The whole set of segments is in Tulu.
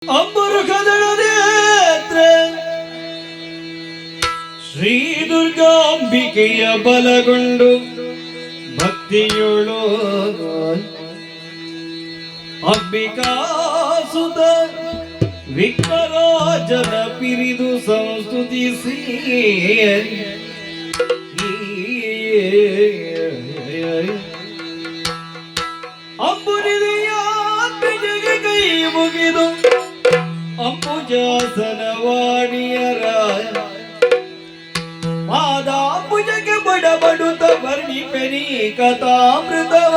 ಅಂಬುರುಖದಳನೇತ್ರ ಶ್ರೀ ದುರ್ಗಾಂಬಿಕೆಯ ಬಲಗೊಂಡು ಭಕ್ತಿಯುಳು ಅಂಬಿಕಾಸುತ ವಿಘ್ನರಾಜನ ಪಿರಿದು ಸಂಸ್ತುತಿಸಿ. ಅಂಬುನಿದೆಯ ಕೈ ಮುಗಿದು ಅಂಬುಜಾಸನವಾಣಿಯರ ಪಾದಾಂಬುಜಕ್ಕೆ ಬಡಬಡುತ್ತ ವರ್ಣಿಪೆನಿ ಕಥಾಮೃತವ.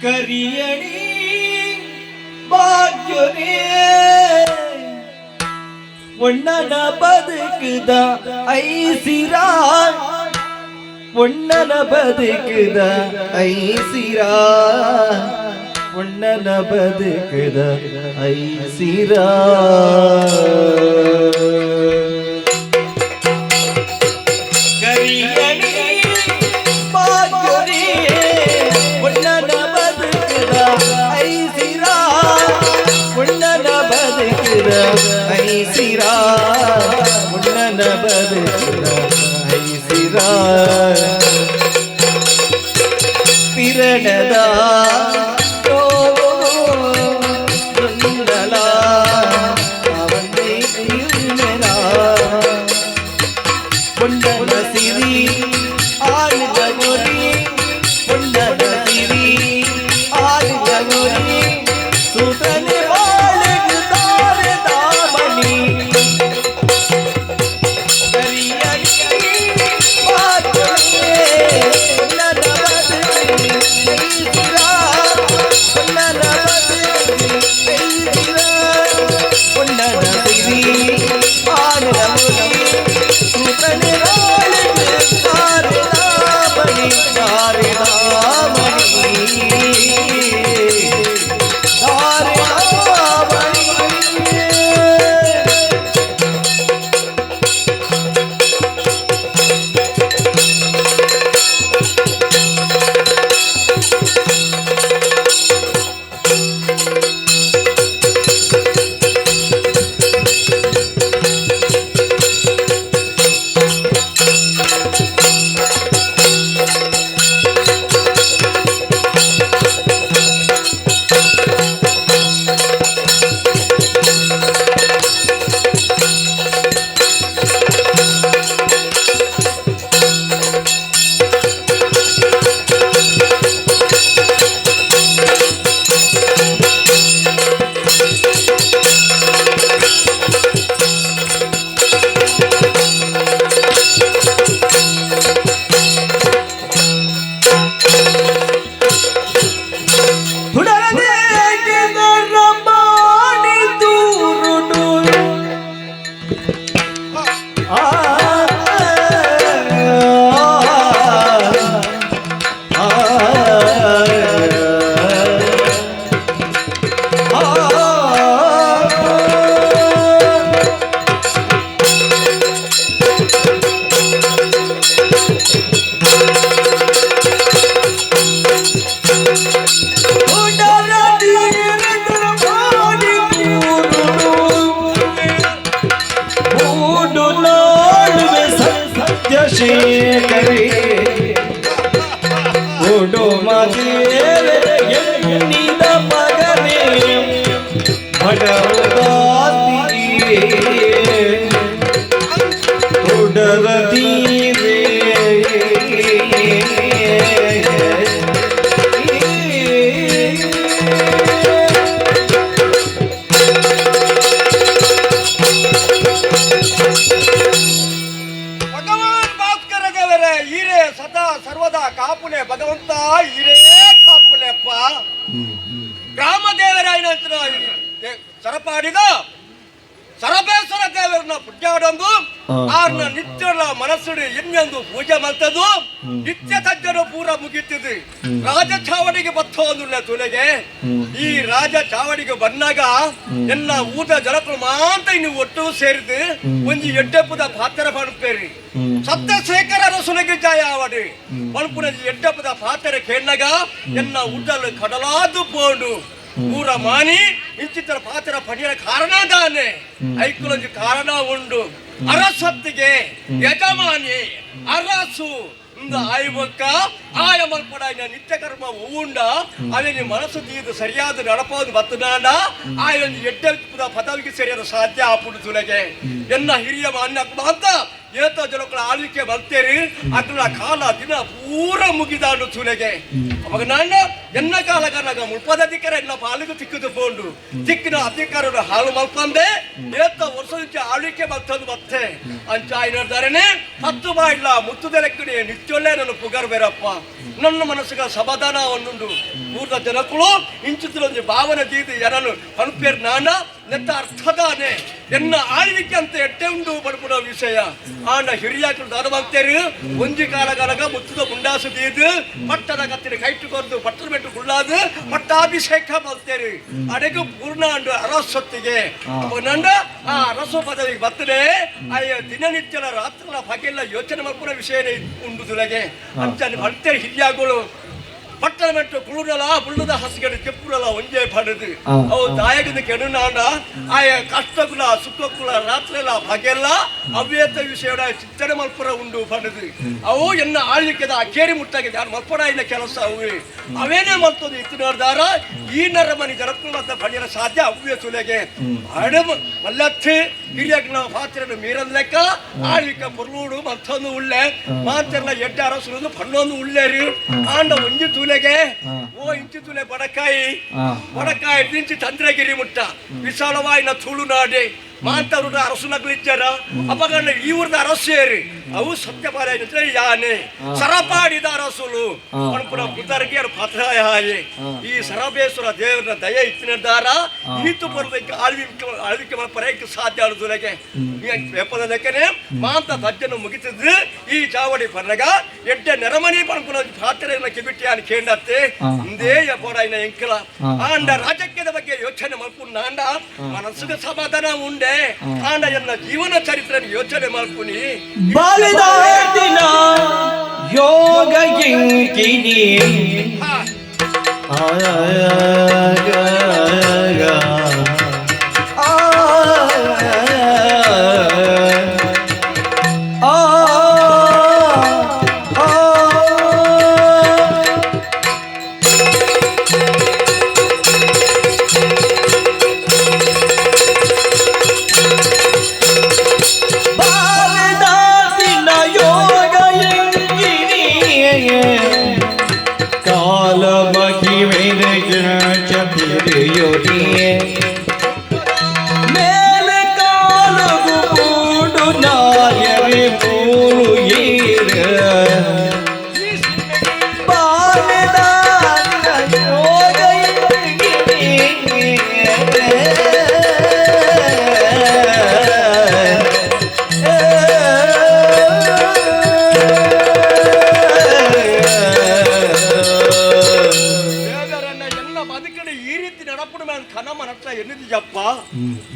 ಕರಿಯಣಿ ಭಾಗ್ಯನೇ, ಒಣ್ಣನ ಬದುಕುದ ಐಸಿರ, ಒಣ್ಣನ ಬದುಕುದ ಐಸಿರ, ಒಣ್ಣನ ಬದುಕುದ ಐಸಿರ. ಕರಿಯಣಿ ಭಾಗ್ಯನೇ, ಒಣ್ಣನ ಬದುಕುದ ಐಸಿರ, ಒಣ್ಣನ ಬದುಕುದ ಐಸಿರ, ಒಣ್ಣನ ಬದುಕುದ ಐಸಿರ. ಪಿರಣದ பொன்னன சிரி ஆளுக ஒரி, பொன்னன சிரி ஆளுக ஒரி, சுதனி வாழுகு தாரு தாமணி. கரியணி பாட்டுமே, பொன்னன பதுகு ஐசிரா, பொன்னன பதுகு ஐசிரா, பொன்னன சிரி ஆளுக ஒரி, சுதனி வாழுகு தாரு தாமணி, தாரு தாமணி, தாரு தாமணி. ತುಡರದೇಗಿದರಮಾಣಿ ತೂರುಡು. ಆ ಆ ಆ ಸತ್ಯಶೇಖರೇ, ಉಡು ಎಣ್ಣಿದ ಮಗನೇ, ಬಡವದಾತಿಯೇ ಉಡರದೀರೇ. ಭಗವಾನ್ ಭಾಸ್ಕರ ದೇವರೇ, ಈರೇ ಸದಾ ಸರ್ವದಾ ಕಾಪುಲೆ ಭಗವಂತ, ಈರೇ ಕಾಪುಲೆಪ್ಪ. ಗ್ರಾಮ ದೇವರಾಯನ ಸರಪಾಡಿದ ಸರಬೇಶ್ವರ. ದೇವರನ್ನ ಪುಟ್ಟಾಡೊಂದು ಆರ್ನ ನಿತ್ಯಲ ಮನಸ್ಸುಡು ಎಣ್ಣೆಂದು ಪೂಜೆ ಮಲ್ತದು ನಿತ್ಯ ತಜ್ಜನು ಪೂರ ಮುಗಿತಿದ್ದು ರಾಜ ಚಾವಡಿಗೆ ಬತ್ತೋಂದುಲ್ಲ ತುಲೆಗೆ. ಈ ರಾಜ ಚಾವಡಿಗೆ ಬಂದಾಗ ಎಲ್ಲ ಊಟ ಜನಕರು ಮಾಂತ ಇನ್ನು ಒಟ್ಟು ಸೇರಿದು ಒಂಜಿ ಎಡ್ಡೆಪ್ಪದ ಪಾತ್ರ ಪಣಪೇರಿ ಸತ್ಯಶೇಖರ ಅರಸುನಿಗೆ ಜಾಯ ಆವಡಿ ಪಣಪುನ ಎಡ್ಡೆಪ್ಪದ ಪಾತ್ರ ಕೇಳಿನಾಗ ಎನ್ನ ಉಡಲು ಕಡಲಾದು ಪೋಂಡು ಊರ ಮಾನಿ ಇಂಚಿತರ ಪಾತ್ರ ಪಡೆಯ ಕಾರಣ ದಾನೆ ಐಕುಲೊಂಜಿ ಕಾರಣ ಉಂಡು. ಅರಸತ್ತಿಗೆ ಯಜಮಾನಿ ಅರಸು ಇಂದ ಆಯ್ಬೊಕ್ಕ ಆಯ ಮಲ್ಪಡ ನಿತ್ಯ ಕರ್ಮ ಉಂಡ ಅವನಿ ಮನಸ್ಸು ತೀದು ಸರಿಯಾದ ನಡಪೋದು ಬತ್ತನಾಂಡ ಆಯೊಂದು ಎಡ್ಡೆ ಪದವಿಗೆ ಸರಿಯಾದ ಸಾಧ್ಯ ಆಪುಡು ತುಲೆಗೆ. ಎನ್ನ ಹಿರಿಯ ಮಾನ್ಯ ಅಂತ ಏತೋ ಜನಕ್ಕಳ ಆಳ್ವಿಕೆ ಬರ್ತೇರಿ ಅಕ್ಲ ಕಾಲ ದಿನ ಪೂರ ಮುಗಿದಾಡು ತುಲೆಗೆ. ಅವಾಗ ನಾನು ಎನ್ನ ಕಾಲ ಕರ್ನಾಗ ಮುಲ್ಪದ ಅಧಿಕಾರ ಎಲ್ಲ ಪಾಲಿಗೆ ತಿಕ್ಕದು ಪೋಂಡು ತಿಕ್ಕಿನ ಅಧಿಕಾರರು ಹಾಳು ಮಲ್ಪಂದೆ ಏತ ವರ್ಷ ಆಳ್ವಿಕೆ ಬರ್ತದ್ದು ಮತ್ತೆ ಅಂಚ ಆಯ್ನರ್ದಾರನೆ ಹತ್ತು ಬಾಯಿಲ್ಲ ಮುತ್ತುದೆಲೆಕ್ಕಡಿ ನಿತ್ಯೊಲ್ಲೇ ನನ್ನ ಪುಗರ್ ಬೇರಪ್ಪ ನನ್ನ ಮನಸ್ಸಿಗೆ ಸಮಾಧಾನ ಒಂದುಂಡು. ಊರ್ದ ಜನಕ್ಕಳು ಇಂಚುತ್ತಿರೊಂದು ಭಾವನೆ ದೀದು ಎರನು ಪಣಪೇರ್ ನಾನ ನೆತ್ತ ಅರ್ಥದಾನೆ ಎನ್ನ ಆಳ್ವಿಕೆ ಅಂತ ಎಟ್ಟೆ ಉಂಡು ಪಡ್ಪುಡ ವಿಷಯ. ಆಂಡ ಹಿರಿಯಾಕರು ದಾನವಂತೇರು ಒಂಜಿ ಕಾಲಗಾಲಗ ಮುತ್ತುದ ಮುಂಡಾಸು ದೀದು ಪಟ್ಟದ ಕತ್ತಿನ ಕೈಟು ಕೊರ್ದು ಪಟ್ಟದ ಮೆಟ್ಟು ಗುಳ್ಳಾದು ಪಟ್ಟಾಭಿಷೇಕ ಮಲ್ತೇರು ಅಡೆಗು ಪೂರ್ಣ ಅಂಡು ಅರಸೊತ್ತಿಗೆ ನಂಡ ಆ ಅರಸು ಪದವಿಗೆ ಬರ್ತದೆ ಆಯ ದಿನನಿತ್ಯದ ರಾತ್ರಿಗಳ ಪಗೆಲ್ಲ ಯೋಚನೆ ಮಲ್ಪುನ ವಿಷಯನೇ ಉಂಡು ತುಲಗೆ. ಅಂಚನೆ ಭಕ್ತರು ಹಿರಿಯಾಗಳು ಪಟ್ಟಣ ಮೆಟ್ಟು ಕುಳುರಲ ಬುಳ್ಳುದ ಹಸಿಗಡೆ ಕೆಪ್ಪುರಲ ಒಂಜೇ ಪಡೆದು ಅವು ದಾಯಕದ ಕೆಡುನಾಂಡ ಆಯ ಕಷ್ಟಕುಲ ಸುಖಕುಲ ರಾತ್ರಿಲ ಪಗೆಲ್ಲ ಅವ್ಯತ ವಿಷಯಡ ಚಿಂತನೆ ಮಲ್ಪುರ ಉಂಡು ಪಡೆದು ಅವು ಎನ್ನ ಆಳ್ವಿಕೆದ ಅಕೇರಿ ಮುಟ್ಟಾಗಿದೆ ಯಾರು ಮಲ್ಪಡ ಕೆಲಸ ಅವು ಅವೇನೇ ಮಲ್ತದು ಇತ್ತಿನದಾರ ಈ ನರಮನಿ ಜನಕುಲ ಪಡೆಯಲು ಸಾಧ್ಯ ಅವ್ಯ ತುಲೆಗೆ. ಅಡ ಮಲ್ಲತ್ತಿ ಹಿರಿಯಗ್ನ ಪಾತ್ರನ ಮೀರದ್ ಲೆಕ್ಕ ಆಳ್ವಿಕೆ ಪೊರ್ಲೂಡು ಮತ್ತೊಂದು ಉಳ್ಳೆ ಮಾತೆಲ್ಲ ಎಡ್ಡ ಅರಸುಲು ಪಣ್ಣೊಂದು ಉಳ್ಳೇರು ಆಂಡ ಒಂಜಿ ತುಲೆಗೆ ಓ ಇಂಚಿ ತುಲೆ ಬಡಕಾಯಿ ಬಡಕಾಯಿ ದಿಂಚಿ ಚಂದ್ರಗಿರಿ ಮುಟ್ಟ ವಿಶಾಲವಾಯಿನ ತುಳುನಾಡೆ ಮಾಂತರುಡ ಅರಸುನಗ್ಲಿಜ್ಜರ ಅಪಗಣ್ಣ ಈ ಊರ್ದ ಅರಸೇರಿ ಅವು ಸತ್ಯಪಾರ ಯಾನೆ ಸರಪಾಡಿದ ಅರಸುಲು ಪಣಪುನ ಪುತರ್ಗೆ ಪತ್ರಾಯ ಈ ಸರಬೇಶ್ವರ ದೇವರ ದಯ ಇತ್ತಿನದಾರ ಈತು ಬರೋದಕ್ಕೆ ಆಳ್ವಿಕೆ ಆಳ್ವಿಕೆ ಪರಕ್ಕೆ ಸಾಧ್ಯ ಆಡುವುದಕ್ಕೆ ವೆಪ್ಪದ ಲೆಕ್ಕನೆ ಮಾಂತ ತಜ್ಜನ್ನು ಮುಗಿತಿದ್ದು ಈ ಚಾವಡಿ ಪರ್ನಗ ಎಡ್ಡೆ ನೆರಮನಿ ಪಣಪುನ ಪಾತ್ರೆಯನ್ನ ಕಿಬಿಟ್ಟಿಯಾನ ಕೇಂಡತ್ತೆ ಇಂದೇ ಪೋಡಾಯಿನ ಎಂಕಲ ಆಂಡ ರಾಜಕೀಯದ ಬಗ್ಗೆ ಯೋಚನೆ ಮಲ್ಪುನ ಆಂಡ ಮನಸ್ಸಿಗೆ ಸಮಾಧಾನ ಉಂಡೆ ಆಂಡ ಎನ್ನ ಜೀವನ ಚರಿತ್ರೆ ಯೋಚನೆ ಮಲ್ಪುನಿ ಬಾಲಿದಾದಿನ ಯೋಗ ಕಿಂಕಿಣಿ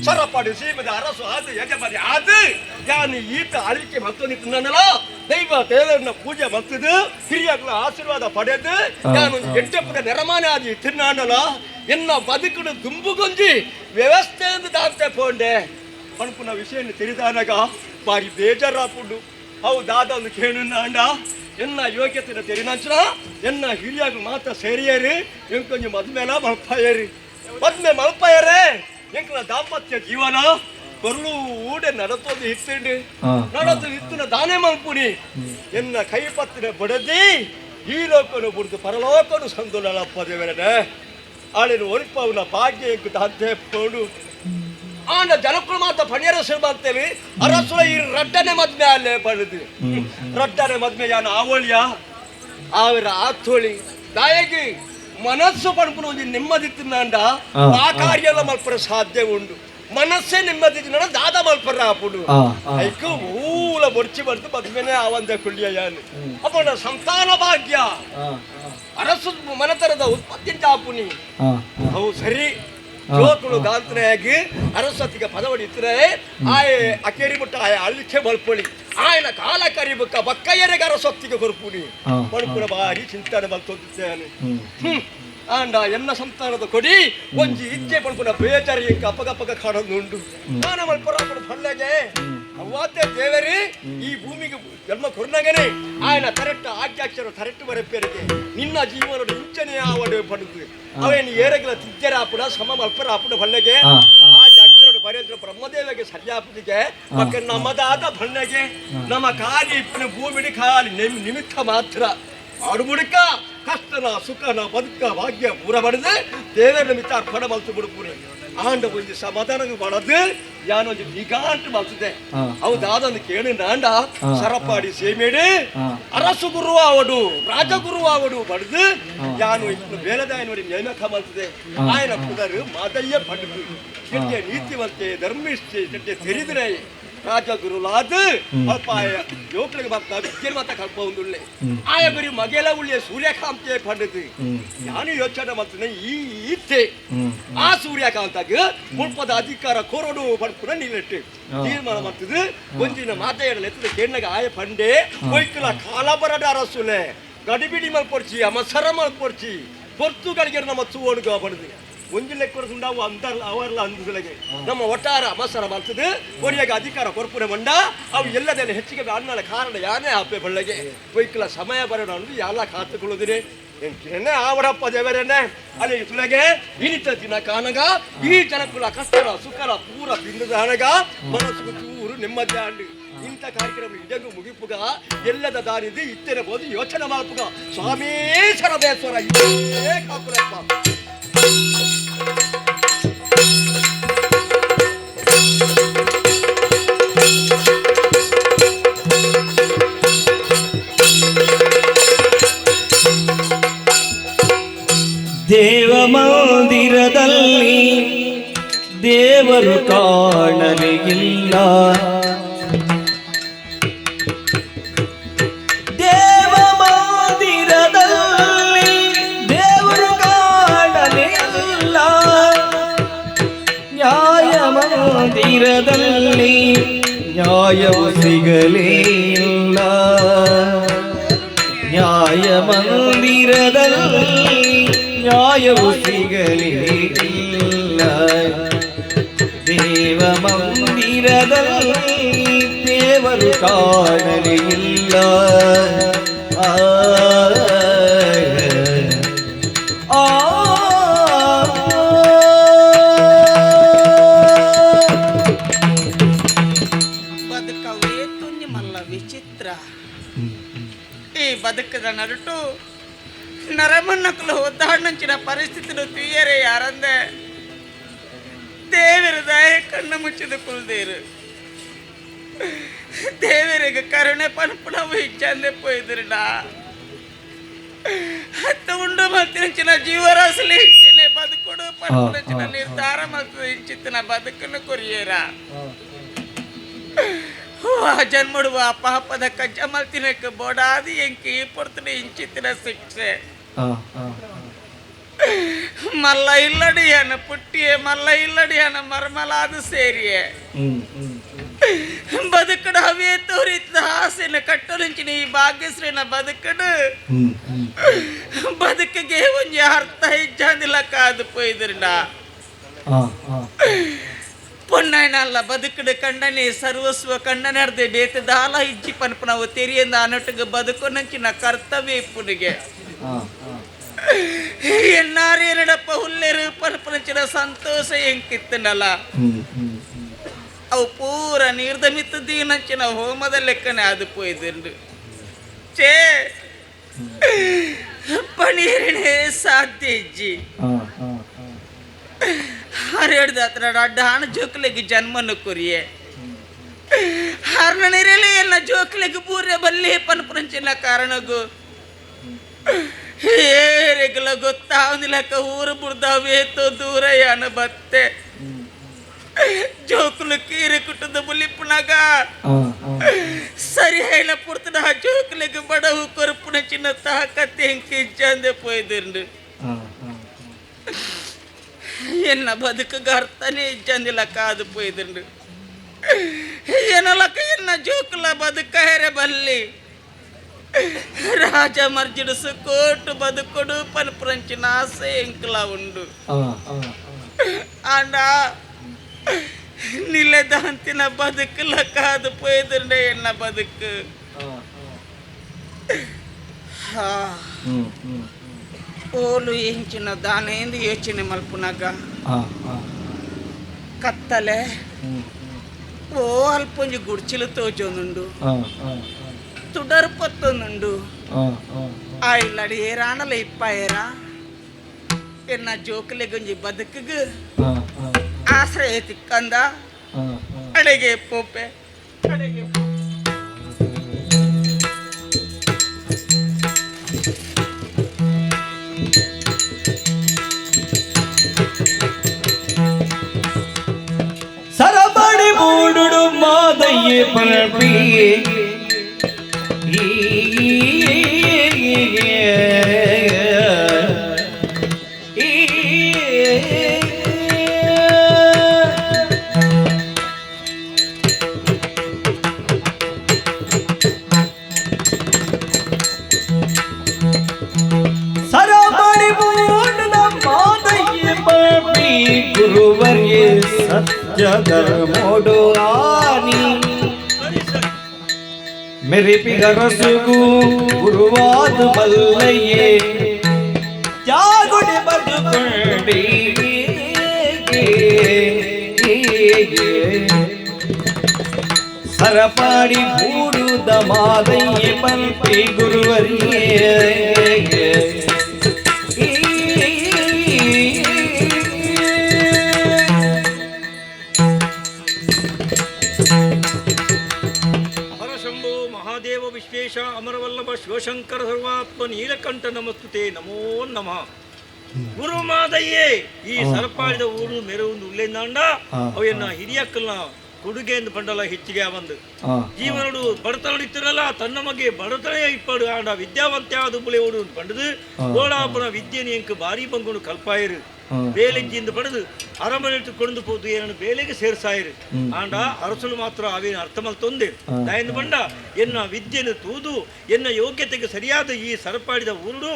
ಸರಪಾಡಿ ಸೀಮದ ಅರಸು ಅದು ಯಜಮಾನಿ ಅದು ಯಾನು ಈತ ಆಳ್ವಿಕೆ ಮಲ್ತೊಂದಿತ್ತನಲ್ಲ ದೈವ ದೇವರನ್ನ ಪೂಜೆ ಮಲ್ತದು ಹಿರಿಯಗಳ ಆಶೀರ್ವಾದ ಪಡೆದು ಯಾನು ಎಡ್ಡೆಪ್ಪದ ನೆರಮಾನೆ ಆದಿ ತಿನ್ನಾಡಲ ಎನ್ನ ಬದುಕುಡು ದುಂಬುಗೊಂಜಿ ವ್ಯವಸ್ಥೆ ಎಂದು ದಾಂತೆ ಪೋಂಡೆ ಪಣಪುನ ವಿಷಯ ತಿಳಿದಾನಗ ಬಾರಿ ಬೇಜಾರಾಪುಂಡು. ಅವು ದಾದ ಒಂದು ಕೇಳುನಾಂಡ ಎನ್ನ ಯೋಗ್ಯತೆ ತೆರಿನಂಚನ ಎನ್ನ ಹಿರಿಯಾಗ ಮಾತ್ರ ಸೇರಿಯೇರಿ ಎಂಕೊಂಜಿ ಮದ್ಮೇಲ ಮಲ್ಪಾಯೇರಿ ಮದ್ಮೆ ಮಲ್ಪಾಯರೇ ಎಂಕಲ ದಾಂಪತ್ಯ ಜೀವನ ಕೊರ್ಲು ಊಡೆ ನಡತೋದು ಹಿತ್ತಂಡು ನಡತು ಹಿತ್ತುನ ದಾನೆ ಮಲ್ಪುನಿ ಎನ್ನ ಕೈ ಪತ್ತಿನ ಬಡದಿ ಈ ಲೋಕನು ಬುಡ್ದು ಪರಲೋಕನು ಸಂದುಲಪ್ಪ ದೇವರನೆ ಆಳಿನ ಒರಿಪವನ ಭಾಗ್ಯ ಎಂಕು ದಾಂತೆ ಪೋಡು ಆಂಡ ಜನಕ್ಕಳು ಮಾತ್ರ ಪಣಿಯರ ಅಂತೇಳಿ ಅರಸುರ ಈ ರಡ್ಡನೆ ಮದ್ಮೆ ಅಲ್ಲೇ ಪಡೆದು ರಡ್ಡನೆ ಮದ್ಮೆ ಯಾನ ಆವಳಿಯ ಆವಿರ ಆತೋಳಿ ದಾಯಗಿ ಮನಸ್ಸು ಪಡ್ಪುನ ಒಂಜಿ ನೆಮ್ಮದಿ ತಿನ್ನಾಂಡ ಆ ಕಾರ್ಯ ಎಲ್ಲ ಮಲ್ಪರ ಸಾಧ್ಯ ಉಂಡು. ಮನಸ್ಸೇ ನೆಮ್ಮದಿ ಇಜ್ಜಿಂಡ ದಾದ ಮಲ್ಪರ ಆಪುಂಡು. ಆ, ಆ. ಐಕ್ ಊಲ ಬೊಡ್ಚಿ ಬರ್ದು ಮದ್ಮೆನೆ ಆವಂದ ಕುಳ್ಳಿಯ ಯಾನ್. ಅಪಂಡ ಸಂತಾನ ಭಾಗ್ಯ ಅರಸು ಮನತರದ ಉತ್ಪತ್ತಿ ಆಪುನಿ. ಆ, ಅವು ಸರಿ ಜೋಕುಳು ದಾಂತನೆಯಾಗಿ ಅರಸತಿಗೆ ಪದವಡಿ ಇತ್ತರೆ ಆಯೆ ಅಕೇರಿ ಮುಟ್ಟ ಆಯ ಅಳ್ಳಿಕೆ ಮಲ್ಪೊಳಿ ಆಯನ ಕಾಲ ಕರಿಬುಕ್ಕ ಬಕ್ಕಯ್ಯರಿಗೆ ಅರಸೊತ್ತಿಗೆ ಕೊರ್ಪುನಿ. ಪಣಪುರ ಬಾರಿ ಚಿಂತನೆ ಮಲ್ತೊಂದಿದ್ದೇನೆ. ಆಂಡ ಎನ್ನ ಸಂತಾನದ ಕೊಡಿ ಒಂಜಿ ಇಜ್ಜೆ ಪಣಪುನ ಬೇಜಾರಿ ಇಂಕ ಅಪಗಪಗ ಕಾಣೋದುಂಡು. ದಾನ ಮಲ್ಪರ ಪಲ್ಲೆಗೆ ಅವ್ವಾತೆ ದೇವರಿ ಈ ಭೂಮಿಗೆ ಜನ್ಮ ಕೊರ್ನಗನೆ ಆಯನ ತರೆಟ್ಟ ಆಜ್ಞಾಕ್ಷರ ತರೆಟ್ಟು ಬರೆಪೇರಿಗೆ ನಿನ್ನ ಜೀವನದ ಇಂಚನೆ ಆವಡು ಪಡುದು ಅವೇನು ಏರಗಿಲ ತಿಜ್ಜರ ಆಪುಡ ಸಮ ಮಲ್ಪರ ಆಪುಡ ಬಲ್ಲೆಗೆ. ಆ. ಆ ಅಕ್ಷರ ಬರೆಯಂದ್ರೆ ಬ್ರಹ್ಮದೇವಗೆ ಸರಿಯಾಪುದಿಗೆ ಮತ್ತೆ ನಮ್ಮದಾದ ಬಣ್ಣಗೆ ನಮ್ಮ ಖಾಲಿ ಇಪ್ಪನ ಭೂಮಿಡಿ ಖಾಲಿ ನಿಮಿತ್ತ ಮಾತ್ರ ಆಡುಬುಡುಕ ಕಷ್ಟನ ಸುಖನ ಬದುಕ ಭಾಗ್ಯ ಪೂರ ಬಡದು ದೇವರ ನಿಮಿತ್ತ ಅರ್ಪಣೆ ಮಲ್ತು ಬಿಡುಪುರಿ. ಆಂಡ ಒಂಜಿ ಸಮಾಧಾನ ಮಾಡದು ಯಾನೊಂಜಿ ನಿಗಾಂಟು ಮಲ್ತದೆ. ಅವು ದಾದನ್ನು ಕೇಳಿ ನಾಂಡ ಸರಪಾಡಿ ಸೇಮೇಡು ಅರಸು ಗುರು ಆವಡು ರಾಜಗುರು ಆವಡು ಬಡದು ಯಾನು ಇಪ್ಪು ಬೇಲದಾಯನವರಿ ನೇಮಕ ಮಲ್ತದೆ. ಆಯನ ಪುದರು ಮಾದಯ್ಯ ಪಡುದು ಕೆಟ್ಟೆ ನೀತಿವಂತೆ ಧರ್ಮಿಷ್ಠೆ ಕೆಟ್ಟೆ ತೆರಿದ್ರೆ ರಾಜಗುರುಲಾದ ಅಲ್ಪ ಆಯ ಜೋಕ್ಲಿಗೆ ಮಾತ ವಿದ್ಯೆ ಮಾತ ಕಲ್ಪ ಒಂದುಳ್ಳೆ ಆಯ ಬರಿ ಮಗೆಲ ಉಳ್ಳೆ ಸೂರ್ಯಕಾಂತೆ ಪಂಡದು ಯಾನು ಯೋಚನೆ ಮಾಡ್ತೇನೆ ಈ ಇತ್ತೆ ಆ ಸೂರ್ಯಕಾಂತಾಗ ಮುಲ್ಪದ ಅಧಿಕಾರ ಕೊರಡು ಪಡ್ಪುನ ನಿಲ್ಲಟ್ಟು ತೀರ್ಮಾನ ಮಾಡ್ತದೆ. ಒಂದಿನ ಮಾತಾಡಲ ಎತ್ತದ ಕೇಣ್ಣಗ ಆಯ ಪಂಡೆ ಒಯ್ಕಲ ಕಾಲಬರಡ ಅರಸುಲೆ ಗಡಿಬಿಡಿ ಮಲ್ಪೊಡ್ಚಿ ಅಮಸರ ಮಲ್ಪೊಡ್ಚಿ ಪೊರ್ತುಗಳಿಗೆ ನಮ್ಮ ತೂವಡುಗ ಪಡೆದು ಒಂಜಿ ಲೆಕ್ಕ ಉಂಡಾವು ಅಂದರ್ ಅವರ್ಲ ಅಂದುಗಳಿಗೆ ನಮ್ಮ ಒಟ್ಟಾರ ಅಮಸರ ಮಾಡ್ತದೆ ಒರಿಯಾಗ ಅಧಿಕಾರ ಕೊರ್ಪುನ ಮಂಡ ಅವು ಎಲ್ಲದೆಲ್ಲ ಹೆಚ್ಚಿಗೆ ಅಣ್ಣನ ಕಾರಣ ಯಾನೇ ಆಪೆ ಬಳ್ಳಗೆ ಒಯ್ಕಲ ಸಮಯ ಬರೋಣ ಅನ್ನೋದು ಎಲ್ಲ ಕಾತುಕೊಳ್ಳುದಿರಿ ಎಂಕಿರನ್ನೇ ಆವಡಪ್ಪ ದೇವರನ್ನೇ ಅಲ್ಲಿ ತುಲಗೆ ಇನಿತ ದಿನ ಕಾನಗ ಈ ಜನಕುಲ ಕಷ್ಟರ ಸುಖರ ಪೂರ ತಿಂದದ ಹಣಗ ಮನಸ್ಸು ಚೂರು ನೆಮ್ಮದಿ ಆಂಡು ಇಂಥ ಕಾರ್ಯಕ್ರಮ ಇಡಗು ಮುಗಿಪುಗ ಎಲ್ಲದ ದಾರಿದು ಇತ್ತೆನ ಬೋದು ಯೋಚನೆ ಮಾಡ್ಪುಗ ಸ್ವಾಮೀ ಶರಬೇಶ್ವರ ಇದೇ ಕಾಪುರಪ್ಪ. ದೇವ ಮಂದಿರದಲ್ಲಿ ದೇವರು ಕಾಣಲಿಲ್ಲ. ದೇವ ಮಂದಿರದಲ್ಲಿ ದೇವರು ಕಾಣಲಿಲ್ಲ. ನ್ಯಾಯ ಮಂದಿರದಲ್ಲಿ ನ್ಯಾಯವು ಸಿಗಲಿಲ್ಲ. ನ್ಯಾಯ ಮಂದಿರದಲ್ಲಿ ನ್ಯಾಯವು ಸಿಗಲಿಲ್ಲ. ದೇವ ಮಂದಿರದಲ್ಲಿ ದೇವರು ಕಾಣಲಿಲ್ಲ. ಆ ಆ ಬದುಕವೇ ತುഞ്ഞು ಮಲ್ಲ ವಿಚಿತ್ರ. ಈ ಬದುಕದ ನಡುಟು ನರಮನ್ನకులు ಒದ್ದಾಡಂಚಿನ ಪರಿಸ್ಥಿತಿను తీయరే ಯಾರಂದೆ ದೇವರ ದಯ ಕಣ್ಣು ಮುಚ್ಚಿದ ಕುಲ್ದೇರು ದೇವರಿಗೆ ಕರುಣೆ ಪನ್ಪುನವು ಇಚ್ಚಂದೆ ಪೋಯ್ದಿರಡ ಹತ್ತ ಉಂಡು ಮಲ್ತಿನಂಚಿನ ಜೀವರಾಶಿಲಿ ಇಂಚಿನ ಬದುಕುಡು ಪನ್ಪುನಂಚಿನ ನಿರ್ಧಾರ ಮಲ್ತದ ಇಂಚಿತ್ತಿನ ಬದುಕನ್ನು ಕೊರಿಯೇರ. ಆ ಜನ್ಮಡು ಆ ಪಾಪದ ಕಜ್ಜ ಮಲ್ತಿನಕ್ಕೆ ಬೋಡಾದಿ ಎಂಕಿ ಪೊರ್ತುಡು ಇಂಚಿತ್ತಿನ ಶಿಕ್ಷೆ. ಮಲ್ಲ ಇಲ್ಲಡಿಯನ ಪುಟ್ಟಿಯೇ ಮಲ್ಲ ಇಲ್ಲಡಿಯನ ಮರ್ಮಲಾದ ಸೇರಿಯೇ ಬದುಕಡು ಅವೇ ತೋರಿತ ಆಸೆನ ಕಟ್ಟಲಿಂಚಿನ ಈ ಭಾಗ್ಯಶ್ರೀನ ಬದುಕಡು ಬದುಕಿಗೆ ಒಂಜಿ ಅರ್ಥ ಇಜ್ಜಾಂದಿಲ್ಲ ಕಾದು ಪೋಯ್ದಿರಂಡ. ಪೊನ್ನಯ್ಯನಲ್ಲ ಬದುಕಡು ಕಂಡನೆ ಸರ್ವಸ್ವ ಕಂಡನರ್ದೆ ಬೇತೆ ದಾಲ ಇಜ್ಜಿ ಪನ್ಪನವು ತೆರಿಯಂದ ಅನಟುಗ ಬದುಕು ನಂಚಿನ ಕರ್ತವ್ಯ ಇಪ್ಪುನಿಗೆ. ಎನ್ನಾರು ಏನಡಪ್ಪ ಹುಲ್ಲೇರು ಪನ್ಪನಂಚಿನ ಸಂತೋಷ ಎಂಕಿತ್ತನಲ್ಲ ಅವು ಪೂರ ನೀರ್ದ ಮಿತ್ತ ದೀನಂಚಿನ ಹೋಮದ ಲೆಕ್ಕನೆ ಅದು ಪೋಯ್ದುಂಡು. ಚೇ ಪನೀರಿನೇ ಸಾಧ್ಯ ಇಜ್ಜಿ. ಹರೆಡ್ದ ಹತ್ರ ಅಡ್ಡ ಹಣ ಜೋಕ್ಲೆಗ್ ಜನ್ಮನು ಕೊರಿಯೆ ಹರ್ನಣಿರಲಿ ಎಲ್ಲ ಜೋಕ್ಲೆಗ್ ಪೂರ್ಯ ಬಲ್ಲಿ ಪನ್ಪುರಂಚಿನ ಕಾರಣಗು ಏರೆಗ್ಲ ಗೊತ್ತಾವನಿಲಕ್ಕ ಊರು ಬುಡ್ದಾವೇತೋ ದೂರ ಯಾನ ಬತ್ತೆ. ಜೋಕುಲು ಕೀರೆ ಕುಟ್ಟದ ಬುಲಿಪ್ಪುನಾಗ ಸರಿ ಹೈನ ಪುರ್ತದ ಆ ಜೋಕುಲಿಗೆ ಬಡವು ಕೊರಪುನ ಚಿನ್ನ ತಾಕತ್ತೆ ಎಂಕ್ ಇಜ್ಜಂದೆ ಪೋಯ್ದುಂಡು. ಎನ್ನ ಬದುಕುಗ ಅರ್ಥನೇ ಇಜ್ಜಂದಿಲ್ಲ ಕಾದು ಪೋಯ್ದುಂಡು. ಏನಲಕ್ಕ ಎನ್ನ ಜೋಕುಲ ಬದುಕ ಹೆರೆ ಬಲ್ಲಿ ರಾಜ ಮರ್ಜಿಡುಸು ಕೋಟು ಬದುಕೊಡು ಪನ್ಪುರಂಚಿನ ಆಸೆ ಎಂಕಲ ಉಂಡು. ಆಂಡ ನಿಲೆದಾಂತಿನ ಬದುಕಲ ಕಾದು ಪೋಯ್ದುಂಡೆ ಎನ್ನ ಬದುಕು. ಓಲು ಎಂಚಿನ ದಾನೇಂದು ಯೋಚನೆ ಮಲ್ಪುನಾಗ ಕತ್ತಲೆ ಓ ಅಲ್ಪೊಂಜಿ ಗುಡ್ಚಿಲು ತೋಜೊಂದುಂಡು, ತುಡರ್ ಪತ್ತೊಂದುಂಡು. ಆ ಇಲ್ಲಡಿ ಏರಾಣಲ ಇಪ್ಪಾಯೇರ ಎನ್ನ ಜೋಕುಲೆ ಗುಂಜಿ ಬದುಕುಗು ಆಶ್ರಯ ತಿಕ್ಕಂದ ಅಡೆಗೆ ಪೋಪೆ ಅಡೆಗೆ. ಸರಬಡಿ ಮೂಡುಡು ಮಾದಯ್ಯ ಪಲ್ಪಿ ಸರಬಡಿ ಮೂಡುಡ ಮಾದಯ್ಯ ಪಲ್ಪಿ ಗುರುವರ್ಯ ಸತ್ಯ ಧರ್ಮೋಡು ಆನಿ ಮೆರಿಪಿಗರಸುಗು ಗುರುವಾದ ಮಲ್ಲಯ್ಯೇ ಜಾಗುಡಿ ಬದುಕೊಂಡಿ. ಸರಪಾಡಿ ಬೂಡುದ ಮಾದಯ್ಯ ಪಲ್ಪಿ ಗುರುವರಿಯೇ. ಹರಶಂಭೋ ಮಹಾದೇವ ವಿಶ್ವೇಶ ಅಮರವಲ್ಲಭ ಶಿವಶಂಕರ ಸರ್ವಾತ್ಮ ನೀಲಕಂಠ ನಮಸ್ತುತೆ ನಮೋ ನಮಃ. ಗುರು ಮಾದಯ್ಯೇ, ಈ ಸರಪಾಡಿದ ಊರು ಮೆರವೊಂದು ಉಲ್ಲೇಂದಾಂಡ ಅವೆನ್ನ ಹಿರಿಯಕ್ಕಲ್ನ ಕೊಡುಗೆ ಎಂದು ಪಂಡಲ ಹೆಚ್ಚಿಗೆ ಬಂದು ಜೀವನಡು ಬಡತನ ಇತ್ತಿರಲ್ಲ, ತನ್ನ ಮಗೆ ಬಡತನ ಇಪ್ಪಡು ಆಂಡ ವಿದ್ಯಾವಂತೆ ಆದ ಬುಲೆ ಓಡು ಪಂಡದು ಗೋಳಾಪುರ ವಿದ್ಯೆನ ಎಂಕ್ ಭಾರಿ ಬಂಗುನು ಕಲ್ಪಾಯರು. ಬೇಲೆಂಜಿಂದ ಪಡೆದು ಅರಮನೆ ಕೊಂಡು ಪೋದು ಏನನ್ನು ಬೇಲೆಗೆ ಸೇರ್ಸಾಯರು. ಆಂಡ ಅರಸಲು ಮಾತ್ರ ಅವೇನು ಅರ್ಥ ಮಲ್ತೊಂದೆ ದಯಂದು ಬಂಡ ಎನ್ನ ವಿದ್ಯೆನು ತೂದು ಎನ್ನ ಯೋಗ್ಯತೆಗೆ ಸರಿಯಾದ ಈ ಸರಪಾಡಿದ ಊರುಡು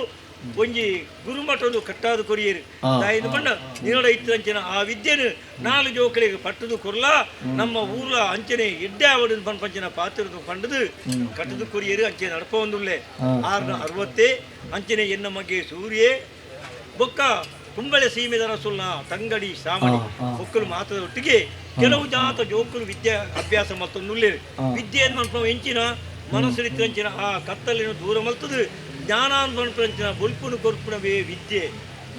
ಒಂಜಿ ಗುರುಮಠನು ಕಟ್ಟಾದ ಕೊರಿಯರು. ದಾಯಂದು ಬಂಡ ನಿನ್ನಡ ಇತ್ತಂಚಿನ ಆ ವಿದ್ಯೆನು ನಾಲು ಜೋಕಲಿಗೆ ಪಟ್ಟದು ಕೊರ್ಲ ನಮ್ಮ ಊರ್ಲ ಅಂಚನೆ ಎಡ್ಡೆ ಅವಡು ಪಂಚಿನ ಪಾತ್ರದ ಪಂಡದು ಕಟ್ಟದು ಕೊರಿಯರು. ಅಂಚೆ ನಡಪ ಒಂದುಳ್ಳೆ ಆರ್ನ ಅರವತ್ತೆ ಅಂಚನೆ ಎನ್ನ ಮಗೆ ಸೂರ್ಯೆ ಬೊಕ್ಕ ಕುಂಬಳೆ ಸೀಮೆದರ ಸುಲ್ನ ತಂಗಡಿ ಸಾಮಣಿ ಒಕ್ಕಲು ಮಾತದ ಒಟ್ಟಿಗೆ ಕೆಲವು ಜಾತ ಜೋಕುಲು ವಿದ್ಯೆ ಅಭ್ಯಾಸ ಮತ್ತೊಂದುಲ್ಲೇರು. ವಿದ್ಯೆ ಮನ್ಪ ಎಂಚಿನ ಮನಸ್ಸು ಆ ಕತ್ತಲಿನ ದೂರ ಮಲ್ತದು ಜ್ಞಾನ ಮನ್ಪಂಚಿನ ಬೊಲ್ಪುನು ಕೊರ್ಪುನವೇ ವಿದ್ಯೆ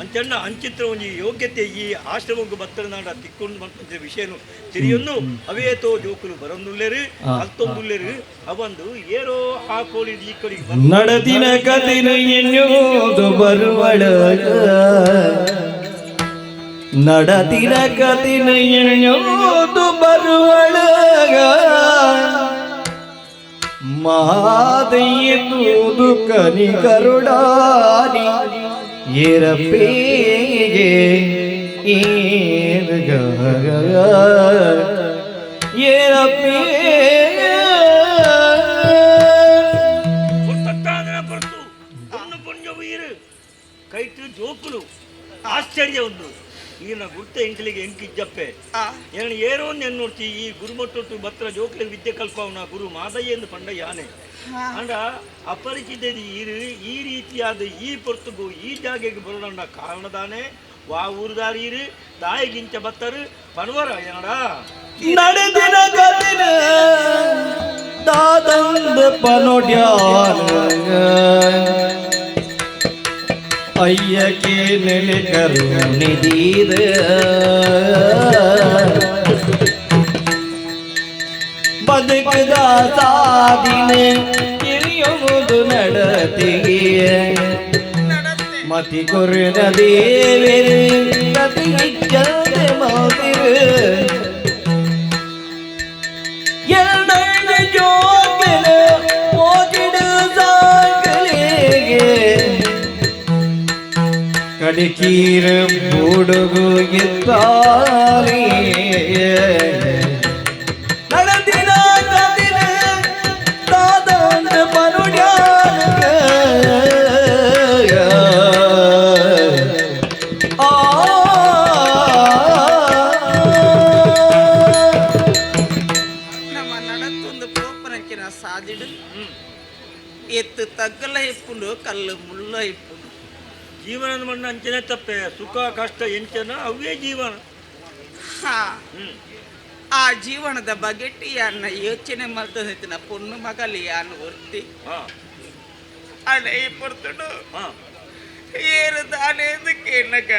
ಅಂಚಣ್ಣ ಅಂಚಿತ್ರ ಒಂಜಿ ಯೋಗ್ಯತೆ ಈ ಆಶ್ರಮಕ್ಕೆ ಬತ್ತನಾಡ ತಿಕ್ಕೊಂಡು ಮನ್ಪಂಚಿನ ವಿಷಯನು ತಿಳಿಯನ್ನು ಅವೇತೋ ಜೋಕುಲು ಬರೊಂದುಲ್ಲೇರು ಅಲ್ತೊಂದುಲ್ಲೇರು ಅವಂದು ಏರೋ ಆ ಕೋಳಿ ಈ ಕೋಳಿ ನಡೆದಿನ ಕದಿನ ಎನ್ನುವುದು ಬರುವಳ, നടതിന കതിന എണ്ണോതു ಬರುವಳ, ಮಾದಯ್ಯ ತೂದು ಕನಿ ಕರುಡಾನಿ ಏರಪೇಗೆ ಏನುಗ ಏರಪೇ. ಪುರ್ತತ್ತಾದನ ಪೊರ್ತು ಪೊಣ್ಣು ಪೊಂಜವು ಇರು ಕೈಟು ಜೋಕುಲು ಆಶ್ಚರ್ಯ ಒಂದು ಈಗಿನ ಗುರ್ತ ಎಂಕಲಿಗೆ ಎಂಕಿಜ್ಜಪ್ಪೆ ಏನ ಏರೋ ಎನ್ನುರ್ತಿ ಈ ಗುರುಮಟ್ಟೊಟ್ಟು ಬತ್ರ ಜೋಕ್ಲಿಗೆ ವಿದ್ಯೆ ಕಲ್ಪವನ ಗುರು ಮಾದಯ್ಯ ಎಂದು ಪಂಡ ಯಾನೆ. ಅಂಡ ಅಪರಿಚಿತ ಈ ರೀತಿಯಾದ ಈ ಪೊರ್ತುಗು ಈ ಜಾಗೆಗೆ ಬರೋಣ ಕಾರಣದಾನೆ ವಾ ಊರುದಾರಿ ಇರು ದಾಯಿಗಿಂಚ ಬತ್ತರು ಪನ್ವರ ಏನಡ ನಡೆದಿನ ಕದಿನ ದಾದಂದ ಪನೊಡ್ಯಾನ ಅಯ್ಯಕ್ಕೆ ನೆಲೆ ಕರುಣಿದೀದ ಬದುಕದ ಸಾದಿನ ತಿಳಿಯುವುದು ನಡತೆಗೆ ಮತಿ ಕೊರಿನ ದೇವಿರು ಗತಿ ಇಜ್ಜಂದೆ ಮಾತಿರು. ತಲಿಕೀರ ಬೂಡುಗು ಇದ್ದಾರಿ ನಡೆದಿನ ಕದಿನ ದಾದಂದ ಪನುಡ್ಯಾಗ ಆ ನಮ್ಮ ನಡತ್ತೊಂದು ಪೋಪನಂಚಿನ ಸಾದಿಡು ಎತ್ತು ತಗ್ಗಲ ಇಪ್ಪುಂಡು ಕಲ್ಲು ಮುಳ್ಳ ಇಪ್ಪುಂಡು. ಜೀವನದ ಮಣ್ಣ ಅಂಚನೆ ತಪ್ಪೆ, ಸುಖ ಕಷ್ಟ ಎಂಚನ ಅವೇ ಜೀವನ. ಹಾ, ಆ ಜೀವನದ ಬಗೆಟ್ಟಿ ಅನ್ನ ಯೋಚನೆ ಮಲ್ತದಿತ್ತಿನ ಪೊಣ್ಣು ಮಗಲಿ ಯಾನು ಒರ್ತಿ ಅಡೆ ಪೊರ್ತುಡು ಏರು ದಾನೇದಕ್ಕೆ ಎನ್ನಕ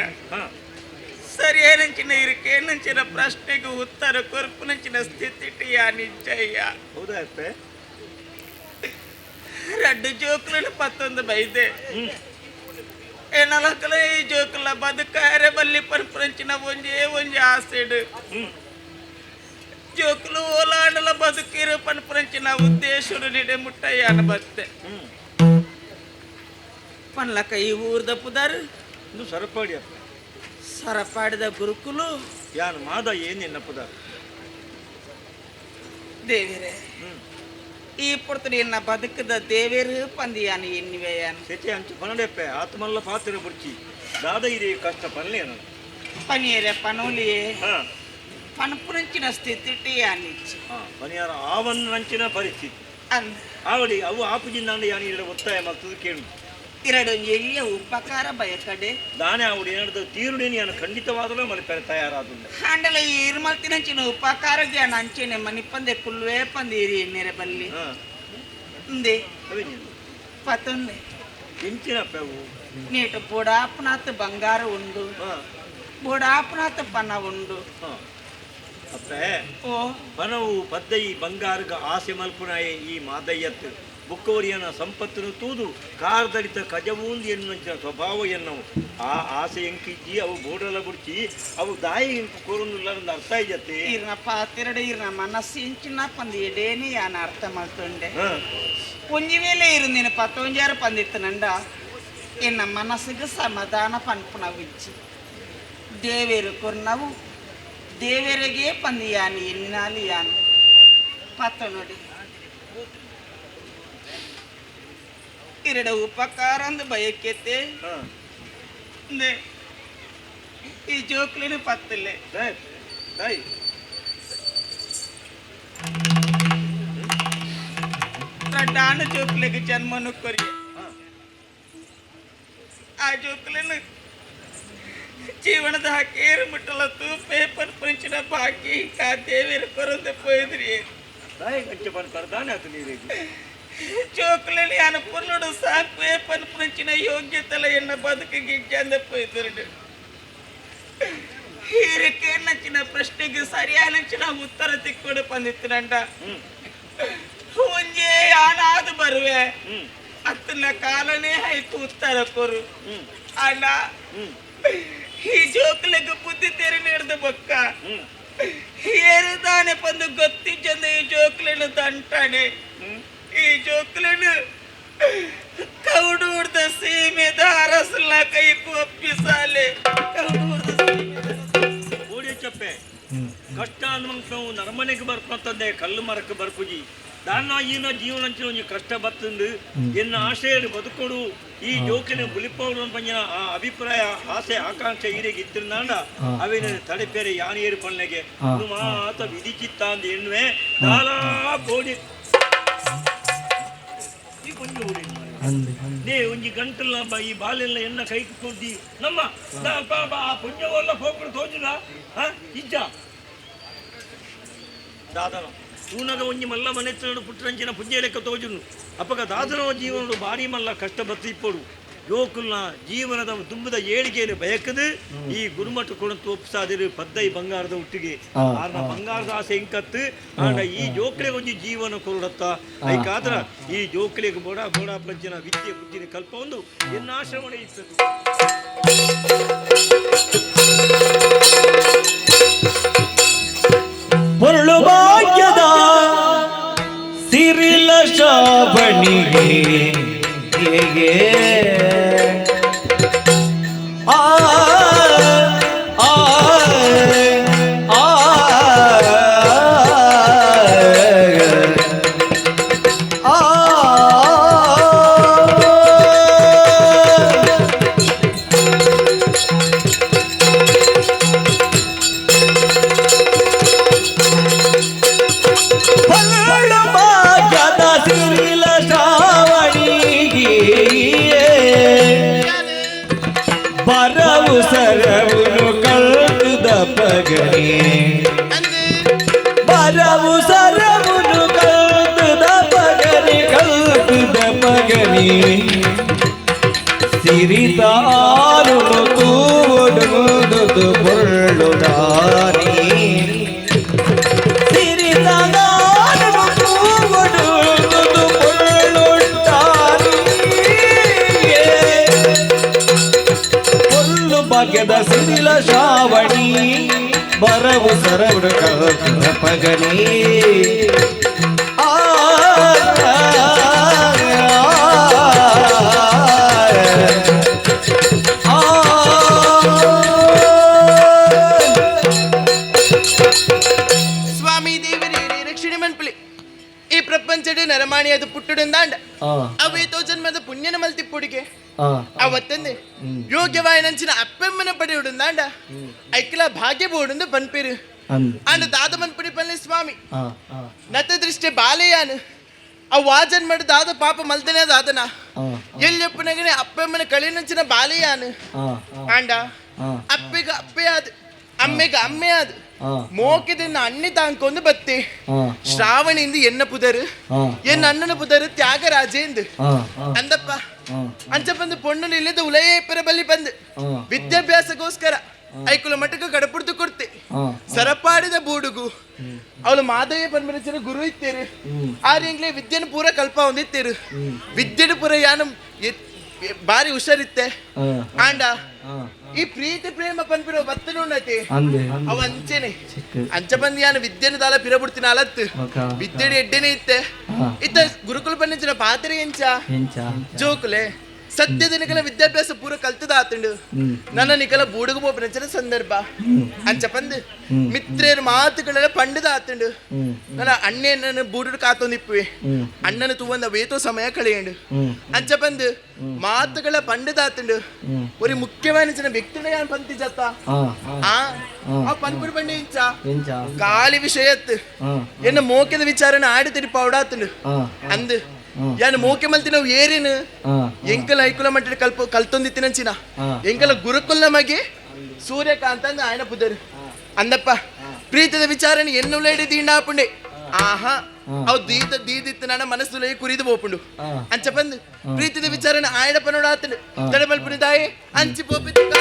ಸರಿಯಾನಂಚಿನ ಇರುಕೇನಂಚಿನ ಪ್ರಶ್ನೆಗೆ ಉತ್ತರ ಕೊರ್ಪುನಂಚಿನ ಸ್ಥಿತಿ ಯಾನಿಜ್ಜಯ್ಯ. ಹೌದಾ ಅಪ್ಪೆ? ರಡ್ಡು ಜೋಕುలను ಪತ್ತೊಂದು ಬೈದೆ ಏನಲಕಲ ಈ ಜೋಕುಲ ಬದುಕಾರೆ ಬಲ್ಲಿ ಪನ್ಪುನಂಚಿನ ಒಂಜೇ ಒಂಜಿ ಆಸೆಡು ಜೋಕುಲು ಓಲಾಂಡಲ ಬದುಕಿರು ಪನ್ಪುನಂಚಿನ ಉದ್ದೇಶಡು ನಿಡೆ ಮುಟ್ಟಯ್ಯಾನ ಬತ್ತೆ ಪನ್ಲಕ ಈ ಊರ್ದ ಪುದರ್ ಇದು ಸರಪಾಡಿ ಅಪ್ಪ. ಸರಪಾಡಿದ ಗುರುಕುಲು. ಯಾನು ಮಾದ ಏನ್ ನಿನ್ನಪ್ಪದ? ದೇವಿರೇ, ಈ ಪೊರ್ತುಡು ಎನ್ನ ಬದುಕದ ದೇವೇರು ಪಂದಿಯಾನು ಎನ್ನಿವೆಯಾನು. ಸೆಚೆ ಅಂಚು ಪನಡೆಪ್ಪೆ, ಆತ್ಮಲ್ಲ ಪಾತ್ರ ಬುಡ್ಚಿ ದಾದ ಇದೆ ಕಷ್ಟ ಪನ್ಲೇನು. ಪನಿಯರೆ ಪನೋಲಿಯೇ ಪನಪುನಂಚಿನ ಸ್ಥಿತಿ ಯಾನಿಚ್ಚಿ. ಪನಿಯಾರ ಆವನ್ನಂಚಿನ ಪರಿಸ್ಥಿತಿ ಅಂದ ಆವಡಿ ಅವು ಆಪುಜಿಂದಾಂಡ ಯಾನು ಇಡ ಒತ್ತಾಯ ಮಲ್ತದು ಕೇಳು. ಎರಡು ಎಲ್ಲಿಯ ಉಪಕಾರ ಬಯಕಡೆ. ದಾನೆ ಆವಡಿ ಏನಾದ್ರು ತೀರುಡೇನಿ ಯಾನು ಖಂಡಿತವಾದಲೂ ಮಲ್ಪೆರೆ ತಯಾರಾದುಂಡೆ. ಹಾಂಡಲ ಈ ಇರ್ಮಲ್ತಿನಂಚಿನ ಉಪಕಾರಕ್ಕೆ ಯಾನು ಅಂಚೆನೆ ಮನಿಪಂದೆ ಕುಲ್ವೇ ಪಂದೀರಿ ಎನ್ನೆರೆ ಬಲ್ಲಿ ಇಂದೆ ಅವೇ ನೀನು ಪತೊಂದೆ ಎಂಚಿನ ಅವು? ನೀಟು ಬೊಡಾಪನಾತ್ ಬಂಗಾರ ಉಂಡು, ಬೊಡಾಪನಾತ್ ಪನ ಉಂಡು. ಅಪ್ಪೆ, ಓ ಪನವು ಪದ್ದೈ ಬಂಗಾರಗ ಆಸೆ ಮಲ್ಪುನಾಯೆ ಈ ಮಾದಯ್ಯತ್ತು ಬುಕ್ಕವರಿಯನ ಸಂಪತ್ತನ್ನು ತೂದು ಕಾರ್ದಡಿತ ಕಜವೂಂದಿ ಎನ್ನುವಂಚಿನ ಸ್ವಭಾವ ಎನ್ನವು. ಆ ಆಸೆ ಎಂಕಿಜ್ಜಿ ಅವು ಬೋಡಲ ಬುಡ್ಚಿ ಅವು ದಾಯಿ ಎಂಕು ಕೋರೊಂದುಲ್ಲ ಅರ್ಥ ಇದ್ದತ್ತೆ. ಇರ್ನ ಪಾತಿರಡು ಇರ್ನ ಮನಸ್ಸು ಇಂಚಿನ ಪಂದು ಎಡೇನೆ ಯಾನ ಅರ್ಥ ಮಲ್ತೊಂಡೆ. ಒಂಜಿ ವೇಳೆ ಇರುಂದಿನ ಪತ್ತೊಂಜಾರು ಪಂದಿತ್ತನಂಡ ಎನ್ನ ಮನಸ್ಸಿಗೆ ಸಮಾಧಾನ ಪನ್ಪುನವಿಜ್ಜಿ. ದೇವೇರು ಕೊರ್ನವು ದೇವರಿಗೆ ಪಂದು ಯಾನು ಎನ್ನಾಲಿ ಯಾನು ಪತ್ತ ನೋಡಿ ಎರಡು ಉಪಕಾರ ಅಂದು ಬಯಕೆತೆ ಈ ಜೋಕ್ಲಿನ ಪತ್ತಲೆ ರಡ್ಡಾನ ಜೋಕ್ಲಿಗೆ ಜನ್ಮನು ಕೊರಿಯ. ಆ ಜೋಕ್ಲಿನ ಜೀವನದ ಹಾಕೇರು ಮುಟ್ಟಲ ಪೇಪರ್ ಪಂಚಿನ ಬಾಕಿ ಆ ದೇವಿಯರು ಕೊರಂದೆ ಪೋಯಿದ್ರಿ. ಜೋಕ್ಲಿನ ಯಾನ ಪುರ್ಲುಡು ಸಾಕು ಪೇಪರ್ ಪಂಚಿನ ಯೋಗ್ಯತೆಲ ಎನ್ನ ಬದುಕಿಗೆ ಇಜ್ಜಂದೆ ಪೋಯ್ದರು. ಹೀರಕ್ಕೆ ನಚ್ಚಿನ ಪ್ರಶ್ನೆಗೆ ಸರಿಯಾದ ಉತ್ತರ ತಿಕ್ಕೊಡು ಪಂದಿತ್ತಿನಂಡ ಒಂಜೇ ಯಾನಾದು ಬರುವೆ ಅತ್ತನ ಕಾಲನೇ ಆಯ್ತು ಉತ್ತರ ಕೊರು. ಅಣ್ಣ, ಈ ಜೋಕ್ಲಿಗೆ ಬುದ್ಧಿ ತೆರೆ ನೀಡ್ದ ಬೊಕ್ಕ ಏರುದಾನೆ ಪಂದು ಗೊತ್ತಿಜ್ಜಂದ ಈ ಜೋಕ್ಲಿನ ದಂಟಾನೆ. ಈ ಜೋಕ್ಲಿನ ಕೌಡೂರ್ದ ಸೀಮೆದ ಅರಸಲ ಕೈ ಒಪ್ಪಿಸಾಲೆ ಕೌಡೂರ್ದ ಓಡಿ ಚಪ್ಪೆ ಕಷ್ಟ ಅನ್ನುವಂಥ ನರಮನೆಗೆ ಬರ್ಪಂತಂದೆ ಕಲ್ಲು ಮರಕ್ಕೆ ಬರ್ಪುಜಿ ದಾನ ಈನ ಜೀವನ ಒಂಜಿ ಕಷ್ಟ ಬತ್ತಂದು ಎನ್ನ ಆಶೆಯನ್ನು ಬದುಕೊಡು ಈ ಜೋಕಿನ ಬುಲಿಪೌಡು ಪಂಜಿನ ಆ ಅಭಿಪ್ರಾಯ ಆಸೆ ಆಕಾಂಕ್ಷೆ ಈರೆಗೆ ಇತ್ತಿರುಂದಾಂಡ ಅವೇನ ತಡೆಪೇರೆ ಯಾನಿಯರು ಪನ್ಲೆಗೆ ಮಾತ ವಿಧಿಚಿತ್ತ ಅಂದ್ ಎನ್ನುವೆ ದಾಲಾ ಬೋಡಿ ಈ ಕೊಂಚ ಓಡಿ ನೇ ಒಂಜಿ ಗಂಟಲ್ಲ ಈ ಬಾಲೆಲ್ಲ ಎನ್ನ ಕೈಗೆ ಕೊಡ್ದಿ ನಮ್ಮ ಆ ಪುಣ್ಯವಲ್ಲ ಪೋಪುಡು ತೋಜುನ ಇಜ್ಜ ದಾದನ ತೂನಗ ಒಂಜಿ ಮಲ್ಲ ಮನೆತ್ತನಡು ಪುಟ್ಟರಂಚಿನ ಪುಣ್ಯ ಲೆಕ್ಕ ತೋಜುನು ಅಪಗ ದಾದನ ಜೀವನಡು ಭಾರಿ ಮಲ್ಲ ಕಷ್ಟ ಬತ್ತಿಪ್ಪಡು ಜೋಕುಲ್ನ ಜೀವನದ ತುಂಬದ ಏಳಿಗೆಯನ್ನು ಬಯಕದು ಈ ಗುರುಮಠ ಕೊಡ ತೋಪ್ಸಾದಿರು ಪದ್ದೈ ಬಂಗಾರದ ಒಟ್ಟಿಗೆ ಆರ್ನ ಬಂಗಾರದ ಆಸೆ ಇಂಕತ್ತು ಆಂಡ ಈ ಜೋಕ್ಲೆಗೆ ಒಂಜಿ ಜೀವನ ಕೊರಡತ್ತ ಐಕಾದ್ರ ಈ ಜೋಕ್ಲೆಗೆ ಬೋಡ ಬೋಡ ಪ್ರಜ್ಞನ ವಿದ್ಯೆ ಬುದ್ಧಿನ ಕಲ್ಪ ಒಂದು ಎನ್ನ ಆಶ್ರಮಣ ಇತ್ತದು. ಪೊರುಳು ಭಾಗ್ಯದ ಸಿರಿಲ ಶಾಬಣಿಗೆ ಆ ಸಿರಿತಾನು ತೂವೊಡುದು ಬೊಳ್ಳುದಾರಿ ಸಿರಿತಾನು ತೂವೊಡುದು ಬೊಳ್ಳುದಾರಿ ಕೊಲ್ಲು ಭಾಗ್ಯದ ಸಿರಿಲ ಶ್ರಾವಣಿ ಬರವು ಸರವಡು ಪಗನಿ ಸ್ವಾಮಿ ದೇವರೇ ರಕ್ಷಣೆ ಮನ್ಪುಲಿ ಈ ಪ್ರಪಂಚಡ್ ನರಮಾಣಿಯದು ಪುಟ್ಟುಡುಂದಾಂಡ ಅವೇತೋ ಜನ್ಮದ ಪುಣ್ಯನ ಮಲ್ತಿಪ್ಪುಡಿಗೆ ಅವತ್ತಂದೆ ಯೋಗ್ಯವಾಯನಂಚಿನ ಅಪ್ಪೆಮ್ಮನ ಪಡೆಯುಡುಂದಾಂಡ ಐಕ್ಲ ಭಾಗ್ಯ ಬೋಡುಂದು ಪನ್ಪಿರು ಅಂಡ ದಾದ ಮನ್ಪುಡಿ ಪಲ್ಲೆ ಸ್ವಾಮಿ ನತ ದೃಷ್ಟಿ ಬಾಲೆಯಾನು ಅವ್ ಆ ಜನ್ಮಡ್ ದಾದ ಪಾಪ ಮಲ್ತನೇ ದಾದನ ಎಲ್ಲಿಯಪ್ಪನಗನೆ ಅಪ್ಪೆಮ್ಮನ ಕಳಿನಂಚಿನ ಬಾಲೆಯಾನು ಆಂಡ ಅಪ್ಪೆಗ ಅಪ್ಪೆ ಆದ್ ಅಮ್ಮೆಗ ಅಮ್ಮೆ ಆದ್ ಮೋಕದಿಂದ ಅಣ್ಣಿ ತಾಂಕೊಂದು ಬತ್ತಿ ಶ್ರಾವಣಿಂದ ಎನ್ನ ಪುದರು ಎನ್ನ ಅಣ್ಣನ ಪುದರು ತ್ಯಾಗರಾಜೇಂದು ಅಂದಪ್ಪ ಅಂಚ ಬಂದು ಪೊಣ್ಣು ಇಲ್ಲದ ಉಲಯೇ ಪೆರಬಲಿ ಬಂದು ವಿದ್ಯಾಭ್ಯಾಸಕ್ಕೋಸ್ಕರ ಐಕುಲ ಮಟ್ಟಕ್ಕೆ ಕಡಪುಡ್ದು ಕೊಡ್ತೆ ಸರಪಾಡಿದ ಬೂಡುಗು ಅವಳು ಮಾದಯ್ಯ ಪನ್ಮನಚಿನ ಗುರು ಇತ್ತೇರು ಆರ್ಯಂಗ್ಲೆ ವಿದ್ಯೆನ ಪೂರ ಕಲ್ಪ ಹೊಂದಿತ್ತೇರು ವಿದ್ಯೆನ ಪೂರ ಯಾನು ಬಾರಿ ಹುಷಾರಿತ್ತೆ ಆಂಡ ಈ ಪ್ರೀತಿ ಪ್ರೇಮ ಪನ್ಪಿರೋ ಬತ್ತನುಣ್ಣತಿ ಅವ ಅಂಚೆನೆ ಅಂಚ ಬಂದು ಯಾನು ವಿದ್ಯೆನ ದಾಲ ಪಿರಬುಡ್ತಿನ ಅಲತ್ತು ವಿದ್ಯೆಡು ಎಡ್ಡೆನೆ ಇತ್ತೆ ಇತ್ತ ಗುರುಕುಲ ಪನ್ನಿಂಚಿನ ಪಾತ್ರೆ ಎಂಚ ಜೋಕುಲೆ ಸದ್ಯದ ನಿಕಲ ವಿದ್ಯಾಭ್ಯಾಸ ಪೂರ ಕಲ್ತದ ಆತಂಡು ನನ್ನ ನಿಕಲ ಬೂಡುಗು ಪೋಪಿನಂಚಿನ ಸಂದರ್ಭ ಅಂಚ ಪಂದು ಮಿತ್ರೇರು ಮಾತುಗಳೆಲ್ಲ ಪಂಡದ ಆತಂಡು ನನ್ನ ಅಣ್ಣನ ಬೂಡುಡು ಕಾತೊಂದಿಪ್ಪುವೆ ಅಣ್ಣನ ತೂವಂದ ವೇತೋ ಸಮಯ ಕಳೆಯಂಡು ಅಂಚ ಪಂದು ಮಾತುಗಳ ಪಂಡದ ಆತಂಡು ഒരു ಮುಖ್ಯವಾದ ವ್ಯಕ್ತಿನ ಯಾನ್ ಪಂತಿ ಜತ್ತ ಆ ಆ ಪನ್ಪುಡಿ ಪಂಡಿ ಇಂಚ ಕಾಲಿ ವಿಷಯತ್ ಎನ್ನ ಮೋಕೆದ ವಿಚಾರನ ಆಡಿ ತಿರುಪಾವಡಾತಂಡು ಅಂದು ಯಾನ್ ಮೋಕೆ ಮಲ್ತಿನ ಏರಿನ ಎಂಕಲ ಐಕುಲ ಮಟ್ಟ ಕಲ್ಪ ಕಲ್ತೊಂದಿತ್ತಿನಂಚಿನ ಎಂಕಲ ಗುರುಕುಲ ಮಗೆ ಸೂರ್ಯಕಾಂತ ಅಂದ ఆయన ಪುದರು ಅಂದಪ್ಪ ಪ್ರೀತಿದ ವಿಚಾರನ ಎನ್ನುಲೇಡಿ ದಿಂಡಾಪುಂಡೆ ಆಹಾ ಅವು ದೀದ ದೀದಿತ್ತು ನನ್ನ ಮನಸ್ಸುಲೇ ಕುರಿದು ಪೋಪುಂಡು ಅಂಚ ಬಂದು ಪ್ರೀತಿದ ವಿಚಾರನ ಆಯಡ ಪನೋಡಾತಂಡು ತಡಮಲ್ಪುನಿ ತಾಯಿ ಅಂಚಿ ಪೋಪಿತ್ತ.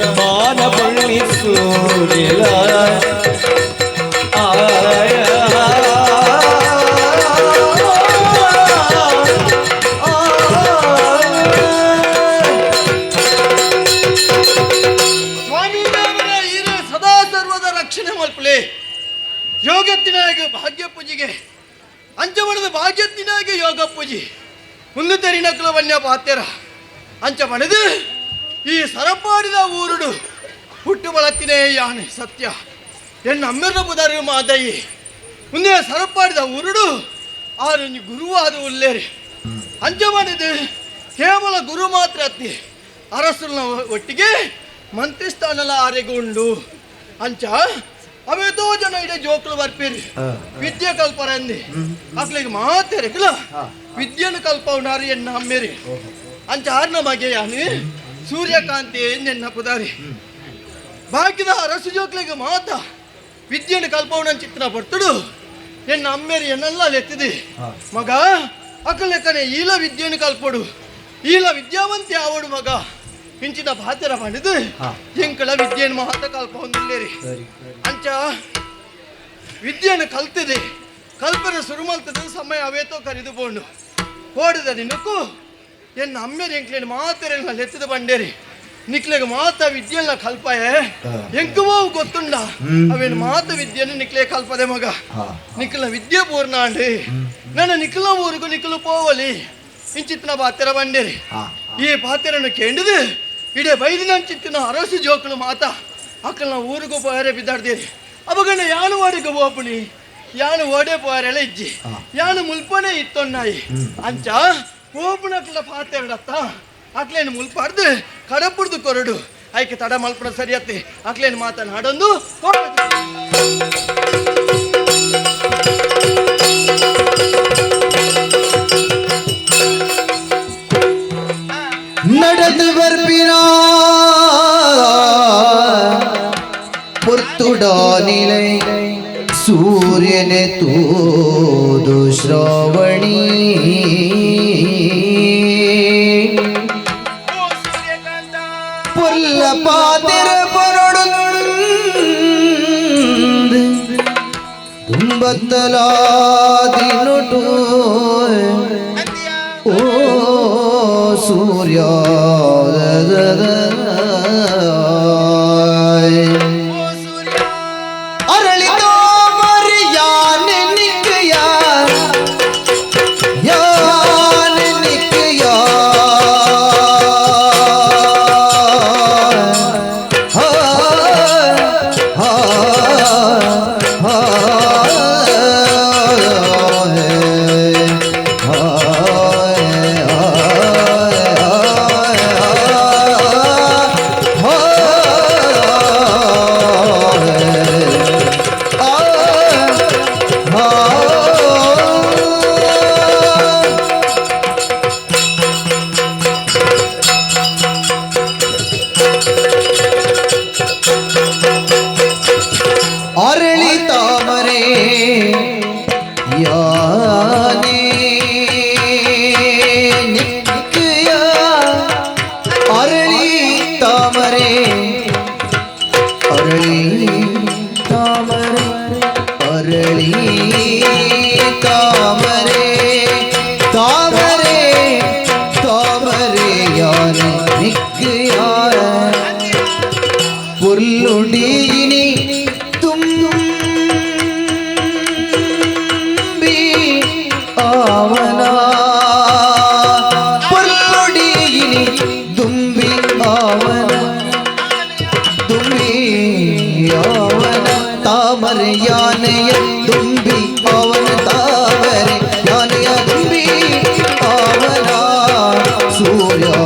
ಬಾನ ಸೂರ್ಯಲ. ಆಯ. ಪುಟ್ಟಿನಾಗೆ ಅಂಚ ಬಣದ ಭಾಗ್ಯತ್ತಿನಾಗೆ ಯೋಗ ಪೂಜಿ ಮುಂದೆ ತೆರಿನಕ್ಲು ಬನ್ಯ ಪಾತೆರ ಅಂಚ ಬಣದು ಈ ಸರಪಾಡಿದ ಊರುಡು ಹುಟ್ಟು ಬಳತ್ತಿನೇ ಯಾನೆ ಸತ್ಯ ಎನ್ನ ಅಮ್ಮೆರ್ನ ಬುದಾರು ಮಾದಯಿ ಮುಂದೆ ಸರಪಾಡಿದ ಊರುಡು ಆರು ಗುರುವಾದ ಉಲ್ಲೇರಿ ಅಂಚ ಮಾಡಿದ ಕೇವಲ ಗುರು ಮಾತ್ರ ಅತ್ತಿ ಅರಸನ ಒಟ್ಟಿಗೆ ಮಂತ್ರಿ ಸ್ಥಾನಲ ಆರೆಗೂ ಉಂಡು ಅಂಚ ಅವೇತೋ ಜನ ಇಡೇ ಜೋಕ್ಲು ಬರ್ಪೇರಿ ವಿದ್ಯೆ ಕಲ್ಪರಂದಿ ಅಕ್ಲಿಗೆ ಮಾತೇರಿಕಲ ವಿದ್ಯೆನು ಕಲ್ಪವನಾರಿ ಎನ್ನ ಅಮ್ಮೇರಿ ಅಂಚ ಆರ್ನ ಮಗೆ ಯಾನಿ ಸೂರ್ಯಕಾಂತಿ ಎನ್ನ ಪುದಾರಿ ಬಾಕಿದ ಅರಸು ಜೋಕ್ಲಿಗೆ ಮಾತ ವಿದ್ಯೆನು ಕಲ್ಪವನ ಚಿತ್ರ ಬರ್ತಡು ಎನ್ನ ಅಮ್ಮೇರಿ ಎನ್ನೆಲ್ಲ ಲೆತ್ತಿದೆ ಮಗ ಅಕಲೆಕ್ಕನೆ ಈಲ ವಿದ್ಯೆನು ಕಲ್ಪಡು ಈಲ ವಿದ್ಯಾವಂತಿ ಆವಡು ಮಗ ಇಂಚಿನ ಭಾತರ ಮಾಡಿದು ಎಂಕಳ ವಿದ್ಯೆಯನ್ನು ಮಾತ ಕಲ್ಪ ಹೊಂದಿಲ್ಲೇರಿ ಅಂಚ ವಿದ್ಯೆಯನ್ನು ಕಲ್ತಿದೆ ಕಲ್ಪನೆ ಸುರುಮಲ್ತದ ಸಮಯ ಅವೇತೋ ಕರಿದು ಬೋಂಡು ಕೋಡಿದ ದಿನಕ್ಕೂ ಎನ್ನ ಅಮ್ಮೇರಿ ಎಂಕ್ಲೇನು ಮಾತೆರೆಲ್ಲ ಲೆತ್ತದ ಬಂಡೇರಿ ನಿಕ್ಲೆಗೆ ಮಾತ ವಿದ್ಯೆಲ್ಲ ಕಲ್ಪಾಯೆ ಎಂಕುವೋ ಗೊತ್ತುಂಡ ಅವೇನು ಮಾತ ವಿದ್ಯೆಯನ್ನು ನಿಕ್ಲೆ ಕಲ್ಪದೆ ಮಗ ನಿಕ್ಲ ವಿದ್ಯೆ ಪೂರ್ಣ ಅಂಡಿ ನನ್ನ ನಿಕ್ಲ ಊರಿಗೂ ನಿಕ್ಲು ಪೋವಲಿ ಇಂಚಿತ್ತಿನ ಬಾತೆರ ಬಂಡೇರಿ ಈ ಪಾತೆರನ್ನು ಕೇಂಡಿದು ಇಡೇ ಬೈದಿನಂಚಿತ್ತಿನ ಅರಸು ಜೋಕುಲು ಮಾತ ಅಕ್ಕಲ್ನ ಊರಿಗೂ ಪೋಯರೆ ಬಿದ್ದಾಡ್ದೇರಿ ಅವಗಣ ಯಾನು ವಾಡಿಗೆ ಓಪುಣಿ ಯಾನು ಓಡೆ ಪೋಯರೆಲ್ಲ ಇಜ್ಜಿ ಯಾನು ಮುಲ್ಪನೆ ಇತ್ತೊನ್ನಾಯಿ ಅಂಚ ಓಪುನಕ್ಲ ಪಾತೆರಡತ್ತ ಅಕ್ಲೇನು ಮುಲ್ಪಾಡ್ದು ಕಡಪುಡ್ದು ಕೊರಡು ಐಕೆ ತಡ ಮಲ್ಪಣ ಸರಿಯತ್ತೆ ಅಕ್ಲೇನು ಮಾತನಾಡೊಂದು ನಡೆದು ಬರ್ಪಿನ ಪುರ್ತುಡಾನಿಲೈ ಸೂರ್ಯನೆ ತೂದು ಶ್ರಾವಣಿ ಓ ಸೂರ್ಯಕಾಂತ ಪುಲ್ಲ ಪಾತಿರ ಪೊರಡು ತುಂಬತ್ತಲಾದಿನುಟು ಅಂದ್ಯಾ ಓ ಸೂರ್ಯ ಓ ಸೂರ್ಯ ಅರಳಿತೋ ಮರಿಯಾನೆ ನಿಕ್ಕಯ ಯಾನೆ ನಿಕ್ಕಯ ಹಾ ಹಾ ಹಾ ಅರಳಿ ತಾಮರೆ ಯಾನೇ ನಿಕ್ಕಯ ಅರಳಿ ತಾಮರೆ ಅರಳಿ ತಾಮರೆ ಅರಳಿ ತಾಮರೆ ತಾಮರೆ ತಾಮರೆ ಯಾನೆ ನಿಕ್ಕಯ பொருளுடியினி தும்பி ஆவனா பொருளுடியினி தும்பி ஆவன தும்பி ஆவன தாமரை யானைய தும்பி ஆவன தாமரை யானைய தும்பி ஆவனா சூர்யா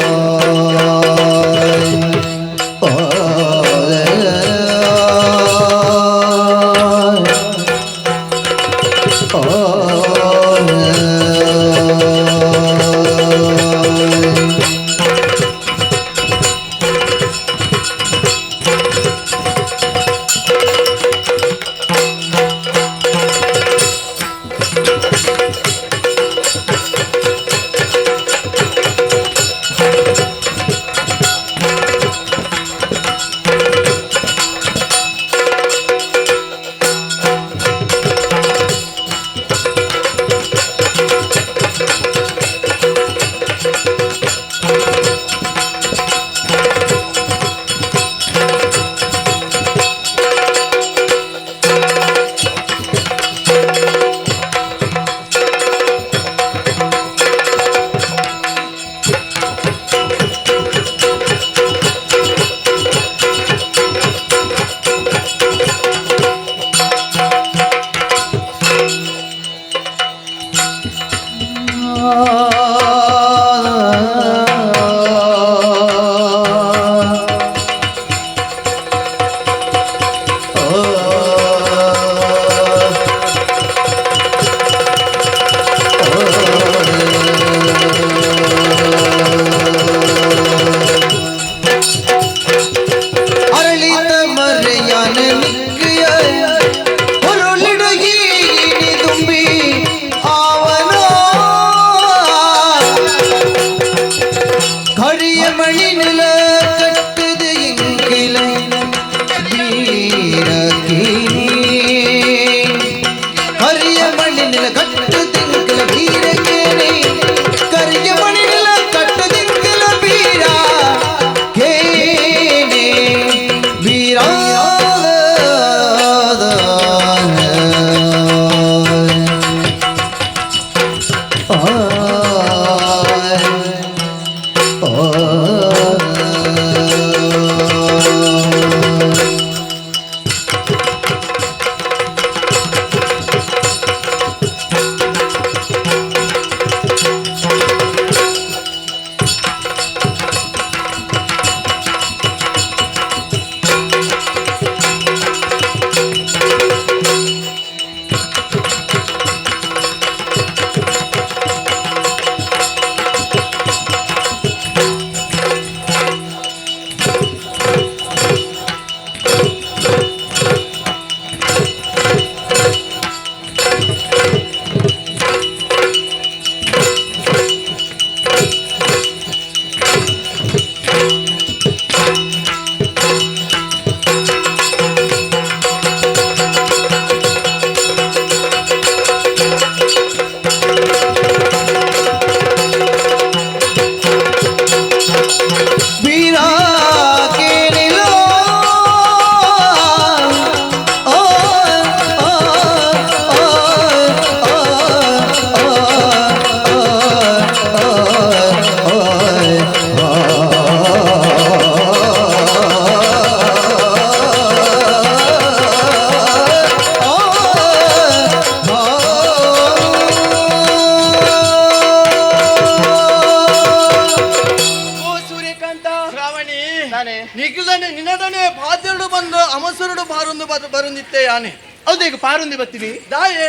ನಿಖಿಲನೆ ನಿನ್ನದನೆ ಪಾತೆರಡು ಬಂದು ಅಮಸರುಡು ಬಾರೊಂದು ಬರುಂದಿತ್ತೆ ಯಾನೆ. ಹೌದು, ಈಗ ಪಾರುಂದಿ ಬತ್ತೀನಿ ದಾಯೆ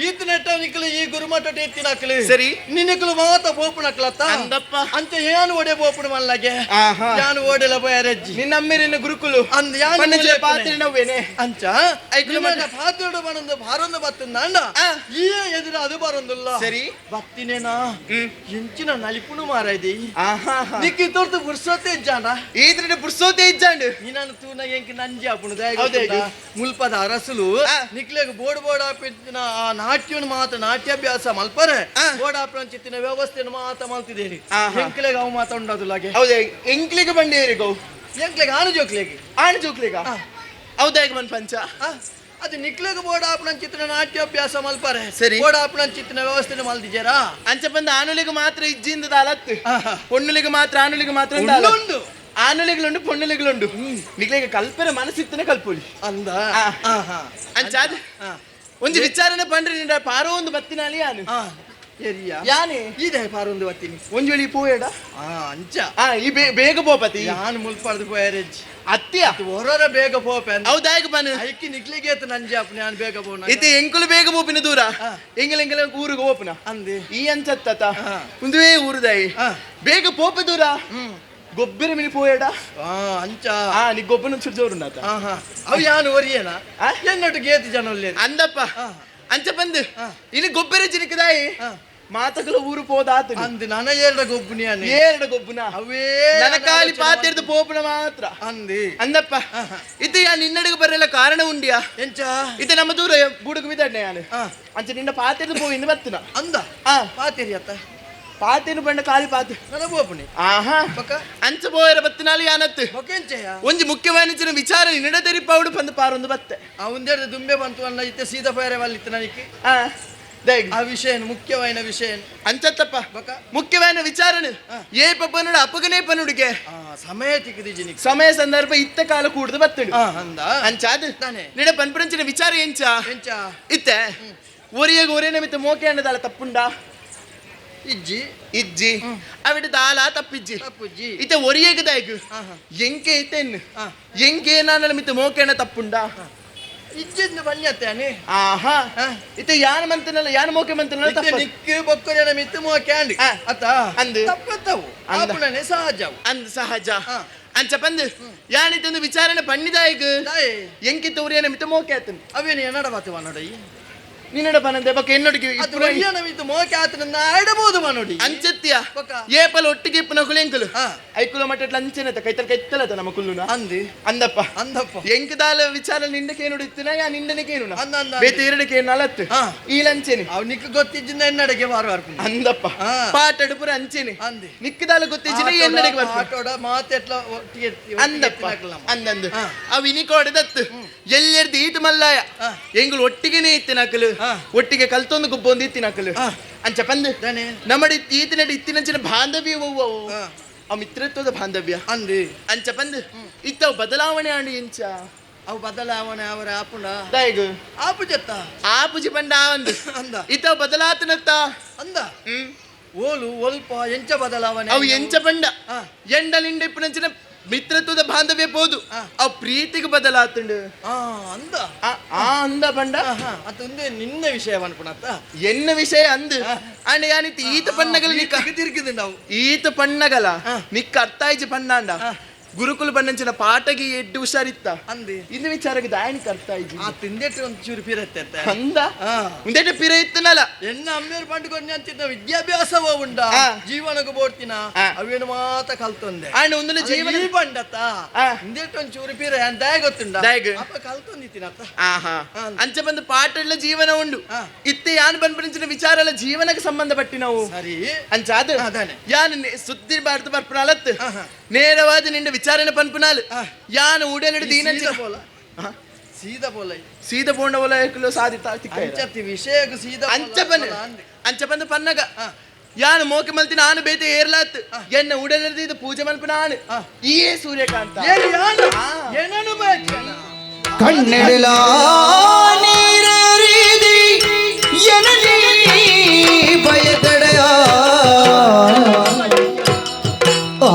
ಈತ ನೆಟ್ಟ ನಿಖಲು ಈ ಗುರುಮಠ ಎತ್ತಿನಕ್ಲು ಸರಿ. ನಿನಕಲು ಮಾತ ಪೋಪುನಕ್ಲತ್ತ ಅಂದಪ್ಪ. ಅಂಚ ಏನು ಒಡೆ ಪೋಪುಣ ಮಲ್ಲಗೆ ಯಾನು ಓಡೆಲ ಪೋಯರೆಜ್ಜಿ ನಿನ್ನಮ್ಮೆರಿನ ಗುರುಕುಲು ಅಂದ್ ಯಾನು ಪಣ್ಣಂಚಿನ ಪಾತ್ರೆ ನವ್ವೇನೆ ಅಂಚ ಐಕ್ಲು ಐಕ್ಲು ಪಾತ್ರೆಡು ಬನೊಂದು ಬಾರೊಂದು ಬತ್ತುಂದಾಂಡ ಈ ಎದುರು ಅದು ಬರೊಂದುಲ್ಲ. ಸರಿ. ಬತ್ತಿನೇನಾ ಎಂಚಿನ ನಲಿಪುನು ಮಾರಾಯ್ದಿ ನಿಕ್ಕಿ ತೋರ್ತು ಪುರ್ಸೊತ್ತೆ ಇಜ್ಜಾಂಡ ಈದ್ರೆ ಪುರ್ಸೋತೆ ಇಜ್ಜಾಂಡ್ ನಿನ್ನನ್ನು ತೂನ ಎಂಕ್ ನಂಜಿ ಆಪುಣು ಹೌದು. ಮುಲ್ಪದ ಅರಸುಲು ನಿಕ್ಲೆಗ್ ಬೋರ್ಡ್ ಬೋರ್ಡ್ ಆಪಿನ ಆ ನಾಟ್ಯವನ್ನು ಮಾತ್ರ ನಾಟ್ಯಾಭ್ಯಾಸ ಮಲ್ಪರೆ ಬೋರ್ಡ್ ಆಪಿನ ಚಿತ್ತಿನ ವ್ಯವಸ್ಥೆಯನ್ನು ಮಾತ್ರ ಮಲ್ತಿದ್ದೇನೆ. ಎಂಕ್ಲೆಗ್ ಅವು ಮಾತ್ರ ಉಂಡದುಲಾಗೆ. ಹೌದೇ, ಎಂಕ್ಲಿಗೆ ಬಂಡೇರಿಗೋ ಎಂಕ್ಲೆಗ್ ಆನು ಜೋಕ್ಲೆಗ್ ಆಣ್ ಜೋಕ್ಲಿಗ ಹೌದಾ ಮನ್ ಪಂಚ ಅದು ನಿಕ್ಲೆಗ್ ಬೋರ್ಡ್ ಆಪಣ ಚಿತ್ರ ನಾಟ್ಯಾಭ್ಯಾಸ ಮಲ್ಪರೆ. ಸರಿ. ಬೋರ್ಡ್ ಆಪಣ ಚಿತ್ತಿನ ವ್ಯವಸ್ಥೆನ ಮಲ್ತಿಜೇರಾ ಅಂಚ ಬಂದ ಆನುಲಿಗೆ ಮಾತ್ರ ಇಜ್ಜಿಂದ ದಾಲತ್ತು ಪೊಣ್ಣುಲಿಗೆ ಮಾತ್ರ ಆನುಲಿಗೆ ಮಾತ್ರ ಉಂಡು. ಆನುಲಿಗಲುಂಡು ಪೊಣ್ಣುಲಿಗಲುಂಡು ನಿಕ್ಲೆಗ್ ಕಲ್ಪೆರ ಮನಸ್ಸಿತ್ತನೆ ಕಲ್ಪೊಲಿ ಅಂದ. ಅಂಚಾದ ಒಂಜಿ ವಿಚಾರನೆ ಪಂಡ್ರೆ ನಿಂಡ ಪಾರೋ ಒಂದು ಬತ್ತಿನಾಲಿ ಯಾನು ಎರಿಯಾ ಯಾನೆ ಇದೆ ಪಾರೊಂದು ಬತ್ತೀನಿ ಒಂಜಿ ವೇಳಿ ಪೋಯಡ ಅಂಚ ಈ ಬೇಗ ಪೋಪತಿ ಯಾನು ಮುಲ್ಪಡ್ದು ಪೋಯರೆಜ್ಜಿ ಅತ್ತಿಯ ಹೊರರ ಬೇಗ ಪೋಪೆ ಹೌದಾಯಕ ಪನ್ ಐಕಿ ನಿಕ್ಲಿಗೆ ಏತು ನಂಜಿ ಅಪ್ಪ ನಾನು ಬೇಗ ಪೋನ ಇತ್ತೆ ಎಂಕುಲು ಬೇಗ ಪೋಪಿನ ದೂರ ಎಂಗಲ್ ಎಂಗಲ ಊರಿಗೆ ಪೋಪುನ ಅಂದೆ ಈ ಅಂಚತ್ತ ಉಂದುವೇ ಊರುದಾಯಿ ಬೇಗ ಪೋಪೆ ದೂರ ಗೊಬ್ಬರ ಮಿನಿ ಪೋಯಡ ಅಂಚ ನೀ ಗೊಬ್ಬನ ಚೂರು ಜೋರುಂಡಾತ ಅವು ಯಾನು ಒರಿಯೇನ ಎನ್ನೊಟ್ಟು ಗೇತು ಜನ ಒಲ್ಲೇರು ಅಂದಪ್ಪ ಅಂಚ ಬಂದು ಇನ್ನು ಗೊಬ್ಬರ ಜಿನಿಕದಾಯಿ ಮಾತಕಲ ಊರು ಪೋದಾತು ಅಂದ್ ನನ ಏರಡ ಗೊಬ್ಬುನಿ ಏರಡ ಗೊಬ್ಬುನ ಅವೇ ನನ್ನ ಕಾಲಿ ಪಾತೆರ್ದು ಪೋಪುನ ಮಾತ್ರ ಅಂದಿ ಅಂದಪ್ಪ ಇತ್ತೆ ಯಾ ನಿನ್ನಡಿಗೆ ಬರಲ್ಲ ಕಾರಣ ಉಂಡಿಯಾ ಎಂಚ ಇತ್ತೆ ನಮ್ಮ ದೂರ ಬುಡುಗು ಬಿದ್ದಣ್ಣ ಯಾನು ಅಂಚ ನಿನ್ನ ಪಾತೆರ್ದು ಪೋಯಿಂದು ಬತ್ತುನ ಅಂದ ಪಾತೆರಿ ಅತ್ತ ಪಾತೆನು ಬಣ್ಣ ಕಾಲಿ ಪಾತೆ ನನ್ನ ಪೋಪುನಿ ಆಹಾ ಬೊಕ ಅಂಚ ಪೋಯರ ಬತ್ತಿನಾಲಿ ಯಾನತ್ತು ಬೊಕ ಎಂಚೆಯ ಒಂಜಿ ಮುಖ್ಯವಾದ ವಿಚಾರ ನಿನ್ನಡ ತೆರಿಪಾವುಡು ಬಂದು ಪಾರೊಂದು ಬತ್ತೆ ಆ ಒಂದೆರಡು ದುಂಬೆ ಬಂತು ಅನ್ನ ಇತ್ತೆ ಸೀದಾ ಪೋಯರೆ ವಲ್ಲಿತ್ತು ನನಗೆ ಆ ವಿಷಯ ಮುಖ್ಯವಾದ ವಿಷಯ ಅಂಚತ್ತಪ್ಪ ಬೊಕ ಮುಖ್ಯವಾದ ವಿಚಾರನು ಏ ಪಪ್ಪನುಡು ಅಪ್ಪಗನೇ ಪನುಡಿಗೆ ಸಮಯ ತಿಕ್ಕದಿಜಿನಿ ಸಮಯ ಸಂದರ್ಭ ಇತ್ತ ಕಾಲ ಕೂಡ್ದು ಬತ್ತಡು ಅಂದ ಅಂಚಾದ ನಿಡ ಪನ್ಪುರಂಚಿನ ವಿಚಾರ ಎಂಚ ಎಂಚ ಇತ್ತೆ ಒರಿಯಗ ಒರೇ ನಮಿತ ಮೋಕೆ ಅಣ್ಣದಾಳ ತಪ್ಪುಂಡ ಇಜ್ಜಿ ಇಜ್ಜಿ ಅವಿಡ ದಾಲ ತಪ್ಪಿಜ್ಜಿ ತಪ್ಪುಜ್ಜಿ ಇತ್ತೆ ಒರಿಯಗ ದಾಯ್ಗು ಎಂಕೆ ಇತ್ತೆ ಎಂಕೆ ನಾನಲ್ಲ ಮಿತ್ತ ಮೋಕೆ ಅಣ್ಣ ತಪ್ಪುಂಡ ಇಜ್ಜಿಂದು ಬನ್ಯತ್ತೇನೆ ಆಹಾ ಇತ್ತೆ ಯಾನ ಮಂತನಲ್ಲ ಯಾನ ಮೋಕೆ ಮಂತನಲ್ಲ ಇತ್ತೆ ತಪ್ಪ ನಿಕ್ಕು ಬೊಕ್ಕರೆನ ಮಿತ್ತು ಮೋಕೆ ಅಂಡಿ ಅತ್ತ ಅಂದು ತಪ್ಪತ್ತವು ಆಪುಣನೆ ಸಹಜವು ಅಂದ್ ಸಹಜ ಅಂಚ ಪಂದು ಯಾನಿತ್ತೊಂದು ವಿಚಾರಣೆ ಪಣ್ಣಿದಾಯ್ಗು ಎಂಕಿತ್ತ ಉರಿಯನ ಮಿತ್ತ ಮೋಕೆ ಆತನು ಅವೇನು ಎನ್ನಡ ಬಾತು ನೋಡಿ ನಿನ್ನಡ ಪನಂದೆ ಬೊಕ ಎನ್ನೊಡಿಗೆ ಅದು ಒರಿಯನ ಮಿತ್ತು ಮೋಕೆ ಆತನ ಆಡಬಹುದು ಮನೋಡಿ ಅಂಚತ್ಯ ಏಪಲ ಒಟ್ಟಿಗೆ ಇಪ್ಪನ ಕುಲೆಂಕುಲು ಐಕುಲ ಮಟ್ಟಟ್ಲ ಅಂಚೆನತ ಕೈತಲ್ ಕೈತಲತ ನಮ್ಮ ಕುಲ್ಲುನ ಅಂದಿ ಅಂದಪ್ಪ ಅಂದಪ್ಪ ಎಂಕದಾಲ ವಿಚಾರ ನಿಂಡ ಕೇನುಡು ಇತ್ತಿನ ಯಾ ನಿಂಡನೆ ಕೇನುನ ಅಂದ ಅಂದ ಬೇತೆ ಎರಡು ಕೇನು ಅಲತ್ತು ಈ ಲಂಚೆನೆ ಅವ್ ನಿಕ್ ಗೊತ್ತಿಜ್ಜಿಂದ ಎನ್ನಡೆಗೆ ಬಾರು ಅರ್ಪುಂಡು ಅಂದಪ್ಪ ಪಾಟಡು ಪೂರ ಅಂಚೆನೆ ಅಂದಿ ನಿಕ್ಕದಾಲ ಗೊತ್ತಿಜ್ಜಿನ ಎನ್ನಡೆಗೆ ಬರ್ಪು ಆಟೋಡ ಮಾತೆಟ್ಲ ಒಟ್ಟಿಗೆ ಅಂದಪ್ಪ ಅಂದಂದು ಅವ್ ಇನಿಕೋಡದತ್ತು ಎಲ್ಲೆರ್ದು ಈತ ಮಲ್ಲಾಯ ಎಂಗುಲು ಒಟ್ಟಿಗೆನೇ ಇತ್ತಿನಕಲು ಒಟ್ಟಿಗೆ ಕಲ್ತೊಂದು ಗುಬ್ಬೊಂದು ಇತ್ತಿನಕಲು ಅಂಚ ಪಂದು ನಮ್ಮಡಿ ಈತಿನಡಿ ಇತ್ತಿನಂಚಿನ ಬಾಂಧವ್ಯ ಅವು ಆ ಮಿತ್ರತ್ವದ ಬಾಂಧವ್ಯ ಅಂದಿ ಅಂಚ ಪಂದು ಇತ್ತವು ಬದಲಾವಣೆ ಆಂಡು ಇಂಚ ಅವು ಬದಲಾವಣೆ ಅವರ ಆಪುಂಡ ದಾಯಗು ಆಪು ಜತ್ತ ಆಪುಜಿ ಪಂಡ ಅಂದು ಅಂದ ಇತ್ತವು ಬದಲಾತನತ್ತ ಅಂದ ಓಲು ಒಲ್ಪ ಎಂಚ ಬದಲಾವಣೆ ಅವು ಎಂಚ ಪಂಡ ಎಂಡಲಿಂಡ ಇಪ್ಪುನಂಚಿನ ಮಿತ್ರತ್ವದ ಬಾಂಧವ್ಯ ಪೋದು ಅವು ಪ್ರೀತಿಗೆ ಬದಲಾತುಂಡು ಅಂದ ಆ ಅಂದ ಪಂಡ ಅದೊಂದೇ ನಿನ್ನ ವಿಷಯ ಅನ್ಪುಣತ್ತ ಎನ್ನ ವಿಷಯ ಅಂದು ಅಂಡ್ ಯಾನಿತ್ತು ಈತ ಪಣ್ಣಗಲ ನಿಕ್ಕ ತಿರ್ಗಿದು ನಾವು ಈತ ಪಣ್ಣಗಲ ನಿಕ್ಕ ಅರ್ಥ ಆಯ್ಚಿ ಪಣ್ಣಾಂಡ ಗುರುಕುಲ ಪಣ್ಣಂಚಿನ ಪಾಠಗೆ ಎಡ್ಡು ಹುಷಾರಿತ್ತ ಅಂದಿ ಇಂದು ವಿಚಾರಕ್ಕೆ ದಾಯನಿಕ ಅರ್ಥ ಆಯ್ತು ಆ ತಿಂದೆಟ್ಟು ಒಂದು ಚೂರು ಪಿರತ್ತೆ ಅಂದ ಉಂದೆಟ್ಟು ಪಿರ ಇತ್ತನಲ್ಲ ಎನ್ನ ಅಮ್ಮೇರು ಪಂಡುಕೊಂಡು ಅಂತಿದ್ದ ವಿದ್ಯಾಭ್ಯಾಸವ ಉಂಡ ಜೀವನಕ್ಕೆ ಬೋಡ್ತಿನ ಅವೇನು ಮಾತ ಕಲ್ತೊಂದೆ ಅಂಡ್ ಒಂದೊಂದು ಜೀವನ ಬಂಡತ್ತ ಇಂದೆಟ್ಟು ಒಂದು ಚೂರು ಪಿರ ದಾಯ ಗೊತ್ತುಂಡ ಅಪ್ಪ ಕಲ್ತೊಂದಿತ್ತಿನತ್ತ ಆಹಾ ಅಂಚ ಬಂದು ಪಾಠ ಎಲ್ಲ ಜೀವನ ಉಂಡು ಇತ್ತೆ ಯಾನ್ ಬಂದ್ಬಿಡಿನ ವಿಚಾರ ಎಲ್ಲ ಜೀವನಕ್ಕೆ ಸಂಬಂಧಪಟ್ಟಿ ನಾವು ಸರಿ ಅಂಚ ಅದು ಯಾನ್ ಸುದ್ದಿ ಬಾರ್ದು ಬರ್ಪುನಾಲತ್ತು ನೇರವಾದ ನಿಂಡ ವಿಚಾರಣೆ ಪನ್ಪುನಾಲ್ ಯಾನ್ ಉಡಲಿಡು ದೀನಂಚ ಪೋಲ ಸೀದಾ ಪೋಲ ಸೀದಾ ಪೋಂಡ ಒಲ ಏಕುಲು ಸಾದಿ ಅಂಚತ್ತಿ ವಿಷಯಕ್ಕೆ ಸೀದಾ ಅಂಚ ಬನ್ನ ಅಂಚ ಬಂದು ಪನ್ನಗ ಯಾನ್ ಮೋಕೆ ಮಲ್ತಿನ ಆನು ಬೇತೆ ಏರ್ಲಾತ್ ಎನ್ನ ಉಡಲಿಡ್ದು ಇದು ಪೂಜೆ ಮಲ್ಪುನ ಆನು ಈಯೇ ಸೂರ್ಯಕಾಂತ ಏನನು ಕಣ್ಣೆಡಲ ನೀರರಿದಿ ಎನಲಿ ಬಯದಡೆಯ ಆ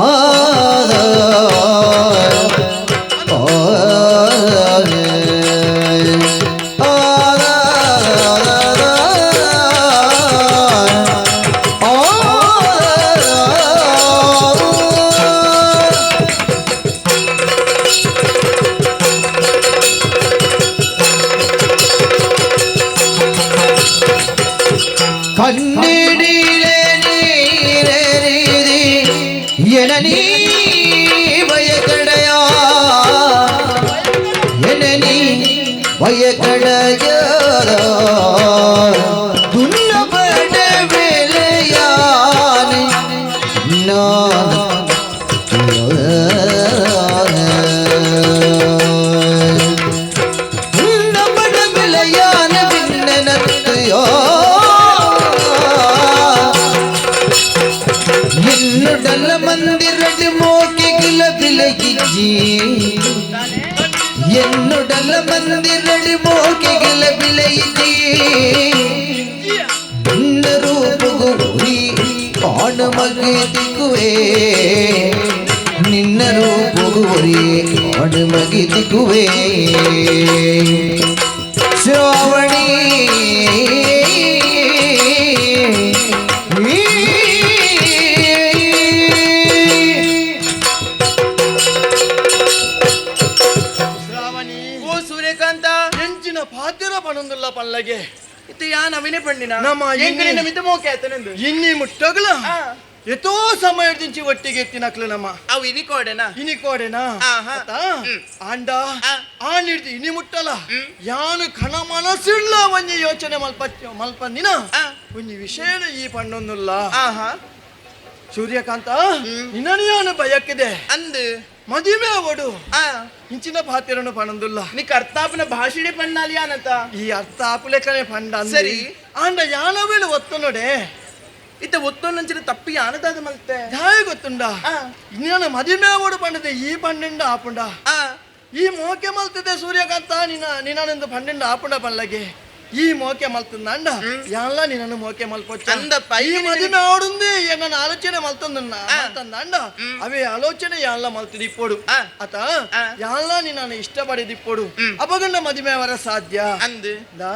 ಭಯಕಳಯ ದುನ್ನ ಬಡವೆಲೆಯಾನೆ ದುನ್ನ ಬಡವೆಲೆಯಾನ ಬಿನ್ನನತ್ತಯೋ ಎನ್ನುಡಲ ಮಂದಿರಡ್ ಮೋಕೆಗಿಲ ಬಿಲಗಿಜ್ಜಿ ಎನ್ನುಡಲ ಮಂದಿರಡ್ ಮೋಕೆಗಿಲ ಬಿಲಯಿಜಿ ನಿನ್ನ ರೂಪುಗುರಿ ಆಣ ಮಗಿದಿಗುವೆ ನಿನ್ನ ರೂಪುಗುರಿ ಆಣ ಮಗಿದಿಗುವೆ ಶ್ರಾವಣಿ ಶ್ರಾವಣಿ ಓ ಸೂರ್ಯಕಾಂತ ಎಂಚಿನ ಪಾತಿರ ಪಣೊಂದುಲ್ಲ ಪಲ್ಲಗೆ ಇತ್ತೆ ಯಾನ್ ಅವಿನೆ ಪಂಡಿನ ನಮ್ಮ ಎಂಕಲಿನ ಮಿತ್ತ ಮೋಕೆ ಆತನೆಂದು ಇನ್ನಿ ಮುಟ್ಟಗಲ ಆ. ಎತೋ ಸಮಯದಿಂಚಿ ಒಟ್ಟಿಗೆ ಎತ್ತಿನಕ್ಲು ನಮ್ಮ ಅವು ಇನಿ ಕೋಡೆನಾ ಇನಿ ಕೋಡೆನಾ ಆಹಾ. ಆತಾ? ಆಂಡ ಆ. ಆನಿಡ್ದು ಇನಿ ಮುಟ್ಟಲ ಯಾನು ಕಣ ಮನಸ್ಸಿಲ್ಲ ಒಂಜಿ ಯೋಚನೆ ಮಲ್ಪ ಮಲ್ಪಂದಿನ ಆ. ಒಂಜಿ ವಿಷಯ ಈ ಪಣ್ಣೊಂದುಲ್ಲ ಆಹಾ ಸೂರ್ಯಕಾಂತ ನಿನ್ನನು ಯಾನು ಬಯಕಿದೆ ಅಂದು ಮದುವೆ ಒಡು ಆ ಇಂಚಿನ ಪಾತಿರನು ಪಣಂದುಲ್ಲ ನಿಕ್ ಅರ್ಥಾಪನ ಭಾಷೆಡೆ ಪಣ್ಣಾಲಿ ಯಾನತ ಈ ಅರ್ಥ ಆಪುಲೆಕನೆ ಪಂಡ ಅಂದೆ. ಸರಿ. ಆಂಡ ಯಾನವೇಳು ಒತ್ತು ನೋಡೆ ಇತ್ತ ಒತ್ತೊಂದಂಚಿನ ತಪ್ಪಿ ಯಾನದಾದ ಮಲ್ತೆ ದಾಯ ಗೊತ್ತುಂಡ ಆ. ನಾನು ಮದುವೆ ಓಡು ಪಂಡದೆ ಈ ಪಂಡಿಂಡ ಆಪುಂಡ ಆ ಈ ಮೋಕೆ ಮಲ್ತದೆ ಸೂರ್ಯಕಾಂತ ನಿನ್ನ ನಿನ್ನಂದು ಪಂಡಿಂಡ ಆಪುಂಡ ಪಲ್ಲಗೆ ಈ ಮೋಕೆ ಮಲ್ತಂದ ಯಾನ್ಲ ನಿನ್ನನ್ನು ಮೋಕೆ ಮಲ್ಪೊಚ್ಚ ಅಂದಪ್ಪ, ಈ ಈ ಮದುವೆ ಆಡುಂది ನನ್ನ ಆಲೋಚನೆ ಮಲ್ತಂದನ್ನ ಮಲ್ತಂದ ಅವೇ ಆಲೋಚನೆ ಯಾನ್ಲ ಮಲ್ತದಿಪ್ಪೋಡು ಆ. ಆತ ಆ. ಯಾನ್ಲ ನಿನ್ನನ್ನು ಇಷ್ಟಪಡಿದಿಪ್ಪೋಡು ಅಪಗಂಡ ಮದುವೆ ಅವರ ಸಾಧ್ಯ ಅಂದು ದಾ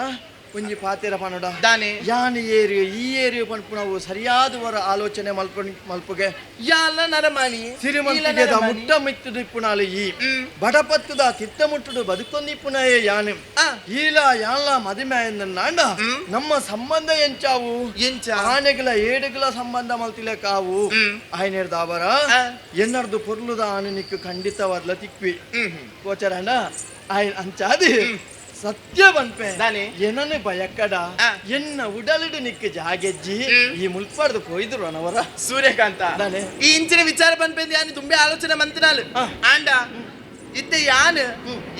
ಒಂಜಿ ಪಾತೆರ ಪನೋಡ ದಾನೆ ಯಾನ್ ಏರಿಯು ಈ ಏರಿಯು ಪನ್ಪುನವು ಸರಿಯಾದವರ ಆಲೋಚನೆ ಮಲ್ಪ ಮಲ್ಪುಗೆ ಯಾಲ ನರಮಾನಿ ಸಿರಿಮಂತಿಗೆದ ಮುಟ್ಟ ಮಿತ್ತುದಿಪ್ಪುನಾಲು ಈ ಬಡಪತ್ತುದ ತಿತ್ತ ಮುಟ್ಟುಡು ಬದುಕೊಂದಿಪ್ಪುನಾಯೇ ಯಾನು ಆ. ಈಲ ಯಾನ್ಲ ಮದುವೆ ನಾಂಡ ನಮ್ಮ ಸಂಬಂಧ ಎಂಚಾವು ಎಂಚ? ಆನೆಗಳ ಏಡುಗಳ ಸಂಬಂಧ ಮಲ್ತಿಲೆ ಕಾವು ಆಯ್ನೇರ್ದಾವರ ಆ. ಎನ್ನರ್ದು ಪೊರ್ಲುದ ಆನೆ ನಿಕ್ಕು ಖಂಡಿತವಾದ್ಲ ತಿಕ್ವಿ ಗೋಚರಣ್ಣ ಆಯ್ ಅಂಚಾದಿ ಸತ್ಯ ಬನ್ಪೆ ದಾನೆ? ಏನನ್ನು ಭಯಕ್ಕಡ ಆ. ಎನ್ನ ಉಡಲಿಡು ನಿಕ್ಕು ಜಾಗೆಜ್ಜಿ ಈ ಮುಲ್ಪಾರ್ದು ಕೊಯ್ದ್ರು ಅನವರ ಸೂರ್ಯಕಾಂತ ದಾನೆ? ಈ ಇಂಚಿನ ವಿಚಾರ ಪನ್ಪೆಂದು ಯಾನು ತುಂಬೆ ಆಲೋಚನೆ ಮಂತನಾಲು ಆ. ಆಂಡ ಇತ್ತೆ ಯಾನ್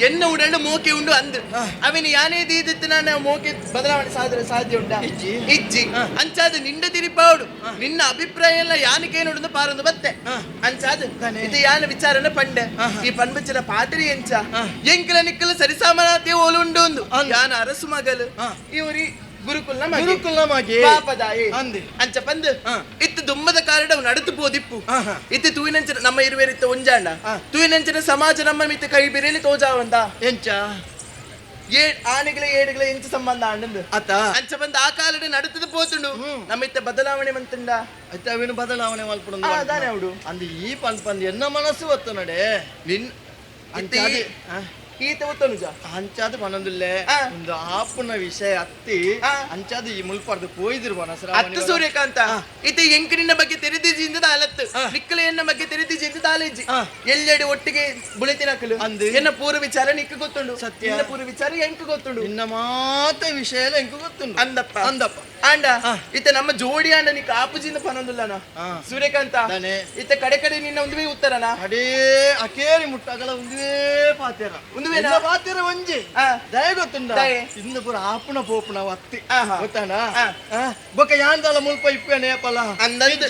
ಎನ್ನ ಉಡಂಡು ಮೋಕೆ ಉಂಡು ಅಂದ್ ಆ. ಅವನ ಯಾನೇ ದೀದಿತ್ತು ನಾನು ಮೋಕೆ ಬದಲಾವಣೆ ಸಾಧ್ಯ ಸಾಧ್ಯ ಉಂಟಾ ಇಜ್ಜಿ. ಇಜ್ಜಿ ಆ. ಅಂಚಾದ ನಿಂಡ ತಿರಿಪಾವುಡು ನಿನ್ನ ಅಭಿಪ್ರಾಯ ಎಲ್ಲ ಯಾನಕೇನುಂಡು ಪಾರೊಂದು ಬತ್ತೆ ಆ. ಅಂಚಾದ ದಾನೆ? ಇದು ಯಾನ ವಿಚಾರನ ಪಂಡೆ ಆಹಾ. ಈ ಪನ್ಬಚ್ಚಿನ ಪಾತ್ರಿ ಎಂಚ ಆ. ಎಂಕಲ ನಿಕ್ಕಲ ಸರಿಸಾಮನಾತೆ ಓಲು ಉಂಡು ಅಂದು ಅಂದ್. ಯಾನ ಅರಸು ಮಗಲು ಆ. ಇವ್ರಿ ಗುರುಕುಲ್ನ ಮಗೆ. ಗುರುಕುಲ್ನ ಮಗೆ. ಪಾಪದಾಯೆ ಅಂದೆ. ಅಂಚ ಪಂದ್ ಆ. ಇತ್ತು ದುಮ್ಮದ ಕಾರಣ ನಡುತು ಪೋದಿಪ್ಪು ಆಹಾ. ಇತ್ತು ತೂಯಿನಂಚಿನ ನಮ್ಮ ಇರುವೇರಿತ್ತ ಒಂಜಾಂಡ ಆ. ತೂಯಿನಂಚಿನ ಸಮಾಜ ನಮ್ಮ ಮಿತ್ತ ಕೈ ಬಿರೇಲಿ ತೋಜಾವಂದ ಎಂಚ ಏ ಆನೆಗಳ ಏಡುಗಳ ಎಂಚ ಸಂಬಂಧ ಆಂಡಂದು ಆತ ಅಂಚ ಬಂದ ಆ ಕಾಲಡ ನಡುತ್ತದ ಪೋತುಂಡು ನಮ್ಮ ಇತ್ತ ಬದಲಾವಣೆ ಮಂತುಂಡ ಅತ್ತ ಅವಿನ ಬದಲಾವಣೆ ಮಲ್ಪುಂಡು ಆ, ದಾನೆ ಅವಡು. ಅಂದ್ ಈ ಪನ್ಪಂದ್ ಎನ್ನ ಮನಸ್ಸು ಒತ್ತು ನಡೆ ನಿನ್ ಅಂಚಾದಿ ಆ? ಈತ ಒತ್ತನುಜ ಅಂಚಾದ ಪನೊಂದುಲ್ಲೆ ಆ. ಒಂದು ಆಪುನ ವಿಷಯ ಅತ್ತಿ ಆ. ಅಂಚಾದ ಈ ಮುಲ್ಪಾರ್ದು ಪೋಯ್ದಿರು ಅತ್ತು ಸೂರ್ಯಕಾಂತ ಇತ್ತೆ ಎಂಕನಿನ ಬಗ್ಗೆ ತೆರೆದಿಜಿಂದ ಅಲತ್ತು ನಿಕ್ಕಲ ಎನ್ನ ಬಗ್ಗೆ ತೆರೆದಿಜಿಂದ ತಾಲೇಜಿ ಆ. ಎಲ್ಲೆಡೆ ಒಟ್ಟಿಗೆ ಬುಳೆತಿನಕಲು ಅಂದು. ಎನ್ನ ಪೂರ್ವ ವಿಚಾರ ನಿಕ್ಕ ಗೊತ್ತುಂಡು ಸತ್ಯ. ನಿನ್ನ ಪೂರ್ವ ವಿಚಾರ ಎಂಕ ಗೊತ್ತುಂಡು ನಿನ್ನ ಮಾತ ವಿಷಯ ಎಲ್ಲ ಎಂಕು ಗೊತ್ತುಂಡು ಅಂದಪ್ಪ ಅಂದಪ್ಪ ಆಂಡ ಆ. ಇತ್ತ ನಮ್ಮ ಜೋಡಿ ಆಂಡ ನಿಕ್ಕ ಆಪುಜಿಂದ ಪನೊಂದುಲ್ಲನ ಆ. ಸೂರ್ಯಕಾಂತ ದಾನೆ. ಇತ್ತ ಕಡೆ ಕಡೆ ನಿನ್ನ ಒಂದುವೇ ಉತ್ತರನ ಅಡೇ ಅಕೇರಿ ಮುಟ್ಟಗಲ ಒಂದುವೇ ಪಾತೆರ ಒಂದುವೇನಾ? ಎಲ್ಲ ಪಾತೆರ ಒಂಜಿ ಆ. ದಯ ಗೊತ್ತುಂಡ ದಯೆ. ಇಂದು ಪೂರ ಆಪುನ ಪೋಪುನ ಅತ್ತಿ ಆಹಾ. ಗೊತ್ತಾಣ ಆ. ಬೊಕ್ಕ ಯಾಂದಲ ಮುಲ್ಪ ಇಪ್ಪೇನೆ ಏಪಲ ಅಂದಂದು.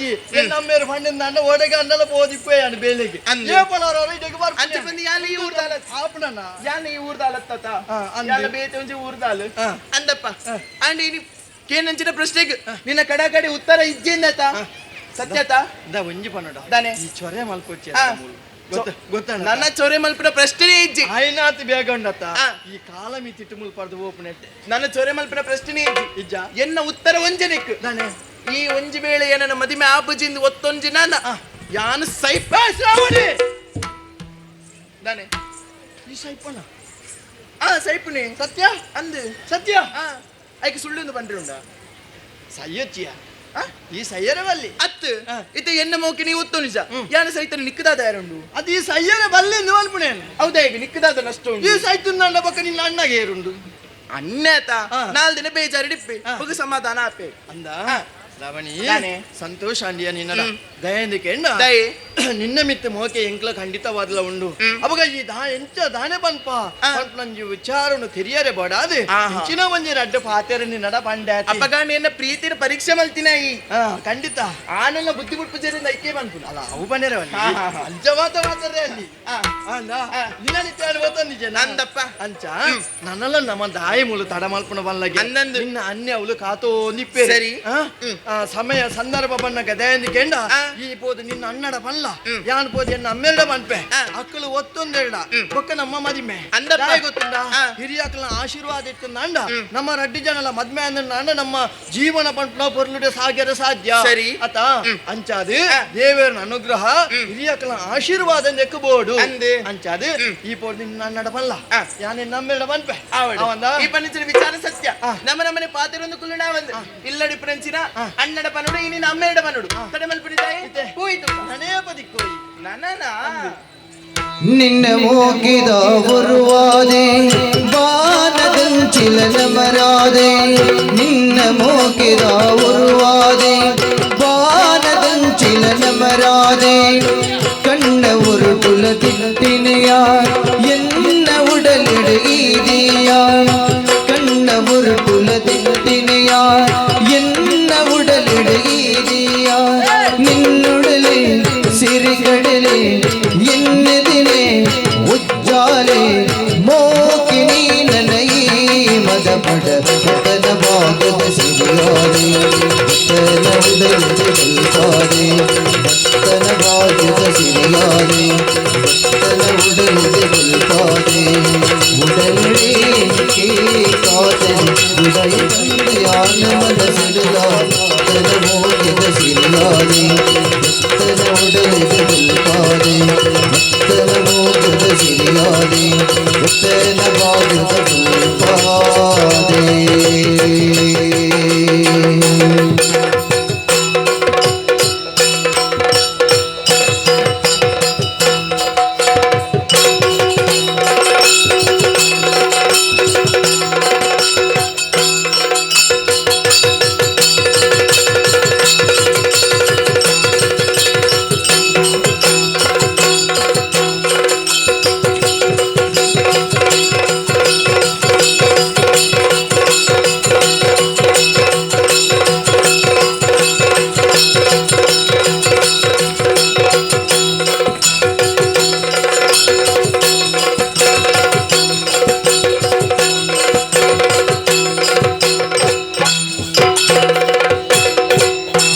ನಮ್ಮೇರು ಪಂಡಿಂದ ಅಂಡ ಓಡೆಗೆ ಅಂಡಲ ಪೋದಿಪ್ಪೇ ಅನ್ ಬೇಲೆಗೆ ಅಂದು. ಏಪಲ ಅವ್ರವ್ರು ಇದಕ್ಕೆ ಅಂಚ ಬರ್ಪುನೆ. ಬಂದು ಯಾನ ಈ ಊರ್ದಾಲ ಆಪುನನ ಯಾನ ಈ ಊರ್ದಾಲತ್ತ ಆ, ಅಂದು. ಯಾನ ಬೇತೆ ಒಂಜಿ ಊರ್ದಾಲು ಆ. ಅಂದಪ್ಪ ಅಂಡ್ ಇನಿ ಕೇನಂಚಿನ ಪ್ರಶ್ನೆಗೆ ನಿನ್ನ ಕಡ ಕಡೆ ಉತ್ತರ ಇಜ್ಜಿಂದತ ಸತ್ಯತ ಇಂದ ಒಂಜಿ ಪನ್ನಡ ದಾನೆ. ಈ ಚೊರೆ ಮಲ್ಕೊಚ್ಚಿ ಆ. ಗೊತ್ತ ಗೊತ್ತಾಣ ನನ್ನ ಚೊರೆ ಮಲ್ಪಿನ ಪ್ರಶ್ನೆನೇ ಇಜ್ಜಿ ಆಯ್ನಾತ್ ಬೇಗ ಉಂಡತ್ತ ಆ. ಈ ಕಾಲ ಮಿತಿಟ್ಟು ಮುಲ್ಪಾರ್ದು ಓಪನೆಟ್ಟೆ ನನ್ನ ಚೊರೆ ಮಲ್ಪಿನ ಪ್ರಶ್ನೆನೇ ಇಜ್ಜಿ ಇಜ್ಜ ಎನ್ನ ಉತ್ತರ ಒಂಜನಿಕ್ ದಾನೆ ಈ ಒಂಜಿ ವೇಳೆ ಏನನ ಮದಿಮೆ ಆಪುಜಿಂದ ಒತ್ತೊಂಜಿ ನಾನ ಯಾನು ಸೈಪ ಶ್ರಾವಣಿ ದಾನೆ ಈ ಸೈಪಣ ಆ ಸೈಪುನಿ ಸತ್ಯ ಅಂದು ಸತ್ಯ ಆ ಐಕೆ ಸುಳ್ಳು ಒಂದು ಪಂಡ್ರಿ ಉಂಡ ಸಯ್ಯಚ್ಚಿಯ ಈ ಸಯ್ಯರ ಬಲ್ಲಿ ಅತ್ತು ಇತ್ತೆ ಎನ್ನ ಮೋಕೆ ನೀವು ಒತ್ತು ನಿಜ ಯಾನ ಸೈತನ ನಿಕ್ಕದಾದ ಯಾರುಂಡು ಅದು ಈ ಸಯ್ಯರ ಬಲ್ಲೆ ಎಂದು ಮಲ್ಪುಣೇನು ಹೌದಾ ಈಗ ನಿಕ್ಕದಾದ ನಷ್ಟ ಈ ಉಂಟು ಸೈತು ನನ್ನ ಪಕ್ಕ ನಿನ್ನ ಅಣ್ಣಗೆ ಏರುಂಡು ಅಣ್ಣಾತ ಆ. ನಾಲ್ ದಿನ ಬೇಜಾರು ಡಿಪ್ಪೆ ಆ. ಹೋಗಿ ಸಮಾಧಾನ ಆಪೆ ಅಂದ ಆ. ಶ್ರಾವಣಿ ದಾನೆ? ಸಂತೋಷ ಅಂಡಿಯ ನಿನ್ನ ದಯಂದಿಕೆ ದಯೆ. ನಿನ್ನ ಮಿತ್ತ ಮೋಕೆ ಎಂಕ್ಲ ಖಂಡಿತವಾದ್ಲ ಉಂಡು ಅವಾಗ ಈ ದಾ ಎಂಚ ದಾನೆ ಪನ್ಪ ಆ. ನಂಜಿ ವಿಚಾರನು ತೆರಿಯರೆ ಬಡಾದೆ ಆಹಾ. ಇಂಚಿನ ಒಂಜಿ ರಡ್ಡ ಪಾತೆರ ನಿನ್ನಡ ಪಂಡೆ ಅಪ್ಪಗಾಂಡ ಎನ್ನ ಪ್ರೀತಿನ ಪರೀಕ್ಷೆ ಮಲ್ತಿನ ಈ ಹಾ ಖಂಡಿತ ಆನಲ್ಲ ಬುದ್ಧಿ ಬಿಟ್ಟು ಜರಿಂದ ಐಕೆ ಬಂತು ಅಲ್ಲ ಅವು ಬಂದಿರವಲ್ಲಿ ಹಾ, ಹಾ, ಹಾ. ಅಂಜವಾತ ಮಾತಾರೆ ಅಲ್ಲಿ ಆ. ಅಂದ ಆ. ನಿನ್ನ ನಿತ್ಯ ಅನುಭವ ನಿಜ ನಂದಪ್ಪ. ಅಂಚ ನನ್ನಲ್ಲ ನಮ್ಮ ದಾಯಿ ಮುಳು ತಡ ಮಲ್ಪುಣ ಬಲ್ಲಗೆ ಅಂದಂದು. ನಿನ್ನ ಅನ್ಯ ಅವಳು ಕಾತೋ ನಿಪ್ಪೆ ಸರಿ. ಸಮಯ ಸಂದರ್ಭ ಬಣ್ಣ ಗದೆಂದು ಕೆಂಡ ಆ. ಈ ಪೋದು ನಿನ್ನ ಅಣ್ಣಡ ಬಲ್ಲ ಯಾನ್ ಪೋದು ಎನ್ನ ಅಮ್ಮೆರಡ ಪನ್ಪೆ ಆ. ಅಕ್ಕಲು ಒತ್ತೊಂದೆರಡ ಬೊಕ್ಕ ನಮ್ಮ ಮದಿಮೆ ಅಂದಪ್ಪ. ದಾಯಿ ಗೊತ್ತುಂಡ ಆ. ಹಿರಿಯಾಕಲ ಆಶೀರ್ವಾದ ಇತ್ತು ಅಂಡ ನಮ್ಮ ರಡ್ಡಿ ಜನಲ ಮದ್ಮೆ ಅಂದ ನಮ್ಮ ಜೀವನ ಪಂಪ್ನ ಪೊರ್ಲುಡೆ ಸಾಗ್ಯರ ಸಾಧ್ಯ ಸರಿ. ಅತ ಅಂಚಾದು ದೇವರ ಅನುಗ್ರಹ ಹಿರಿಯಕಲ ಆಶೀರ್ವಾದ ನೆಕ್ಕಬೋಡು ಅಂದೆ. ಅಂಚಾದು ಈ ಪೋದು ನಿನ್ನ ಅಣ್ಣಡ ಬಲ್ಲ ಆ. ಯಾನ್ ನಿನ್ನ ಅಮ್ಮೆರಡ ಪನ್ಪೆ ಆವಡು. ಅವಂದ ಈ ಪನ್ನಿಂಚಿನ ವಿಚಾರ ಸತ್ಯ ಆ. ನಮ್ಮ ನಮ್ಮನೆ ಪಾತಿರೊಂದು ಕುಲ್ಲುಣ ಒಂದು ಇಲ್ಲಡಿ ಪ್ರಂಚಿನ ಆ. ಅಣ್ಣಡ ಪನುಡು ಇನಿ ಅಮ್ಮೆರಡ ಪನುಡು ತಡೆ ಮಲ್ಪುಡಿ ತಾಯಿ ಇತ್ತೆ. ಹೋಯ್ತು ನನೇ ಪದಿಕ್ಕೋಯಿ ನನನಾ ನಿನ್ನ ಮೋಗಿದ ಉರುವಾದೆ ಬಾನದಂಚಿಲನ ಮರಾದೆ ನಿನ್ನ ಮೋಗಿದ ಉರುವಾದೆ ಬಾನದಂಚಿಲನ ಮರಾದೆ ಕಣ್ಣ ಉರುಟುಲ ತಿಟ್ಟಿನೆಯ ಎನ್ನ ಉಡಲಿಡು ಈದಿಯ ಕಣ್ಣ ಉರುಟುಲ ತಿಟ್ಟಿನೆಯ ಎನ್ನ ಉಡಲಿಡು ಈದಿಯ ನಿನ್ನುಡಲೆ ಸಿರಿಗಡಲೆ ಎನ್ನೆದಿಲೆ ಉಜ್ಜಾಲೆ ಮೋಕಿನಿ ನನೈ ಮದ ಪಡ ತನ ಭಾಗದ ಸಿರಿಯಾದೆ ತನ ಉಡಲಿಗೆ ಬಲ್ಪಾದೆ ತನ ಭಾಗದ ಸಿರಿಯಾದೆ ತನ ಉಡಲಿಗೆ ಬಲ್ಪಾದೆ ಉಡಲೇ ಕಾತರಿ ಉದಯ ತಂದೆಯಾನ ಮನಸ್ಸಿಡುದ ತನ ಮೋಗಿದ ಸಿರಿಯಾದೆ ತನ ಉಡಲಿಗೆ ಬಲ್ಪಾದೆ ತನ ಮೋಗದ ಸಿರಿಯಾದೆ ತನ ಭಾಗದ ಬಲ್ಪಾದೆ.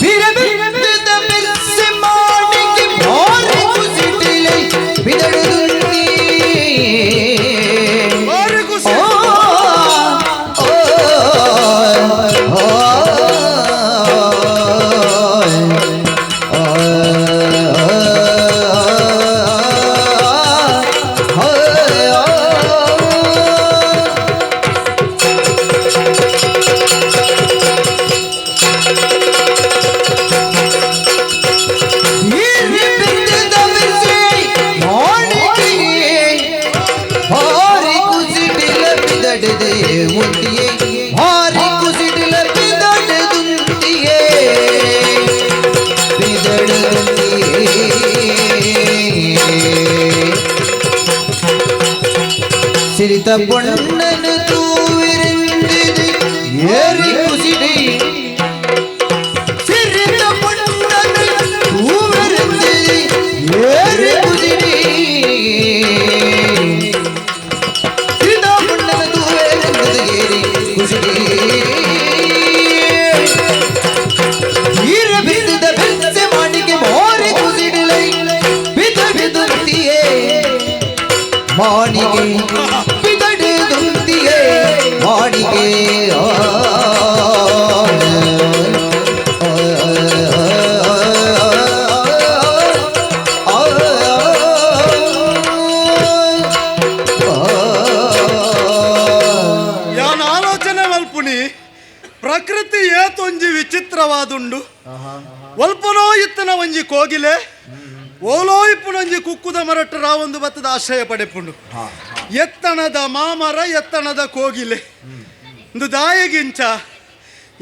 ಬಿರಬಿರದ ಬಿರ್ಸೆ ಮಾಡಿಗೆ ಭಾರಿ ಕುಸಿಟಿಲೆ ಬಿದಡುದುಂದಿ. ಓ, ಓ, ಓ, ಆ, ಆ, ಆ. ಭಾರಿ ಕುಸಿಟಿಲ ಬಿದಡದೆ ಉಂಟಿಯೇ ಭಾರಿ ಕುಸಿಟಿಲ ಬಿದಡದುಂಟಿಯೇ ಬಿದಡುಂಟಿಯೇ ಸಿರಿತ ಪೊಣ್ಣನು ತೂವಿರಿಂದಿದೆ ಏರಿ ಕುಸಿಡಿ ಸಿರಿತ ಪೊಣ್ಣನು ತೂವಿರಿಂದಿದೆ ಏರಿ ಕುಸಿಡಿ ಸಿರಿತ ಪೊಣ್ಣನು ತೂವಿರಿಂದಿದೆ ಏರಿ ಕುಸಿಡಿ ಈರ ಬಿದ್ದ ಬಿದ್ದೆ ಮಾಡಿಗೆ ಮೋರಿ ಕುಸಿಡಿಲೈ ಬಿದ್ದು ಬಿದ್ದುತ್ತಿಯೇ ಮಾಣಿಗೆ ಬಿದಡುತ್ತಿಯೇ ಮಾಣಿಗೆ ಆ, ಆ, ಆ, ಆ, ಆ. ಯಾನ ಆಲೋಚನೆ ಮಲ್ಪುಣಿ ಪ್ರಕೃತಿ ಏತೊಂಜಿ ಒಂಜಿ ವಿಚಿತ್ರವಾದುಂಡು. ಒಲ್ಪನೋ ಇತ್ತನ ಒಂಜಿ ಕೋಗಿಲೆ ಓಲೋ ಇಪ್ಪುನೊಂಜಿ ಕುಕ್ಕುದ ಮರಟ್ಟು ರಾವೊಂದು ಬತ್ತದ ಆಶ್ರಯ ಪಡೆಪುಂಡು. ಎತ್ತಣದ ಮಾಮರ ಎತ್ತಣದ ಕೋಗಿಲೆ ಇಂದು ದಾಯಗಿಂಚ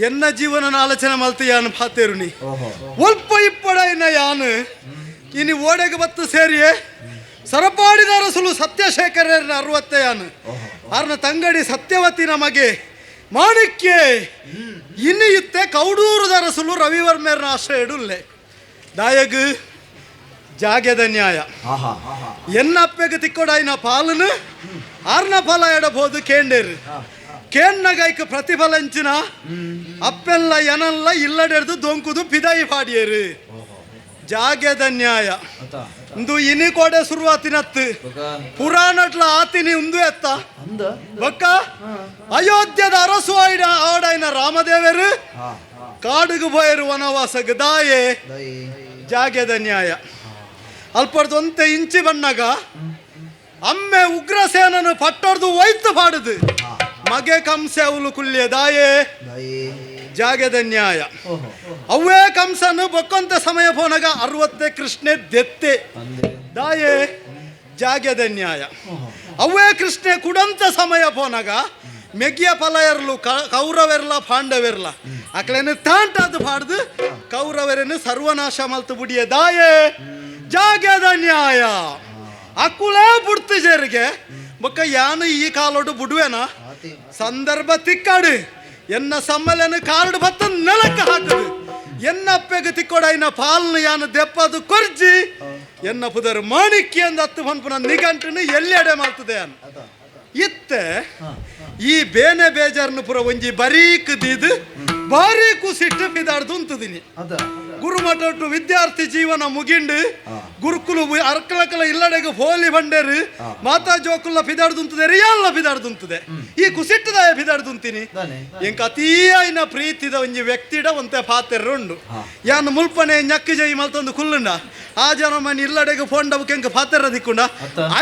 ಎನ್ನ ಜೀವನ ಆಲೋಚನೆ ಮಲ್ತು ಯಾನು ಪಾತೇರುನಿ ಒಲ್ಪ ಇಪ್ಪಡೈನ ಯಾನು ಇನಿ ಓಡೆಗೆ ಬತ್ತು ಸೇರಿಯೇ ಸರಪಾಡಿದ ಅರಸುಲು ಸತ್ಯಶೇಖರನ ಅರವತ್ತೆ ಯಾನು ಆರ್ನ ತಂಗಡಿ ಸತ್ಯವತಿ ನಮಗೆ ಮಾಣಿಕ್ಯ ಇನ್ನು ಇತ್ತೆ ಕೌಡೂರದ ಅರಸುಲು ರವಿವರ್ಮೇರ್ನ ಆಶ್ರಯ ಇಡುಲ್ಲೆ ದಾಯಗ್ ಜಾಗ್ಯದ ನ್ಯಾಯ ಎನ್ನ ಅಪ್ಪೆಗೆ ತಿಕ್ಕೊಡಾಯಿನ ಪಾಲನು ಆರ್ನ ಫಲ ಎಡಬಹುದು ಕೇಂಡೇರು ಕೇನ್ನಗೈಕ್ ಪ್ರತಿಫಲಂಚಿನ ಅಪ್ಪೆಲ್ಲ ಎನಲ್ಲ ಇಲ್ಲಡೆರ್ದು ದೊಂಕುದು ಪಿದಾಯಿ ಪಾಡಿಯರು ಜಾಗ್ಯದ ನ್ಯಾಯ ಇಂದು ಇನಿ ಕೋಡೆ ಶುರುವಾತಿನತ್ತು ಪುರಾಣಟ್ಲ ಆತಿನಿ ಉಂದು ಎತ್ತ ಬಕ್ಕ ಅಯೋಧ್ಯದ ಅರಸು ಆಯ್ಡ ಆಡೈನ ರಾಮದೇವರು ಕಾಡುಗು ಬೋಯರು ವನವಾಸಗ ದಾಯೆ ಜಾಗ್ಯದ ನ್ಯಾಯ ಅಲ್ಪಡ್ದು ಒಂತೆ ಇಂಚಿ ಬಣ್ಣಗ ಅಮ್ಮೆ ಉಗ್ರಸೇನನು ಪಟ್ಟೊಡ್ದು ಒಯ್ತು ಪಾಡುದು ಮಗೆ ಕಂಸೆ ಅವಲು ಕುಲ್ಯ ದಾಯೆ ಜಾಗದ ನ್ಯಾಯ ಅವೇ ಕಂಸನು ಬೊಕ್ಕೊಂತ ಸಮಯ ಪೋನಗ ಅರವತ್ತೆ ಕೃಷ್ಣೆ ದೆತ್ತೆ ದಾಯೆ ಜಾಗ್ಯದ ನ್ಯಾಯ ಅವೇ ಕೃಷ್ಣೆ ಕುಡಂತ ಸಮಯ ಪೋನಗ ಮೆಗ್ಗಿಯ ಫಲ ಇರಲು ಕೌರವೆರ್ಲ ಪಾಂಡವೆರ್ಲ ಅಕ್ಲೇನು ತಾಂಟಾದು ಪಾಡ್ದು ಕೌರವರನ್ನು ಸರ್ವನಾಶ ಮಲ್ತು ಬುಡಿಯ ದಾಯೆ ಜಾಗ್ಯದ ನ್ಯಾಯ ಅಕ್ಕುಲೇ ಬುಡ್ತು ಜೇರಿಗೆ ಬೊಕ್ಕ ಯಾನು ಈ ಕಾಲೋಡು ಬುಡುವೆನ ಸಂದರ್ಭ ತಿಕ್ಕಾಡು ಎನ್ನ ಸಮ್ಮಲನ್ನು ಕಾರಡು ಬತ್ತ ನೆಲಕ್ಕೆ ಹಾಕದು ಎನ್ನ ಅಪ್ಪೆಗೆ ತಿಕ್ಕೊಡೈನ ಪಾಲ್ನ ಯಾನು ದೆಪ್ಪದು ಕೊರ್ಜಿ ಎನ್ನ ಪುದರ್ ಮಾಣಿಕ್ಯ ಅಂದ ಹತ್ತು ಪನ್ಪುನ ನಿಗಂಟನು ಎಲ್ಲೆಡೆ ಮಾಡ್ತದೆ ಅನ್ ಇತ್ತೆ ಈ ಬೇನೆ ಬೇಜಾರ್ನ ಪುರ ಒಂಜಿ ಬರೀಕ್ ದೀದು ಬಾರಿ ಕುಸಿಟ್ಟು ಬಿದಾಡ್ದು ಉಂತದಿನಿ ಗುರುಮಠ ವಿದ್ಯಾರ್ಥಿ ಜೀವನ ಮುಗಿಂಡು ಗುರುಕುಲು ಅರ್ಕಲಕಲ ಇಲ್ಲಡೆಗೆ ಹೋಲಿ ಬಂಡೇರು ಮಾತಾ ಜೋಕುಲ್ಲ ಪಿದಾಡ್ದುಂತದೆ ರಿಯಲ್ಲ ಪಿದಾಡ್ದುಂತದೆ ಈ ಕುಸಿಟ್ಟದಾಯ ಪಿದಾಡ್ದುಂತೀನಿ ಎಂಕ ಅತೀ ಐನ ಪ್ರೀತಿದ ಒಂಜಿ ವ್ಯಕ್ತಿಡ ಒಂತೆ ಪಾತೆರುಂಡು ಯಾನ್ ಮುಲ್ಪನೆ ñಕ್ಕು ಜೈ ಮಲ್ತೊಂದು ಕುಲ್ಲುಂಡ ಆ ಜನ ಮನಿ ಇಲ್ಲಡೆಗೆ ಫೋಂಡವು ಕೆಂಕ ಪಾತೆರ ದಿಕ್ಕುಂಡ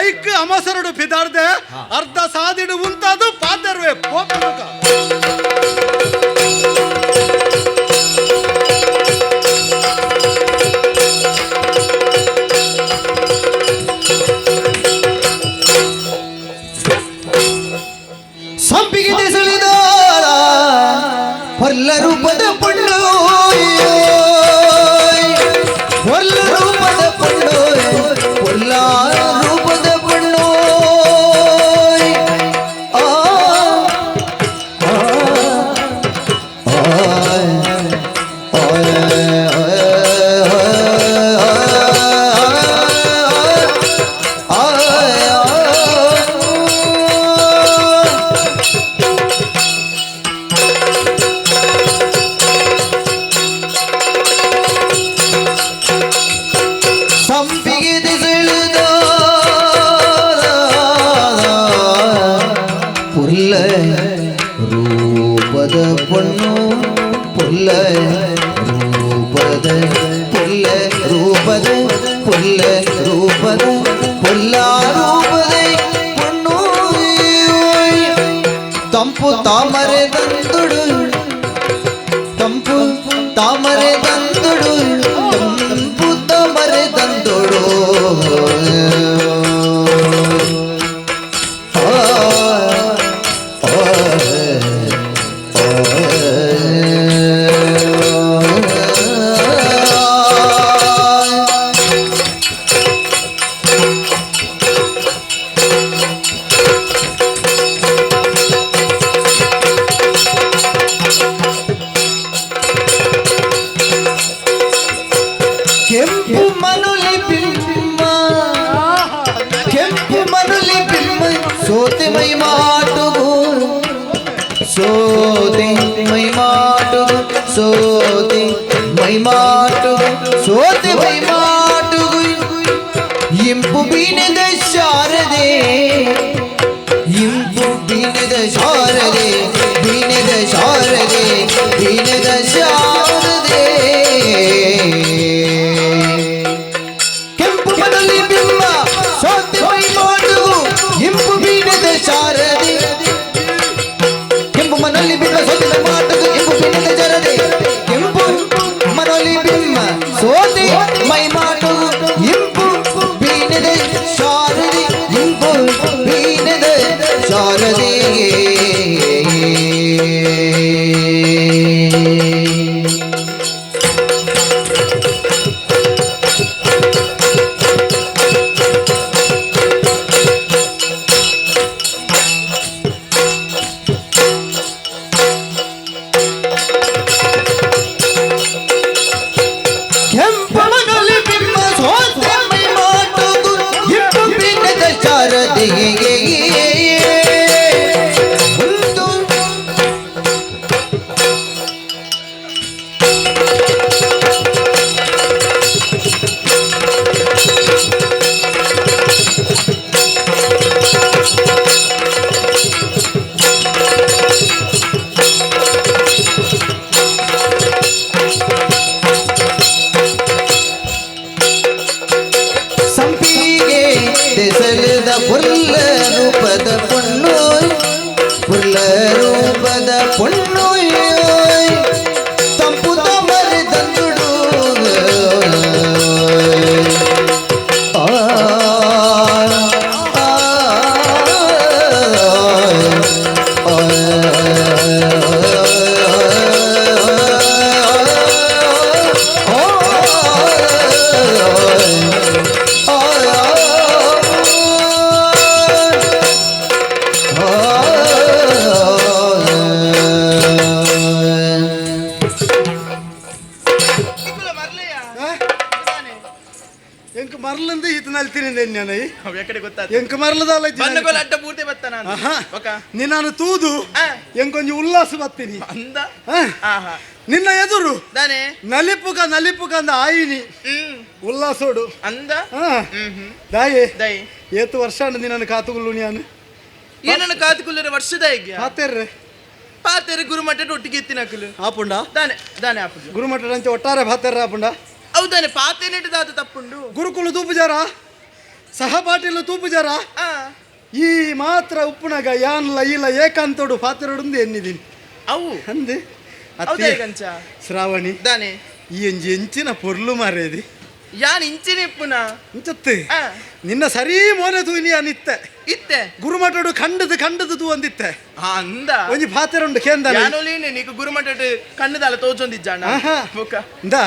ಐಕ್ ಅಮಸರಡು ಪಿದಾಡ್ದೆ ಅರ್ಧ ಸಾದಿಡು ಉಂತಾದು ಪಾತೆರುವೆ ಪೋಪುಕ ಸಂಪಿಗೆ ತಿಳಿದ ಪೊಲ್ಲ ರೂಪದ ಪೊಣ್ಣು ಪೊಲ್ಲ ರೂಪದ ಪೊಣ್ಣು ಪೊಲ್ಲ ರೂಪದ ಪೊಣ್ಣು ಆ ಸಂಪಿಗೆ ತಿಸಿಳಿದ ಪುಲ್ಲ ರೂಪದ ಪೊಣ್ಣು ಪುಲ್ಲ ರೂಪದ ಪುಲ್ಲ ರೂಪದ ಪುಲ್ಲ ರೂಪದ ಪುಲ್ಲ ರೂಪದ ಪೊಣ್ಣು ತಂಪು ತಾಮರೆ ತಂದುಡು ತಂಪು ತಾಮರೆ ತಂದುಡು ತಂಪು ತಾಮರೆ ತಂದುಡು ಆ, ಆ, ಆ. ಕೆಂಪು ಮನುಲಿ ಬಿಂಬ ಕೆಂಪು ಮನುಲಿ ಬಿಂಬ ಸೋತೆ ಮೈ ಮಾಟುಗು ಸೋತೆ ಮೈ ಮಾಟುಗು ಸೋತೆ ಮೈ ಮಾಟುಗು ಸೋತೆ ಮೈ ಮಾಟುಗು ಇಂಪು ಬೀನದ ಶಾರದೆ ಇಂಪು ಬೀನದ ಶಾರದೆ ಬೀನದ ಶಾರದೆ ಬೀನದ ಶಾರದೆ ಕೆಂಪು ಮನಲಿ ಬಿಂಬ ಸೋತೆ ಮೈ ಮಾಟುಗು ಇಂಪು ಬೀನದ ಶಾರದೆ ಕೆಂಪು ಮನಲ್ಲಿ ಬಿಂಬ ಸೋತೆ ಮೈ ಮಾಟುಗು ಇಂಪು ಬೀನದ ಶಾರದೆ. ಸಂಪಿಗೆ ದೆಸಲದ ಪುಲ್ಲ ರೂಪದ ಪೊಣ್ಣು ಪುಲ್ಲ ರೂಪದ ಪೊಣ್ಣು ತಂಪು ತಮರಿ ತಂದುಡು ಎಂಕ್ ಮರ್ಲಂದು ಈತ ನಲ್ತೀನಿ ನಾನು ಎಕಡೆ ಗೊತ್ತಾತ ಎಂಕ್ ಮರ್ಲದಲ್ಲ ಬಂದಗೋಲ ಅಡ್ಡ ಪೂರ್ತಿ ಬತ್ತ ನಾನು ಆಹಾ. ಒಕ ನಿನ್ನನ್ನು ತೂದು ಆ. ಎಂಕೊಂಜಿ ಉಲ್ಲಾಸ ಬತ್ತೀನಿ ಅಂದ ಆ. ಆಹಾ ನಿನ್ನ ಎದುರು ದಾನೆ ನಲಿಪುಕ ನಲಿಪುಕ ಅಂದ ಆಯಿನಿ ಹ್ಮ್ ಉಲ್ಲಾಸೋಡು ಅಂದ ಆ. ಹ್ಮ್ ಹ್ಮ್ ದಾಯೆ ದೈ ಏತು ವರ್ಷ ಅಂಡ ನಿನ್ನನ್ನು ಕಾತುಗುಲ್ಲು ನಾನು ಏನನ್ನ ಕಾದುಕುಲ್ಲರ ವರ್ಷದ ಈಗ ಪಾತೆರ್ರೆ ಪಾತೆರೆ ಗುರುಮಠದ ಒಟ್ಟಿಗೆ ಎತ್ತಿನಕಲು ಆಪುಂಡ ದಾನೆ ದಾನೆ ಆಪುಜು ಗುರುಮಠದಂಚೆ ಒಟ್ಟಾರೆ ಭಾತೆರ್ರೆ ಆಪುಂಡ ಹೌದಾನೆ ಪಾತೆನೆಟ್ ದಾದ ತಪ್ಪುಂಡು ಗುರುಕುಲು ತೂಪುಜಾರ ಸಹಪಾಠಿಲು ತೂಪುಜಾರ ಆ ಈ ಮಾತ್ರ ಉಪ್ಪುನಗ ಯಾನ್ಲ ಇಲ್ಲ ಏಕಾಂತೋಡು ಪಾತೆರೊಡುಂದು ಎನ್ನಿದೀನಿ ಅವು ಅಂದೆ ಹೌದಾ ಕಂಚ ಶ್ರಾವಣಿ ದಾನೆ ಈ ಎಂಜಿ ಎಂಚಿನ ಪೊರ್ಲು ಮಾರೇದಿ ಯಾನ್ ಇಂಚಿನ ಇಪ್ಪುನ ಇಂಚತ್ತು ಆ ನಿನ್ನ ಸರಿ ಮೋನೆ ತೂನಿ ಅನಿತ್ತೆ ಇತ್ತೆ ಗುರುಮಠಡು ಖಂಡದು ಖಂಡದು ತೂ ಅಂದಿತ್ತೆ ಆ, ಅಂದ ಒಂಜಿ ಪಾತೆರುಂಡು ಕೇಂದ್ರ ಯಾನೊಲಿನೆ ನೀಕು ಗುರುಮಠದ ಕಣ್ಣುದಾಲ ತೋಜೊಂದಿಜ್ಜಾಣ ಆಹಾ. ಬೊಕ ಇಂದ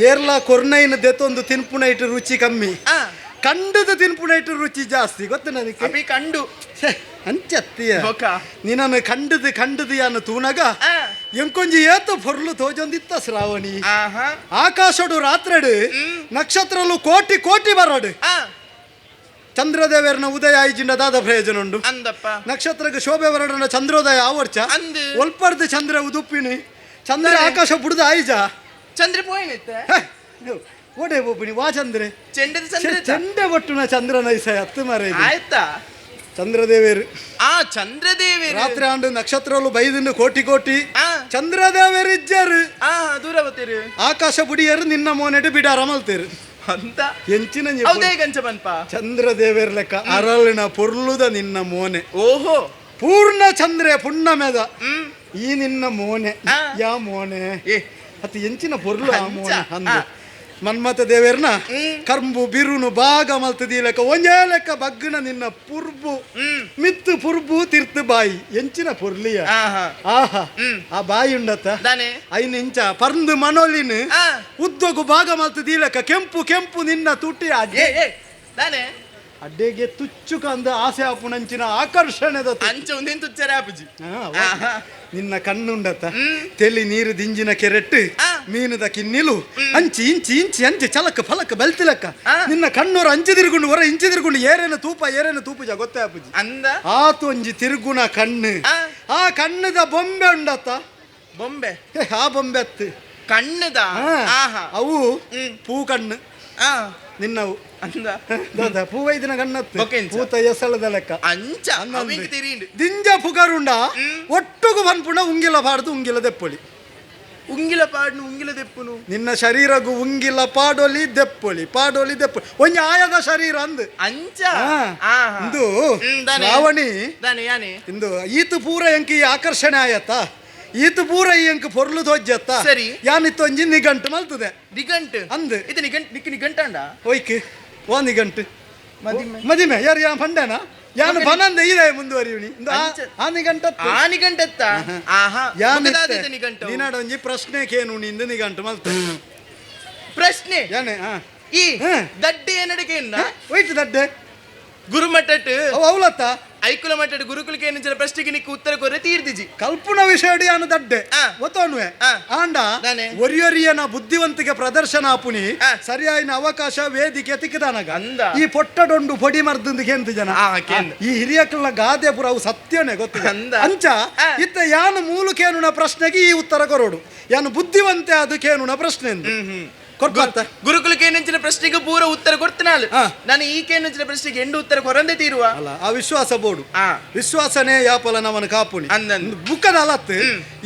ಏರ್ಲ ಕೊರ್ನೈನ ದೆತ್ತೊಂದು ತಿನ್ಪುಣ ಇಟ್ಟು ರುಚಿ ಕಮ್ಮಿ ಆ ಕಂಡದ ತಿನ್ಪುಣ ಇಟ್ಟು ರುಚಿ ಜಾಸ್ತಿ ಗೊತ್ತ ನನಗೆ ಅಪಿ ಕಂಡು ಛೆ, ಅಂಚತ್ತಿಯ ಬೊಕ ನಿನ್ನನ್ನು ಕಂಡದು ಕಂಡದು ಯಾನು ತೂನಗ ಆ ಎಂಕೊಂಜಿ ಏತು ಪೊರ್ಲು ತೋಜೊಂದಿತ್ತ ಶ್ರಾವಣಿ ಆಹಾ ಆಕಾಶಡು ರಾತ್ರೆಡು ನಕ್ಷತ್ರಲು ಕೋಟಿ ಕೋಟಿ ಬರಡು ಆ ಚಂದ್ರದೇವರನ ಉದಯ ಆಯ್ಜಿಂಡ ದಾದ ಪ್ರಯೋಜನ ಉಂಡು ಅಂದಪ್ಪ ನಕ್ಷತ್ರಕ್ಕೆ ಶೋಭೆ ಬರಡನ ಚಂದ್ರೋದಯ ಆವರ್ಚ ಅಂದು. ಒಲ್ಪರ್ದು ಚಂದ್ರ ಉದುಪ್ಪಿನಿ ಚಂದ್ರ ಆಕಾಶ ಬುಡ್ದು ಆಯ್ಜ ಚಂದ್ರ ಪೋಯಿನಿತ್ತೆ ಹೇ, ಓಡೆ ಒಬ್ಬನಿ ವಾ ಚಂದ್ರೆ ಚೆಂಡದ ಚಂದ್ರ ಇತ್ತ? ಚೆಂಡೆ ಒಟ್ಟುನ ಚಂದ್ರನ ಇಸ ಹತ್ತು ಮರ ಆಯ್ತಾ ಚಂದ್ರದೇವೇರು ಆ ಚಂದ್ರದೇವಿ ರಾತ್ರಿ ಆಂಡು ನಕ್ಷತ್ರಲು ಬೈದುಂಡು ಕೋಟಿ ಕೋಟಿ ಆ. ಚಂದ್ರದೇವೇರು ಇಜ್ಜಾರು ಆ ದೂರ ಬತ್ತೀರು ಆಕಾಶ ಬುಡಿಯರು ನಿನ್ನ ಮೋನೆಡು ಬಿಡಾರ ಮಲ್ತೇರು ಅಂತ ಎಂಚಿನ ಹೌದೇ ಗಂಚ ಬನ್ಪ ಚಂದ್ರದೇವೇರ್ ಲೆಕ್ಕ ಅರಳಿನ ಪೊರ್ಲುದ ನಿನ್ನ ಮೋನೆ ಓಹೋ ಪೂರ್ಣ ಚಂದ್ರೆ ಪುಣ್ಣಮೆದ ಹ್ಮ್ ಈ ನಿನ್ನ ಮೋನೆ ಆ. ಯಾ ಮೋನೆ ಏ ಅತಿ ಎಂಚಿನ ಪೊರ್ಲು ಆ ಅಂಚ. ಮೋನೆ ಅಂದು ಆ. ಮನ್ಮಥ ದೇವೇರ್ನ ಕರ್ಂಬು ಬಿರುನು ಬಾಗ ಮಲ್ತದಿ ಲೆಕ್ಕ ಒಂಜೇ ಲೆಕ್ಕ ಬಗ್ಗುನ ನಿನ್ನ ಪುರ್ಬು ಮಿತ್ತು ಪುರ್ಬು ತಿರ್ತು ಬಾಯಿ ಎಂಚಿನ ಪೊರ್ಲಿಯ ಆಹಾ ಆಹಾ ಆ ಬಾಯಿ ಉಂಡತ್ತ ದಾನೆ ಐನ್ ಇಂಚ ಪರ್ಂದು ಮನೋಲಿನ ಆ. ಉದ್ದಗು ಬಾಗ ಮಲ್ತದಿ ಲೆಕ್ಕ ಕೆಂಪು ಕೆಂಪು ನಿನ್ನ ತುಟಿ ಏ ಅಡ್ಡೆ ಏ ದಾನೆ ಅಡ್ಡೆಗೆ ತುಚ್ಚು ಕಂದ ಆಸೆ ಆಪುನಂಚಿನ ಆಕರ್ಷಣೆದ ತುಚ್ಚು. ಅಂಚ ಒಂದೇನ್ ತುಚ್ಚರ ಆಪುಜಿ ಆ, ವಾ. ನಿನ್ನ ಕಣ್ಣುಂಡತ್ತ ತೆಲಿ ನೀರು ದಿಂಜಿನ ಕೆರೆಟ್ಟು ಆ. ಮೀನದ ಕಿನ್ನಿಲು ಅಂಚಿ ಇಂಚಿ ಇಂಚಿ ಅಂಚಿ ಚಲಕ ಫಲಕ ಬೆಲ್ತಿಲಕ್ಕ ಆ. ನಿನ್ನ ಕಣ್ಣೂರ ಅಂಚಿ ತಿರುಗುಂಡು ಹೊರ ಇಂಚಿ ತಿರುಗುಂಡು ಏರೇನ ತೂಪ ಏರೇನ ತೂಪುಜ ಗೊತ್ತೇ ಆಪುಜಿ ಅಂದ ಆತು ಒಂಜಿ ತಿರುಗುಣ ಕಣ್ಣು ಆ. ಆ ಕಣ್ಣದ ಬೊಂಬೆ ಉಂಡತ್ತ ಬೊಂಬೆ ಹೇ, ಆ ಬೊಂಬೆ ಅತ್ತು ಕಣ್ಣುದ ಆ, ಆಹಾ ಅವು ಹ್ಮ್. ಪೂ ಕಣ್ಣು ಆ ನಿನ್ನವು ಅಂದ ದಾದ ಪೂವೈದಿನ ಕಣ್ಣತ್ತು ಬೊಕೆಂಚ. ಪೂತ ಎಸಳದ ಲೆಕ್ಕ ಅಂಚ ಅವಿಂಗ್ ತಿರಿಂಡು ದಿಂಜ ಪುಗರುಂಡ ಒಟ್ಟುಗು ಪನ್ಪುಣ ಉಂಗಿಲ ಪಾಡ್ದು ಉಂಗಿಲ ದೆಪ್ಪೊಳಿ ಉಂಗಿಲ ಪಾಡ್ನು ಉಂಗಿಲ ದೆಪ್ಪುನು ನಿನ್ನ ಶರೀರಗು ಉಂಗಿಲ ಪಾಡೊಲಿ ದೆಪ್ಪೊಲಿ ಪಾಡೊಲಿ ದೆಪ್ಪೊಲಿ ಒಂಜಿ ಆಯದ ಶರೀರ ಅಂದು ಅಂಚ ಆ, ಆಹಾ ಇಂದು ಹ್ಮ್, ದಾನೆ. ಶ್ರಾವಣಿ ದಾನೆ ಯಾನೆ ಇಂದು ಈತು ಪೂರ ಎಂಕ್ ಈ ಆಕರ್ಷಣೆ ಆಯತ್ತ ಈತು ಪೂರ ಈ ಎಂಕ್ ಪೊರ್ಲು ತೋಜ್ಜತ್ತ ಸರಿ. ಯಾನಿತ್ತು ಒಂಜಿ ನಿಗಂಟು ಮಲ್ತದೆ ನಿಗಂಟು ಅಂದು. ಇದು ನಿಗಂಟ್ ನಿಕ್ ನಿಗಂಟಾಂಡ ಒಯ್ಕ್ ವಾ ನಿಗಂಟು ಮದಿಮೆ. ಮದಿಮೆ ಯಾರು ಯಾನ್ ಪಂಡನ ಯಾನು ಪನಂದ ಇದೆ ಮುಂದುವರಿಯುಣಿ ಇಂದು ಆ- ಅಂಚ. ಆ ನಿಗಂಟತ್ತು ಆ ನಿಗಂಟತ್ತ ಆಹಾ ಯಾನ್ ಬೊಕದಾದ ಇದು ನಿಗಂಟು ನಿನಾಡ ಒಂಜಿ ಪ್ರಶ್ನೆ ಕೇನು ಇಂದು ನಿಗಂಟು ಮಲ್ತ ಪ್ರಶ್ನೆ ಯಾನೆ ಹಾ ಈ ಹಾ. ದಡ್ಡೆ ಏನಡಿಗೆ ಒಯ್ತು ದಡ್ಡೆ ಗುರುಮಠಟ್ ಅವು ಅವಲತ್ತ ಐಕುಲ ಮಟ್ಟದ ಗುರುಕುಲಕ್ಕೆ ಏನಿಂಚಿನ ಪ್ರಶ್ನೆಗೆ ನಿಕ್ಕು ಉತ್ತರ ಕೊರೆ ತೀರ್ದಿಜಿ. ಕಲ್ಪುನ ವಿಷಯ ಯಾನು ದಡ್ಡೆ ಒತ್ತೋನ್ವೆ ಆಂಡ ಒರಿಯೊರಿಯನ ಬುದ್ಧಿವಂತಿಕೆ ಪ್ರದರ್ಶನ ಆಪುನಿ ಸರಿಯಾಯಿನ ಅವಕಾಶ ವೇದಿಕೆ ತಿಕ್ಕದಾನಗ. ಈ ಪೊಟ್ಟಡೊಂಡು ಪೊಡಿ ಮರ್ದಂದು ಕೇಂತ ಜನ ಈ ಹಿರಿಯಕಲ್ನ ಗಾದೆ ಪುರ ಅವು ಸತ್ಯನೇ ಗೊತ್ತಿಲ್ಲ ಅಂಚ ಇತ್ತ ಯಾನು ಮೂಲು ಕೇನುನ ಪ್ರಶ್ನೆಗೆ ಈ ಉತ್ತರ ಕೊರೋಡು ಯಾನು ಬುದ್ಧಿವಂತೆ ಅದು ಕೇನುನ ಪ್ರಶ್ನೆ ಕೊರ್ಪತ್ತ. ಗುರುಕುಲಕ್ಕೆ ಏನಿಂಚಿನ ಪ್ರಶ್ನೆಗೆ ಪೂರ ಉತ್ತರ ಕೊಡ್ತನಾಳು ನಾನು ಈ ಕೇನಿಂಚಿನ ಪ್ರಶ್ನೆಗೆ ಎಂಡು ಉತ್ತರ ಕೊರಂದೆ ತೀರುವ ಅಲ್ಲ ಆ ವಿಶ್ವಾಸ ಬೋಡು ವಿಶ್ವಾಸನೇ ಯಾಪಲ ನಮನ ಕಾಪುಣಿ ಬುಕ್ಕದ ಅಲತ್ತು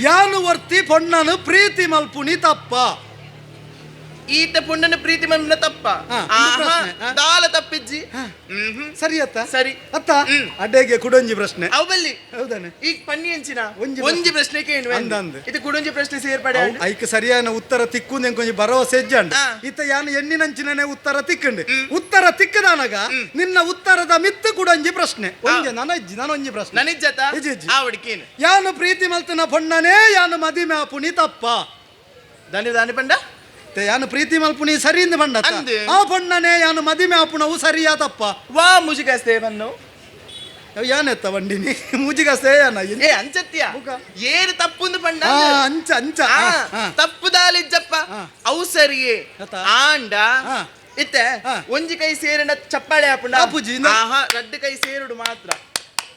ಯಾನು ವರ್ತಿ ಪೊಣ್ಣನು ಪ್ರೀತಿ ಮಲ್ಪುಣಿ ತಪ್ಪ. ಈತ ಪೊಣ್ಣನ ಪ್ರೀತಿ ಮಲ್ಪುನ ತಪ್ಪ ದಾಲ ತಪ್ಪಿಜ್ಜಿ ಸರಿ ಅತ್ತ ಸರಿ ಅತ್ತ ಅಡ್ಡೆಗೆ ಕುಡೊಂಜಿ ಪ್ರಶ್ನೆ ಅವು ಬಲ್ಲಿ ಹೌದಾನೆ ಈಗ ಪನ್ನಿ ಎಂಚಿನ ಒಂಜಿ ಪ್ರಶ್ನೆ ಕೇನು ಇದು ಕುಡೊಂಜಿ ಪ್ರಶ್ನೆ ಸೇರ್ಪಡೆ ಐಕ್ ಸರಿಯಾದ ಉತ್ತರ ತಿಕ್ಕು ಎಂಕೊಂಜಿ ಭರವಸೆ ಹೆಜ್ಜಂಡು ಇತ್ತ ಯಾನು ಎಣ್ಣಿನಂಚಿನೇ ಉತ್ತರ ತಿಕ್ಕಂಡು ಉತ್ತರ ತಿಕ್ಕದಾನಗ ನಿನ್ನ ಉತ್ತರದ ಮಿತ್ತು ಕುಡೊಂಜಿ ಪ್ರಶ್ನೆ ಒಂಜೆ ನನಜ್ಜಿ ನಾನೊಂಜಿ ಪ್ರಶ್ನೆ ನನಜ್ಜತ ಯಾನು ಪ್ರೀತಿ ಮಲ್ತನ ಪೊಣ್ಣನೇ ಯಾನು ಮದಿಮೆ ಆಪುಣಿ ತಪ್ಪ ದಾನಿ ದಾನಿ ಪಂಡ ಯಾನು ಪ್ರೀತಿ ಮಲ್ಪುಣಿ ಸರಿ ಇಂದ ಬಂಡ ಆ ಪೊಣ್ಣನೇ ಯಾನು ಮದಿಮೆ ಆಪುಣವು ಸರಿಯಾ ತಪ್ಪ ವಾ ಮುಜಿಗಾಸ್ತೆ ಬನ್ನು ಯಾನೆತ್ತ ಬಂಡಿನಿ ಮುಜಿಗಾಸ್ತೆ ಯಾನ ಏ ಅಂಚತ್ಯ ಏರು ತಪ್ಪುಂದು ಪಂಡ ಅಂಚ ಅಂಚ ತಪ್ಪು ದಾಲಿಜ್ಜಪ್ಪ ಅವು ಸರಿಯೇ ಆಂಡ ಇತ್ತೆ ಒಂಜಿ ಕೈ ಸೇರಿನ ಚಪ್ಪಾಳೆ ಆಪುಂಡ ಆಪುಜಿ ರಡ್ಡು ಕೈ ಸೇರುಡು ಮಾತ್ರ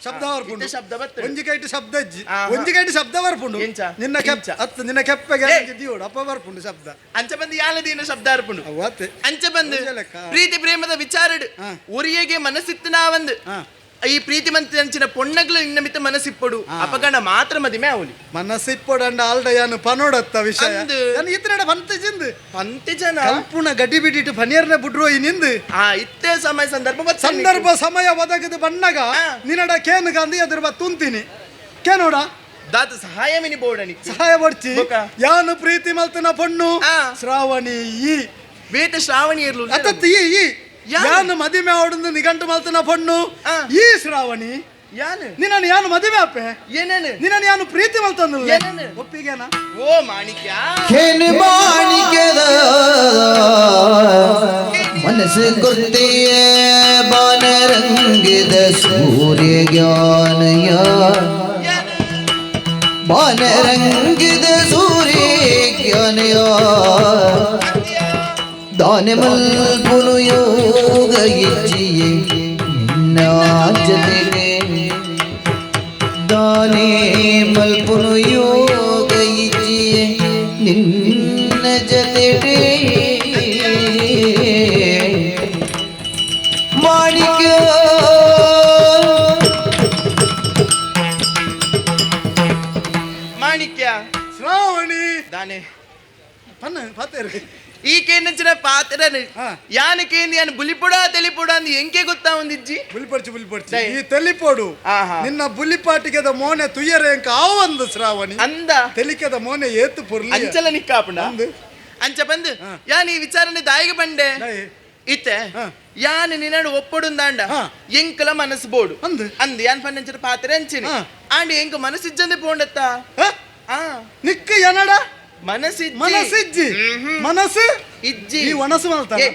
ಶಬ್ದ ಬರ್ಪುಂಡು ಶಬ್ದ ಬರ್ತದೆ ಒಂಜಿ ಕೈಟ್ ಶಬ್ದ ಇಜ್ಜಿ ಒಂಜಿ ಕೈಟ್ ಶಬ್ದ ಬರ್ಪುಂಡು ನಿನ್ನ ಕೆಪ್ಪ ಅತ್ತ ನಿನ್ನ ಕೆಪ್ಪಗೆ ದಿಯೋಡು ಅಪ್ಪ ಬರ್ಪುಂಡು ಶಬ್ದ ಅಂಚ ಬಂದು ಯಾಲ ದಿನ ಶಬ್ದ ಅರ್ಪುಂಡು ಅಂಚ ಬಂದು ಪ್ರೀತಿ ಪ್ರೇಮದ ವಿಚಾರಡು ಒರಿಯಗೆ ಮನಸ್ಸಿತ್ತು ನಾವಂದು ಈ ಪ್ರೀತಿ ಮಂತಿ ಪೊಣ್ಣಗ್ಲು ನಿನ್ನ ಮಿತ್ತ ಮನಸ್ಸಿಪ್ಪಡು ಅಪಗಣ ಮಾತ್ರ ಮದಿಮೆ ಅವಲಿ ಮನಸ್ಸಿಪ್ಪಡು ಅಂಡ ಆಲ್ಡ ಯಾನು ಪನೋಡತ್ತ ವಿಷಯ ನಾನು ಇತ್ತರಡ ಪಂತೆ ಜಿಂದು ಪಂತೆ ಜನ ಕಲ್ಪುಣ ಗಡಿ ಬಿಡಿಟ್ಟು ಪನಿಯರ್ನ ಬುಡ್ರೋ ಈ ನಿಂದು ಆ ಇತ್ತೆ ಸಮಯ ಸಂದರ್ಭ ಸಂದರ್ಭ ಸಮಯ ಒದಗದು ಬಣ್ಣಗ ನಿನ್ನಡ ಕೇನು ಗಾಂಧಿ ಅದ್ರ ಬಾ ತುಂತೀನಿ ಕೇನೋಡ ದಾತ ಸಹಾಯ ಮಿನಿ ಬೋಡನಿ ಸಹಾಯ ಬರ್ಚಿ ಯಾನು ಪ್ರೀತಿ ಮಲ್ತನ ಪೊಣ್ಣು ಶ್ರಾವಣಿ ಈ ಬೇತ ಶ್ರಾವಣಿ ಇರ್ಲು ಅತ್ತತ್ ಈ ಈ ಯಾನು ಮದಿಮೆ ಆವಡಂದು ನಿಘಂಟು ಮಲ್ತನ ಪೊಣ್ಣು ಈ ಶ್ರಾವಣಿ ಯಾನು ನಿನ್ನನ್ನು ಯಾನು ಮದುವೆ ಅಪ್ಪೆ ಏನೇನು ನಿನ್ನನ್ನು ಯಾನು ಪ್ರೀತಿ ಮಲ್ತಂದು ಏನೇನು ಒಪ್ಪಿಗೆನಾ ಓ ಮಾಣಿಕ್ಯ ಖೇನ್ ಮಾಣಿಕ್ಯದ ಮನಸ್ಸು ಕೊರ್ತೆಯ ಬಾನರಂಗಿದ ಸೂರ್ಯ ಜ್ಞಾನಯ ಬಾನರಂಗಿದ ಸೂರ್ಯ ಜ್ಞಾನಯ ದಾನ ಮಲ್ಪುನು ಯೋಗ ಇಚ್ಛಿಯೇ ನಿನ್ನ ಜೊತೆಗೆ ದಾನೆ ಮಲ್ಪುನು ಯೋಗ ಇಚ್ಛಿಯೇ ನಿನ್ನ ಜೊತೆಗೆ ಮಾಣಿಕ್ಯ ಮಾಣಿಕ್ಯ ಶ್ರಾವಣಿ ದಾನೆ ಪನ್ನ ಪಾತೇರು ಈ ಕೇನಂಚಿನ ಪಾತ್ರನ ಯಾನ ಕೇಂದ್ರ ಯಾನ ಬುಲಿಪುಡ ತೆಲಿಪುಡ ಅಂದ್ ಎಂಕೆ ಗೊತ್ತಾ ಒಂದಿಜ್ಜಿ ಬುಲಿಪಡ್ಚಿ ಬುಲಿಪಡ್ಚಿ ಈ ತೆಲಿಪೋಡು ನಿನ್ನ ಬುಲಿಪಾಟಿಗೆದ ಮೋನೆ ತುಯ್ಯರೆ ಎಂಕ ಆವಂದು ಶ್ರಾವಣಿ ಅಂದ ತೆಲಿಕೆದ ಮೋನೆ ಏತು ಪೊರ್ಲಿ ಅಂಚಲ ನಿಕ್ಕಾಪುಂಡ ಅಂಚ ಬಂದು ಯಾನ್ ಈ ವಿಚಾರಣೆ ದಾಯಿಗೆ ಬಂಡೆ ಇತ್ತೆ ಯಾನ್ ನಿನ್ನಡು ಒಪ್ಪಡುಂದಾಂಡ ಎಂಕಲ ಮನಸ್ಸು ಬೋಡು ಅಂದು ಅಂದ್ ಯಾನ್ ಪನ್ನಂಚಿನ ಪಾತ್ರೆ ಅಂಚಿನಿ ಆಂಡ ಎಂಕ ಮನಸ್ಸಿಜ್ಜಂದೆ ಪೋಂಡತ್ತ ನಿಕ್ಕ ಏನಡ ಮನಸ್ಸಿಜ್ಜಿ ಮನಸ್ಸಿಜ್ಜಿ ಮನಸ್ಸು ಇಜ್ಜಿ ಈ ಒಣಸು ಮಲ್ತಾನ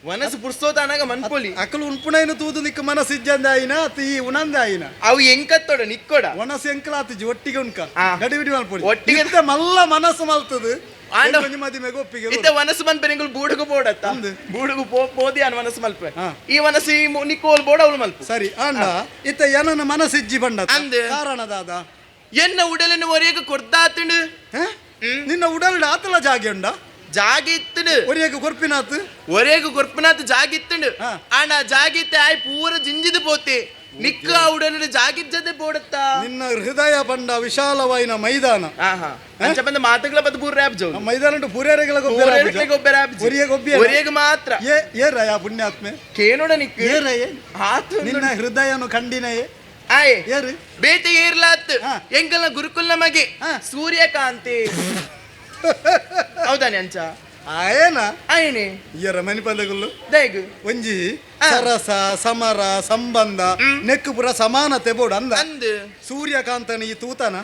ಮನಸ್ಸು ಪುರ್ಸೋತಾನಾಗ ಮನ್ಪೊಲಿ ಅಕಲು ಉನ್ಪುಣೈನ ತೂದು ನಿಕ್ಕ ಮನಸ್ಸಿಜ್ಜಂದ ಆಯಿನ ಅತ್ ಈ ಉಣಂದ ಆಯಿನ ಅವು ಎಂಕತ್ತೋಡ ನಿಕ್ಕೋಡ ಒಣಸು ಎಂಕಲಾತಿಜಿ ಒಟ್ಟಿಗೆ ಉಣ್ಕ ಗಡಿಬಿಡಿ ಮಲ್ಪೊಡಿ ಒಟ್ಟಿಗೆ ಇತ್ತೆ ಮಲ್ಲ ಮನಸ್ಸು ಮಲ್ತದು ಆಂಡ ಒಂಜಿ ಮದಿಮೆಗೆ ಒಪ್ಪಿಗೆ ಇತ್ತೆ ವನಸು ಮನ್ಪೆರೆಂಗುಲು ಬೂಡುಗು ಬೋಡತ್ತ ಬೂಡುಗು ಪೋದಿ ಅನ್ ವನಸು ಮಲ್ಪೆ ಈ ವನಸು ಈ ನಿಕ್ಕೋಲ್ ಬೋಡ ಅವಳು ಮಲ್ಪು ಸರಿ ಆಂಡ ಇತ್ತೆ ಏನನ ಮನಸ್ಸಿಜ್ಜಿ ಬಂಡ ಅಂದ್ ಕಾರಣ ದಾದ ಎನ್ನ ಉಡಲನ್ನು ಒರೆಯಗ ಕೊರ್ದಾತುಂಡು ನಿನ್ನ ಉಡಲ್ ಆತಲ ಜಾಗೆ ಉಂಡ ಜಾಗೆ ಇತ್ತುಂಡು ಒರಿಯಗ ಕೊರ್ಪಿನಾತ್ ಒರೆಯಗ ಕೊರ್ಪಿನಾತ್ ಜಾಗೆ ಇತ್ತುಂಡು ಆಂಡ ಆ ಜಾಗೆ ಇತ್ತೆ ಆಯ್ ಪೂರ ಜಿಂಜಿದು ಪೋತೆ ನಿಕ್ಕ ಆ ಉಡಲು ಜಾಗಿಜ್ಜದೆ ಬೋಡತ್ತ ನಿನ್ನ ಹೃದಯ ಬಂಡ ವಿಶಾಲವಾಯಿನ ಮೈದಾನ ಅಂಚ ಬಂದ ಮಾತುಗಳ ಬದ್ ಪೂರ ಆಪ್ ಜೋ ಮೈದಾನ ಪೂರೇರೆಗಳ ಪೂರೇರೆಗಳ ಗೊಬ್ಬರ ಆಪ್ ಒರಿಯ ಗೊಬ್ಬರ ಒರಿಯಗ ಮಾತ್ರ ಏ ಏರಯ ಪುಣ್ಯಾತ್ಮೆ ಕೇನೋಡ ನಿಕ್ಕ ಏರಯ ಆತು ನಿನ್ನ ಹೃದಯನು ಖಂಡಿನಯೇ ಆಯ್ ಏರು ಬೇತೆ ಏರ್ಲಾತ್ ಎಂಕಲ್ನ ಗುರುಕುಲ್ನ ಮಗೆ ಸೂರ್ಯಕಾಂತಿ ಹೌದಾನೆ ಅಂಚ ಆಯೇನ ಆಯೇನೆ ಇಯರ ಮನಿಪಂದಗುಲ್ಲು ದಯಗು ಒಂಜಿ ಸರಸ ಸಮರ ಸಂಬಂಧ ನೆಕ್ಕು ಪುರ ಸಮಾನತೆ ಬೋಡು ಅಂದ ಅಂದ್ ಸೂರ್ಯಕಾಂತನ ಈ ತೂತನ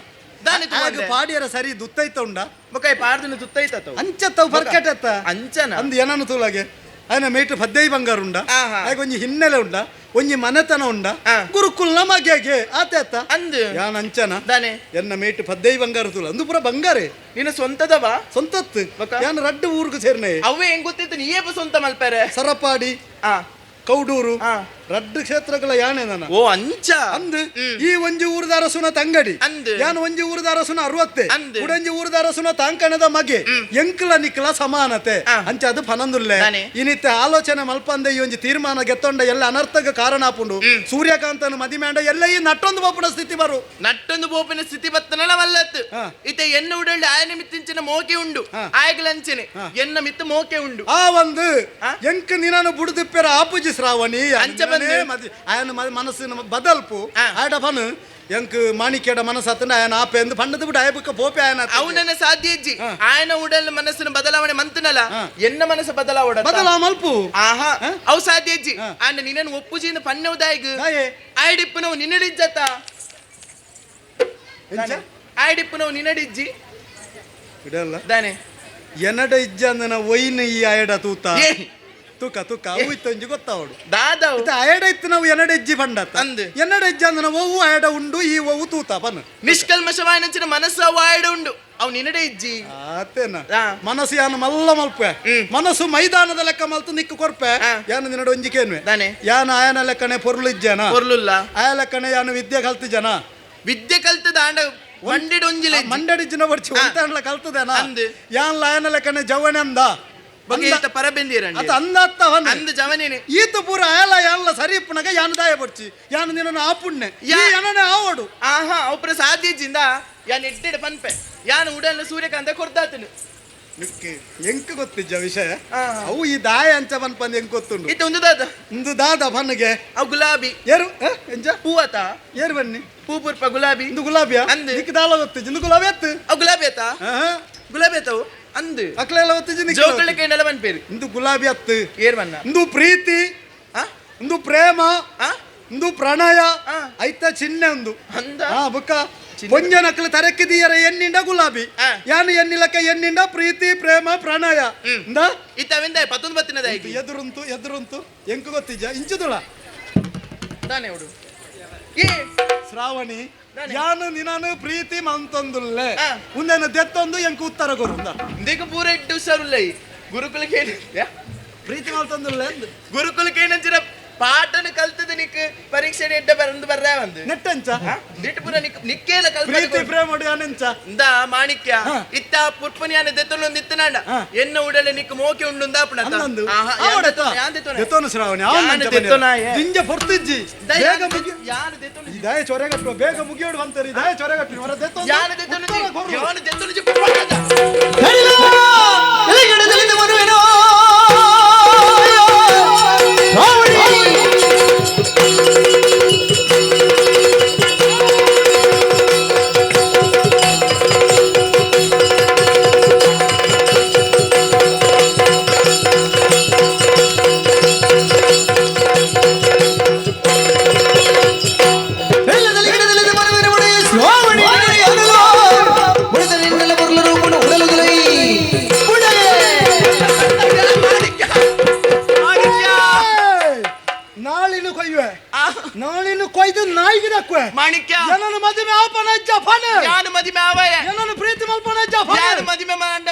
ದಾನೆ ಆಗ ಪಾಡಿಯರ ಸರಿ ದುತ್ತೈತ ಉಂಡ ಬೊಕ ಪಾಡ್ದನ ದುತ್ತೈತ ಅಂಚ ತಾವು ಪರ್ಕೆಟತ್ತ ಅಂಚನ ಅಂದ್ ಏನನ್ನು ತೂಲಾಗೆ ಆಯನ ಮೇಟ್ ಪದ್ದೈ ಬಂಗಾರ ಉಂಡ, ಆಯ್ ಒಂಜಿ ಹಿನ್ನೆಲೆ ಉಂಡ, ಒಂಜಿ ಮನೆತನ ಉಂಡ, ಗುರುಕುಲ್ನ ಮಗೆಗೆ ಆತೆ ಅತ್ತ ಅಂದ್ ಯಾನ್ ಅಂಚನ ದಾನೆ ಎನ್ನ ಮೇಟ್ ಪದ್ದೈ ಬಂಗಾರ ತುಲ ಅಂದು ಪೂರ ಬಂಗಾರೆ. ನಿನ್ನ ಸ್ವಂತದವ? ಸ್ವಂತತ್ತು. ಯಾನ್ ರಡ್ಡು ಊರ್ಗು ಸೇರ್ನೆ. ಅವೇ ಹೆಂಗ್ ಗೊತ್ತಿತ್ತು ನೀ ಏಪ ಸ್ವಂತ ಮಲ್ಪೆರೆ? ಸರಪಾಡಿ, ಕೌಡೂರು, ರಡ್ಡು ಕ್ಷೇತ್ರಗಳ ಯಾನೆ ನನ್ನ. ಓ ಅಂಚ ಅಂದ್ ಈ ಒಂಜಿ ಊರದ ಅರಸುನ ತಂಗಡಿ ಅಂದ್ ಯಾನ್ ಒಂಜಿ ಊರದ ಅರಸುನ ಅರವತ್ತೆ ಅಂದ್ ಉಡಂಜಿ ಊರದ ಅರಸುನ ತಾಂಕಣದ ಮಗೆ ಎಂಕ್ಲ ನಿಕ್ಲ ಸಮಾನತೆ ಅಂಚ ಅದು ಪನಂದುಲ್ಲೆ. ಇನಿತ್ತೆ ಆಲೋಚನೆ ಮಲ್ಪಂದೆ ಈ ಒಂಜಿ ತೀರ್ಮಾನ ಗೆತ್ತೊಂಡ ಎಲ್ಲ ಅನರ್ಥಕ ಕಾರಣ ಆಪುಂಡು. ಸೂರ್ಯಕಾಂತನ ಮದಿಮೇಂಡ ಎಲ್ಲ ಈ ನಟ್ಟೊಂದು ಬೋಪುನ ಸ್ಥಿತಿ ಬರು, ನಟ್ಟೊಂದು ಬೋಪಿನ ಸ್ಥಿತಿ ಬತ್ತನಲ ಮಲ್ಲತ್ತು. ಇತ್ತೆ ಎನ್ನ ಉಡಲ್ಡ್ ಆಯನ ಮಿತ್ತಿಂಚಿನ ಮೋಕೆ ಉಂಡು, ಆಯಗಲಂಚನೆ ಎನ್ನ ಮಿತ್ತು ಮೋಕೆ ಉಂಡು. ಆ ಒಂದು ಎಂಕ್ ನಿನನು ಬುಡುದಿಪ್ಪೆರ ಆಪುಜಿ ಶ್ರಾವಣಿ ಅಂಚ ಬಂದು ಆಯನ ಮನಸ್ಸಿನ ಬದಲ್ಪು ಆಯಡ ಪನು ಎಂಕ್ ಮಾಣಿಕ್ಯಡ ಮನಸ್ಸತ್ತನ ಆಯನ ಆಪೆ ಎಂದು ಪಣ್ಣದ ಬಿಡು ಆಯಬುಕ್ಕ ಪೋಪೆ ಆಯನ ಅವನನ್ನ ಸಾಧ್ಯ ಇಜ್ಜಿ. ಆಯನ ಉಡಲ್ ಮನಸ್ಸಿನ ಬದಲಾವಣೆ ಮಂತನಲ್ಲ, ಎನ್ನ ಮನಸ್ಸು ಬದಲಾವಣೆ ಬದಲಾ ಮಲ್ಪು. ಆಹಾ ಅವು ಸಾಧ್ಯ ಇಜ್ಜಿ. ಆಂಡ ನಿನ್ನನ್ನು ಒಪ್ಪುಜಿಂದ ಪಣ್ಣುದಾಯಿಗ್ ಆಯ್ಡಿಪ್ಪು ನಾವು ನಿನ್ನಡಿಜ್ಜತ್ತ, ಆಯ್ಡಿಪ್ಪು ನಾವು ನಿನ್ನಡಿಜ್ಜಿ ಇಡಲ್ಲ ದಾನೆ ಎನ್ನಡ ಇಜ್ಜ ಅಂದನ ಒಯ್ನ ಈ ಆಯಡ ತೂತ ತುಕ ತುಕ ಅವು ಇತ್ತೊಂಜಿ ಗೊತ್ತಾವಡು ದಾದ ಅಯಡ ಇತ್ತು ನಾವು ಎನ್ನಡ ಇಜ್ಜಿ ಪಂಡತ್ತ ಅಂದ್ ಎನ್ನಡ ಇಜ್ಜ ಅಂದನ ಒವು ಅಯಡ ಉಂಡು ಈ ಒವು ತೂತ ಪನ್ ನಿಷ್ಕಲ್ಮಶವಾಯಿನಂಚಿನ ಮನಸ್ಸು ಅವು ಆಯಡ ಉಂಡು ಅವು ನಿನ್ನಡೆ ಇಜ್ಜಿ ಆತೇನ ಮನಸ್ಸು ಯಾನು ಮಲ್ಲ ಮಲ್ಪೆ, ಮನಸ್ಸು ಮೈದಾನದ ಲೆಕ್ಕ ಮಲ್ತು ನಿಕ್ಕು ಕೊರ್ಪೆ. ಯಾನು ನಿನ್ನಡ ಒಂಜಿಕೇನ್ವೆ ಯಾನು ಆಯನ ಲೆಕ್ಕನೆ ಪೊರ್ಲು ಇಜ್ಜನ ಪೊರ್ಲುಲ್ಲ ಆಯ ಲೆಕ್ಕನೆ ಯಾನು ವಿದ್ಯೆ ಕಲ್ತು ಜನ ವಿದ್ಯೆ ಕಲ್ತದ ಆಂಡ ಮಂಡೆಡ್ ಒಂಜಿಲೆ ಮಂಡೆಡಿಜ್ಜಿನ ಬರ್ಚಿ ಒಂತಾಂಡ್ಲ ಕಲ್ತದೇನ ಯಾನ್ ಆಯನ ಲೆಕ್ಕನೆ ಜವನೆ ಅಂದ ಈತ ಪೂರ ಆಯಲ ಯಾನ್ಲ ಸರಿ ಇಪ್ಪುನಗ ಯಾನು ದಾಯ ಬಡ್ಚಿ ಯಾನು ನಿನ್ನ ಆಪುಣ್ಯ ಯಾನನೆ ಆವಡು. ಆಹಾ ಅವಪುರ ಸಾಧ್ಯ ಇಜ್ಜಿಂದ ಯಾನ್ ಎಡ್ಡೆಡ್ ಪನ್ಪೆ ಯಾನು ಉಡಲ್ನ ಸೂರ್ಯಕಾಂತ ಕೊರ್ದಾತನು. ನಿಕ್ಕೆ ಎಂಕ್ ಗೊತ್ತಿಜ್ಜ ವಿಷಯ ಅವು ಈ ದಾಯ ಅಂಚ ಪನ್ಪಂದು ಎಂಕ್ ಗೊತ್ತುಂಡು. ಇತ್ತ ಒಂದು ದಾದ ಒಂದು ದಾದ ಪನ್ನುಗೆ ಅವು ಗುಲಾಬಿ ಏರು ಎಂಚ ಹೂವತ ಏರು ಬನ್ನಿ ಪೂ ಪುರ್ಪ ಗುಲಾಬಿ ಇಂದು ಗುಲಾಬಿಯಾ ಅಂದ್ ನಿಕ್ ದಾಲ ಗೊತ್ತಿಜ್ಜಿ ಇಂದು ಗುಲಾಬಿ ಅತ್ತು ಅವು ಗುಲಾಬಿ ಅತ್ತ ಗುಲಾಬಿ ಅತ್ತವು ಅಂದ್ ಅಕ್ಲೆಲ್ಲ ಗೊತ್ತಿಜ್ಜಿ ನಿಕ್ ಜೋಕುಳ ಕೈನೆಲ್ಲ ಪನ್ಪೇರು ಇಂದು ಗುಲಾಬಿ ಅತ್ತು ಏರ್ ಬಣ್ಣ ಇಂದು ಪ್ರೀತಿ ಇಂದು ಪ್ರೇಮ ಇಂದು ಪ್ರಣಯ ಐತ ಚಿಹ್ನೆ ಒಂದು ಹಾ ಬುಕ್ಕ ಪೊಂಜನಕ್ಲು ತರಕಿದೀಯರ ಎನ್ನಿಂಡ ಗುಲಾಬಿ ಯಾನು ಎನ್ನಿಲಕ್ಕ ಎನ್ನಿಂಡ ಪ್ರೀತಿ ಪ್ರೇಮ ಪ್ರಣಯ ಇಂದ ಇತ್ತವೆಂದ ಪತ್ತೊಂದು ಬತ್ತಿನದ ಎದುರುಂತು ಎದುರುಂತು ಎಂಕು ಗೊತ್ತಿಜ್ಜ ಇಂಚುದುಳ ತಾನೇ ಹುಡು ಶ್ರಾವಣಿ ಯಾನು ನಿನಾನು ಪ್ರೀತಿ ಮಂತೊಂದುಲ್ಲೆ ಉಂದೆನ ದೆತ್ತೊಂದು ಎಂಕು ಉತ್ತರ ಕೊರುಂದ ಇಂದಕ್ಕೆ ಪೂರ ಎಡ್ಡು ಹುಷಾರುಲ್ಲ ಗುರುಕುಲಕ್ಕೆ ಪ್ರೀತಿ ಮಲ್ತೊಂದುಲ್ಲೆ ಗುರುಕುಲಕ್ಕೆ ಏನಂಚಿನ ಪಾಠನ ಕಲ್ತದ ನಿಕ್ ಪರೀಕ್ಷೆ ಎಡ್ಡ ಬರಂದು ಬರ್ರ ಬಂದು ನೆಟ್ಟಂಚ ನೆಟ್ ಪೂರ ನಿಕ್ ನಿಕ್ಕೇಲ ಕಲ್ತ ಪ್ರೀತಿ ಪ್ರೇಮ ಯಾನೆಂಚ ಇಂದ ಮಾಣಿಕ್ಯ ಇತ್ತ ಪುರ್ಪನಿಯಾನ ದೆತ್ತೊಂದು ಇತ್ತನಾಂಡ ಎನ್ನ ಉಡಲೆ ನಿಕ್ ಮೋಕೆ ಉಂಡು ಅಂದಾಪುಣ ಅಂದಂದು ದೆತ್ತೊನು ಶ್ರಾವಣಿ ದಿಂಜ ಪೊರ್ತಿಜ್ಜಿ ಬೇಗ ಮುಗಿ ಯಾನು ದೆತ್ತೊನು ಇದಾಯ ಚೊರೆಗಟ್ಟು ಬೇಗ ಮುಗಿಯೋಡು ಅಂತಾರೆ ಇದಾಯ ಚೊರೆಗಟ್ಟು ಹೊರ ದೆತ್ತೊನು ಯಾನು ದೆತ್ತೊನು ಯಾನು ದೆತ್ತೊನು ನಾಳಿನ ಕೊಯ್ಯುವೆ ನಾಳಿನ ಕೊಯ್ದು ನಾಯಿಗೆ ದಕ್ಕುವೆ ಮಾಣಿಕ್ಯ ಏನನ್ನು ಮದುವೆ ಆಪನ ಜಫನ ಯಾನು ಮದುವೆ ಆವಯ ಏನನ್ನು ಪ್ರೀತಿ ಮಲ್ಪನ ಜಫನ ಯಾನು ಮದುವೆ ಮಾಂಡ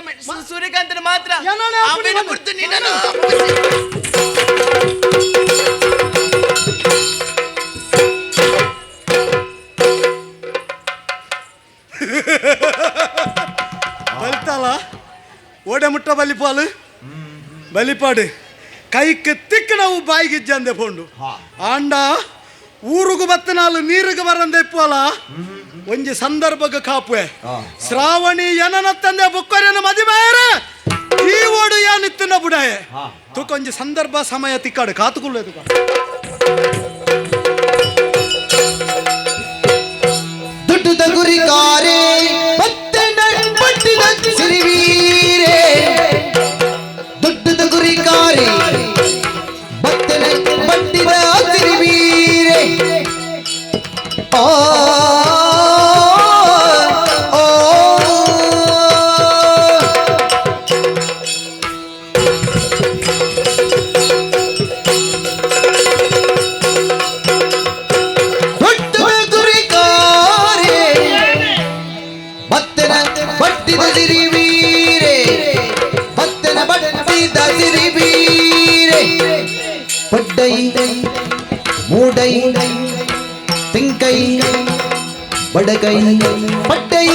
ಸೂರ್ಯಕಾಂತನ ಮಾತ್ರ ಏನನ್ನು ಅವನ ಕುರ್ತು ನಿನ್ನನ್ನು ಬಲ್ತಲ ಓಡೆ ಮುಟ್ಟ ಬಲಿಪಾಲು ಬಲಿಪಾಡು ಕೈക്ക് ತಿಕ್ಕನವು ಬಾಯಿಗಿಜ್ಜಂದೆ ಪೋಂಡು ಆಂಡ ಊರುಗು ಬತ್ತನಾಲು ನೀರುಗು ಬರಂದೆ ಇಪ್ಪೋಲ ಒಂಜಿ ಸಂದರ್ಭಗ ಕಾಪುವೆ ಶ್ರಾವಣಿ ಏನನತ್ತಂದೆ ಬುಕ್ಕರಿನ ಮದಿಮಾಯರ ಈ ಓಡು ಯಾನಿತ್ತಿನ ಬುಡಾಯೆ ತುಕೊಂಜಿ ಸಂದರ್ಭ ಸಮಯ ತಿಕ್ಕಾಡು ಕಾತುಕುಳ್ಳೆ ತುಕ ದುಡ್ಡುದ ಗುರಿಕಾರೆ ಪಟ್ಟಿದ ಸಿರಿವೀರೆ ದುಡ್ಡುದ ಗುರಿಕಾರೆ ಬತ್ತನ ಪಟ್ಟಿದ ಸಿರಿವೀರೆ ಆ ಆ ತೆಂಕೈ ಬಡಕೈ ಪಟ್ಟೈ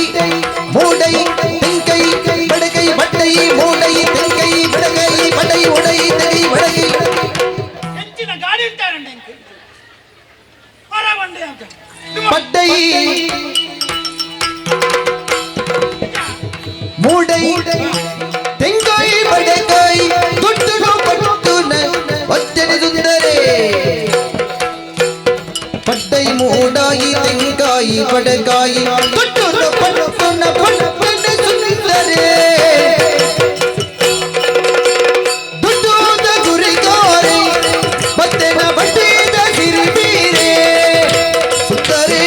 ಮೂಡೈ ತೆಂಕೈ ಬಡಕೈ ಪಟ್ಟೈ ಮೂಡೈ ತೆಂಕೈ ಬಡಕೈ ಪಡೈ ಒಡೈ ತೆಗೈ ಬಡಕೈ. ಹೆಚ್ಚಿನ ಗಾಡಿ ಇರ್ತಾರಂಡೆ ಪಟ್ಟೈ ಮೂಡೈ ತೆಂಕೈ ಬಡಕೈ ದುಡ್ಡು ಪಟ್ಟುನ ಒತ್ತನೆ ಸುಂದರೇ. ಪಟ್ಟೈ ಮೂಡಾಯಿ ತೆಂಕಾಯಿ ಬಡಕಾಯಿ ದುಡ್ಡು ಪಟ್ಟುನ ಪಟ್ಟನೆ ಸುಂದರೇ. ದುಡ್ಡುದ ಗುರಿಗಾರೆ ಬತ್ತೆನ ಬಟ್ಟಿದ ಸಿರಿಬೀರೆ ಸುಂದರೇ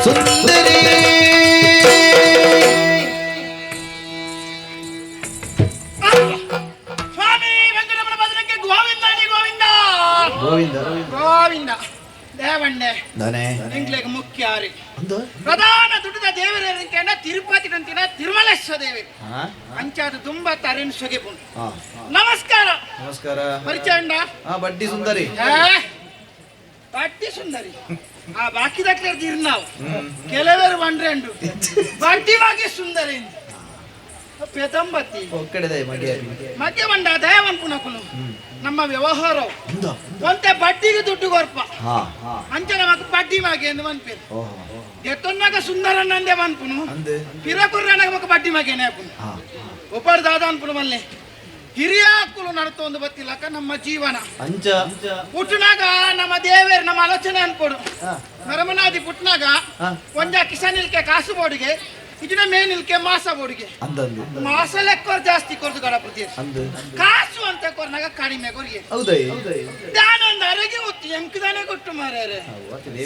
ಸುಂದರೇ. ಸ್ವಾಮಿ ವೆಂಕಟರಮಣ ಭದ್ರಕ್ಕೆ ಗೋವಿಂದ ಗೋವಿಂದ ಗೋವಿಂದ ಗೋವಿಂದ. ದೇವಂಡೆ ನಾನೇ ಎಂಕ್ಲೆಗ್ ಮುಖ್ಯ ಆರಿ ಪ್ರಧಾನ ದುಡ್ಡದ ದೇವರ ತಿರುಪತಿ ಅಂತಿನ ತಿರುಮಲೇಶ್ವರ ದೇವಿ ಅಂಚಾದ ತುಂಬಾ ತರಿನ್ ಸೊಗೆಪುಂಡು. ನಮಸ್ಕಾರ. ನಮಸ್ಕಾರ. ಪರಿಚಯ ಉಂಡಾ? ಹಾ, ಬಡ್ಡಿ ಸುಂದರಿ. ಬಡ್ಡಿ ಸುಂದರಿ. ಆ ಬಾಕಿ ದಕ್ಲರ್ ನಾವು ಕೆಲವರು ಬಂಡ್ರೆಂಡು ಬಡ್ಡಿ ಬಾಕಿ ಸುಂದರಿ ಪೆದಂಬತ್ತಿ ಒಕ್ಕಡೆದ ಮಗೆ ಮಧ್ಯ ಬಂಡ ದಯವನ್ ಪುನಕುಲು ನಮ್ಮ ವ್ಯವಹಾರ ಒಂತೆ ಬಡ್ಡಿಗೆ ದುಡ್ಡು ಕೊರ್ಪ ಹಾ ಅಂಚೆ ನಮಕ್ ಬಡ್ಡಿ ಮಾಗೆ ಎಂದು ಮನ್ಪೇರು ಓಹೋ ಎತ್ತೊನ್ನಾಗ ಸುಂದರನಂದೆ ಮನ್ಪುನು ಅಂದೆ ಪಿರಕುರ್ರನಾಗ ಮಕ್ಕ ಬಡ್ಡಿ ಮಾಗೇನೆ ಹಾಪುನು ಹಾ ಒಬ್ಬರು ದಾದ ಅನ್ಪುನು ಮಲ್ಲೆ ಹಿರಿಯ ಕುಲು ನಡತೊಂದು ಬತ್ತಿಲ್ಲಕ್ಕ ನಮ್ಮ ಜೀವನ ಅಂಚ ಪುಟ್ಟನಾಗ ನಮ್ಮ ದೇವೇರು ನಮ್ಮ ಆಲೋಚನೆ ಅನ್ಕೊಡು ನರಮನಾದಿ ಪುಟ್ಟನಾಗ ಒಂಜ ಕಿಸಾನ್ ಇಲ್ಕೆ ಕಾಸು ಬೋಡಿಗೆ ಇದನ್ನ ಮೇನ್ ಇಲ್ಕೆ ಮಾಸ ಬೋಡಿಗೆ ಅಂದಂದು ಮಾಸ ಲೆಕ್ಕೋರ್ ಜಾಸ್ತಿ ಕೊರ್ದು ಗಣಪತಿ ಅಂದು ಕಾಸು ಅಂತ ಕೊರ್ನಾಗ ಕಡಿಮೆ ಕೊರಿಗೆ ಹೌದಾ? ದಾನೊಂದು ಅರಗೆ ಒತ್ತು ಎಂಕದಾನೆ ಕೊಟ್ಟು ಮಾರ್ಯಾರೆ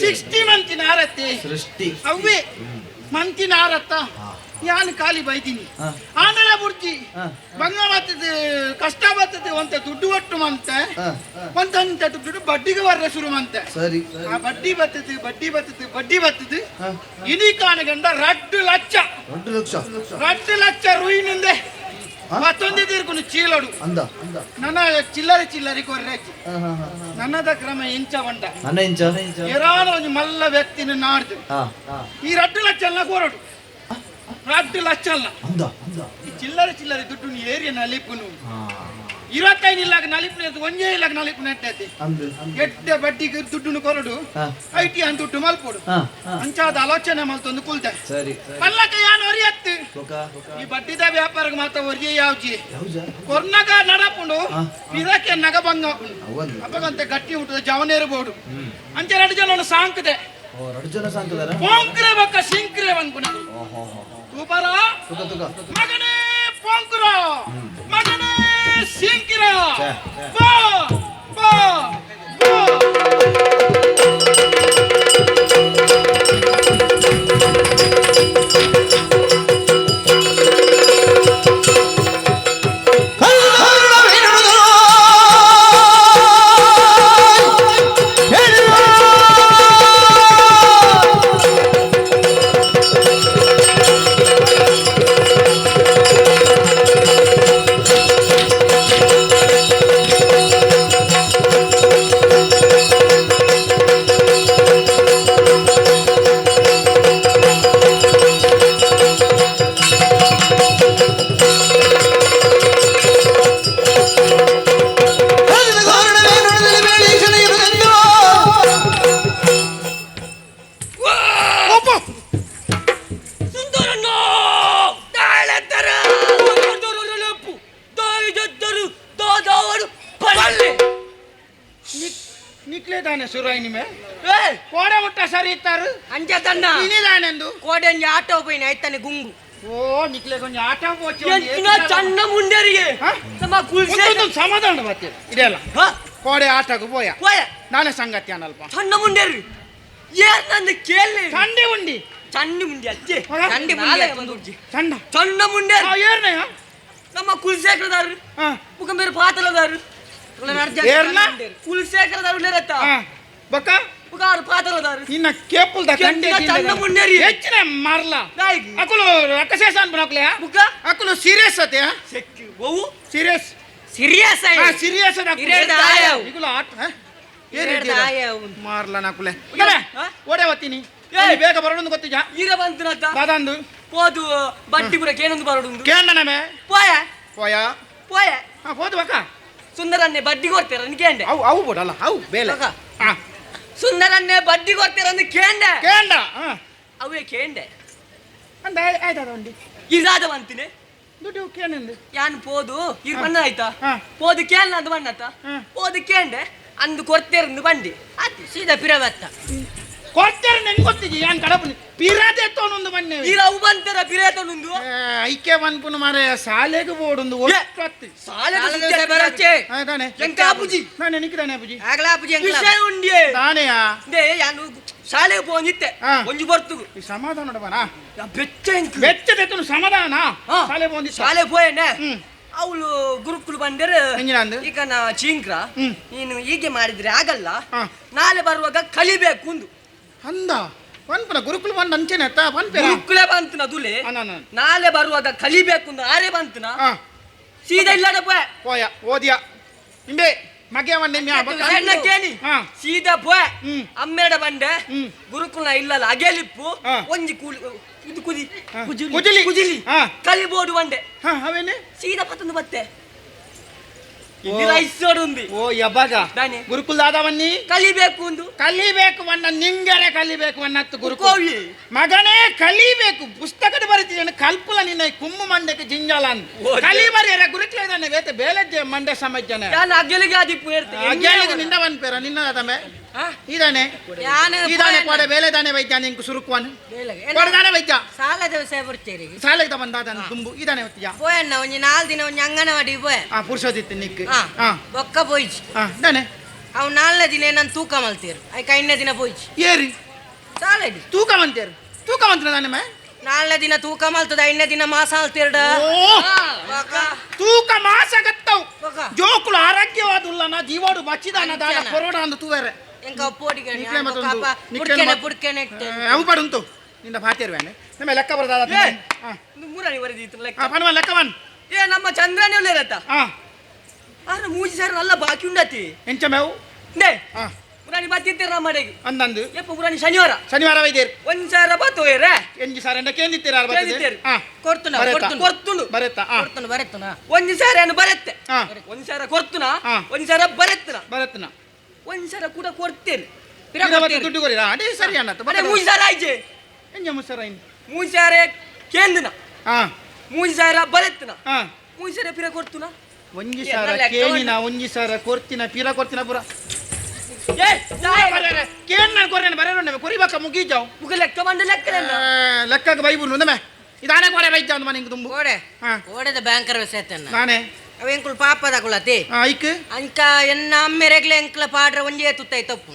60 ಮಂತಿನ ಆರತ್ತೆ ಸೃಷ್ಟಿ ಅವ್ವೆ ಮಂತಿನ ಆರತ್ತ ಯಾನು ಖಾಲಿ ಬೈತೀನಿ ಆಮೇಲೆ ಬುರ್ಜಿ ಬಂಗ ಬರ್ತದೆ ಕಷ್ಟ ಬರ್ತದೆ ಒಂತ ದುಡ್ಡು ಒಟ್ಟು ಮಂತೆ ಒಂದಂತ ದುಡ್ಡು ಬಡ್ಡಿಗೆ ಬರ್ರೆ ಶುರು ಮಂತೆ. ಸರಿ. ಆ ಬಡ್ಡಿ ಬರ್ತದೆ ಬಡ್ಡಿ ಬರ್ತದೆ ಬಡ್ಡಿ ಬರ್ತದೆ ಇನಿ ಕಾಣಗಂಡ 2 ಲಕ್ಷ 2 ಲಕ್ಷ 2 ಲಕ್ಷ ರೂಯಿನಿಂದೆ ಮತ್ತೊಂದೇ ತೀರ್ಕೊಂಡು ಚೀಲಡು ಅಂದ ನನ್ನ ಚಿಲ್ಲರೆ ಚಿಲ್ಲರೆ ಕೊರ್ರೆ ನನ್ನದ ಕ್ರಮ ಇಂಚ ಬಂಡ ನನ್ನ ಇಂಚ ಏರಾನ ಒಂಜಿ ಮಲ್ಲ ವ್ಯಕ್ತಿನ ನಾಡ್ದು ಹಾ ಈ 2 ಲಕ್ಷ ಅಲ್ಲ ಕೊರಡು 2 ಲಕ್ಷ ಅಲ್ಲ ಅಂದ ಈ ಚಿಲ್ಲರೆ ಚಿಲ್ಲರೆ ದುಡ್ಡು ಏರಿಯ ನಲಿಪುನು 25 ಇಲ್ಲಾಗ ನಲಿಪುನ ಒಂಜೇ ಇಲ್ಲಾಗ ನಲಿಪುನ ಎಟ್ಟೈತಿ ಅಂದು ಎಡ್ಡೆ ಬಡ್ಡಿಗೆ ದುಡ್ಡುನು ಕೊರಡು IT ಅಂತ ದುಡ್ಡು ಮಲ್ಪೊಡು ಅಂಚಾದ ಆಲೋಚನೆ ಮಲ್ತೊಂದು ಕುಲ್ತೆ ಸರಿ ಪಲ್ಲಕ ಯಾನ್ ಒರಿಯತ್ತು ಲೋಕ ಈ ಬಡ್ಡಿದ ವ್ಯಾಪಾರಕ್ಕೆ ಮಾತ್ರ ಒರಿಯೇ ಯಾವ್ಜಿ ಯಾವ್ಜ ಕೊರ್ನಗ ನಡಪುಂಡು ಪಿರಕ್ಕೆ ನಗ ಬಂಗ ಅವಂದು ಅಪ್ಪಗಂತೆ ಗಟ್ಟಿ ಹುಟ್ಟದ ಜವನೇರು ಬೋಡು ಅಂಚೆ 2 ಜನ ಸಾಂಕದೆ ಓ 2 ಜನ ಸಾಂಕದಾರ ಪೋಂಕ್ರೆ ಬಕ್ಕ ಸಿಂಕ್ರೆ ಅನ್ಕುನ ತೂಪರ ತುಕ ತುಕ ಮಗನೇ ಪೋಂಕ್ರ ಮಗನೇ ಸಿಂಕಿರ ಬಾ ಬಾ ಬಾ. ಸುಂದರಣ್ಣ ದಾದಾವರು ಪಲ್ಲೆ ನಿಕ್ಲೆ ತಾನೆ ಸುರಾಯಿ ಮೇ ಕೋಡೆ ಮುಟ್ಟ ಸರಿ ಇತ್ತಾರು ಅಂಜದಣ್ಣ ಇನಿದಾನೆಂದು ಕೋಡೆ ಒಂಜಿ ಆಟೋ ಪೋಯಿನ ಐತಾನೆ ಗುಂಗು ಓ ನಿಕ್ಲೆ ಕೊಂಚ ಆಟ ಪೋಚಿ ಎಂಚಿನ ಚಣ್ಣ ಮುಂಡರಿಗೆ ಹಾ? ನಮ್ಮ ಕುಲ್ಸೆ ಸಮಾಧಾನ ಬರ್ತೀರಿ ಇದೆಲ್ಲ ಹಾ ಕೋಡೆ ಆಟకు ಪೋಯ ಪೋಯ ನಾನೇ ಸಂಗತಿ ಅನಲ್ಪ ಚಣ್ಣ ಮುಂಡೇರಿ ಏರ್ ನಂದು ಕೇಳಿ ಚಂಡಿ ಉಂಡಿ ಚಂಡಿ ಮುಂಡಿ ಅಜ್ಜೆ ಹಾ? ಚಂಡಿ ಮುಂಡಿ ಬಂದು ಚಂಡ ಚಣ್ಣ ಮುಂಡೇರಿ ಏರ್ನಯ ನಮ್ಮ ಕುಲ್ಸೇಕರದಾರು ಹಾ ಮುಖ ಮೇರೆ ಪಾತಲದಾರು ಏರ್ನ? ಕುಲ್ಸೇಕರದಾರು ಉಳ್ಳೇರತ್ತ ಹಾ ಬಕ್ಕ ಮುಖ ಆರು ಪಾತಲದಾರು ನಿನ್ನ ಕೇಪುಲ್ದ ಕಂಡೆ ಕೆಂಡ ಚಂಡ ಮುಂಡೇರಿ. ಹೆಚ್ಚಿನ ಮಾರ್ಲ ನಾಯಿಗೆ ಅಕುಲು ರಕ್ಕಶೇಷ ಅನ್ಪನಕ್ಲೆ ಮುಖ ಅಕುಲು ಸೀರಿಯಸ್ ಅತೆ ಸೆಕ್ಕಿ ಒವು ಸೀರಿಯಸ್ ಸೀರಿಯಸ್ ಆ ಸೀರಿಯಸ್ ಇರೇರ್ದ ಆಯವು. ನಿಗುಲ ಆಟ ಇರೇರ್ದ ಆಯವು. ಮಾರ್ಲ ನಾಕುಲೆ ಹಾ? ಓಡೆ ವತ್ತೀನಿ ಏ. ಬೇಗ ಬರೋಣ ಗೊತ್ತಿಜಾ ಈರ ಬಂತನತ್ತ ದಾದಾಂದು ಪೋದು ಬಟ್ಟಿ ಪುರ ಕೇನೊಂದು ಬರೋಡುಂದು ಕೇಂಡನಮೆ ಪೋಯ ಪೋಯ ಪೋಯ ಹಾ ಹೋದು ಬಕ್ಕ ಸುಂದರನ್ನೇ ಬಡ್ಡಿ ಕೊಡ್ತೀರ ಕೇಂಡೆ ಅವು ಅವು ಬೋಡಲ್ಲ ಅವು ಬೇಲೆ ಬಕ. ಹಾ ಸುಂದರನ್ನೇ ಬಡ್ಡಿ ಕೊಡ್ತೀರ ಕೇಂಡೆ ಕೇಂಡ ಹಾ ಅವೇ ಕೇಂಡೆ ಅಂದ ಆಯ್ತಾದ ಉಂಡಿ ಇದಾದ ಬಂತೀನಿ ದುಡ್ಡು ಕೇನಂದು ಯಾನ್ ಪೋದು ಇರ್ ಬಣ್ಣ ಆಯ್ತಾ ಹಾ. ಪೋದು ಕೇಳ್ ಅಂದ್ ಬಣ್ಣತ್ತ ಹಾ. ಪೋದು ಕೇಂಡೆ ಅಂದು ಕೊಡ್ತೇರಂದು ಬಂಡಿ ಆತು ಸೀದಾ ಪಿರ ಬತ್ತ ಕೊಡ್ತಾರೆ ನಂಗೆ ಗೊತ್ತಿಜಿ ಯಾನ್ ಕಡಪನಿ ಪಿರಾದೆ ತೋನೊಂದು ಬನ್ನೆ ಈರ ಅವು ಬಂತಾರ ಪಿರೇತನುಂದು ಐಕೆ ಪನ್ಪುನ ಮಾರೆ ಸಾಲೆಗೆ ಬೋಡುಂದು ಒಟ್ಟು ಅತ್ತಿ. ಸಾಲೆದ ಸಾಲೆದ ಸುದ್ದಿ ದಿವಸ ಬರೊಚ್ಚೆ. ಆಯ್ತಾನೆ ಎಂಕ ಆಪುಜಿ ನಾನೇ ನಿಕ್ಕಿದಾನೆ ಅಪ್ಪುಜಿ ಆಗಲ ಅಪ್ಪುಜಿ ಎಂಕ್ಲ ವಿಷಯ ಉಂಡಿಯೇ ತಾನೆಯಾ they ಯಾನು ಶಾಲೆಗೆ ಪೋಂದಿತ್ತೆ ಹಾ. ಒಂಜಿ ಬರ್ತುಗು ಈ ಸಮಾಧಾನ ನೋಡಬಾನ ಯಾ ಬೆಚ್ಚ ಎಂಕ್ ಬೆಚ್ಚದೆತ್ತನು ಸಮಾಧಾನ ಹಾ. ಶಾಲೆ ಬಂದಿ ಶಾಲೆ ಪೋಯನೆ ಹ್ಮ್. ಅವಳು ಗುರುಕುಲು ಬಂದರೆ ಎಂಜಿನ ಅಂದು? ಈಗ ನಾ ಚೀಂಕ್ರ ಹ್ಮ್. ನೀನು ಹೀಗೆ ಮಾಡಿದ್ರೆ ಆಗಲ್ಲ ಹಾ. ನಾಳೆ ಬರುವಾಗ ಕಲಿಬೇಕು ಅಂದು ಅಂದ ಪನ್ಪುನ ಗುರುಕುಲ ಬಂದು ಅಂಚೆನೆ ಅತ್ತ ಪನ್ಪೇರ ಗುರುಕುಲೆ ಬಂತು ನದುಲೆ ಅನ್ನ, ಅನ್ನ. ನಾಳೆ ಬರುವಾಗ ಕಲಿಬೇಕು ಅಂದು ಆರೆ ಬಂತನ ಹಾ ಸೀದಾ ಇಲ್ಲದ ಪೋಯ ಪೋಯ ಓದಿಯ ಇಂಬೆ ಮಗೆ ಬಂದೆ ಮ್ಯಾ ಬಕ್ಕ. ಸಣ್ಣ ಕೇಳಿ ಹಾ. ಸೀದಾ ಪೋಯ ಹ್ಮ್. ಅಮ್ಮೇಡ ಬಂಡೆ ಹ್ಮ್. ಗುರುಕುಲ ಇಲ್ಲಲ್ಲ ಅಗೆಲಿಪ್ಪು ಹಾ. ಒಂಜಿ ಕೂಲಿ ಇದು ಕುದಿ ಹಾ. ಕುಜಿಲಿ ಕುಜಿಲಿ. ಕುಜಿಲಿ ಹಾ. ಕಲಿಬೋಡು ಬಂಡೆ ಹಾ ಅವೇನೆ ಸೀದಾ ಪತ್ತಂದು ಬತ್ತೆ ಓ. ರೈಸೋಡುಂದಿ ಓ ಯಬ್ಬಾಗ ದಾನೆ. ಗುರುಕುಲ ದಾದವನ್ನಿ ಕಲಿಬೇಕು ಅಂದು ಕಲಿಬೇಕು ವನ್ನ ನಿಂಗರೆ ಕಲಿಬೇಕು ವನ್ನತ್ತು ಗುರುಕುಲ ಕೋವಿ ಮಗನೇ ಕಲಿಬೇಕು ಪುಸ್ತಕದ ಬರೀತಿದ್ದಾನೆ ಕಲ್ಪುಲ ನಿನ್ನ ಈ ಕುಮ್ಮು ಮಂಡಕ್ಕೆ ಜಿಂಜಾಲ ಅಂತ ಓ, ಕಲಿ ಬರೆಯರ ಗುರುಕುಲ ಇದ್ದಾನೆ ಬೇತೆ ಬೇಲಜ್ಜೆ ಮಂಡೆ ಸಮಜ್ಜನೆ ನಾನು ಅಗ್ಗಲಿಗೆ ಆದಿಪ್ಪು ಹೇಳ್ತೇನೆ ಅಗ್ಯಾಳಿಗೆ ನಿನ್ನ ಪೇರ ನಿನ್ನ ತಮ್ಮೆ ಇದಾನೆ ಯಾನು ಇದಾನೆ ಕೊಡೆ ಬೇಲೆ ದಾನೆ ವೈದ್ಯ ನಿಂಗೆ ಸುರುಕ್ವಾನು ಕೊಡದಾನೆ ವೈದ್ಯ ಸಾಲದ ವಿಷಯ ಬರ್ತೀರಿ ಸಾಲೆಗೆ ತಗೊಂಡ ತುಂಬು ಇದಾನೆ ಹೊತ್ತಿಯ ಪೋಯಣ್ಣ ಒಂಜಿ ನಾಲ್ ದಿನ ಒಂಜಿ ಅಂಗನವಾಡಿ ಪೋಯ ಆ ಪುರುಷೋದಿತ್ತು ನಿಕ್ ಹಾ ಹಾ ಬೊಕ್ಕ ಪೋಯ್ಚಿ ಹಾ ಇದಾನೆ ಅವು ನಾಲ್ನೇ ದಿನ ನಾನು ತೂಕ ಮಲ್ತೀರು ಐಕ ಐದನೇ ದಿನ ಪೋಯ್ಚಿ ಏರಿ ಸಾಲಡಿ ತೂಕ ಮಂತೇರು ತೂಕ ಮಂತ್ರ ದಾನೆ ಮೇ ನಾಲ್ನೇ ದಿನ ತೂಕ ಮಲ್ತದ ಐದನೇ ದಿನ ಮಾಸ ಅಲ್ತೀರ್ಡ ಓ ಬೊಕ್ಕ ತೂಕ ಮಾಸ ಗತ್ತವು ಬೊಕ್ಕ ಜೋಕುಲು ಆರೋಗ್ಯವಾದುಲ್ಲನ ಜೀವಾಡು ಬಚ್ಚಿದಾನ ದಾದ ಅಂಚನ. ಕೊರೋನಾ ಅಂದು ತೂವೆರೆ ಎಂಕ ಪೋಡಿಗೆ ನಿಕ್ಲೆ ಮತ್ತೊಂದು ನಿಕ್ಲೆ ಪುಡ್ಕೆನೆ ಮತ್- ಪುಡ್ಕೆನೆ ಇಟ್ಟೆ. ಅವು ಪಡುಂತು ನಿನ್ನ ಭಾತಿರ್ವೇನೆ ನಮ್ಮ ಲೆಕ್ಕ ಬರದಾದ ಏ. ಮೂರನೇ ವರೆಗೆ ಲೆಕ್ಕ ಪನ್ವ ಲೆಕ್ಕವನ್ ಏ ನಮ್ಮ ಚಂದ್ರನೇ ಒಳ್ಳೆರತ್ತ ಹಾ ಆದ್ರೆ ಮೂಜಿ ಸರ್ ಅಲ್ಲ ಬಾಕಿ ಉಂಡತಿ ಎಂಚ ಮೇವು ನೇ ಹಾ ಪುರಾಣಿ ಬತ್ತಿತ್ತೀರ ನಮ್ಮ ಮನೆಗೆ ಅಂದಂದು ಯಪ್ಪ ಪುರಾಣಿ ಶನಿವಾರ ಶನಿವಾರ ವೈದ್ಯರು ಒಂದ್ ಸಾವಿರ ಬತ್ತೋಯರೆ ಎಂಜಿ ಸಾರ ಎಂಡ ಕೇಂದಿತ್ತೀರ ಕೇಂದಿತ್ತೀರು. ಹಾ ಕೊಡ್ತುನ ಬರೆತ. ಕೊಡ್ತುನ ಕೊರ್ತುಂಡು ಬರೆತ್ತ ಹಾ ಕೊಡ್ತುನ ಬರೆತ್ತುನ ಒಂದ್ ಸಾವಿರ ಏನು ಬರುತ್ತೆ ಹಾ ಒಂದ್ ಸಾವಿರ ಕೊರ್ತುನ ಹಾ. ಒಂದ್ ಸಾವಿರ ಬರೆತ್ತನ ಬರೆತ್ತನ ಒಂದ್ ಸಾವಿರ ಕೂಡ ಕೊಡ್ತೇನೆ ಪಿರ ಕೊಡ್ತೀರಿ. ದುಡ್ಡು ಕೊರಿರ ಅದೇ ಸರಿ ಅಣ್ಣತ್ತು ಅದೇ ಮೂಜಿ ಸಾವಿರ ಆಯ್ಚೆ ಎಂಜ ಮುಸರ ಇನ್ ಮೂಜಿ ಸಾವಿರ ಕೇಂದ್ರನ ಹಾ ಮೂಜಿ ಸಾವಿರ ಬರೆತ್ತನ ಹಾ ಮೂಜಿ ಸಾವಿರ ಪಿರ ಕೊರ್ತುನ ಒಂಜಿ ಎಲ್ಲ ಸಾರ ಲೆಕ್ಕ ಕೇಣಿನ ಒಂಜಿ ಸಾರ ಕೊರ್ತಿನ ಪೀರ ಕೊರ್ತಿನ ಪೂರ ಏ ಕೇನ್ ನಾನು ಕೊರೇನ ಬರೇನ ಕೊರಿಬಕ್ಕ ಮುಗೀಜಾವ್ ಮುಗ ಲೆಕ್ಕ ಬಂದ ಲೆಕ್ಕ ಲೆಕ್ಕಕ್ಕೆ ಬೈಬುನು ನಮೆ ಇದಾನೆ ಕೊಡೆ ಬೈಜ ಅಂದ್ ಮನೆ ತುಂಬು ಕೋಡೆ ಹಾ. ಕೋಡೆದ ಬ್ಯಾಂಕರ್ ವಿಷಯ ನಾನೇ ಅವ ಎಂಕುಲು ಪಾಪದ ಕುಲತಿ ಆ, ಐಕ್ ಅಂಕ ಎನ್ನ ಅಮ್ಮೆರೆಗ್ಲೆ ಎಂಕ್ಲ ಪಾಡ್ರ ಒಂಜೇ ತುತ್ತೈ ತಪ್ಪು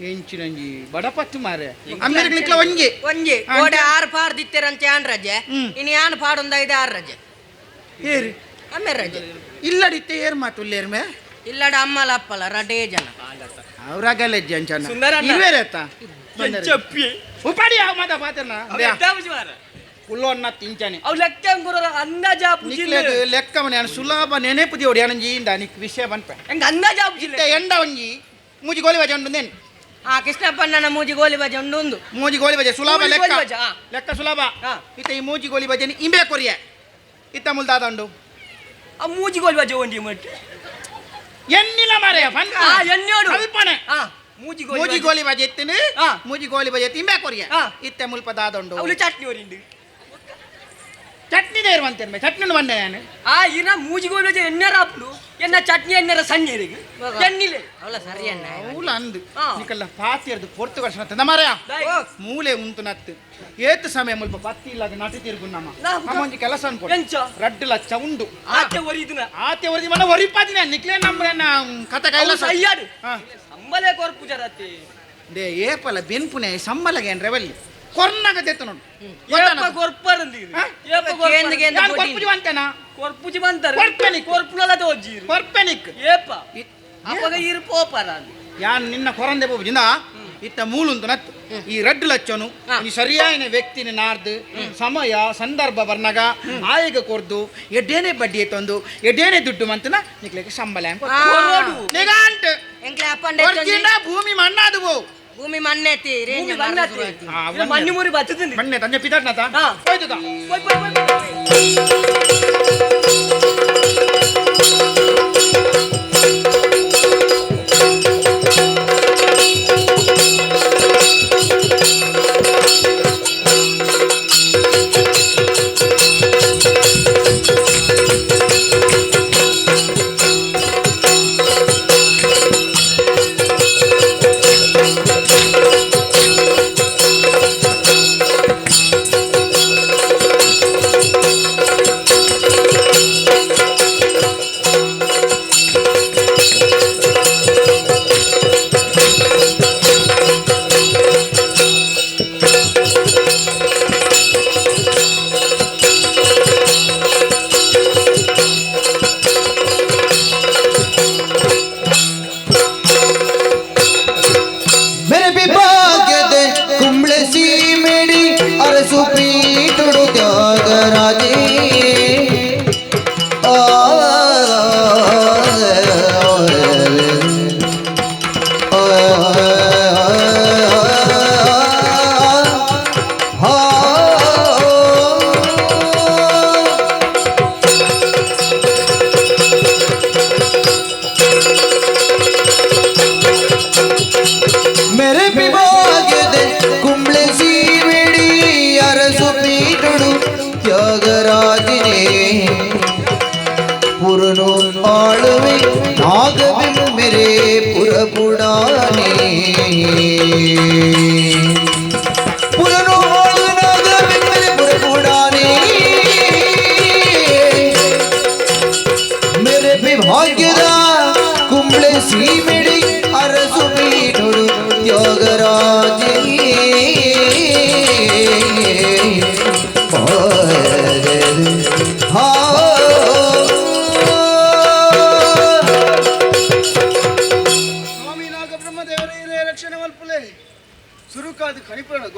ಎಂಚಿನಂಜಿ ಬಡಪತ್ತು ಮಾರೆ ಅಮ್ಮೆರಿಗೆ ನಿಕ್ಲ ಒಂಜಿ ಒಂಜಿ ಆ, ಕೋಡೆ ಅಂಚೆ? ಆರು ಪಾಡ್ ದಿತ್ತೆರಂತೆ ಆನ್ ರಜೆ ಹ್ಮ್. ಇನ್ನು ಯಾನ್ ಪಾಡೊಂದ ಐದು ಆರು ರಜೆ ಏರಿ ಅಮ್ಮೆರ್ ರಜೆ ಇಲ್ಲಡಿತ್ತೆ ಏರ್ ಮಾತು ಉಲ್ಲೇರ್ಮೆ ಇಲ್ಲಡ ಅಮ್ಮಲ ಅಪ್ಪಲ ರಡೇ ಜನ ಅವ್ರಾಗಲ್ಲ ಅಂಚನ ಸುಂದರ ಅಣ್ಣ. ಇರುವೇರೆ ಅತ್ತ ಚಪ್ಪಿ ಉಪಾಡಿ ಯಾವ ಮಾತ ಪಾತ್ರನ ಉಲ್ಲೋನ್ನ ತಿಂಚಾನೆ ಅವ್ ಲೆಕ್ಕ ಅಂಗುರ ಅಂದಾಜ ನಿಕ್ಲೆಗ್ ಲೆಕ್ಕ ಮನೆ ಸುಲಭ ನೆನೆಪು ದೇವಡಿ ಅನಂಜಿ ಇಂದ ನಿಕ್ ವಿಷಯ ಬನ್ಪೆ ಹೆಂಗ ಅಂದಾಜ ಇತ್ತೆ ಎಂಡ ಒಂಜಿ ಮೂಜಿ ಗೋಲಿ ಬಜೆ ಉಂಡು ನೇನ್ ಆ ಕೃಷ್ಣಪ್ಪಣ್ಣನ ಮೂಜಿ ಗೋಲಿ ಬಜೆ ಉಂಡು ಒಂದು ಮೂಜಿ ಗೋಲಿ ಬಜೆ ಸುಲಭ ಮೂಜಿ ಲೆಕ್ಕ ಗೋಲಿ ಬಜೆ, ಆ. ಲೆಕ್ಕ ಸುಲಭ ಆ. ಇತ್ತೆ ಈ ಮೂಜಿ ಗೋಲಿ ಬಜೆ ಇಂಬೆ ಕೊರಿಯ ಇತ್ತ ಮುಲ್ದಾದ ಉಂಡು ಆ ಮೂಜಿ ಗೋಲಿ ಬಜೆ ಒಂಡಿ ಮಟ್ಟಿ ಎನ್ನಿಲ ಮಾರೆಯ ಫನ್ ಆ ಎಣ್ಣೋಡು ಕಲ್ಪನೆ ಆ ಮೂಜಿ ಗೋಲಿ ಮೂಜಿ ಗೋಲಿ ಬಜೆ ಇತ್ತಿನ ಆ. ಮೂಜಿ ಗೋಲಿ ಬಜೆ ಇಂಬೆ ಕೊರಿಯ ಆ. ಇತ್ತೆ ಮುಲ್ಪ ದಾದ ಉಂಡು ಅವಳು ಚಟ್ನಿ ಒರಿಂಡು ಚಟ್ನಿ ದೇರುವಂತೆ ಚಟ್ನಿ ಬಂದೆ ನಾನು ಆ ಇನ ಮೂಜಿ ಗೋಲಿ ಬಜೆ ಎಣ್ಣೆರ ಆಪುಂಡು ಎನ್ನ ಚಟ್ನಿ ಎಣ್ಣೆರ ಸಣ್ಣ ಎಣ್ಣಿಲೆ ಅವಳ ಸರಿ ಅಣ್ಣ ಅವಳ ಅಂದು ಆ. ನಿಕಲ್ಲ ಪಾತಿಯರ್ದು ಪೊರ್ತು ವರ್ಷ ತಂದ ಮಾರಾಯ ಮೂಲೆ ಉಂಟು ನತ್ತು ಏತು ಸಮಯ ಮುಲ್ಪ ಪತ್ತಿ ಇಲ್ಲದ ನಟಿ ತಿರುಗು ನಮ್ಮ ನಾ ನಮ್ಮ ಒಂಜಿ ಕೆಲಸ ಅನ್ಕೊಂಡು ಎಂಚ? ರಡ್ಡು ಲಕ್ಷ ಉಂಡು ಆಚೆ ಒರಿದುನ ಆತೆ ಒರಿದಿ ಮನ ಒರಿಪಾದಿನ ನಿಕ್ಲೆ ನಮ್ರೆನ ಕತೆ ಕೈಲಾಸ ಅಯ್ಯಾಡು ಹಾ. ಸಂಬಲೆ ಕೊರ್ಪು ಜರತಿ they ಏಪಲ ಬೆನ್ಪುನೆ ಸಂಬಲಗೆ ಏನ್ರೆ ಬಲ್ಲಿ ಕೊರ್ನಾಗ ತೆತ್ತು ನೋಡು ಏಪ ಕೊರ್ಪರಂದಿ ಹಾ? ಏಪ ಕೇಂದ್ರ ಕೇಂದ್ರ ನಾನು ಕೊರ್ಪುಜಿ ಅಂತೇನಾ ಕೊರ್ಪುಜಿ ಬಂತಾರೆ ಕೊರ್ಪೆನಿಕ್. ಕೊರ್ಪುನಲ ತೋಜಿರು ಕೊರ್ಪೆನಿಕ್ ಏಪ ಅಪಗ ಇರು ಪೋಪರ ಯಾನ್ ನಿನ್ನ ಕೊರಂದೆ ಬೋಬುಜಿಂದ ಇತ್ತ ಮೂಲುಂದು ನತ್ತು ಈ ರಡ್ಡು ಲಚ್ಚನು ಈ ಸರಿಯಾಯಿನ ವ್ಯಕ್ತಿನ ನಾರ್ದು ಸಮಯ ಸಂದರ್ಭ ಬರ್ನಾಗ ಆಯಗ ಕೊರ್ದು ಎಡ್ಡೇನೆ ಬಡ್ಡಿ ತಂದು ಎಡ್ಡೇನೆ ದುಡ್ಡು ಮಂತನ ನಿಕ್ಲೆಗೆ ಸಂಬಳ ನಿಗಾಂಟ್ ಭೂಮಿ ಮಣ್ಣಾದು ಬೋ ಭೂಮಿ ಮಣ್ಣೆತ್ತಿ ಭೂಮಿ ಮಣ್ಣೆತ್ತಿ ಮಣ್ಣು ಮುರಿ ಬರ್ತದೆ ಮಣ್ಣೆ ತಂಜೆ ಪಿದಾಡ್ನಾತ ಹೋಯ್ತು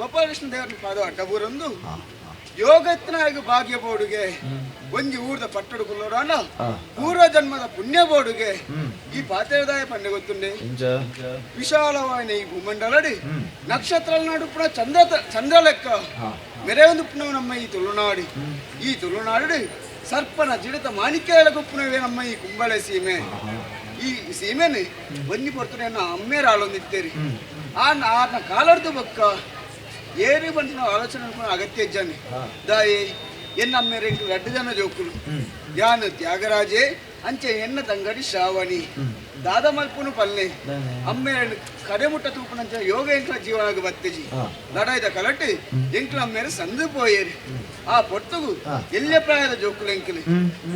ಗೋಪಾಲಕೃಷ್ಣ ದೇವರ ಪಾದ ಅಡ್ಡಬೂರೊಂದು ಯೋಗತ್ನಾಗ ಭಾಗ್ಯ ಬೋಡುಗೆ ಒಂಜಿ ಊರ್ದ ಪಟ್ಟಡು ಕುಲ್ಲೋಡಾನ ಪೂರ್ವ ಜನ್ಮದ ಪುಣ್ಯ ಬೋಡುಗೆ ಈ ಪಾತ್ರೆದಾಯ ಪಂಡೆ ಗೊತ್ತುಂಡೆ ವಿಶಾಲವಾಯಿನ ಈ ಭೂಮಂಡಲಡಿ ನಕ್ಷತ್ರ ನಡುಪುಣ ಚಂದ್ರ ಚಂದ್ರ ಲೆಕ್ಕ ಮೆರೆ ಒಂದು ಪುನವು ನಮ್ಮ ಈ ತುಳುನಾಡಿ ಈ ತುಳುನಾಡು ಸರ್ಪನ ಜಿಡಿತ ಮಾಣಿಕ್ಯ ಗುಪ್ಪುನವೇ ನಮ್ಮ ಈ ಕುಂಬಳೆ ಸೀಮೆ ಈ ಸೀಮೆನೆ ಒಂಜಿ ಪೊರ್ತುನ ಅಮ್ಮೇರ ಆಳೊಂದಿತ್ತೇರಿ ಆ ಆರ್ನ ಕಾಲಡ್ದು ಬೊಕ್ಕ ಏರಿ ಬಂದು ನಾವು ಆಲೋಚನೆ ಅಗತ್ಯ ಇಜ್ಜಾನೆ ದಾಯಿ ಎನ್ನ ಅಮ್ಮೇರೆ ರಡ್ಡು ಜನ ಜೋಕುಲು ಯಾನು ತ್ಯಾಗರಾಜೆ ಅಂಚೆ ಎನ್ನ ತಂಗಡಿ ಶ್ರಾವಣಿ ದಾದ ಮಲ್ಪುನು ಪಲ್ಲೆ ಅಮ್ಮೇರೆ ಕಡೆ ಮುಟ್ಟ ತೂಪುನಂಚ ಯೋಗ ಎಂಕ್ಲ ಜೀವನಾಗ ಬತ್ತೆಜಿ ಲಡಾಯ್ದ ಕಲಟು ಎಂಕ್ಲ ಅಮ್ಮೇರೆ ಸಂದು ಪೋಯೇರಿ ಆ ಪೊರ್ತುಗು ಎಲ್ಲೆ ಪ್ರಾಯದ ಜೋಕುಲು ಎಂಕಲು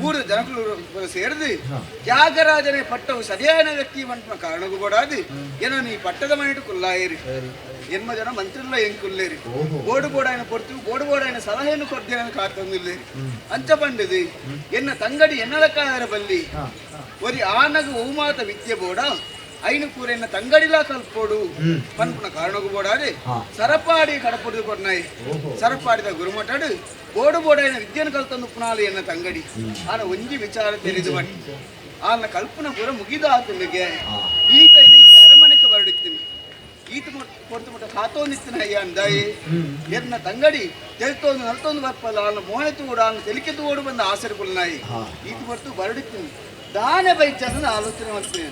ಊರ ಜನಕುಲು ಸೇರಿದು ತ್ಯಾಗರಾಜನೇ ಪಟ್ಟವು ಸರಿಯಾದ ವ್ಯಕ್ತಿ ಮಂಟನ ಕಾರಣಗೂ ಕೊಡಾದು ಏನೋ ನೀ ಪಟ್ಟದ ಮನೆಟು ಕುಲ್ಲಾಯೇರಿ ಎನ್ಮ ಜನ ಮಂತ್ರಿಲ್ಲ ಎಂಕುಲ್ಲೇರಿ ಬೋಡು ಬೋಡಾಯನ ಪೊರ್ತು ಬೋಡು ಬೋಡಾಯನ ಸಲಹೆಯನ್ನು ಕೊಡ್ತೇನೆ ಕಾತೊಂದಿಲ್ಲೇರಿ ಅಂಚ ಪಂಡದು ಎನ್ನ ತಂಗಡಿ ಎನ್ನಳಕ್ಕಾಯರ ಬಲ್ಲಿ ಒರಿ ಆನಗು ಊಮಾತ ವಿದ್ಯೆ ಬೋಡ ಐನು ಕೂರೆನ್ನ ತಂಗಡಿಲಾ ಕಲ್ಪೋಡು ಪನ್ಪುನ ಕಾರಣಗೂ ಬೋಡಾರೆ ಸರಪಾಡಿ ಕಡಪೊಡು ಕೊಡ್ನಾಯಿ ಸರಪಾಡಿದ ಗುರುಮಠಡು ಬೋಡು ಬೋಡಾಯನ ವಿದ್ಯೆಯನ್ನು ಕಲ್ತಂದು ಪುನಾಲಿ ಎನ್ನ ತಂಗಡಿ ಆನ ಒಂಜಿ ವಿಚಾರ ತಿಳಿದು ಬಟ್ಟಿ ಆನ ಕಲ್ಪನ ಪೂರ ಮುಗಿದಾತನಿಗೆ ಈತ ಈ ಅರಮನೆಗೆ ಬರಡುತ್ತೀನಿ ಈತ ಕೊಡ್ತು ಮುಟ್ಟ ಕಾತೋನಿತ್ತಿನ ಅಯ್ಯ ಅಂದಾಯಿ ಎನ್ನ ತಂಗಡಿ ತೆಲ್ತೋಂದು ನಲ್ತೊಂದು ಬರ್ಪಲ್ಲ ಆನ ಮೋನೆ ತೂಡು ಆನ ತೆಲಿಕೆ ತೂಡು ಬಂದ ಆಸರೆ ಕುಲ್ನಾಯಿ ಈತ ಹೊರತು ಬರಡುತ್ತೀನಿ ದಾನೆ ಬೈಚನ್ನ ಆಲೋಚನೆ ಮಾಡ್ತೀನಿ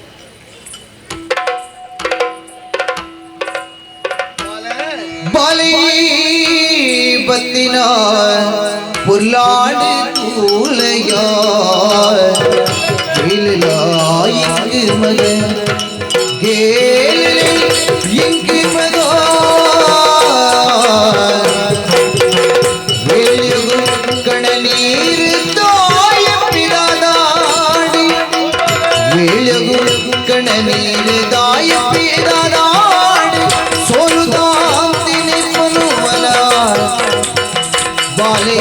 ಬಾಲಿ ಬತ್ತಿನ புல்லாடு தூளையா இங்கு மகன் இங்கு மகா கணநீர் தாய பிதாதாடி வேலகு கணநீர் தாய பிதாதாடி சோருதாந்தினி மனுவலா பாலே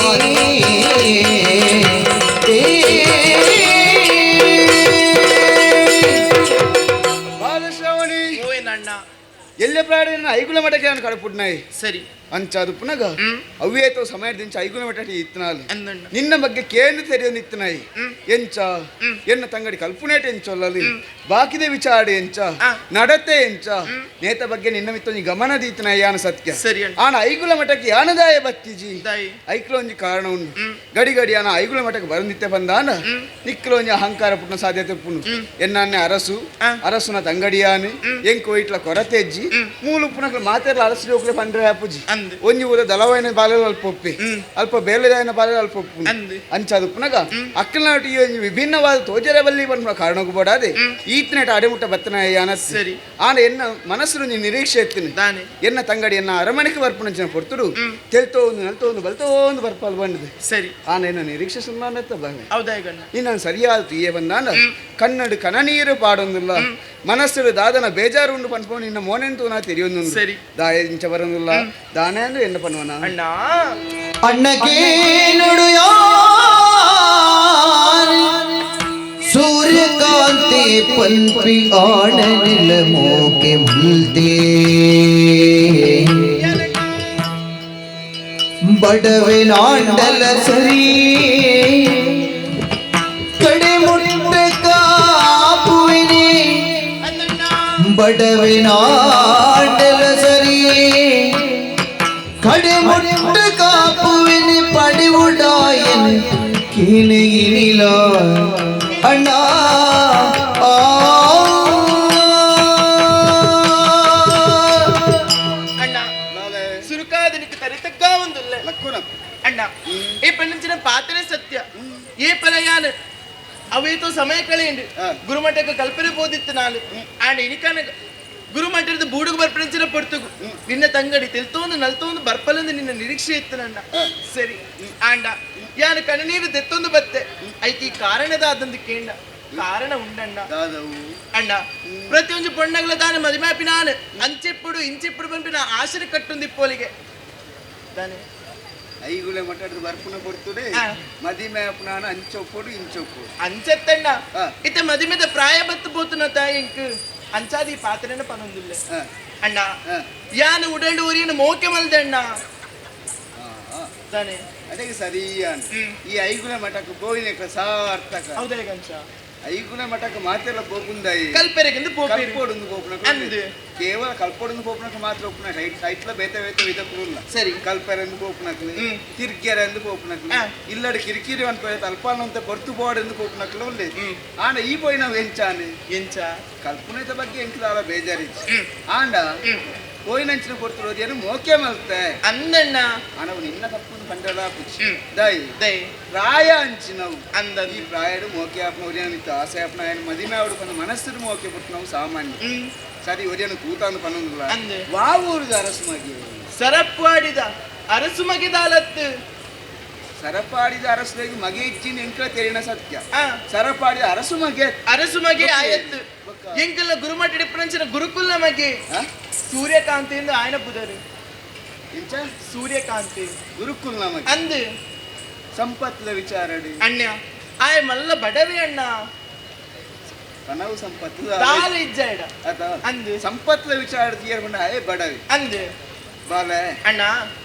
ಬಾಲಶ್ರವಣಿ ಅಣ್ಣ ಎಲ್ಲ ಪ್ರಾಣಿನ ಐಗುಲ ಮಠಕ್ಕೆ ನಾನು ಕಡಪುಡ್ನಾಯಿ ಸರಿ ಅಂಚಾದು ಪುನಗ ಅವ್ವೇತೋ ಸಮಯದಿಂದ ಐಗುಲ ಮಠ ಇತ್ತನಾಲು ನಿನ್ನ ಬಗ್ಗೆ ಕೇಂದ್ರ ತೆರೆಯೊಂದು ಇತ್ತನಾಯಿ ಎಂಚ ಎನ್ನ ತಂಗಡಿ ಕಲ್ಪುನೇಟ ಎಂಚೊಲ್ಲಲಿ ಬಾಕಿದೆ ವಿಚಾರ ಎಂಚ ನಡತೆ ಎಂಚ ನೇತ ಬಗ್ಗೆ ನಿನ್ನ ಮಿತ್ತೊಂಜಿ ಗಮನ ದೀತನಾಯಿ ಯಾನ ಸತ್ಯ ಸರಿ ಆನ ಐಗುಲ ಮಠಕ್ಕೆ ಯಾನದಾಯ ಬತ್ತೀಜಿ ಐಕ್ಲ ಒಂಜಿ ಕಾರಣ ಉಂಡು ಗಡಿ ಗಡಿ ಆನ ಐಗುಲ ಮಠಕ್ಕೆ ಬರಂದಿತ್ತೆ ಬಂದಾನ ನಿಕ್ಲೊಂಜಿ ಅಹಂಕಾರ ಪುಟ್ನ ಸಾಧ್ಯತೆ ಪುಣ್ಣು ಎನ್ನಾನೆ ಅರಸು ಅರಸುನ ತಂಗಡಿಯಾನು ಎಂಕು ಇಟ್ಲ ಕೊರತೆಜ್ಜಿ ಮೂಲು ಪುನಕ್ಲ ಮಾತೆರ್ಲ ಅರಸು ಜೋಕ್ಲೆ ಪಂಡ್ರೆ ಅಪ್ಪುಜಿ ಒಂಜಿ ಊರ ದಳವಾಯಿನ ಬಾಲೆ ಅಲ್ಪ ಒಪ್ಪಿ ಅಲ್ಪ ಬೇಲೆದಾಯಿನ ಬಾಲೆ ಅಲ್ಪ ಒಪ್ಪು ಅಂಚಾದು ಪುನಗ ಅಕ್ಕಲ್ನಾಟಿ ಒಂಜಿ ವಿಭಿನ್ನವಾದ ತೋಜರೆ ಬಲ್ಲಿ ಪನ್ಪುನ ಕಾರಣಕ್ಕೂ ಬೋಡಾದೆ ಈತನೇಟ ಅಡೆಮುಟ್ಟ ಬತ್ತನ ಯಾನ ಸರಿ ಆನ ಎನ್ನ ಮನಸ್ಸು ನೀ ನಿರೀಕ್ಷೆ ಎತ್ತಿನ ಎನ್ನ ತಂಗಡಿ ಎನ್ನ ಅರಮನೆಗೆ ಬರ್ಪುನಂಚಿನ ಪೊರ್ತುಡು ತೆಲ್ತೋ ಒಂದು ನಲ್ತೋ ಒಂದು ಬಲ್ತೋ ಒಂದು ಬರ್ಪಲ್ ಬಂದಿದೆ ಸರಿ ಆನ ಎನ್ನ ನಿರೀಕ್ಷೆ ಸುಮ್ಮನೆ ಬಾವೆ ಹೌದಾ ಗಣ್ಣ ನೀನು ಸರಿಯಾದ ತುಯ್ಯೆ ಬಂದಾನ ಕನ್ನಡ ಕನನೀರು ಪಾಡೊಂದಿಲ್ಲ ಮನಸ್ಸು ದಾದನ ಬೇಜಾರು ಉಂಡು ಪನ್ಪೋ ನಿನ್ನ ಮೋನೆಂತೂ ನಾ ತೆರಿಯೊಂದು ಸರಿ ದಾಯ ಇಂಚ ಬರೋದಿಲ್ಲ ದಾನೆ ಅಂದ್ರೆ ಎನ್ನ ಪನ್ವನ ಅಣ್ಣ ಅಣ್ಣಕೇನುಡು ಸೂರ್ಯಕಾಂತಿ ಪಲ್ಪಿ ಆಡನಿಲ ಮೋಕೆ ಮುಲ್ತೆ ಬಡವಿನಾಂಡಲ ಸರಿ ಕಡೆ ಮುಟ್ಟ ಕಾಪುವಿನಿ ಬಡವಿನಾಂಡಲ ಸರಿ ಕಡೆ ಮುಟ್ಟ ಕಾಪುವಿನಿ ಪಡಿವುಡಾಯನ್ ಕೀನೆಯಿನಿಲ ಅಣ್ಣ ಅಣ್ಣ ಸುರುಕಾದನಿಗೆ ತರಿತಕ್ಕ ಒಂದುಲ್ಲ ಅಣ್ಣ ಈ ಪೆಣ್ಣಿನ ಪಾತ್ರೆ ಸತ್ಯ ಈ ಪಲಯಾನ ಅವೇತೋ ಸಮಯ ಕಳೆಯುಂಡು ಗುರುಮಠಕ್ಕೆ ಕಲ್ಪನೆ ಬೋದಿತ್ತು ನಾನು ಆಂಡ್ ಇನಿಕನ ಗುರುಮಠದ ಬೂಡುಗು ಬರ್ಪಣಂಚಿನ ಪೊರ್ತುಗು ನಿನ್ನ ತಂಗಡಿ ತೆಲ್ತೋಂದು ನಲ್ತೋಂದು ಬರ್ಪಲಂದು ನಿನ್ನ ನಿರೀಕ್ಷೆ ಇತ್ತು ನನ್ನ ಸರಿ ಆಂಡ ಯಾನು ಕಣ್ಣೀರು ದೆತ್ತೊಂದು ಬತ್ತೆ ಐತಿ ಕಾರಣದ ಅದಂದು ಕೇಂಡ ಕಾರಣ ಉಂಡಣ್ಣ ಅಣ್ಣ ಪ್ರತಿಯೊಂದು ಪೊಣ್ಣಗಳ ತಾನು ಮದುವೆ ನಾನು ಅಂಚೆಪ್ಪುಡು ಇಂಚೆಪ್ಪುಡು ಬಂಪಿನ ಆಶರೆ ಕಟ್ಟೊಂದು ಇಪ್ಪೋಲಿಗೆ ತಾನೆ ಐಗುಳೆ ಮಠದ ಬರ್ಪುನ ಕೊಡ್ತುಡೆ ಮದಿಮೆ ಅಪ್ಪನಾನ ಅಂಚೊಪ್ಪುಡು ಇಂಚೊಪ್ಪುಡು ಅಂಚೆತ್ತಣ್ಣ ಇತ್ತ ಮದಿಮೆದ ಪ್ರಾಯ ಬತ್ತು ಪೋತುನ ತಾಯಿ ಇಂಕ್ ಅಂಚಾದಿ ಪಾತ್ರೆನ ಪನೊಂದಿಲ್ಲ ಅಣ್ಣ ಯಾನು ಉಡಂಡು ಊರಿನ ಮೋಕೆ ಮಲ್ದಣ್ಣ ತಾನೆ ಅದಕ್ಕೆ ಸರಿಯಾನ ಈ ಐಗುಣ ಮಠಕ್ಕೆ ಪೋಯಿನ ಸಾರ್ಥಕ ಹೌದಾ ಗಂಚ ಐಗುಣ ಮಠಕ್ಕೆ ಮಾತೆಲ್ಲ ಪೋಪುಂದಾಯಿ ಕಲ್ಪೆರೆಗಿಂದು ಪೋಪೇರು. ಕಲ್ಪೋಡುಂದು ಪೋಪುನ ಅಂದು. ಕೇವಲ ಕಲ್ಪೋಡುಂದು ಪೋಪುನಕ ಮಾತ್ರ ಒಪ್ಪುನ ಐಟ್ಲ ಬೇತೆ ಬೇತೆ ವಿಧಕ್ಕುಲ್ಲ ಸರಿ ಕಲ್ಪೆರೆಂದು ಪೋಪುನಕ್ಲು ತಿರ್ಗೆರೆಂದು ಪೋಪುನಕ್ಲು ಇಲ್ಲಡೆ ಕಿರಿಕಿರಿ ಅನ್ಪೆ ತಲ್ಪಾನಂತ ಪೊರ್ತು ಬೋಡೆಂದು ಪೋಪುನಕ್ಲು ಉಲ್ಲೆ ಆಂಡ ಈ ಪೋಯಿನ ಎಂಚಾನೆ ಎಂಚ ಕಲ್ಪನೆದ ಬಗ್ಗೆ ಎಂಕ್ಲಾಲ ಬೇಜಾರಿಚ್ಚು ಆಂಡ ಪೋಯಿನಂಚಿನ ಪೊರ್ತು ಏನು ಮೋಕೆ ಮಲ್ತೆ ಅಂದಣ್ಣ ಆನವು ನಿನ್ನ ತಪ್ಪುಂದು ಪಂಡಲ ಪುಚ್ಚಿ ದೈ ದೈ ಪ್ರಾಯ ಅಂಚಿನವು ಅಂದ ಈ ಪ್ರಾಯಡು ಮೋಕೆ ಆಪ್ನ ಒರಿಯನ ಇತ್ತು ಆಸೆ ಆಪ್ನ ఆయన ಮದಿಮೆ ಆವಡು ಪಂದ ಮನಸ್ಸುಡು ಮೋಕೆ ಪುಟ್ಟನವು ಸಾಮಾನ್ಯ ಸರಿ ಒರಿಯನ ಕೂತಾನು ಪನ್ನೊಂದುಲ್ಲ ಅಂದೆ. ವಾವೂರುದ ಅರಸು ಮಗಿ ಸರಪ್ಪಾಡಿದ ಅರಸು ಮಗಿದಾಲತ್ತು ಸರಪಾಡಿದ ಅರಸುಗೆ ಮಗೆ ಇಚ್ಚಿನ ಎಂಕಲ ತೆರಿನ ಸತ್ಯ ಸರಪಾಡಿದ ಅರಸು ಮಗೆ ಅರಸು ಮಗೆ ಆಯತ್ತು ಎಂಕಲ್ನ ಗುರುಮಠ ಡಿಪ್ರಂಚಿನ ಗುರುಕುಲ ಮಗೆ ಸೂರ್ಯಕಾಂತಿಯಿಂದ ಆಯನ ಪುದರು ಇಂಚ ಸೂರ್ಯಕಾಂತಿ ಗುರುಕುಲ ಮಗೆ ಅಂದು ಸಂಪತ್ಲ ವಿಚಾರಡಿ ಅಣ್ಣ ಆಯ ಮಲ್ಲ ಬಡವೆ ಅಣ್ಣ ಕನವು ಸಂಪತ್ತು ದಾಲ ಇಜ್ಜಾಡ ಆತ ಅಂದು ಸಂಪತ್ಲ ವಿಚಾರ ತೀರ್ಕೊಂಡ ಆಯೆ ಬಡವಿ ಅಂದು ಬಾಲೆ ಅಣ್ಣ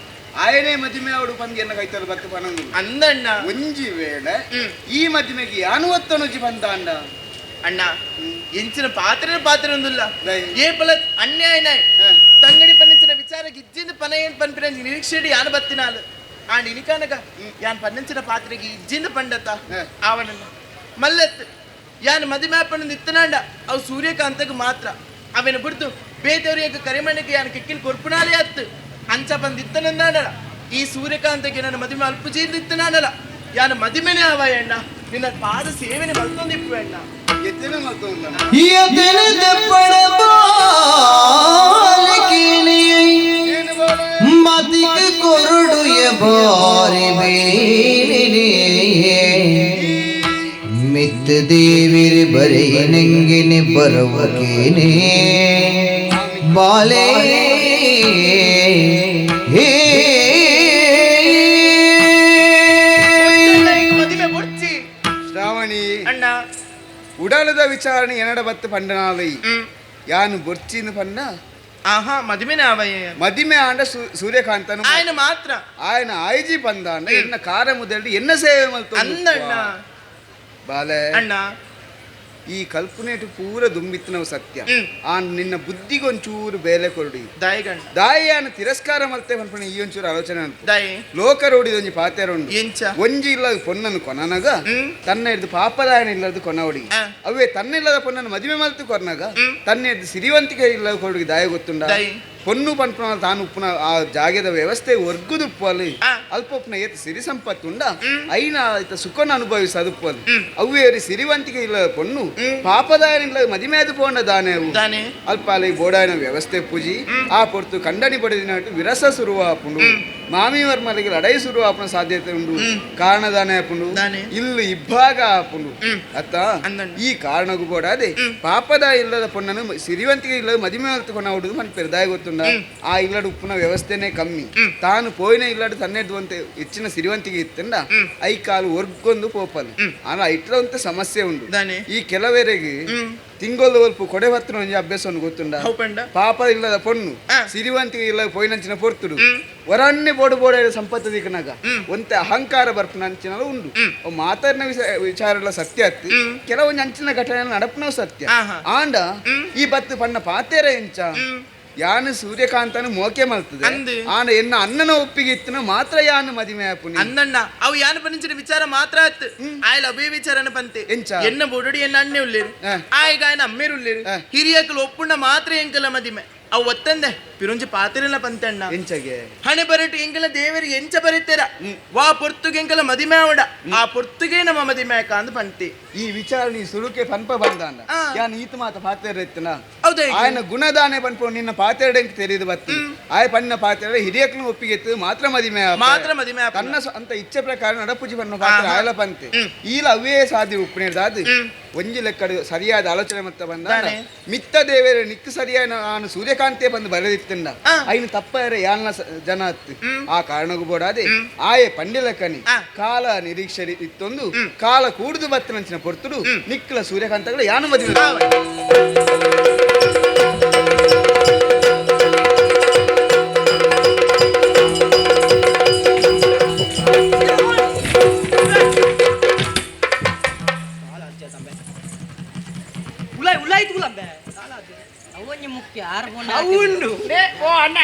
ಆಯನೇ ಮದಿಮೆ ಅವಡು ಬಂದು ಎನ್ನ ಕೈತಲ್ ಬತ್ತು ಪನೊಂದು ಅಂದಣ್ಣ ಒಂಜಿ ವೇಳೆ ಈ ಮದಿಮೆಗೆ ಯಾನುವತ್ತನುಜಿ ಬಂದ ಅಂಡ ಅಣ್ಣ ಎಂಚಿನ ಪಾತ್ರೆ ಪಾತ್ರೆ ಒಂದುಲ್ಲ ಏ ಪಲ ಅನ್ಯಾಯ ತಂಗಡಿ ಪನ್ನಿಂಚಿನ ವಿಚಾರ ಇಜ್ಜಿಂದ ಪನ ಏನ್ ಪನ್ಪಿನ ನಿರೀಕ್ಷೆಡಿ ಯಾನು ಬತ್ತಿನಾಲು ಆ ನಿನಿಕಾನಗ ಯಾನ್ ಪನ್ನಿಂಚಿನ ಪಾತ್ರೆಗೆ ಇಜ್ಜಿಂದ ಪಂಡತ ಆವನನ್ನ ಮಲ್ಲತ್ ಯಾನ್ ಮದಿಮೆ ಪಣ್ಣಂದು ಇತ್ತನಾಂಡ ಅವು ಸೂರ್ಯಕಾಂತಗ್ ಮಾತ್ರ ಅವೇನು ಬಿಡ್ತು ಬೇತವ್ರಿಗೆ ಕರಿಮಣ್ಣಿಗೆ ಯಾನ್ ಕಿಕ್ಕಿಲ್ ಕೊರ್ಪುನಾಲೆ ಅತ್ತು ಅಂಚ ಬಂದು ಇತ್ತನಂದಾಂಡಲ ಈ ಸೂರ್ಯಕಾಂತಗೆ ನನ್ನ ಮದಿಮೆ ಅಲ್ಪುಜಿಂದ ಇತ್ತನಾಂಡಲ ಯಾನ್ ಮದಿಮೆನೆ ಆವಯಣ್ಣ ನಿನ್ನ ಪಾದ ಸೇವೆನೆ ಮಲ್ತೊಂದಿಪ್ಪು ಅಣ್ಣ ಎತ್ತನ ಮಲ್ತೊಂದ ಮತಿಗೆ ಕೊರಡುಯ ಬಾರಿ ಬೇಲಿನೇ ಮಿತ್ತ ದೇವಿರಿ ಬರೆಯಿನಂಗಿನಿ ಬರುವಕೇನೆ ಬಾಲೇ ಹೇ ಮದಿಮೆ ಬುಡ್ಚಿ ಶ್ರಾವಣಿ ಅಣ್ಣ ಉಡಲದ ವಿಚಾರಣೆ ಎನಡ ಬತ್ತು ಪಂಡನಾಲೈ ಯಾನು ಬೊರ್ಚಿನ ಪಂಡ ಆಹಾ ಮದಿಮೆನೆ ಆವಯ್ಯ ಮದಿಮೆ ಆಂಡ ಸೂರ್ಯಕಾಂತನು ఆయన ಮಾತ್ರ ఆయన ಆಯ್ಜಿ ಬಂದಾಂಡ ಎನ್ನ ಕಾರ ಮುದೆಲ್ಡು ಎನ್ನ ಸೇವೆ ಮಲ್ತು ಅಂದಣ್ಣ ಬಾಲೆ ಅಣ್ಣ ಈ ಕಲ್ಪನೆಟು ಪೂರ ದುಂಬಿತ್ತನವು ಸತ್ಯ ಆ ನಿನ್ನ ಬುದ್ಧಿಗೊಂಚೂರು ಬೇಲೆ ಕೊರಡಿ ದಾಯಿಗಣ್ಣ ದಾಯಿಯಾನ ತಿರಸ್ಕಾರ ಮಲ್ತೆ ಪನ್ಪಣ ಈ ಒಂಚೂರು ಆಲೋಚನೆ ಅನ್ಪು ದಾಯಿ ಲೋಕ ರೋಡಿದೊಂಜಿ ಪಾತೆರುಂಡು ಎಂಚ ಒಂಜಿ ಇಲ್ಲ ಪೊನ್ನನು ಕೊನನಗ ತನ್ನ ಹಿಡ್ದು ಪಾಪದಾಯನ ಇಲ್ಲದ ಕೊನ ಹುಡುಗಿ ಅವೇ ತನ್ನ ಇಲ್ಲದ ಪೊನ್ನನ್ನು ಮದುವೆ ಮಲ್ತು ಕೊರ್ನಾಗ ತನ್ನ ಹಿಡ್ದು ಸಿರಿವಂತಿಕೆ ಇಲ್ಲದ ಕೊಡುಗೆ ದಾಯ ಗೊತ್ತುಂಡ ದಾಯಿ. ಪೊನ್ನು ಪನ್ಪುನ ತಾನು ಉಪ್ಪುನ ಆ ಜಾಗದ ವ್ಯವಸ್ಥೆ ಒರ್ಗುದು ಉಪ್ಪಲ್ಲಿ ಅಲ್ಪ ಉಪ್ಪುನ ಏತ್ ಸಿರಿ ಸಂಪತ್ತುಂಡ ಐನ ಆಯ್ತ ಸುಖನ ಅನುಭವಿಸ ಅದು ಅವ್ವೇರಿ ಸಿರಿವಂತಿಕೆ ಇಲ್ಲದ ಪೊಣ್ಣು ಪಾಪದಾಯನ ಇಲ್ಲ ಮದಿಮೆ ಅದು ಪೋಂಡ ದಾನೆ ಅವು ದಾನೆ ಅಲ್ಪ ಅಲ್ಲಿ ಬೋಡಾಯನ ವ್ಯವಸ್ಥೆ ಪೂಜಿ ಆ ಪೊರ್ತು ಕಂಡನಿ ಪಡೆದಿನಟ್ಟು ವಿರಸ ಸುರುವ ಆಪುಂಡು ಮಾಮಿ ವರ್ಮಲಿಗೆ ಲಡೈ ಸುರುವ ಆಪುನ ಸಾಧ್ಯತೆ ಉಂಡು ಕಾರಣದಾನೆ ಆಪುಂಡು ದಾನೆ. ಇಲ್ಲು ಇಬ್ಬಾಗ ಆಪುಂಡು ಅತ್ತ ಅಂದಣ್ಣ. ಈ ಕಾರಣಗೂ ಬೋಡಾದೆ ಪಾಪದ ಇಲ್ಲದ ಪೊಣ್ಣನು ಸಿರಿವಂತಿಕೆ ಇಲ್ಲದ ಮದಿಮೆ ಮಲ್ತುಕೊಂಡ ಹುಡುಗ ಮನ್ ಪೆರ್ದಾಯ ಗೊತ್ತುಂಡ ಆ ಇಲ್ಲಡು ಉಪ್ಪುನ ವ್ಯವಸ್ಥೆನೇ ಕಮ್ಮಿ ತಾನು ಪೋಯಿನ ಇಲ್ಲಡು ತನ್ನೆಡ್ದು ಹೆಚ್ಚಿನ ಸಿರಿವಂತಿಗೆ ಇತ್ತಂಡ I ಕಾಲು ಒರ್ಗೊಂದು ಪೋಪಲ್ ಆನ ಇಟ್ಲಂತ ಸಮಸ್ಯೆ ಉಂಡು ದಾನೆ. ಈ ಕೆಲವರೆಗೆ ತಿಂಗೊಲ್ದು ಒಲ್ಪ ಕೊಡೆ ಹತ್ರ ಒಂಜಿ ಅಭ್ಯಾಸ ಗೊತ್ತುಂಡ how ಪಂಡ ಪಾಪ ಇಲ್ಲದ ಪೊಣ್ಣು ಸಿರಿವಂತಿಗೆ ಇಲ್ಲ ಪೋಯಿನಂಚಿನ ಪೊರ್ತುಡು ವರನ್ನೇ ಬೋಡು ಬೋಡ ಸಂಪತ್ತು ದಿಕ್ಕನಾಗ ಒಂತೆ ಅಹಂಕಾರ ಬರ್ಪುನ ಅಂಚಿನ ಉಂಡು ಅವು ಮಾತಾಡಿನ ವಿಚಾರ ಎಲ್ಲ ಸತ್ಯ ಅತ್ತಿ ಕೆಲವೊಂದು ಅಂಚಿನ ಘಟನೆ ನಡಪುನವು ಸತ್ಯ ಆಂಡ ಈ ಬತ್ತು ಪಣ್ಣ ಪಾತೇರ ಎಂಚ ಯಾನು ಸೂರ್ಯಕಾಂತನು ಮೋಕೆ ಮಲ್ತದೆ ಅಂದು. ಆಂಡ ಎನ್ನ ಅಣ್ಣನ ಒಪ್ಪಿಗೆ ಇತ್ತನ ಮಾತ್ರ ಯಾನು ಮದಿಮೆ ಆಪುನಿ ಅಂದಣ್ಣ ಅವು ಯಾನು ಪನಿಂಚಿನ ವಿಚಾರ ಮಾತ್ರ ಆತ್ ಆಯ್ಲ ಅವೇ ವಿಚಾರನ ಪಂತೆ ಎಂಚ? ಎನ್ನ ಬೋಡೋಡಿ ಎನ್ನ ಅಣ್ಣೆ ಉಳ್ಳೇರು ಆ. ಆಯ್ಗ ಆಯ್ನ ಅಮ್ಮೇರು ಉಳ್ಳೇರು ಆ. ಹಿರಿಯಕಲು ಒಪ್ಪುಂಡ ಮಾತ್ರ ಎಂಕಲ ಮದಿಮೆ ಅವು ಒತ್ತಂದೆ ಪಿರುಂಜಿ ಪಾತಿರಲ್ಲ ಪಂತೆ ಅಣ್ಣ ಎಂಚಗೆ ಹಣೆ ಬರಟು ಎಂಕಲ ದೇವರಿಗೆ ಎಂಚ ಬರೀತೀರ ವಾ ಪೊರ್ತುಗೆ ಎಂಕಲ ಮದಿಮೆ ಆವಡ ಆ ಪೊರ್ತುಗೆ ನಮ್ಮ ಮದಿಮೆ ಆಕ ಅಂದ್ ಪಂತಿ ಈ ವಿಚಾರ ನೀ ಸುರುಕೆ ಪನ್ಪ ಬಂದಾಂಡ ಆ. ಯಾನ್ ಈತ ಮಾತ ಪಾತೇರ ಇತ್ತನ ಹೌದಾ ಆಯನ ಗುಣದಾನೆ ಪನ್ಪು ನಿನ್ನ ಪಾತೇರಡೆಂಕ್ ತೆರೆದು ಬತ್ತಿ ಆಯ ಪನ್ನ ಪಾತೇರ ಹಿರಿಯಕ್ಲು ಒಪ್ಪಿಗೆ ಇತ್ತು ಮಾತ್ರ ಮದಿಮೆ ಆಪ. ಮಾತ್ರ ಮದಿಮೆ ಆಪುನ. ತನ್ನ ಅಂತ ಇಚ್ಛೆ ಪ್ರಕಾರ ನಡಪುಜಿ ಪನ್ನ ಪಾತ್ರ ಆಯಲ ಪಂತೆ ಈಲ ಅವೇ ಸಾದಿ ಉಪ್ಪುನೇರ್ದಾದು ಒಂಜಿ ಲೆಕ್ಕಡು ಸರಿಯಾದ ಆಲೋಚನೆ ಮತ್ತೆ ಬಂದ ದಾನೆ. ಮಿತ್ತ ದೇವೇರ ನಿಕ್ಕು ಸರಿಯಾದ ನಾನು ಸೂರ್ಯಕಾಂತೆ ಬಂದು ಬರೆದಿತ್ತಂಡ ಐನು ತಪ್ಪರೆ ಯಾಲ್ನ ಜನ ಅತ್ತು ಆ ಕಾರಣಗೂ ಬೋಡಾದೆ ಆಯೆ ಪಂಡಿಲಕ್ಕನಿ ಕಾಲ ನಿರೀಕ್ಷೆ ಇತ್ತೊಂದು ಕಾಲ ಕೂಡುದು ಬತ್ತನಂಚಿನ ಪೊರ್ತುಡು ನಿಕ್ಕಲ ಸೂರ್ಯಕಾಂತಗಳ ಯಾನು ಮದುವೆ ಉಲಾಯ್ ಉಲಾಯ್ ತೂಲಂಬೆ ಅವೊಂಜಿ ಮುಖ್ಯ ಆರು ಅವುಂಡು ಓ ಅಣ್ಣ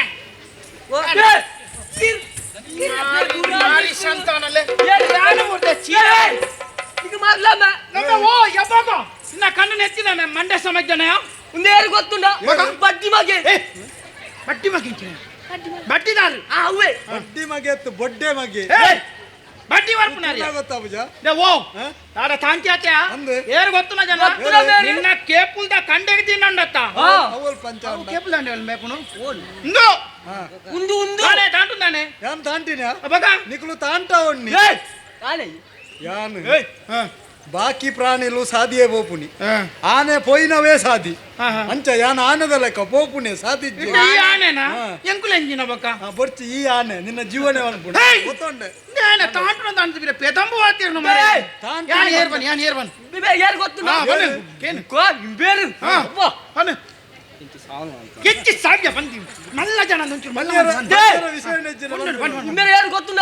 ಓ ಈಗ ಮಾರ್ಲಮ್ಮ ಓ ಯಾವಾಗ ಇನ್ನ ಕಣ್ಣು ನೆತ್ತಿನ ಮಂಡೆ ಸಮಜ್ಜನ ಉಂದೇರು ಗೊತ್ತುಂಡ ಬಡ್ಡಿ ಮಗೆ ಬಟ್ಟಿ ಮಗಿಂಚಿನ ಬಟ್ಟಿದಾರು ಆ ಅವೇ ಬಡ್ಡಿ ಮಗೆ ಅತ್ತು ಬೊಡ್ಡೆ ಮಗೆ ಬಡ್ಡಿ ವರ್ಪುನಾರಿ ಗೊತ್ತಾ ಪೂಜಾ ಓ ಆಡ ತಾಂತಿ ಆತೆ ಅಂದು. ಏರು ಗೊತ್ತುನ ಜನ ಗೊತ್ತುನ ಬೇರೆ. ನಿನ್ನ ಕೇಪುಲ್ದ ಕಂಡೆಗೆ ತಿನ್ನಂಡತ್ತ ಅವಲ್ ಪಂಚ ಕೇಪುಲ್ ದಂಡೆ ಮೇಪುನು ಇಂದು ಉಂದು ಉಂದು ತಾನೆ ತಾಂಟುಂದಾನೆ ಯಾನ್ ತಾಂಟಿನ ಅಬ್ಬಗ ನಿಕ್ಲು ತಾಂಟ ಉಣ್ಣಿ ಕಾಲೇ ಯಾನ್ ಬಾಕಿ ಪ್ರಾಣಿಲು ಸಾದಿಯೇ ಪೋಪುನಿ ಆನೆ ಪೋಯಿನವೇ ಸಾದಿ ಅಂಚ ಯಾನ್ ಆನೆದ ಲೆಕ್ಕ ಪೋಪುನೆ ಸಾದಿ ಈ ಆನೆನಾ ಎಂಕುಲೆಂಜಿನ ಬೊಕ್ಕ ಬೊರ್ಚಿ ಈ ಆನೆ ನಿನ್ನ ಜೀವನೇ ಅನ್ಪುಂಡು ಹೇಯ್! ಗೊತ್ತುಂಡೆ ಆನೆ ತಾಂಟುನ ತಾಂಟು ಬಿರೆ ಪೆದಂಬು ವಾತಿರ್ನು ಮಾರೆ ತಾಂಟು ಯಾನ್ ಏರ್ಬನ್ ಯಾನ್ ಏರ್ಬನ್ ಬಿಬೆ ಯಾರು ಗೊತ್ತುಂಡ ಹಾ, ಬನ್ನಿ. ಕೇನು? ಕೋ ಬೇರು ಹಾ. ಅಬ್ಬಾ ಬನ್ನಿ. ಹೆಚ್ಚಿ ಸಾಧ್ಯ ಬಂದಿ ಮಲ್ಲ ಜನ ಒಂಚೂರು ಮಲ್ಲ ಬಂದಿರ- ಜನ. ಬಂದಿರ ವಿಷಯ ನೆಚ್ಚಿನ ಬನ್ನಿ, ಬನ್ನಿ, ಬನ್ನಿ. ಇಂಬೇರೆ ಯಾರು ಗೊತ್ತುಂಡ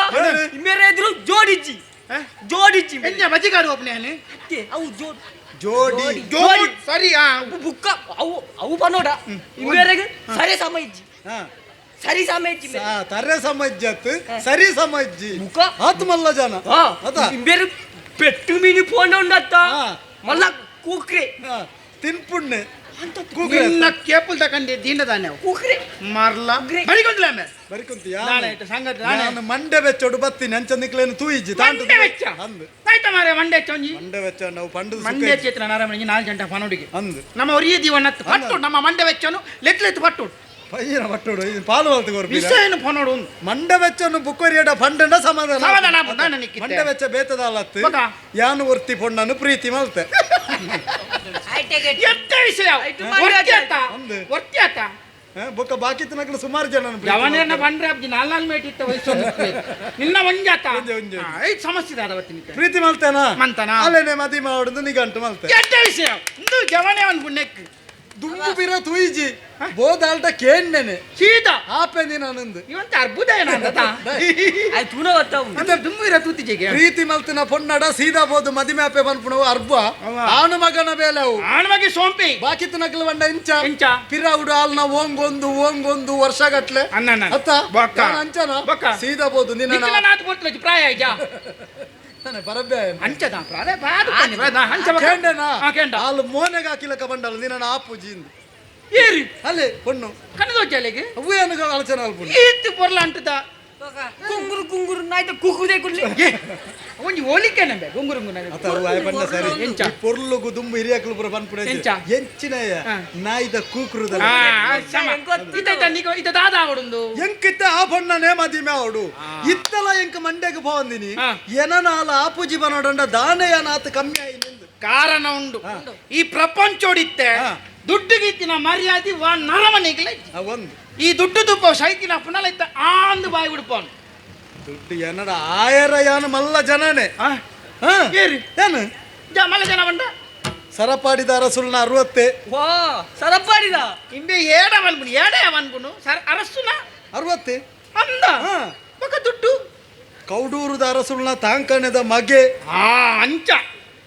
ಇಂಬೇರೆ ಎದುರು ಜೋಡಿಜ್ಜಿ ಜೋಡಿಜ್ಜಿ ಎಂಜ ಬಜಿಗಾಡು ಒಬ್ಬನೇ ಅಲ್ಲಿ ಅತ್ತೆ ಅವು ಜೋಡಿ ಜೋಡಿ ಜೋಡಿ ಸರಿ ಆ ಬುಕ್ಕ ಅವು ಅವು ಪನೋಡ ಇಂಬೇರೆಗೆ ಸರಿ ಸಮ ಇಜ್ಜಿ ಹಾ. ಸರಿ ಸಮ ಇಜ್ಜಿ ತರ್ರೆ ಸಮಜ್ಜತ್ ಸರಿ ಸಮಜ್ಜಿ ಮುಖ ಆತ್ಮಲ್ಲ ಜನ ಹಾ ಅದ ಇಂಬೇರೆ ಪೆಟ್ಟು ಮೀನು ಪೋಂಡ ಉಂಡತ್ತ ಹಾ. ಮಲ್ಲ ಕೂಕ್ರೆ ಹಾ, ತಿನ್ಪುಣ್ಣೆ ಕೂಕ್ರೆ ನಿನ್ನ ಕೇಪುಲ್ ತಕಂಡಿ ದೀನದಾನೆ ಅವು. ಕೂಕ್ರೆ ಮರ್ಲ ಬರಿಗೊಂಡ್ಲ ಆಮೇಲೆ ಬರಿಕುಂತಿ ನಾಳೆ ಆಯ್ತು, ಸಂಗತಿ ನಾಳೆ. ನಾನು ಮಂಡೆ ಬೆಚ್ಚೋಡು ಬತ್ತೀನಿ ಅಂಚ ನಿಕ್ಲೇನು ತೂಯಿಜ್ಜಿ ತಾಂಟು ಮಂಡೆ ವೆಚ್ಚ ಅಂದು ಆಯ್ತಾ ಮಾರೆ ಮಂಡೆ ಹೆಚ್ಚ ಒಂಜಿ ಮಂಡೆ ಬೆಚ್ಚ ನಾವು ಪಂಡದ ಸುಖ ಮಂಡೆ ಚೇತನ ನಾರಾಯಣ ನಾಲ್ಕು ಗಂಟೆ ಪನೋಡಿಗೆ ಅಂದು ನಮ್ಮ ಒರಿಯ ದೀವನ ಪಟ್ಟು ನಮ್ಮ ಮಂಡೆ ವೆಚ್ಚನು ಲೆಟ್ ಲೆತ್ ಪಟ್ಟು ಪಯ್ಯನ ಪಟ್ಟೋಡು ಇದು ಪಾಲು ಹೊಲ್ತು ಕೊರ್ಪಿರ ವಿಷಯ ಪನೋಡು ಒಂದು ಮಂಡೆ ಬೆಚ್ಚನು ಬುಕ್ಕೊರಿಯಡ ಪಂಡಂಡ ಸಮಾಧಾನ ಸಮಾಧಾನ ಆಪುಂಡು, ದಾನ ನಿಕ್ಕಿತ್ತೆ. ಮಂಡೆ ಬೆಚ್ಚ ಬೇತದಾಲತ್ತು ಬೊಕ? ಯಾನು ಒರ್ತಿ ಪೊಣ್ಣನು ಪ್ರೀತಿ ಮಲ್ತೆ ಎತ್ತ ವಿಷಯ ಆಯ್ತು, ಮಂಡೆ ಒರ್ತಿ ಆತ ಅಂದು. ಒರ್ತಿ ಆತ ಬೊಕ್ಕ ಬಾಕಿ ತಿನ್ನಕಲು ಸುಮಾರು ಜನ ಜವನೇರ್ನ ಬಂದ್ರೆ ಅಬ್ಜಿ ನಾಲ್ ನಾಲ್ ಮೇಟ್ ಇತ್ತ ವಯಸ್ಸು ನಿನ್ನ ಒಂಜಾತ ಒಂಜೆ, ಒಂಜೆ. ಐದು ಸಮಸ್ಯೆ ದಾದ ಅವತ್ತಿನ ಪ್ರೀತಿ ಮಲ್ತೇನಾ ಮಂತನಾ? ಅಲ್ಲೇನೆ ಮದಿ ಮಾಡುದು ನಿಗಂಟು ಮಲ್ತೆ ಎಟ್ಟ ವಿಷಯ ಇಂದು ಜವನೇ ಒಂದು ಪುಣ್ಯಕ್ಕೆ ದುಂಬು ಬಿರ ತುಯಿಜಿ ಬೋದಾಲ್ಟ ಕೇಣ್ಣೆನೆ ಸೀದಾ ಆಪೆಂದಿ ನಾನಂದು ಇವಂತ ಅರ್ಬುದ ಏನಂತ ದುಂಬು ಇರ ತೂತಿಜಿಗೆ ಪ್ರೀತಿ ಮಲ್ತಿನ ಪೊನ್ನಡ ಸೀದಾ ಬೋದು ಮದಿಮೆ ಆಪೆ ಪನ್ಪುಣವು ಅರ್ಬ ಆನು ಮಗನ ಬೇಲೆ ಅವು ಆಣ್ ಮಗಿ ಸೋಂಪಿ ಬಾಕಿ ತಿನಕಲು ಬಂಡ ಇಂಚ ಇಂಚ ಪಿರ ಉಡು ಆಲ್ನ ಓಂಗೊಂದು ಓಂಗೊಂದು ವರ್ಷ ಗಟ್ಲೆ ಅನ್ನ ಅತ್ತ ಬೊಕ್ಕ. ಯಾನ್ ಅಂಚನ ಬೊಕ್ಕ. ಸೀದಾ ಬೋದು ನಿನ್ನ ನಿಖಿಲ ನಾತ್ ಪೋರ್ತಲಜಿ ಪ್ರಾಯ ಇಜ ಬರಬ್ಬೆ ಅಂಚದ ಪ್ರಾಯ ಬಾದು ಅಂಚ ಬೊಕ್ಕ. ಕೇಂಡನಾ ಆ, ಕೇಂಡ. ಆಲು ಮೋನೆಗೆ ಹಾಕಿಲಕ ಬಂಡಲು ನಿನ್ನ ಆಪುಜಿ ಏರಿ ಅಲ್ಲೇ ಪೊಣ್ಣು ಕನ್ನದೋಜಲೆಗೆ ಅವು ಏನು ಆಲೋಚನೆ ಅಲ್ಪುಂಡು ಈತ್ ಪೊರ್ಲ ಅಂಟದ ಕುಂಗುರು ಕುಂಗುರು ನಾಯ್ತ ಕುಕ್ಕುದೇ ಕುಡ್ಲಿ ಒಂಜಿ ಹೋಲಿಕೆ ನಂಬೆ ಗುಂಗುರು ಅತ್ತ ಅವು ಆಯ್ ಬಂಡ ಸರಿ ಎಂಚ? ಈ ಪೊರ್ಲುಗು ದುಂಬು ಹಿರಿಯಕ್ಲು ಪುರ ಪನ್ಪುಣ ಎಂಚ? ಎಂಚಿನಯ್ಯ ನಾಯಿದ ಕೂಕ್ರುದಲ್ಲ ಇತ ದಾದ ಆವಡುಂದು ಎಂಕಿತ್ತ ಆ ಬಣ್ಣನೇ ಮದಿಮೆ ಅವಡು ಇತ್ತಲ ಎಂಕ ಮಂಡ್ಯಕ್ಕೆ ಪೋವಂದಿನಿ ಏನನಾಲ ಆಪುಜಿ ಬನೋಡಂಡ ದಾನೆಯ ನಾತ್ ಕಮ್ಮಿ ಆಯಿ ನಿಂದು ಕಾರಣ ಉಂಡು ಈ ಪ್ರಪಂಚೋಡಿತ್ತೆ ದುಡ್ಡುಗಿತ್ತಿನ ಮರ್ಯಾದೆ ವಾ ನರಮನೆಗಿಲ್ಲ ಆ ಒಂದು ಈ ದುಡ್ಡು ತುಪ್ಪ ಸೈತಿನ ಪುನಲ ಇತ್ತ ಆಂದು ಬಾಯಿ ಬಿಡ್ಪೋನು ದುಡ್ಡು ಏನಡ ಆಯರ ಯಾನು ಮಲ್ಲ ಜನನೇ ಹಾ. ಏರಿ ಏನು ಮಲ್ಲ ಜನ ಬಂಡ ಸರಪಾಡಿದ ಅರಸುಲ್ನ ಅರವತ್ತೆ ವಾ ಸರಪಾಡಿದ ಇಂಬೆ ಏಡ ಮನ್ಪುನು ಏಡ ಮನ್ಪುನು ಸರ್ ಅರಸುನ ಅರವತ್ತೆ ಅಂದ ಹಾ. ಬೊಕ ದುಡ್ಡು ಕೌಡೂರುದ ಅರಸುಲ್ನ ತಾಂಕಣದ ಮಗೆ ಆ ಅಂಚ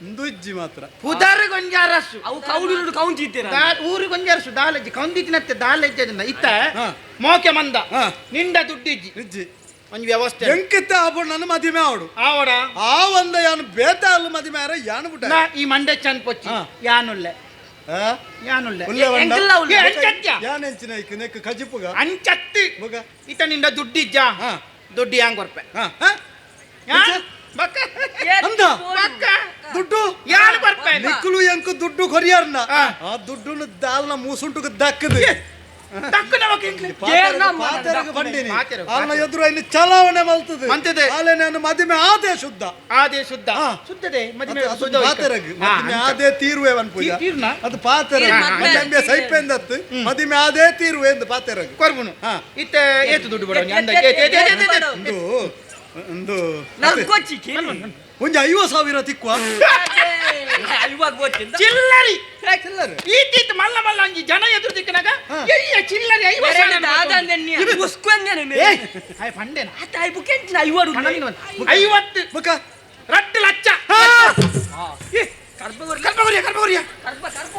ಇಂದು ಇಜ್ಜಿ ಮಾತ್ರ ಪುದರ್ ಗೊಂಜ ಅರಸು ಅವು ಕೌಡೂರು ಕೌಂಚಿತ್ತೀರ ಊರು ಗೊಂಜ ಅರಸು ದಾಲಜ್ಜಿ ಕೌಂದಿತ್ತಿನತ್ತೆ ದಾಲಜ್ಜಿ ಇತ್ತ ಹಾ. ಮೋಕೆ ಮಂದ ಹಾ. ನಿಂಡ ದುಡ್ಡಿಜ್ಜಿ ಇಜ್ಜಿ ಒಂಜಿ ವ್ಯವಸ್ಥೆ ಎಂಕಿತ್ತ ಆ ಬಣ್ಣನ ಮದಿಮೆ ಅವಡು ಆವಡ ಆ ಒಂದ ಯಾನು ಬೇತ ಅಲ್ಲ ಮದಿಮೆ ಆರ ಯಾನು ಬಿಟ್ಟ ನಾ ಈ ಮಂಡೆ ಚಂದ ಪೊಚ್ಚಿ ಹಾ. ಯಾನುಲ್ಲೆ ಯಾನುಲ್ಲೆ ಉಲ್ಲೆ వంಡ ಎಂಕಲ್ಲ ಉಲ್ಲೆ. ಏ, ಅಂಚತ್ಯ ಯಾನ್ ಎಂಚಿನ ಐಕ್ ನೆಕ್ ಕಜಿಪುಗ ಅಂಚತ್ತಿ ಬೊಗ ಇತ ನಿಂಡ ದುಡ್ಡಿಜ್ಜ ಹಾ. ದುಡ್ಡು ಯಾಂಗ್ ಕೊರ್ಪೆ ಹಾ, ಹಾ? ಯಾನ್? ಬಕ್ಕ ಅಂದ ಬಕ್ಕ ದುಡ್ಡು ಯಾನ್ ಕೊರ್ಪೆ ನಿಕ್ಕಲು ಎಂಕು ದುಡ್ಡು ಕೊರಿಯಾರ್ನ ಹಾ. ಆ ದುಡ್ಡುನು ದಾಲ್ನ ಮೂಸುಂಟುಗ ದಕ್ಕದು ತಕ್ಕ ನಮಕ್ ಇಂಕ್ಲೆ. ಪಾತೆರಗ ಬಂಡಿನಿ ಪಾತೆರಗ, ಆಲ್ನ ಎದುರು ಐನು ಚಲಾವಣೆ ಮಲ್ತದೆ ಮಲ್ತದೆ. ಆಲೆ ನಾನು ಮದಿಮೆ ಆದೆ ಶುದ್ಧ ಆದೆ ಶುದ್ಧ ಹಾ. ಶುದ್ಧದೆ ಮದಿಮೆ ಅದು ಶುದ್ಧ ಹೋಯ್ತು. ಪಾತೆರಗ್ ಹಾ, ಮದಿಮೆ ಅಂಚ. ಆದೆ ತೀರುವೆ ಪೂಜ ತೀರ್ನ? ಅದು ಪಾತೆರಗ್ ತೀರ್ ಮದ್ಮೆ. ಮತ್ತೆ ಅಂಬೆ ಸೈಪೆಂದತ್ತು ಮದಿಮೆ ಆದೆ ತೀರುವೆ ಎಂದು ಪಾತೆರಗ್ ಕೊರ್ಬುನು ಹಾ. ಇತ್ತ ಏತು ದುಡ್ಡು ಬಡ ಅಂದಾಜು ಏತು, ಏತು, ಏತು, ಏತು, ಏತು. ಒಂದು ಒಂದು ನರ್ಕೊಚ್ಚಿ ಒಂಜಿ 50,000 ತಿಕ್ಕುವ ಇವಾಗ ಗೊತ್ತಿಲ್ಲ ಚಿಲ್ಲರಿ ಚಿಲ್ಲರೆ ಈತೀತ್ ಮಲ್ಲ ಮಲ್ಲ ಅಂಜಿ ಜನ ಎದುರು ದಿಕ್ಕನಾಗ ಹಾ. ಎಯ್ಯ ಚಿಲ್ಲರಿ 50,000 ದಾದ ಉಸ್ಕೊಂದೇನೆ ಏಯ್ ಆಯ್ ಪಂಡೇನ ಆತ I ಬುಕೆಂಚಿನ ಐವರು 50 ಬುಕ 2 ಲಕ್ಷ ಏ, ಕರ್ಪಗುರಿಯ ಕರ್ಪಗುರಿಯ ಕರ್ಪ ಕರ್ಪ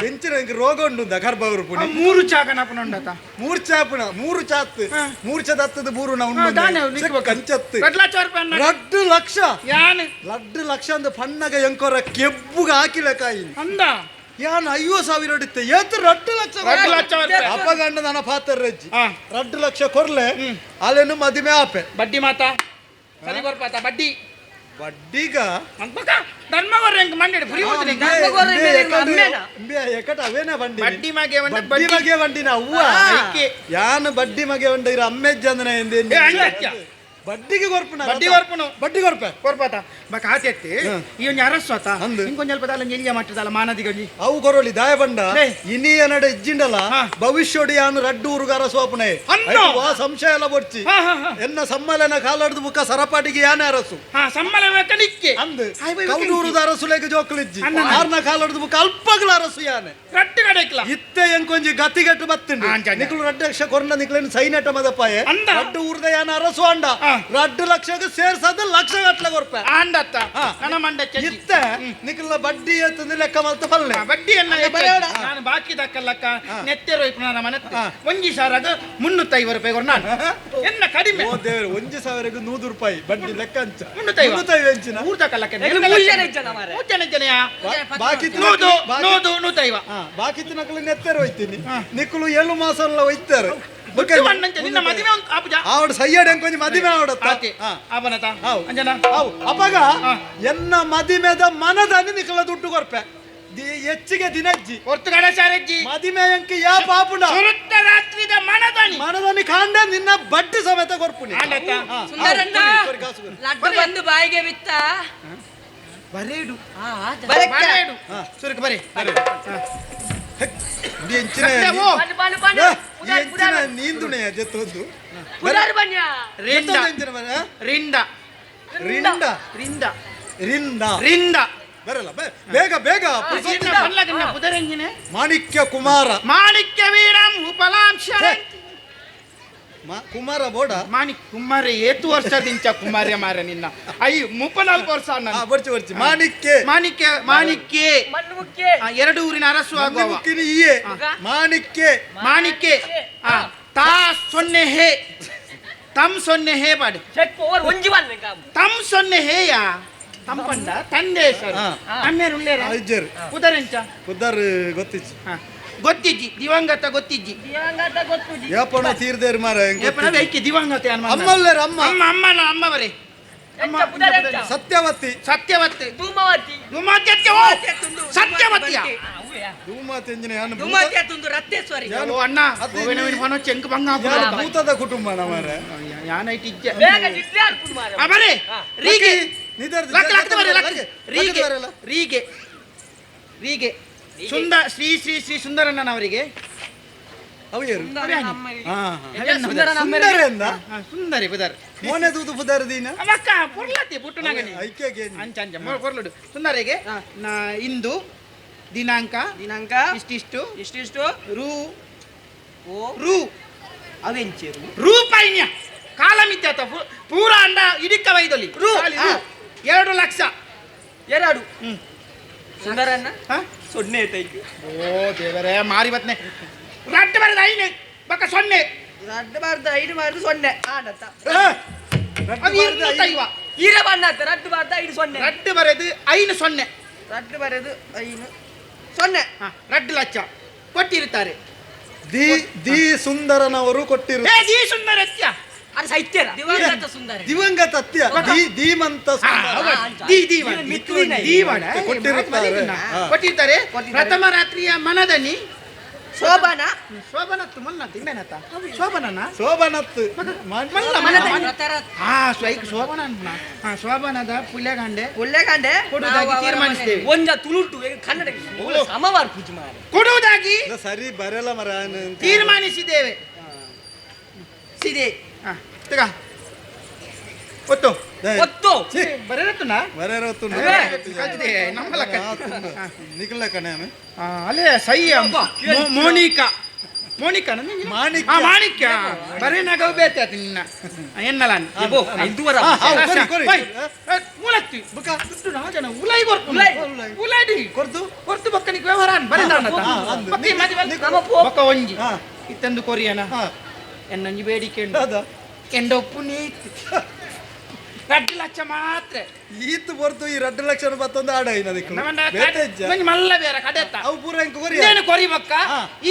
ಎಂಚಿನ ಇಂಕ್ ರೋಗ ಉಂಡು ಗರ್ಭವರು ಪುಣಿ ಮೂರು ಚಾಕನ ಪುನಂಡತ ಮೂರ್ಛಾಪುಣ ಮೂರು ಚಾತ್ ಮೂರ್ಛ ದತ್ತದ ಬೂರು ನಾ ಹಾ, ದಾನೆ ಉಂಡು ನಿಕ್ಬೇಕು. ಕಂಚತ್ತು 2 ಲಕ್ಷ ರೂಪಾಯಿ ಅನ್ನ. 2 ಲಕ್ಷ ಯಾನ್ 2 ಲಕ್ಷ ಅಂದ ಪಣ್ಣಗ ಎಂಕೋರ ಕೆಬ್ಬುಗ ಹಾಕಿಲಕಾಯಿ ಅಂದ ಯಾನ್ 50,000 ಇತ್ತೆ ಏತ್ 2 ಲಕ್ಷ 2 ಲಕ್ಷ ರೂಪಾಯಿ. ಅಪ್ಪಗಂಡ ನನ್ನ ಪಾತ್ರ ರಜ್ಜಿ ಹಾ. 2 ಲಕ್ಷ ಕೊರ್ಲೆ ಅಲ್ಲೇನು ಮದಿಮೆ ಆಪೆ ಬಡ್ಡಿ ಮಾತಾ ಸರಿ ಕೊರ್ಪಾತ ಬಡ್ಡಿ ಬಡ್ಡಿಗ ಅಂದ್ಬಕ ಧರ್ಮವರ ಹೆಂಗ್ ಮಂಡೆ ಪುರಿ ಹೋದ್ರೆ ಎಕಟ ಅವೇನ ಬಂಡಿ ಬಡ್ಡಿ ಮಗೆ వంಡ ಬಡ್ಡಿ ಮಗೆ ಬಂಡಿನ ಅವ್ವ ಐಕೆ. ಯಾನು ಬಡ್ಡಿ ಮಗೆ వంಡ ಇರ ಅಮ್ಮೆಜ್ಜಂದನ ಎಂದೆ ಏ, ಅಂಜತ್ಯ. ಬಡ್ಡಿಗೆ ಕೊರ್ಪುನ ಬಡ್ಡಿ ಕೊರ್ಪುನು. ಬಡ್ಡಿ ಕೊರ್ಪೆ ಕೊರ್ಪಾತ ಬಕ ಆತೆತ್ತಿ ಈ ಒಂಜಿ ಅರಸ್ವತ ಅಂದು. ಇಂಕೊಂಜ್ ಸ್ವಲ್ಪ ದಾಲ ಎಲ್ಲಿಯ ಮಟ್ಟದಲ್ಲ ಮಾನದಿಗೊಂಜಿ ಅವು ಕೊರೊಲಿ ದಾಯ ಬಂಡ ಲೇ. ಇನಿಯ ನಡೆ ಇಜ್ಜಿಂಡಲ ಹಾ. ಭವಿಷ್ಯೊಡಿ ಯಾನು ರಡ್ಡು ಊರುಗಾರ ಸೋಪನೆ ಅನ್ನು. ವಾ ಸಂಶಯ ಎಲ್ಲ ಬೊಡ್ಚಿ ಹಾ, ಹಾ, ಹಾ. ಎನ್ನ ಸಮ್ಮಲನ ಕಾಲಾಡ್ದು ಬುಕ್ಕ ಸರಪಾಟಿಗೆ ಯಾನೆ ಅರಸು ಹಾ ಸಮ್ಮಲ ನಿಕ್ಕೆ ಅಂದು ಆಯ್ ಬೈ ಬೈ ಕೌಡೂರುದ ಅರಸುಲೆಗೆ ಜೋಕುಲಿಜ್ಜಿ ಅನ್ನ. ಆರ್ನ ಕಾಲಾಡ್ದು ಬುಕ್ಕ ಅಲ್ಪಗಳ ಅರಸು ಯಾನೆ ರಟ್ಟು ಕಡೆಕ್ಲ ಇತ್ತೆ ಎಂಕೊಂಜಿ ಗತಿಗಟ್ಟು ಬತ್ತುಂಡು ಆ, ಅಂಚ, ಅಂಚ. ನಿಕ್ಲು ರಡ್ಡು ಲಕ್ಷ ಕೊರ್ನ ನಿಕ್ಲೇನು ಸೈನೆಟ ಮದಪ್ಪಾಯೆ ಅಂದ. ರಡ್ಡು ಊರ್ದ ಯಾನ ಅರಸು ಅಂಡ ಹಾ. 2 ಲಕ್ಷಕ್ಕೆ ಸೇರ್ಸದ ಲಕ್ಷ ಗಟ್ಲೆ ಕೊರ್ಪೆ ಆಂಡತ್ತ ಹಾ. ನನ್ನ ಮಂಡೆ ಚೆಜ್ಜಿ. ಇತ್ತೆ ನಿಕ್ಲ ಬಡ್ಡಿ ಎತ್ತಂದು ಲೆಕ್ಕ ಮಲ್ತ ಪಲ್ಲೆ ಆ, ಬಡ್ಡಿ ಎಲ್ಲ ಅಲ್ಲ, ಬರೆಯೋಣ. ನಾನು ಬಾಕಿ ದಕ್ಕಲ್ಲಕ್ಕ ನೆತ್ತೆರೋ ಇಪ್ಪು ನನ್ನ ಮನತ್ತೆ ಹಾ. ಒಂಜಿ ಸಾವಿರದ 350 ರೂಪಾಯಿ ಕೊಡು ನಾನು ಎನ್ನ ಕಡಿಮೆ ಓ ದೇವ್ರೆ 1,000ಕ್ಕೆ 100 ರೂಪಾಯಿ ಬಡ್ಡಿ ಲೆಕ್ಕ ಅಂಚ ಮುನ್ನೂತ್ತೈವ. ಮುನ್ನೂತ್ತೈವ ಎಂಚಿನ ಊರ್ ದಕ್ಕಲ್ಲಕ್ಕ ಎಲ್ಲಿ ಮೂರು ಜನ ಇಜ್ಜನ ಮಾರ್ರೆ? ಮೂರು ಜನ ಜನಯಾ ಬಾಕಿ ನೂದು ನೂದು ನೂತೈವ ಬಾಕಿ ತಿನ್ನಕಲು ನೆತ್ತೆರ ಹೋಯ್ತೀನಿ ನಿಕ್ಕಲು 7 ಮಾಸ ಎಲ್ಲ ಹೋಯ್ತಾರೆ ದುಡ್ಡು ಬಂದಂತೆ ನಿನ್ನ ಮದುವೆ ಒಂದು ಆಪುಜ ಆವಡ ಸಯ್ಯಾಡ ಎಂಕೊಂಜಿ ಮದಿಮೆ ಆವಡತ್ತ ಆತೆ ಆಪನತ ಹಾವು. ಅಂಜನಾ ಅವು ಅಪಗ ಹಾ. ಎನ್ನ ಮದಿಮೆದ ಮನದಾನಿ ನಿಕ್ಕಲ ದುಡ್ಡು ಕೊರ್ಪೆ ಹೆಚ್ಚಿಗೆ ದಿನಜ್ಜಿ ಹೊರ್ತು ಗಣೇಶ ಮದಿಮೆ ಎಂಕ ಯಾ ಪಾಪುಂಡ ಸುರುತ್ತ ರಾತ್ರಿದ ಮನದನಿ ಮನದಾನಿ ಕಾಂಡ ನಿನ್ನ ಬಡ್ಡಿ ಸಮೇತ ಕೊರ್ಪುನಿ ಆಂಡತ್ತ ಹಾ, ಸುಂದರಣ್ಣ ಹಾ, ಕೊರಿ, ಕಾಸು ಕೊರಿ. ಲಡ್ಡು ಬಂದು ಬಾಯಿಗೆ ಬಿತ್ತ ಬರೇಡು ಬರಕ್ಕ. ಬರೇಡು ಸುರುಕು ಬರೇ ಇದು ಎಂಚಿನ ಸತ್ಯ, ಓ. ಬನ್ನಿ ಬನ್ನಿ ಬನ್ನಿ ಏ, ಈ ಎಂಚಿನ ನೀಂದುಣೆ ಜೊತ್ತೊಂದು ಪುಡಾರು ಬನ್ನಿ ರಿಂಡ ಜೊತ್ತೊಂದು ಎಂಚಿನ ಮನೆ, ಆ? ರಿಂಡ ರಿಂಡ ರಿಂದ ರಿಂದ ರಿಂದ ಬರಲ್ಲ ಬೇಗ ಬೇಗ. ಮಾಣಿಕ್ಯ ಕುಮಾರ ಮಾಣಿಕ್ಯ ವೀರಂ ಉಪಲಾಂಶ ಕುಮಾರ ಬೋಡ ಮಾಣಿಕ್ ಕುಮಾರ ಏತು ವರ್ಷದಿಂಚ ಕುಮಾರ್ಯ ಮಾರ ನಿನ್ನ I 34 ವರ್ಷ. ಬರ್ಚಿ ಬರ್ಚಿ ಮಾಣಿಕ್ಯ ಮಾಣಿಕ್ಯ ಮಾಣಿಕ್ಯ ಎರಡು ಊರಿನ ಅರಸು ಆಗುವ ಮಾಣಿಕ್ಯ ಮಾಣಿಕ್ಯ ತಾ ಸೊನ್ನೆ ಹೇ ತಮ್ ಸೊನ್ನೆ ಹೇ ಬಾಡಿ ತಮ್ ಸೊನ್ನೆ ಹೇಯ ತಂಪಂಡ ತಂದೆ ಸರ್ ಅಮ್ಮೇರು ಉಳ್ಳೇರ ಉದರೆಂಚ ಉದರ್ ಗೊತ್ತಿಜ್ಜಿ ಗೊತ್ತಿಜ್ಜಿ ದಿವಂಗತ ಗೊತ್ತಿಜ್ಜಿ ದಿವಂಗತ ಗೊತ್ತುಜಿ ಏಪಣ ತೀರ್ದೇರ್ ಮಾರ ಏಪಣ ವೈಕಿ ದಿವಂಗತ ಅಮ್ಮಲ್ಲರ ಅಮ್ಮ ಅಮ್ಮ ಅಮ್ಮನ ಅಮ್ಮವರೇ ಸತ್ಯವತಿ ಸತ್ಯವತಿ ಧೂಮವತಿ ಧೂಮವತಿ ಸತ್ಯವತಿಯ ಧೂಮವತಿ ಎಂಜಿನ ಯಾನು ಧೂಮವತಿ ಅತ್ತುಂದು ರತ್ತೇಶ್ವರಿ ಓ ಅಣ್ಣ ಗೋವಿನ ಫೋನ್ ಚೆಂಕ್ ಬಂಗ ಭೂತದ ಕುಟುಂಬ ನಮರ ಯಾನೈಟ್ ಇಜ್ಜೆ ಬೇಗ ನಿದ್ರೆ ಆರ್ಪುಂಡು ಮಾರ ಅಬರೆ ರೀಗೆ ಲಕ್ ಲಕ್ ಬರೆ ಲಕ್ ರೀಗೆ ರೀಗೆ ರೀಗೆ ಸುಂದರ ಶ್ರೀ ಶ್ರೀ ಶ್ರೀ ಸುಂದರಣ್ಣನವರಿಗೆ ಸುಂದರಿ ಬುದರ್ ಮೋನೆ ದೂದು ಬುದರ್ ದೀನ ಅವಕ್ಕ ಪೊರ್ಲತಿ ಪುಟ್ಟು ನಗನಿ ಅಂಚ ಅಂಚ ಪೊರ್ಲುಡು ಸುಂದರಿಗೆ ಇಂದು ದಿನಾಂಕ ದಿನಾಂಕ ಇಷ್ಟಿಷ್ಟು ಇಷ್ಟಿಷ್ಟು ರು ಓ ರು ಅವೆಂಚೆರು ರೂಪಾಯಿನ್ಯ ಕಾಲಮಿತ್ಯಾತ ಪೂರ ಅಂಡ ಇಡಿಕ್ಕ ವೈದೊಲಿ ರು 2 ಲಕ್ಷ ಎರಡು ಸುಂದರಣ್ಣ ಸೊನ್ನೆ ಐತೈಕ್ ಓ ದೇವರೇ ಮಾರಿ ಬತ್ನೆ ರಡ್ಡು ಬರದ ಐನು ಬಕ್ಕ ಸೊನ್ನೆ ರಡ್ಡು ಬಾರ್ದು ಐದು ಬಾರ್ದು ಸೊನ್ನೆ ಆಡತ್ತ ಅದು 250 ಈರ ಬಣ್ಣ ರಡ್ಡು ಬಾರ್ದು ಐದು ಸೊನ್ನೆ ರಡ್ಡು ಬರೆದು ಐನು ಸೊನ್ನೆ ರಡ್ಡು ಬರೆದು ಐನು ಸೊನ್ನೆ 2 ಲಕ್ಷ ಕೊಟ್ಟಿರುತ್ತಾರೆ the the ಸುಂದರನವರು ಕೊಟ್ಟಿರುತ್ತಾರೆ the ಸುಂದರತ್ಯ ಅದು ಸೈತ್ಯರ ದಿವಂಗತ ಸುಂದರ ದಿವಂಗತ ಅತ್ಯ the ಧೀಮಂತ the ದೀವಣ ಕೊಟ್ಟಿರುತ್ತಾರೆ ಕೊಟ್ಟಿರ್ತಾರೆ. ಪ್ರಥಮ ರಾತ್ರಿಯ ಮನದನಿ ಶೋಭನ ಶೋಭನತ್ತು ಮಲ್ಲ ತಿಂಬೇನತ್ತ ಶೋಭನನ ಶೋಭನತ್ತು ಮಲ್ಲ ಹಾ ಸ್ವೈಕ್ ಶೋಭನ ಅನ್ಪುಣ ಹಾ ಶೋಭನದ ಪುಲ್ಲೆಗಂಡೆ ಪುಲ್ಲೆಗಂಡೆ ಕೊಡುವುದಾಗಿ ತೀರ್ಮಾನಿಸ್ತೇವೆ. ಒಂಜ ತುಳುಟು ಕನ್ನಡ ಸಮವಾರ ಪೂಜೆ ಮಾರ ಕೊಡುವುದಾಗಿ ಸರಿ ಬರಲ್ಲ ಮರ ತೀರ್ಮಾನಿಸಿದ್ದೇವೆ. ಸಿದೆ ಹಾ ತಗ ಒತ್ತು ಒತ್ತು ಬರೆರತ್ತುನಾ ಬರೆರತ್ತು ಕಲ್ತಿದೆ ನಮ್ಮ ಲೆಕ್ಕ ನಿಖಲ ಕಣೆ ಅಲ್ಲೇ ಸೈ ಮೋನಿಕಾ ಮೋನಿಕಾ ಮಾಣಿಕ್ಯ ಮಾಣಿಕ್ಯ ಬರೀ ನಗವು ಬೇತೆ ಆತು ನಿನ್ನ ಎನ್ನಲ ಮೂಲತ್ತಿ ಬುಕ್ಕ ದುಡ್ಡು ರಾಜನ ಉಲೈ ಕೊರ್ಪು ಉಲೈಡಿ ಕೊರ್ದು ಕೊರ್ದು ಬಕ್ಕನಿಗೆ ವ್ಯವಹಾರ ಬರೀ ಬೊಕ್ಕ ಒಂಜಿ ಇತ್ತಂದು ಕೊರಿಯನ ಎನ್ನೊಂಜಿ ಬೇಡಿಕೆ ಉಂಟು ಎಂಡೊಪ್ಪು ನೀತಿ 2 ಲಕ್ಷ ಮಾತ್ರ ಈತ್ ಹೊರ್ತು ಈ 2 ಲಕ್ಷ ಬತ್ತೊಂದು ಆಡ ಅದಕ್ಕೆ ಮಲ್ಲ ಬೇರೆ ಕಡೆತ ಅವು ಪೂರ ಇನ್ನೇನು ಕೊರಿಬಕ್ಕ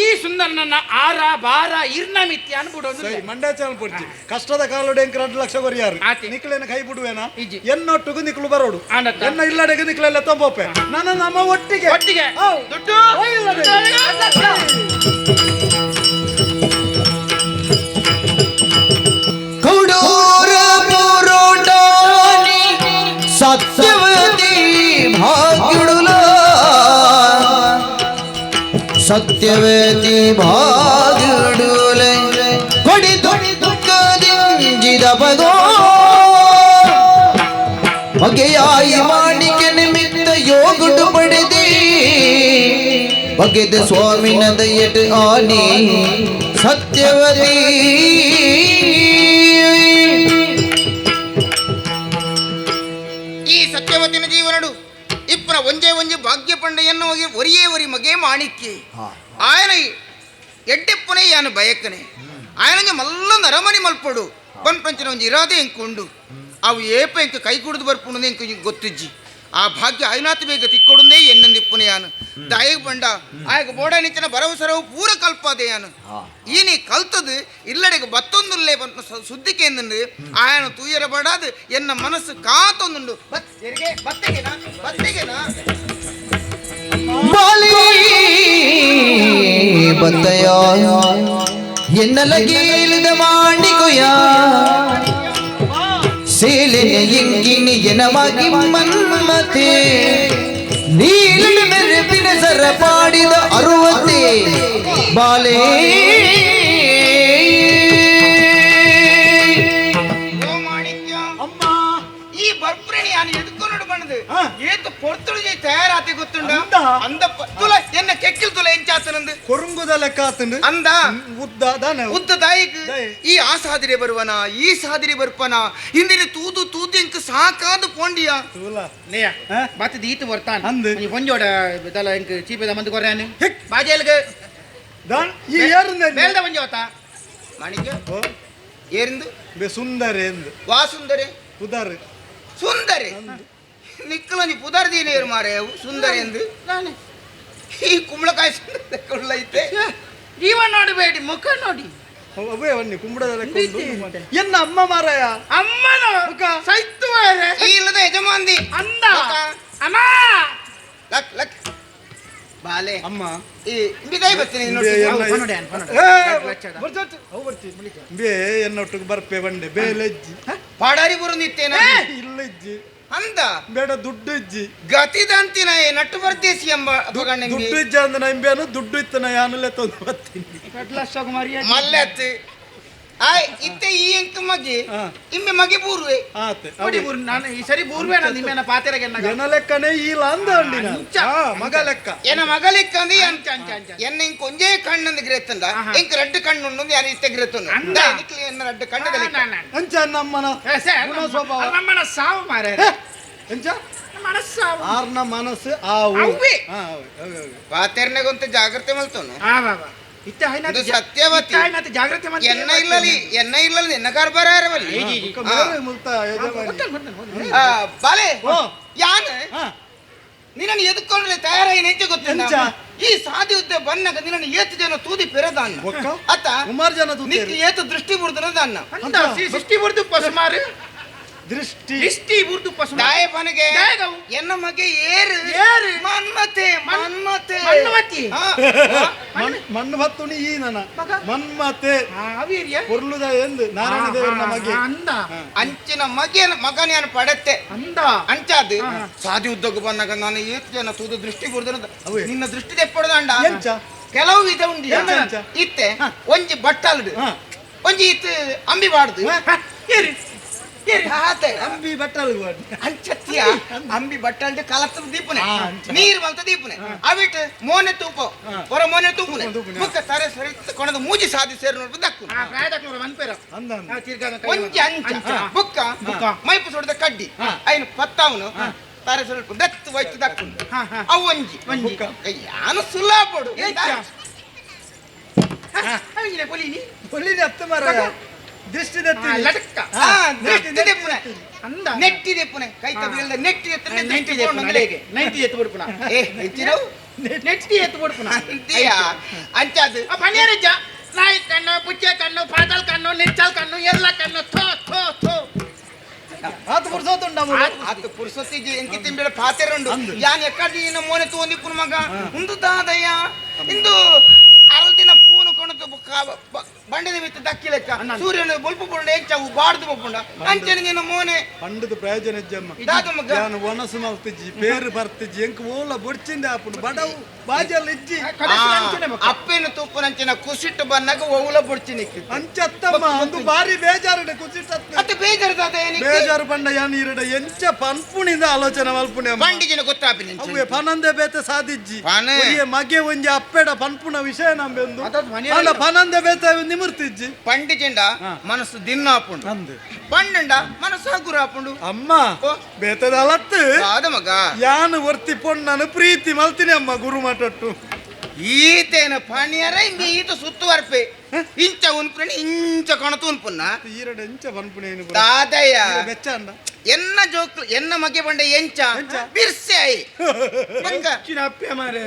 ಈ ಸುಂದರನನ್ನ ಆರ ಬಾರ ಇರ್ನ ಮಿತ್ಯ ಅನ್ಬಿಡೋದು ಸರಿ ಮಂಡ್ಯ ಪೊಡ್ಚಿ ಕಷ್ಟದ ಕಾಲೋಡೆ ಎಂಕ್ 2 ಲಕ್ಷ ಕೊರಿಯಾರು ನಿಕ್ಲೇನ ಕೈ ಬಿಡುವೇನ ಎನ್ನೊಟ್ಟಿಗೂ ನಿಕ್ಲು ಬರೋಡು ಎನ್ನ ಇಲ್ಲಡೆಗೆ ನಿಕ್ಲೆಲ್ಲ ತಂಬೋಪೆ ನನ್ನ ನಮ್ಮ ಒಟ್ಟಿಗೆ ಒಟ್ಟಿಗೆ ದುಡ್ಡು ಸತ್ಯವತಿ ಭಾಗ್ಯುಡುಲ ಸತ್ಯವತಿ ಭಾಗ್ಯುಡುಲೆ ಕೊಡಿ ದುಃಖದಿಂಜಿದ ಬಗೋ ಬಗೆಯಾಯಿ ಮಾಣಿಕ್ಯ ನಿಮಿತ್ತ ಯೋಗುಡು ಪಡೆದಿ ಬಗೆದ ಸ್ವಾಮಿನ ದಯಟ್ ಆನಿ ಸತ್ಯವತಿ. ಈ ಸತ್ಯವತಿನ ಜೀವನಡು ಇಪ್ಪನ ಒಂಜೇ ಒಂಜಿ ಭಾಗ್ಯ ಪಂಡೆಯನ್ನು ಹೋಗಿ ಒರಿಯೇ ಒರಿ ಮಗೆ ಮಾಣಿಕ್ಯ ಆಯನ ಎಡ್ಡೆಪ್ಪನೆ ಯಾನು ಬಯಕನೆ ಆಯನಂಜ ಮಲ್ಲ ನರಮನಿ ಮಲ್ಪಡು ಪಂಚನ ಒಂಜಿ ಇರಾದೆ ಎಂಕೊಂಡು ಅವು ಏಪ ಎಂಕ ಕೈ ಕುಡಿದು ಬರ್ಪುಣದೆ ಎಂಕ ಗೊತ್ತಿಜ್ಜಿ ಆ ಭಾಗ್ಯ ಆಯ್ನಾತ್ ಬೇಗ ತಿಕ್ಕೊಡುಂದೇ ಎನ್ನಂದಿಪ್ಪುನೆ ಯಾನು ದಾಯಗ ಬಂಡ ಆಯಗ ಬೋಡ ನಿಚ್ಚನ ಭರವಸರವು ಪೂರ ಕಲ್ಪಾದೆ ಯಾನು ಈನಿ ಕಲ್ತದು ಇಲ್ಲಡೆಗೆ ಬತ್ತೊಂದುಲ್ಲೇ ಬಂತ ಸುದ್ದಿಕೆ ಎಂದಂದು ಆಯನ ತೂಯರ ಬಡಾದು ಎನ್ನ ಮನಸ್ಸು ಕಾತೊಂದುಂಡು ಬತ್ತೆಗೆನಾ ಬತ್ತೆಗೆನಾ ಬಾಲಿ ಬತ್ತಯ ಎನ್ನಲಗೇಲಿದ ಮಾಣಿಕೊಯ ಸೇಲಿನ ಇಂಗಿನಿ ಎನವಾಗಿ ಮನ್ಮತೆ ನೀಲಿನ ಮೆರುಪಿನ ಸರ ಪಾಡಿದ ಅರುವತೆ ಬಾಲೇ. ಈ ಯಾನು ಎದುಕೊನೋಡು ಬಂದು ಏತು ಪೊರ್ತುಳು ತಯಾರಾತಿ ಗೊತ್ತುಂಡ ಅಂದ ತುಲ ಎನ್ನ ಕೆಕ್ಕಿಲ್ ತುಲ ಎಂಚಾತನಂದು ಕೊರುಂಗುದ ಲೆಕ್ಕ ಆತಂದು ಅಂದ ಉದ್ದ ದಾನೆ ಉದ್ದ ದಾಯಿಗ್ ಈ ಆ ಸಾದಿರೆ ಬರುವನ ಈ ಸಾದಿರೆ ಬರ್ಪನ ಹಿಂದಿನ ತೂದು ತೂದು ಎಂಕ್ ಸಾಕಾದು ಪೋಂಡಿಯ ತುಲ ನೇಯ ಬತ್ತ ದೀತು ಬರ್ತಾನ ಅಂದು ನೀ ಒಂಜೋಡ ದಲ ಎಂಕ್ ಚೀಪದ ಮಂದು ಕೊರ್ಯಾನು ಬಾಜೇಲ್ಗೆ ದಾನ್ ಈ ಏರುಂದ ಮೇಲ್ದ ಒಂಜೋತ ಮಾಣಿಕ್ಯ ಏರಿಂದು ಬೆ ಸುಂದರ ಎಂದು ವಾ ಸುಂದರಿ ಪುದರ್ ಸುಂದರಿ ನಿಕ್ಕಲ ನೀ ಪುದರ್ ದೀನೇರು ಮಾರೆ ಸುಂದರಿ ಎಂದು ಈ ಕುಂಬಳಕಾಯಿ ಸುಂದರ ಐತೆ ಜೀವ ನೋಡಬೇಡಿ ಮುಖ ನೋಡಿ ಅವೇ ಬನ್ನಿ ಕುಂಬಳದ ಲೆಕ್ಕ ಎನ್ನ ಅಮ್ಮ ಮಾರಾಯ ಅಮ್ಮನ ಸೈತು ಈ ಇಲ್ಲದ ಯಜಮಾನ್ದಿ ಅಂದ ಅಮ್ಮ ಲಕ್ ಲಕ್ ಬಾಲೆ ಅಮ್ಮ ಈ ಬಿದಾಯಿ ಬರ್ತೀನಿ ಬೇ ಎನ್ನೊಟ್ಟಿಗೆ ಬರ್ಪೆ ಬಂಡೆ ಬೇಲೆಜ್ಜಿ ಪಾಡಾರಿ ಬರುಂದಿತ್ತೇನ ಇಲ್ಲಜ್ಜಿ ಅಂದ ಬೇಡ ದುಡ್ಡು ಇಜ್ಜಿ ಗತಿದಂತಿನ ನಟ್ಟು ಬರ್ದೇಸಿ ಎಂಬ ದುಡ್ಡು ಇಜ್ಜ ಅಂದ ನಂಬೇನು ದುಡ್ಡು ಇತ್ತನ ಯಾನಲ್ಲೇ ತಂದು ಬರ್ತೀನಿ ಮಲ್ಲೆ ಆಯ್ ಇತ್ತೆ ಈ ಎಂಕ್ ಮಗಿ ಇಮ್ಮೆ ಮಗಿ ಬೂರ್ವೆ ಆತೆ ನೋಡಿ ಬೂರ್ ನಾನು ಈ ಸರಿ ಬೂರ್ವೆ ನಾನು ನಿಮ್ಮೇನ ಪಾತೆರಗೆ ಎನ ಲೆಕ್ಕನೇ ಇಲ್ಲ ಅಂದ ಅಂಡಿನ ಮಗ ಲೆಕ್ಕ ಎನ ಮಗ ಲೆಕ್ಕ ಅಂದ ಎನ್ನ ಇಂಕ್ ಒಂಜೇ ಕಣ್ಣಂದು ಗ್ರೇತಂದ ಇಂಕ್ ರಡ್ಡು ಕಣ್ಣು ಉಂಡು ಯಾರು ಇತ್ತೆ ಗ್ರೇತನು ಎನ್ನ ರಡ್ಡು ಕಣ್ಣದ ಲೆಕ್ಕ ಅಂಚ ನಮ್ಮನ ಗುಣ ಸ್ವಭಾವ ನಮ್ಮನ ಸಾವು ಮಾರೆ ಎಂಚ ಮನಸ್ಸಾವು ಆರ್ನ ಮನಸ್ಸು ಆವು ಅವ್ವೆ. ಪಾತೆರ್ನೆಗೊಂತ ಜಾಗ್ರತೆ ಮಲ್ತೋನು ಆ ಬಾಬಾ ಇತ್ತೆ ಹೈನಾತ ಇದು ಸತ್ಯವತಿ ಜಾಗ್ರತೆ ಮಾಡ್ತೀನಿ. ಎನ್ನ ಇಲ್ಲಲಿ ಎನ್ನ ಇಲ್ಲಲಿ ಎನ್ನ ಕಾರ್ಬಾರ ಇರವಲ್ಲಿ ಮುಲ್ತ ಯಜಮಾನಿ ಬಾಲೆ ಯಾನ್ ನಿನ್ನನ್ನು ಎದುಕೊಂಡ್ರೆ ತಯಾರಾಗಿ ನೆಂಚೆ ಗೊತ್ತಿಲ್ಲ ಎಂಚ? ಈ ಸಾಧಿ ಉದ್ದ ಬನ್ನಗ ನಿನ್ನನ್ನು ಏತು ಜನ ತೂದಿ ಪೆರದಾನ್ನ ಬೊಕ್ಕ? ಅತ್ತ ಸುಮಾರು ಜನ ತೂತೇರು. ನಿಕ್ಕು ಏತು ದೃಷ್ಟಿ ಬುರ್ದನದಾನ್ನ ಅಂದ ಸಿಷ್ಟಿ ಬುರ್ದು ಪಸುಮಾರು ದೃಷ್ಟಿ ದೃಷ್ಟಿ ಬುರ್ದು ಪಸುಮಾರು ದಾಯ ಪನಗೆ ದಾಯಗವು. ಎನ್ನ ಮಗೆ ಏರು ಏರು. ಮನ್ಮತೆ ಮನ್ಮತೆ ಮನ್ಮತಿ. ಆ, ಮಣ್ಣು ಬತ್ತುಣಿ ಈ ನನ ಮನ್ಮತೆ ಅವೀರ್ಯ ಪೊರ್ಲುದ ಎಂದು ನಾರಾಯಣ ದೇವರ ಮಗೆ ಅಂದ ಅಂಚಿನ ಮಗೆನ ಮಗನ ಯಾನು ಪಡತ್ತೆ ಅಂದ ಅಂಚಾದು ಸಾಧಿ ಉದ್ದಕ್ಕೂ ಬಂದಾಗ ನಾನು ಏತು ಜನ ತೂದು ದೃಷ್ಟಿ ಬುರ್ದನ ಅವೇ. ನಿನ್ನ ದೃಷ್ಟಿ ತೆಪ್ಪಡದಾಂಡ ಎಂಚ? ಕೆಲವು ವಿಧ ಉಂಡು ಎಂಚ, ಎಂಚ? ಇತ್ತೆ ಒಂಜಿ ಬಟ್ಟಲ್ಡು ಒಂಜಿ ಇತ್ತು ಅಂಬಿ ಬಾಡ್ದು ಏರಿ ಏರಿ ಆತೆ. ಅಂಬಿ ಬಟ್ಟಲು ಅಂಚತ್ತಿಯ ಅಂಬಿ ಬಟ್ಟಲ್ಡು ಕಲತ್ತ ದೀಪನೆ ನೀರು ಮಲ್ತ ದೀಪನೆ ಅವಿಟ್ ಮೋನೆ ತೂಪ ಹೊರ ಮೋನೆ ತೂಪುನೆ ಬುಕ್ಕ ತರೆ ಸರಿ ಕೊಣದ ಮೂಜಿ ಸಾಧಿ ಸೇರಿ ನೋಡ್ಬೋದು ದಕ್ಕು ಆ ಪ್ರಾಯದಕ್ನೂರ ಮನ್ಪೇರ ಅಂದ ಅಂದ. ತಿರ್ಗಾದ ಒಂಜಿ ಅಂಚ ಬುಕ್ಕ ಮೈಪು ಸುಡದ ಕಡ್ಡಿ ಐನು ಪತ್ತಾವನು ತಾರೆ ಸ್ವಲ್ಪ ದತ್ತು ವೈತು ದಕ್ಕು ಅವು ಒಂಜಿ ಒಂಜಿ. ಯಾನು ಸುಲಾಪಡು ಪೊಲಿನಿ ಪೊಲಿನಿ ಅತ್ತ ಮಾರಾಯ ದೃಷ್ಟಿ ದತ್ತಿ ಲಟಕ್ಕ ದೃಷ್ಟಿ ದೆಪ್ಪುನೆ ಅಂದ ನೆಟ್ಟಿ ದೆಪ್ಪುನೆ ಕೈ ತಬ್ಬಿಲ್ಲ ನೆಟ್ಟಿ ದೆತ್ತನೆ ನೈಂಟಿ ನೈಂಟಿ ಎತ್ತು ಬಿಡ್ಪುನ ಏ ಹೆಚ್ಚಿನವು ನೆಟ್ಟಿ ಎತ್ತು ಬಿಡ್ಪುನ ಅಂತೀಯ ಅಂಚಾದು ಆ ಪನಿಯರಜ್ಜ ನಾಯಿ ಕಣ್ಣು ಪುಚ್ಚೆ ಕಣ್ಣು ಪಾತಾಲ್ ಕಣ್ಣು ನಿಚ್ಚಲ್ ಕಣ್ಣು ಎಲ್ಲ ಕಣ್ಣು ಥೋ ಥೋ ಥೋ ಆತ ಪುರ್ಸೋತುಂಡ ಆತ ಪುರ್ಸೊತ್ತಿಜಿ ಎಂಕಿ ತಿಂಬಿಡ ಪಾತೆರುಂಡು ಯಾನ್ ಎಕ್ಕಡಿ ನಿನ್ನ ಮೋನೆ ತೋಂದಿಪ್ಪುನ ಮಗ ಉಂದು ದಾದಯ್ಯ ಇಂದು ಅರಲ್ದಿನ ಪೂನು ಕೊಣತು ಬಂಡೆದ ಮಿತ್ತ ದಕ್ಕಿ ಲೆಕ್ಕ ಸೂರ್ಯನ ಬೊಲ್ಪು ಪುಂಡ ಎಂಚವು ಬಾಡ್ದು ಬೊಪ್ಪುಂಡ ಅಂಚನೆ ನಿನ್ನ ಮೋನೆ ಪಂಡದ ಪ್ರಯೋಜನ ಇಜ್ಜಮ್ಮ ದಾದ ಮಗ ಯಾನು ಒಣಸು ಮಲ್ತಿಜ್ಜಿ ಪೇರು ಬರ್ತಿಜ್ಜಿ ಎಂಕ್ ಓಲ ಬೊಡ್ಚಿಂದ ಆಪುಂಡು ಬಡವು ಬಾಜಲ್ ಇಜ್ಜಿ ಅಪ್ಪೇನು ತೂಪುನಂಚಿನ ಕುಸಿಟ್ಟು ಬನ್ನಾಗ ಓಲ ಬೊಡ್ಚಿ ನಿಕ್ಕಿ ಅಂಚತ್ತಮ್ಮ ಒಂದು ಬಾರಿ ಬೇಜಾರುಡೆ ಕುಸಿಟ್ಟತ್ತ ಅತ್ತ ಬೇಜಾರು ದಾದ ಏನಕ್ಕೆ ಬೇಜಾರು ಪಂಡ ಯಾನ್ ಈರಡ ಎಂಚ ಪನ್ಪುಣಿಂದ ಆಲೋಚನೆ ಮಲ್ಪುಣೆ ಅಮ್ಮ. ಬಂಡಿಜಿನ ಗೊತ್ತಾಪಿನ ಅವ್ವೆ ಪನಂದೆ ಬೇತೆ ಸಾಧಿಜ್ಜಿ ಪನೆ. ಒರಿಯೆ ಮಗೆ ಒಂಜಿ ಅಪ್ಪೆಡ ಪನ್ಪುಣ ವಿಷಯ ನಂಬೆಂದು ಅದದ್ ಮನೆಯಲ್ಲಿ ಅಲ್ಲ ಪನಂದೆ ಬೇತೆ ನಿಮಿರ್ತಿಜ್ಜಿ ಪಂಡಿಜಿಂಡ ಮನಸ್ಸು ದಿನ ಆಪುಂಡು ಅಂದು ಪಂಡಂಡ ಮನಸ್ಸು ಹಗುರ ಆಪುಂಡು ಅಮ್ಮ ಓ. ಬೇತದ ಅಲತ್ತು ದಾದ ಮಗ ಯಾನು ವರ್ತಿ ಪೊಣ್ಣನು ಪ್ರೀತಿ ಮಲ್ತಿನಿ ಅಮ್ಮ ಗುರು ಮಠಟ್ಟು ಈತೇನ ಪಣಿಯರ ಇಂಬಿ ಈತ ಸುತ್ತುವರ್ಪೆ ಇಂಚ ಉನ್ಪುಣಿ ಇಂಚ ಕಣತು ಉನ್ಪುನ್ನ ಈರಡ ಎಂಚ ಪನ್ಪುಣೆ ಏನು ಪುರ? ದಾದಯ್ಯ ಈರ ಬೆಚ್ಚ ಅಂಡ ಎನ್ನ ಜೋಕ್ಲು ಎನ್ನ ಮಗೆ ಬಂಡ ಎಂಚ ಬಿರ್ಸೆ ಆಯಿ ಬಂಗ ಅಪ್ಪೆ ಮಾರೆ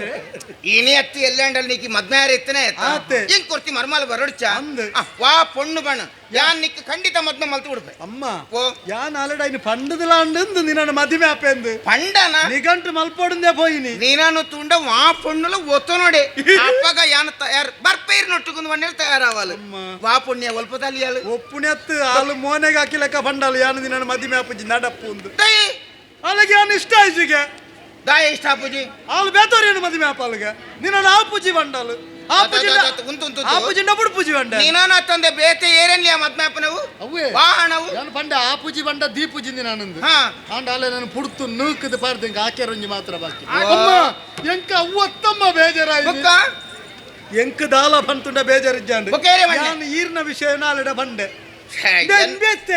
ಇನಿ ಅತ್ತಿ ಎಲ್ಲಂಡಲ್ ನೀಕಿ ಮದ್ನಾರ ಇತ್ತನೆ ಆತೆ. ಏನ್ ಕೊರ್ತಿ ಮರ್ಮಾಲ ಬರೊಡ್ಚ ಅಂದ್. ವಾ ಪೊಣ್ಣು ಬಣ ಯಾನ್ ನಿಕ್ ಖಂಡಿತ ಮದ್ನ ಮಲ್ತು ಬಿಡ್ಪೆ ಅಮ್ಮ ಓ. ಯಾನ್ ಆಲ್ರೆಡಿ ಐನು ಪಂಡದಲಾಂಡು ನಿನ್ನ ಮದಿಮೆ ಆಪೆಂದು ಪಂಡನ ನಿಗಂಟು ಮಲ್ಪೊಡುಂದೆ ಪೋಯಿನಿ ನೀನಾನು ತುಂಡ ವಾ ಪೊಣ್ಣುಲ ಒತ್ತು ನೋಡೆ ಅಪ್ಪಗ ಯಾನ ತಯಾರು ಬರ್ಪೈರ್ ನೊಟ್ಟುకుంದು ಬಂದ್ರೆ ತಯಾರಾವಾಲು ವಾ ಪುಣ್ಯ ಒಲ್ಪ ತಲಿಯಾಲು ಒಪ್ಪುನೆತ್ತು ಆಲು ಮೋನೆಗೆ ಹಾಕಿ ಲೆಕ್ಕ ಬಂಡಾಲು ಯಾನು ನಿನ್ನ ಮದಿಮೆ ಆಪುಜಿ ನಡಪ್ಪು ಒಂದು ದಯೆ ಅಲ್ಲಿಗೆ ಯಾನು ಇಷ್ಟ ಆಯ್ಸಿಗೆ ದಾಯ ಇಷ್ಟ ಆಪುಜಿ ಆಲು ಬೇತೋರೇನು ಮದಿಮೆ ಆಪಾಲ್ಗೆ ನಿನ್ನ ಆಪುಜಿ ಬಂಡಾಲು ಆಪುಜಿಂಡ ಬುಡ್ಪುಜಿ ಬಂಡ ನೀನಾನ ತಂದೆ ಬೇತೆ ಏರನ್ಲಿ ಮದ್ಮಾಪನವು ಅವ್ವೇ ವಾಹನವು ನಾನು ಪಂಡ ಆಪುಜಿ ಬಂಡ ದೀಪುಜಿಂದಿ ನಾನಂದು ಆಂಡ ಅಲ್ಲ ನಾನು ಪುಡ್ತು ನೂಕದ ಪಾರ್ದಂಗೆ ಆಕೆರೊಂಜಿ ಮಾತ್ರ ಬಾಕಿ ಅಮ್ಮ ಎಂಕ ಅವ್ವತ್ತಮ್ಮ ಬೇಜಾರಾಯ್ತು ಎಂಕ ದಾಲ ಬಂತುಂಡ ಬೇಜಾರಿಜ್ಜಾಂಡು ನಾನು ಈರ್ನ ವಿಷಯ ನಾಲೆಡ ಬಂಡೆ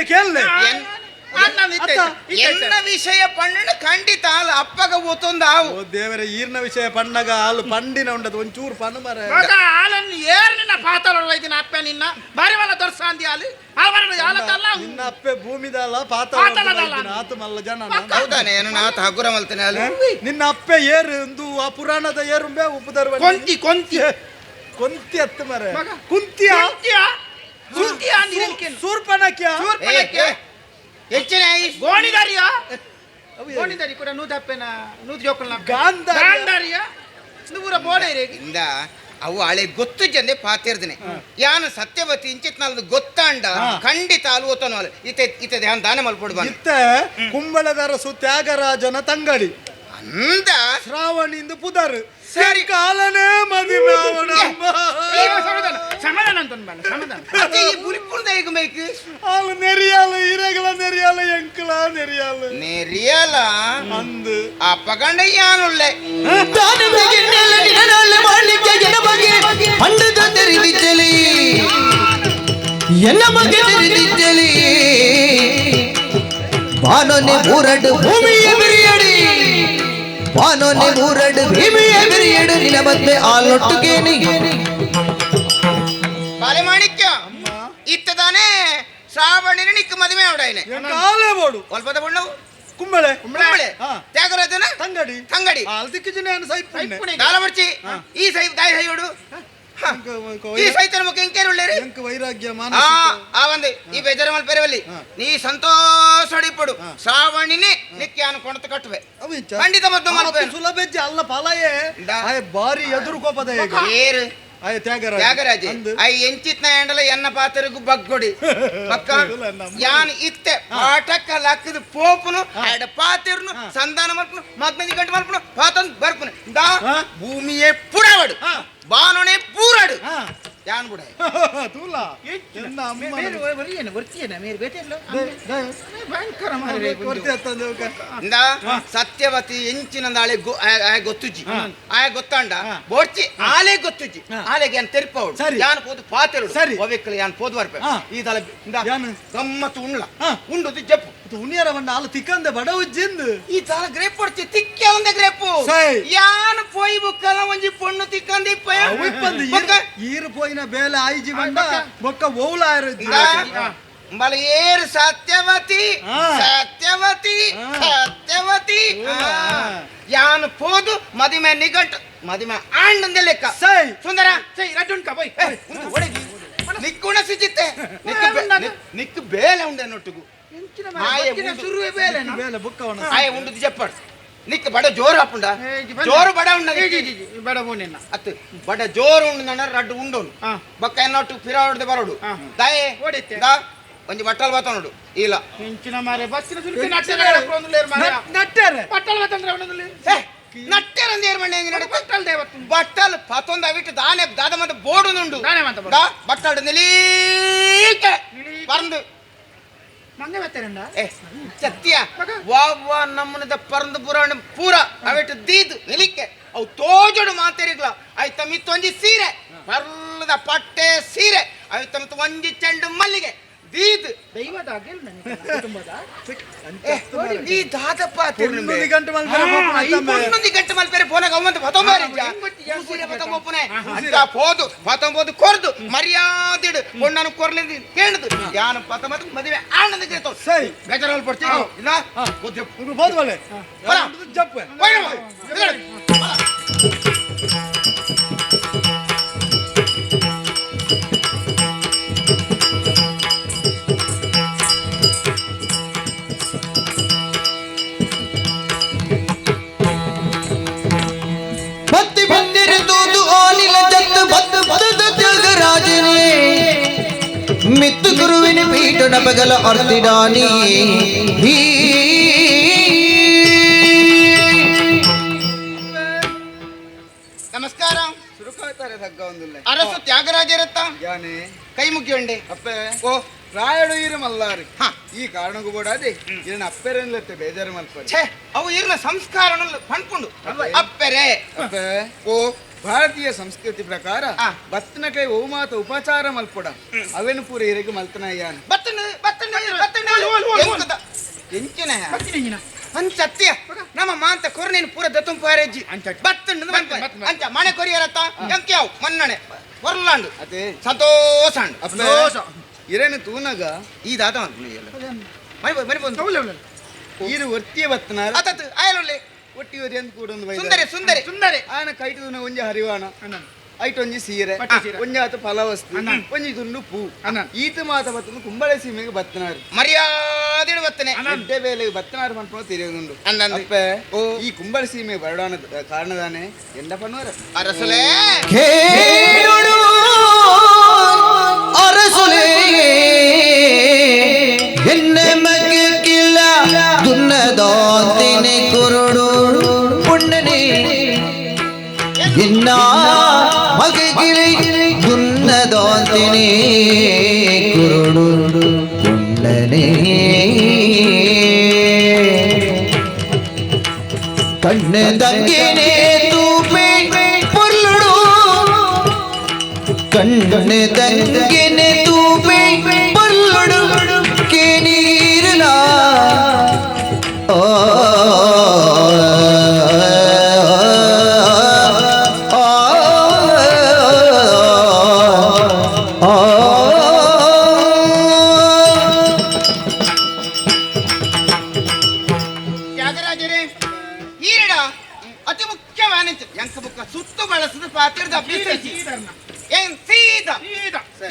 ಕೇಳಲೆ ಎನ್ನ ವಿಷಯ ಪಣ್ಣನ ಖಂಡಿತ ಅಲ್ಲ ಅಪ್ಪಗ ಒತ್ತೊಂದು ಆವು ದೇವರ ಈರ್ನ ವಿಷಯ ಪಣ್ಣಗ ಹಾಲು ಪಂಡಿನ ಉಂಡದು ಒಂಚೂರು ಪಣ್ಣು ಮರ ಹಾಲನ್ನು ಏರ್ ನಿನ್ನ ಪಾತಾಳ ವೈದಿನ ಅಪ್ಪ ನಿನ್ನ ಬಾರಿವಲ್ಲ ದೊರ್ಸಾಂದಿ ಹಾಲು ನಿನ್ನ ಅಪ್ಪೆ ಭೂಮಿದಲ್ಲ ಪಾತಾಳ ಆತು ಮಲ್ಲ ಜನ ಹೌದಾನೆ ಏನೋ ಆತ ಹಗುರ ಮಲ್ತಾನೆ ಅಲ್ಲ ನಿನ್ನ ಅಪ್ಪೆ ಏರು ಒಂದು ಆ ಪುರಾಣದ ಏರುಂಬೆ ಉಪ್ಪುದರ್ ಕೊಂತಿ ಕೊಂತಿ ಕೊಂತಿ ಅತ್ತು ಮರ ಕುಂತಿಯ ಸೂರ್ಪನಕ್ಯ ಹೆಚ್ಚಿನ ಗೋಣಿದಾರಿಯ ಗೋಣಿದಾರಿ ಕೂಡ ನೂದಪ್ಪೆನ ನೂದ್ ಜೋಕಲ್ನ ಗಾಂಧಾರಿಯ ನೂರ ಬೋಡೇರಿ ಇಂದ ಅವು ಹಳೆ ಗೊತ್ತು ಜಂದೆ ಪಾತಿರ್ದನೆ ಯಾನು ಸತ್ಯವತಿ ಇಂಚಿತ್ ನಾಲ್ದು ಗೊತ್ತಾಂಡ ಖಂಡಿತ ಅಲ್ವೋತನು ಅಲ್ಲ ಇತೆ ಇತೆ ಧ್ಯಾನ ದಾನ ಮಲ್ಪೊಡು ಬಂದ ಇತ್ತೆ ಕುಂಬಳದರಸು ತ್ಯಾಗರಾಜನ ತಂಗಡಿ ಅಂದ ಶ್ರಾವಣಿಂದು ಪುದರ್ ಸರಿ ಕಾಲನೇ ಮದಿಮಾವನಮ್ಮ ಸಮಾಧಾನ ಅಂತ ಸಮಾಧಾನ ಅದೇ ಈ ಬುಲಿಪುಣದ ಈಗ ಮೇಕ್ ಆಲು ನೆರಿಯಾಲ ಇರಗಲ ನೆರಿಯಾಲ ಎಂಕಲ ನೆರಿಯಾಲ ನೆರಿಯಾಲ ಅಂದು ಆ ಪಗಂಡ ಯಾನುಳ್ಳೆ ಎನ್ನ ಬಗ್ಗೆ தெரிந்திச்சலி வானொனி ஊரடு ಭೂಮಿಯ ಬಿರಿಯಡಿ ವಾನೊನೆ ಊರಡು ಭೀಮಿಯ ಬಿರಿಯಡು ನಿನ ಮದ್ವೆ ಆಲೊಟ್ಟುಗೇನಿ ಬಾಲೆ ಮಾಣಿಕ್ಯ ಇತ್ತದಾನೆ ಶ್ರಾವಣಿನ ನಿಕ್ಕ ಮದುವೆ ಅವಡಾಯ್ನೆ ಕಾಲೇ ಬೋಡು ಒಲ್ಪದ ಬಣ್ಣವು ಕುಂಬಳೆ ಕುಂಬಳೆ ತ್ಯಾಗರಾಜನ ತಂಗಡಿ ತಂಗಡಿ ಅಲ್ದಿಕ್ಕು ಸೈಪುಣೆ ದಾಲಮರ್ಚಿ ಈ ಸೈ ದಾಯಿ ಸೈಯೋಡು ಈ ಸೈತನ ಮುಖ ಎಂಕೇರು ಉಳ್ಳೇರಿ ಎಂಕ ವೈರಾಗ್ಯ ಆ ಒಂದು ಈ ಬೇಜಾರ ಮಲ್ಪೆರವಲ್ಲಿ ನೀ ಸಂತೋಷ ಇಪ್ಪಡು ಶ್ರಾವಣಿನಿ ನಿಕ್ಕೆ ಯಾನು ಕೊಣತ ಕಟ್ಟುವೆ ಖಂಡಿತ ಮದ್ದು ಮಲ್ಪೆ ಸುಲಭೆಜ್ಜೆ ಅಲ್ಲ ಫಲಯೇ ಆಯ್ ಬಾರಿ ಎದುರು ಕೋಪದ ಏರು ಆಯ್ ತ್ಯಾಗರಾಜ ತ್ಯಾಗರಾಜ I ಎಂಚಿತ್ನ ಎಂಡಲ ಎನ್ನ ಪಾತ್ರಗೂ ಬಗ್ಗೊಡಿ ಪಕ್ಕ ಯಾನ್ ಇತ್ತೆ ಪಾಠಕ್ಕ ಲಕ್ಕದ ಪೋಪುನು ಆಡ ಪಾತಿರ್ನು ಸಂಧಾನ ಮಲ್ಪನು ಮದ್ಮದಿ ಗಂಟು ಮಲ್ಪನು ಪಾತನ್ ಬರ್ಪುನು ದಾ ಭೂಮಿಯೇ ಪುಡಾವಡು ಬಾನೊಣೆ ಪೂರಾಡು ಯಾನ್ ಬುಡ ತೂಲ ಇಂದ ಸತ್ಯವತಿ ಎಂಚಿನ ಆಳೆ ಗೊತ್ತುಜ್ಜಿ ಆಯ ಗೊತ್ತಾಂಡ ಬೋಡ್ಚಿ ಆಲೆ ಗೊತ್ತುಜ್ಜಿ ಆಲೆಗೆ ಯಾನ್ ತೆರಿಪವಡು ಯಾನ್ ಪೋದು ಪಾತೆರುಡು ಸರಿ ಒವೆಕ್ಕಲು ಯಾನ್ ಪೋದು ಬರ್ಪೆ ಈ ದಲ ಇಂದ ಗಮ್ಮತ್ತು ಉಣ್ಲ ಉಂಡುದು ಜಪ್ಪು ಉಣಿಯರ ಬಂಡ ಆಲು ತಿಕ್ಕಂದೆ ಬಡ ಉಜ್ಜಿಂದು ಈ ದಾಲ ಗ್ರೇಪ್ ಕೊಡ್ತಿ ತಿಕ್ಕೆ ಒಂದೇ ಗ್ರೇಪು ಯಾನ್ ಪೋಯಿ ಬುಕ್ಕಲ ಒಂಜಿ ಪೊಣ್ಣು ತಿಕ್ಕಂದಿ ಈರು ಪೋಯಿನ ಬೇಲೆ ಆಯ್ಜಿ ಬಂಡ ಬೊಕ್ಕ ಓಲ ಬಲ ಏರು ಸತ್ಯವತಿ ಸತ್ಯವತಿ ಸತ್ಯವತಿ ಯಾನ್ ಪೋದು ಮದಿಮೆ ನಿಗಂಟು ಮದಿಮೆ ಆಂಡಂದೆ ಲೆಕ್ಕ ಸೈ ಸುಂದರ ಸೈ ರಡ್ಡುಂಕ ಪೋಯ್ ಒಡಗಿ ನಿಕ್ಕುಣ ಸಿಜಿತ್ತೆ ನಿಕ್ಕು ಬೇಲೆ ಉಂಡೆ ನೊಟ್ಟುಗು ಆಯೆ ಉಂಡುದು ಜಪ್ಪಡ್ ನಿಕ್ ಬಡ ಜೋರು ಹಾಪುಂಡ ಜೋರು ಬಡ ಉಂಡ ಬಡ ಉಂಡಿನ ಅತ್ತು ಬಡ ಜೋರು ಉಂಡು ರಡ್ಡು ಉಂಡೋನು ಬಕ್ಕ ಎನ್ನೊಟ್ಟು ಫಿರಾವಡ್ದೆ ಬರೋಡು ದಾಯೆ ದಾ ಒಂಜಿ ಬಟ್ಟಲ್ ಬಾತ ನೋಡು ಇಲ್ಲ ಇಂಚಿನ ಮಾರೆ ಬಸ್ಸಿನ ಸುಲ್ಕಿ ನಟ್ಟೆರೆ ನಟ್ಟೆರೆ ಬಟ್ಟಲ್ ಬಾತಂದ್ರೆ ಅವನದಲ್ಲಿ ನಟ್ಟೆರೆ ಅಂದ ಏರ್ ಮಣ್ಣೆ ನಡು ಬಟ್ಟಲ್ ದೇವತ್ತು ಬಟ್ಟಲ್ ಪತೊಂದ ಅವಿಟ್ಟು ದಾನೆ ದಾದ ಮತ್ತೆ ಬೋಡು ನುಂಡು ದಾನೆ ಮಾತ ದಾ ಬಟ್ಟಲ್ ನಿಲೀಕೆ ಪರಂದು ಮಂಗೆ ಬತ್ತರಂಡ ಏ ಸತ್ಯ ವಾ ವಾ ನಮ್ಮನದ ಪರಂದು ಪುರಾಣ ಪೂರ ಅವಿಟ್ಟು ದೀದು ನಿಲಿಕೆ ಅವು ತೋಜಡು ಮಾತೇರಿಗ್ಲ ಆಯ್ತ ಮಿತ್ತು ಒಂಜಿ ಸೀರೆ ಪರ್ಲದ ಪಟ್ಟೆ ಸೀರೆ ಆಯ್ತ ಮಿತ್ತು ಒಂಜಿ ಚೆಂಡು ಮಲ್ಲಿಗೆ ದೀದ್ ದೈವದ ಅಗೆಲ್ ನನಗೆ ಕುಟುಂಬದ ಈ ದಾದಪ್ಪ ಪೊಣ್ಣುದಿ ಗಂಟು ಮಲ್ಪೆರೆ ಪೊಣ್ಣುದಿ ಗಂಟು ಮಲ್ಪೆರೆ ಪೋನಾಗ ಅವಂತ ಪತೊಂಬಾರಿ ಪತೊಂಬಪ್ಪನೆ ಅಂತ ಪೋದು ಪತೊಂಬೋದು ಕೊರ್ದು ಮರ್ಯಾದಿಡು ಪೊಣ್ಣನು ಕೊರ್ಲಿಂದ ಕೇಳುದು ಯಾನು ಪತಮತ್ ಮದುವೆ ಆನಂದ ಕೇಳ್ತಾವ ಸರಿ ಬೇಜಾರಲ್ಲಿ ಪಡ್ತೀನಿ ಇಲ್ಲ ಬೋದ್ವಲೆ ಜಪ್ಪೆ ಮಿತ್ತು ಗುರುವಿನ ಪೀಠ ನಪಗಲ ಅರ್ತಿಡಾನಿ ನಮಸ್ಕಾರ ಸುರುಕಾಯ್ತಾರೆ ತಗ್ಗ. ಮಲ್ತೊಂದಿಲ್ಲ ಅರಸು ತ್ಯಾಗರಾಜರತ್ತ ಯಾನೆ ಕೈ ಮುಗಿಯೊಂಡೆ ಅಪ್ಪೆ ಓ ಪ್ರಾಯಡು ಈರು ಮಲ್ಲಾರು ಈ ಕಾರಣಕ್ಕೂ ಬೋಡಾದೆ ಇರನ ಅಪ್ಪೆರನ್ಲತ್ತೆ ಬೇಜಾರು ಮಲ್ಪರೆ ಛೇ ಅವು ಇರ್ನ ಸಂಸ್ಕಾರ ಪಣ್ಪುಂಡು ಅಪ್ಪೆರೆ ಅಪ್ಪೆ ಓ ಭಾರತೀಯ ಸಂಸ್ಕೃತಿ ಪ್ರಕಾರ ಬತ್ತನ ಕೈ ಓ ಮಾತ ಉಪಚಾರ ಮಲ್ಪೊಡ ಅವೇನು ಪೂರ ಇರಗೆ ಮಲ್ತನ ಯಾನ್ ಬತ್ತನ ಬತ್ತನ ಬತ್ತನ ಎಂಚಿನ ಅಂಚತ್ಯ ನಮ್ಮ ಮಾಂತ ಕೊರ್ನೇನು ಪೂರ ದತ್ತುಂ ಪಾರೇಜಿ ಬತ್ತಂಡು ಅಂಚ ಮನೆ ಕೊರಿಯರತ್ತ ಎಂಕ್ಯಾವ್ ಮನ್ನಣೆ ಹೊರ್ಲಾಂಡು ಅದೇ ಸಂತೋಷ ಅಪ್ಪೆ ಇರೇನು ತೂನಗ ಈ ದಾದ ಮರಿ ಬಂದು ಈರು ಒರ್ತಿಯ ಬತ್ತನಾರ ಅತತ್ ಆಯಲೊಳ್ಳೆ ಒಟ್ಟಿ ಒರಿ ಅಂತ ಕೂಡ ಒಂದು ಸುಂದರಿ ಸುಂದರಿ ಸುಂದರಿ ಆನ ಕೈಟು ತೂನ ಒಂಜಿ ಹರಿವಾಣ ಐಟ್ ಒಂಜಿ ಸೀರೆ ಒಂಜಿ ಆತ ಫಲವಸ್ತು ಒಂಜಿ ತುಂಡು ಪೂ ಈತ ಮಾತ ಬತ್ತನ ಕುಂಬಳೆ ಸೀಮೆಗೆ ಬತ್ತನಾರು ಮರ್ಯಾದೆ ಬತ್ತನೆ ಎಡ್ಡೆ ಬೇಲೆಗೆ ಬತ್ತನಾರು ಪನ್ಪುನ ತಿಳಿಯುದುಂಡು ಅಪ್ಪೆ ಈ ಕುಂಬಳೆ ಸೀಮೆಗೆ ಬರಡಾನ ಕಾರಣದಾನೆ ಎಂಡ ಪನ್ನುವರ ಅರಸುಲೇ ಕೇಳುಡು ಅರಸುಲೇ ಎನ್ನ ಮಗಕ್ಕಿಲ್ಲ ದುನ್ನದಾಂತಿನಿ ಕುರುಡು ಪುಣ್ಣನೆ ಎನ್ನ ಮಗಗಿಳಿ ದುನ್ನದಾಂತಿನಿ ಕುರುಡು ಪುಣ್ಣನೆ ಕಣ್ಣದಂಗಿನೇ ತೂಪೆ ಪೊರ್ಲುಡು ಕಣ್ಣೆ ತಂಗಿನೆ ತೂಪೆ ಪೊರ್ಲುಡು ಕೇನೀರಲಾ ಆ ಆ ತ್ಯಾಗರಾಜರೇ ಈರಡ ಅತಿ ಮುಖ್ಯವಾದ ಎಂಕ ಬುಕ್ಕ ಸುತ್ತು ಬಳಸದ ಪಾತ್ರದ ಅಭ್ಯಾಸ ಏನ್ ಸೀದಾ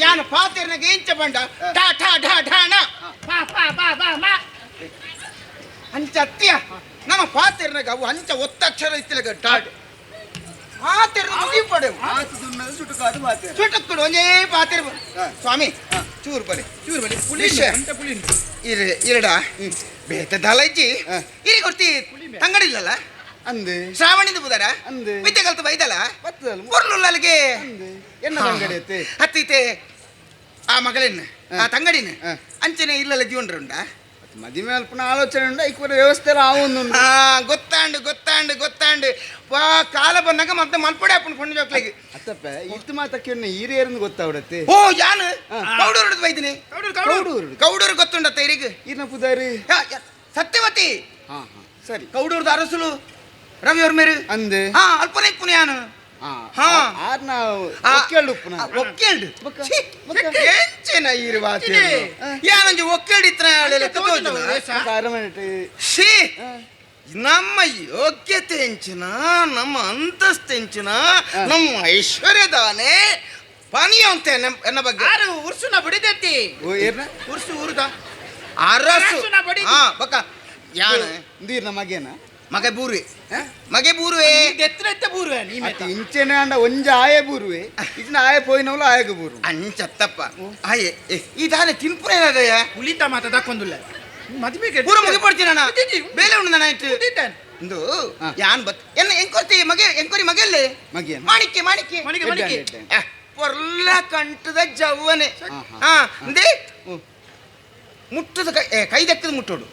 ಯಾನು ಪಾತ್ರೆನಾಗ ಎಂಚ ಬಂಡ ಠಾ ಠಾ ಢಾ ಢಾಣ ಪಾ ಪಾ ಬಾ ಬಾ ಮಾ ಅಂಚ ಅತ್ಯ ನಮ್ಮ ಪಾತ್ರೆನಾಗ ಅವು ಅಂಚ ಒತ್ತಕ್ಷರ ಇತ್ತಿಲಗ ಡಾಡ್ ಪಾತ್ರೆ ಮುಗಿಪಡೆವು ಚುಟುಕ್ಕುಡು ಒಂದೇ ಪಾತ್ರೆ ಸ್ವಾಮಿ ಚೂರು ಬಲೆ ಚೂರು ಬಲೆ ಪುಲಿಶ ಇರಡ ಬೇತ ದಲಜ್ಜಿ ಇರಿ ಕೊಡ್ತಿ ತಂಗಡಿಲ್ಲಲ್ಲ ಅಂದೆ ಶ್ರಾವಣಿದ ಬುದರ ಅಂದೆ ವಿದ್ಯೆ ಕಲ್ತು ಬೈದಲ್ಲ ಪೊರ್ಲುಲ್ಲಲ್ಲಿಗೆ ಎನ್ನ ತಂಗಡಿ ಅತ್ತೆ ಹತ್ತಿತೆ ಆ ಮಗಳನ್ನ ಆ ತಂಗಡಿನ ಅಂಚನೆ ಇಲ್ಲಲ್ಲ ಜೀವನರುಂಡ ಮದಿಮೆ ಅಲ್ಪನ ಆಲೋಚನೆ ಉಂಡ ಇಕ್ವರ ವ್ಯವಸ್ಥೆ ಎಲ್ಲ ಆವೊಂದು ಗೊತ್ತಾಂಡು ಗೊತ್ತಾಂಡು ಗೊತ್ತಾಂಡು ವಾ ಕಾಲ ಬಂದಾಗ ಮತ್ತೆ ಮಲ್ಪಡೆ ಅಪ್ಪನ ಪೊಣ್ಣು ಜೋಕ್ಲಿಗೆ ಅತ್ತಪ್ಪ ಇತ್ತು ಮಾತಕ್ಕೆ ಈರೇರಂದು ಗೊತ್ತಾವಡತ್ತೆ ಓ ಯಾನು ಕೌಡೂರು ಬೈದಿನಿ ಕೌಡೂರು ಕೌಡೂರು ಗೊತ್ತುಂಡತ್ತ ಇರಿಗೆ ಇರ್ನ ಪುದಾರಿ ಸತ್ಯವತಿ ಹಾ ಹಾ ಸರಿ ಕೌಡೂರ್ದ ಅರಸುಲು ರವಿ ಅವ್ರ ಮೇರು ಅಂದೆ ಹಾ ಅಲ್ಪನೆ ಇಪ್ಪುನ ಯಾನು ಹಾ ಆರ್ ನಾವು ಒಕ್ಕೇಳು ಉಪ್ಪುನ ಒಕ್ಕೇಳು ಎಂಚೆನ ಈರು ವಾತೆ ಯಾನಂಜಿ ಒಕ್ಕೇಳು ಇತ್ರ ಛೀ ನಮ್ಮ ಯೋಗ್ಯತೆ ಎಂಚಿನ ನಮ್ಮ ಅಂತಸ್ತು ಎಂಚಿನ ನಮ್ಮ ಐಶ್ವರ್ಯದಾನೆ ಪಾನೀಯ ಅಂತ ಎನ್ನ ಬಗ್ಗೆ ಆರು ಉರ್ಸುನ ಬಡಿದೆತ್ತಿ ಓ ಏರ್ನ ಉರ್ಸು ಉರುದ ಅರಸು ಹಾ ಬಕ್ಕ ಯಾನ ನೀರ್ನ ಮಗೇನ ಮಗ ಬೂರುವೆ ಮಗೆ ಬೂರುವೆ ಎತ್ತರ ಬೂರುವೆ ಅತ್ತೆ ಇಂಚೆನೆ ಅಂಡ ಒಂಜ ಆಯೆ ಬೂರುವೆ ಇಜ್ನ ಆಯೆ ಪೋಯಿನವಳು ಆಯೆಗೆ ಬೂರು ಅಂಚತ್ತಪ್ಪ ಆಯೆ ಈ ದಾನೆ ತಿನ್ಪುರೇನದಯ್ಯ ಹುಲಿತ ಮಾತ ದಕ್ಕೊಂದುಲ್ಲ ಮದುವೆಗೆ ಪೂರ ಮುಗಿ ಪಡ್ತೀನಣ್ಣ ಬೇಲೆ ಉಂಡು ನಾನು ಆಯ್ತು ಇಂದು ಯಾನ್ ಬತ್ ಎನ್ನ ಎಂಕೊರ್ತಿ ಮಗೆ ಎಂಕೊರಿ ಮಗೆಲ್ಲೆ ಮಗೇನ ಮಾಣಿಕ್ಯ ಮಾಣಿಕ್ಯ ಮಾಣಿಕ್ಯ, ಮಾಣಿಕ್ಯ. ಪೊರ್ಲ ಕಂಠದ ಜವ್ವನೆ ಹಾ ಅಂದೆ ಮುಟ್ಟದ ಕೈ ಕೈ ದಕ್ಕದ ಮುಟ್ಟೋಡು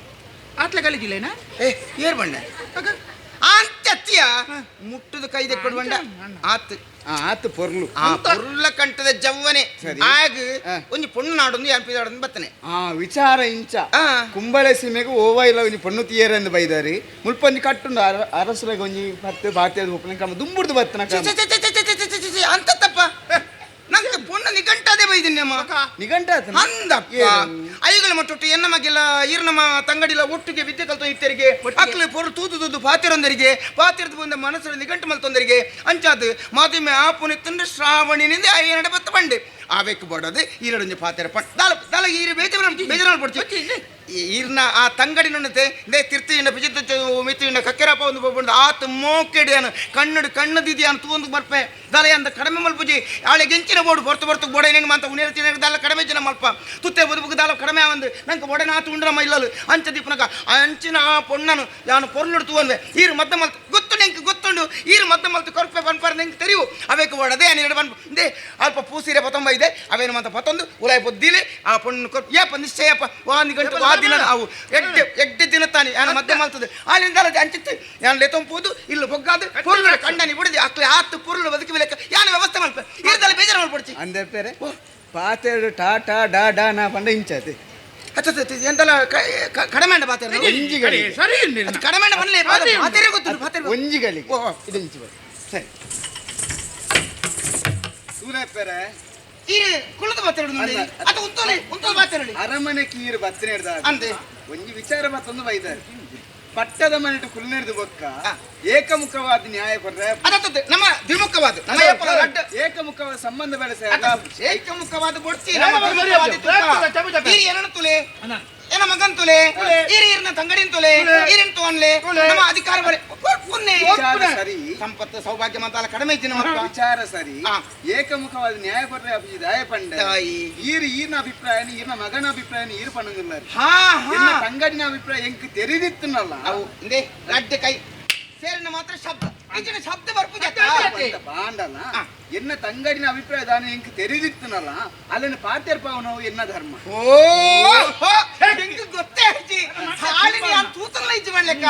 ಆತ್ಲೆ ಕಲಿಜಿಲ್ಲೇನಾ ಏ ಏರ್ ಬಣ್ಣ ಅಂತ್ಯ ಮುಟ್ಟದ ಕೈ ದಕ್ಕೊಡು ಬಂಡ ಆತ್ ಆತು ಪೊರ್ಲು ಆ ಪೊರ್ಲ ಕಂಠದ ಜವ್ವನೆ ಆಗ ಒಂಜಿ ಪೊಣ್ಣು ನಾಡೊಂದು ಯಾನ್ ಬತ್ತನೆ ಆ ವಿಚಾರ ಇಂಚ ಕುಂಬಳೆ ಸೀಮೆಗೆ ಓವ ಇಲ್ಲ ಒಂಜಿ ಪೊಣ್ಣು ತೀಯರ ಎಂದು ಬೈದಾರಿ ಮುಲ್ಪೊಂಜಿ ಕಟ್ಟುಂಡು ಅರಸುಲಗ ಒಂಜಿ ಪತ್ತೆ ಬಾತ್ಯದ ಉಪ್ಪನ ಕ್ರಮ ದುಂಬುಡ್ದು ಬತ್ತನ ಅಂತ ತಪ್ಪ ನಂಗೆ ಪೊಣ್ಣು ನಿಘಂಟಾದೆ ಬೈದಿನಿ ಅಮ್ಮ ನಿಘಂಟ ಅಂದಪ್ಪ ಐಗಳ ಮಟ್ಟೊಟ್ಟು ಎನ್ನ ಮಗೆಲ್ಲ ಈರ್ನಮ್ಮ ತಂಗಡಿಲ ಒಟ್ಟಿಗೆ ವಿದ್ಯೆ ಕಲ್ತ ಇತ್ತರಿಗೆ ಅಕ್ಲು ಪೊರು ತೂದು ತೂದು ಪಾತಿರೊಂದರಿಗೆ ಪಾತಿರದ ಬಂದ ಮನಸ್ಸು ನಿಘಂಟು ಮಲ್ತೊಂದರಿಗೆ ಅಂಚಾದು ಮಾಧ್ಯಮ ಆಪುನಿ ತಂದ್ರೆ ಶ್ರಾವಣಿನಿಂದ ಐನಡ ಬತ್ತ ಬಂಡೆ ಆಬೇಕು ಬಡೋದು ಈರಡೊಂಜಿ ಪಾತಿರ ಪಟ್ ದಾಲ ದಾಲ ಈರು ಬೇಜಾರು ಬೇಜಾರು ಪಡ್ಚು ಈರ್ನ ಆ ತಂಗಡಿ ನುಣ್ಣತೆ they ತಿರ್ತಿಯಿಂದ ಬಿಜಿತ ಮಿತ್ತಿಯಿಂದ ಕಕ್ಕೆರಪ್ಪ ಒಂದು ಬಂದು ಆತ ಮೋಕೆಡಿಯಾನು ಕಣ್ಣಡು ಕಣ್ಣದಿದೆಯಾನು ತೂಂದು ಬರ್ಪೆ ದಾಲ ಅಂದ ಕಡಿಮೆ ಮಲ್ಪುಜಿ ಆಳೆ ಗೆಂಚಿನ ಬೋಡು ಹೊರ್ತು ಹೊರ್ತು ಬೋಡೆ ಹೆಂಗೆ ಅಂತ ಉನೇರ ತಿನ್ನ ದಾಲ ಕಡಿಮೆ ಜನ ಮಲ್ಪ ತುತ್ತೆ ಬದುಕು ದಾಲ ಕಡಿಮೆ ಒಂದು ನಂಗೆ ಬೋಡೆ ಆತು ಉಂಡ್ರಮ್ಮ ಇಲ್ಲಲು ಅಂಚ ದೀಪನಕ ಅಂಚಿನ ಆ ಪೊಣ್ಣನು ಯಾನು ಪೊರ್ಲುಡು ತೂವನ್ವೆ ಈರು ಮದ್ದ ಮಲ್ತ ಗೊತ್ತು ನೆಂಕ್ ಗೊತ್ತುಂಡು ಗೊತ್ತುಂಡು ಈರು ಮತ್ತೆ ಮಲ್ತು ಕೊರ್ಪೆ ಪನ್ಪರ್ ನಿಂಗೆ ತೆರಿವು ಅವೇಕು ಓಡದೆ ಅನಿರಡು ಪನ್ಪ ಇಂದೇ ಅಲ್ಪ ಪೂಸೀರೆ ಪತೊಂಬ ಇದೆ ಅವೇನು ಮಂತ ಪತೊಂದು ಉಲಾಯಿ ಪೊದ್ದಿಲೆ ಆ ಪೊಣ್ಣು ಕೊರ್ಪ ಏಪ ನಿಶ್ಚಯಪ್ಪ ವಾಂದಿ ಗಂಟೆ ವಾ ದಿನ ಅವು ಎಡ್ಡೆ ಎಡ್ಡೆ ದಿನ ತಾನೆ ಯಾನು ಮದ್ದೆ ಮಲ್ತದೆ ಆಲಿಂದ ಅಂಚಿತ್ತು ಯಾನು ಲೆತೊಂಪೋದು ಇಲ್ಲ ಬೊಗ್ಗಾದು ಪುರುಳು ಕಂಡನಿ ಬಿಡದೆ ಅಕ್ಲೆ ಆತು ಪುರುಳು ಬದುಕಿ ಲೆಕ್ಕ ಯಾನು ವ್ಯವಸ್ಥೆ ಮಲ್ಪ ಈರ್ದಲ್ಲ ಬೇಜಾರು ಮಾಡ್ಪಡ್ಚಿ ಅಂದೆ ಪೇರೆ ಪಾತೆರಡು ಟಾಟಾ ಡಾ ಡಾ ನಾ ಪಂಡ ಇಂಚಾತೆ ಎಂತಲ್ಲ ಕಡಿಮೆ ಪಾತೆರ ಒಂಜಿಗಳಿಗೆ ಸರಿ ಕಡಿಮೆ ಬನ್ನಿ ಪಾತೆರೆ ಗೊತ್ತು ಪಾತೆರೆ ಒಂಜಿಗಳಿಗೆ ಇದು ಇಂಚು ಬನ್ನಿ. ಸರಿ ಸೂರ್ಯಪ್ಪರೆ ಈ ಕುಳದ ಪಾತೆರಡು ನೋಡಿ ಅದು ಉತ್ತೋಲೆ ಉತ್ತೋಲೆ ಪಾತೆರಡು ಅರಮನೆ ಕೀರು ಬತ್ತನೆ ಹಿಡ್ದ ಅಂದೆ ಒಂಜಿ ವಿಚಾರ ಮತ್ತೊಂದು ಬೈದಾರೆ ಪಟ್ಟದ ಮನೆಟು ಕುಲ್ನೆಡ್ದು ಬೊಕ್ಕ ಏಕಮುಖವಾದ ನ್ಯಾಯ ಕೊಡ್ರೆ ಅದತ್ತದೆ ನಮ್ಮ ದ್ವಿಮುಖವಾದ ನಮ್ಮ ಏಪಲ ರಡ್ಡ ಏಕಮುಖವಾದ ಸಂಬಂಧ ಬೆಳೆಸ ಏಕಮುಖವಾದ ಬೊಡ್ಚಿ ನಮ್ಮ ದ್ವಿಮುಖವಾದ ತುಕ್ಕ. ಈರಿ ಏನನ್ನು ತುಲೆ ಏನ ಮಗನ್ ತುಲೆ ಈರಿ ಈರಿನ ತಂಗಡಿನ ತುಲೆ ಈರಿನ ತೋನ್ಲೆ ನಮ್ಮ ಅಧಿಕಾರ ಬರೆ ಪುಣ್ಯ ವಿಚಾರ ಸರಿ ಸಂಪತ್ತು ಸೌಭಾಗ್ಯ ಮಂತಾಲ ಕಡಿಮೆ ಇದ್ದಿನ ಮಕ್ಕ ವಿಚಾರ ಸರಿ ಏಕಮುಖವಾದ ನ್ಯಾಯ ಕೊಟ್ರೆ ಅಭಿಜಿತ್ ದಾಯ ಪಂಡ ತಾಯಿ. ಈರು ಈರ್ನ ಅಭಿಪ್ರಾಯ ಈರ್ನ ಮಗನ ಅಭಿಪ್ರಾಯ ಈರು ಪಣ್ಣಂಗಿಲ್ಲ ಹಾ ಹಾ ಎನ್ನ ತಂಗಡಿನ ಅಭಿಪ್ರಾಯ ಎಂಕ್ ತೆರಿದಿತ್ತನಲ್ಲ ಅವು ಇಂದೇ ರಡ್ಡೆ ಕೈ ಸೇರಿನ ಮಾತ್ರ ಶಬ್ದ ಇಂಚಿನ ಶಬ್ದ ಬರ್ಪುಜ ಬಾಂಡಲ್ಲ ಎನ್ನ ತಂಗಡಿನ ಅಭಿಪ್ರಾಯ ದಾನ ಎಂಕ್ ತೆರಿದಿತ್ತನಲ್ಲ ಅಲ್ಲಿನ ಪಾತೆರ್ ಪಾವನವು ಎನ್ನ ಧರ್ಮ ಓ ಎಂಕ್ ಗೊತ್ತೇ ಅಜ್ಜಿ ಹಾಳಿನ ಯಾನ್ ತೂತಲ್ಲ ಇಜ್ಜಿ ಮಾಡ್ಲೆಕ್ಕ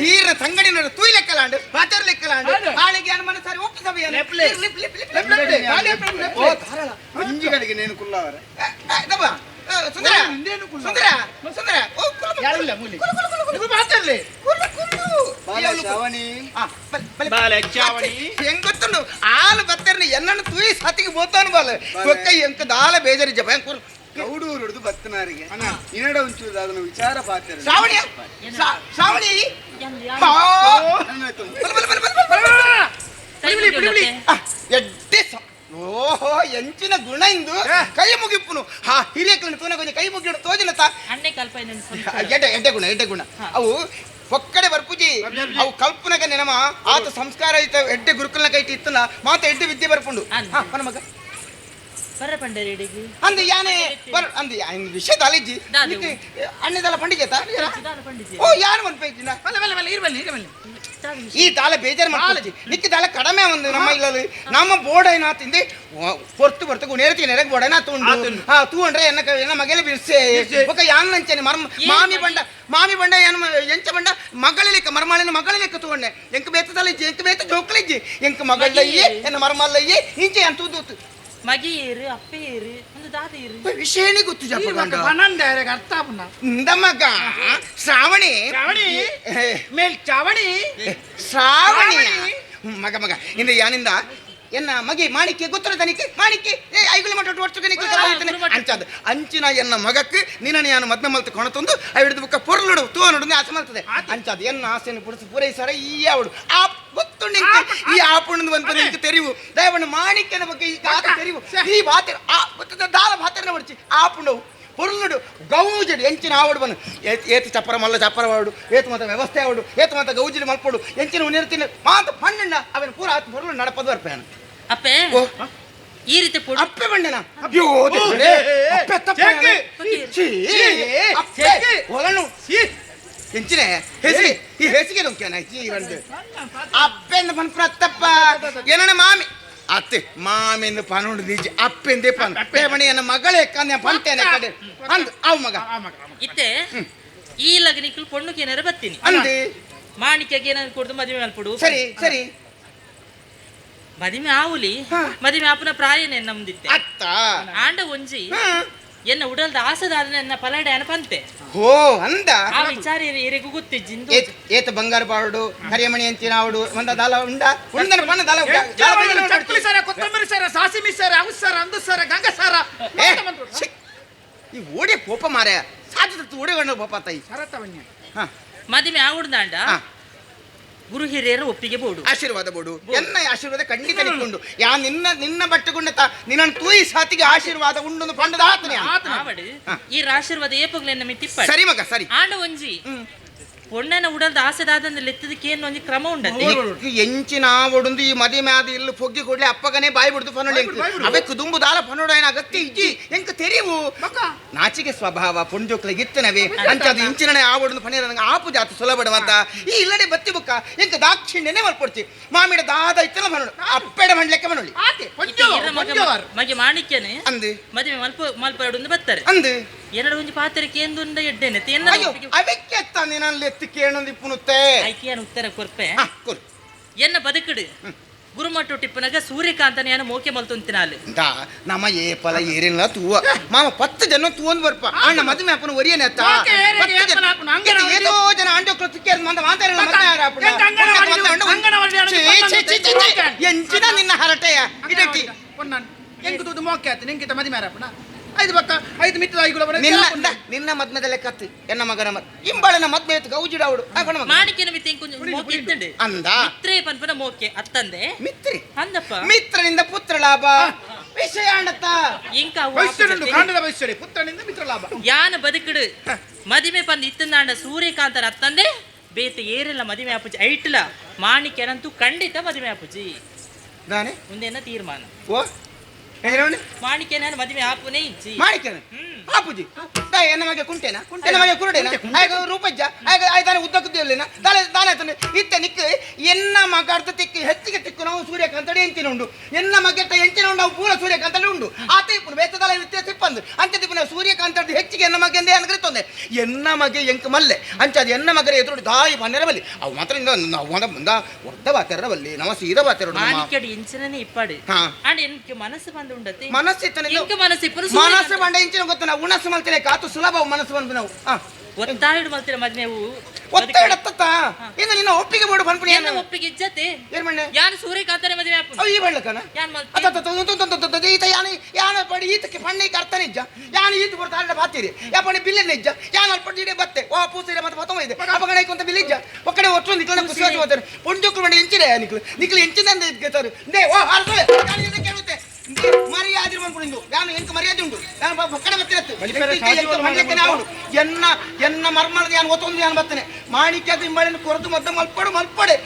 ಈರ ತಂಗಡಿನ ತೂಯ್ ಲೆಕ್ಕಲಾಂಡು ಪಾತೆರ್ ಲೆಕ್ಕಲಾಂಡು ಹಾಳಿಗೆ ಯಾನ್ ಮನ ಸಾರಿ ಒಪ್ಪು ಸಭೆ ಲಿಪ್ ಲಿಪ್ ಲಿಪ್ ಲಿಪ್ ಲಿಪ್ ಓ ಧಾರಾಳ ಒಂಜಿಗಳಿಗೆ ನೇನು ಕುಲ್ಲವರ ದಬ್ಬ ಸುಂದರ ಸುಂದರ ಸುಂದರ ಓ ಕುಲ್ಲ ಯಾರಿಲ್ಲ ಮೂಲಿ ಇದು ಮಾತಾಡ್ಲಿ ಕುಲ್ಲು ಕುಲ್ಲು ಬಾಲ ಶ್ರಾವಣಿ ಬಾಲೆ ಚಾವಣಿ ಹೆಂಗ್ ಗೊತ್ತುಂಡು ಆಲು ಬತ್ತರ್ನಿ ಎನ್ನನ್ನು ತೂಯಿ ಸತಿಗೆ ಬೋತಾನು ಬಾಲ ಕೊಕ್ಕ ಎಂಕ ದಾಲ ಬೇಜಾರಿ ಜಪ ಹೆಂಗ್ ಕುರ್ ಗೌಡೂರುಡ್ದು ಬತ್ತನಾರಿಗೆ ಇನಡ ಒಂಚೂರು ಅದನ್ನ ವಿಚಾರ ಪಾತೆರ ಶ್ರಾವಣಿ ಶ್ರಾವಣಿ ಬಾ ಬಲ ಬಲ ಬಲ ಬಲ ಬಲ ಬಲ ಎಡ್ಡೆ ಓಹೋ ಎಂಚಿನ ಗುಣ ಇಂದು ಕೈ ಮುಗಿಪ್ಪುನು ಹಾ ಹಿರಿಯಕలను ತೂನ ಕೊಂಚ ಕೈ ಮುಗಿಡು ತೋಜಿನ ತಾ ಅಣ್ಣೆ ಕಲ್ಪ ಎಡ್ಡೆ ಎಡ್ಡೆ ಗುಣ ಎಡ್ಡೆ ಗುಣ ಅವು ಒಕ್ಕಡೆ ಬರ್ಪುಜಿ ಅವು ಕಲ್ಪನಗ ನೆನಮ ಆತ ಸಂಸ್ಕಾರ ಐತ ಎಡ್ಡೆ ಗುರುಕುಲನ ಕೈಟಿ ಇತ್ತನ ಮಾತ ಎಡ್ಡೆ ವಿದ್ಯೆ ಬರ್ಪುಂಡು ಹಾ ಮನ ಮಗ ಬರ ಪಂಡರಿಗೆ ಅಂದು ಯಾನೆ ಬರ್ ಅಂದು ವಿಷಯ ದಾಲಿಜ್ಜಿ ಅಣ್ಣದಲ್ಲ ಪಂಡಿಜೇತ ಓ ಯಾರು ಮನ್ಪೈಜಿನ ಬಲ್ಲ ಬಲ್ಲ ಬಲ್ಲ ಇರ್ಬಲ್ಲಿ ಇರ್ಬಲ್ಲಿ ಈ ದಾಲ ಬೇಜಾರು ಮಾಡ್ಕೊಳ್ಳಿ ನಿಕ್ಕಿ ದಾಲ ಕಡಿಮೆ ಒಂದು ನಮ್ಮ ಇಲ್ಲಲ್ಲಿ ನಮ್ಮ ಬೋರ್ಡ್ ಏನ ತಿಂದು ಹೊರ್ತು ಹೊರ್ತು ಗುಣೇರತಿ ನೆರಗ್ ಬೋರ್ಡ್ ಏನ ತೂಂಡು ಹಾ ತೂಂಡ್ರೆ ಎನ್ನ ಎನ್ನ ಮಗಲೆ ಬಿರ್ಸೆ ఒక ಯಾನ್ ನಂಚನೆ ಮರ್ಮ ಮಾಮಿ ಬಂಡ ಮಾಮಿ ಬಂಡ ಏನು ಎಂಚ ಬಂಡ ಮಗಳ ಲೆಕ್ಕ ಮರ್ಮಾಳಿನ ಮಗಳ ಲೆಕ್ಕ ತೂಂಡೆ ಎಂಕ್ ಬೇತದಲ್ಲ ಇಜ್ಜಿ ಎಂಕ್ ಬೇತ ಜೋಕ್ಲಿಜ್ಜಿ ಎಂಕ್ ಮಗಳಯ್ಯೆ ಎನ್ನ ಮರ್ಮಲ್ಲಯ್ಯೆ ಇಂಚೆ ಅಂತ ತೂದು ಮಗಿಯೇರು ಅಪ್ಪೇರು ಒಂದು ದಾದೇರು ವಿಷಯನೇ ಗೊತ್ತು ಜಪ್ಪ ಪನ್ನೊಂದು ಅರ್ಥ ಆಪುನ ಇಂದ ಮಗ ಶ್ರಾವಣಿ ಶ್ರಾವಣಿ ಮೇಲ್ ಚಾವಣಿ ಶ್ರಾವಣಿ ಮಗ ಮಗ ಇಂದ ಯಾನಿಂದ ಎನ್ನ ಮಗೆ ಮಾಣಿಕ್ಯ ಗೊತ್ತಲ್ಲ ತನಿಖೆ ಮಾಣಿಕ್ಯ ಏ ಐಗುಲಿ ಮಟ್ಟ ಒಟ್ಟು ಅಂಚಾದ ಅಂಚಿನ ಎನ್ನ ಮಗಕ್ಕೆ ನಿನ್ನ ಯಾನು ಮದ್ನ ಮಲ್ತು ಕೊಣತೊಂದು ಹಿಡಿದು ಬುಕ್ಕ ಪೊರ್ಲುಡು ತೂವನುಡು ಆಸೆ ಮಲ್ತದೆ ಅಂಚಾದ ಎನ್ನ ಆಸೆಯನ್ನು ಪುಡಿಸಿ ಪೂರೈಸರ ಈ ಅವಳು ಆ ಗೊತ್ತುಂಡು ಇಂಕ ಈ ಆಪುಣದ ಒಂದು ಇಂಕ ತೆರಿವು ದಯವನ್ನು ಮಾಣಿಕ್ಯನ ಬಗ್ಗೆ ಈ ಆತ ತೆರಿವು ಈ ಬಾತೆರ ಆ ಗೊತ್ತದ ದಾಲ ಬಾತೆರನ ಹೊಡಿಚಿ ಆಪುಂಡವು ಪೊರ್ಲುಡು ಗೌಜಡು ಎಂಚಿನ ಆವಡು ಬನ್ನು ಏತು ಚಪ್ಪರ ಮಲ್ಲ ಚಪ್ಪರ ವಾಡು ಏತು ಮಾತ ವ್ಯವಸ್ಥೆ ಆವಡು ಏತು ಮಾತ ಗೌಜಡಿ ಮಲ್ಪಡು ಎಂಚಿನ ಉನಿರ್ತಿನ ಮಾತ ಪಣ್ಣಣ್ಣ ಅವನ ಪೂರ ಆತ ಪೊರ್ಲು ನಡಪದು ಬರ್ಪೇನ ಅಪ್ಪೆ ಈ ರೀತಿ ಪೊಡು ಅಪ್ಪೆ ಬಂಡೆನ ಅಯ್ಯೋ ದೇವ್ರೇ, ಅಪ್ಪೆ ತಪ್ಪ ಛೀ, ಅಪ್ಪೆ ಹೊಲನು ಎಂಚಿನೆ ಹೆಸಿಗೆ ಈ ಹೆಸಿಗೆ ದೊಂಕ್ಯಾನ ಈ ಒಂದು ಅಪ್ಪೆಂದ ಪನ್ಪುನ ಅತ್ತಪ್ಪ ಏನನ ಮಾಮಿ ಅತ್ತೆ ಮಾಮಿಂದ ಪನುಂಡು ನಿಜ ಅಪ್ಪೆಂದೇ ಪನ್ ಪೇಮಣಿ ಎನ್ನ ಮಗಳೇ ಕಂದೆ ಪಂತೇನೆ ಕಡೆ ಅಂದ್ ಅವ್ ಮಗ ಇತ್ತೆ ಈ ಲಗ್ನಿಕ್ಲು ಪೊಣ್ಣುಗೆ ಏನಾರ ಬತ್ತೀನಿ ಅಂದೆ ಮಾಣಿಕ್ಯಗೆ ಏನಾರು ಕೊಡ್ದು ಮದುವೆ ಮಲ್ಪಡು ಸರಿ ಸರಿ ಮದಿಮೆ ಆವುಲಿ ಮದಿಮೆ ಆಪುನ ಪ್ರಾಯನೆ ನಮ್ದಿತ್ತೆ ಅತ್ತ ಆಂಡ ಒಂಜಿ ಎನ್ನ ಉಡಲ್ದ ಆಸದಾದ ನನ್ನ ಪಲಾಡೆ ಅನಪಂತೆ ಹೋ ಅಂದ ಆ ವಿಚಾರ ಇರೆಗೂ ಗೊತ್ತಿಜ್ಜಿಂದು ಏತ ಬಂಗಾರ ಬಾಡು ಕರಿಯಮಣಿ ಅಂಚಿನ ಆವಡು ಒಂದ ದಾಲ ಉಂಡ ಉಂಡನ ಪನ್ನ ದಾಲ ಚಕ್ಕುಲಿ ಸಾರ ಕೊತ್ತಂಬರಿ ಸಾರ ಸಾಸಿಮಿ ಸಾರ ಅವು ಸಾರ ಅಂದು ಸಾರ ಗಂಗ ಸಾರ ಏ, ಛೀ. ಈ ಓಡಿ ಕೋಪ ಮಾರ್ಯ ಸಾಧ್ಯತೆ ಓಡಿ ಗಂಡ ಕೋಪ ತಾಯಿ ಸರತವನ್ಯ ಮದಿಮೆ ಆವುಡ್ದಾಂಡ ಗುರು ಹಿರಿಯರ ಒಪ್ಪಿಗೆ ಬೋಡು ಆಶೀರ್ವಾದ ಬೋಡು ಎನ್ನ ಆಶೀರ್ವಾದ ಖಂಡಿತ ನಿಕ್ಕೊಂಡು ಯಾ ನಿನ್ನ ನಿನ್ನ ಬಟ್ಟೆಗೊಂಡ ತಾ ನಿನ್ನನ್ನು ತೂಯಿ ಸಾತಿಗೆ ಆಶೀರ್ವಾದ ಉಂಡು ಪಂಡದ ಆತನೆ ಆವಡು ಈ ಆಶೀರ್ವಾದ ಏಪಗ್ಲೆ ನಮ್ಮ ತಿಪ್ಪ ಸರಿ ಮಗ ಸರಿ ಆಂಡ ಒಂಜಿ ಪೊಣ್ಣನ ಉಡಲ್ದ ಆಸೆದಾದಂದು ಲೆತ್ತದಕ್ಕೆ ಏನು ಒಂಜಿ ಕ್ರಮ ಉಂಡತ್ತೆ ಎಂಚಿನ ಒಡುಂದು ಈ ಮದಿಮೆ ಆದ ಇಲ್ಲು ಪೊಗ್ಗಿ ಕೊಡ್ಲಿ ಅಪ್ಪಗನೇ ಬಾಯಿ ಬಿಡ್ದು ಪನೊಡು ಅವಕ್ಕೆ ದುಂಬು ದಾಲ ಪನೊಡು ಏನ ಅಗತ್ಯ ಇಜ್ಜಿ ಎಂಕ ತೆರಿವು ನಾಚಿಕೆ ಸ್ವಭಾವ ಪೊಂಜೋಕ್ಲಿಗೆ ಇತ್ತನವೇ ಅಂಚಾದ ಇಂಚಿನನೆ ಆ ಒಡುಂದು ಪನೀರ ನಂಗೆ ಆಪು ಜಾತ ಸುಲಭ ಅಂತ ಈ ಇಲ್ಲಡೆ ಬತ್ತಿ ಬುಕ್ಕ ಎಂಕ ದಾಕ್ಷಿಣ್ಯನೇ ಮಲ್ಪೊಡ್ತಿ ಮಾಮಿಡ ದಾದ ಇತ್ತನ ಪನೊಡು ಅಪ್ಪೆಡ ಮಂಡ್ಲೆಕ್ಕ ಮನೊಳಿ ಮಗೆ ಮಾಣಿಕ್ಯನೆ ಅಂದು ಮದುವೆ ಮಲ್ಪ ಮಲ್ಪರಡುಂದು ಬರ್ತಾರೆ ಅಂದು ಎರಡು ಒಂಜಿ ಪಾತ್ರಕ್ಕೆ ಎಂದುಂಡ ಎಡ್ಡೆನೆ ಅವಕ್ಕೆ ತಾನೆ ನಾನು ಲೆತ್ತಿ ಕೇಳೊಂದು ಇಪ್ಪುನುತ್ತೆ ಐಕಿಯನ ಉತ್ತರ ಕೊರ್ಪೆ ಎನ್ನ ಬದುಕಡು ಗುರುಮಟ್ಟು ಟಿಪ್ಪನಾಗ ಸೂರ್ಯಕಾಂತನ ಏನ ಮೋಕೆ ಮಲ್ತುಂತಿನಾಲು ನಮ್ಮ ಏ ಪಲ ಏರಿಲ್ಲ ತೂವ ಮಾಮ 10 ಜನ ತೂವೊಂದು ಬರ್ಪ ಅಣ್ಣ ಮದುವೆ ಅಪ್ಪನ ಒರಿಯನೆ ಅತ್ತ ಏತೋ ಜನ ಅಂಡೋಕ್ಲು ತಿಕ್ಕೇರ್ ಮಂದ ಮಾತಾಡಲ್ಲ ಎಂಚಿನ ನಿನ್ನ ಹರಟೆಯ ಇದಕ್ಕೆ ಎಂಕ್ ತೂದು ಮೋಕೆ ಆಯ್ತು ನಿಂಕಿತ ಮದುವೆ ಆರಪ್ಪನ ಐದು ಬಕ್ಕ ಐದು ಮಿತ್ರ ನಿನ್ನ ನಿನ್ನ ಮದ್ಮೆದಲ್ಲೇ ಕತ್ತಿ ಎನ್ನ ಮಗನ ಇಂಬಳನ ಮದ್ಮೆ ಇತ್ತು ಗೌಜಿಡ ಅವಳು ಮಾಣಿಕ್ಯನ ಮಿತ್ತೆ ಮೋಕೆ ಇತ್ತಂಡೆ ಅಂದ ಮಿತ್ರೇ ಪನ್ಪನ ಮೋಕೆ ಅತ್ತಂದೆ ಮಿತ್ರಿ ಅಂದಪ್ಪ ಮಿತ್ರನಿಂದ ಪುತ್ರ ಲಾಭ ವಿಷಯ ಅಣ್ಣತ್ತ ಇಂಕ ಕಾಂಡದ ವೈಶ್ವರ್ಯ ಪುತ್ರನಿಂದ ಮಿತ್ರ ಲಾಭ ಯಾನ ಬದುಕಡು ಮದಿಮೆ ಪಂದ್ ಇತ್ತಂದಾಂಡ ಸೂರ್ಯಕಾಂತನ ಅತ್ತಂದೆ ಬೇತೆ ಏರೆಲ್ಲ ಮದಿಮೆ ಆಪುಜಿ ಐಟ್ಲ ಮಾಣಿಕ್ಯನಂತೂ ಖಂಡಿತ ಮದಿಮೆ ಆಪುಜಿ ದಾನೆ ಮುಂದೆನ ತೀರ್ಮಾನ ಓ ಮಾಣಿಕ್ಯನ ಮದುವೆ ಆಪುನೇ ಇಜ್ಜಿ ಮಾಣಿಕ್ಯನ ಆಪುಜಿ ತಾಯಿ ಎನ್ನ ಮಗೆ ಕುಂಟೇನಾ ಎನ್ನ ಮಗೆ ಕುರುಡೇನಾ ಆಗ ರೂಪಜ್ಜ ಆಗ ಆಯ್ತಾನೆ ಉದ್ದಕ್ಕದ್ದೇನ ತಾನೆ ತಾನೆ ಆಯ್ತಾನೆ ಇತ್ತ ನಿಕ್ ಎನ್ನ ಮಗ ಅರ್ಥ ತಿಕ್ಕು ಹೆಚ್ಚಿಗೆ ತಿಕ್ಕು ನಾವು ಸೂರ್ಯಕಾಂತಡಿ ಎಂಚಿನ ಉಂಡು ಎನ್ನ ಮಗೆಟ್ಟ ಎಂಚಿನ ಉಂಡು ಅವು ಪೂರ ಸೂರ್ಯಕಾಂತಡಿ ಉಂಡು ಆತ ಇಪ್ಪುನು ಬೇತದಲ ವ್ಯತ್ಯಾಸ ಇಪ್ಪಂದು ಅಂಚ ತಿಪ್ಪುನ ಸೂರ್ಯಕಾಂತಡಿ ಹೆಚ್ಚಿಗೆ ಎನ್ನ ಮಗೆ ಎಂದೇ ಅನ್ಕರಿತೊಂದೆ ಎನ್ನ ಮಗೆ ಎಂಕ್ ಮಲ್ಲೆ ಅಂಚ ಅದು ಎನ್ನ ಮಗರ ಎದುರು ದಾಯಿ ಪನ್ನೆರ ಬಲ್ಲಿ ಅವು ಮಾತ್ರ ನಾವು ಮುಂದ ಒರ್ದ ಬಾತೆರ ಬಲ್ಲಿ ನಮ್ಮ ಸೀದ ಬಾತೆರ ಮಾಣಿಕ್ಯಡಿ ಇಂಚಿನನೇ ಇಪ್ಪಾಡು ಅಂಡ್ ಎನ್ಕೆ ಮನಸ್ಸು ಬಂದು ಉಂಡತೆ ಮನಸ್ಸು ಇತ್ತನೆ ಮನಸ್ಸು ಇಪ್ಪನು ಮನಸ್ಸು ಬಂಡ ಇಂಚಿನ ಗೊತ್ತ ನಾವು ಉಣಸು ಮಲ್ತಿಲೆ ಕಾತು ಸುಲಭ ಮನಸ್ಸು ಬಂದು ನಾವು ಒತ್ತಾಯ ಮಲ್ತಿರ ಮದ್ಮೆವು ಒತ್ತಾಯ ಅತ್ತತ್ತ ಇನ್ನು ನಿನ್ನ ಒಪ್ಪಿಗೆ ಬೋಡು ಪನ್ಪುನಿ ಎನ್ನ ಒಪ್ಪಿಗೆ ಇಜ್ಜತೆ ಏನ್ ಮಣ್ಣೆ ಯಾನ್ ಸೂರ್ಯಕಾಂತನೆ ಮದುವೆ ಆಪುನು ಅವು ಈ ಬಳ್ಳಕನ ಯಾನ್ ಮಲ್ತಿ ಈತ ಯಾನ ಯಾನ ಪಡಿ ಈತಕ್ಕೆ ಪಣ್ಣೆಗೆ ಅರ್ಥನೇ ಇಜ್ಜ ಯಾನ ಈತ ಬರ್ತಾ ಅಲ್ಲ ಬಾತೀರಿ ಯಾ ಪಣೆ ಬಿಲ್ಲೆನೆ ಇಜ್ಜ ಯಾನ ಅಲ್ಪ ಇಡೆ ಬತ್ತೆ ವಾ ಪೂಸಿರೆ ಮತ್ತೆ ಬತ್ತಮ ಇದೆ ಅಪಗಣ ಐಕೊಂತ ಬಿಲ್ ಇಜ್ಜ ಒಕ್ಕಡೆ ಒಟ್ಟು ನಿಕ್ಲ ಕುಸಿಯಾಗಿ ಹೋತಾರೆ ಪೊಂಜೋಕ್ಲು ಮಂಡೆ ಎಂಚಿರೆ ನಿಕ್ಲು ನಿಕ್ಲು ಎಂಚಿನ ಗೆತ್ತಾರು they ಓ ಅರ್ಥ ಯಾನ ಇದಕ್ಕೆ ಕೇಳುತ್ತೆ ಮರ್ಯಾದೆ ಬಂದ್ಬಿಡಿಂದು ಯಾನು ಎಂಕ ಮರ್ಯಾದೆ ಉಂಟು ನಾನು ಪಕ್ಕಡೆ ಬತ್ತಿರತ್ತು ಎನ್ನ ಎನ್ನ ಮರ್ಮಳದ ಯಾನು ಒತ್ತೊಂದು ಯಾನು ಬರ್ತೇನೆ ಮಾಣಿಕ್ಯದ ಇಂಬಳನ್ನು ಕೊರತು ಮದ್ದ ಮಲ್ಪಡು ಮಲ್ಪಡೆ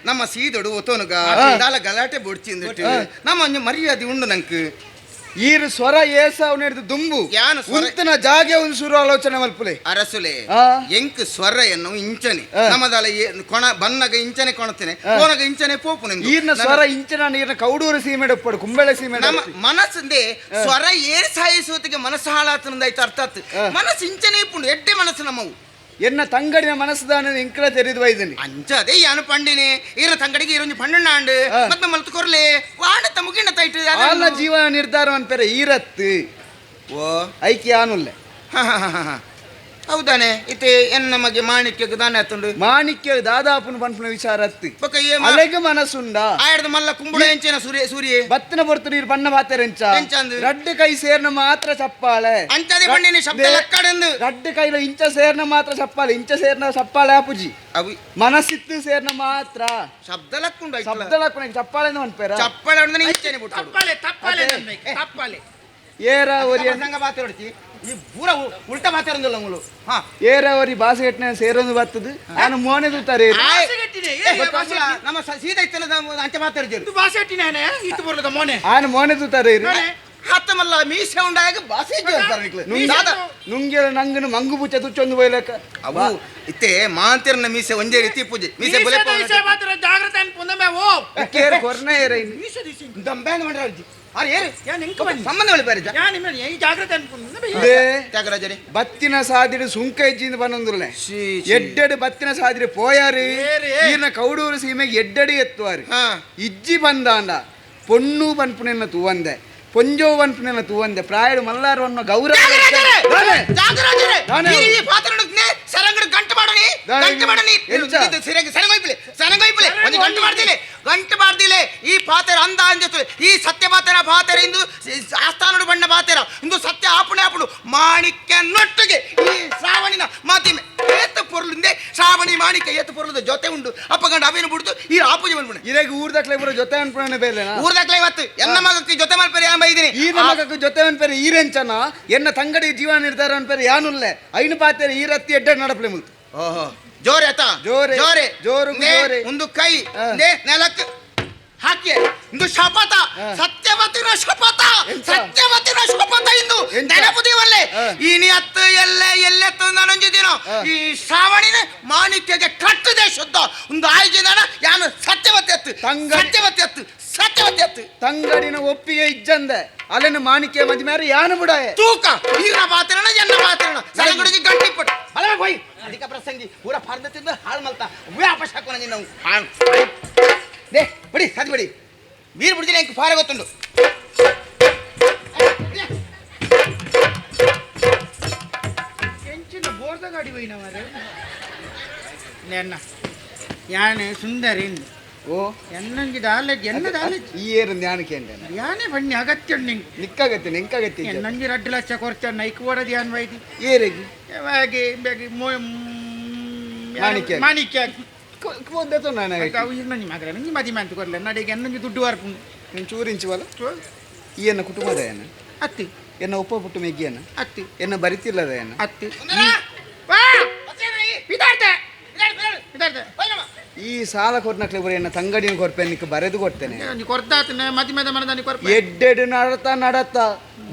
ನಮ್ಮ ಸೀದೊಡು ಒತ್ತೋನುಗ ದಾಲ ಗಲಾಟೆ ಬೊಡ್ಚಿಂದಿಟ್ಟು ನಮ್ಮ ಒಂಜಿ ಮರ್ಯಾದೆ ಉಂಡು ನಂಕ್ ಈರು ಸ್ವರ ಏಸ ಅವನಿಡ್ದು ದುಂಬು ಯಾನು ಉಂತನ ಜಾಗೆ ಒಂದು ಸುರು ಆಲೋಚನೆ ಮಲ್ಪುಲೆ ಅರಸುಲೆ ಎಂಕ್ ಸ್ವರ ಎನ್ನು ಇಂಚನೆ ನಮ್ಮದಾಲ ಕೊಣ ಬನ್ನಗ ಇಂಚನೆ ಕೊಣತೇನೆ ಕೋನಗ ಇಂಚನೆ ಪೋಪು ನಿಂದು ಈರ್ನ ಸ್ವರ ಇಂಚನ ನೀರ್ನ ಕೌಡೂರು ಸೀಮೆಡ್ ಉಪ್ಪಡು ಕುಂಬಳೆ ಸೀಮೆ ನಮ್ಮ ಮನಸ್ಸಂದೆ ಸ್ವರ ಏರ್ ಸಾಯಿಸುತ್ತಿಗೆ ಮನಸ್ಸು ಹಾಳಾತನದಾಯ್ತು ಅರ್ಥಾತ್ ಮನಸ್ಸು ಇಂಚನೆ ಇಪ್ಪುಂಡು ಎಡ್ಡೆ ಮನಸ್ಸು ನಮ್ಮವು ಎನ್ನ ತಂಗಡಿನ ಮನಸ್ಸುದಾನ ಇಂಕಲ ತೆರೆದು ವೈದನಿ ಅಂಚ ಅದೇ ಯಾನು ಪಂಡಿನಿ ಈರ ತಂಗಡಿಗೆ ಇರೊಂಜಿ ಪಣ್ಣಾಂಡು ಮತ್ತೆ ಮಲ್ತು ಕೊರ್ಲೆ ವಾಂಡ ಮುಗಿಂಡ ತೈಟು ಆಲ್ನ ಜೀವನ ನಿರ್ಧಾರ ಅನ್ಪೆರೆ ಈರತ್ತು ಓ ಐಕೆ ಆನುಲ್ಲೆ ಹೌದಾನೆ ಇತ್ತೆ ಎನ್ನ ಮಗೆ ಮಾಣಿಕ್ಯಕ್ಕೆ ದಾನೆ ಆತುಂಡು ಮಾಣಿಕ್ಯ ದಾದಾಪುನ ಪನ್ಪುನ ವಿಚಾರ ಅತ್ತು ಅಲೆಗ ಮನಸ್ಸುಂಡ ಆಯ್ದ ಮಲ್ಲ ಕುಂಬುಡ ಎಂಚಿನ ಸೂರ್ಯ ಸೂರ್ಯ ಬತ್ತಿನ ಬೊರ್ತು ನೀರು ಬಣ್ಣ ಬಾತೆರೆ ಎಂಚ ರಡ್ಡು ಕೈ ಸೇರ್ನ ಮಾತ್ರ ಚಪ್ಪಾಳೆ ಅಂಚದೆ ಬಣ್ಣಿನಿ ಶಬ್ದ ಲಕ್ಕಡೆಂದು ರಡ್ಡು ಕೈಲ ಇಂಚ ಸೇರ್ನ ಮಾತ್ರ ಚಪ್ಪಾಳೆ ಇಂಚ ಸೇರ್ನ ಚಪ್ಪಾಳೆ ಆಪುಜಿ ಅವು ಮನಸ್ಸಿತ್ತು ಸೇರ್ನ ಮಾತ್ರ ಶಬ್ದ ಲಕ್ಕುಂಡು ಶಬ್ದ ಲಕ್ಕುಂಡು ಚಪ್ಪಾಳೆ ಅನ್ಪೇರ ಚಪ್ಪಾಳೆ ಇಂಚನೆ ಬಿಟ್ಟು ತಪ್ಪಾಳೆ ತಪ್ಪಾಳೆ ತಪ್ಪಾಳೆ ಏರ ಒರಿಯ ಸಂಘ ಬಾತೆ ಈ ಪೂರ ಉಲ್ಟಾ ಮಾತಾಡೋದಿಲ್ಲ ಅವಳು ಹಾ ಏರ ಒರಿ ಬಾಸೆ ಕಟ್ಟಿನ ಸೇರೊಂದು ಬರ್ತದೆ ನಾನು ಮೋನೆ ತೂತಾರೆ ನಮ್ಮ ಸೀದಾ ಇತ್ತನ ಅಂಚೆ ಮಾತಾಡಿದ್ರು ಬಾಸೆ ಕಟ್ಟಿನಾನೆ ಇತ್ತು ಬರ್ಲದ ಮೋನೆ ಆನ ಮೋನೆ ತೂತಾರೆ ಹತ್ತಮಲ್ಲ ಮೀಸೆ ಉಂಡಾಗ ಬಾಸೆ ನುಂಗೆಲ ನಂಗನ ಮಂಗು ಪೂಚ ತುಚ್ಚೊಂದು ಬೈಲಕ ಅವು ಇತ್ತೆ ಮಾಂತಿರ್ನ ಮೀಸೆ ಒಂದೇ ರೀತಿ ಪೂಜೆ ಮೀಸೆ ಬಲೆ ಜಾಗ್ರತೆ ಅನ್ಪುಂದ ಓ ಕೇರ್ ಕೊರ್ನ ಏರ ಮೀಸೆ ದಿಸಿ ದಂಬ್ಯಾನ್ ಮಾಡ್ರ ಬತ್ತಿನ ಸಾದಿಡು ಸುಂಕ ಇಜ್ಜಿಂದ ಬನ್ನೊಂದುಲ್ಲೆ ಎಡ್ಡೆಡು ಬತ್ತಿನ ಸಾದಿಡು ಪೋಯಾರು ಈರ್ನ ಕೌಡೂರು ಸೀಮೆಗೆ ಎಡ್ಡೆಡು ಎತ್ತುವಾರು ಇಜ್ಜಿ ಬಂದಾಂಡ ಪೊಣ್ಣು ಪನ್ಪುನೆನ್ನ ತೂವಂದೆ ಪೊಂಜೋ ಪನ್ಪುನೆನ್ನ ತೂವಂದೆ ಪ್ರಾಯಡು ಮಲ್ಲಾರು ಅನ್ನೋ ಗೌರವ ಗಂಟು ಮಾಡ್ದಿಲೆ ಈ ಪಾತ್ರ ಅಂದ ಅಂಜ ಈ ಸತ್ಯ ಪಾತ್ರ ಪಾತ್ರ ಇಂದು ಆಸ್ಥಾನಡು ಬಣ್ಣ ಪಾತ್ರ ಇಂದು ಸತ್ಯ ಆಪುಣೆ ಆಪುಣು ಮಾಣಿಕ್ಯ ನೊಟ್ಟಿಗೆ ಈ ಶ್ರಾವಣಿನ ಮಾತಿಮೆ ಏತ ಪೊರ್ಲುಂದೆ ಶ್ರಾವಣಿ ಮಾಣಿಕ್ಯ ಏತ ಪೊರ್ಲುದ ಜೊತೆ ಉಂಡು ಅಪ್ಪಗಂಡ ಅವೇನು ಬಿಡ್ತು ಈ ಆಪುಜಿ ಬಂದ್ಬಿಡು ಇರಾಗ ಊರ್ದಕ್ಲೆ ಬರೋ ಜೊತೆ ಅನ್ಪುಣೆ ಬೇಲೆ ಊರ್ದಕ್ಲೆ ಇವತ್ತು ಎನ್ನ ಮಗಕ್ಕೆ ಜೊತೆ ಮಲ್ಪೇರಿ ಎಂಬ ಇದೀನಿ ಈ ಮಗಕ್ಕೆ ಜೊತೆ ಅನ್ಪೇರಿ ಈರೆಂಚನ ಎನ್ನ ತಂಗಡಿ ಜೀವನ ನಿರ್ಧಾರ ಅನ್ಪೇರಿ ಯಾನುಲ್ಲೆ ಐನು ಪಾತ್ರೆ ಈ ರತ್ತಿ ಎಡ್ಡ ನಡಪ್ಲೆ ಮುಲ್ತು. ಓಹೋ ಜೋರೆ ಆತ ಜೋರೆ ಜೋರೆ ಜೋರು ಜೋರೆ ಒಂದು ಕೈ ನೆಲಕ್ಕೆ ಹಾಕಿ ಇಂದು ಶಪಥ ಸತ್ಯವತಿನ ಶಪಥ ಸತ್ಯವತಿನ ಶಪಥ ಇಂದು ನೆನಪು ದೇವಲ್ಲೇ ಇನಿ ಅತ್ತು ಎಲ್ಲೆ ಎಲ್ಲೆತ್ತು ನಾನೊಂಜಿದ್ದೀನೋ ಈ ಶ್ರಾವಣಿನ ಮಾಣಿಕ್ಯಗೆ ಕಟ್ಟದೆ ಶುದ್ಧ ಒಂದು ಆಯ್ಜಿನ ಯಾನು ಸತ್ಯವತಿ ಅತ್ತು ಸತ್ಯವತಿ ಅತ್ತು ಸತ್ಯವತಿ ಅತ್ತು ತಂಗಡಿನ ಒಪ್ಪಿಗೆ ಇಜ್ಜಂದೆ ಅಲ್ಲೇನು ಮಾಣಿಕ್ಯ ಮದ್ಮೇರೆ ಯಾನು ಬಿಡಾಯ ತೂಕ ಈರ ಪಾತ್ರಣ ಎನ್ನ ಪಾತ್ರಣ ಸಲಗುಡಿಗೆ ಗಂಟಿ ಪಟ್ಟು ಅಲ್ಲ ಹೋಯ್ ಅಧಿಕ ಪ್ರಸಂಗಿ ಪೂರ ಫಾರ್ದ ತಿಂದು ಹಾಳು ಮಲ್ತ ವ್ಯಾಪಸ್ ಹಾಕೋಣ ನಾವು ಹಾಳು they ಬಿಡಿ ಅದು ಬಿಡಿ ನೀರು ಬಿಡ್ತೀನಿ ಎಂಕ್ ಫಾರ ಗೊತ್ತುಂಡು ಎಂಚಿನ ಬೋರ್ದ ಗಾಡಿ ಹೋಯ್ನ ಮಾರ್ರೆ ನೆನ್ನ ಯಾನೆ ಸುಂದರಿ ಓ ಎನ್ನಂಜಿ ದಾಲೇಜ್ ಎನ್ನ ದಾಲೇಜ್ ಈ ಏರು ಜ್ಞಾನಕ್ಕೆ ಅಂಡೆ ಯಾನೆ ಬಣ್ಣಿ ಅಗತ್ಯ ನಿಂಗೆ ನಿಕ್ಕಾಗತ್ತೆ ನಿಂಕಾಗತ್ತೆ ಎನ್ನಂಜಿ ರಡ್ಡು ಲಕ್ಷ ಕೊರ್ಚ ನೈಕ್ ಓಡೋದು ಯಾನ್ ವೈದಿ ಏರಿಗೆ ಹಾಗೆ ಬೇಗ ಮಾಣಿಕ್ಯ ಮಾಣಿಕ್ಯ ಮದಿ ಮಂತ್ ಕೊರ್ಲೆ ನಡಿಗೆ ಎನ್ನಂಜಿ ದುಡ್ಡು ವಾರ್ಪುಂಡು ನೀನು ಚೂರಿಂಚುವಲ್ಲ ಈ ಎನ್ನ ಕುಟುಂಬದ ಏನ ಅತ್ತಿ ಎನ್ನ ಉಪ್ಪ ಪುಟ್ಟು ಮೆಗ್ಗಿಯನ ಅತ್ತಿ ಎನ್ನ ಬರಿತಿಲ್ಲದ ಏನ ಅತ್ತಿ ಈ ಸಾಲ ಕೊರ್ನಕ್ಲೆ ಬರೀ ಎನ್ನ ತಂಗಡಿನ ಕೊರ್ಪೆ ನಿಕ್ ಬರೆದು ಕೊಡ್ತೇನೆ ಎಡ್ಡೆಡು ನಡತ ನಡತ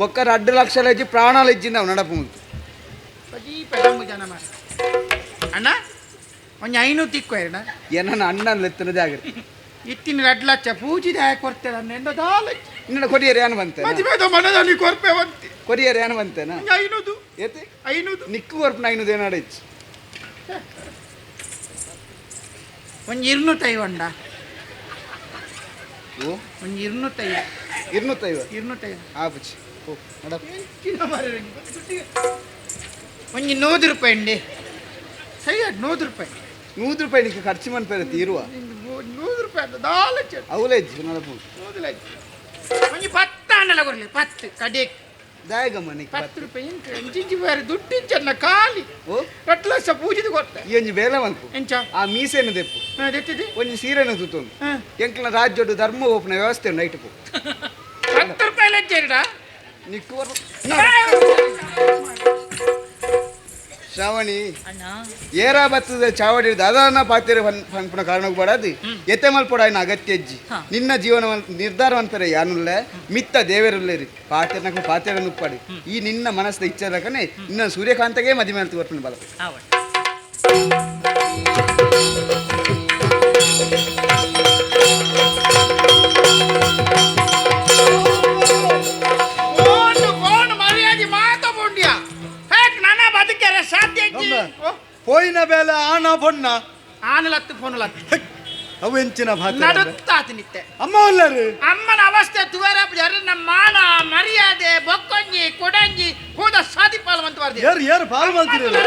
ಬೊಕ್ಕರ ಅಡ್ಡು ಲಕ್ಷ ಲಜ್ಜಿ ಪ್ರಾಣ ಲಜ್ಜಿ ನಾವು ನಡಪು ಅಣ್ಣ ಒಂಜಿ ಐನೂರು ತಿಕ್ಕು ಅಣ್ಣ ಏನನ್ನ ಅಣ್ಣನ ಲೆತ್ತನ ಜಾಗ್ರತೆ ಇತ್ತಿನ ರಡ್ಡು ಲಕ್ಷ ಪೂಜಿದ ಕೊಡ್ತೇನೆ ಅಣ್ಣ ಎಂದ ನಿನ್ನ ಕೊರಿಯರ್ ಏನು ಬಂತೆ ಮದಿಮೆದ ಮನದಲ್ಲಿ ಕೊರ್ಪೆ ಬಂತೆ ಕೊರಿಯರ್ ಏನು ಬಂತೇನ ಐನೂರು ಏತೆ ಐನೂರು ನಿಕ್ಕು ಕೊರ್ಪನ ಐನೂರು ಏನಾಡಿಚ್ಚು ಒಂಜಿ ಇರ್ನೂತೈವ ಅಣ್ಣ ಓ ಒಂಜಿ ಇರ್ನೂತೈವ ಇರ್ನೂತೈವ ಇರ್ನೂತೈವ ಆ ಪುಚ್ಚಿ ಓ ನಡಪ ಒಂಜಿ ನೂರು ರೂಪಾಯಿ ಅಂಡಿ ಸರಿ ನೂರು ರೂಪಾಯಿ ನೂರು ರೂಪಾಯಿ ನಿಕ್ಕೆ ಖರ್ಚು ಮನ್ಪೇರೆ ತೀರುವ ನೂರು ರೂಪಾಯಿ ಅಂತ ದಾಲಚ್ಚ ಅವಲೇಜ್ ನಡಪು ಒಂಜಿ ಪತ್ತು ಅಂಡಲ ಕೊರ್ಲಿ ಪತ್ತು ಕಡೆ ದಾಯಗಮ್ಮ ನಿಕ್ ಪತ್ತು ರೂಪಾಯಿ ಇಂಚಿಂಚಿ ಬೇರೆ ದುಡ್ಡು ಇಂಚನ್ನ ಖಾಲಿ ಓ ರಡ್ಡು ಲಕ್ಷ ಪೂಜಿದ ಕೊರ್ತೆ ಈ ಒಂಜಿ ಬೇಲೆ ಮನ್ಪು ಎಂಚ ಆ ಮೀಸೆನು ದೆಪ್ಪು ದೆತ್ತಿದೆ ಒಂಜಿ ಸೀರೆನು ತುತ್ತೊಂದು ಎಂಕ್ಲ ರಾಜ್ಯಡು ಧರ್ಮ ಓಪನ ವ್ಯವಸ್ಥೆ ಉಂಡು ಐಟು 10 ರೂಪಾಯಿ ಲಜ್ಜೆರಡ ನಿಕ್ಕು ಶ್ರಾವಣಿ ಏರಾ ಬತ್ತದ ಚಾವಡಿ ದಾದಾನ ಪಾತ್ರೆ ಪನ್ಪುನ ಕಾರಣಕ್ಕೆ ಬಡದು ಎತ್ತೆ ಮಲ್ಪೊಡ ಆಯ್ನ ಅಗತ್ಯ ಅಜ್ಜಿ ನಿನ್ನ ಜೀವನ ನಿರ್ಧಾರ ಅನ್ಪರೆ ಯಾನುಲ್ಲೆ ಮಿತ್ತ ದೇವರುಲ್ಲೇರಿ ಪಾತ್ರೆನకు ಪಾತ್ರೆ ಉಪ್ಪಾಡಿ ಈ ನಿನ್ನ ಮನಸ್ಸದ ಇಚ್ಛೆ ಲಕನೆ ನಿನ್ನ ಸೂರ್ಯಕಾಂತಗೆ ಮದಿ ಮೇಲೆ ತೋರ್ಪಣ ಬಲ ಪೋಯಿನ ಬೇಲೆ ಆನ ಬೊಣ್ಣ ಆನಲತ್ತು ಫೋನಲತ್ತು ಅವು ಎಂಚಿನ ಭಾತ ನಡುತ್ತಾತ ನಿತ್ತೆ ಅಮ್ಮ ಒಲ್ಲರು ಅಮ್ಮನ ಅವಸ್ಥೆ ತುವರ ನಮ್ಮ ಮಾನ ಮರ್ಯಾದೆ ಬೊಕ್ಕೊಂಜಿ ಕೊಡಂಜಿ ಹೋದ ಸಾದಿ ಪಾಲ್ ಅಂತ ಬರ್ದಿ ಯಾರು ಯಾರು ಪಾಲ್ ಮಾಡ್ತೀರಲ್ಲ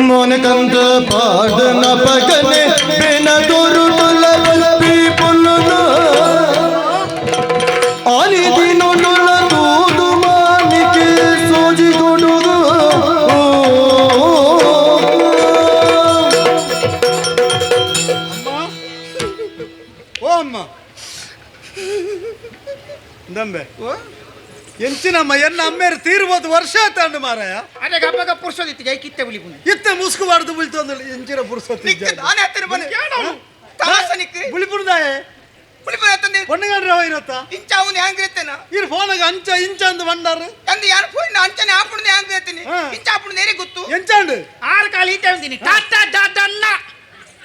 ಮೋನಕಂದ ಪಾಡನ ಪಗನೆ ಬೆನ ದೊರುಟುಲ ಪಿ ಪುಲ್ಲುನು ಆಲಿ ದಿನೊನುಲ ತೂದು ಮಾನಿಕೆ ಸೋಜಿ ಕೊಡುದು ಓ ಅಮ್ಮ ದಂಬೆ ಎಂಚಿನಮ್ಮ ಎನ್ನ ಅಮ್ಮೇರು ತೀರ್ಬೋದು ವರ್ಷ ತಾಂಡು ಮಾರಾಯ ಅದೇ ಗಬ್ಬಗ ಪುರುಷೋದಿತ್ತು ಜೈ ಕಿತ್ತೆ ಬುಲಿ ಇತ್ತೆ ಮುಸ್ಕುಬಾರ್ದು ಬುಳಿತು ಅಂದ್ರೆ ಎಂಚಿನ ಪುರುಷೋತಿ ಬುಳಿಪುರ್ದಾಯೆ ಪೊಣ್ಣಗಂಡ್ರೆ ಹೋಗಿರತ್ತ ಇಂಚ ಅವನು ಹ್ಯಾಂಗ್ ಇರ್ತೇನ ಇರ್ ಫೋನಾಗ ಅಂಚ ಇಂಚ ಅಂದ್ ಬಂದಾರ ಅಂದ್ ಯಾರು ಫೋನ್ ಅಂಚನೆ ಆಪುಣದ ಹ್ಯಾಂಗ್ ಇರ್ತೀನಿ ಇಂಚ ಆಪುಣದ ಏರಿ ಗೊತ್ತು ಎಂಚಾಂಡು ಆರು ಕಾಲು ಈತೆ ಅಂತೀನಿ ಟಾಟಾ ಡಾಡನ್ನ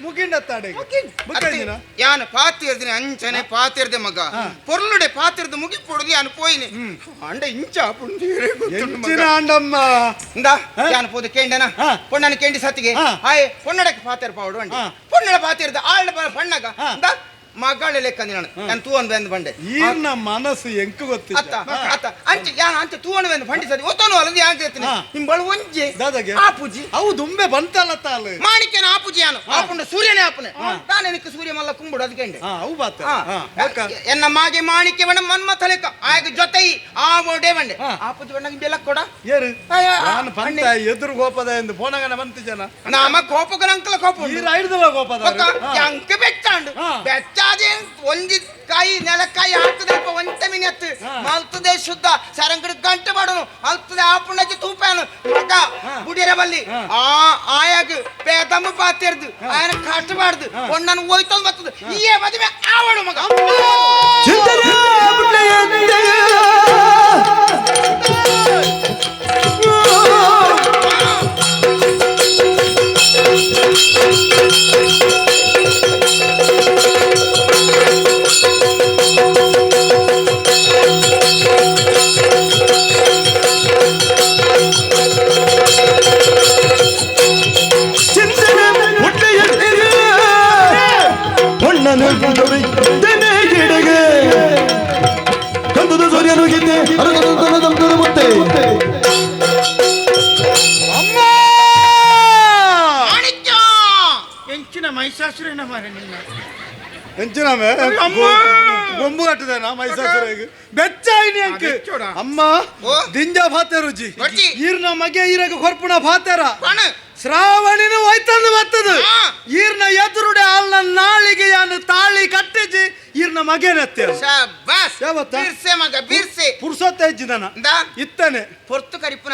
ಮುಗಿಂಡತ್ತಾಡೆ ಮುಗಿಂಡಿನ ಯಾನು ಪಾತಿರ್ದಿನಿ ಅಂಚನೆ ಪಾತಿರ್ದೆ ಮಗ ಪೊರ್ಲುಡೆ ಪಾತಿರ್ದು ಮುಗಿ ಪೊಡುದು ಯಾನು ಪೋಯಿನಿ ಅಂಡ ಇಂಚ ಆಪುಣದ ಏರಿ ಗೊತ್ತು ಎಂಚಿನ ಅಂಡಮ್ಮ ಇಂದ ಯಾನು ಪೋದು ಕೇಂಡನ ಪೊಣ್ಣನ ಕೇಂಡಿ ಸತ್ತಿಗೆ ಆಯ್ ಪೊನ್ನಡಕ್ಕೆ ಪಾತಿರ್ ಪಾವಡು ಅಂಡಿ ಪೊನ್ನಡ ಪಾತಿರ್ದ ಆಳ್ನ ಪಣ್ಣಗ ಇಂದ ಮಗಳ ಲೆಕ್ಕ ನಾನು ನಾನು ತೂವನ್ ಬಂದು ಬಂಡೆ ಈರ್ನ ಮನಸ್ಸು ಎಂಕು ಗೊತ್ತಿಲ್ಲ ಅತ್ತ ಅತ್ತ ಅಂಚೆ ಯಾನ್ ಅಂಚೆ ತೂವನ್ ಬಂದು ಬಂಡಿ ಸರಿ ಒತ್ತೋನು ಅಲ್ಲ ಯಾನ್ ಕೇಳ್ತೀನಿ ನಿಂಬಳು ಒಂಜೆ ದಾದಾಗೆ ಆಪುಜಿ ಅವು ದುಂಬೆ ಬಂತಲ್ಲ ತಾಲು ಮಾಣಿಕ್ಯನ ಆಪುಜಿ ಯಾನು ಆಪುಂಡ ಸೂರ್ಯನೇ ಆಪುನೆ ತಾನು എനിക്ക് ಸೂರ್ಯ ಮಲ್ಲ ಕುಂಬುಡು ಅದಕ್ಕೆ ಅವು ಬಾತ ಎನ್ನ ಮಾಗೆ ಮಾಣಿಕ್ಯ ಬಣ್ಣ ಮನ್ಮಥ ಲೆಕ್ಕ ಆಗ ಜೊತೆ ಆ ಓಡೆ ಬಂಡೆ ಆಪುಜಿ ಬಣ್ಣ ಬೆಲ್ಲ ಕೊಡ ಏರು ನಾನು ಬಂತ ಎದುರು ಕೋಪದ ಎಂದು ಫೋನಗನ ಬಂತು ಜನ ನಾಮ ಕೋಪಗನ ಅಂಕಲ ಕೋಪ ಈರ ಐಡ್ದಲ ಕೋಪದ ಅಂಕ ಬೆಚ್ಚಾಂಡು ಬೆಚ್ಚಾದೆ ಒಂಜಿ ಕಾಯಿ ನೆಲಕಾಯಿ ಹಾಕದಲ್ಪ ಒಂತ ಮಿನತ್ತು ಮಲ್ತದೆ ಶುದ್ಧ ಸರಂಗಡಿ ಗಂಟೆ ಮಾಡೋನು ಅಲ್ತದೆ ಆಪುಣಕ್ಕೆ ತೂಪಾನು ಮಗ ಬುಡಿಯರ ಬಲ್ಲಿ ಆ ಆಯಾಗ ಪೇದಮ್ಮ ಪಾತಿರ್ದು ಆಯನ ಕಟ್ಟಬಾರ್ದು ಒಣ್ಣನ್ನು ಹೋಯ್ತಂದು ಬರ್ತದೆ ಈ ಮದುವೆ ಆವಳು ಮಗ ಎಂಚಿನ ಮೈಸಾಸುರನ ಮಾರೆ ನಿನ್ನ ಎಂಚಿನ ಗೊಂಬು ಕಟ್ಟದೇನಾ ಮೈಸಾಸುರಗೆ ಬೆಚ್ಚಾಯಿನಿ ಅಂಕ ಅಮ್ಮ ದಿಂಜ ಭಾತೆ ರುಚಿ ಈರ್ನ ಮಗೆ ಈರಗ ಕೊರ್ಪುಣ ಭಾತೆರ ಶ್ರಾವಣಿನ ಹೋಯ್ತಂದು ಬರ್ತದ ಈರ್ನ ಎದುರುಡೆ ಅಲ್ಲ ನಾಳಿಗೆ ಯಾನು ತಾಳಿ ಕಟ್ಟಿಜಿ ಈರ್ನ ಮಗೇನತ್ತೆ ಶಾಬಾಸ್ ಬಿರ್ಸೆ ಮಗ ಬಿರ್ಸೆ ಪುರ್ಸೊತ್ತ ಹೆಜ್ಜಿದನ ಇತ್ತನೆ ಪೊರ್ತು ಕರಿಪುನ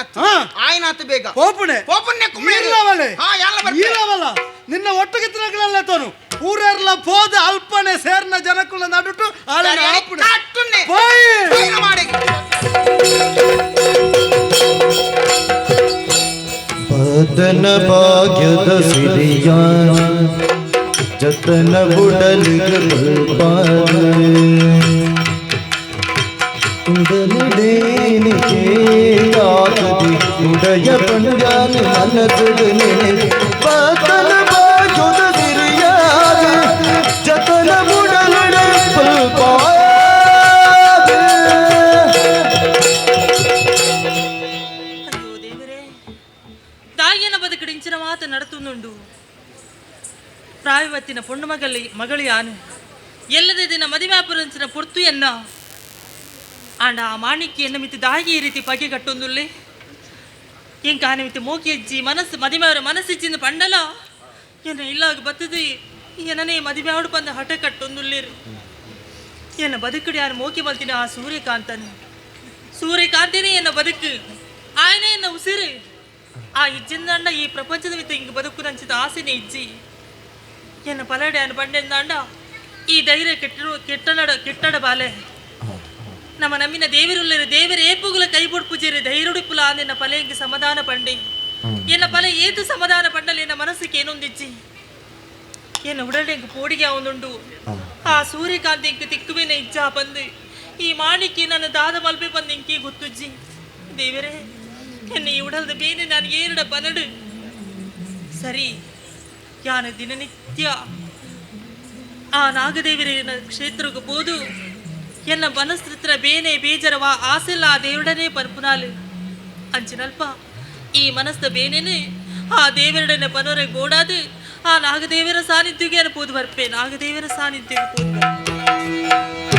ಆಯ್ನಾತು ಬೇಗ ಪೋಪುಣೆ ಪೋಪುಣೆ ಈರ್ಲವಲೆ ಹಾ ಎಲ್ಲ ಬರ್ತೆ ಈರವಲ ನಿನ್ನ ಒಟ್ಟಿಗೆ ತಿನ್ನಗಳಲ್ಲ ತೋನು ಊರೆರ್ಲ ಪೋದ ಅಲ್ಪನೆ ಸೇರ್ನ ಜನಕುಲ ನಡುಟು ಆಳೆನ ಆಪುಣೆ ಕಟ್ಟುನ್ನೆ ಪೋಯಿ ಪೋಯಿನ ಮಾಡಿ ಬದನ ಭಾಗ್ಯದ ಸಿರಿಯ ಜತನ ಬುಡಲಿಗೆ ಉಡಲಿಡೇನಿಗೆ ಕಾಕದಿ ಉಡಯ ಪಂಜಾನ ಮನಸುಡನೆ ಬದನ ಭಾಗ್ಯದ ಸಿರಿಯ ಜತನ ಬುಡಲಿಡೆ ಅಯ್ಯೋ ದೇವರೇ ತಾಯಿಯನ ಬದುಕಡಿಂಚಿನ ಮಾತು ನಡತುಂದುಂಡು ಪ್ರಾಯವತ್ತಿನ ಪೊಣ್ಣು ಮಗಲಿ ಮಗಳು ಯಾನು ಎಲ್ಲದೇ ದಿನ ಮದಿವ್ಯಾಪುರಂಚಿನ ಪೊರ್ತು ಎನ್ನ ಆಂಡ ಆ ಮಾಣಿಕ್ಯ ಎನ್ನ ಮಿತಿ ದಾಗಿ ಈ ರೀತಿ ಪಗೆ ಕಟ್ಟೊಂದುಲ್ಲೆ ಎಂಕ ಆನೆ ಮಿತಿ ಮೋಕಿ ಅಜ್ಜಿ ಮನಸ್ಸು ಮದಿಮೆಯವರ ಮನಸ್ಸಿಚ್ಚಿಂದ ಪಂಡಲ ಎನ್ನ ಇಲ್ಲಾಗ ಬತ್ತದು ಏನನೇ ಮದಿಮೆಯವಡು ಬಂದ ಹಠ ಕಟ್ಟೊಂದುಲ್ಲೇರು ಎನ್ನ ಬದುಕಡಿ ಯಾರು ಮೋಕಿ ಮಲ್ತಿನ ಆ ಸೂರ್ಯಕಾಂತನು ಸೂರ್ಯಕಾಂತನೇ ಎನ್ನ ಬದುಕು ಆಯನೇ ಎನ್ನ ಉಸಿರು ಆ ಇಜ್ಜಿಂದಂಡ ಈ ಪ್ರಪಂಚದ ಮಿತ್ತ ಹಿಂಗೆ ಬದುಕು ನಂಚಿದ ಆಸೆನೇ ಇಜ್ಜಿ ಎನ್ನ ಪಲಡೆ ಅನ್ನ ಬಂಡೆಂದಾಂಡ ಈ ಧೈರ್ಯ ಕೆಟ್ಟರು ಕೆಟ್ಟನಡ ಕೆಟ್ಟಡ ಬಾಲೆ ನಮ್ಮ ನಮ್ಮಿನ ದೇವರುಲ್ಲರು ದೇವರ ಏಪುಗುಲ ಕೈ ಬುಡ್ಪುಜೇರಿ ಧೈರ್ಯುಡಿಪುಲ ಅಂದೆನ್ನ ಪಲೆಗೆ ಸಮಾಧಾನ ಪಂಡೆ ಎನ್ನ ಪಲೆ ಏತು ಸಮಾಧಾನ ಪಂಡಲಿ ಎನ್ನ ಮನಸ್ಸಿಗೆ ಏನೊಂದಿಜ್ಜಿ ಎನ್ನ ಉಡಲೆಂಗ್ ಪೋಡಿಗೆ ಅವನುಂಡು ಆ ಸೂರ್ಯಕಾಂತಿ ಇಂಕ್ ತಿಕ್ಕುವಿನ ಇಜ್ಜಾ ಬಂದು ಈ ಮಾಣಿಕ್ಯ ನನ್ನ ದಾದ ಮಲ್ಪೆ ಬಂದು ಇಂಕಿ ಗೊತ್ತುಜ್ಜಿ ದೇವರೇ ಎನ್ನ ಈ ಉಡಲ್ದ ಬೇನೆ ನಾನು ಏರಡ ಬನಡು ಸರಿ ಯಾನ ದಿನನಿತ್ಯ ಆ ನಾಗದೇವರಿನ ಕ್ಷೇತ್ರಕ್ಕೆ போದು ಎನ್ನ ಮನಸ್ಸಿತ್ರ ಬೇನೆ ಬೇಜರವ ಆಸೆಲ್ಲ ಆ ದೇವರಡನೆ ಪರ್ಪುನಾಲು ಅಂಚಿನಲ್ಪ ಈ ಮನಸ್ದ ಬೇನೆನೆ ಆ ದೇವರಡನೆ ಪನೋರೆ ಗೋಡಾದು ಆ ನಾಗದೇವರ ಸಾನ್ನಿಧ್ಯಕ್ಕೆ ಅನ್ನ ಪೋದು ಬರ್ಪೆ ನಾಗದೇವರ ಸಾನ್ನಿಧ್ಯಕ್ಕೆ ಪೋದು ಬರ್ಪೆ.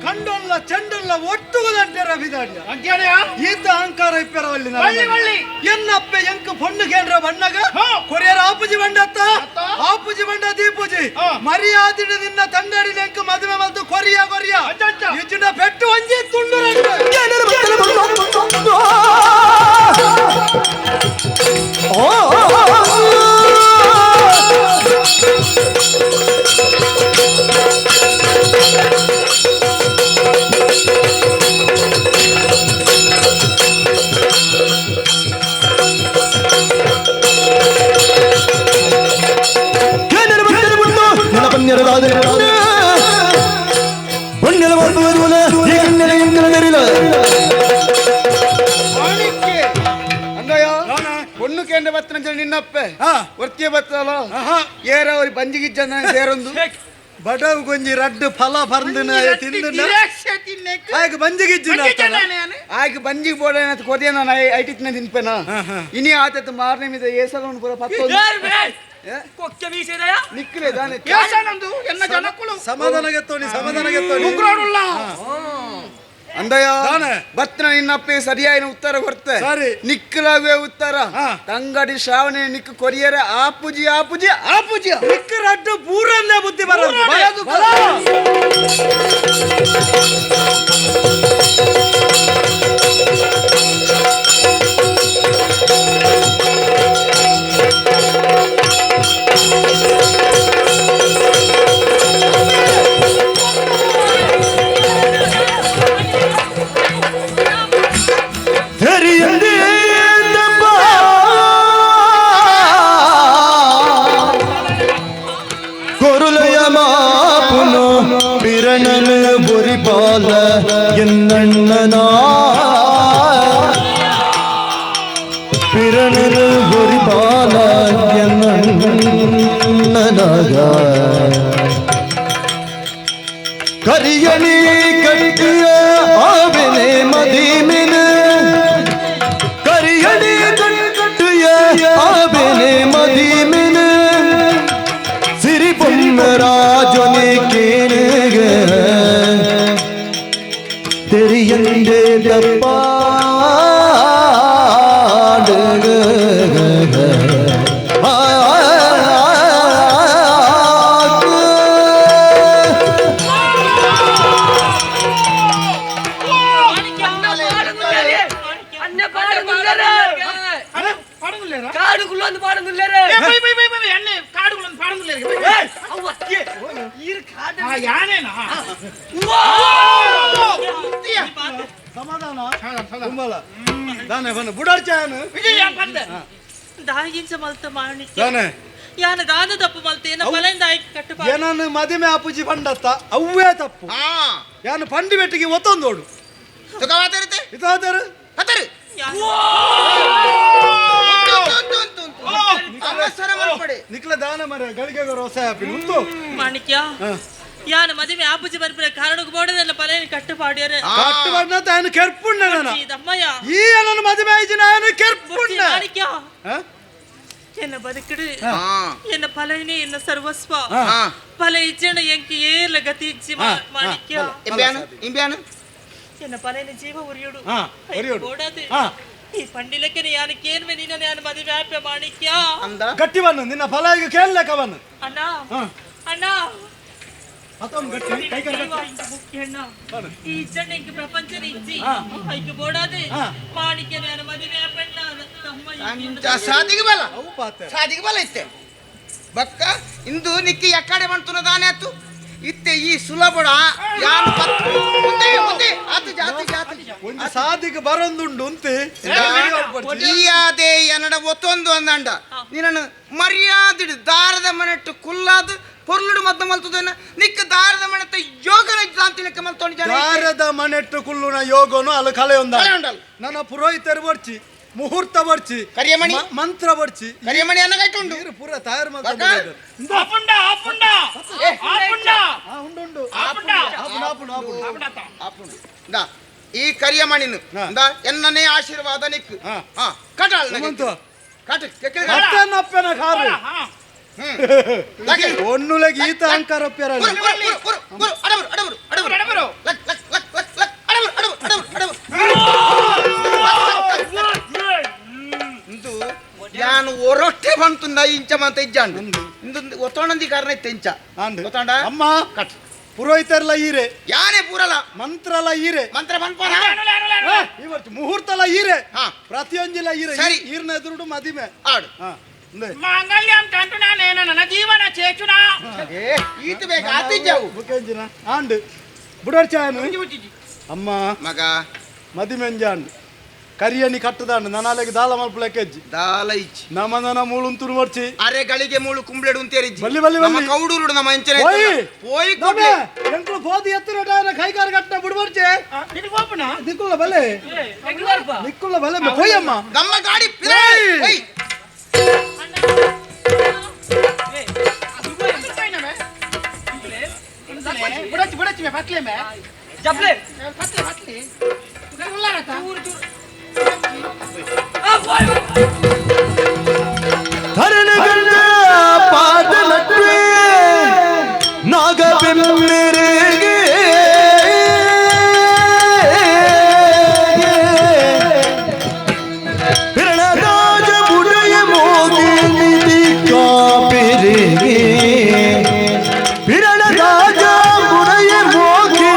ಕಂಡೊಲ್ಲ ಚೆಂಡೊಲ್ಲ ಒಟ್ಟುಗುದಂಟೆ ರವಿದಾಡಿಯ ಈತ ಅಹಂಕಾರ ಇಪ್ಪರವಲ್ಲಿ ಎನ್ನಪ್ಪೆ ಎಂಕ ಪೊಣ್ಣು ಕೇಂದ್ರ ಬಣ್ಣಗ ಕೊರಿಯರ ಆಪುಜಿ ಬಂಡತ್ತ ಆಪುಜಿ ಬಂಡ ದೀಪುಜಿ ಮರ್ಯಾದಿಡ ನಿನ್ನ ತಂಡಡಿ ಎಂಕ ಮದುವೆ ಮಲ್ತು ಕೊರಿಯ ಕೊರಿಯ ಇಜ್ಜಿನ ಪೆಟ್ಟು ಒಂಜಿ ತುಂಡು பொண்ணு கேண்ட பத்தின ನಿನ್ನಪ್ಪೆ ಒರ್ತಿಯ ಬತ್ತಲ ಏರ ಅವ್ರಿ ಬಂಜಿಗಿಜ್ಜನ ಸೇರೊಂದು ಬಡವು ಗೊಂಜಿ ರಡ್ಡು ಫಲ ಪರ್ಂದಿನ ತಿಂದು ಆಯ್ಕೆ ಬಂಜಿಗಿಜ್ಜಿ ಆಯ್ಕೆ ಬಂಜಿಗೆ ಬೋಡ ಕೊರಿಯ ನಾನು ಐಟಿತ್ನ ತಿನ್ಪೆನ ಇನಿ ಆತತ್ತು ಮಾರನೇ ಮಿದ ಏಸಲವನ್ನು ಪೂರ ಪತ್ತೊಂದು ನಿಕ್ಕಲೆ ದಾನೆ ಸಮಾಧಾನ ಗೆತ್ತೋಣಿ ಸಮಾಧಾನ ಗೆತ್ತೋಣಿ ಅಂದಯ ಬತ್ನ ನಿನ್ನಪ್ಪೆ ಸರಿಯಾಯಿನ ಉತ್ತರ ಕೊಡ್ತೆ ಸರಿ ನಿಕ್ಕಲಾಗುವೆ ಉತ್ತರ ತಂಗಡಿ ಶ್ರಾವಣೆ ನಿಕ್ಕ ಕೊರಿಯರೆ ಆಪುಜಿ ಆಪುಜಿ ಆಪುಜಿ ನಿಕ್ಕ ರಡ್ಡು ಪೂರನ್ನೇ ಬುದ್ಧಿ ಬರೋದು ಕರಿಯಣಿ ಕಟ್ಟಿಯ ಆವಿನೆ ಮದಿಮಿನ ಕರಿಯಣಿ ಕಟ್ಟಿಯ ಆವಿನೆ ಮದಿಮಿನ ಸಿರಿ ಪೊಮ್ಮರಾಜನೆ ಕೇಣಗ ತೆರಿಯಂದೆ ತಪ್ಪಾಡಗ ಮದಿಮೆ ಆಪುಜಿ ಪಂಡತ್ತ ಅವ್ವೇ ತಪ್ಪು ಯಾನು ಪಂಡಿ ಬೆಟ್ಟಿಗೆ ಒತ್ತೊಂದೋಡು ನಿಕ್ಲ ದಾನ ಮರ ಗಳಿಗೆ ರೋಸ ಉಂಟು ಮಾಣಿಕ್ಯ ಯಾನ ಮದುವೆ ಆಪುಜಿ ಬರ್ಪಿನ ಕಾರಣಕ್ಕೆ ಬೋಡದಲ್ಲ ಪಲೇನ ಕಟ್ಟುಪಾಡ್ಯಾರ ಕಟ್ಟುಪಾಡ್ನ ತಾನು ಕೆರ್ಪುಣ್ಣ ನಾನು ಈ ನನ್ನ ಮದುವೆ ಆಯ್ತು ನಾನು ಕೆರ್ಪುಣ್ಣ ಮಾಣಿಕ್ಯ ಎನ್ನ ಬದುಕಿಡು ಎನ್ನ ಪಲೈನೆ ಎನ್ನ ಸರ್ವಸ್ವ ಪಲ ಇಜ್ಜಣ ಎಂಕಿ ಏಲ ಗತಿ ಇಜ್ಜಿ ಮಾಣಿಕ್ಯ ಎನ್ನ ಪಲೈನ ಜೀವ ಉರಿಯೋಡು ಬೋಡದು ಈ ಪಂಡಿಲಕ್ಕೆ ಯಾನ ಕೇನ್ವೆ ನೀನ ಯಾನ ಮದುವೆ ಆಪೆ ಮಾಣಿಕ್ಯ ಗಟ್ಟಿ ಬನ್ನು ನಿನ್ನ ಫಲ ಈಗ ಕೇಳಲಕ್ಕ ಬನ್ನು ಅಣ್ಣ ಅಣ್ಣ ಈ ಇಜ್ಜಣ್ಣ ಇಂಕ ಪ್ರಪಂಚನ ಇಜ್ಜಿ ಐಕೆ ಬೋಡಾದೆ ಮಾಣಿಕ್ಯ ಯಾನ ಮದುವೆ ಆಪೆಣ್ಣ ಸಾದಿಗೆ ಬಲ ಸಾದಿಗೆ ಬಲ ಇತ್ತೆ ಬಕ್ಕ ಇಂದು ನಿಕ್ಕಿ ಎಕ್ಕಡೆ ಬಂತುನ ದಾನೆ ಆತು ಇತ್ತೆ ಈ ಸುಲಭಡ ಯಾನು ಮುಂದೆ ಮುಂದೆ ಆತು ಜಾತಿ ಜಾತಿ ಒಂದು ಸಾದಿಗೆ ಬರೊಂದುಂಡು ಅಂತೆ ಈಯಾದೆ ಎನ್ನಡ ಒತ್ತೊಂದು ಅಂದಂಡ ನಿನ್ನನ್ನು ಮರ್ಯಾದಿಡು ದಾರದ ಮನೆಟ್ಟು ಕುಲ್ಲಾದು ಪೊರ್ಲುಡು ಮದ್ದ ಮಲ್ತದನ್ನ ನಿಕ್ಕ ದಾರದ ಮನೆತ್ತ ಯೋಗನ ಜಾಂತಿ ಲೆಕ್ಕ ಮಲ್ತೋಣಿ ಜನ ದಾರದ ಮನೆಟ್ಟು ಕುಲ್ಲುನ ಯೋಗನು ಅಲ್ಲ ಕಲೆಯೊಂದ ನನ್ನ ಪುರೋಹಿತರು ಬರ್ಚಿ ಮುಹೂರ್ತ ಬರ್ಚಿ ಕರಿಯಮಣಿ ಮಂತ್ರ ಬರ್ಚಿ ಕರಿಯಮಣಿ ಅನ್ನಗೈಟುಂಡು ಪೂರ ತಯಾರು ಮಾಡ್ತಾರೆ ಆಪುಂಡ ಆಪುಂಡ ಆಪುಂಡ ಉಂಡು ಆಪುಂಡ ಆಪುಂಡು ಆಪುಂಡು ಆಪುಂಡು ಇಂದಾ ಈ ಕರಿಯಮಣಿನು ಇಂದಾ ಎನ್ನನೇ ಆಶೀರ್ವಾದ ನಿಕ್ಕು ಹಾ ಕಟಾಳ ಕಟ ಅಪ್ಪನ ಕಾರು ಒನ್ನುಲಗೆ ಈತ ಅಹಂಕಾರ ಅಡವರು ಅಡವರು ಅಡವರು ಅಡವರು ಲಕ್ ಲಕ್ ಲಕ್ ಲಕ್ ಲಕ್ ಅಡವರು ಯಾನು ಒರೊಟ್ಟೆ ಬಂತುಂದ ಇಂಚ ಮಂತ ಇಜ್ಜಾಂಡು ಇಂದು ಒತ್ತೊಣಂದಿ ಕಾರಣ ಇತ್ತೆ ಇಂಚ ಗೊತ್ತಾಂಡ ಅಮ್ಮ ಕಟ್ ಪುರೋಹಿತರ್ಲ ಈರೆ ಯಾನೇ ಪೂರಲ ಮಂತ್ರಲ ಈರೆ ಮಂತ್ರ ಪನ್ಪನ ಇವತ್ತು ಮುಹೂರ್ತಲ ಈರೆ ಪ್ರತಿಯೊಂಜಿಲ ಈರೆ ಸರಿ. ಈರ್ನ ಎದುರುಡು ಮದಿಮೆ ಆಡು ಮಾಂಗಲ್ಯಂ ತಂಟುನಾ ನೇನ ನನ್ನ ಜೀವನ ಚೇಚುನಾ ಏ ಈತ ಬೇಗ ಆತಿಜ್ಜಾವು ಬುಕೆಂಜಿನ ಆಂಡು ಬುಡರ್ಚಾಯನು ಅಮ್ಮ ಮಗ ಮದಿಮೆಂಜಾಂಡು ಕರಿಯಣಿ ಕಟ್ಟದಾಂಡು ನನಾಲೆಗೆ ದಾಲ ಮಲ್ಪುಲೆ ಕೆಜ್ಜಿ ದಾಲ ಇಜ್ಜಿ ನಮ ನನ ಮೂಳುಂತುರು ಮರ್ಚಿ ಅರೆ ಗಳಿಗೆ ಮೂಳು ಕುಂಬ್ಳೆಡು ಉಂತೇರಿಜ್ಜಿ ಬಲ್ಲಿ ಬಲ್ಲಿ ನಮ್ಮ ಬಲ್ಲಿ ಕೌಡೂರುಡು ನಮ್ಮ ಎಂಚನೆ ಪೋಯಿ ಪೋಯಿ ನಮೆ ಎಂಕುಲು ಪೋದಿ ಎತ್ತರ ಡಾಯನ ಕೈಗಾರ ಕಟ್ಟ ಬುಡ್ಬರ್ಚೆ ನಿನಗೆ ಹೋಪುನ ನಿಕ್ಕುಲ್ಲ ಬಲೆ ನಿಕ್ಕುಲ್ಲ ಬಲೆ ಪೋಯಮ್ಮ ನಮ್ಮ ಗಾಡಿ ಪೋಯ್. ಓಯ್ ಬುಡಚ್ಚಿ ಬುಡಚ್ಚಿ ಮೇ ಪತ್ಲೆ ಮೇ ಜಪ್ಲೆ ಪತ್ಲೆ ಪತ್ಲೆ ಉಲ್ಲಾರತ ಧರಣಗಣ್ಣ ಪಾದ ಲಟ್ವೆ ನಾಗಬೆಮ್ಮೆರೆಗೆ ಪಿರಣರಾಜ ಬುಡಯ ಮೋಗಿ ನಿಧಿ ಕಾಪಿರಿಗೆ ಪಿರಣರಾಜ ಬುಡಯ ಮೋಗಿ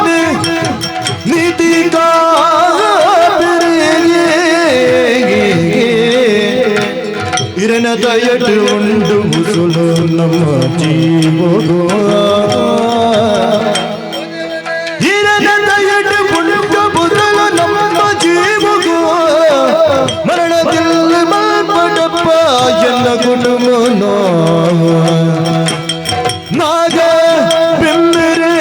ನಿಧಿ ಕಾಪಿರಿಗೆ ಇರನ ದಯಟು ಉಂಡು ಮುಸುಲು ನಮ್ಮ ಜೀವಗೋ ಇರನ ದಯಟು ಉಂಡು ಮುಸುಲು ನಮ್ಮ ಜೀವಗೋ ಮರಣದಲ್ಲಿ ಮಲ್ಪಡಪ್ಪ ಎಲ್ಲ ಕುಟುಂಬನೋ ನಾಗ ಬೆಮ್ಮೆರೆ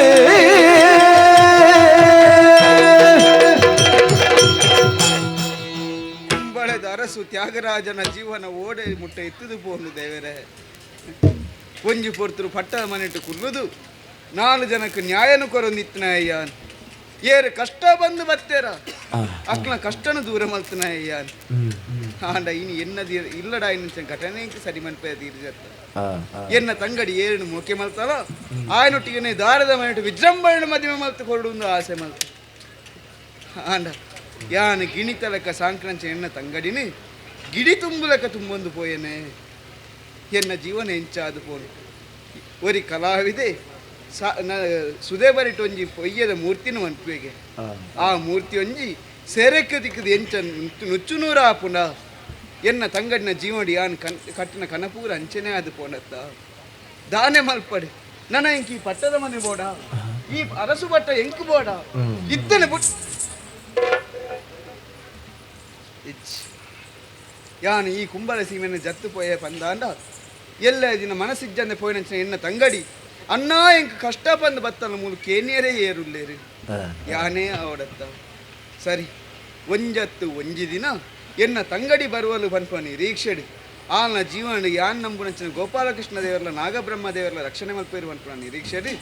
ಕುಂಬಳದ ಅರಸು ತ್ಯಾಗರಾಜನ ಜೀವನ ಓಡೆ ಮುಟ್ಟ ಎತ್ತದು ಪೋನು ದೇವರೇ ಒಂಜಿ ಪೊರ್ತರು ಪಟ್ಟದ ಮನೆಟ್ಟು ಕುಲ್ಲುದು ನಾಲು ಜನಕ್ಕೆ ನ್ಯಾಯನು ಕೊರೊಂದಿತ್ನ ಅಯ್ಯಾನ್ ಏರು ಕಷ್ಟ ಬಂದು ಬತ್ತೇರ ಅಕ್ನ ಕಷ್ಟನ ದೂರ ಮಲ್ತನ ಅಯ್ಯಾನ್ ಆಂಡ ಇನಿ ಎನ್ನದಿ ಇಲ್ಲಡ ಇನ್ನ ಘಟನೆ ಸರಿ ಮನ್ಪೆ ತೀರ್ಜತ್ತ ಎನ್ನ ತಂಗಡಿ ಏರನು ಮೋಕೆ ಮಲ್ತಲ ಆಯನೊಟ್ಟಿಗೆ ದಾರದ ಮನೆಟ್ಟು ವಿಜೃಂಭಣೆ ಮದುವೆ ಮಲ್ತು ಕೊರಡು ಆಸೆ ಮಲ್ತ ಆಂಡ ಯಾನ ಗಿಣಿತಲಕ ಸಾಂಕ್ರಂಚ ಎನ್ನ ತಂಗಡಿನಿ ಗಿಡಿ ತುಂಬುಲಕ ತುಂಬೊಂದು ಪೋಯನೆ ಎನ್ನ ಜೀವನ ಎಂಚಾದು ಪೋನು ಒರಿ ಕಲಾವಿದೆ ಸುದೇ ಬರಿಟ್ ಒಂಜಿ ಪೊಯ್ಯದ ಮೂರ್ತಿನ ಮನ್ಪುವೆಗೆ ಆ ಮೂರ್ತಿ ಒಂಜಿ ಸೆರೆಕ್ಕೆ ದಿಕ್ಕದ ಎಂಚ ನುಚ್ಚು ನೂರ ಆಪುಂಡ ಎನ್ನ ತಂಗಡಿನ ಜೀವಡಿ ಯಾನ್ ಕನ್ ಕಟ್ಟಿನ ಕನಪೂರ ಅಂಚನೆ ಅದು ಪೋನತ್ತ ದಾನೆ ಮಲ್ಪಡೆ ನನ್ನ ಎಂಕಿ ಈ ಪಟ್ಟದ ಮನೆ ಬೋಡ ಈ ಅರಸು ಭಟ್ಟ ಎಂಕು ಬೋಡ ಇದ್ದನೆ ಬುಟ್ ಇಚ್ ಯಾನು ಈ ಕುಂಬಳ ಸೀಮೆನ ಜತ್ತು ಪೋಯೆ ಪಂದಾಂಡ ಎಲ್ಲ ದಿನ ಮನಸ್ಸಿಜ್ಜಂದೆ ಪೋಯಿನಂಚಿನ ಎನ್ನ ತಂಗಡಿ ಅಣ್ಣ ಎಂಕ್ ಕಷ್ಟ ಬಂದು ಬತ್ತಲ ಮೂಲು ಕೇನಿಯರೇ ಏರುಲ್ಲೇರು ಯಾನೇ ಅವಡತ್ತ ಸರಿ ಒಂಜತ್ತು ಒಂಜಿ ದಿನ ಎನ್ನ ತಂಗಡಿ ಬರುವಲು ಪನ್ಪ ನಿರೀಕ್ಷೆಡು ಆಲ್ನ ಜೀವನ ಯಾನ್ ನಂಬುನಂಚಿನ ಗೋಪಾಲಕೃಷ್ಣ ದೇವರ್ಲ ನಾಗಬ್ರಹ್ಮ ದೇವರ್ಲ ರಕ್ಷಣೆ ಮಲ್ಪೇರು ಪನ್ಪುನ ನಿರೀಕ್ಷೆಡು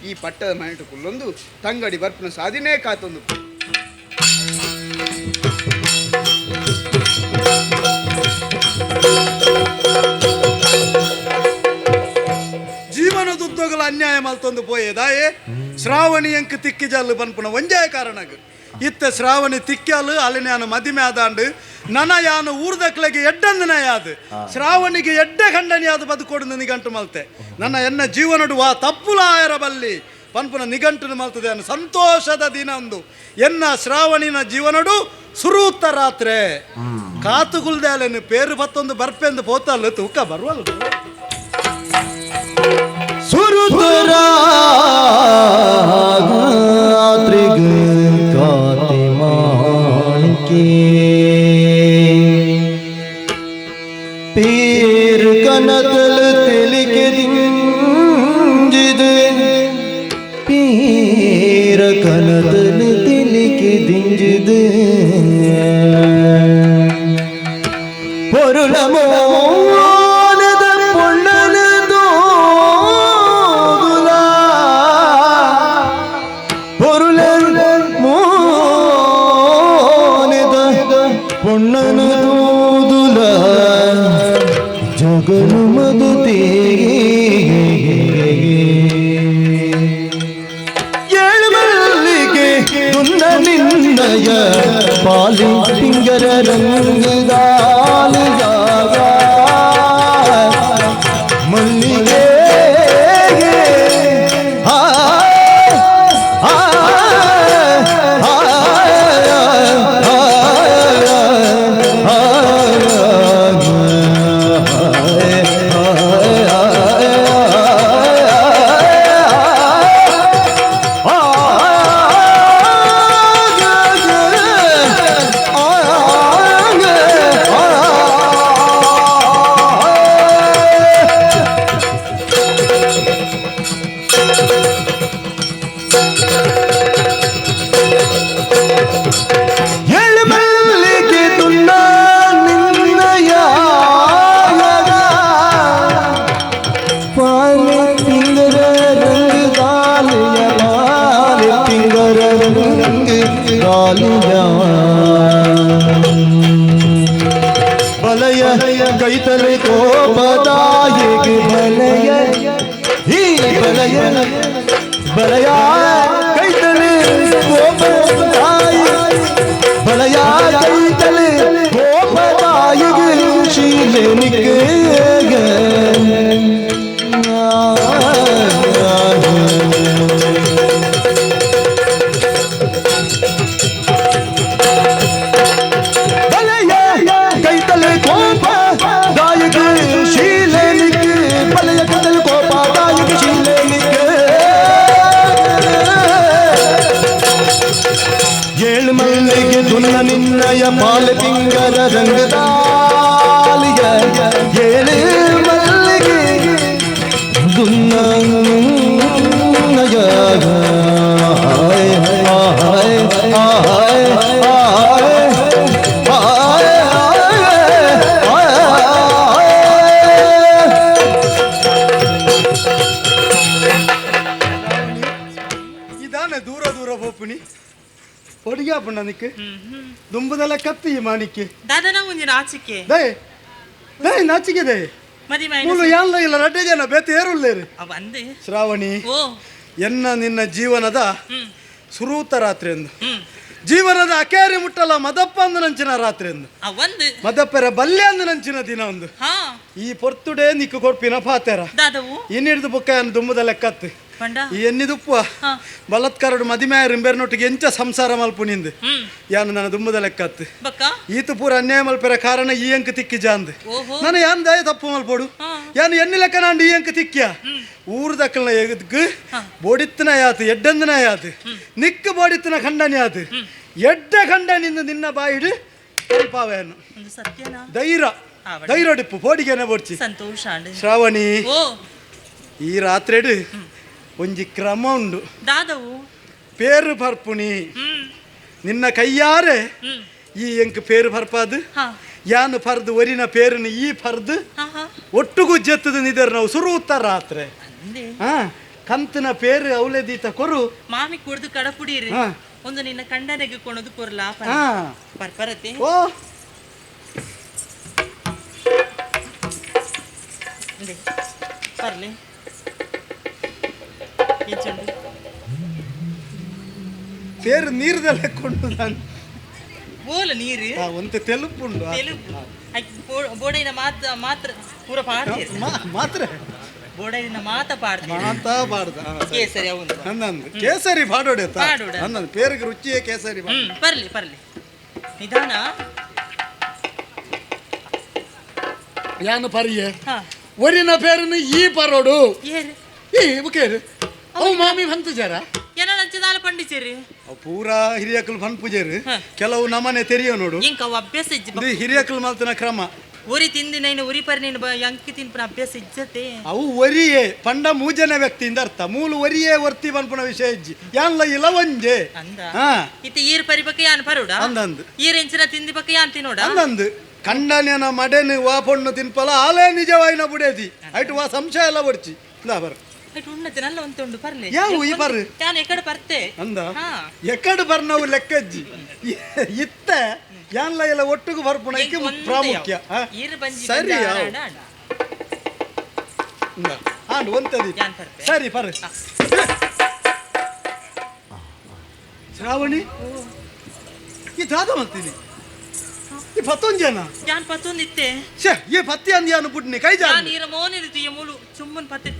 ಈ ಪಟ್ಟದ ಮನೆಟು ಕುಲ್ಲೊಂದು ತಂಗಡಿ ಬರ್ಪುನ ಸಾಧಿನೇ ಕಾತೊಂದು ಜೀವನದುದ್ದಗಲ ಅನ್ಯಾಯ ಮಲ್ತೊಂದು ಪೋಯೆದಾಯೆ ಶ್ರಾವಣಿ ಎಂಕ್ ತಿಕ್ಕಿ ಜಲ್ಲು ಪನ್ಪುನ ಒಂಜೇ ಕಾರಣಗ್ ಇತ್ತ ಶ್ರಾವಣಿ ತಿಕ್ಕಲು ಅಲ್ಲಿನ ಮದಿಮೆ ಆದಾಂಡು ನನ ಯಾನು ಊರ್ದಕ್ಲೆಗೆ ಎಡ್ಡಂದನ ಯಾದು ಶ್ರಾವಣಿಗೆ ಎಡ್ಡೆ ಖಂಡನಿಯಾದ ಬದುಕೊಡು ನಿಗಂಟು ಮಲ್ತೆ ನನ್ನ ಎನ್ನ ಜೀವನಡು ವಾ ತಪ್ಪುಲಾಯರ ಬಲ್ಲಿ ಪನ್ಪುನ ನಿಗಂಟು ಮಲ್ತದೆ ಅನ್ನು ಸಂತೋಷದ ದಿನ ಒಂದು ಎನ್ನ ಶ್ರಾವಣಿನ ಜೀವನಡು ಸುರೂತ್ತ ರಾತ್ರೆ ಕಾತುಗುಲ್ದೆ ಅಲ್ಲೇನು ಪೇರು ಬತ್ತೊಂದು ಬರ್ಪೆಂದು ಪೋತಲ್ಲ ತೂಕ ಬರುವಲ್ಲ ಸುರುತರಾತ್ರಿಗ ಕಾತಿ ಮಾಣಿಕೆ ಪೀರ್ ಕನತಲ ತೆಲಿಕೆ ದಿಂಜಿದೆ ಪೀರ ಕನತಲ ತೆಲಿಕೆ ದಿಂಜಿದೆ பொருள மோனத பொன்னன தோதுலா பொருள மோனத பொன்னன தோதுலா ஜகனு மதுதே ಏಳುಮಲ್ಲಿಗೆ ದುನ್ನ ನಿನ್ನಯ ಪಾಲಿ ತಿಂಗರ ರಂಗದಾಲ ಜಾಗ. ಆಪುಂಡ ನಿಕ್ ದುಂಬುದಲ ಕತ್ತಿ ಈ ಮಾಣಿಕ್ಯ ದಾದನ ಒಂಜಿ ನಾಚಿಕೆ ದಯೆ ದಯೆ ನಾಚಿಕೆ ದಯೆ ಮದಿಮೆ ಮೂಲು ಯಾನ್ಲ ಇಲ್ಲ ರಡ್ಡೆ ಜನ ಬೇತೆ ಏರುಲ್ಲೇರು ಅವ ಅಂದೆ ಶ್ರಾವಣಿ ಓ ಎನ್ನ ನಿನ್ನ ಜೀವನದ ಸುರೂತ ರಾತ್ರಿ ಎಂದು ಜೀವನದ ಅಕೇರಿ ಮುಟ್ಟಲ ಮದಪ್ಪ ಅಂದು ನಂಚಿನ ರಾತ್ರಿ ಎಂದು ಅವಂದು ಮದಪ್ಪರ ಬಲ್ಯ ಅಂದು ನಂಚಿನ ದಿನ ಒಂದು ಹಾ ಈ ಪೊರ್ತುಡೆ ನಿಕ್ಕು ಕೊರ್ಪಿನ ಪಾತೆರ ದಾದವು ಇನ್ನಿಡ್ದು ಬುಕ್ಕ ದುಂಬುದ ಲೆಕ್ಕತ್ತು ಪಂಡ ಈ ಎನ್ನಿದುಪ್ಪ ಬಲತ್ಕಾರಡು ಮದಿಮೆ ರಿಂಬೆರ್ನೊಟ್ಟಿಗೆ ಎಂಚ ಸಂಸಾರ ಮಲ್ಪು ನಿಂದು ಯಾನು ನನ್ನ ದುಂಬುದ ಲೆಕ್ಕತ್ತು ಬಕ್ಕ ಈತು ಪೂರ ಅನ್ಯಾಯ ಮಲ್ಪೆರ ಕಾರಣ ಈ ಅಂಕ ತಿಕ್ಕಿ ಜಾಂದ್ ಓಹೋ. ನಾನು ಯಾನ್ ದಾಯ ತಪ್ಪು ಮಲ್ಪೋಡು ಯಾನು ಎನ್ನಿ ಲೆಕ್ಕ ನಾಂಡು ಈ ಅಂಕ ತಿಕ್ಕಿಯ ಊರು ದಕ್ಕಲ್ನ ಎಗದ್ಕು ಬೋಡಿತ್ತನ ಯಾತು ಎಡ್ಡಂದನ ಯಾತು ನಿಕ್ಕು ಬೋಡಿತ್ತನ ಖಂಡನೆ ಯಾತು ಎಡ್ಡ ಖಂಡನಿಂದ ನಿನ್ನ ಬಾಯಿಡು ಪಾವೆಯನ್ನು ಒಂದು ಸತ್ಯನಾ ಧೈರ್ಯ ಧೈರ್ಯ ಪೋಡಿಗೆನೆ ಬೋಡ್ಚಿ ಸಂತೋಷ ಅಂಡ್ ಶ್ರಾವಣಿ ಓ ಈ ರಾತ್ರಿಡು ಒಂಜಿ ಕ್ರಮ ಉಂಡು ದಾದವು ಪೇರು ಪರ್ಪುಣಿ ನಿನ್ನ ಕೈಯಾರೆ ಈ ಎಂಕ್ ಪೇರು ಪರ್ಪಾದು ಯಾನು ಪರ್ದು ಒರಿನ ಪೇರುನು ಈ ಪರ್ದು ಹಾ ಹಾ ಒಟ್ಟುಗು ಜತ್ತದ ನಿದರ್ ನಾವು ಸುರುತ್ತ ರಾತ್ರಿ ಅಂದೆ ಹಾ ಕಂತಿನ ಪೇರು ಅವಲೆ ದೀತ ಕೊರು ಮಾಮಿ ಕುಡ್ದು ಕಡಪುಡಿರಿ ಹಾ. ಒಂದು ನಿನ್ನ ಕಂಡನೆಗೆ ಕೊಣದು ಕೊರ್ಲಾ ಹಾ. ಪರ್ಪರತೆ ಓ ಅಂದೆ ಪರ್ಲೆ ಎಂಚುಂಡು ಪೇರು ನೀರ್ದಲ್ಲ ಕೊಂಡು ನಾನು ಬೋಲ ನೀರು ಆ, ಒಂತೆ ತೆಲುಪುಂಡು ಆ. ತೆಲುಗು ಬೋಡೈನ ಮಾತ್ರ ಮಾತ್ರ ಪೂರ ಪಾಡ್ತೀರಿ ಮಾತ್ರ ಬೋಡೈನ ಮಾತ ಪಾಡ್ತೀರಿ ಮಾತಾ ಬಾಡ್ದ ಆ, ಸರಿ. ಕೇಸರಿ ಅವುಂದು ಅಂದಂದು ಕೇಸರಿ ಪಾಡೋಡೆ ಪಾಡೋಡೆ. ಅಂದಂದು ಪೇರಿಗೆ ರುಚಿಯೇ ಕೇಸರಿ ಪಾಡು. ಬರ್ಲಿ ಬರ್ಲಿ ನಿಧಾನ ಯಾನು ಪರಿಯೆ ಹಾ ಒರಿನ ಪೇರುನು ಈ ಪರೋಡು ಏರು ಈ ಬುಕೇರು ಅವು ಮಾಮಿ ಬಂತು ಜರ ಏನ ನಂಚದಾಲ ಪಂಡಿಚೇರಿ ಅವು ಪೂರಾ ಹಿರಿಯಕಲು ಫನ್ ಪೂಜೆರು ಕೆಲವು ನಮನೆ ತೆರಿಯೋ ನೋಡು ಇಂಕ ಅವು ಅಭ್ಯಾಸ ಇಜ್ಜಿ ಇದು ಹಿರಿಯಕಲು ಮಲ್ತನ ಕ್ರಮ ಉರಿ ತಿಂದಿ ನೈನ ಉರಿ ಪರಿ ನೀನು ಅಂಕಿ ತಿನ್ಪನ ಅಭ್ಯಾಸ ಇಜ್ಜತೆ ಅವು ಒರಿಯೇ ಪಂಡ ಮೂಜನ ವ್ಯಕ್ತಿಯಿಂದ ಅರ್ಥ ಮೂಲು ಒರಿಯೇ ವರ್ತಿ ಪನ್ಪುನ ವಿಷಯ ಇಜ್ಜಿ ಯಾನ್ಲ ಇಲ್ಲ ಒಂಜೆ ಅಂದ ಹಾ ಇತ್ತ ಈರ್ ಪರಿ ಬಕ್ಕ ಯಾನ್ ಪರೋಡ ಅಂದಂದು ಈರ್ ಎಂಚಿನ ತಿಂದಿ ಬಕ್ಕ ಯಾನ್ ತಿನ್ನೋಡ ಅಂದಂದು ಕಂಡನೇನ ಮಡೆನು ವಾ ಪೊಣ್ಣು ತಿನ್ಪಲ ಆಲೇ ನಿಜವಾಯಿನ ಬುಡೇದಿ ಐಟು ವಾ ಸಂಶಯ ಎಲ್ಲ ಬಡ್ಚಿ ಇಂದಾ ಬರ್ ಐಟ್ ಉಣ್ಣತೆ ನಲ್ಲ ಒಂತುಂಡು ಪರ್ಲೆ ಯಾವು ಈ ಪರ್ರು? ಯಾನ್ ಎಕಡೆ ಪರ್ತೆ ಅಂದ ಹಾ ಎಕ್ಕಡು ಬರ್ನವು ಲೆಕ್ಕಜ್ಜಿ ಇತ್ತ ಯಾನ್ಲ ಎಲ್ಲ ಒಟ್ಟುಗು ಬರ್ಪುಣ ಎಂಕ್ ಒಂದೇ ಪ್ರಾಮುಖ್ಯ ಯಾವು. ಹಾ? ಈರ್ ಬಂಜಿ ಸರಿ ಬಂಜಿ ಯಾವು. ಆಡ ಆಡ. ಇಂದಾ, ಆಂಡ್ ಒಂತದಿ ಯಾನ್ ಪರ್ಪೆ? ಸರಿ ಪರ್ ಶ್ರಾವಣಿ ಈ ದಾದ ಮಲ್ತೀನಿ ಈ ಪತ್ತೊಂದು ಜನ ಯಾನ್ ಪತ್ತೊಂದಿತ್ತೆ ಛೇ ಈ ಪತ್ತಿ ಅಂದ್ ಯಾನು ಪುಟ್ನಿ ಕೈ ಯಾನ್ ಜಾರು ಈರ ಮೋನಿರಿತು ಈ ಮೂಲು ಚುಮ್ಮನ್ ಪತ್ತೆ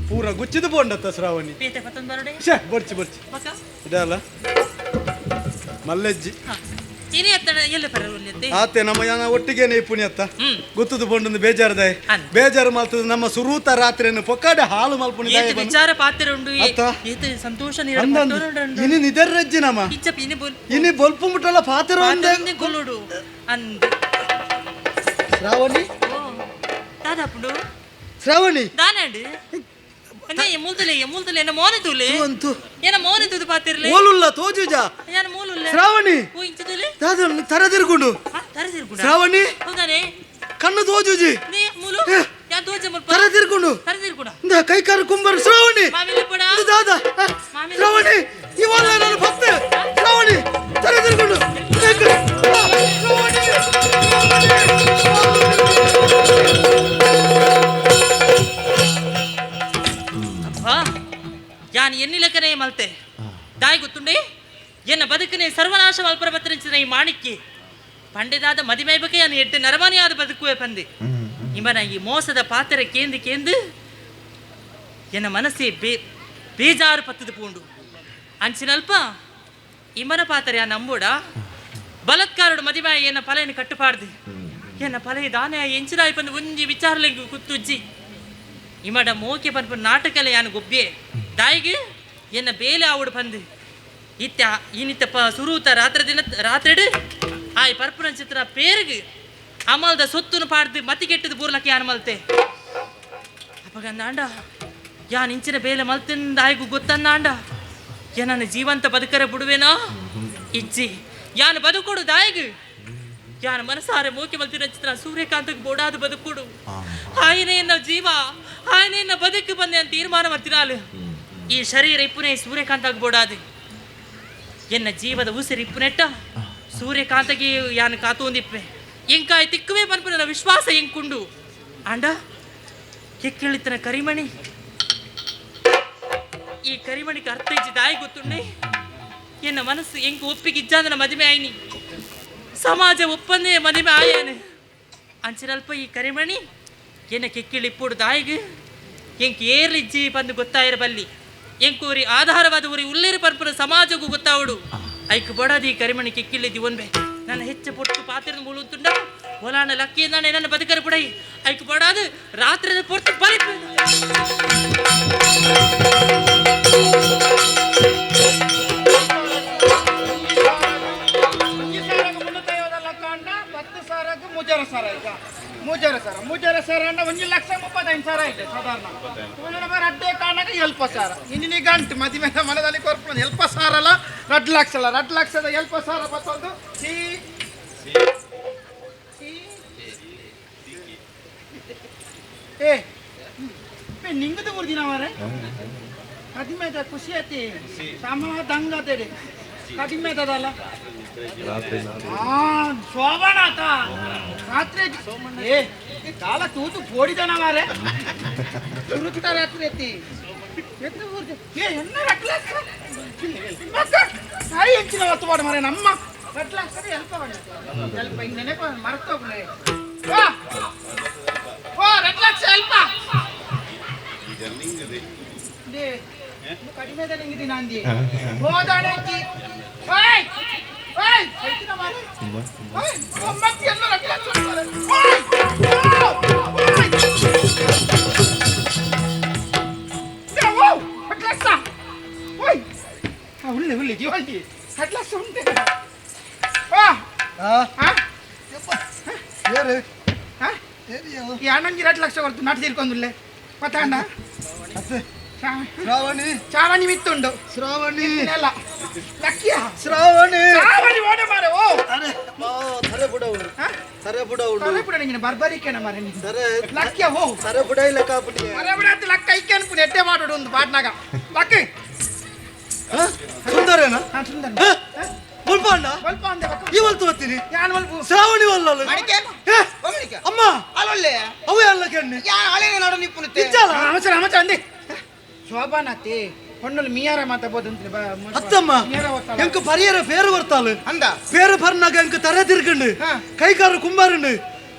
ಪೂರ ಗುಚ್ಚಿದು ಪೋಂಡತ್ತ ಶ್ರಾವಣಿ ಪೇಟೆ ಪತ್ತೊಂದು ಬರೋಡೆ ಛೇ ಬರ್ಚಿ ಬರ್ಚಿ ಬಕ್ಕ ಇದಲ್ಲ ಮಲ್ಲೆಜ್ಜಿ ಹಾ ಇನಿ ಎತ್ತಡ ಎಲ್ಲ ಪರ ಉಲ್ಲೆತ್ತೆ ಆತೆ ನಮ್ಮ ಯಾನ ಒಟ್ಟಿಗೆನೆ ಪುಣ್ಯತ್ತ ಹ್ಮ್. ಗೊತ್ತದು ಪೋಂಡೊಂದು ಬೇಜಾರದಾಯ ಅಂದ್. ಬೇಜಾರು ಮಲ್ತದ ನಮ್ಮ ಸುರೂತ ರಾತ್ರಿಯನ್ನು ಪೊಕ್ಕಾಡೆ ಹಾಲು ಮಲ್ಪುಣಿ ಏತ್ ವಿಚಾರ ಪಾತ್ರ ಉಂಡು ಅತ್ತ. ಏತ್ ಸಂತೋಷ ನೀರ ಅಂದಂದು ಇನಿ ನಿದರ್ರಜ್ಜಿ ನಮ್ಮ ಇಚ್ಚ ಇನಿ ಬೋಲ್ ಇನಿ ಬೊಲ್ಪು ಮುಟ್ಟಲ್ಲ ಪಾತ್ರ ಒಂದೇ ಪಾತ್ರೆ ಕೊಲ್ಲುಡು ಅಂದ್ ಶ್ರಾವಣಿ ಓ ದಾದಾಪುಡು ಶ್ರಾವಣಿ ದಾನಾಡು ಅದೇ ಮೂಲ್ತಲೆ ಮೂಲ್ತಲೆ ಏನ ಮೋನೆ ತೂಲೆ ಅಂತು ಏನ ಮೋನೆ ತೂದು ಪಾತಿರ್ಲೆ ಓಲುಲ್ಲ ತೋಜುಜ ಏನ ಮೂಲುಲ್ಲ ಶ್ರಾವಣಿ ಓ ಇಂಚ ತೂಲೆ ದಾದ ತರದಿರ್ಗುಂಡು ಹಾ ತರದಿರ್ಗುಡ ಶ್ರಾವಣಿ ಹೌದಾನೆ ಕಣ್ಣು ತೋಜುಜಿ ನೀ ಮೂಲು ಯಾ ತೋಜ ಮುಲ್ಪ ತರದಿರ್ಗುಂಡು ತರದಿರ್ಗುಡ ಇಂದ ಕೈ ಕಾಲು ಕುಂಬರು ಶ್ರಾವಣಿ ಮಾಮಿಲೆ ಪಡ ಇದು ದಾದ ಮಾಮಿಲೆ ಶ್ರಾವಣಿ ಇವಲ್ಲ ನಾನು ಭಕ್ತೆ ಶ್ರಾವಣಿ ತರದಿರ್ಗುಂಡು ಅಬ್ಬಾ ಯಾನ್ ಎನ್ನಿ ಲೆಕ್ಕನೇ ಮಲ್ತೆ ದಾಯಿ ಗೊತ್ತುಂಡೆ ಎನ್ನ ಬದುಕನೆ ಸರ್ವನಾಶ ಮಲ್ಪರ ಬತ್ತರಿಂಚಿನ ಈ ಮಾಣಿಕ್ಯ ಪಂಡೆದಾದ ಮದಿಮೈಬಕ್ಕೆ ಯಾನು ಎಡ್ಡೆ ನರಮಾನಿಯಾದ ಬದುಕುವೆ ಪಂದೆ ಇವನ ಈ ಮೋಸದ ಪಾತ್ರ ಕೇಂದು ಕೇಂದು ಎನ್ನ ಮನಸ್ಸೇ ಬೇಜಾರು ಪತ್ತದು ಪೂಂಡು ಅಂಚಿನಲ್ಪ ಇಮನ ಪಾತ್ರ ಯಾ ನಂಬೋಡ ಬಲತ್ಕಾರಡು ಮದಿಮಾಯ ಎನ್ನ ಪಲೆಯನ್ನು ಕಟ್ಟುಪಾಡ್ದು ಎನ್ನ ಪಲೆ ದಾನ ಎಂಚಿನಾಯ್ ಪಂದು ಒಂಜಿ ವಿಚಾರಲೆಂಗು ಕುತ್ತುಜ್ಜಿ ಇಮಡ ಮೋಕೆ ಪನ್ಪು ನಾಟಕಲೆ ಯಾನು ಗೊಬ್ಬೆ ದಾಯಿಗೆ ಎನ್ನ ಬೇಲೆ ಆವುಡು ಪಂದು ಇತ್ತ ಇನಿತ ಪ ಸುರೂತ ರಾತ್ರಿ ದಿನ ರಾತ್ರಿಡು ಆಯ್ ಪರ್ಪುನ ಚಿತ್ರ ಪೇರಿಗೆ ಅಮಲ್ದ ಸೊತ್ತುನು ಪಾಡ್ದು ಮತಿ ಕೆಟ್ಟದು ಬೂರ್ಲಕ್ಕೆ ಯಾನು ಮಲ್ತೆ ಅಪ್ಪಗಂದಾಂಡ ಯಾನ್ ಇಂಚಿನ ಬೇಲೆ ಮಲ್ತಿಂದ ಆಯ್ಗು ಗೊತ್ತಂದಾಂಡ ಏನನ್ನ ಜೀವಂತ ಬದುಕರೆ ಬಿಡುವೇನೋ ಇಜ್ಜಿ ಯಾನು ಬದುಕೊಡು ದಾಯಿಗು ಯಾನ ಮನಸಾರೆ ಮೋಕೆ ಮಲ್ತಿನ ಚಿತ್ರ ಸೂರ್ಯಕಾಂತಕ್ಕೆ ಬೋಡಾದ ಬದುಕುಡು ಆಯನೇ ಎನ್ನ ಜೀವ ಆಯನೇ ಎನ್ನ ಬದುಕು ಬಂದೆ ಅಂತ ತೀರ್ಮಾನ ಮಾಡ್ತಿನಾಲು ಈ ಶರೀರ ಇಪ್ಪುನೇ ಸೂರ್ಯಕಾಂತಾಗ ಬೋಡಾದು ಎನ್ನ ಜೀವದ ಉಸಿರಿ ಇಪ್ಪುನೆಟ್ಟ ಸೂರ್ಯಕಾಂತಗೆ ಯಾನು ಕಾತೋಂದಿಪ್ಪೆ ಎಂಕಾಯ್ ತಿಕ್ಕುವೆ ಪನ್ಪುನ ವಿಶ್ವಾಸ ಎಂಕುಂಡು ಆಂಡ ಕೆಕ್ಕಿಳಿತನ ಕರಿಮಣಿ ಈ ಕರಿಮಣಿಗೆ ಅರ್ಥ ಇಜ್ಜಿ ದಾಯಿ ಗೊತ್ತುಂಡೆ ಎನ್ನ ಮನಸ್ಸು ಎಂಕ್ ಒಪ್ಪಿಗೆ ಇಜ್ಜಾಂದನ ಮದುವೆ ಆಯ್ನಿ ಸಮಾಜ ಒಪ್ಪಂದೇ ಮದುವೆ ಆಯಾನೆ ಅಂಚಿನಲ್ಪ ಈ ಕರಿಮಣಿ ಎನ್ನ ಕೆಕ್ಕಿಳಿ ಇಪ್ಪುಡು ದಾಯಿಗೆ ಎಂಕ್ ಏರ್ಲಿಜ್ಜಿ ಬಂದು ಗೊತ್ತಾಯಿರ ಬಲ್ಲಿ ಎಂಕೂರಿ ಆಧಾರವಾದ ಊರಿ ಉಲ್ಲೇರು ಪರ್ಪುರ ಸಮಾಜಕ್ಕೂ ಗೊತ್ತಾವಡು ಐಕ್ ಬಡದಿ ಕರಿಮಣಿ ಕೆಕ್ಕಿಳಿದ್ದಿ ಒಂಬೆ ನನ್ನ ಹೆಚ್ಚು ಪೊಟ್ಟು ಪಾತ್ರದ ಮೂಲುಂತುಂಡ ಹೊಲಾನ ಲಕ್ಕಿಯಿಂದ ನನ್ನ ಬದುಕರು ಪುಡೈ ಐಕ್ ಬಡಾದು ರಾತ್ರಿ ಪೊರ್ತು ಬರಿ ಮೂಜಾರ ಸಾರ ಅಂಡ 1,35,000 ಇದೆ ಸಾಧಾರಣ. ರಡ್ಡೆ ಕಾಣಾಗ ಎಲ್ಪ ಸಾರ ಇನ್ನಿನಿ ಗಂಟು ಮದಿ ಮೇಲೆ ಮನದಲ್ಲಿ ಕೊರ್ಪುಣ ಎಲ್ಪ ಸಾರಲ್ಲ 2 ಲಕ್ಷ ಅಲ್ಲ 2 ಲಕ್ಷದ ಎಲ್ಪ ಸಾರ ಬತ್ತೊಂದು ಸಿ ಸಿ ಏ ನಿಂಗದ ಊರ್ದಿನ ಮಾರೆ ಕಡಿಮೆ ಖುಷಿ ಆತಿ ಸಮ ದಂಗತೇಡಿ ಕಡಿಮೆ ಅದಲ್ಲ ಶೋಭನಾಥ ರಾತ್ರಿ ಏ ಕಾಲ ತೂತು ಪೋಡಿದನ ಮಾರೆ ಸುರುತ್ತ ರಾತ್ರಿ ಐತಿ ಏ ಎನ್ನ 2 ಲಕ್ಷ ಸಾಯಿ ಹೆಚ್ಚಿನ ಒತ್ತು ಮಾಡು ಮಾರೆ ನಮ್ಮ 2 ಲಕ್ಷ ಎಲ್ಪ ಎಲ್ಪ ಹಿಂಗೆ ನೆನಪ ಮರ್ತೋಗ್ಲೆ ಓ 2 ಲಕ್ಷ ಎಲ್ಪ ಕಡಿಮೆ ನಿಂಗಿದ್ದೀನಿ ಅಂದಿ ಹೋದಾಣಿ ಓಯ್ ಓಯ್ ಸೈತಿನ ಮಾರೆ ಓಯ್ ಒಮ್ಮತ್ತಿ ಎಲ್ಲ 2 ಲಕ್ಷ ಓಯ್ ಓಯ್ ಓ 2 ಲಕ್ಷ ಓಯ್ ಆ ಉಳ್ಳೆ ಉಳ್ಳೆ ಜೀವಂತಿ 2 ಲಕ್ಷ ಉಂಟೆ ಆ ಆ ಯಪ್ಪ ಏರು ಆ ಈ ಅಣ್ಣಂಗೆ 2 ಲಕ್ಷ ಕೊಡ್ತು ನಾಟು ತೀರ್ಕೊಂದುಲ್ಲೆ ಪತಾಂಡ ಶ್ರಾವಣಿ ಶ್ರಾವಣಿ ಮಿತ್ತುಂಡು ಶ್ರಾವಣಿ ಅಲ್ಲ ಲಕ್ಕಿಯ ಶ್ರಾವಣಿ ಶ್ರಾವಣಿ ಓಡ ಮಾರೆ ಓ ಅರೆ ತರೆ ಬುಡ ಉಂಡು ತರೆ ಬುಡ ಉಂಡು ತರೆ ಬುಡ ನಿಂಗೆ ಬರ್ಬರಿಕೆನ ಮಾರೆ ನೀನು ತರೆ ಲಕ್ಕಿಯ ಓ ತರೆ ಬುಡ ಇಲ್ಲ ಕಾಪುಡಿ ತರೆ ಬುಡ ಅಂತ ಲಕ್ಕ ಐಕೆ ಅನ್ಪುಡಿ ಎಟ್ಟೆ ಮಾಡೋಡು ಒಂದು ಬಾಟ್ನಾಗ ಲಕ್ಕಿ ಸುಂದರೇನಾ ಹಾ ಸುಂದರ ಒಲ್ಪ ಅಣ್ಣ ಒಲ್ಪ ಅಂದೆ ಈ ಒಲ್ತು ಬರ್ತೀನಿ ಯಾನ್ ಒಲ್ಪ ಶ್ರಾವಣಿ ಒಲ್ಲಲ್ಲ ಮಣಿಕೆ ಅಮ್ಮ ಅಲ್ಲೊಳ್ಳೆ ಅವು ಎಲ್ಲ ಕೆಣ್ಣೆ ಯಾ ಹಳೆನೆ ನಾಡು ನಿಪ್ಪುನುತ್ತೆ ಅಮಚ ಅಮಚ ಅಂದೆ ಶೋಭಾನಾತಿ ಹೊಣ್ಣಲು ಮಿಯಾರ ಮಾತಾಬೋದಂತ್ರಿ ಅತ್ತಮ್ಮ ಎಂಕ ಪರಿಯರ ಪೇರು ಬರ್ತಾಳು ಅಂದ ಪೇರು ಬರ್ನಾಗ ಎಂಕ ತರೆ ತಿರ್ಕಂಡು ಕೈಕಾರು ಕುಂಬಾರಂಡು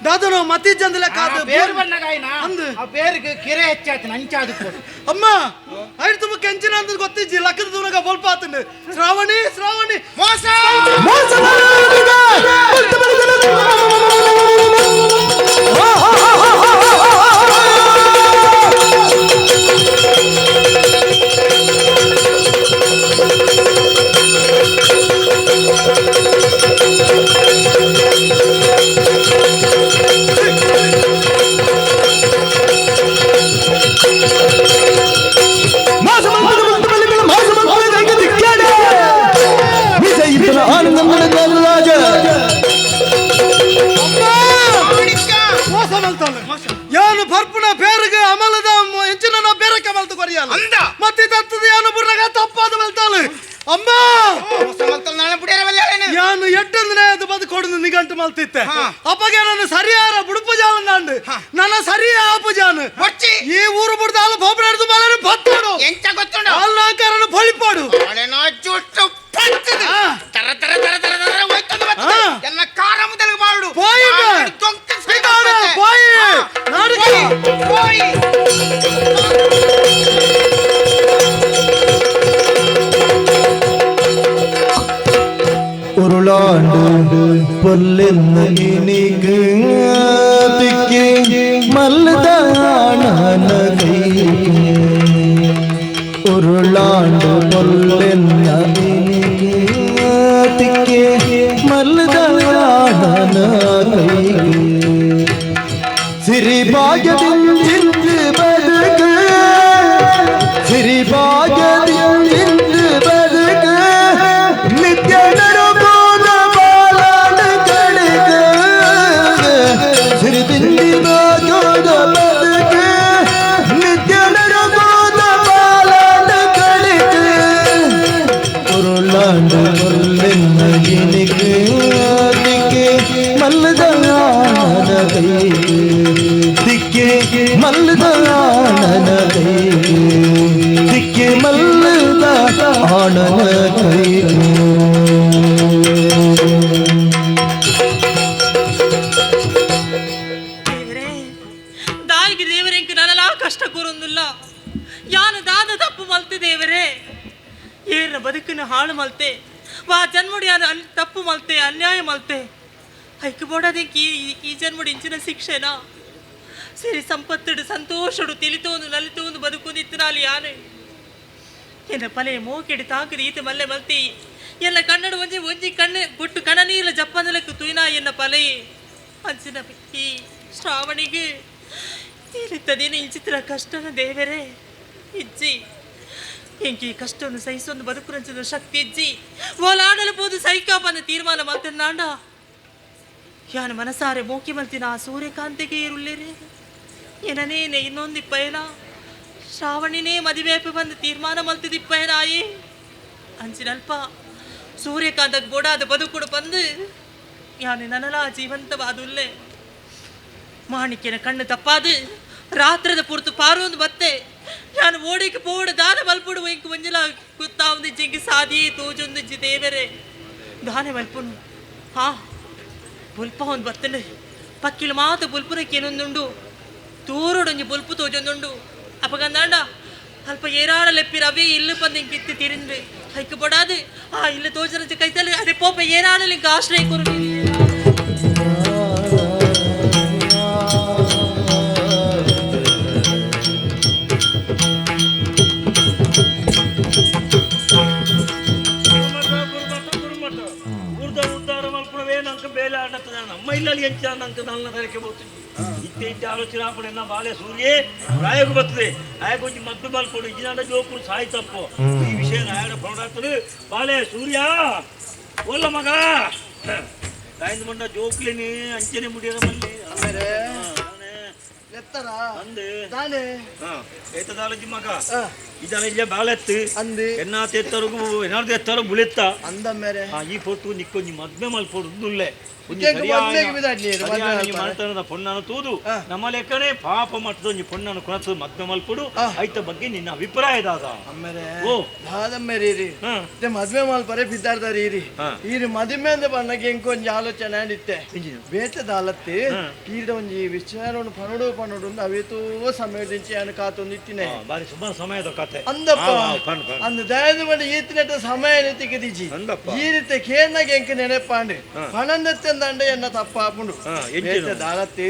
ದಾದನೋ ಮತಿ ಜಂದಲೆ ಕಾದು ಪೇರು ಬರ್ನಾಗ ಆಯ್ನಾ ಅಂದು ಆ ಪೇರಿಗೆ ಕೆರೆ ಹೆಚ್ಚಾಯ್ತು ನಂಚಾದು ಅಮ್ಮ ಐದು ತುಂಬ ಕೆಂಚಿನ ಅಂತ ಗೊತ್ತಿಜ್ಜಿ ಲಕ್ಕದ ದೂರಗ ಬೊಲ್ಪ ಆತಂಡು ಶ್ರಾವಣಿ ಶ್ರಾವಣಿ ಮೋಸ ಮೋಸ ಯಾನು ಪರ್ಪುನ ಪೇರಿಗೆ ಅಮಲದ ಎಂಚಿನ ಬೇರೆ ಮಲ್ತು ಕೊರಿಯಲ್ಲ ಮತ್ತೆ ತತ್ತದ ಯಾನು ಬುರ್ರಗ ತಪ್ಪಾದ ಮಲ್ತಾಳು ಅಮ್ಮ ಯಾನು ಎಟ್ಟಂದ್ರೆ ಅದು ಬದು ಕೊಡುದು ನಿಗಂಟು ಮಲ್ತಿತ್ತೆ ಅಪ್ಪಗೆ ನಾನು ಸರಿಯಾರ ಬುಡುಪು ಜಾಲ ನಾಂಡು ನನ್ನ ಸರಿಯ ಆಪು ಜಾನು ಈ ಊರು ಬುಡ್ದ ಅಲ್ಲ ಬೊಬ್ಬರ ಹಿಡಿದು ಮಲರು ಬತ್ತಾಡು ಎಂಚ ಗೊತ್ತುಂಡು ಅಲ್ಲಾಕಾರನು ಬಳಿಪಾಡು ತರ ತರ ತರ ತರ ತರ ಹೋಯ್ತಂದು ಬರ್ತದೆ ಎನ್ನ ಕಾರ ಮೊದಲಿಗೆ ಮಾಡು ಪೋಯಿ ಪೋಯಿ ನಾಡುಗೆ ಪೋಯಿ ഉരുളാണ്ട് പൊല്ലെന്ന് എനിക്ക് മല്ലതാണ ഉരുളാണ്ട് പൊല്ലെന്ന എനിക്ക് മല്ലതാണ സിരിഭാഗ്യത്തിൻ ബതുക്ക് സിരിഭാഗ്യത്തിൻ ബതുക്ക് നിത്യ ಸಿರಿತಿಂದಿ ಭಾಗ್ಯದ ಬದುಕು ಮಲ್ಲದ ಆಣನ ಕೈಗೆ, ದಿಕ್ಕೆ ಮಲ್ಲದ ಆಣನ ಕೈಗೆ. ದೇವರೇ, ದಾಯಿಗೆ ದೇವರೆಂಕ್ ನನಲಾ ಕಷ್ಟ ಕೂರೊಂದುಲ್ಲ. ಯಾನು ದಾದ ತಪ್ಪು ಮಲ್ತೆ ದೇವರೇ, ಏರ್ನ ಬದುಕನ್ನು ಹಾಳು ಮಲ್ತೆ, ವಾ ಜನ್ಮುಡಿ ಯಾನು ತಪ್ಪು ಮಲ್ತೆ, ಅನ್ಯಾಯ ಮಲ್ತೆ. ಐಕ್ ಬೋಡದಿಂಕ್ ಈ ಜನ್ಮುಡಿ ಇಂಚಿನ ಶಿಕ್ಷೆನಾ? ಸಿರಿ ಸಂಪತ್ತುಡು ಸಂತೋಷಡು ತಿಳಿತೋಂದು ನಲಿತೋಂದು ಬದುಕುಂದಿತ್ತನಾಲಿ ಯಾನು ಎನ್ನ ಪಲೆ ಮೋಕೆಡು ತಾಕದು ಈತ ಮಲ್ಲೆ ಮಲ್ತಿ ಎಲ್ಲ ಕನ್ನಡ ಒಂಜಿ ಒಂಜಿ ಕಣ್ಣು ಗುಟ್ಟು ಕಣ ನೀರ ಜಪ್ಪಂದಲಕ್ಕೆ ತುಯ್ನಾ ಎನ್ನ ಪಲೆ ಅಂಚಿನ ಈ ಶ್ರಾವಣಿಗೆ ತೀರಿತ್ತದೇನು ಇಂಚಿತ್ರ ಕಷ್ಟನ ದೇವರೇ ಇಜ್ಜಿ. ಎಂಕಿ ಕಷ್ಟವನ್ನು ಸಹಿಸೊಂದು ಬದುಕುರಂಚಿನ ಶಕ್ತಿ ಇಜ್ಜಿ. ಓಲಾಡಲು ಬೋದು ಸೈಕಾಪನ್ನ ತೀರ್ಮಾನ ಮಲ್ತನ್ನಾಂಡ ಯಾನು ಮನಸಾರೆ ಮೋಕಿ ಮಲ್ತಿನ ಆ ಸೂರ್ಯಕಾಂತಿಗೆ ಇರುಳ್ಳಿರಿ ಏನನೇನೆ ಇನ್ನೊಂದಿಪ್ಪಯನ ಶ್ರಾವಣಿನೇ ಮದುವೆ ಬಂದು ತೀರ್ಮಾನ ಮಲ್ತಿದಿಪ್ಪಯನಾಯಿ ಅಂಚಿನಲ್ಪ ಸೂರ್ಯಕಾಂತಕ್ಕೆ ಬೋಡಾದ ಬದುಕುಡು ಬಂದು ಯಾನು ನನಲಾ ಜೀವಂತವಾದುಲ್ಲೆ. ಮಾಣಿಕ್ಯನ ಕಣ್ಣು ತಪ್ಪಾದು ರಾತ್ರದ ಪೂರ್ತು ಪಾರೊಂದು ಬತ್ತೆ ಯಾನು ಓಡಿಗೆ ಪೋಡು ದಾನ ಮಲ್ಪುಡು ಇಂಕ್ ಒಂಜಿಲ ಗುತ್ತಾವಂದು ಜಿಂಗಿ ಸಾದಿ ತೋಜೊಂದು ದೇವರೇ ದಾನೆ ಮಲ್ಪುನು. ಹಾ ಬುಲ್ಪ ಒಂದು ಬತ್ತಂಡು ಪಕ್ಕಿಲು ಮಾತು ಬುಲ್ಪುನಕ್ಕೆ ಏನೊಂದುಂಡು ತೂರುಡೊಂಜಿ ಬುಲ್ಪು ತೋಜೊಂದುಂಡು. ಅಪಗಂದಾಂಡ ಅಲ್ಪ ಏರಾಡ ಲೆಪ್ಪಿ ರವಿ ಇಲ್ಲು ಬಂದು ಇಂಕ್ ಇತ್ತು ತಿರಿಂದು ಹೈಕ್ ಬೊಡಾದು ಆ ಇಲ್ಲು ತೋಜರಂಚ ಕೈತಲ್ಲಿ ಅದೇ ಪೋಪ ಏರಾಡಲಿ ಇಂಕ್ ಆಶ್ರಯ ಕೊರು. ನಮ್ಮ ಇಲ್ಲಲ್ಲಿ ಎಂಚ ನಂಗೆ ನನ್ನ ತರಕೆ ಬೋతుంది ಇತ್ತೆ ಇಂಚ ಆಲೋಚನೆ ಆಪಡೆ ನನ್ನ ಬಾಲೆ ಸೂರ್ಯೇ ರಾಯಗು ಬರ್ತದೆ ಆಯಗ ಒಂಜಿ ಮದ್ದು ಮಲ್ಪಡು ಇಜಿನಾಡ ಜೋಕುಡು ಸಾಯಿ ತಪ್ಪು ಈ ವಿಷಯ ನಾಯಡ ಫೋಡಾತರು ಬಾಲೆ ಸೂರ್ಯ ಒಲ್ಲ ಮಗ ತಾయింದ ಮಂಡ ಜೋಕ್ಲಿನಿ ಅಂಚನೆ ಮುಡಿಯರ ಮಲ್ಲಿ ಏತದಾಲಜಿ ಮಗ ಇದನ್ನ ಇಲ್ಲೇ ಬಾಳೆತ್ತು ಎನ್ನಾತ ಎತ್ತರಗು ಏನಾದ್ರು ಎತ್ತರ ಬುಳೆತ್ತ ಅಂದ ಮೇರೆ ಈ ಪೊರ್ತು ನಿಕ್ಕೊಂಜಿ ಮದ್ಮೆ ಮಲ್ಪೊಡು ದುಲ್ಲೆ ಮನೆತನದ ಪೊಣ್ಣನ ತೂದು ನಮ್ಮ ಲೆಕ್ಕನೆ ಪಾಪ ಮಟ್ಟದೊಂಜಿ ಪೊಣ್ಣನ ಕೊನತು ಮದ್ಮೆ ಮಲ್ಪೊಡು ಐತ ಬಗ್ಗೆ ನಿನ್ನ ಅಭಿಪ್ರಾಯ ದಾದ. ಅಮ್ಮೇರೆ ದಾದಮ್ಮೇರಿ ಇರಿ ಮದ್ವೆ ಮಲ್ಪರೆ ಬಿದ್ದಾರ್ದಾರಿ ಇರಿ ಈರು ಮದುವೆ ಅಂದ ಬಣ್ಣಗೆ ಇಂಕೊಂಜಿ ಆಲೋಚನೆ ಅಂಡಿತ್ತೆ ಬೇತೆ ದಾಲತ್ತಿ ಈರ್ದ ಒಂಜಿ ವಿಚಾರವನ್ನು ಪನಡು ಪನಡು ಅವೇತೋ ಸಮಯದಿಂಚಿ ಯಾನು ಕಾತೊಂದು ಇತ್ತಿನೆ ಬಾರಿ ಸುಮಾರು ಸಮಯದ ಕತೆ ಅಂದಪ್ಪ ಅಂದ ದಯದ ಬಂದು ಈತಿನೆಟ್ಟ ಸಮಯ ತಿಕ್ಕದಿಜಿ ಈ ರೀತಿ ಕೇನಾಗ ಎಂಕ ನೆನಪಾಂಡೆ ಪಣಂದತ್ತೆ ಅಂಡ ಎನ್ನ ತಪ್ಪಾಪುಂಡು ಬೇತೆ ದಾಲತ್ತಿ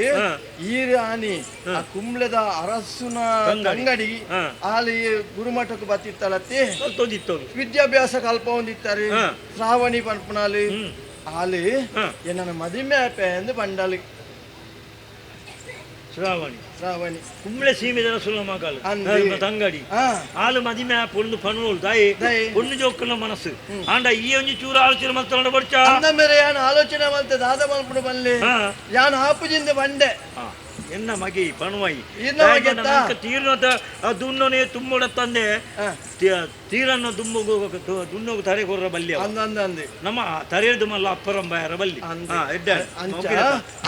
ಈರು ಆನಿ ಆ ಕುಂಬ್ಳೆದ ಅರಸುನ ತಂಗಡಿ ಆಲಿ ಗುರುಮಠಕ್ಕೆ ಬತ್ತಿತ್ತಲತ್ತಿ ವಿದ್ಯಾಭ್ಯಾಸ ಕಲ್ಪ ಹೊಂದಿತ್ತಾರೆ ಶ್ರಾವಣಿ ಪನ್ಪುನಾಲಿ ಆಲಿ ಎನ್ನ ಮದಿಮೆ ಆಪೆ ಎಂದು ಬಂಡಾಲಿ ಶ್ರಾವಣಿ ಶ್ರಾವಣಿ ಕುಂಬ್ಳೆ ಸೀಮೆದ ಸುಲ ಮಗಲು ತಂಗಡಿ ಆಲು ಮದಿಮೆ ಪೊಣ್ಣು ಪಣ್ಣೋಳು ದಾಯಿ ಪೊಣ್ಣು ಜೋಕುಲ ಮನಸ್ಸು ಆಂಡ ಈ ಒಂಜಿ ಚೂರು ಆಲೋಚನೆ ಮಲ್ತೊಂಡ ಬಡ್ಚ ಅಂದ ಮೇರೆ ಯಾನು ಆಲೋಚನೆ ಮಲ್ತೆ ದಾದ ಮಲ್ಪುಡು ಬಲ್ಲೆ ಯಾನು ಆಪುಜಿಂದ ಬಂಡೆ ಎನ್ನ ಮಗಿ ಪಣುವೈ ತೀರ್ನದ ದುನ್ನೋನೆ ತುಂಬೊಡ ತಂದೆ ತೀರನ್ನ ದುಮ್ಮಗು ದುನ್ನೋಗು ತರೆ ಕೊರ್ರ ಬಲ್ಲಿ ನಮ್ಮ ತರೆಯದು ಮಲ್ಲ ಅಪ್ಪರಂಬಾಯರ ಬಲ್ಲಿ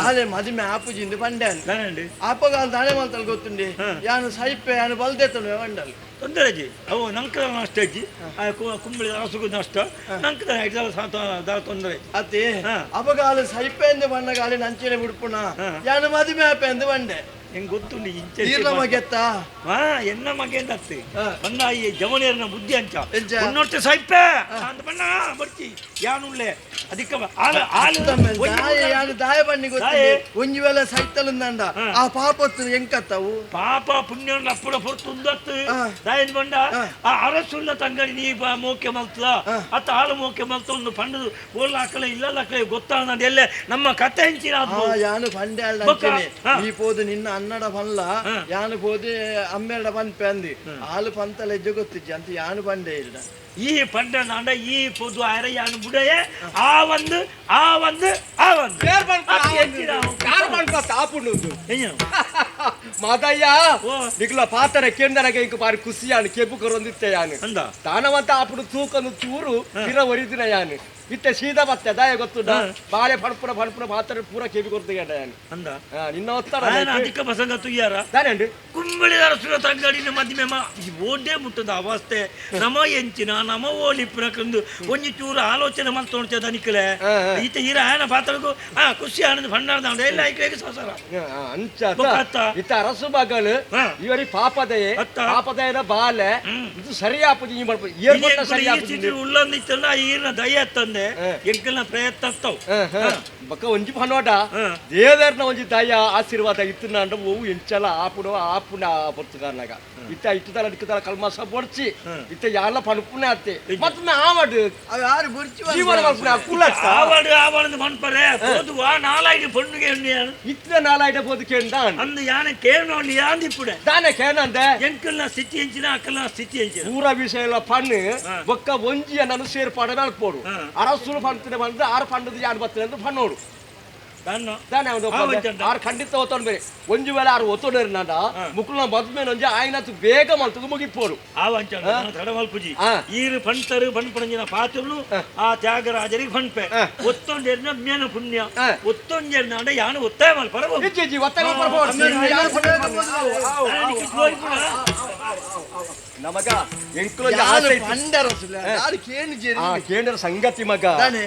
ಆಲೆ ಮದಿಮೆ ಆಪುಜಿಂದ ಬಂಡೆ ಆಪಗಾಲ ದಾನೆ ಮಲ್ತಲ್ ಗೊತ್ತುಂಡಿ ಯಾನು ಸೈಪೆ ಯಾನು ಬಲ್ದೆತ್ತನು ಬಂಡಲ್ ತೊಂದರೆ ಅಜ್ಜಿ ಅವು ನಂಕದ ನಷ್ಟ ಅಜ್ಜಿ ಕುಂಬಳಿ ಹಸುಗು ನಷ್ಟ ನಂಕದ ತೊಂದರೆ ಅತ್ತೆ ಅಪಗಾಲ ಸೈಪೆ ಎಂದ ಬಣ್ಣಗಾಲಿ ನಂಚನೆ ಬಿಡ್ಪುಣ ಯಾನು ಮದುವೆ ಆಪೆ ಎಂದ ಬಂಡೆ ಹೆಂಗ್ ಗೊತ್ತುಂಡು ಇಂಚ ಮಗೆತ್ತ ಎನ್ನ ಮಗೆ ಅತ್ತೆ ಬಣ್ಣ ಈ ಜವನಿಯರ್ನ ಬುದ್ಧಿ ಅಂಚ ಒನ್ನೊಟ್ಟೆ ಸೈಪೆ ಅಂತ ಬಣ್ಣ ಬರ್ತಿ ಯಾನುಳ್ಳೆ ಅದಕ್ಕೆ ಯಾನು ದಾಯ ಬಣ್ಣಿ ಗೊತ್ತಿದೆ ಒಂಜಿ ವೇಳೆ ಸೈತಲಂದಂಡ ಆ ಪಾಪತ್ತು ಎಂಕತ್ತವು ಪಾಪ ಪುಣ್ಯ ಅಪ್ಪಡ ಹೊರತು ದಾಯನ್ ಬಂಡ ಆ ಅರಸುಲ್ಲ ತಂಗಡಿ ನೀ ಮೋಕೆ ಮಲ್ತದ ಅತ್ತ ಆಳು ಮೋಕೆ ಮಲ್ತ ಒಂದು ಪಂಡದು ಓಲ್ಲ ಅಕ್ಕಲೆ ಇಲ್ಲ ಅಕ್ಕಲೆ ಗೊತ್ತಾದ ಎಲ್ಲೆ ನಮ್ಮ ಕತೆ ಹೆಂಚಿನ ಯಾನು ಪಂಡೆ ಅಲ್ಲ ಈ ಪೋದು ನಿನ್ನ ಅನ್ನಡ ಪನ್ಲ ಯಾನು ಪೋದು ಅಮ್ಮೆರಡ ಪನ್ಪೆ ಅಂದಿ ಆಲು ಪಂತಲ ಹೆಜ್ಜೆ ಗೊತ್ತಿಜ್ಜಿ ಅಂತ ಯಾನು ಬಂಡೆ ಇಲ್ಲ ಈ ಪಂಡ ನಾಂಡ ಈ ಪೊದು ಆರ ಯಾನು ಬುಡಯೆ ಆ ಆವಂದು ಆವಂದು ಆವಂದು ಮಾದಯ್ಯ ನಿಗ್ಲ ಪಾತರ ಕೇಂದ್ರನಾಗ ಇಂಕ ಬಾರಿ ಖುಷಿಯಾನು ಕೆಬ್ಬು ಕರೊಂದಿತ್ತೆ ಯಾನು ತಾನವಂತ ಆಪುಡು ತೂಕಂದು ಚೂರು ಪಿರ ಒರಿದಿನ ಯಾನು ಇತ್ತೆ ಸೀದಾ ಬತ್ತೆ ದಾಯ ಗೊತ್ತುಂಡ ಬಾಳೆ ಪಡ್ಪುನ ಪಡ್ಪುನ ಪಾತ್ರ ಪೂರ ಕೆಬಿ ಕೊರ್ದು ಗಂಡ ಯಾನು ಅಂದ ನಿನ್ನ ಒತ್ತಡ ಅಧಿಕ ಪ್ರಸಂಗ ತುಯ್ಯಾರ ದಾನೆ ಕುಂಬಳಿದಾರ ಸುರ ತಂಗಡಿನ ಮದಿಮೆ ಓಡೇ ಮುಟ್ಟದ ಅವಸ್ಥೆ ನಮ ಎಂಚಿನ ನಮ ಓಲಿಪ್ಪನಕಂದು ಒಂಜಿ ಚೂರು ಆಲೋಚನೆ ಮಲ್ತೊಣ್ಚೆ ದನಿಕಲೆ ಈತ ಈರ ಆಯನ ಪಾತ್ರಕ್ಕೂ ಆ ಖುಷಿ ಆನಂದ ಭಂಡಾರದ ಎಲ್ಲ ಐಕ್ಲೇಗೆ ಸಂಸಾರ ಅಂಚ ಇತ್ತ ಅರಸು ಮಗಳು ಇವರಿ ಪಾಪದಯೆ ಪಾಪದಯನ ಬಾಲೆ ಇದು ಸರಿಯಾಪುಜಿ ಈ ಮಲ್ಪ ಏರ್ಪಟ್ಟ ಸರಿಯಾಪುಜಿ ಉಳ್ಳಂದಿತ್ತಲ್ಲ ಈರ್ನ ದಯ ತಂದೆ ಎಂಕಲ್ನ ಪ್ರಯತ್ನ ಬಕ್ಕ ಒಂಜಿ ಪನೋಟ ದೇವರ್ನ ಒಂಜಿ ದಯ ಆಶೀರ್ವಾದ ಇತ್ತು ಓವು ಎಂಚಲ ಆಪುಡು ಆಪುನ ಪೊರ್ತುಗಾರ್ನಾಗ ಇತ್ತ ಇಟ್ಟುದಲ ಇಟ್ಟುದಲ ಕಲ್ಮಾಸ ಬೊಡ್ಚಿ ಇತ್ತ ಯಾಲ ಪಣಪುನೆ ಅತ್ತೆ ಮತ್ತೆ ಆವಡು ಜೀವನ ಮಲ್ಪುನೆ ಅಕ್ಕುಲ ಆವಡು ಆವಡು ಪನ್ಪರೆ ಪೋದು ಆ ನಾಲಾಯ್ಡು ಪೊಣ್ಣುಗೆ ಉಂಡಿಯಾನು ಇತ್ತ ನಾಲಾಯ್ಡ ಪೋದು ಕೇಂದ ಅಂದು ಯಾನೆ ಕೇಳೋಲಿ ಯಾಂದಿಪ್ಪುಡೆ ದಾನೆ ಕೇನಂದೆ ಎಂಕಲ್ನ ಸ್ಥಿತಿ ಎಂಚಿನ ಅಕ್ಕಲ್ನ ಸ್ಥಿತಿ ಎಂಚಿನ ಪೂರ ವಿಷಯ ಎಲ್ಲ ಪಣ್ಣು ಬೊಕ್ಕ ಒಂಜಿಯ ನಾನು ಸೇರ್ಪಾಡ ಮಲ್ಪೋಡು ಅರಸುಲು ಪಣ್ತಿನ ಬಂದು ಆರು ಪಂಡದ ಯಾರು ಬರ್ತದೆ ಅಂತ ಪಣ್ಣೋಡು ಆರು ಖಂಡಿತ ಒತ್ತೊಂಡು ಬೇರೆ ಒಂಜಿ ವೇಳೆ ಆರು ಒತ್ತೊಂಡೇರಿ ನಾಡ ಮುಕ್ಕುಲ್ನ ಮದ್ಮೇಲೆ ಒಂಜಿ ಆಯ್ನತ್ತು ಬೇಗ ಮಲ್ತದು ಮುಗಿಪೋಡು ತಡ ಮಲ್ಪುಜಿ ಈರು ಪಂತರು ಪಣ್ಪಣಂಜಿನ ಪಾತ್ರನು ಆ ತ್ಯಾಗರಾಜರಿಗೆ ಪಣ್ಪೆ ಒತ್ತೊಂಡೇರಿನ ಮೇನ ಪುಣ್ಯ ಒತ್ತೊಂಡೇರಿನ ಯಾನು ಒತ್ತಾಯ ಮಲ್ಪರ ನಮಗ ಕೇಂದ್ರ ಸಂಗತಿ ಮಗ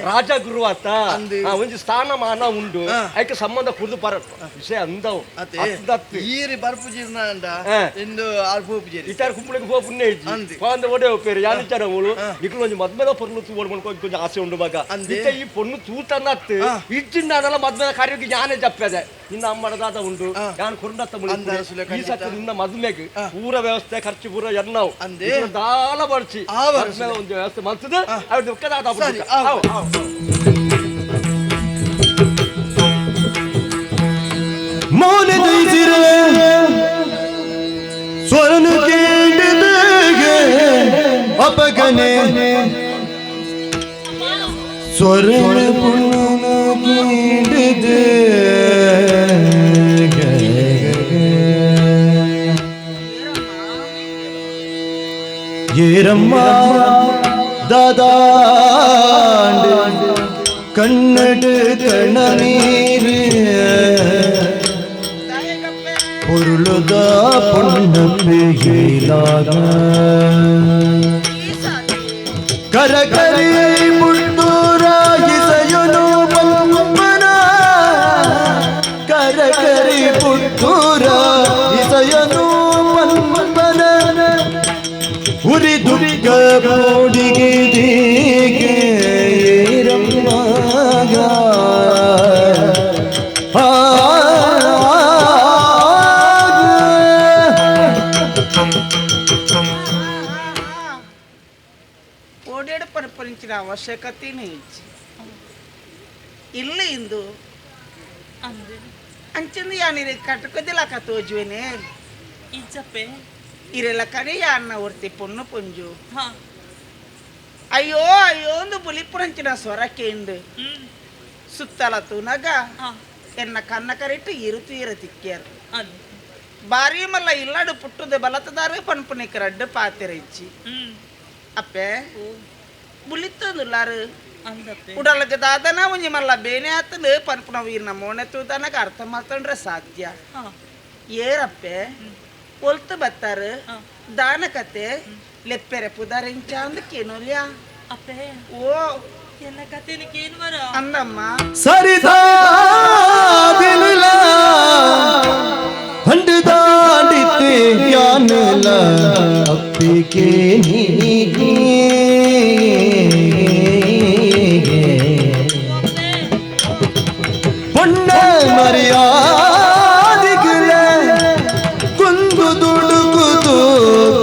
ರಾಜಗುರು ಆತ ಒಂಜಿ ಸ್ಥಾನಮಾನ ಉಂಡು ಐಕೆ ಸಂಬಂಧ ಕುರ್ದು ಬರ ವಿಷಯ ಅಂದವು ಈರಿ ಬರ್ಪುಜಿರ್ನಾಂಡ ಇಂದು ಆರ್ ಪೋಪುಜೇರಿ ಇತಾರ ಕುಂಬಳಿಗೆ ಪೋ ಪುಣ್ಯ ಇಜ್ಜಿ ಪಾಂದ ಒಡೆ ಒಪ್ಪೇರು ಯಾನಿಚಾರ ಓಳು ನಿಕ್ಲು ಒಂಜಿ ಮದ್ಮೆದ ಪೊರ್ಲು ತೂ ಓಡ್ ಕೊಂಚ ಆಸೆ ಉಂಡು ಮಗ ಇತ್ತ ಈ ಪೊಣ್ಣು ತೂತನ್ನತ್ತು ಇಜ್ಜಿಂದಾನಲ್ಲ ಮದ್ಮೆದ ಕಾರ್ಯಕ್ಕೆ ಯಾನೆ ಜಪ್ಪದೆ ನಿನ್ನ ಅಮ್ಮನ ದಾದ ಉಂಡು ಯಾನ್ ಕುರುಂಡತ್ತ ಮುಳಿ ಈ ಸತ್ತು ನಿನ್ನ ಮದುಮೆಗೆ ಪೂರ ವ್ಯವಸ್ಥೆ ಖರ್ಚು ಪೂರ ಎನ್ನವು ದಾಲ ಬರ್ಚಿ ಒಂದು ವ್ಯವಸ್ಥೆ ಮಲ್ತದ ಅವ್ರ ದುಃಖದಾದ ಮೌನ ದೈಸಿರೆ ಸ್ವರ್ಣ ಕೇಂದ್ರಗೆ ಅಪಗನೆ ಸ್ವರ್ಣ ಪುಣ್ಣ ಕೇಂದ್ರದೆ ಏರಮ್ಮ ದಾದಾಂಡ ಕನ್ನಡ ಕಣ್ಣನೀರು பொருளுத பொன்னப்பேலாக கரகரி முத்தூராயிசையுனு பம்பன கரகரி புத்தூராயிசையனு பம்பன உரி துக்க போடிகிதீகே ஏரம்மாக ಅವಶ್ಯಕತೆನೇ ಇಜ್ಜಿ ಇಲ್ಲ ಇಂದು ಅಂಚಿಂದು ಯಾನಿರೆ ಕಟ್ಕೋದಿಲ್ಲಕ ತೋಜುವೆನೆ ಇಜ್ಜಪ್ಪೆ ಇರೆಲ್ಲ ಕಡೆ ಯಾನ್ನ ಒರ್ತಿ ಪೊಣ್ಣು ಪುಂಜು ಅಯ್ಯೋ ಅಯ್ಯೋ ಒಂದು ಬುಲಿಪುರಂಚಿನ ಸ್ವರಕ್ಕೆ ಇಂದು ಸುತ್ತಲ ತೂನಗ ಎನ್ನ ಕನ್ನ ಕರೆಟ್ಟು ಇರುತು ಇರ ತಿಕ್ಕ್ಯಾರು ಬಾರಿ ಮಲ್ಲ ಇಲ್ಲಡು ಪುಟ್ಟದ ಬಲತದಾರು ಪನ್ಪುನಿಕ್ ರಡ್ಡು ಪಾತಿರ ಇಜ್ಜಿ ಅಪ್ಪೆ ಬುಲಿತ್ತೊಂದುಲ್ಲಾರು ಉಡಲಗ ದಾದನ ಒಂಜಿ ಮಲ್ಲ ಬೇನೆ ಆತನು ಪನ್ಪುನ ವೀರ್ನ ಮೋನೆ ತೂದನಗ ಅರ್ಥ ಮಾಡ್ತಂಡ್ರೆ ಸಾಧ್ಯ ಏರಪ್ಪೆ ಒಲ್ತು ಬತ್ತಾರು ದಾನ ಕತೆ ಲೆಪ್ಪೆರೆ ಪುದಾರಿಂಚ ಅಂದಕ್ಕೇನೋಲ್ಯಾ ಅಪ್ಪೆ ಓ ಎಲ್ಲ ಕತೆನಕ್ಕೇನು ಅಂದಮ್ಮ ಸರಿದಾದಿಲ್ಲ ಹಂಡದಾಡಿತೆ ಯಾನಲ ಅಪ್ಪಿಗೆ ನೀ ಪೊಣ್ಣ ಮರ್ಯಾದಿಗಳ ಕುಂದು ದುಡುಕುದು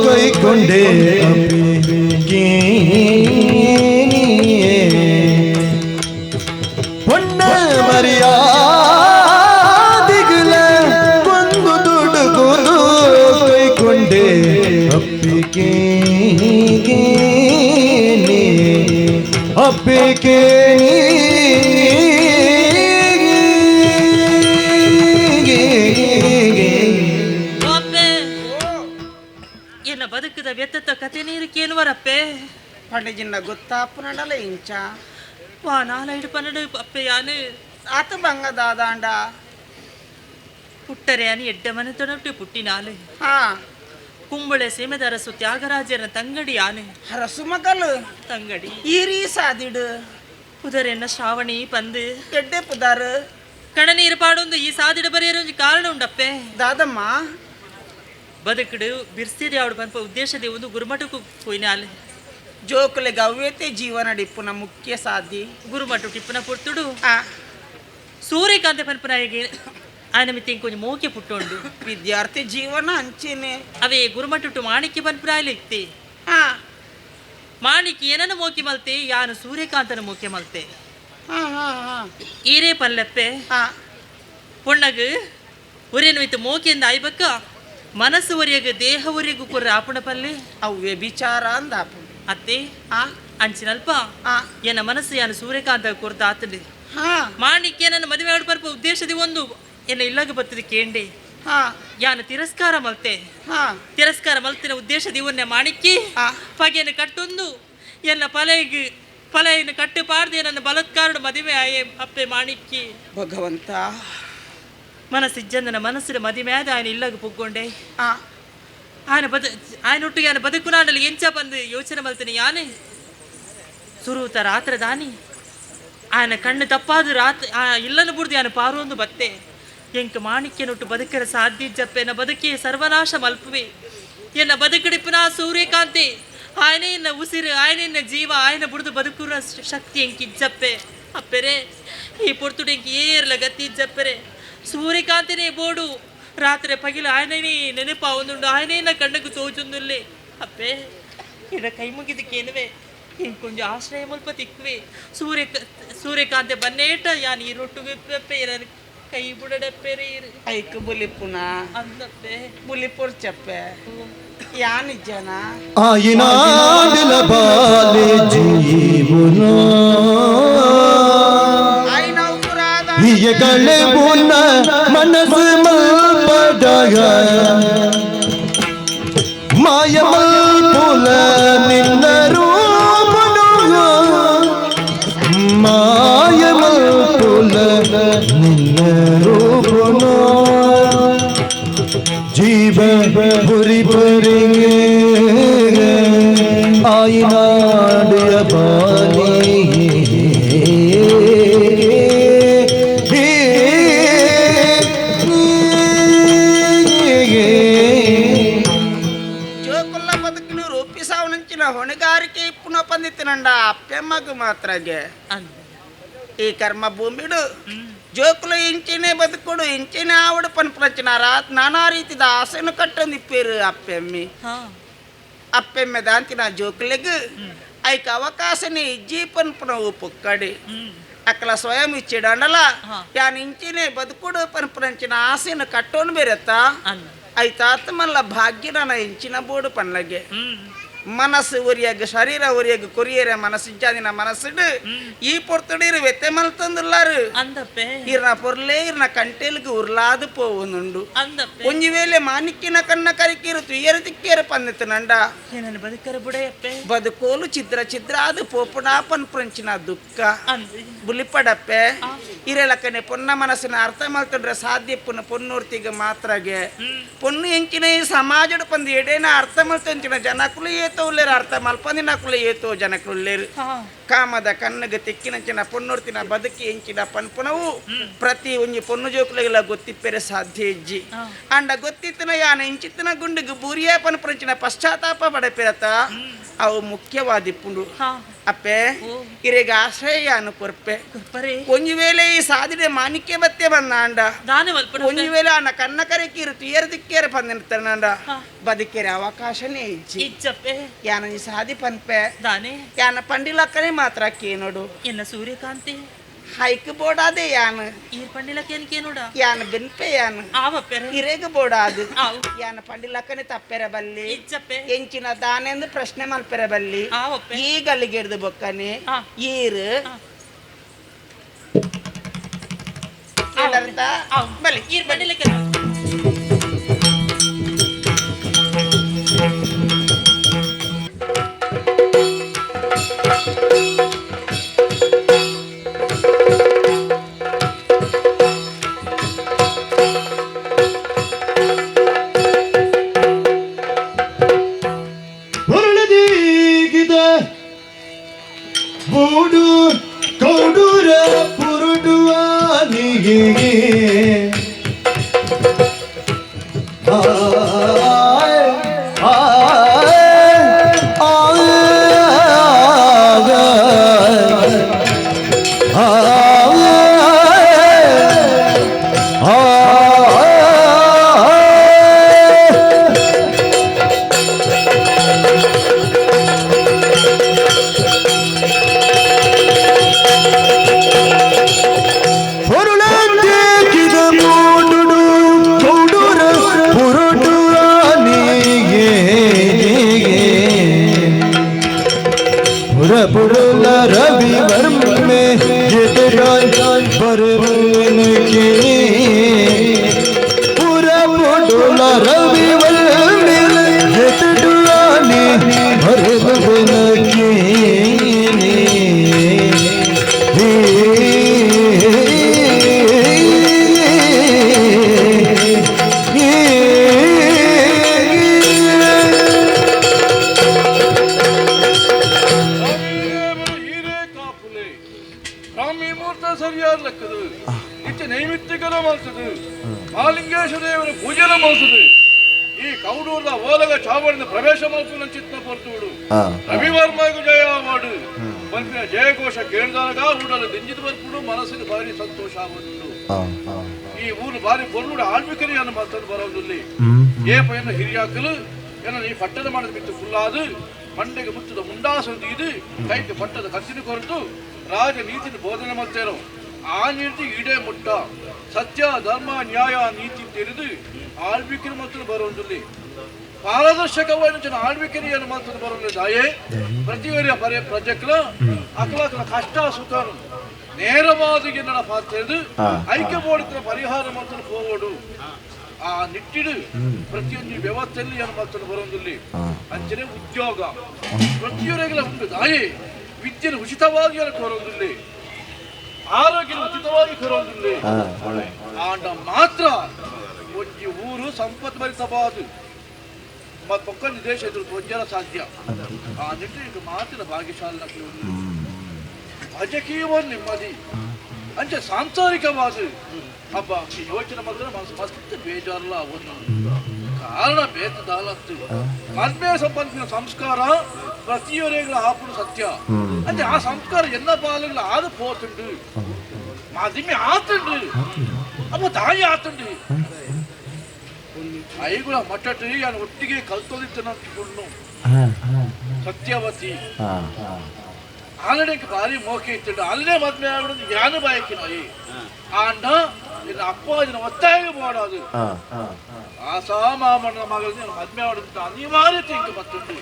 ಕೈಕೊಂಡೆ ಅಪ್ಪಿಗೆ ಪೊಣ್ಣ ಮರ್ಯಾದಿಗಳ ಕೊಂದು ದುಡುಕುದು ಕೈಕೊಂಡೆ ಅಪ್ಪಿಗೆ ಅಪ್ಪಿಗೆ. ಎನ್ನ ಬದುಕದ ವ್ಯತತ ಕತೆ ನೀರು ಕೇಳುವರಪ್ಪೆ ಪಂಡಜಿನ್ನ ಗೊತ್ತಾಪುನಡಲ ಇಂಚ ವಾ ನಾಲೈಡು ಪನ್ನಡು ಅಪ್ಪೆ ಯಾನು ಆತ ಬಂಗ ದಾದಾಂಡ ಪುಟ್ಟರೆ ಅನಿ ಎಡ್ಡ ಮನೆ ತೊಡಟು ಪುಟ್ಟಿನಾಲು ಕುಂಬಳೆ ಸೀಮೆದರಸು ತ್ಯಾಗರಾಜರ ತಂಗಡಿ ಆನೆ ಹರಸು ಮಗಲು ತಂಗಡಿ ಈರಿ ಸಾದಿಡು ಪುದರೆನ್ನ ಶ್ರಾವಣಿ ಪಂದು ಎಡ್ಡೆ ಪುದಾರು ಕಣನೀರು ಪಾಡೊಂದು ಈ ಸಾದಿಡ ಬರೆಯರೊಂಜಿ ಕಾರಣ ಉಂಡಪ್ಪೆ ದಾದಮ್ಮ ಬದುಕುಡು ಬಿರ್ಸಿದೆ ಅವಳು ಪನ್ಪ ಉದ್ದೇಶದ ಒಂದು ಗುರುಮಠಕ್ಕೂ ಪೋಯಿನಾಲೆ ಜೋಕುಲೆ ಗವ್ಯತೆ ಜೀವನ ಡಿಪ್ಪುನ ಮುಖ್ಯ ಸಾಧಿ ಗುರುಮಠ ಟಿಪ್ಪುನ ಪೊರ್ತುಡು ಸೂರ್ಯಕಾಂತ ಪನ್ಪನಾಯಿಗೆ ಆಯನ ಮಿತಿ ಕೊಂಚ ಮೋಕೆ ಪುಟ್ಟೊಂಡು ವಿದ್ಯಾರ್ಥಿ ಜೀವನ ಅಂಚೆನೆ ಅವೇ ಗುರುಮಠುಟ್ಟು ಮಾಣಿಕ್ಯ ಪನ್ಪನಾಯಿಲೆ ಇತ್ತಿ ಮಾಣಿಕ್ಯ ಏನನ್ನು ಮೋಕೆ ಮಲ್ತೆ ಯಾನು ಸೂರ್ಯಕಾಂತನ ಮೋಕೆ ಮಲ್ತೆ ಈರೇ ಪಲ್ಲಪ್ಪೆ ಪೊಣ್ಣಗು ಒರೇನು ಇತ್ತು ಮೋಕೆಯಿಂದ ಆಯ್ಬಕ್ಕ ಮನಸ್ಸು ಒರಿಯಗ ದೇಹ ಒರಿಯಗು ಕೊರ್ರ ಆಪುಣ ಪಲ್ಲೆ ಅವ್ವೆ ವಿಚಾರ ಅಂದ ಅತ್ತೆ ಅಂಚಿನಲ್ಪ ಎನ್ನ ಮನಸ್ಸು ಯಾನು ಸೂರ್ಯಕಾಂತ ಕೊರ್ದ ಆತಂಡೆ ಮಾಣಿಕ್ಯ ನನ್ನ ಮದುವೆ ಆಡ್ ಬರ್ಪ ಉದ್ದೇಶದ ಒಂದು ಎನ್ನ ಇಲ್ಲಗ ಬರ್ತದೆ ಕೇಂಡೆ ಯಾನು ತಿರಸ್ಕಾರ ಮಲ್ತೆ ತಿರಸ್ಕಾರ ಮಲ್ತಿನ ಉದ್ದೇಶದ ಇವನ್ನೇ ಮಾಣಿಕ್ಕಿ ಪಗೆಯನ್ನು ಕಟ್ಟೊಂದು ಎನ್ನ ಪಲೆಗೆ ಫಲೆಯನ್ನು ಕಟ್ಟು ಪಾರ್ದೆ ನನ್ನ ಬಲತ್ಕಾರಡು ಮದುವೆ ಆಯೆ ಅಪ್ಪೆ ಮಾಣಿಕ್ಕಿ ಭಗವಂತ ಮನಸ್ಸಿಜ್ಜಂದನ ಮನಸ್ಸಿನ ಮದುವೆ ಆದ ఆయన ಇಲ್ಲಗ ಪುಗ್ಗೊಂಡೆ ఆయన ಬದ ఆయన ಒಟ್ಟಿಗೆ ఆయన ಬದುಕು ನಾಡಲಿ ಎಂಚ ಬಂದು ಯೋಚನೆ ಮಲ್ತೀನಿ ಯಾನೆ ಸುರೂತ ರಾತ್ರ ದಾನಿ ఆయన ಕಣ್ಣು ತಪ್ಪಾದ ರಾತ್ ಆ ಇಲ್ಲನ ಬುಡ್ದು ఆయన ಪಾರೊಂದು ಬತ್ತೆ ಎಂಕ್ ಮಾಣಿಕ್ಯನೊಟ್ಟು ಬದುಕರ ಸಾಧ್ಯ ಜಪ್ಪೆನ ಬದುಕಿ ಸರ್ವನಾಶ ಮಲ್ಪುವೆ ಎನ್ನ ಬದುಕಡಿಪ್ಪನ ಸೂರ್ಯಕಾಂತಿ ಆಯನೇ ಎನ್ನ ಉಸಿರು ಆಯನೇ ಎನ್ನ ಜೀವ ಆಯನ ಬುಡ್ದು ಬದುಕುರ ಶಕ್ತಿ ಎಂಕ್ ಇಜ್ಜಪ್ಪೆ ಅಪ್ಪೆರೆ ಈ ಪೊರ್ತುಡು ಎಂಕ್ ಏರ್ಲ ಗತಿ ಇಜ್ಜಪ್ಪೆರೆ ಸೂರ್ಯಕಾಂತಿನೇ ಬೋಡು ರಾತ್ರಿ ಪಗಿಲು ಆಯನೇ ನೆನಪ ಒಂದುಂಡು ಆಯನೇ ಕಣ್ಣకు ತೋಚುಂದುಲ್ಲೆ ಅಪ್ಪೆ ಇಡ ಕೈ ಮುಗಿದಕ್ಕೇನುವೆ ಇಂಕೊಂಜ ಆಶ್ರಯ ಮುಲ್ಪ ತಿಕ್ಕುವೆ ಸೂರ್ಯಕಾಂತೆ ಬನ್ನೇಟ ಯಾನ್ ಈ ರೊಟ್ಟುಗೆ ಇರ ಕೈ ಬುಡಡಪ್ಪೆರೆ ಐಕ್ ಬುಲಿಪುನ ಅಂದಪ್ಪೆ ಬುಲಿಪುರ್ ಚಪ್ಪೆ ಯಾನಿಜ್ಜನ ಆಯಿನಾಡಿಲ ಬಾಲೆ ಜೀವನ ಹಿಯಗಳೆ ಬುನ ಮನಸ್ಸು ಮಲ್ಪಡಗ ಮಾಯ ಮಲ್ಪುಲ ನಿನ್ನ ರೂಪನು ಮಾಯ ಮಲ್ಪುಲ ನಿನ್ನ ರೂಪನು ಜೀವ ಬುರಿ ಬರಿಗೆ ಆಯಿನಾಡಿಯ ಬಾಲಿ ಜೋಕುಲ್ಲ ಬದುಕಲು ರೂಪಿಸಾವನಂಚಿನ ಹೊಣೆಗಾರಿಕೆ ಇಪ್ಪುನ ಪಂದಿತ್ತಿನಂಡ ಅಪ್ಪೆಮ್ಮಗು ಮಾತ್ರಗೆ ಈ ಕರ್ಮ ಭೂಮಿಡು ಜೋಕುಲು ಇಂಚಿನೇ ಬದುಕುಡು ಇಂಚಿನೇ ಆವಡು ಪನ್ಪುನಂಚಿನ ರಾತ್ ನಾನಾ ರೀತಿದ ಆಸೆನು ಕಟ್ಟೊಂದಿಪ್ಪೇರು ಅಪ್ಪೆಮ್ಮಿ ಅಪ್ಪೆಮ್ಮೆ ದಾಂತಿನ ಜೋಕುಲೆಗ್ ಐಕ ಅವಕಾಶನೇ ಇಜ್ಜಿ ಪನ್ಪುನವು ಪುಕ್ಕಡಿ ಅಕ್ಕಲ ಸ್ವಯಂ ಇಚ್ಚಿಡಂಡಲ ಯಾನ್ ಇಂಚಿನೇ ಬದುಕುಡು ಪನ್ಪುನಂಚಿನ ಆಸೆನು ಕಟ್ಟೋನು ಬೇರೆತ್ತ ಐತಾತ್ಮಲ್ಲ ಭಾಗ್ಯನ ಇಂಚಿನ ಬೋಡು ಪನ್ಲಗೆ ಮನಸ್ಸು ಒರಿಯಾಗ ಶರೀರ ಒರಿಯಾಗ ಕೊರಿಯರೆ ಮನಸ್ಸಿಜ್ಜಾದಿನ ಮನಸ್ಸುಡು ಈ ಪೊರ್ತುಡು ವ್ಯತೆ ಮಲ್ತಂದುಲ್ಲಾರು ಅಂದಪ್ಪೆ ಇರ್ನ ಪೊರ್ಲೆ ಇರ್ನ ಕಂಟೆಲ್ಗ್ ಉರ್ಲಾದು ಪೋವುನುಂಡು ಅಂದಪ್ಪೆ ಒಂಜಿ ವೇಳೆ ಮಾಣಿಕ್ಯನ ಕಣ್ಣ ಕರಿಕೀರು ತುಯ್ಯರು ತಿಕ್ಕೇರು ಪಂದಿತ್ತನಂಡ ನನ್ನ ಬದುಕರ ಬುಡೆಯಪ್ಪೆ ಬದುಕೋಲು ಚಿದ್ರ ಚಿದ್ರ ಅದು ಪೋಪುಣಾ ಪನ್ಪುರಂಚಿನ ದುಃಖ ಬುಲಿಪಡಪ್ಪೆ ಇರೆಲಕ್ಕನೆ ಪೊನ್ನ ಮನಸ್ಸಿನ ಅರ್ಥ ಮಲ್ತಂಡ್ರೆ ಸಾಧ್ಯ ಪುನ ಪೊನ್ನೂರ್ತಿಗೆ ಮಾತ್ರಗೆ ಪೊನ್ನು ಎಂಚಿನ ಈ ಸಮಾಜಡು ಪಂದು ಎಡೇನ ಅರ್ಥ ಮಲ್ತಂಚಿನ ಜನಕುಲು ಏತೋ ಉಲ್ಲೇರು ಅರ್ಥ ಮಲ್ಪಂದಿನಕುಲು ಏತೋ ಜನಕುಲು ಉಲ್ಲೇರು ಕಾಮದ ಕಣ್ಣಗೆ ತಿಕ್ಕಿನಂಚಿನ ಪೊನ್ನೂರ್ತಿನ ಬದುಕಿ ಎಂಚಿನ ಪನ್ಪುನವು ಪ್ರತಿ ಒಂಜಿ ಪೊನ್ನು ಜೋಕುಲೆಗೆಲ್ಲ ಗೊತ್ತಿಪ್ಪೆರೆ ಸಾಧ್ಯ ಇಜ್ಜಿ ಅಂಡ ಗೊತ್ತಿತ್ತಿನ ಯಾನ ಇಂಚಿತ್ತಿನ ಗುಂಡಿಗೆ ಬೂರಿಯ ಪನ್ಪುರಂಚಿನ ಪಶ್ಚಾತ್ತಾಪ ಪಡೆಪಿರತ ಅವು ಮುಖ್ಯವಾದಿಪ್ಪುಂಡು ಅಪ್ಪೆ ಇರೆಗ ಆಶ್ರಯ ಯಾನು ಕೊರ್ಪೆ ಒಂಜಿ ವೇಳೆ ಈ ಸಾದಿಡೆ ಮಾಣಿಕ್ಯ ಬತ್ತೆ ಬಂದಾಂಡ ಒಂಜಿ ವೇಳೆ ಆನ ಕಣ್ಣ ಕರೆಕೀರು ತುಯರ್ ದಿಕ್ಕೇರ ಬಂದಿರ್ತಾನಂಡ ಬದುಕೇರೆ ಅವಕಾಶನೇ ಇಜ್ಜಿ ಇಜ್ಜಪ್ಪೆ ಯಾನ ಈ ಸಾದಿ ಪನ್ಪೆ ದಾನೆ ಯಾನ ಪಂಡಿಲಕ್ಕನೆ ಮಾತ್ರ ಕೇನೋಡು ಎನ್ನ ಸೂರ್ಯಕಾಂತಿ ಹೈಕ್ ಬೋಡಾದೆ ಯಾನ ಈರ್ ಪಂಡಿಲಕ್ಕ ಏನ್ ಕೇನೋಡ ಯಾನ ಬೆನ್ಪೆ ಯಾನ ಆವಪ್ಪೆ ಇರೆಗ ಬೋಡಾದು ಯಾನ ಪಂಡಿಲಕ್ಕನೆ ತಪ್ಪೆರ ಬಲ್ಲಿ ಇಜ್ಜಪ್ಪೆ ಎಂಚಿನ ದಾನೆಂದು ಪ್ರಶ್ನೆ ಮಲ್ಪೆರ ಬಲ್ಲಿ ಆವಪ್ಪೆ ಈ ಗಲ್ಲಿಗೆಡ್ದು ಬೊಕ್ಕನೆ ಈರು ಬಲ್ಲಿ ಈರ್ ಪಂಡಿಲಕ್ಕ ಓಲಗ ಚಾವಡಿನ ಪ್ರವೇಶ ಮಲ್ಪುನ ಚಿತ್ನ ಪೊರ್ತುಡು ರವಿವರ್ಮಗೂ ಜಯ ಮಾಡು ಪನ್ಪಿನ ಜಯಘೋಷ ಕೇಳಿದಾಗ ಊಡಲು ದಿಂಜಿದ ಬರ್ಪುಡು ಮನಸ್ಸಿನ ಭಾರಿ ಸಂತೋಷ ಆಗುದುಂಡು. ಈ ಊರು ಭಾರಿ ಪೊರ್ಲುಡು ಆಳ್ವಿಕರಿಯನ್ನು ಮತ್ತೊಂದು ಬರೋದಿಲ್ಲ. ಏ ಪೈನ ಹಿರಿಯಾಕಲು ಏನ ಈ ಪಟ್ಟದ ಮಾಡಿದ ಬಿತ್ತು ಫುಲ್ಲಾದು ಮಂಡೆಗೆ ಮುತ್ತದ ಮುಂಡಾಸು ಇದು ಕೈಗೆ ಪಟ್ಟದ ಕತ್ತಿನ ಕೊರತು ರಾಜ ನೀತಿನ ಬೋಧನೆ ಮಾಡ್ತೇರೋ ಆ ನೀತಿ ಇಡೇ ಮುಟ್ಟ ಸತ್ಯ ಧರ್ಮ ನ್ಯಾಯ ನೀತಿ ತಿಳಿದು ಆಳ್ವಿಕರು ಮತ್ತು ಬರುವುದಿಲ್ಲ. ಪಾರದರ್ಶಕವಾಗಿ ಜನ ಆಳ್ವಿಕರಿಯನ್ನು ಮಾತ್ರ ಬರೋದಿಲ್ಲ. ದಾಯೇ ಪ್ರತಿಯೊಬ್ಬರ ಪರೆ ಪ್ರಜೆಗಳ ಅಕಲ ಕಷ್ಟ ಸುಖ ನೇರವಾದ ಜನರ ಪಾತ್ರೆದು ಐಕ್ಯ ಬೋರ್ಡ್ ಪರಿಹಾರ ಮಾತ್ರ ಹೋಗೋಡು ಆ ನಿಟ್ಟಿಡು ಪ್ರತಿಯೊಂದು ವ್ಯವಸ್ಥೆಯಲ್ಲಿ ಏನು ಮಾತ್ರ ಬರೋದಿಲ್ಲ. ಅಂಚನೆ ಉದ್ಯೋಗ ಪ್ರತಿಯೊಬ್ಬರಿಗೆಲ್ಲ ಉಂಟು. ದಾಯೇ ವಿದ್ಯೆಯನ್ನು ಉಚಿತವಾಗಿ ಕೋರೋದಿಲ್ಲ, ಆರೋಗ್ಯ ಉಚಿತವಾಗಿ ಕೋರೋದಿಲ್ಲ. ಆಂಡ ಮಾತ್ರ ಒಂಜಿ ಊರು ಸಂಪತ್ಭರಿತವಾದು ಮತ್ತೊಂದು ದೇಶ ಎದುರು ತೊಂದರೆ ಸಾಧ್ಯ. ಆ ನಿಟ್ಟಿಗೆ ಮಾತಿನ ಭಾಗ್ಯಶಾಲಿ ರಾಜಕೀಯ ನೆಮ್ಮದಿ ಅಂಚೆ ಸಾಂಸಾರಿಕವಾದ ಹಬ್ಬ ಈ ಯೋಚನೆ ಮಾತ್ರ ಮನಸ್ಸು ಮಸ್ತ್ ಬೇಜಾರಲ್ಲ ಆಗೋದು. ಕಾರಣ ಬೇತದಾಲತ್ತು ಮದ್ಮೆ ಸಂಬಂಧಿಸಿದ ಸಂಸ್ಕಾರ ಪ್ರತಿಯೊರೆಗಳ ಆಪುಡು ಸತ್ಯ. ಅಂದ್ರೆ ಆ ಸಂಸ್ಕಾರ ಎಲ್ಲ ಬಾಲುಗಳ ಆದ ಪೋತುಂಡು ಮಾದಿಮೆ ಆತುಂಡು ಅಪ್ಪ ತಾಯಿ ಆತುಂಡು ಐಗುಳ ಮಟ್ಟಟ್ಟು ನಾನು ಒಟ್ಟಿಗೆ ಕಲ್ತೋದಿತ್ತು ಸತ್ಯವತಿ ಆಲ್ರೆಡಿ ಭಾರಿ ಮೋಕೆ ಇತ್ತು. ಅಲ್ಲೇ ಮದ್ವೆ ಆಗೋದು ಯಾನು ಬಾಯಕಿನಾಯಿ ಆಂಡ ಇನ್ನು ಅಪ್ಪ ಅದನ್ನ ಒತ್ತಾಯ ಮಾಡೋದು ಆ ಸಾಮಾಮಣ್ಣನ ಮಗಳಿಗೆ ಮದ್ವೆ ಆಡೋದಂತ ಅನಿವಾರ್ಯತೆ ಇಂಕ ಬತ್ತುಂಟು.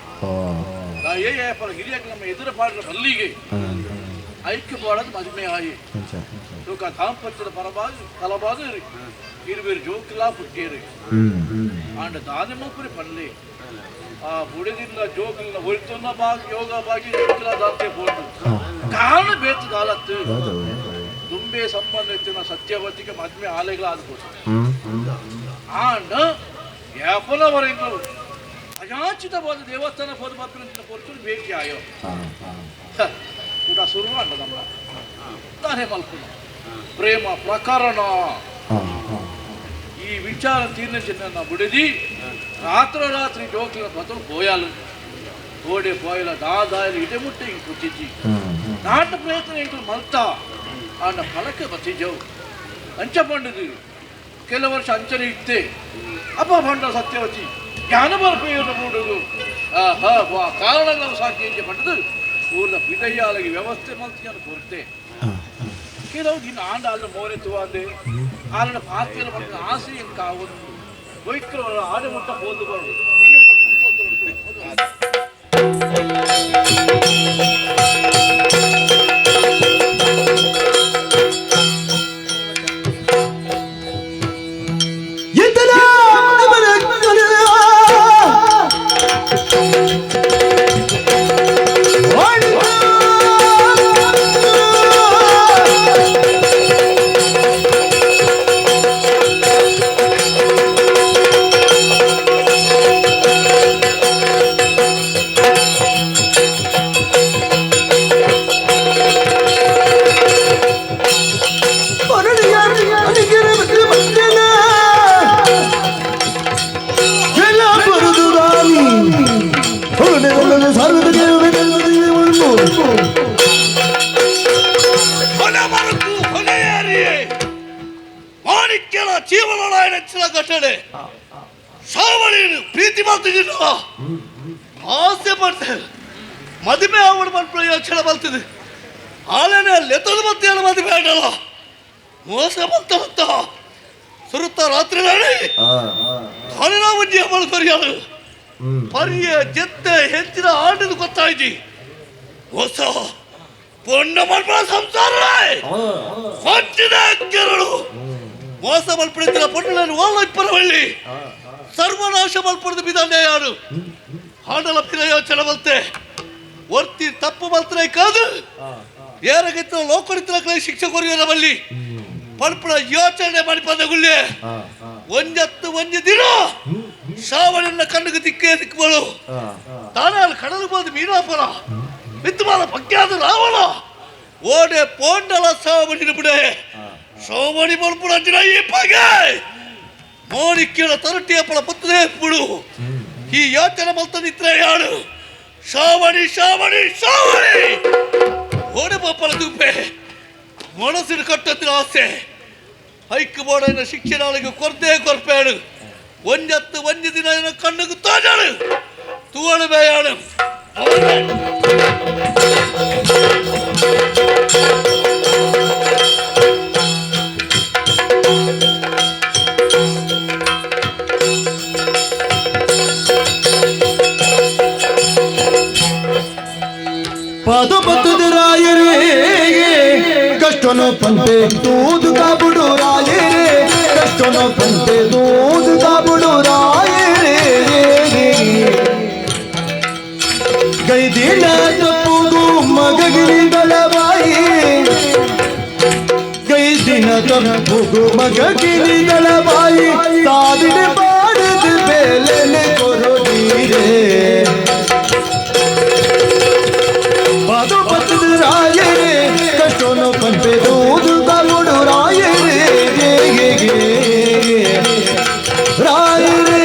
ಹಿರಿಯಕ್ಕೆ ನಮ್ಮ ಎದುರು ಪಾಡಿದ ಬಲ್ಲಿಗೆ ಐಕ್ಯ ಪಾಡೋದು ಮದ್ವೆ ಆಯಿ ತೂಕ ದಾಂಪತ್ಯದ ಪರವಾಗಿ ಫಲವಾಗಿ ಇರುವೇರು ಜೋಕಿಲ್ಲ ಪುಟ್ಟಿಯರು ಆಂಡ ದಾನಿಮಪುರಿ ಪಲ್ಲೆ ಆ ಬುಡದಿಂದ ಜೋಗಿನ ಒಳಿತನ್ನ ಬಾಗಿ ಯೋಗ ಬಾಗಿ ಜೋಕಿಲ ದಾಂತೆ ಬೋಡು ಕಾರಣ ಬೇತದಾಲತ್ತು ದುಂಬೆ ಸಂಬಂಧ ಇತ್ತಿನ ಸತ್ಯವತಿಗೆ ಮದ್ವೆ ಆಲೆಗಳಾದ ಆಂಡ ಯಾಪನವರೆಗೂ ಅಯಾಚಿತವಾದ ದೇವಸ್ಥಾನ ಹೋದ ಮಾತ್ರ ಪೊರ್ತು ಭೇಟಿ ಆಯೋ ಊಟ ಶುರು ಅಂಡ ನಮ್ಮ ತಾನೇ ಮಲ್ಪುನ ಪ್ರೇಮ ಪ್ರಕರಣ ಈ ವಿಚಾರ ತೀರ್ಣ ಬುಡದಿ ರಾತ್ರಿ ರಾತ್ರಿ ಜೋಕಿನ ಬದಲು ಬೋಯಾಲು ಗೋಡೆ ಬೋಯಲ ದಾದಾಯಲು ಇಡೆ ಮುಟ್ಟೆ ಹಿಂಗೆ ಕೂತಿದ್ದಿ ನಾಟ ಪ್ರಯತ್ನ ಇಂಕು ಮಲ್ತಾ ಆಂಡ ಫಲಕ್ಕೆ ಬತ್ತಿಜವು ಅಂಚ ಪಂಡದು ಕೆಲ ವರ್ಷ ಅಂಚನೆ ಇತ್ತೆ ಅಪ್ಪ ಪಂಡ ಸತ್ಯವತಿ ಜ್ಞಾನ ಬರ್ಪೆಯನ್ನು ಮೂಡುದು ಆಹಾ ವಾ ಕಾರಣಗಳು ಸಾಕಿ ಪಂಡದು ಊರಿನ ಪಿದಯ್ಯಾಲಗೆ ವ್ಯವಸ್ಥೆ ಮಲ್ತಿಯನ್ನು ಕೊರತೆ ಕೆಲವು ದಿನ ಆಂಡ ಅಲ್ಲ ಮೋರೆತ್ತುವ ಅಂದೆ ಆರಣ ಪಾತ್ರೆಯ ಪಡೆದ ಆಸೆ ಎಂಕಾವುದು ವೈಕ್ರವರ ಆಡೆ ಮುಟ್ಟ ಹೋದು ಬರುವುದು ಇಲ್ಲಿ ಮುಟ್ಟ ಪ್ರೀತಿ ಮಾಡ್ತಿದ್ದೀನಿ ಆಸೆ ಪಡ್ತೇನೆ ಮದುವೆ ಆವಡ ಮಲ್ಪು ಯೋಚನೆ ಬರ್ತದೆ ಆಲನೆ ಲೆತ್ತದ ಮತ್ತೆ ಮದುವೆ ಆಗಲ್ಲ ಮೋಸ ಬಂತ ಬಂತ ಸುರುತ್ತ ರಾತ್ರಿ ಧಾನಿನ ಮಲ್ಪರಿಯಾಳು ಪರಿಯ ಜೆತ್ತೆ ಹೆಚ್ಚಿನ ಆಟದ ಗೊತ್ತಾಯ್ತಿ ಹೊಸ ಪೊಣ್ಣ ಮಲ್ಪ ಸಂಸಾರ ಕೆರಳು ಮೋಸ ಮಲ್ಪಡಿಸಿದ ಪೊಣ್ಣನ್ನು ಓಲ ಇಪ್ಪರವಳ್ಳಿ ಸರ್ವನಾಶ ಮಲ್ಪಡದ ಬಿದ್ದಾನೆ ಯಾರು ಹಾಡಲ ಪಿರ ಯೋಚನೆ ಬಲ್ತೆ ವರ್ತಿ ತಪ್ಪು ಮಲ್ತನೆ ಕಾದು ಏರಗಿತ್ತ ಲೋಕರಿತ್ತ ಶಿಕ್ಷೆ ಕೊರಿಯೋರ ಬಲ್ಲಿ ಪಲ್ಪಳ ಯೋಚನೆ ಮಾಡಿ ಪದಗುಳ್ಳೆ ಒಂಜತ್ತು ಒಂಜಿ ದಿನ ಸಾವಳನ್ನ ಕಣ್ಣಿಗೆ ದಿಕ್ಕೇ ದಿಕ್ಕುವಳು ತಾನಾಲ್ ಕಡಲು ಹೋದ ಮೀನಾಪುರ ಮಿತ್ತುಮಾಲ ಪಕ್ಯಾದ ರಾವಣ ಓಡೆ ಪೋಂಡಲ ಸಾವಣಿನ ಬಿಡೆ ಸೋಮಣಿ ಮಲ್ಪುಣ ಈ ಪಗೆ ಮೋನಿಕ್ಕಿನ ತರಟಿಯಪ್ಪಳ ಪತ್ತದೇ ಬಿಡು ಈ ಯಾತನ ಮಲ್ತನಿತ್ರ ಯಾಳು ಶಾವಣಿ ಶಾವಣಿ ಶಾವಣಿ ಓಡಿ ಪಪ್ಪಲ ತುಪ್ಪೆ ಮನಸ್ಸಿನ ಕಟ್ಟತ್ತಿನ ಆಸೆ ಹೈಕ್ ಬೋರ್ಡಿನ ಶಿಕ್ಷಣಾಳಿಗೆ ಕೊರ್ದೇ ಕೊರ್ಪೇಡು ಒಂಜತ್ತು ಒಂಜು ದಿನ ಕಣ್ಣಿಗೆ ತೋಜಾಳು ತೂವಳು ಬೇಯಾಳು ಪಾದ ಪತ್ತದ ರಾಯರೇ ಕಷ್ಟನು ಪಂತೆ ದೂದು ಕಾಬುಡು ರಾಯರೇ ಕಷ್ಟನು ಪಂತೆ ದೂದು ಕಾಬುಡು ರಾಯರೇ ಗೈದಿನ ತಪ್ಪುದು ಮಗಗಿರಿಗಳ ಬಾಯಿ ಗೈದಿನ ತಪ್ಪುದು ಮಗಗಿರಿಗಳ ಬಾಯಿ ತಾದಿಡ ಬಾಡದ ಬೇಲೆನೆ ಕೊರದೀರೇ ಪಾದ ಪತ್ತದ ರಾಯರೇ ಕಷ್ಟನು ಪಂಪೆ ದೂದು ತಮುಡು ರಾಯರೇ ರಾಯರೇ.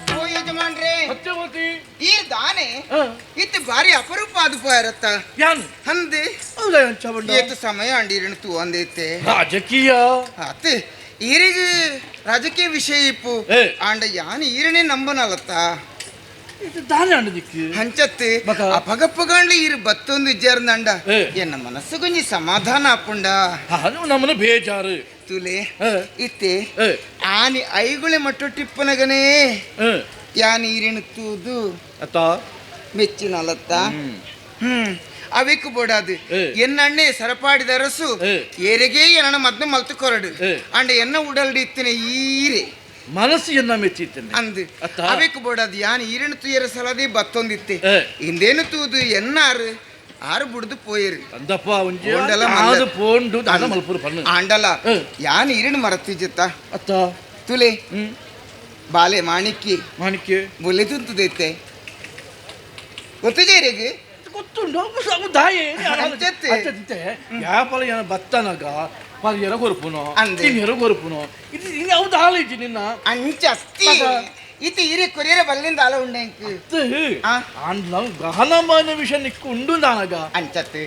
ಓ ಯಜಮಾನ್ರೇ, ಈ ದಾನೆ ಇತ್ತು ಭಾರಿ ಅಪರೂಪ ಅದು ಪೋಯರತ್ತ ಹಂದೆ ಏತು ಸಮಯ ಅಂಡಿರಣ ತೂ ಅಂದೈತೆ ರಾಜಕೀಯ ಅತ್ತೆ ಈರಿಗೆ ರಾಜಕೀಯ ವಿಷಯ ಇಪ್ಪು ಆಂಡ ಯಾನ್ ಈರನೇ ನಂಬನಲತ್ತ ಹಂಚತ್ತೆ ಅಪಗಪ್ಪಗಂಡ ಈರು ಬತ್ತೊಂದು ಇಜ್ಜಾರ್ದಂಡ ಎನ್ನ ಮನಸ್ಸು ಗೊಂಜಿ ಸಮಾಧಾನ ಆಪುಂಡ ನಮ್ಮನ ಬೇಜಾರು ತುಲೆ ಇತ್ತೆ ಆನಿ ಐಗುಳೆ ಮಟ್ಟು ಟಿಪ್ಪನಗನೇ ಯಾನ್ ಈರಿನ ತೂದು ಮೆಚ್ಚಿನಲತ್ತ ಅವೆಕ್ಕು ಬೋಡಾದು ಎನ್ನಣ್ಣೆ ಸರಪಾಡಿದ ಅರಸು ಏರೆಗೆ ಎನ್ನ ಮದ್ನ ಮಲ್ತು ಕೊರಡು ಅಂಡ ಎನ್ನ ಉಡಲ್ಡಿ ಇತ್ತಿನ ಈರೆ ಮನಸ್ಸು ಎನ್ನ ಮೆಚ್ಚಿತ್ತೇನೆ ಅಂದು ಅವೆಕ್ಕು ಬೋಡಾದು ಯಾನ್ ಈರಿನ ತುಯರ ಸಲದಿ ಬತ್ತೊಂದಿತ್ತೆ ಇಂದೇನು ತೂದು ಎನ್ನಾರು ಆರು ಬುಡ್ದು ಪೋಯಿರು ಅಂದಪ್ಪ ಪೋಂಡು ದಾನ ಮಲ್ಪುರು ಪಣ್ಣು ಆಂಡಲ ಯಾನ್ ಈರಿನ ಮರತ್ತಿಜತ್ತ ಅತ್ತ ತುಲೆ ಬಾಲೆ ಮಾಣಿಕ್ಯ ಮಾಣಿಕ್ಯ ಬೊಲೆ ಗೊತ್ತಿದೆ ಗೊತ್ತುಂಟು ದಾಯೆ ಯಾಪಲ ಏನ ಬತ್ತನಗ ಪರಿಯರ ಕೊರ್ಪುನೋ ತಿನ್ನಿರ ಕೊರ್ಪುನೋ ಇದು ಅವು ದಾಲಿಜ್ಜಿ ನಿನ್ನ ಅಂಚಸ್ತಿ ಇತಿ ಇರಿ ಕೊರಿಯರ ಬಲ್ಲಿಂದ ಆಲ ಉಂಡೆ ಗಹನಮಾನ ವಿಷಯ ನಿಕ್ಕು ಉಂಡು ದಾನಗ ಅಂಚತ್ತೆ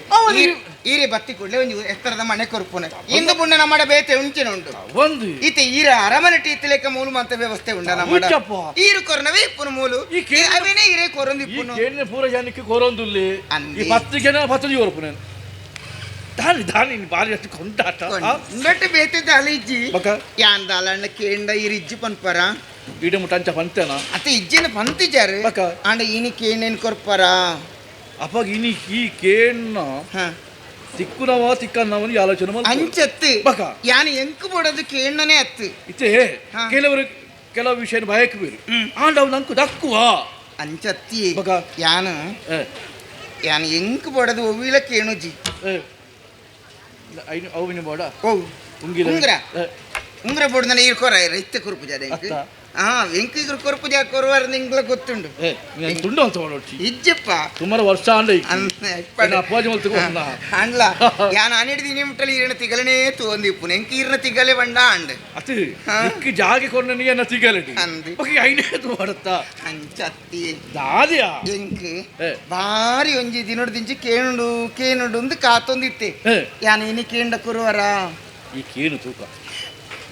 ಈರೆ ಬತ್ತಿ ಕೂಡಲೇ ಒಂದು ಎತ್ತರದ ಮನೆ ಕೊರ್ಪುನ ಇಂದು ಪುಣ್ಯ ನಮ್ಮ ಬೇತೆ ಉಂಚಿನ ಉಂಟು ಒಂದು ಇತಿ ಈರ ಅರಮನೆ ಟೀತಿಲೇಕ ಮೂಲು ಮಂತ ವ್ಯವಸ್ಥೆ ಉಂಡ ನಮ್ಮ ಈರು ಕೊರನವೇ ಇಪ್ಪುನ ಮೂಲು ಅವೇನೇ ಈರೆ ಕೊರೊಂದು ಇಪ್ಪುನು ಕೇಳಿನ ಪೂರ ಜನಕ್ಕೆ ಕೊರೊಂದುಲ್ಲಿ ಈ 10 ಜನ 10 ಕೊರ್ಪುನ ದಾನಿ ದಾನಿ ಬಾರಿ ಅಷ್ಟು ಕೊಂಡಾಟ ಉಂಡಟ್ಟು ಬೇತೆ ದಾಲಿಜ್ಜಿ ಯಾನ್ ದಾಲಣ್ಣ ಕೇಂಡ ಈರಿಜ್ಜಿ ಪನ್ಪರ ಇಡ ಮುಟ್ಟಂಚ ಪಂತನ ಅತ್ತೆ ಇಜ್ಜಿನ ಪಂತಿಜಾರು ಆಂಡ ಇನಿ ಕೇಂಡೇನು ಕೊರ್ಪರ ಅಪ್ಪ ಇನಿ ಈ ಕೇಣ್ಣ ತಿಕ್ಕುನವ ತಿಕ್ಕನ್ನವನು ಆಲೋಚನೆ ಅಂಚತ್ತು ಯಾನ್ ಎಂಕು ಬೋಡದು ಕೇಣ್ಣನೇ ಅತ್ತು ಇತ್ತೆ ಕೆಲವರು ಕೆಲವು ವಿಷಯ ಭಯಕ್ಕೆ ಬೇರು ಆಂಡ ಅವು ನಂಕು ದಕ್ಕುವ ಅಂಚತ್ತಿ ಯಾನು ಯಾನ್ ಎಂಕು ಬೋಡದು ಒವಿಲ ಕೇಣುಜಿ ಅವಿನ ಬೋಡ ಓ ಉಂಗಿರ ಉಂಗ್ರ ಬೋರ್ಡ್ ನೀರು ಕೊರ ಇತ್ತೆ ಕುರುಪು ಜಾದೆ ಎಂಕ್ ಇಗ್ರ ಕೊರಪು ಜಾ ಕೊರವಾರ ನಿಂಗ್ಲ ಗೊತ್ತುಂಡು ತುಂಡು ಅಂತ ಮಾಡೋಡ್ಚಿ ಇಜ್ಜಪ್ಪ ಸುಮಾರು ವರ್ಷ ಅಂಡ ಅಂಡ್ಲ ಯಾನ್ ಅನಿಡ್ದಿ ನಿಮ್ಟಲಿ ಈರಣ ತಿಗಲನೇ ತೋಂದಿ ಇಪ್ಪುನು ಎಂಕ್ ಈರಣ ತಿಗಲೆ ಬಂಡ ಅಂಡ್ ಅತಿ ನಿಕ್ಕು ಜಾಗೆ ಕೊರ್ನ ಎನ್ನ ತಿಗಲೆ ಅಂದು ಐನೇ ಮಾಡತ್ತಾ ಅಂಚತ್ತಿ ದಾದಿಯಾ ಎಂಕ್ ಬಾರಿ ಒಂಜಿ ದಿನೊಡ್ದಿಂಚಿ ಕೇಣುಂಡು ಕೇಣುಂಡು ಅಂದು ಕಾತೊಂದಿತ್ತೆ ಯಾನ್ ಇನಿ ಕೇಂಡ ಕುರುವರ ಈ ಕೇನು ತೂಕ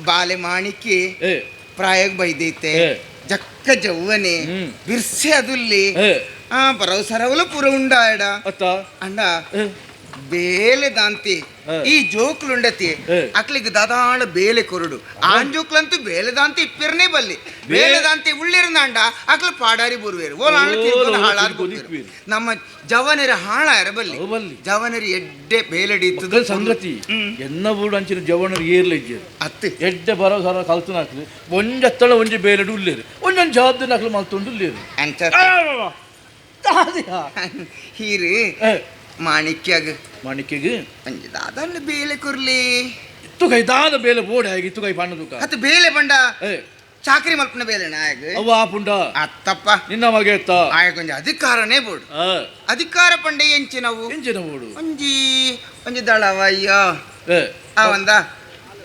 ಬಾಲೆ ಮಾಣಿಕೆ ಪ್ರಾಯಗ್ ಬೈದೈತೆ ಜಕ್ಕ ಜವ್ವನೆ ಬಿರ್ಸೆ ಅದುಲ್ಲಿ ಆ ಬರವಸರವಲ ಪೂರ ಉಂಡಾಯಡ ಅಂಡ ಬೇಲೆ ದಾಂತಿ ಈ ಜೋಕ್ಲುಂಡತಿ ಅಕ್ಲಿಗೆ ದಾದಾಳ ಬೇಲೆ ಕೊರಡು ಆನ್ ಜೋಕ್ಲಂತೂ ಬೇಲೆ ದಾಂತಿ ಇಪ್ಪಿರ್ನೇ ಬಲ್ಲಿ ಬೇಲೆ ದಾಂತಿ ಉಳ್ಳಿರ್ನಾಂಡ ಅಕ್ಲು ಪಾಡಾರಿ ಬರುವೇರು ಓಲಾಣ ಹಾಳಾದ ನಮ್ಮ ಜವನರ ಹಾಳಾರ ಬಲ್ಲಿ ಜವನರು ಎಡ್ಡೆ ಬೇಲೆಡಿ ಸಂಗತಿ ಎನ್ನ ಬೂಡು ಅಂಚಿನ ಜವನರು ಏರ್ಲೆ ಇಜ್ಜೇರು ಅತ್ತೆ ಎಡ್ಡೆ ಬರೋ ಸರ ಕಲ್ತನಾಕ್ಲು ಒಂಜತ್ತಳ ಒಂಜಿ ಬೇಲೆಡು ಉಳ್ಳೇರು ಒಂದೊಂದು ಜವಾಬ್ದಾರಿ ನಕ್ಲು ಮಲ್ತೊಂಡು ಉಳ್ಳೇರು ಅಂಚ ಹೀರಿ ಮಾಣಿಕ್ಯಾಗ ಮಾಣಿಕ್ಯಗ ಒಂಜಿ ದಾದನ್ನ ಬೇಲೆ ಕೊರ್ಲಿ ತುಕೈ ದಾದ ಬೇಲೆ ಬೋಡೆ ಆಗಿ ತುಕೈ ಪಣ್ಣ ತುಕ ಅತ್ತ ಬೇಲೆ ಬಂಡ ಚಾಕರಿ ಮಲ್ಪನ ಬೇಲೆ ನಾಯಗ ಅವ್ವ ಪುಂಡ ಅತ್ತಪ್ಪ ನಿನ್ನ ಮಗೆ ಎತ್ತ ಆಯಗ ಒಂಜಿ ಅಧಿಕಾರನೇ ಬೋಡು ಅಧಿಕಾರ ಪಂಡೆ ಎಂಚಿನವು ಎಂಚಿನ ಬೋಡು ಒಂಜಿ ಒಂಜಿ ದಳವಯ್ಯ ಆ ಒಂದ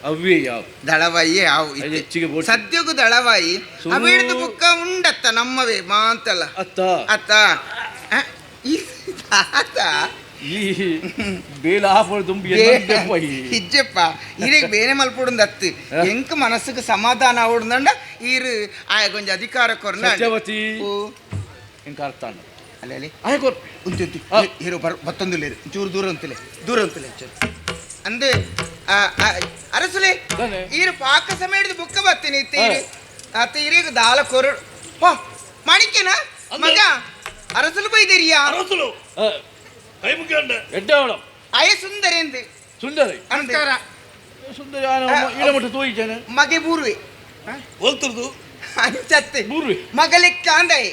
ಅವೇ ಯಾವ ದಳವಾಯಿ ಯಾವ ಸದ್ಯಗೂ ದಳವಾಯಿ ಅವಿಡ್ದು ಬುಕ್ಕ ಉಂಡತ್ತ ನಮ್ಮವೇ ಮಾಂತಲ್ಲ ಅತ್ತ ಅತ್ತ ಈ ತಾತ ಈ ಬೇಲ ಆಫರ್ ದುಂಬಿ ಇಜ್ಜಪ್ಪ ಈರಿಗೆ ಬೇರೆ ಮಲ್ಪುಡುಂದು ಅತ್ತು ಎಂಕ್ ಮನಸ್ಸುக்கு ಸಮಾಧಾನ ಆವಡುಂದಂಡ ಈರು ಆಯ ಕೊಂಚ ಅಧಿಕಾರ ಕೊರ್ನ ಸತ್ಯವತಿ ಎಂಕ ಅರ್ಥ ಅಲ್ಲ ಅಲ್ಲಿ ಆಯ ಕೊರ್ ಉಂಟು ಉಂಟು ಹೀರೋ ಬರ್ ಬತ್ತೊಂದುಲೇರು ಚೂರು ದೂರ ಅಂತಲೇ ದೂರ ಅಂತಲೇ ಚೂರು ಅಂದು ಅರಸುಲೆ ಈರು ಪಾಕ ಸಮಯ ಹಿಡಿದು ಬುಕ್ಕ ಬರ್ತೀನಿ ತೀರು ಅತ್ತ ಈರಿಗೆ ದಾಲ ಕೊರು ಹೋ ಮಾಣಿಕ್ಯನ ಮಗ ಅರಸುಲು ಬೈದಿರಿಯಾ ಅರಸುಲು ಕೈ ಮುಗಿಯಂಡ ಎಡ್ಡವಳು ಅಯ ಸುಂದರಿ ಸುಂದರಿ ನಮಸ್ಕಾರ ಸುಂದರಿ ಇಳಮಟ್ಟ ತೋಯಿಜನ ಮಗೆ ಬೂರ್ವೆ ಒಲ್ತುರ್ದು ಅಂಚತ್ತೆ ಬೂರ್ವೆ ಮಗ ಲೆಕ್ಕ ಅಂದಾಯಿ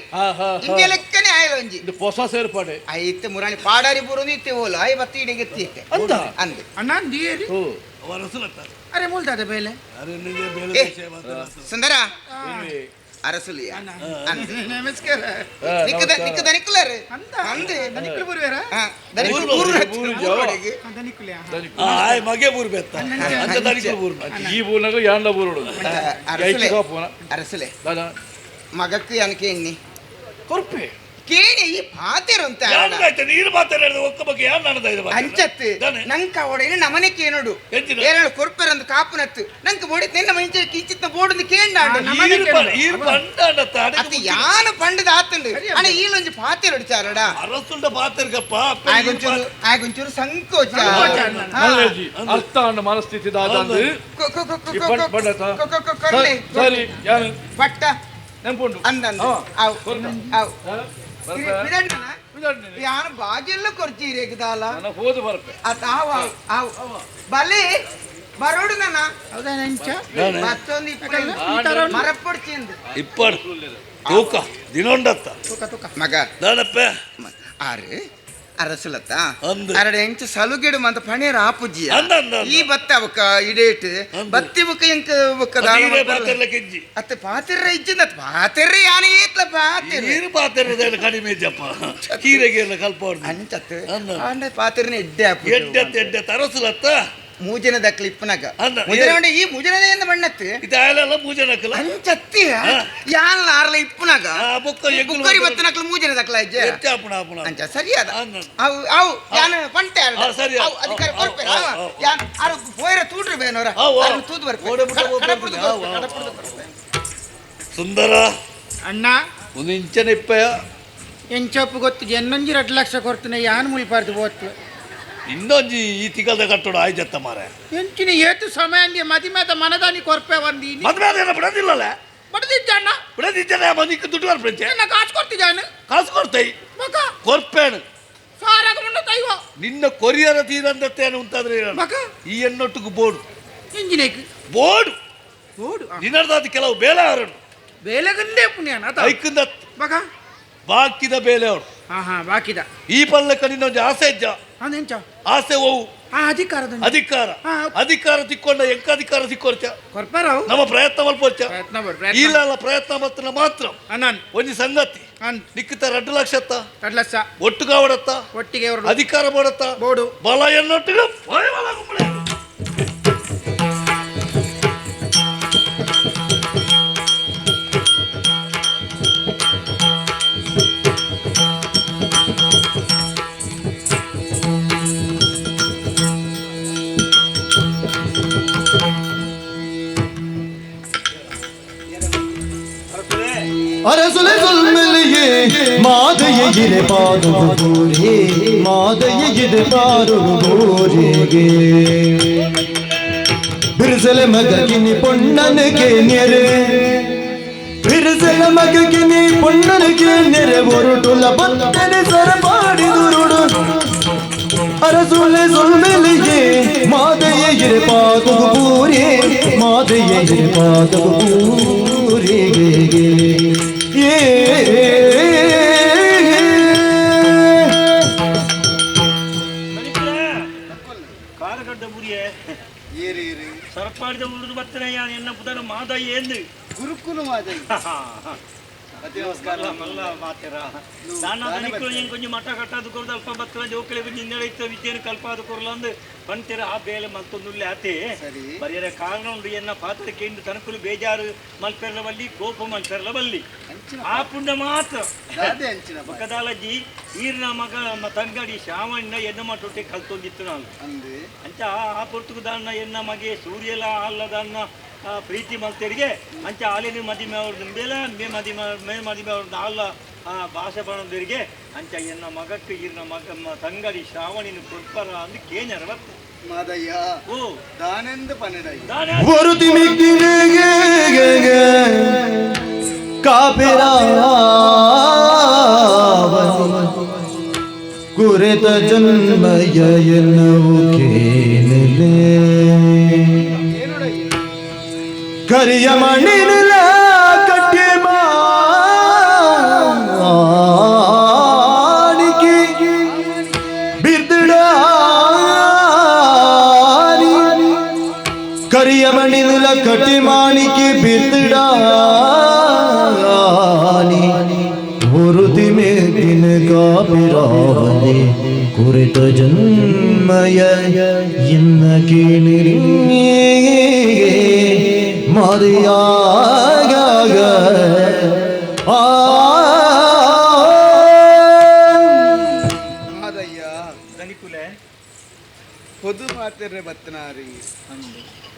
ಇಂಗೆ ಲೆಕ್ಕನೆ ಆಯಲ ಒಂಜಿ ಇದು ಹೊಸ ಸೇರ್ಪಾಡೆ ಐತೆ ಮುರಾಣಿ ಪಾಡಾರಿ ಬೂರುಂದು ಇತ್ತೆ ಓಲು ಆಯ್ ಬತ್ತಿ ಇಡೆಗೆತ್ತಿ ಇತ್ತೆ ಅಂದ ಅಂದೆ ಅಣ್ಣ ಅಂದಿಯೇರಿ ಅರಸುಲತ್ತ ಅರೆ ಮೂಲ್ದಾದ ಬೇಲೆ ಅರೆ ನಿಂಗೆ ಬೇಲೆ ಸುಂದರ ಅರಸುಲಿಯ ನಮಸ್ಕಾರ ನಿಕ್ಕ ನಿಕ್ಕ ದನಿಕುಲರು ಅಂದೆ ದನಿಕುಲು ಬೂರ್ವೇರ ದನಿಕುಲು ಬೂರು ದನಿಕುಲೆ ಆಯ್ ಮಗೆ ಬೂರು ಬೆತ್ತ ಅಂಚ ದನಿಕುಲು ಬೂರು ಈ ಬೂರ್ನಾಗ ಯಾಂಡ ಬೂರುಡು ಅರಸುಲೆ ಅರಸುಲೆ ಮಗಕ್ಕೆ ಅನಕೆ ಎಣ್ಣಿ ಕೊರ್ಪೆ ಕೇಳಿ ಈ ಪಾತೆರು ಅಂತ ನೀರು ಪಾತೆರ ಒಕ್ಕ ಬಗ್ಗೆ ಯಾರು ನಾನು ಅಂಚತ್ತು ನಂಕ ಒಡೆಯ ನಮನೆ ಕೇನೋಡು ಏನಾಳು ಕೊರ್ಪೆರಂದು ಕಾಪುನತ್ತು ನಂಗೆ ಬೋಡಿ ನಿನ್ನ ಮಂಚ ಕಿಂಚಿತ್ತ ಬೋಡುಂದು ಕೇಂಡಾಡು ಅತ್ತ ಯಾನ ಪಂಡದ ಆತಂಡು ಅಣ್ಣ ಈಲೊಂಜಿ ಪಾತೆರು ಹೊಡಿಚಾರಡ ಅರಸುಂಡ ಪಾತೆರ್ಗಪ್ಪ ಆಗೊಂಚೂರು ಆಗೊಂಚೂರು ಸಂಕೋಚ ಅರ್ಥ ಅಣ್ಣ ಮನಸ್ಥಿತಿ ದಾದಂದು ಸರಿ ಯಾನು ಪಟ್ಟ ನೆಂಪುಂಡು ಅಂದಂದು ಅವು ಅವು ಯಾನು ಬಾಜೆಲ್ಲ ಕೊರ್ಚೀರಿ ದಾಲ ಹೋದು ಬರ್ಪೆ ಅತ್ತ ಆವು ಆವು ಬಲೆ ಬರೋಡು ನನ್ನ ಹೌದಾ ನಂಚ ಮತ್ತೊಂದು ಇಪ್ಪತ್ತು ಮರಪೊಡ್ಚಿಂದು ಇಪ್ಪಡು ತೂಕ ದಿನೊಂಡತ್ತ ತೂಕ ತೂಕ ಮಗ ದಾನಪ್ಪ ಆರು ಅರಸುಲತ್ತ ಅರಡೆ ಎಂಚ ಸಲುಗೆಡು ಮಂತ ಪಣೇರ ಆಪುಜ್ಜಿ ಈ ಬತ್ತ ಅವಕ್ಕ ಇಡೇಟ್ ಬತ್ತಿ ಬುಕ್ಕ ಎಂಕ ಬುಕ್ಕ ಅತ್ತ ಪಾತಿರ್ರ ಇಜ್ಜಿಂದ ಪಾತಿರ್ರ ಯಾನ ಏತ್ಲ ಪಾತಿರ್ ನೀರು ಪಾತಿರ್ರ ಕಡಿಮೆ ಇಜ್ಜಪ್ಪ ಕೀರೆಗೆ ಕಲ್ಪ ಅಂಚತ್ತು ಅಂಡ ಪಾತಿರ್ನ ಎಡ್ಡೆ ಆಪು ಎಡ್ಡೆ ಎಡ್ಡೆ ಅರಸುಲತ್ತ ಮೂಜನ ದಕ್ಲ ಇಪ್ಪನಾಗ ಮುಜನ ಈ ಮುಜನದಿಂದ ಬಣ್ಣತ್ತು ಇದಾಯಲ್ಲ ಮೂಜನಕ್ಕಲ ಅಂಚತ್ತಿ ಯಾನ್ಲ ಆರ್ಲ ಇಪ್ಪನಾಗ ಬುಕ್ಕರಿ ಬತ್ತನಕ್ಲ ಮೂಜನ ದಕ್ಲ ಇಜ್ಜೆ ಅಂಚ ಸರಿಯಾದ ಅವು ಅವು ಯಾನ ಪಂಟೆ ಸರಿ ಅವು ಅಧಿಕಾರ ಕೊರ್ಪೆರ ಯಾನ್ ಆರು ಪೋಯರ ತೂಡ್ರಿ ಬೇನೋರ ಆರು ತೂದು ಬರ್ಪೆ ಸುಂದರ ಅಣ್ಣ ಒಂದು ಇಂಚನ ಇಪ್ಪಯ ಎಂಚಪ್ಪು ಗೊತ್ತು ಎನ್ನೊಂಜಿ 2 ಲಕ್ಷ ಕೊಡ್ತೀನಿ ಯಾನ್ ಮುಲ್ಪಾರ್ದು ಬೋತ್ಲು ಇನ್ನೊಂಜಿ ಈ ತಿಂಗಳದ ಕಟ್ಟೋಡು ಆಯ್ತತ್ತ ಮಾರೆ ಎಂಚಿನ ಏತು ಸಮಯ ಅಂದಿ ಮದಿಮೇದ ಮನದಾನಿ ಕೊರ್ಪೆ ಒಂದಿ ಮದುವೆ ಬಿಡೋದಿಲ್ಲಲ್ಲ ಬಿಡದಿಜ್ಜಣ್ಣ ಬಿಡದಿಜ್ಜನ ಮದಿಕ್ಕೆ ದುಡ್ಡು ಬರ್ಪೆ ನಾ ಕಾಸು ಕೊಡ್ತಿದ್ದಾನೆ ಕಾಸು ಕೊಡ್ತೈ ಮಗ ಕೊರ್ಪೇನು ಸಾರಾಗ ಮುಂಡ ತೈವ ನಿನ್ನ ಕೊರಿಯರ ತೀರಂದತ್ತೇನು ಅಂತಾದ್ರೆ ಮಗ ಈ ಎನ್ನೊಟ್ಟಿಗೆ ಬೋರ್ಡು ಇಂಜಿನೇಕ್ ಬೋರ್ಡು ಬೋರ್ಡು ನಿನ್ನರ್ದಾದ ಕೆಲವು ಬೇಲೆ ಅವರನ್ನು ಬೇಲೆಗಂದೇ ಪುಣ್ಯನ ಐಕಿಂದ ಮಗ ಬಾಕಿದ ಬೇಲೆ ಅವರು ಹಾ ಹಾ ಬಾಕಿದ ಈ ಪಲ್ಲಕ್ಕ ನಿನ್ನೊಂದು ಆಸೆ ಇಜ್ಜ ಅದೆಂಚ ಆಸೆ ಹೋವು ಅಧಿಕಾರ ಅಧಿಕಾರ ಅಧಿಕಾರ ತಿಕ್ಕೊಂಡ ಎಂಕ ಅಧಿಕಾರ ತಿಕ್ಕೊರ್ಚ ಕೊರ್ಪರಾವು ನಮ್ಮ ಪ್ರಯತ್ನ ಮಲ್ಪೊರ್ಚ ಇಲ್ಲ ಅಲ್ಲ ಪ್ರಯತ್ನ ಮತ್ತಿನ ಮಾತ್ರ ಒಂಜಿ ಸಂಗತಿ ನಿಕ್ಕಿತ 2 ಲಕ್ಷ 2 ಲಕ್ಷ ಒಟ್ಟು ಕಾವಡತ್ತ ಒಟ್ಟಿಗೆ ಅಧಿಕಾರ ಬೋಡತ್ತ ಬೋಡು ಬಲ ಎನ್ನೊಟ್ಟಿಗೆ ಅರಸುಲೆ ಸೊಲ್ಮೆಲೆಯೇ ಮಾದೆಯ ಇರೆ ಪಾದುಗೂರೇ ಮಾದೆಯ ಇರೆ ಪಾದುಗೂರಿಗೆ ಬಿರುಸಲೆ ಮಗಗಿನಿ ಪೊಣ್ಣನಿಗೆ ನೆರೆ ಬಿರುಸಲ ಮಗಗಿನಿ ಪೊಣ್ಣನಿಗೆ ನೆರೆ ಒರುಟುಲ ಬತ್ತನೆ ಸರಪಾಡಿದುರುಡು ಅರಸುಲೆ ಸೊಲ್ಮೆಲೆಯೇ ಮಾದೆಯ ಇರೆ ಪಾದುಗೂರೇ ಮಾದೆಯ ಇರೆ ಪಾದುಗೂರಿಗೆ ಸರಪಾಡಿದ ಉಳಿದು ಬರ್ತೇನೆ ಎನ್ನ ಪುದರ ಮಾದೈ ಎಂದು ಗುರುಕುಲು ಮಾದೈ ನಮಸ್ಕಾರ ಮಲ್ಲ ಮಾತೆರ ದಾನ ದನಿಕುಲು ಎಂಕೊಂಜಿ ಮಠ ಕಟ್ಟಾದು ಕೊರ್ದು ಅಲ್ಪ ಬತ್ತಲ ಜೋಕುಲೆ ನಿನ್ನೆಡೆ ಇತ್ತ ವಿದ್ಯೆನು ಕಲ್ಪಾದು ಕೊರ್ಲಂದು ಪಂತೆರ ಆ ಬೇಲೆ ಮಲ್ತೊಂದುಲ್ಲೆ ಆತೆ ಬರಿಯರ ಕಾರಣ ಉಂಡು ಎನ್ನ ಪಾತ್ರ ಕೇಂದ್ರ ತನಕುಲು ಬೇಜಾರು ಮಲ್ಪೆರ್ಲ ಬಲ್ಲಿ ಕೋಪ ಮಲ್ಪೆರ್ಲ ಬಲ್ಲಿ ಆ ಪುಣ್ಯ ಮಾತ್ರ ಬೊಕ್ಕದಾಲಜ್ಜಿ ಈರ್ನ ಮಗ ತಂಗಡಿ ಶ್ಯಾಮಣ್ಣ ಎನ್ನ ಮಟ್ಟೊಟ್ಟೆ ಕಲ್ತೊಂದಿತ್ತು ನಾನು ಅಂಚ ಆ ಪೊರ್ತುಗು ದಾನ್ನ ಎನ್ನ ಮಗೆ ಸೂರ್ಯಲ ಅಲ್ಲದನ್ನ ಪ್ರೀತಿ ಮಲ್ತೆರಿಗೆ ಅಂಚ ಆಲೇನು ಮದಿಮೆ ಅವ್ರದ್ದು ಬೇಲ ಮೇ ಮದಿಮೆ ಮೇ ಮದಿಮೆ ಅವ್ರದ್ದು ಆಲ್ಲ ಭಾಷೆ ಬಣದರಿಗೆ ಅಂಚ ಎನ್ನ ಮಗಕ್ಕೆ ಈರ್ನ ಮಗ ತಂಗಡಿ ಶ್ರಾವಣಿನ ಕೊಡ್ಪರ ಅಂದು ಕೇಂದ್ರ ಬತ್ತು ಮಾದಯ್ಯ ಓ ದಾನೆಂದು ಪನ್ನೆಡಯ್ಯ ಕುರಿತ ಜನ್ಮಯನವು ಕೇಳಲೆ ಕರಿಯ ಮಣ್ಣಿನ ಕಟ್ಟಿ ಮಾಣಿಕೆ ಬಿರ್ದಿಡಾನಿ ಕರಿಯ ಮಣ್ಣಿನ ಕಟ್ಟಿ ಮಾಣಿಕೆ ಬಿರ್ದಿಡಾನಿ ಉರುತಿ ಮೇದಿನ ಕಾಪಿರಾವಲಿ ಕುರಿತ ಜನ್ಮಯ ಎನ್ನ ಕೇಳಿರಿ ಮರಿಯಾಗ ಮಾದಯ್ಯ ದನಿಕುಲೆ ಪೊದು ಮಾತೆರ್ರೆ ಬತ್ತನಾರಿ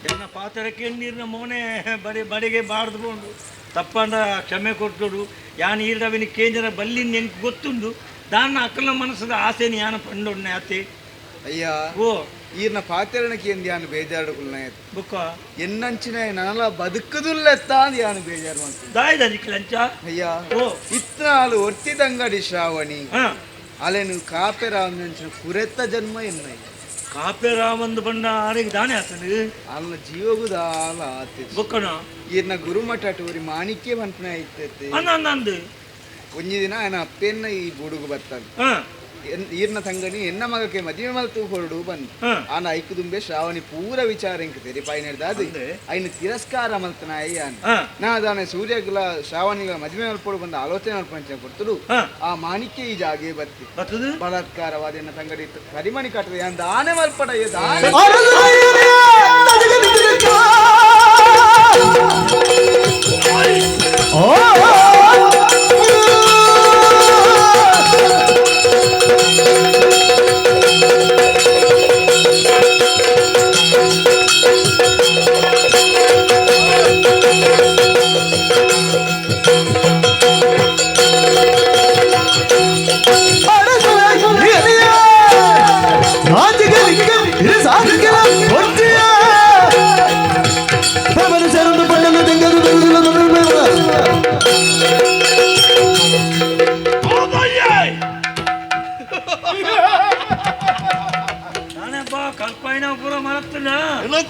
ಎನ್ನ ಪಾತ್ರ ಕೇಳಿ ಮೋನೆ ಬಡಿ ಬಡಿಗೆ ಬಾರ್ದುಕೊಂಡು ತಪ್ಪಂಡ ಕ್ಷಮೆ ಕೊಟ್ಟುಡು ಯಾನ್ ಈರ್ದವಿನ ಕೇಂದ್ರ ಬಲ್ಲಿನ ಎಂಕ್ ಗೊತ್ತುಂಡು ದಾನ ಅಕ್ಕಲ ಮನಸ್ಸದ ಆಸೆನ ಯಾನ ಪಂಡೊಣ್ಣೆ ಆತೆ ಅಯ್ಯ ಓ ಈರ್ನ ಪಾತೆರಣಕ್ಕೆ ಎಂದು ಯಾನು ಬೇಜಾರುకున్నాಯ ಬುಕ್ಕ ಎನ್ನಂಚಿನ ನನಲ ಬದುಕುದುಲ್ಲೆತ್ತ ಅಂದ್ ಯಾನು ಬೇಜಾರು ಮಾಡ್ತೀನಿ ದಾಯದ ನಿಕ್ಲಂಚ ಅಯ್ಯ ಓ ಇತ್ನಾಳು ಒರ್ತಿ ತಂಗಡಿ ಶ್ರಾವಣಿ ಅಲೆನು ಕಾಪೆರಾಮಂಚಿನ ಕುರೆತ್ತ ಜನ್ಮ ಎನ್ನಯ್ಯ ಕಾಪೆರಾಮಂದು ಬಣ್ಣ ಆರಿಗೆ ದಾನೆ ಆತನು ಅಲ್ಲ ಜೀವಗುದಾಲ ಆತೆ ಬುಕ್ಕಣ ಈರ್ನ ಗುರುಮಠ ಟೂರಿ ಮಾಣಿಕ್ಯ ಮನ್ಪನೆ ಐತೈತೆ ಅಂದು ಒಂಜಿ ದಿನ ఆయన ಅಪ್ಪೆನ್ನ ಈ ಬುಡುಗು ಬರ್ತಾನೆ ಈರ್ನ ತಂಗನಿ ಎನ್ನ ಮಗಕ್ಕೆ ಮದುವೆ ಮಲ್ತು ಹೊರಡು ಬಂದು ಆನ ಐಕುದುಂಬೆ ಶ್ರಾವಣಿ ಪೂರ ವಿಚಾರ ಇಂಕ ತೆರಿಪಾಯಿ ನಡೆದಾದು ಐನ ತಿರಸ್ಕಾರ ಮಲ್ತನ ಅಯ್ಯಾನ ನಾ ದಾನೆ ಸೂರ್ಯಗಳ ಶ್ರಾವಣಿಗಳ ಮದುವೆ ಮಲ್ಪೊಡು ಬಂದ ಆಲೋಚನೆ ಮಲ್ಪಂಚ ಕೊಡ್ತರು ಆ ಮಾಣಿಕ್ಯ ಈ ಜಾಗೆ ಬತ್ತಿ ಬಲಾತ್ಕಾರವಾದ ಎನ್ನ ತಂಗಡಿ ಕರಿಮಣಿ ಕಟ್ಟದ ಯಾನ್ ದಾನೆ ಮಲ್ಪಡ ದಾನೆ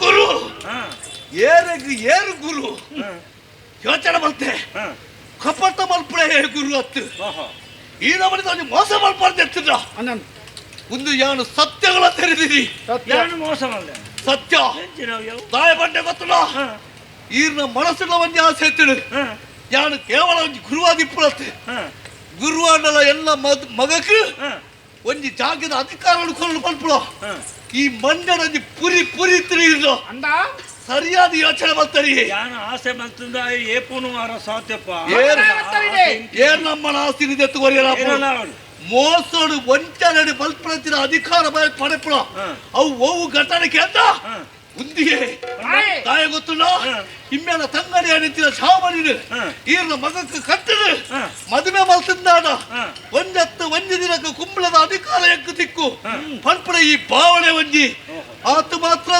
ಗುರು ಏರು ಗುರು ಯೋಚನೆ ಮಲ್ತೆ ಕಪಟ ಮಲ್ಪಡೆ ಗುರು ಅತ್ತು ಈ ನಮ್ಮನೆ ಮೋಸ ಮಲ್ಪಾರ್ದು ಎತ್ತಿದ್ರ ಒಂದು ಯಾನು ಸತ್ಯಗಳ ತೆರೆದಿರಿ ಯಾನು ಮೋಸ ಮಲ್ದೆ ಸತ್ಯ ತಾಯ ಬಂಡೆ ಗೊತ್ತಲ್ಲ ಈರ್ನ ಮನಸ್ಸಿನ ಒಂಜಿ ಆಸೆ ಎತ್ತಿಡು ಯಾನು ಕೇವಲ ಒಂಜಿ ಗುರುವಾದಿಪ್ಪುಳತ್ತೆ ಗುರುವಾಡಲ ಎಲ್ಲ ಮಗಕ್ಕೆ ಒಂಜಿ ಜಾಗದ ಅಧಿಕಾರ ಕೊರಲು ಪಲ್ಪುಳ ಈ ಮಂಡನ ಪುರಿ ಪುರಿ ತಿರುಗಿದ್ರು ಸರಿಯಾದ ಯೋಚನೆ ಮಾಡ್ತಾರೆ ಯಾನು ಆಸೆ ಮಲ್ತಂದ ಏಪುನು ಆರ ಸಾಧ್ಯಪ್ಪ ಏರ್ ನಮ್ಮನ ಆಸ್ತಿ ಎತ್ತುವರಿಯಲ್ಲ ಮೋಸಡು ವಂಚನೆ ಮಲ್ಪಳತಿನ ಅಧಿಕಾರ ಪಡೆಪುಳ ಅವು ಓವು ಘಟನೆ ಕೇಂದ್ರ ಉಂದಿಗೆ ತಾಯ ಗೊತ್ತುಲ್ಲ ಇಮ್ಮೇಲ ತಂಗಡಿ ಅನಿತಿನ ಶಾವಣಿನ ಈರ್ನ ಮಗಕ್ಕೆ ಕಟ್ಟಿದ ಮದುವೆ ಮಲ್ತಿದ್ದಾನ ಒಂದತ್ತು ಒಂಜಿ ದಿನಕ್ಕೆ ಕುಂಬಳದ ಅಧಿಕಾರ ಎಕ್ಕು ತಿಕ್ಕು ಪಲ್ಪಡ ಈ ಭಾವನೆ ಒಂಜಿ ಆತು ಮಾತ್ರ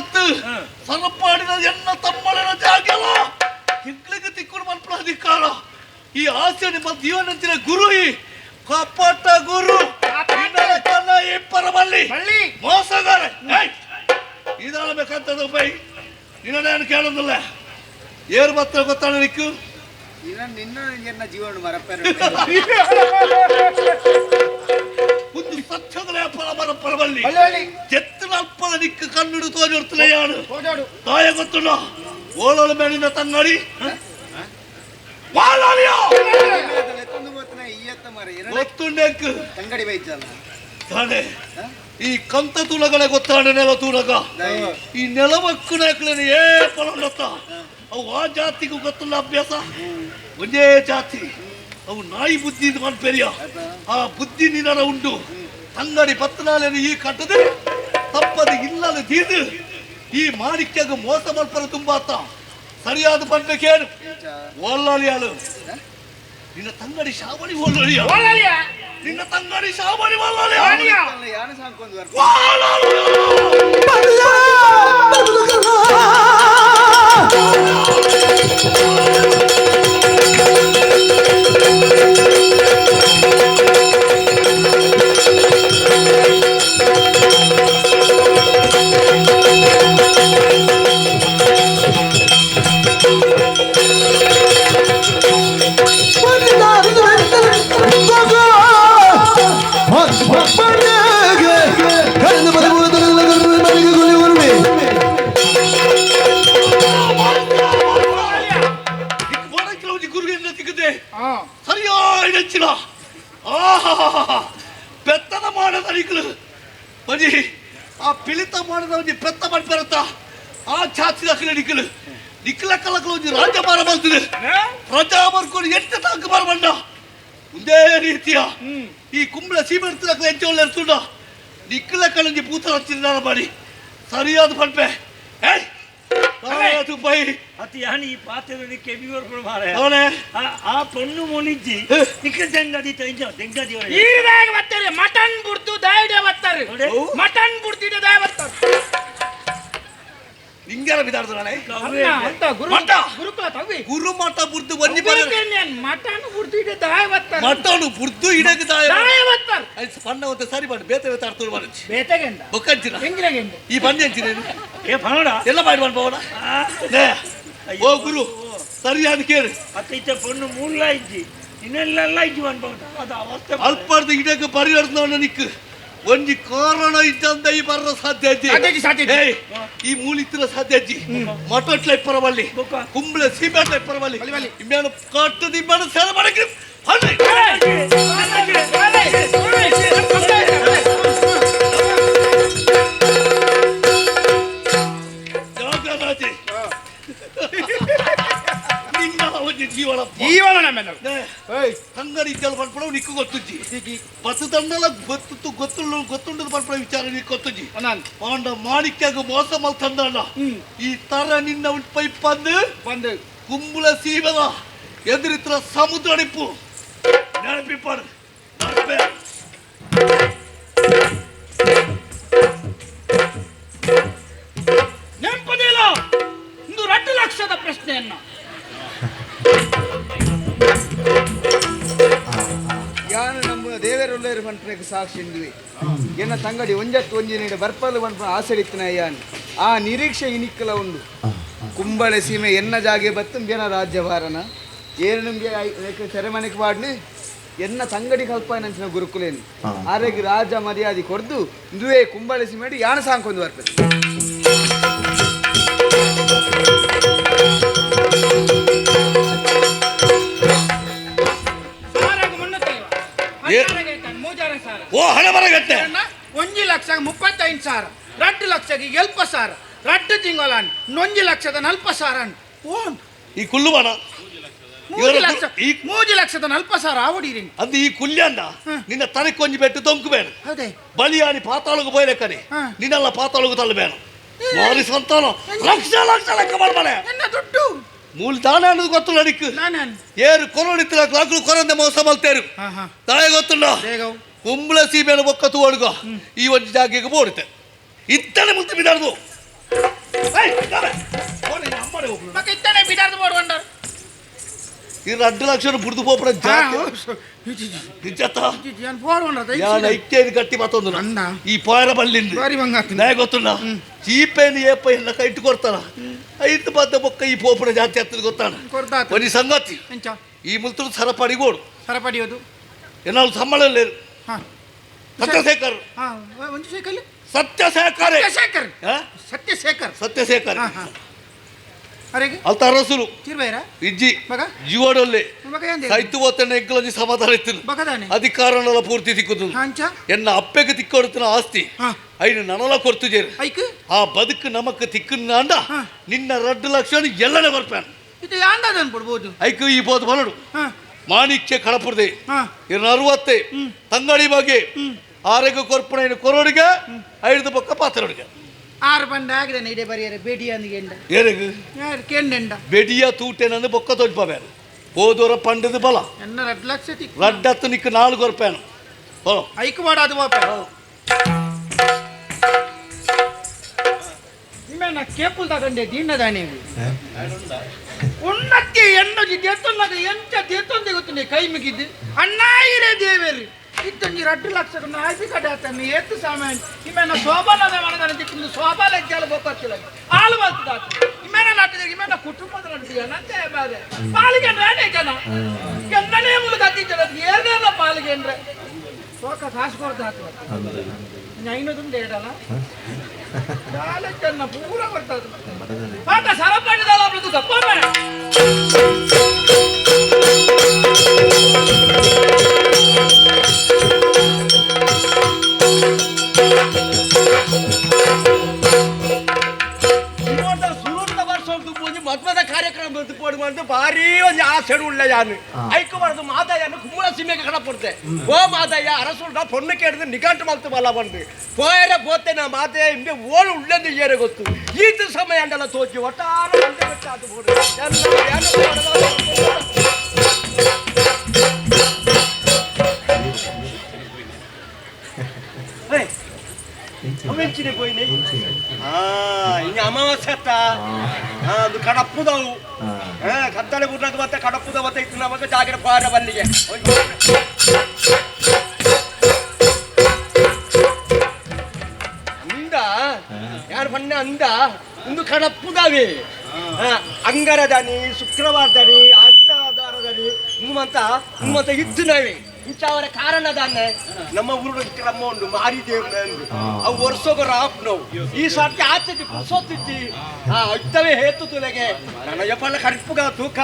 ಸರಪಾಡಿನ ಎನ್ನ ತಮ್ಮಳನ ಜಾಗಲ್ಲ ಹಿಗ್ಲಿಗೆ ತಿಕ್ಕು ಮಲ್ಪಡ ಅಧಿಕಾರ ಈ ಆಸೆ ನಿಮ್ಮ ಜೀವನಂತಿನ ಗುರು ಈ ಕಪಟ ಗುರು ಪರಮಲ್ಲಿ ಮೋಸಗಾರ ಇದಾಳ ಬೇಕಂತದ ಬೈ ನಿನ್ನ ಕೇಳೋದಿಲ್ಲ ಏರು ಮಾತ್ರ ಗೊತ್ತಾಣ ನಿಕ್ಕು ನಿನ್ನ ಎನ್ನ ಜೀವನ ಮರಪ್ಪ ಒಂದು ಸತ್ಯಗಳ ಪರಮರ ಪರಮಲ್ಲಿ ಜೆತ್ತಿನ ಅಲ್ಪದ ನಿಕ್ಕು ಕಣ್ಣು ತೋಜೊಡ್ತಲೇ ಯಾರು ತಾಯ ಗೊತ್ತುಲ್ಲ ಓಳೋಳ ಮೇಲಿನ ತಂಗಡಿ ತಂಗಡಿ ಬೈಜಲ್ಲ ತಾನೆ ಈ ಕಂತ ತುಲಗಡೆ ಗೊತ್ತಾಡ ನೆಲ ತೂಲಗ ಈ ನೆಲಮಕ್ಕುನ ಏ ಪಲೊಂಡತ್ತ ಅವು ಆ ಜಾತಿಗೂ ಗೊತ್ತಲ್ಲ ಅಭ್ಯಾಸ ಒಂದೇ ಜಾತಿ ಅವು ನಾಯಿ ಬುದ್ಧಿ ಪೆರಿಯ ಆ ಬುದ್ಧಿ ನಿನರ ಉಂಟು ತಂಗಡಿ ಪತ್ತನಾಲೆನ ಈ ಕಟ್ಟದೆ ತಪ್ಪದೆ ಇಲ್ಲದ ತೀದು ಈ ಮಾಣಿಕ್ಯಾಗ ಮೋಸ ಮಲ್ಪರ ತುಂಬಾತ ಸರಿಯಾದ ಪಂಡಕೇನು ಒಲ್ಲಲಿಯಾಳು ನಿನ್ನ ತಂಗಡಿ ಶಾವಣಿ ಒಲ್ಲಲಿಯ ನಿನ್ನ ತಂಗಡಿ ಶಾವಣಿ ಒಲ್ಲಲಿಯ ಬೆತ್ತದ ಮಾಡದ ಬನ್ನಿ ಆ ಪಿಳಿತ ಮಾಡದ ಒಂಜಿ ಪೆತ್ತ ಮಾಡಿ ಬರುತ್ತಾ ಆ ಛಾತಿ ದಾಖಲೆ ನಿಕ್ಕಲು ನಿಕ್ಕಲಕ್ಕಲಕ್ಕಲು ಒಂಜಿ ರಾಜ್ಯಭಾರ ಬರ್ತದೆ ಪ್ರಜಾ ಬರ್ಕೊಂಡು ಎಂಟು ತಾಂಕು ಬಾರ ಬಂಡ ಒಂದೇ ರೀತಿಯ ಈ ಕುಂಬಳ ಸೀಮೆ ಇರ್ತದಕ್ಕಲು ಎಂಚ ಒಳ್ಳೆ ಇರ್ತುಂಡ ನಿಕ್ಕಲಕ್ಕಲೊಂಜಿ ಪೂತ ಹಚ್ಚಿದ ಮಾಡಿ ಸರಿಯಾದ ಪಂಪೆ ಅತಿ ಯಾನಿ ಪಾತ್ರೆ ಕೆವಿ ಮಾರೆ ಆ ಪೊಣ್ಣು ಮೊನಿಜ್ಜಿ ನಿಕ್ಕ ದೆಂಗದಿ ತೆಂಜ ದೆಂಗದಿ ಈರಾಗ ಬರ್ತಾರೆ ಮಟನ್ ಬುಡ್ದು ದಾಯಿಡೆ ಬರ್ತಾರೆ ಮಟನ್ ಬುಡ್ದಿಡೆ ದಾಯ ಬರ್ತಾರೆ ನಿಂಗಾರ ಬಿದಾಡ್ದು ಅಂತ ಗುರು ಗುರುಕುಲ ತವಿ ಗುರು ಮಠ ಬುಡ್ದು ಒಂಜಿ ಬರ ಮಟನ್ ಬುಡ್ದು ಇಡೆ ದಾಯ ಬರ್ತಾರೆ ಮಟನ್ ಬುಡ್ದು ಇಡಕ್ಕೆ ದಾಯ ದಾಯ ಬರ್ತಾರೆ ಐಸ್ ಪಣ್ಣ ಒಂತೆ ಸರಿ ಮಾಡಿ ಬೇತೆ ಬೇತೆ ಅರ್ಥ ಮಾಡಿ ಬೇತೆಗೆಂಡ ಬೊಕ್ಕಂಚಿನ ಎಂಗಿನಗೆಂಡ ಈ ಬನ್ನಿ ಅಂಚಿನ ಏ ಪಣೋಡ ಎಲ್ಲ ಮಾಡಿ ಮಾಡಿ ಪವನ ಓ ಗುರು ಸರಿಯಾದ ಕೇಳು ಅತ್ತೈತ ಪೊಣ್ಣು ಮೂಲ ಇಜ್ಜಿ ಇನ್ನೆಲ್ಲ ಇಜ್ಜಿ ಅನ್ಬೋದು ಅದು ಅವಸ್ಥೆ ಅಲ್ಪಾರ್ದು ಇಡಕ್ಕೆ ಪರಿಹರಿಸ್ನವನ ನಿಕ್ಕು ಒಂಜಿ ಕಾರಣ ಇದ್ದಂತ ಈ ಬರ ಸಾಧ್ಯ ಅಜ್ಜಿ ಈ ಮೂಲಿತ್ತಿನ ಸಾಧ್ಯ ಅಜ್ಜಿ ಮಟೋಟ್ಲ ಇಪ್ಪರವಲ್ಲಿ ಕುಂಬಳ ಸೀಮೆಟ್ಲ ಇಪ್ಪರವಲ್ಲಿ ಇಮ್ಯಾನು ಕಟ್ಟದ ಇಮ್ಯಾನು ಸೇರ ಮಾಡಕ್ಕೆ ತಂಗಡಿ ಇದ್ದಲ್ಲ ಪಡ್ಪಡವು ನಿಕ್ಕು ಗೊತ್ತುಜ್ಜಿ ಬಸ್ ದಂಡಲ ಗೊತ್ತು ಗೊತ್ತುಳ್ಳು ಗೊತ್ತುಂಡದ ಪಡ್ಪಡ ವಿಚಾರ ನಿಕ್ಕು ಗೊತ್ತುಜ್ಜಿ ಪಾಂಡ ಮಾಣಿಕ್ಯಾಗ ಮೋಸ ಮಲ್ತಂದಣ್ಣ ಈ ತರ ನಿನ್ನ ಪೈಪ್ ಬಂದು ಬಂದು ಕುಂಬಳ ಸೀಮೆದ ಎದುರಿತ್ರ ಸಮುದ್ರ ನಿಪ್ಪು ನೆನಪಿಪ್ಪಾಡು ನೆನಪದಿಲ್ಲ ಒಂದು 2 ಲಕ್ಷದ ಪ್ರಶ್ನೆಯನ್ನ ಯಾನು ನಮ್ಮ ದೇವರುಳ್ಳೇರು ಪಂಪನೆಗೆ ಸಾಕ್ಷಿ ಇಂದುವೆ ಎನ್ನ ತಂಗಡಿ ಒಂಜತ್ತು ಒಂಜಿ ನೀಡ ಬರ್ಪಲು ಪಂಪನ ಆಸೆಡಿತ್ತಿನ ಯಾನ್ ಆ ನಿರೀಕ್ಷೆ ಇನಿಕ್ಕಲ ಉಂಡು ಕುಂಬಳೆ ಸೀಮೆ ಎನ್ನ ಜಾಗೆ ಬತ್ತುಂಬೆನ ರಾಜ್ಯಭಾರನ ಏರು ನಿಮಗೆ ಸೆರೆಮನೆಗೆ ಪಾಡ್ಲಿ ಎನ್ನ ತಂಗಡಿ ಕಲ್ಪಾಯನಂಚಿನ ಗುರುಕುಲೇನು ಆರೆಗೆ ರಾಜ ಮರ್ಯಾದೆ ಕೊಡ್ದು ಇಂದುವೆ ಕುಂಬಳೆ ಸೀಮೆ ಯಾನ ಸಾಂಕೊಂದು ಬರ್ತದೆ ಓ ಹಣ ಬರಗಟ್ಟೆ 1 ಲಕ್ಷ 35 ಸಾವಿರ 2 ಲಕ್ಷಕ್ಕೆ 70 ಸಾವಿರ 2 ತಿಂಗಳ 1 ಲಕ್ಷದ 40 ಸಾವಿರ ಓನ್ ಈ ಕುಲ್ಲು ಬಾಣ 3 ಲಕ್ಷ 3 ಲಕ್ಷದ 40 ಸಾವಿರ ಆವಡಿರಿ ಅದು ಈ ಕುಲ್ಯಂಡ ನಿನ್ನ ತಲೆ ಕೊಂಜಿ ಬೆಟ್ಟು ತೊಂಕು ಬೇಡ ಅದೇ ಬಲಿಯಾನಿ ಪಾತಾಳಗು ಬೋಯ್ಲೆಕ್ಕನೆ ನಿನ್ನೆಲ್ಲ ಪಾತಾಳಗು ತಳ್ಳಬೇಡ ಮಾರಿ ಸಂತಾನ ಲಕ್ಷ ಲಕ್ಷ ಲೆಕ್ಕ ಮಾಡ್ಬಾನೆ ಎನ್ನ ದುಡ್ಡು ಮೂಲ ದಾನ ಅನ್ನೋದು ಗೊತ್ತಿಲ್ಲ ನಿಕ್ಕು ಏರು ಕೊರೋಡಿತ್ತಿರ ಕ್ಲಾಕ್ಲು ಕೊರಂದೆ ಮೋಸ ಮಲ್ತೇರು ತಾಯಿ ಗೊತ್ತಿಲ್ಲ ಕುಂಬಳ ಸೀಮೆನ ಬೊಕ್ಕ ತೂವಡ್ಗ ಈ ಒಂದು ಜಾಗೆಗೆ ಬೋಡುತ್ತೆ ಇತ್ತನೆ ಮುಂದೆ ಬಿದಾರ್ದು ಇತ್ತನೆ ಬಿದಾರ್ದು ಬೋಡ್ಕೊಂಡರು ಈ 2 ಲಕ್ಷ ಬುಡ್ದು ಪೋಪಡ ಜಾತಿ ನಿಜತ ಯಾನ್ ಐಕ್ಯೇನು ಗಟ್ಟಿ ಮತ್ತೊಂದು ಈ ಪಾಯರ ಬಲ್ಲಿಂದ ನಾಯ ಗೊತ್ತುಂಡ ಚೀಪೇನು ಏಪ ಎಲ್ಲ ಕೈ ಇಟ್ಟು ಕೊಡ್ತಾರ ಐದು ಬದ್ದ ಬೊಕ್ಕ ಈ ಪೋಪಡ ಜಾತಿ ಹತ್ತದ ಗೊತ್ತಾನ ಒಂಜಿ ಸಂಗತಿ ಈ ಮುಲ್ತರು ಸರಪಡಿಗೋಡು ಸರಪಡಿಯೋದು ಏನಾದ್ರು ಸಂಬಳ ಸತ್ಯಶೇಖರ್ ಸತ್ಯಶೇಖರ್ ಸತ್ಯಶೇಖರ್ ಸತ್ಯಶೇಖರ್ ಅಲ್ತ ಅರಸುಲು ಇಜ್ಜಿ ಜೀವಡೊಲ್ಲೆ ಸೈತು ಹೋತಣ್ಣ ಎಂಕಲೊಂಜಿ ಸಮಾಧಾನ ಇತ್ತು ಅಧಿಕಾರನೆಲ್ಲ ಪೂರ್ತಿ ತಿಕ್ಕುದು ಎನ್ನ ಅಪ್ಪೆಗೆ ತಿಕ್ಕೊಡುತ್ತಿನ ಆಸ್ತಿ ಐನು ನನಲ ಕೊರ್ತು ಜೇರು ಆ ಬದುಕು ನಮಕ್ ತಿಕ್ಕುಂಡ ನಿನ್ನ 2 ಲಕ್ಷ ಎಲ್ಲನೇ ಬರ್ಪಾನು ಐಕು ಈ ಬೋದು ಬಲಡು ಮಾಣಿಕ್ಯ ಕಡಪುರದೆ 60 ತಂಗಡಿ ಬಗ್ಗೆ ಆರೋಗ್ಯ ಕೊರ್ಪಣೆ ಕೊರೋಡಿಗೆ ಐದು ಪಕ್ಕ ಪಾತ್ರಡಿಗೆ ಆರು ಬಂಡ ಆಗಿದೆ ಇಡೇ ಬರಿಯರೆ ಬೇಡಿ ಅಂದ್ಗೆಂಡ ಏನಿಗೆ ಕೆಂಡೆಂಡ ಬೆಡಿಯ ತೂಟೆನಂದು ಬೊಕ್ಕ ತೋಜ್ಪ ಬೇರೆ ಹೋದೋರ ಪಂಡದ ಬಲ ಎನ್ನ 2 ಲಕ್ಷ ತಿಕ್ ರಡ್ಡತ್ತು ನಿಕ್ಕ 4 ರೂಪಾಯಿ ಓ ಐಕು ಮಾಡ ಅದು ಬಾಪ ನಿಮ್ಮೆನ್ನ ಕೇಪುಲ್ ತಗೊಂಡೆ ದೀನದಾನೆ ಉನ್ನತಿ ಎಣ್ಣೊಜಿ ದೇತೊನ್ನಗ ಎಂಚ ದೇತೊಂದೆ ಗೊತ್ತುಂಡೆ ಕೈ ಮುಗಿದ್ದು ಅಣ್ಣಾಯಿರೇ ದೇವೇರಿ ಇತ್ತೊಂಜಿ 2 ಲಕ್ಷ ಆಯ್ತು ಕಡೆ ಆತನ್ನು ಏತು ಸಾಮಾನ್ಯ ಇಮ್ಮೆನ ಶೋಭಾನದ ಮನದನ ತಿಕ್ಕು ಶೋಭಾಲ ಜಾಲ ಬೊಕ್ಕತ್ತಿಲ್ಲ ಹಾಲು ಬರ್ತದ ಇಮ್ಮೆನ ನಾಟಿದ ಇಮ್ಮೆನ ಕುಟುಂಬದ ನಡುವೆ ನಂತೆ ಬಾರೆ ಪಾಲಿಗೆ ಅಂದ್ರೆ ಜನ ಎಲ್ಲನೇ ಮೂಲಕ ಜನ ಏನೇನ ಪಾಲಿಗೆ ಅಂದ್ರೆ ಸೋಕ ಕಾಸು ಕೊಡ್ತಾ ಹಾಕುವ ಐನೂರು ಏಡಲ್ಲ ಜನ ಪೂರ ಕೊಡ್ತಾ ಪಾಠ ಸರಪಡಿದಲ್ಲ ತಪ್ಪ ಮದ್ಮದ ಕಾರ್ಯಕ್ರಮ ಮಾಡಿದ್ದು ಭಾರಿ ಒಂದು ಆಸೆ ಉಳ್ಳ ಯಾನು ಐಕು ಬರದು ಮಾದಯ್ಯನು ಕುಮ್ಮಳ ಸೀಮೆಗೆ ಕಡಪಡ್ತೆ ಓ ಮಾದಯ್ಯ ಅರಸುಳ್ಳ ಪೊಣ್ಣು ಕೇಳಿದ್ರೆ ನಿಘಂಟು ಮಾಡ್ತು ಬಲ್ಲ ಬಂದು ಪೋಯರ ಬೋತೆ ನಾ ಮಾದಯ್ಯ ಇಂಬೆ ಓಳು ಉಳ್ಳೆಂದು ಏರೆ ಗೊತ್ತು ಈತ ಸಮಯ ಅಂಡಲ್ಲ ತೋಚಿ ಒಟ್ಟಾರೆ ಹೋಯ್ನೆ ಇನ್ನು ಅಮಾವಾಸ್ಯೆ ಅತ್ತ ಅದು ಕಡಪ್ಪುದವು ಕತ್ತಲೆ ಗುಡ್ಡದ ಮತ್ತೆ ಕಡಪ್ಪುದ ಮತ್ತೆ ಇತ್ತು ನಮಗೆ ಜಾಗರ ಪಾರ ಬಲ್ಲಿಗೆ ಅಂದ ಯಾರು ಬಣ್ಣ ಅಂದ ಒಂದು ಕಡಪ್ಪುದಾವೆ ಅಂಗರದಾನಿ ಶುಕ್ರವಾರದಾನಿ ಆಚಾರದಾನಿ ನಿಮ್ಮಂತ ನಿಮ್ಮಂತ ಇತ್ತು ನಾವೇ ಇಂಥವರ ಕಾರಣ ದಾನೆ ನಮ್ಮ ಊರು ಕ್ರಮ ಉಂಟು ಮಾರಿ ದೇವ್ರ ಅವು ವರ್ಷೋಗರ ಆಪ್ ನೋವು ಈ ಸರ್ತಿ ಆಚೆ ಕುಸೋತಿದ್ದಿ ಆ ಇತ್ತವೇ ಹೇತು ತುಲೆಗೆ ನನ್ನ ಯಪ್ಪಲ್ಲ ಕರ್ಪುಗ ತೂಕ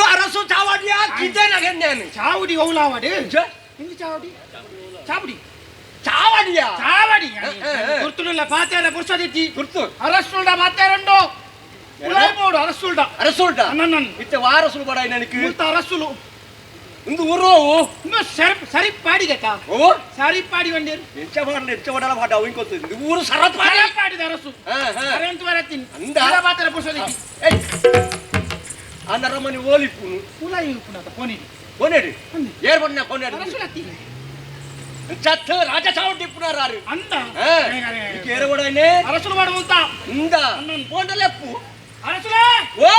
ಅರಸು ಚಾವಡಿಯಾ ಚಾವಡಿ ಓಲಾವಡಿ ಚಾವಡಿ ಚಾವಡಿ ಚಾವಡಿಯಾ ಚಾವಡಿ ಗುರ್ತುಲ್ಲ ಪಾತೇರ ಪುರ್ಸದಿತ್ತಿ ಗುರ್ತು ಅರಸುಲ್ಡ ಮಾತೇರಂಡು ಉಳೈಬೋಡು ಅರಸುಲ್ಡ ಅರಸುಲ್ಡ ನನ್ನನ್ನು ಇತ್ತೆ ವಾರಸುಲು ಬಡ ನನಗೆ ಮುಲ್ತ ಅರಸುಲು ಇಂದು ಊರು ಸರಿ ಪಾಡಿಗತ್ತ ಓ ಸರಿ ಪಾಡಿ ಬಂದೇರು ಎಂಚ ಮಾಡಲ ಎಂಚ ಮಾಡಲ ಪಾಡ ಅವಿಂಗ್ ಗೊತ್ತು ಇಂದು ಊರು ಸರಪಾಡಿ ಪಾಡಿದ ಅರಸು ಅರೆಂತು ಬರತ್ತೀನಿ ಅಂದ ಮಾತಾರ ಪುರ್ಸದಿತ್ತಿ ಏಯ್ ಆ ನರಮನಿ ಓಲಿಪ್ಪುನು ಉಲಾಯಿ ಉಪ್ಪುನತ ಕೋನಿಡಿ ಕೋನೇಡಿ ಏರ್ ಬಣ್ಣ ಕೋನೇಡಿ ಅರಸುಲತ್ತಿ ಚತ್ತ ರಾಜ ಚಾವಡಿ ಪುನರಾರು ಅಂದ ಏರವಡನೆ ಅರಸುಲು ಮಾಡುವಂತ ಇಂದ ಪೋಂಡಲೆಪ್ಪು ಅರಸುಲೇ ಓ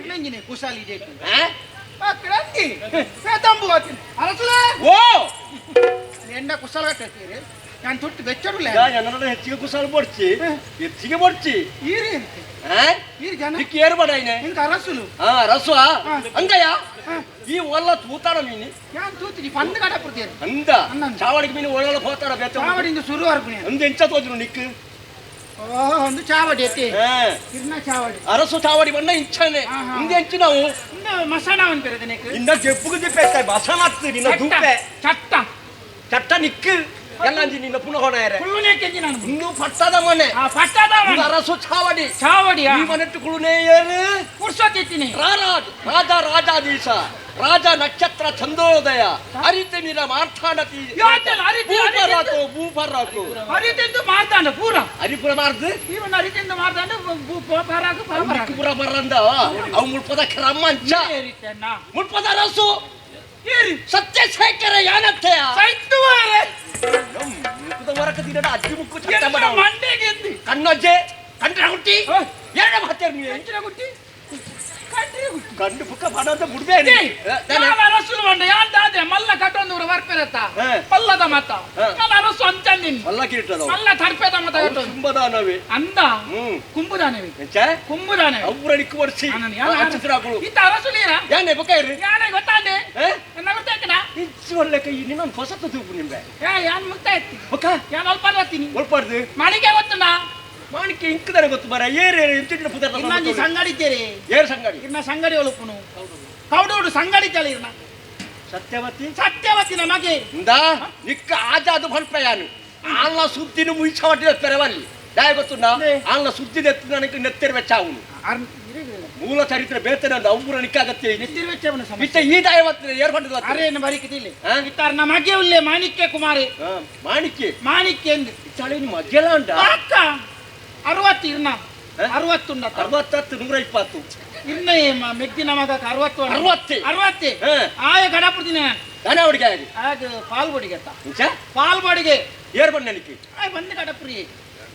ಇಲ್ಲಂಗಿನೆ ಕುಶಾಲಿ ಜೇಕು ಅಕ್ಕಡಂತಿ ತಂಬು ಅರಸುಲೇ ಓ ಎಂಡ ಕುಶಾಲ ಕಟ್ತೀರಿ ನಾನು ತುಟ್ಟು ಬೆಚ್ಚಡುಲ್ಲ ಜನರ ಹೆಚ್ಚಿಗೆ ಕುಶಾಲ ಬಡ್ಚಿ ಹೆಚ್ಚಿಗೆ ಬಡ್ಚಿ ಈರಿ ಈರಿ ಜನ ಇಕ್ಕೆ ಏರ್ಬಡೈನೆ ಇಂಕ ಅರಸುಲು ಅರಸು ಅಂದಯ್ಯ ಈ ಒಲ್ಲ ತೂತಾಡ ಮೀನಿ ഞാൻ ತೂತಿನಿ ಪಂದು ಕಡ ಪುರ್ತೀರಿ ಅಂದ ಚಾವಡಿಗೆ ಮೀನು ಒಳ್ಳೆ ಹೋತಾಡ ಬೇತ ಚಾವಡಿಂದ ಸುರು ಅರ್ಪಣೆ ಅಂದ ಎಂಚ ತೋಜುನು ನಿಕ್ಕು ಓ ಒಂದು ಚಾವಡಿ ಎತ್ತಿ ಇರ್ನ ಚಾವಡಿ ಅರಸು ಚಾವಡಿ ಬಣ್ಣ ಇಂಚನೆ ಇಂದ ಎಂಚು ನಾವು ಮಸಾಣ ಅನ್ಪಿರೋದು ನಿಕ್ಕು ಇಂದ ಜೆಪ್ಪುಗೆ ಜೆಪ್ಪೆ ಮಸಾಣ ಆಗ್ತದೆ ನಿನ್ನ ದೂಪೆ ಚಟ್ಟ ಚಟ್ಟ ನಿಕ್ಕು ಎಲ್ಲಂಜಿ ನಿನ್ನ ಪುನಃ ಹೊಣೆಯರೆ ಕುಳ್ಳುನೇಕೆಂಜಿ ನಾನು ಇನ್ನು ಪಟ್ಟದ ಮನೆ ಆ ಪಟ್ಟದ ಮನೆ ಅರಸು ಚಾವಡಿ ಚಾವಡಿ ಈ ಮನೆಟ್ಟು ಕುಳುನೇಯರು ಪುರ್ಸೊತ್ತಿತ್ತೀನಿ ರಾಜ ರಾಜಾಧೀಶ ರಾಜ ನಕ್ಷತ್ರ ಚಂದೋದಯ ಹರಿತಿಮಿರ ಮಾರ್ಥಾಣತಿ ಭೂಪರಾಕು ಭೂಪರಾಕು ಹರಿತೆಂದು ಮಾರ್ತಾಂಡ ಪೂರ ಹರಿಪುರ ಮಾರ್ದು ಇವನ್ ಹರಿತೆಂದು ಮಾರ್ತಾಂಡ ಭೂಪರಾಕು ಪಾಪರಾಕು ಪೂರ ಬರಂದ ಅವು ಮುಳ್ಪದ ಕ್ರಮಂಚ ಮುಳ್ಪದ ಅರಸು ಸತ್ಯಶೇಖರ ಯಾನತ್ತೆಯ ಸೈತುವರೆ ಮುಳ್ಪದ ಮರಕ ದಿನದ ಅಜ್ಜಿ ಮುಕ್ಕು ಚಟ್ಟ ಮಾಡ ಮಂಡೆಗೆ ಕಣ್ಣಜ್ಜೆ ಕಂಡ್ರ ಗುಟ್ಟಿ ಎರಡು ಮಾತೇರ್ ನೀವು ಎಂಚಿನ ಗುಟ್ಟಿ ಕಂಡು ಬುಕ್ಕ ಪಡಂತ ಬುಡ್ಬೇಡಿ ಅರಸುಲು ಬಂಡ ಯಾನ್ ದಾದೆ ಮಲ್ಲ ಕಟ್ಟೊಂದು ವರ್ಪೆರತ್ತ ಪಲ್ಲದ ಮತ ನಾನು ಅರಸು ಅಂಚಂದಿನ್ ಮಲ್ಲ ಕಿರೀಟದ ಮಲ್ಲ ತರ್ಪೆದ ಮತ ಕಟ್ಟೊಂದು ಕುಂಬದಾನವೇ ಅಂದ ಕುಂಬುದಾನವೇ ಕುಂಬುದಾನವೇ ಅವ್ರ ನಿಕ್ಕು ವರ್ಷಿ ಇತ್ತ ಅರಸುಲೀರ ಯಾನೆ ಬುಕ್ಕ ಇರ್ರಿ ಯಾನೆ ಗೊತ್ತಾಂಡೆ ನನ್ನ ಗೊತ್ತಾಯ್ತನಾ ಇಚ್ಚು ಒಳ್ಳೆಕ ಈ ನಿನ್ನೊಂದು ಹೊಸತು ತೂಪು ನಿಂಬೆ ಏ ಯಾನ್ ಮುಕ್ತ ಇತ್ತಿ ಬುಕ್ಕ ಯಾನ್ ಅಲ್ಪ ಬರ್ತೀನಿ ಒಲ್ಪಾಡ್ದು ಮಾಣಿಕೆ ಗೊತ್ತುಂಡಾ ಮಾಣಿಕೆ ಇಂಕದಾನೆ ಗೊತ್ತು ಮರ ಏರು ಇಂಚಿನ ಪುದರ್ ಇನ್ನೊಂದು ಸಂಗಡಿ ಇದ್ದೀರಿ ಏರು ಸಂಗಡಿ ಇನ್ನ ಸಂಗಡಿ ಒಳಪುನು ಕೌಡೋಡು ಸಂಗಡಿ ಚಲ ಇರ್ನ ಸತ್ಯವತಿ ಸತ್ಯವತಿ ನಮಗೆ ಇಂದಾ ನಿಕ್ಕ ಆಜಾದು ಫಲ್ಪ ಯಾನು ಆಲ್ನ ಸುದ್ದಿನ ಮುಯಿಚವಟ್ಟಿದ ಪೆರವಲ್ಲಿ ದಾಯ ಗೊತ್ತುಂಡ ಆಲ್ನ ಸುದ್ದಿ ನೆತ್ತು ನನಗೆ ನೆತ್ತಿರ ವೆಚ್ಚ ಅವನು ಮೂಲ ಚರಿತ್ರೆ ಬೇತನ ಅವ್ರ ನಿಕ್ಕಾಗತ್ತೆ ನೆತ್ತಿರ ವೆಚ್ಚವನ ಇತ್ತ ಈ ದಾಯವತ್ತು ಏರ್ಪಂಡದ ಅರೇನು ಬರಿಕಿದಿಲ್ಲ ಇತ್ತಾರ ನಮಗೆ ಉಲ್ಲೆ ಮಾಣಿಕ್ಯ ಕುಮಾರಿ ಮಾಣಿಕ್ಯ ಮಾಣಿಕ್ಯ ಎಂದು ಇತ್ತಾಳೆ ಮಗ್ಗೆಲ ಉಂಟ ಅಕ್ಕ 60 ಇರ್ನ 60 ಉಂಡ 60 120 ಇರ್ನ ಮೆಗ್ದಿನ ಮಗ 60 60 60 ಆಯ ಗಡಪುರ್ದಿನ ದಾನ ಹುಡುಗ ಆಗಿ ಆಗ ಪಾಲ್ಬಡಿಗೆ ಅತ್ತ ಪಾಲ್ಬಡಿಗೆ ಏರ್ ಬಣ್ಣ ನಿಕ್ಕಿ ಆಯ್ ಬಂದು ಗಡಪುರಿ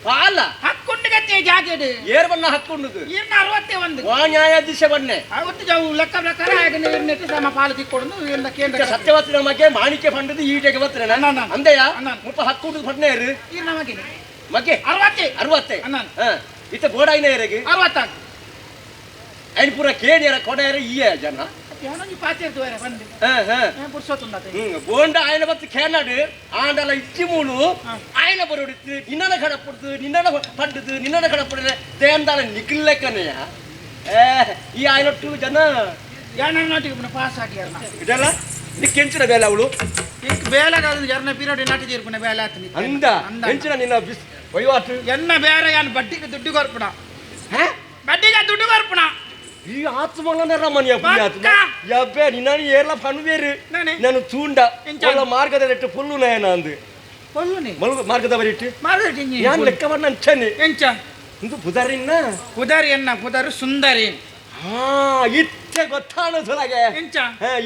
ಪಾಲ ಹಕ್ಕೊಂಡು ಜಾಗೆಡು ಏರ್ ಬಣ್ಣ ಹಕ್ಕೊಂಡು ಇರ್ನ 61 ವಾ ನ್ಯಾಯಾಧೀಶ ಬಣ್ಣೆ ಅವತ್ತು ಜಾವು ಲೆಕ್ಕ ಪ್ರಕಾರ ಆಗ ನೀರ್ನೆಟ್ಟು ಸಮ ಪಾಲು ತಿಕ್ಕೊಂಡು ಇರ್ನ ಕೇಂದ್ರ ಸತ್ಯವತಿ ನಮಗೆ ಮಾಣಿಕ್ಯ ಫಂಡದು ಈಟೆಗೆ ಬರ್ತೇನೆ ಅಂದೆಯ ಮುಪ್ಪ ಹಕ್ಕೊಂಡು ಫಂಡ್ನೆ ಇರು ಇರ್ನ ಮಗಿನ ಮಗೆ 60 60 ಇತ್ತ ಬೋಡಾಯಿನ ಎರೆಗೆ 60 ಐನ್ ಪೂರ ಕೇಣಿಯರ ಕೊಡೆಯರ ಈಯ ಜನ ಯಾನೊಂಜಿ ಪಾತೆರ್ದು ಬಂದು ಬೋಂಡ ಆಯನ ಬತ್ತು ಕೇನಾಡು ಆಂಡಲ ಇಚ್ಚಿ ಮೂಲು ಆಯನ ಬರೋಡಿತ್ತು ನಿನ್ನನ ಕಡಪುಡ್ದು ನಿನ್ನನ ಪಂಡದು ನಿನ್ನನ ಕಡಪುಡ್ರೆ ದೇಂದಾಲ ನಿಗ್ಲೆಕ್ಕನೆಯ ಈ ಆಯನೊಟ್ಟು ಜನ ಯಾನೊಟ್ಟಿಗೆ ಪಾಸ್ ಆಗಿಯಾರ ಇದೆಲ್ಲ ನಿಕ್ಕೆಂಚಿನ ಬೇಲೆ ಅವಳು ಇಂಕ್ ಬೇಲೆಗಾದ ಎರ್ನ ಪೀರಿಯಡ್ ನಾಟಿದೀರ್ಪುನ ಬೇಲೆ ಆತನಿ ಅಂದ ಎಂಚಿನ ನಿನ್ನ ಬಿಸ್ ವಹಿವಾಟು ಎನ್ನ ಬೇರೆ ಯಾನ್ ಬಡ್ಡಿಗೆ ದುಡ್ಡು ಕೊರ್ಪುಣ ಬಡ್ಡಿಗೆ ದುಡ್ಡು ಕೊರ್ಪುಣ ಈ ಆತ್ಮಲನ ರಮಣಿಯ ಪುಣ್ಯಾತ್ಮ ಯಬ್ಬೆ ನಿನ್ನ ಏರ್ಲ ಫಣುವೇರು ನಾನು ತೂಂಡ ಒಳ್ಳ ಮಾರ್ಗದ ಇಟ್ಟು ಪುಲ್ಲು ನಯನ ಅಂದು ಪೊಲ್ಲುನೆ ಮಾರ್ಗದ ಬರಿಟ್ಟು ಯಾನ್ ಲೆಕ್ಕ ಬಣ್ಣ ಅಂಚನೆ ಎಂಚ ಇಂದು ಪುದರಿನ್ನ ಪುದರಿ ಎನ್ನ ಪುದರು ಸುಂದರಿ ಹಾ ಇತ್ತೆ ಗೊತ್ತಾಣ ಸುಲಗೆ ಎಂಚ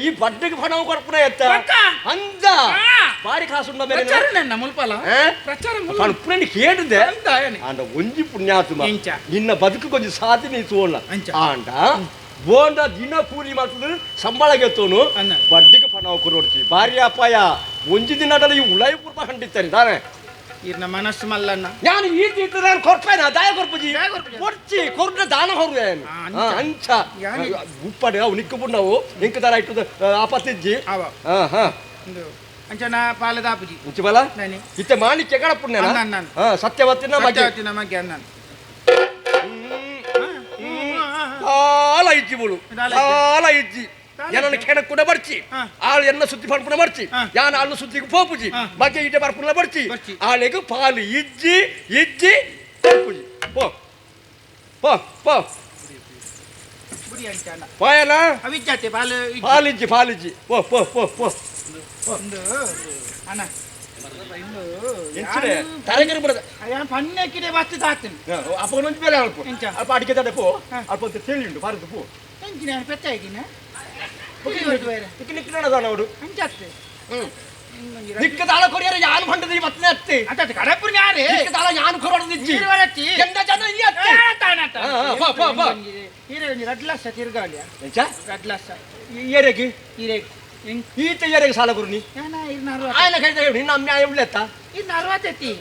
ಈ ಬಡ್ಡಿಗೆ ಫಣವು ಕೊರ್ಪುಣ ಎತ್ತ ಅಂದ ಬಾರಿ ಕಾಸುಂಡ ಮೇಲೆ ಪ್ರಚಾರ ನನ್ನ ಮುಲ್ಪಲ ಪ್ರಚಾರ ಪಣಪುಣಿ ಕೇಳಿದೆ ಆಂಡ ಒಂಜಿ ಪುಣ್ಯಾತ್ಮ ನಿನ್ನ ಬದುಕು ಕೊಂಚ ಸಾಧನೆ ತೋಣ ಆಂಡ ಬೋಂಡ ದಿನ ಕೂಲಿ ಮಾಡ್ತದೆ ಸಂಬಳ ಗೆತ್ತೋನು ಬಡ್ಡಿಗೆ ಪಣವು ಕೊರೋಡ್ತಿ ಬಾರಿ ಅಪಾಯ ಒಂಜಿ ದಿನ ಈ ಉಳಾಯಿ ಪೂರ್ವ ಖಂಡಿತಾನೆ ತಾನೆ ಇರ್ನ ಮನಸ್ಸು ಮಲ್ಲಣ್ಣ ನಾನು ಈ ತೀರ್ಥ ನಾನು ಕೊರ್ಪೇನ ದಾಯ ಕೊರ್ಪುಜಿ ಕೊರ್ಚಿ ಕೊರ್ನ ದಾನ ಹೊರುವೆ ಅಂಚ ಉಪ್ಪಡೆ ಅವು ನಿಕ್ಕು ಪುಣ್ಣವು ಇಂಕ ತರ ಇಟ್ಟು ಆಪತ್ತಿಜ್ಜಿ ಹಾ ಹಾ ಅಂಚನ ಪಾಲದಾಪುಜಿ ಉಂಚು ಬಲ ಇತ್ತೆ ಮಾಣಿಕ್ಯ ಕಡಪುಣ್ಯ ಸತ್ಯವತಿನ ಸತ್ಯವತಿನ ಬಗ್ಗೆ ಅನ್ನ ದಾಲ ಇಜ್ಜಿ ಮುಳು ದಾಲ ಇಜ್ಜಿ ಏನನ್ನ ಖೇಣ ಕೂಡ ಬರ್ಚಿ ಆಳು ಎನ್ನ ಸುದ್ದಿ ಪಡ್ಪುಣ ಬರ್ಚಿ ಯಾನ ಆಳು ಸುದ್ದಿಗೆ ಪೋಪುಜಿ ಬಗ್ಗೆ ಈಟೆ ಬರ್ಪುಣ ಬರ್ಚಿ ಆಳಿಗೆ ಪಾಲು ಇಜ್ಜಿ ಇಜ್ಜಿ ಪೋಪುಜಿ ಪೋ ಪೋ ಪೋ ಪಾಯಲ ಪಾಲಿಜ್ಜಿ ಪಾಲಿಜ್ಜಿ ಪೋ ಪೋ ಪೋ ಪೋ ತರಗರಿ ಬರದ ಪಣ್ಣಕ್ಕಿಡೆ ಬತ್ತು ತಾಕ್ತೀನಿ ಅಪ್ಪ ಒಂಜಿ ಬೇರೆ ಅಲ್ಪ ಅಲ್ಪ ಅಡಿಕೆ ತಡೆ ಪೋ ಅಲ್ಪ ಅಂತ ತಿಳಿಯುಂಟು ಬಾರದು ಪೋ ಎಂಚಿನ ಪೆತ್ತ ಆಗಿನ ನಿಕ್ಕದಾಳ ಕೊರಿಯರ ಯಾನು ಪಂಡದ ಈ ಮತ್ತನೆ ಅತ್ತಿ ಕಡಪುರ್ ಯಾರೇ ನಿಕ್ಕದಾಳ ಯಾನು ಕೊರೋಡದ ಇಜ್ಜಿ ಎಂದ ಜನ ಈ ಅತ್ತಿ ಪೋ ಪೋ ಪೋ ಹೀರೆ ಒಂಜಿ ರಡ್ಲಸ ತಿರ್ಗಾಳಿಯ ಎಂಚ ರಡ್ಲಸ ಏರೆಗೆ ಹೀರೆಗೆ ಈತ ಏರೆಗೆ ಸಾಲ ಗುರುನಿ ಆಯನ ಕೈದ ಹೇಳು ನಿನ್ನ ಅಮ್ಮ ಉಳ್ಳೆತ್ತ ಇನ್ನು 60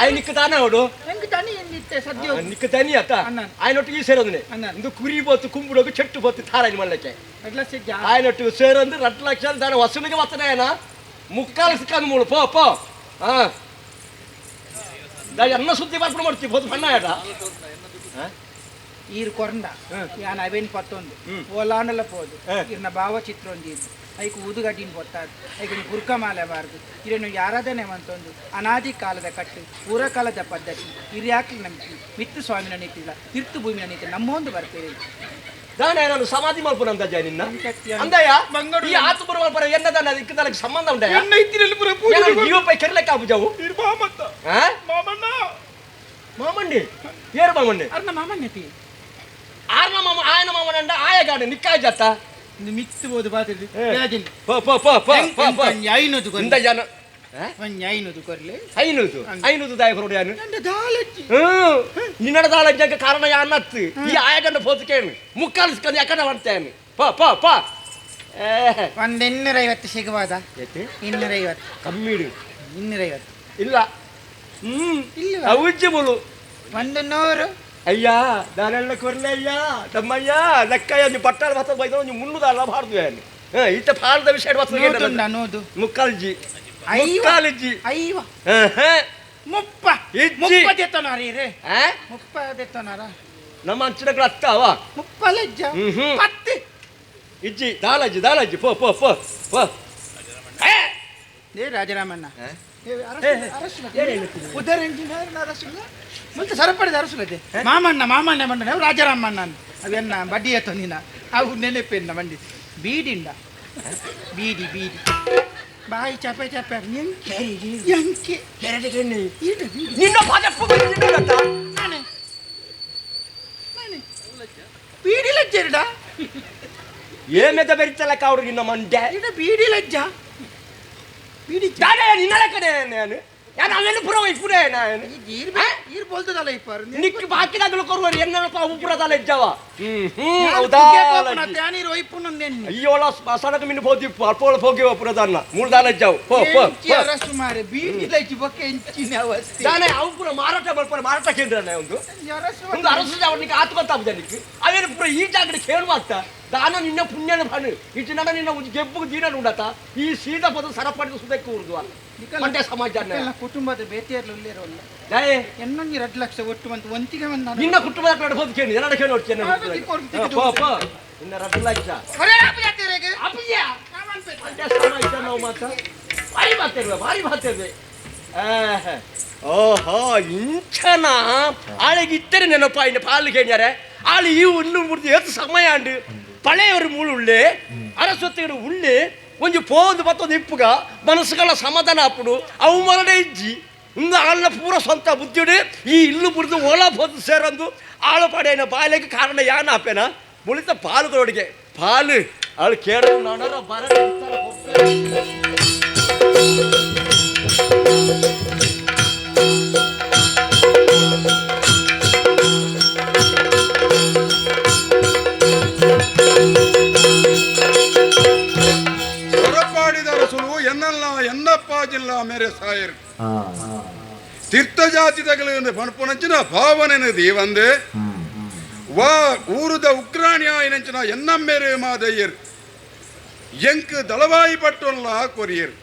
ಆಯ್ ನಿಕ್ಕ ತಾನೇ ಅವಡು ಎಂಕ್ ತನಿ ಎಂದಿತ್ತೆ ಸದ್ಯ ನಿಕ್ಕ ತನಿ ಅತ್ತ ಆಯನೊಟ್ಟಿಗೆ ಸೇರೋದನೆ ಇಂದು ಕುರಿ ಬೋತು ಕುಂಬುಡೋಗು ಚೆಟ್ಟು ಬೋತು ತಾರಾಯಿ ಮಲ್ಲಕ್ಕೆ ಆಯನೊಟ್ಟಿಗೆ ಸೇರಂದು 2 ಲಕ್ಷ ದಾನ ವಸೂಲಿಗೆ ಬರ್ತದೆ ಮುಕ್ಕಾಲು ಸಿಕ್ಕಂದು ಮೂಳು ಪೋ ಪೋ ಹಾ ಎನ್ನ ಸುದ್ದಿ ಬರ್ಪಣ ಮಾಡ್ತೀವಿ ಬೋದು ಬಣ್ಣ ಆಡ ಈರು ಕೊರಂಡ ಯಾನ್ ಅವೇನ್ ಪತ್ತೊಂದು ಓಲಾಂಡಲ ಪೋದು ಇರ್ನ ಭಾವಚಿತ್ರ ಒಂದು ಇದ್ದು ಐಕ್ ಊದುಗಡ್ಡಿನ ಪೊತ್ತಾದು ಐಕ್ ಗುರ್ಕ ಮಾಲೆ ಬಾರದು ಇರನ್ನು ಯಾರಾಧನೆ ಅಂತೊಂದು ಅನಾದಿ ಕಾಲದ ಕಟ್ಟು ಪೂರ್ವಕಾಲದ ಪದ್ಧತಿ ಹಿರಿಯಾಕ್ಲಿ ನಂಬಿಕೆ ಮಿತ್ತು ಸ್ವಾಮಿನ ನೀತಿಲ್ಲ ತಿರ್ತು ಭೂಮಿನ ನೀತಿ ನಮ್ಮೊಂದು ಬರ್ತೀರಿ ದಾನ ಸಮಾಧಿ ಮಲ್ಪುನ ಅಂದಾಜ ನಿನ್ನ ಅಂದಯ್ಯ ಈ ಆತು ಬರುವ ಮಲ್ಪರ ಎನ್ನ ದಾನ ಇದಕ್ಕೆ ನನಗೆ ಸಂಬಂಧ ಉಂಟಾ ಎನ್ನ ಇತ್ತಿನಲ್ಲಿ ಪುರ ಪೂಜೆ ಜೀವ ಪೈ ಕೆರ್ಲೆಕ್ಕ ಆಪುಜವು ಮಾಮತ್ತ ಮಾಮಣ್ಣ ಮಾಮಣ್ಣಿ ಏರು ಮಾಮಣ್ಣಿ ಅರ್ನ ಮಾಮಣ್ಣತಿ ಆರ್ನ ಮಾಮ ಆಯನ ಮಾಮನಂಡ ಆಯಗಾಡು ನಿಕ್ಕಾಯ ಜತ್ತ ಮಿತ್ತು ಬೋದು ಬಾತಿರ್ದಿ ಪೋ ಪೋ ಪೋ ಪೋ ಪೋ ಪೋ ಐನೂದು ಇಂದ ಜನ ಒಂಜಿ 500 ಕೊರ್ಲೆ 500 500 ದಾಯ ಕೊರಡು ಯಾನು ನನ್ನ ದಾಲಜ್ಜಿ ನಿನ್ನಡ ದಾಲಜ್ಜಕ್ಕೆ ಕಾರಣ ಯಾನತ್ತು ಈ ಆಯಗಂಡ ಪೋತುಕೇನು ಮುಕ್ಕಾಲಿಸ್ಕೊಂಡು ಯಾಕಂಡ ಮಾಡ್ತೇನೆ ಪಾ ಪಾ ಪಾ ಒಂದು 250 ಸಿಗುವಾದ 250 ಕಮ್ಮಿ ಇಡು 250 ಇಲ್ಲ ಇಲ್ಲ ಉಜ್ಜಿ ಬೋಲು 100 ಅಯ್ಯ ನಾನೆಲ್ಲ ಕೊರ್ಲೆ ಅಯ್ಯ ತಮ್ಮಯ್ಯ ಲಕ್ಕಯ್ಯ ನೀವು ಪಟ್ಟಾಳ ಬತ್ತ ಬೈದ ನೀವು ಮುನ್ನುದಲ್ಲ ಬಾರ್ದು ಏನು ಇತ್ತ ಪಾಲದ ವಿಷಯ ನೂದು ಮುಕ್ಕಾಲ್ಜಿ ಮುಕ್ಕಾಲ್ಜಿ ಐವ ಮುಪ್ಪ ಮುಪ್ಪ ದೆತ್ತನಾರ ರೇ ಮುಪ್ಪ ದೆತ್ತನಾರ ನಮ್ಮ ಅಂಚಿನಗಳ ಅತ್ತಾವ ಮುಪ್ಪ ಲಜ್ಜ ಪತ್ತೆ ಇಜ್ಜಿ ದಾಲಜ್ಜಿ ದಾಲಜ್ಜಿ ಪೋ ಪೋ ಪೋ ಪೋ ಏ ರಾಜರಾಮಣ್ಣ ಮತ್ತೆ ಸರಪಡಿದ ಅರಸುಲದೆ ಮಾಮಣ್ಣ ಮಾಮಣ್ಣ ಮಂಡನೆ ರಾಜರಾಮಣ್ಣ ಅವೆನ್ನ ಬಡ್ಡಿ ಎತ್ತ ನೀನ ಅವು ನೆನಪೆನ್ನ ಮಂಡಿ ಬೀಡಿಂಡ ಬೀಡಿ ಬೀಡಿ ಬಾಯಿ ಚಾಪೆ ಚಾಪೆ ಎಂಕೆ ನಿನ್ನ ಬೀಡಿ ಲಜ್ಜೆರಡ ಏಮೆದ ಬೆರಿತಲ್ಲ ಕಾವ್ರು ನಿನ್ನ ಮಂಡೆ ಬೀಡಿ ಲಜ್ಜ ಬೀಡಿ ನಿನ್ನಳ ಕಡೆ ನಾನು ಯಾರು ಅವೆಲ್ಲ ಪುರ ಇಪ್ಪುರೇ ನಾನು ಈರ್ ಬೋಲ್ತದಲ್ಲ ಇಪ್ಪರು ನಿಕ್ ಬಾಕಿದಾಗಲು ಕೊರುವರು ಎನ್ನಪ್ಪ ಅವು ಪುರದಲ್ಲ ಇಜ್ಜವ ಹೌದಾ ನೀರು ಒಯ್ಪುನೊಂದೆನ್ನಿ ಅಯ್ಯೋಳ ಸಡಕ ಮಿನ್ನು ಪೋದಿಪ್ಪು ಅಲ್ಪೋಳ ಪೋಗಿವ ಪುರದನ್ನ ಮೂಳ್ದಾಲ ಇಜ್ಜವು ಪೋ ಪೋ ಅರಸು ಮಾರೆ ಬೀಡಿ ಲಜ್ಜಿ ಬೊಕ್ಕೆ ಎಂಚಿನ ಅವಸ್ಥೆ ದಾನೆ ಅವು ಪುರ ಮಾರಾಟ ಬರ್ಪರ ಮಾರಾಟ ಕೇಂದ್ರನೇ ಒಂದು ಒಂದು ಅರಸು ಅವನಿಗೆ ಆತ್ಮತ್ತಾಪುದ ನಿಕ್ ಅವೇನು ಪುರ ಈ ಜಾಗಡೆ ಕೇಳುವಾಗ್ತ ದಾನ ನಿನ್ನ ಪುಣ್ಯನ ಭಾನು ಇಟ್ಟು ನನ್ನ ನಿನ್ನ ಗೆಬ್ಬು ದೀನ ಉಂಡತ ಈ ಸೀದಾ ಪದ ಸರಪಡಿದ ಸುದಕ್ಕೆ ಉರ್ದುವ ಮಂಡ್ಯ ಸಮಾಜ ಕುಟುಂಬದ ಬೇತಿಯರ್ಲು ಉಲ್ಲೇರಲ್ಲ ಎನ್ನೊಂದು 2 ಲಕ್ಷ ಒಟ್ಟು ಬಂತು ಒಂತಿಗೆ ಒಂದು ನಿನ್ನ ಕುಟುಂಬದ ಕಡೆ ಹೋದ್ ಕೇಳಿ ಎರಡು ಕೇಳಿ ಒಟ್ಟು ನಿನ್ನ 2 ಲಕ್ಷ ಮಂಡ್ಯ ಸಮಾಜ ನಾವು ಮಾತ ಭಾರಿ ಮಾತಾಡುವ ಭಾರಿ ಮಾತಾಡುವೆ ಓಹೋ ಇಂಚನ ಆಳಿಗೆ ಇತ್ತರೆ ನೆನಪ ಇನ್ನು ಪಾಲು ಕೇಳ್ಯಾರೆ ಆಳು ಈ ಉಲ್ಲು ಮುರಿದು ಎತ್ತು ಸಮಯ ಅಂಡು ಪಳೆಯವರು ಮೂಳು ಉಳ್ಳೆ ಅರಸೊತ್ತಿಗಡು ಉಳ್ಳೆ ಒಂಜಿ ಪೋದು ಬತ್ತೊಂದು ಇಪ್ಪುಗ ಮನಸ್ಸುಗಳ ಸಮಾಧಾನ ಅಪ್ಪುಡು ಅವು ಮರಡೆ ಇಜ್ಜಿ ಇಂದು ಆಳ್ನ ಪೂರ ಸ್ವಂತ ಬುದ್ಧಿಡು ಈ ಇಲ್ಲು ಮುರಿದು ಓಲಾ ಪೋದು ಸೇರಂದು ಆಳು ಪಡೆಯನ ಬಾಲೆಗೆ ಕಾರಣ ಯಾನ ಆಪೇನ ಮುಳಿತ ಪಾಲುಗಳೊಡಿಗೆ ಪಾಲು ಆಳು ಕೇಳ ನಾನರ ಬರ ಎನ್ನಲ್ಲ ಎನ್ನಪ್ಪ ಜಿಲ್ಲಾ ಮೇರೆ ಸಾಯರ್ ತೀರ್ಥಜಾತಿದಗಳು ಪಣಪುನಂಚಿನ ಭಾವನೆ ದೀವಂದೆ ವಾ ಊರುದ ಉಗ್ರಾಣಿಯಾಯಿನಂಚಿನ ಎನ್ನಮ್ಮೇರೆ ಮಾದಯ್ಯರ್ ಎಂಕ್ ದಳವಾಯಿ ಪಟ್ಟೊಲ್ಲ ಕೊರಿಯರ್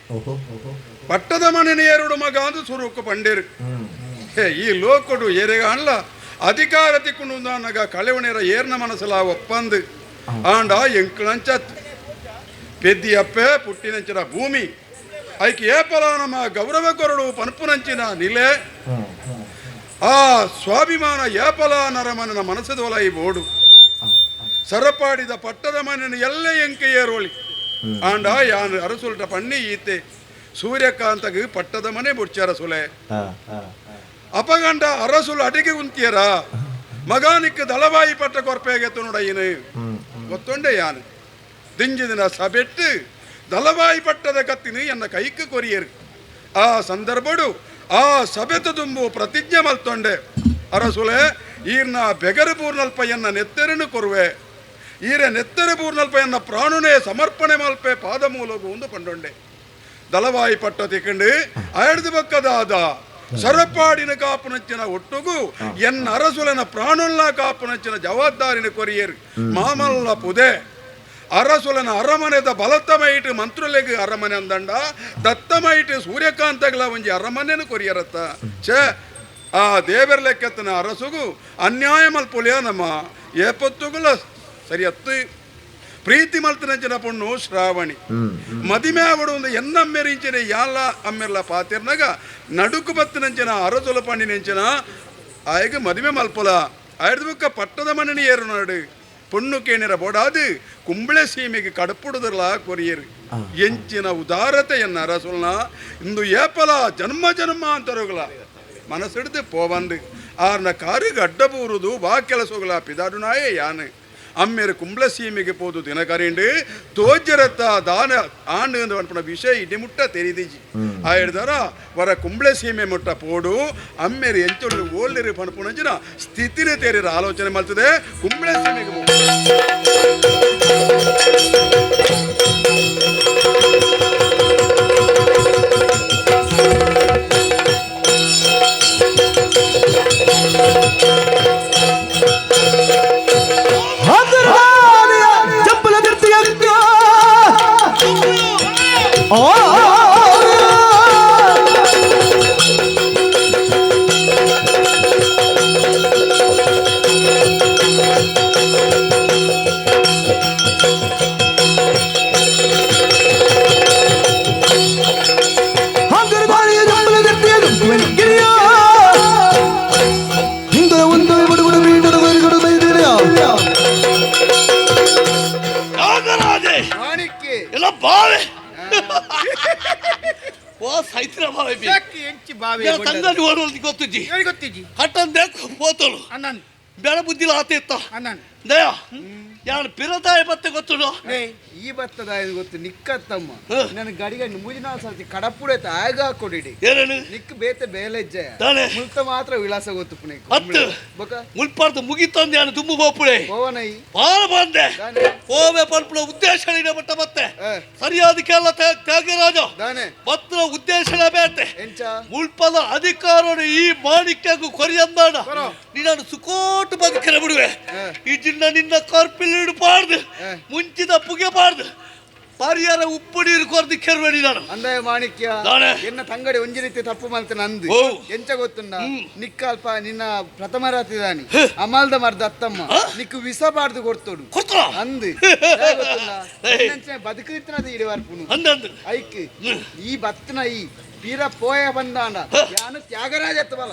ಪಟ್ಟದ ಮನೆಯೇರುಡು ಮಗ ಅಂದು ಸುರುಕು ಪಂಡೇರು ಈ ಲೋಕೊಡು ಏರೆಗಾಣ್ಲ ಅಧಿಕಾರ ತಿಕ್ಕೊಂಡು ಕಳೆವಣೆರ ಏರ್ನ ಮನಸಲ ಒಪ್ಪಂದು ಆಂಡ ಎಂಕ್ಳಂಚತ್ ಪೆದ್ದಿಯಪ್ಪೆ ಪುಟ್ಟಿನಂಚಿನ ಭೂಮಿ ಐಕೆ ಏಪಲ ನಮ್ಮ ಗೌರವ ಕೊರಡು ಪನ್ಪುನಂಚಿನ ನಿಲೆ ಆ ಸ್ವಾಭಿಮಾನ ಏಪಲ ನರಮನನ ಮನಸ್ಸದೊಲ ಈ ಬೋಡು ಸರಪಾಡಿದ ಪಟ್ಟದ ಮನೆಯನ್ನು ಎಲ್ಲ ಎಂಕೆ ಏರೋಳಿ ಆಂಡ ಯಾನ್ ಅರಸುಲ್ಟ ಪಣ್ಣಿ ಈತೆ ಸೂರ್ಯಕಾಂತಗ ಪಟ್ಟದ ಮನೆ ಬುಡ್ಚಾರ ಸುಲೆ ಅಪಗಂಡ ಅರಸುಲು ಅಡಿಗೆ ಉಂತಿಯರ ಮಗಾನಿಕ್ಕ ದಳವಾಯಿ ಪಟ್ಟ ಕೊರ್ಪೆಗೆ ನೋಡಯ್ಯನು ಗೊತ್ತೊಂಡೆ ಯಾನು ದಿಂಜಿದಿನ ಸಬೆಟ್ಟು ದಳವಾಯಿ ಪಟ್ಟದ ಕತ್ತಿನ ಎನ್ನ ಕೈக்கு ಕೊರಿಯರು ಆ ಸಂದರ್ಭಡು ಆ ಸಬೆತ ದುಂಬು ಪ್ರತಿಜ್ಞೆ ಮಲ್ತೊಂಡೆ ಅರಸುಲೆ ಈರ್ನ ಬೆಗರು ಪೂರ್ಣಲ್ಪ ಎನ್ನ ನೆತ್ತೆರನು ಕೊರುವೆ ಈರ ನೆತ್ತೆರ ಪೂರ್ಣಲ್ಪ ಎನ್ನ ಪ್ರಾಣುನೇ ಸಮರ್ಪಣೆ ಮಲ್ಪೆ ಪಾದ ಮೂಲಗು ಒಂದು ಪಂಡೊಂಡೆ ದಳವಾಯಿ ಪಟ್ಟ ತಿಕ್ಕಂಡು ಅಯಡ್ದು ಬಕ್ಕದಾದ ಸರಪಾಡಿನ ಕಾಪುನಂಚಿನ ಒಟ್ಟುಗು ಎನ್ನ ಅರಸುಲನ ಪ್ರಾಣುಲ್ಲ ಕಾಪುನಂಚಿನ ಜವಾಬ್ದಾರಿನ ಕೊರಿಯರು ಮಾಮಲ್ಲ ಪುದೆ ಅರಸುಲನ ಅರಮನೆದ ಬಲತ್ತಮೈಟ್ ಮಂತ್ರುಲೆಗ್ ಅರಮನೆ ಅಂದಂಡ ದತ್ತಮೈಟ್ ಸೂರ್ಯಕಾಂತಗಳ ಒಂಜಿ ಅರಮನೆನು ಕೊರಿಯರತ್ತ ಛೇ ಆ ದೇವರ ಲೆಕ್ಕತ್ತನ ಅರಸುಗು ಅನ್ಯಾಯ ಮಲ್ಪೊಲಿಯ ನಮ್ಮ ಏಪತ್ತುಗುಲ ಸರಿಯತ್ತು ಪ್ರೀತಿ ಮಲ್ತನಂಚಿನ ಪೊಣ್ಣು ಶ್ರಾವಣಿ ಮದಿಮೆ ಅವಡು ಒಂದು ಎನ್ನಮ್ಮೆರಿಂಚಿನ ಯಾಲ ಅಮ್ಮೆರ್ಲ ಪಾತಿರ್ನಗ ನಡುಕು ಬತ್ತನಂಚಿನ ಅರಸುಲ ಪಣ್ಣಿನಂಚಿನ ಆಯಗ ಮದಿಮೆ ಮಲ್ಪೊಲ ಆಯ್ದ ಬುಕ್ಕ ಪಟ್ಟದ ಮನೆನಿ ಏರು ನಡು ಪೊಣ್ಣು ಕೇಣಿರ ಬೋಡಾದು ಕುಂಬಳೆ ಸೀಮೆಗೆ ಕಡಪುಡುದರ್ಲ ಕೊರಿಯರು ಎಂಚಿನ ಉದಾರತೆಯನ್ನ ಅರಸುಲ್ನ ಇಂದು ಏಪಲ ಜನ್ಮ ಜನ್ಮ ಅಂತರುಗಳ ಮನಸ್ಸಿಡ್ದು ಪೋವಂದು ಆರ್ನ ಕಾರಿಗೆ ಅಡ್ಡಬೂರುದು ವಾ ಕೆಲಸಗಳ ಪಿದಾಡು ನಾಯೇ ಯಾನು ಅಮ್ಮೇರು ಕುಂಬ್ಳ ಸೀಮೆಗೆ ಪೋದು ದಿನಕರಿಂಡು ತೋಜರತ್ತ ದಾನ ಆಂಡು ಅನ್ಪುನ ವಿಷಯ ಇಡಿ ಮುಟ್ಟ ತೆರಿದಿಜಿ ಆಯ್ದಾರ ವರ ಕುಂಬ್ಳ ಸೀಮೆ ಮುಟ್ಟ ಪೋಡು ಅಮ್ಮೇರು ಎಂಚೊಳ್ಳು ಓಲ್ಡಿರು ಪನ್ಪುನಂಚಿನ ಸ್ಥಿತಿನೇ ತೇರಿರ ಆಲೋಚನೆ ಮಾಡ್ತದೆ ಕುಂಬ್ಳ ಸೀಮೆಗೆ ಈ ಬತ್ತದ ಗೊತ್ತು ನಿಕ್ಕತ್ತಮ್ಮ ನನ್ನ ಗಡಿಗೆ ಮೂಜಿನಾಲ್ ಸರ್ತಿ ಕಡಪುಡೆ ತಾಗ ಹಾಕೊಡಿಡಿ ನಿಕ್ ಬೇತೆ ಬೇಲೆಜ್ಜೆ ಮುಲ್ತ ಮಾತ್ರ ವಿಳಾಸ ಗೊತ್ತು ಪುಣೆ ಮುಲ್ಪಾರ್ದು ಮುಗಿತಂದೆ ನಾನು ತುಂಬು ಬೋಪುಡೆ ಪೋವನೈ ಪಾಲ ಬಂದೆ ಹೋವೆ ಪಲ್ಪುಡ ಉದ್ದೇಶ ಮಟ್ಟ ಮತ್ತೆ ಸರಿಯಾದ ಕೇಳ ತ್ಯಾಗರಾಜ ಮತ್ರ ಉದ್ದೇಶ ಬೇತೆ ಮುಲ್ಪದ ಅಧಿಕಾರ ಈ ಮಾಣಿಕ್ಯಗೂ ಕೊರಿಯಂದಾಣ ನೀನು ಸುಕೋಟು ಬದುಕರೆ ಬಿಡುವೆ ಈ ಜಿನ್ನ ನಿನ್ನ ಕಾರ್ಪಿಲ್ ಇಡಬಾರ್ದು ಮುಂಚಿದ ಪುಗೆಬಾರ್ದು ಪರಿಹಾರ ಉಪ್ಪು ನೀರು ಕೊರದು ಕೆರಬೇಡಿ ನಾನು ಅಂದಾಯ ಮಾಣಿಕ್ಯ ಎನ್ನ ತಂಗಡಿ ಒಂಜಿ ರೀತಿ ತಪ್ಪು ಮಲ್ತ ನಂದು ಎಂಚ ಗೊತ್ತುಂಡ ನಿಕ್ಕಲ್ಪ ನಿನ್ನ ಪ್ರಥಮ ರಾತ್ರಿ ದಾನಿ ಅಮಲ್ದ ಮರ್ದ ಅತ್ತಮ್ಮ ನಿಕ್ಕು ವಿಸ ಬಾರ್ದು ಕೊಡ್ತೋಡು ಅಂದು ಬದುಕಿತ್ತನದು ಇಡವಾರ್ಪುನು ಐಕ್ ಈ ಬತ್ತನ ಈ ಪೀರ ಪೋಯ ಬಂದಾಂಡ ಯಾನು ತ್ಯಾಗರಾಜ ಅತ್ತವಲ್ಲ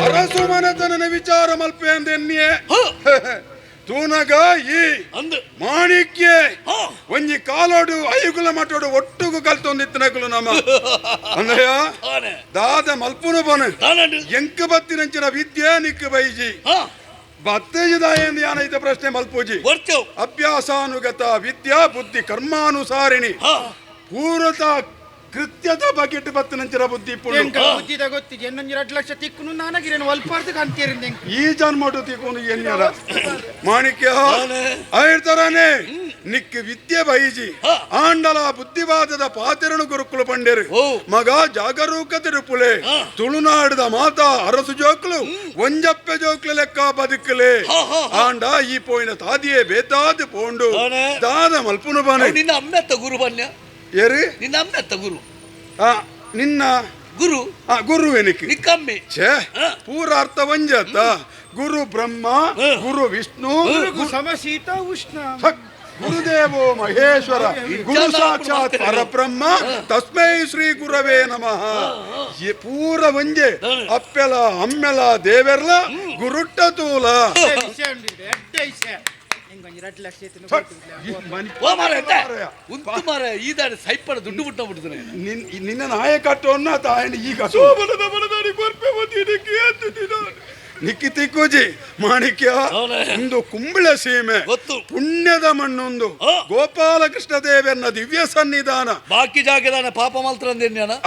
ಅರಸು ಮನತನ ವಿಚಾರ ಮಲ್ಪೆ ಅಂದೆನ್ನಿಯೇ ತೂನಗ ಈ ಮಾಣಿಕ್ಯ ಒಂಜಿ ಕಾಲೋಡು ಐಗುಲ ಮಟ್ಟೋಡು ಒಟ್ಟುಗು ಕಲ್ತೊಂದಿತ್ತನಕುಲು ನಮ್ಮ ಅಂದಯ್ಯ ದಾದ ಮಲ್ಪುನು ಬನ ಎಂಕ ಬತ್ತಿನಂಚಿನ ವಿದ್ಯೆ ನಿಕ್ಕ ಬೈಜಿ ಬತ್ತೇಜದಾಯ ಯಾನೈತ ಪ್ರಶ್ನೆ ಮಲ್ಪೂಜಿ ಅಭ್ಯಾಸಾನುಗತ ವಿದ್ಯಾ ಬುದ್ಧಿ ಕರ್ಮಾನುಸಾರಿಣಿ ಪೂರ್ವತ ಕೃತ್ಯದ ಬಕೆಟ್ ಬತ್ತನಂಚಿನ ಬುದ್ಧಿ ಬುದ್ಧಿ ಗೊತ್ತಿದೆ ಎನ್ನೊಂದು 2 ಲಕ್ಷ ತಿಕ್ಕುನು ನಾನಗಿರೇನು ಒಲ್ಪಾರ್ದು ಕಾಣ್ತೀರಿಂದ ಈ ಜನ್ಮಟು ತಿಕ್ಕುನು ಎನ್ಯರ ಮಾಣಿಕ್ಯ ಆಯ್ತಾರಾನೆ ನಿಕ್ ವಿದ್ಯೆ ಬೈಜಿ ಆಂಡಲ ಬುದ್ಧಿವಾದದ ಪಾತಿರನು ಗುರುಕುಲು ಪಂಡೇರು ಮಗ ಜಾಗರೂಕ ತಿರುಪುಲೆ ತುಳುನಾಡದ ಮಾತಾ ಅರಸು ಜೋಕ್ಲು ಒಂಜಪ್ಪೆ ಜೋಕ್ಲು ಲೆಕ್ಕ ಬದುಕಲೆ ಆಂಡ ಈ ಪೋಯಿನ ತಾದಿಯೇ ಬೇತಾದ ಪೋಂಡು ದಾದ ಮಲ್ಪುನು ಬಾನೆ ನಿನ್ನ ಅಮ್ಮೆತ್ತ ಗುರು ಬನ್ಯ ಏರಿ ನಿನ್ನ ಅಮ್ಮೆತ್ತ ಗುರು ನಿನ್ನ ಗುರು ಗುರು ಎನಿಕೆ ನಿಕ್ಕಮ್ಮೆ ಛೇ ಪೂರ ಅರ್ಥ ಒಂಜತ್ತ ಗುರು ಬ್ರಹ್ಮ ಗುರು ವಿಷ್ಣು ಸಮಶೀತ ಉಷ್ಣ ಗುರುದೇವೋ ಮಹೇಶ್ವರ ಗುರು ಸಾಕ್ಷಾತ್ ಪರಬ್ರಹ್ಮ ತಸ್ಮೈ ಶ್ರೀ ಗುರವೇ ನಮಃ. ಪೂರ ಒಂಜೆ ಅಪ್ಪೆಲ ಅಮ್ಮೆಲ ದೇವೆರ್ಲ ಗುರುಟ್ಟ ತೂಲ. ನಿನ್ನ ನಾಯಕತ್ವನ್ನ ತಾಯನ ಈಗ ನಿಕ್ಕಿ ತಿಕ್ಕೂಜಿ ಮಾಣಿಕ್ಯ ಒಂದು ಕುಂಬಳ ಸೀಮೆ ಪುಣ್ಯದ ಮಣ್ಣೊಂದು ಗೋಪಾಲಕೃಷ್ಣ ದೇವರನ್ನ ದಿವ್ಯ ಸನ್ನಿಧಾನ ಬಾಕಿ ಜಾಗದಾನ ಪಾಪ ಮಾತ್ರ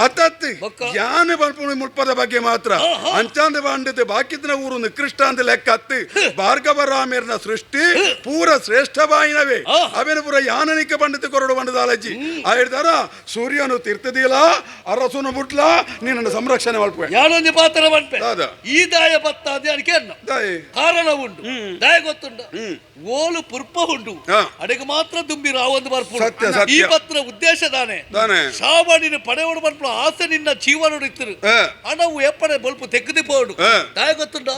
ಅತತ್ತಿ ಯಾನ ಬರ್ಪುಣಿ ಮುಲ್ಪದ ಬಗ್ಗೆ ಮಾತ್ರ ಅಂಚಾಂದ ಬಾಂಡತೆ ಬಾಕಿದ್ನ ಊರು ನಿಕೃಷ್ಟ ಅಂತ ಲೆಕ್ಕ ಅತ್ತಿ ಭಾರ್ಗವರಾಮೇರ್ನ ಸೃಷ್ಟಿ ಪೂರ ಶ್ರೇಷ್ಠವಾಯಿನವೇ ಅವೇನ ಪೂರ ಯಾನನಿಕ ಬಂಡತೆ ಕೊರಡು ಬಂಡದಾಲಜ್ಜಿ ಆ ಹೇಳ್ತಾರ ಸೂರ್ಯನು ತೀರ್ಥದಿಲ್ಲ ಅರಸುನು ಬುಟ್ಲ ನಿನ್ನ ಸಂರಕ್ಷಣೆ ಮಲ್ಪೆ ಯಾನೊಂದು ಪಾತ್ರ ಮಲ್ಪೆ ಈ ದಾಯ ಬತ್ತ ಅದೇ ಕಾರಣ ಉಂಟು ದಾಯ ಗೊತ್ತುಂಟು ಓಲು ಪುರ್ಪ ಉಂಟು ಅಡೆಗೆ ಮಾತ್ರ ದುಂಬಿ ರಾವೊಂದು ಬರ್ಪು ಈ ಪತ್ರ ಉದ್ದೇಶ ದಾನೆ ಸಾವಣಿನ ಪಡೆಯೋಡು ಬರ್ಪು ಆಸೆ ನಿನ್ನ ಜೀವನ ಇತ್ತರು ಹಣವು ಎಪ್ಪಡೆ ಬೊಲ್ಪು ತೆಗೆದು ಪೋಡು ದಾಯ ಗೊತ್ತುಂಟ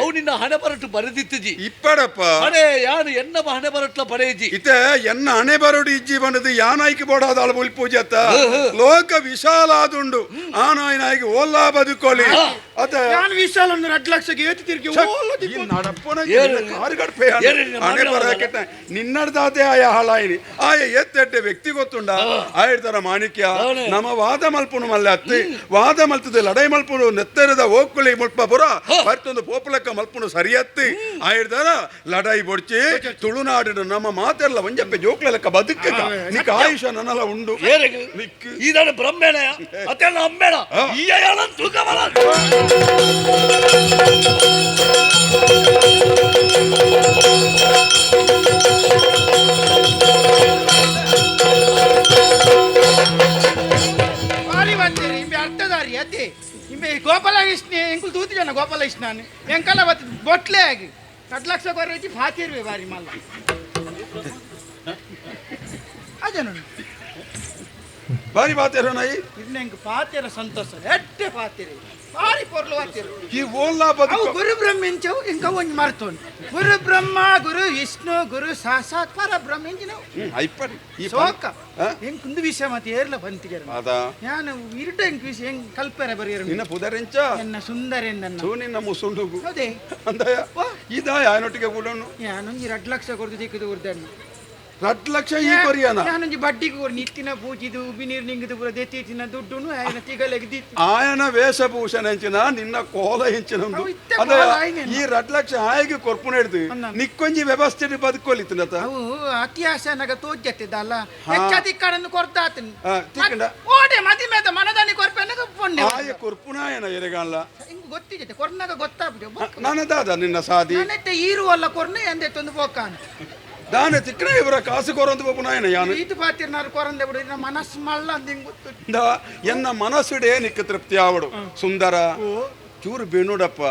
ಅವು ನಿನ್ನ ಹಣೆ ಬರಟು ಬರೆದಿತ್ತಿಜಿ ಇಪ್ಪಡಪ್ಪ ಹಣೆ ಯಾನು ಎನ್ನ ಹಣೆ ಬರಟ್ಲ ಪಡೆಯಿಜಿ ಇತ್ತೆ ಎನ್ನ ಹಣೆ ಬರಡು ಇಜ್ಜಿ ಬಂದದ್ದು ಯಾನಾಯ್ಕೆ ಬೋಡಾದ ಬೊಲ್ಪು ಜತ್ತ ಲೋಕ ವಿಶಾಲ ಆದುಂಡು ಆ ನಾಯಿನಾಯಿಗೆ ಓಲ್ಲಾ ಬದುಕೋಲಿ ಅದ ಯಾನ್ ವಿಶಾಲ ಒಂದು 2 ಲಕ್ಷಕ್ಕೆ ಏತಿ ತಿರುಗಿ ನಡಪ್ಪನ ಕಾರುಗಡ್ಪೆ ಹಣೆ ಬರಕ್ಕೆ ನಿನ್ನಡ್ದಾತೆ ಆಯ ಹಾಳಾಯಿನಿ ಆಯ ಎತ್ತೆಟ್ಟೆ ವ್ಯಕ್ತಿ ಗೊತ್ತುಂಡ ಆಯ್ತಾರ ಮಾಣಿಕ್ಯ ನಮ್ಮ ವಾದ ಮಲ್ಪುನು ಮಲ್ಲೆ ಅತ್ತಿ ವಾದ ಮಲ್ತದೆ ಲಡೈ ಮಲ್ಪುನು ನೆತ್ತರದ ಓಕ್ಕುಲಿ ಮುಲ್ಪ ಪುರ ಬರ್ತೊಂದು ಪೋಪುಲಕ್ಕ ಮಲ್ಪುನು ಸರಿಯತ್ತಿ ಆಯ್ತಾರ ಲಡೈ ಬೊಡ್ಚಿ ತುಳುನಾಡಿನ ನಮ್ಮ ಮಾತೆಲ್ಲ ಒಂಜಪ್ಪೆ ಜೋಕ್ಲೆಕ್ಕ ಬದುಕ ನಿಕ್ಕ ಆಯುಷ ನನ್ನಲ್ಲ ಉಂಡು ಇದನ್ನು ಬ್ರಹ್ಮೇಣ ಅತ್ತೆಲ್ಲ ಅಮ್ಮೇಣ ಈ ತೂಕಬಲ ಬಾರಿ ಬರ್ತೀರಿ ಇಂಬೆ ಅರ್ಥದಾರಿ ಅದೇ ಇಂಬೆ ಗೋಪಾಲಕೃಷ್ಣ ಎಂಕುಲು ತೂತಿ ಜನ ಗೋಪಾಲಕೃಷ್ಣ ಎಂಕಲ್ಲ ಬರ್ತದೆ ಬೊಟ್ಲೆ ಆಗಿ 2 ಲಕ್ಷ ಕೊರೈತಿ ಫಾತಿರ್ವೆ ಬಾರಿ ಮಲ್ಲ ಅದೇ ನೋಡಿ ಬಾರಿ ಬಾತೇರೋ ನಾಯಿ ಇನ್ನು ಎಂಕ್ ಪಾತೇರ ಸಂತೋಷ ಎಟ್ಟೆ ಪಾತೇರಿ ಬಾರಿ ಪೊರ್ಲು ವಾತಿರು ಈ ಓಲ್ಲಾ ಬದುಕು ಗುರು ಬ್ರಹ್ಮ ಇಂಚವು ಇಂಕ ಒಂಜಿ ಮರ್ತೋನ್ ಗುರು ಬ್ರಹ್ಮ ಗುರು ವಿಷ್ಣು ಗುರು ಸಾಕ್ಷಾತ್ ಪರ ಬ್ರಹ್ಮ ಇಂಚಿನವು ಐಪಡಿ ಈ ಸೋಕ ಎಂಕ್ ಕುಂದು ವಿಷಯ ಮತ್ತೆ ಏರ್ಲ ಬಂತಿಗೆ ಅದ ನಾನು ಇರುಟ ಎಂಕ್ ವಿಷಯ ಎಂಕ್ ಕಲ್ಪೆರ ಬರಿಯರು ನಿನ್ನ ಪುದರೆಂಚ ಎನ್ನ ಸುಂದರ ಎಂದನ್ನ ತೂ ನಿನ್ನ ಮುಸುಂಡುಗು ಹೌದೇ ಅಂದಯ ಇದಾಯ ಆಯನೊಟ್ಟಿಗೆ ಕೂಡನು ನಾನೊಂಜಿ 2 ಲಕ್ಷ ಕೊಡ್ದು ದಿಕ್ಕದು ಉರ್ದನ್ನು 2 ಲಕ್ಷ ಈ ಕೊರಿಯನ ನಾನೊಂಜಿ ಬಡ್ಡಿಗೆ ಕೊಡು ನಿತ್ತಿನ ಪೂಜಿದು ಉಬ್ಬಿ ನೀರು ನಿಂಗಿದು ಪೂರ ದೆತ್ತಿನ ದುಡ್ಡುನು ಆಯನ ತಿಗಲೆಗೆ ದಿತ್ತು ಆಯನ ವೇಷಭೂಷಣ ಹೆಂಚಿನ ನಿನ್ನ ಕೋಲ ಹೆಂಚಿನ ಅದ ಈ 2 ಲಕ್ಷ ಆಯಗೆ ಕೊರ್ಪುನ ಹಿಡ್ದು ನಿಕ್ಕೊಂಜಿ ವ್ಯವಸ್ಥೆ ಬದುಕೋಲಿತ್ತು ಅವು ಅತಿ ಆಸೆನಾಗ ತೋಜ್ಜತ್ತಿದ್ದಲ್ಲ ಹೆಚ್ಚಾತಿ ಕಡನ್ನು ಕೊರ್ತಾತನು ತಿಕ್ಕಂಡ ಓಡೆ ಮದಿ ಮೇದ ಮನದಾನಿ ಕೊರ್ಪೆನಗ ಪೊಣ್ಣೆ ಆಯ ಕೊರ್ಪುನಾಯನ ಎರೆಗಾಲ ಹಿಂಗ್ ಗೊತ್ತಿಜತೆ ಕೊರ್ನಾಗ ಗೊತ್ತಾಗ್ಬಿಟ್ಟು ನನದಾದ ನಿನ್ನ ಸಾದಿ ನನ್ನತ್ತೆ ಈರುವಲ್ಲ ಕೊರ್ನೆ ಎಂದೆ ತಂದು ಪೋಕಾನ ದಾನೆ ತಿಕ್ಕಣ ಇವರ ಕಾಸು ಕೊರಂದು ಪೋಪುನಾಯನ ಯಾನು ಈತು ಪಾತಿರ್ನಾರು ಕೊರಂದೆ ಬಿಡು ಇನ್ನ ಮನಸ್ಸು ಮಲ್ಲ ಅಂದ್ ಹಿಂಗ್ ಗೊತ್ತು ಎನ್ನ ಮನಸ್ಸುಡೇ ನಿಕ್ಕ ತೃಪ್ತಿ ಆವಡು ಸುಂದರ ಚೂರು ಬೇಣುಡಪ್ಪ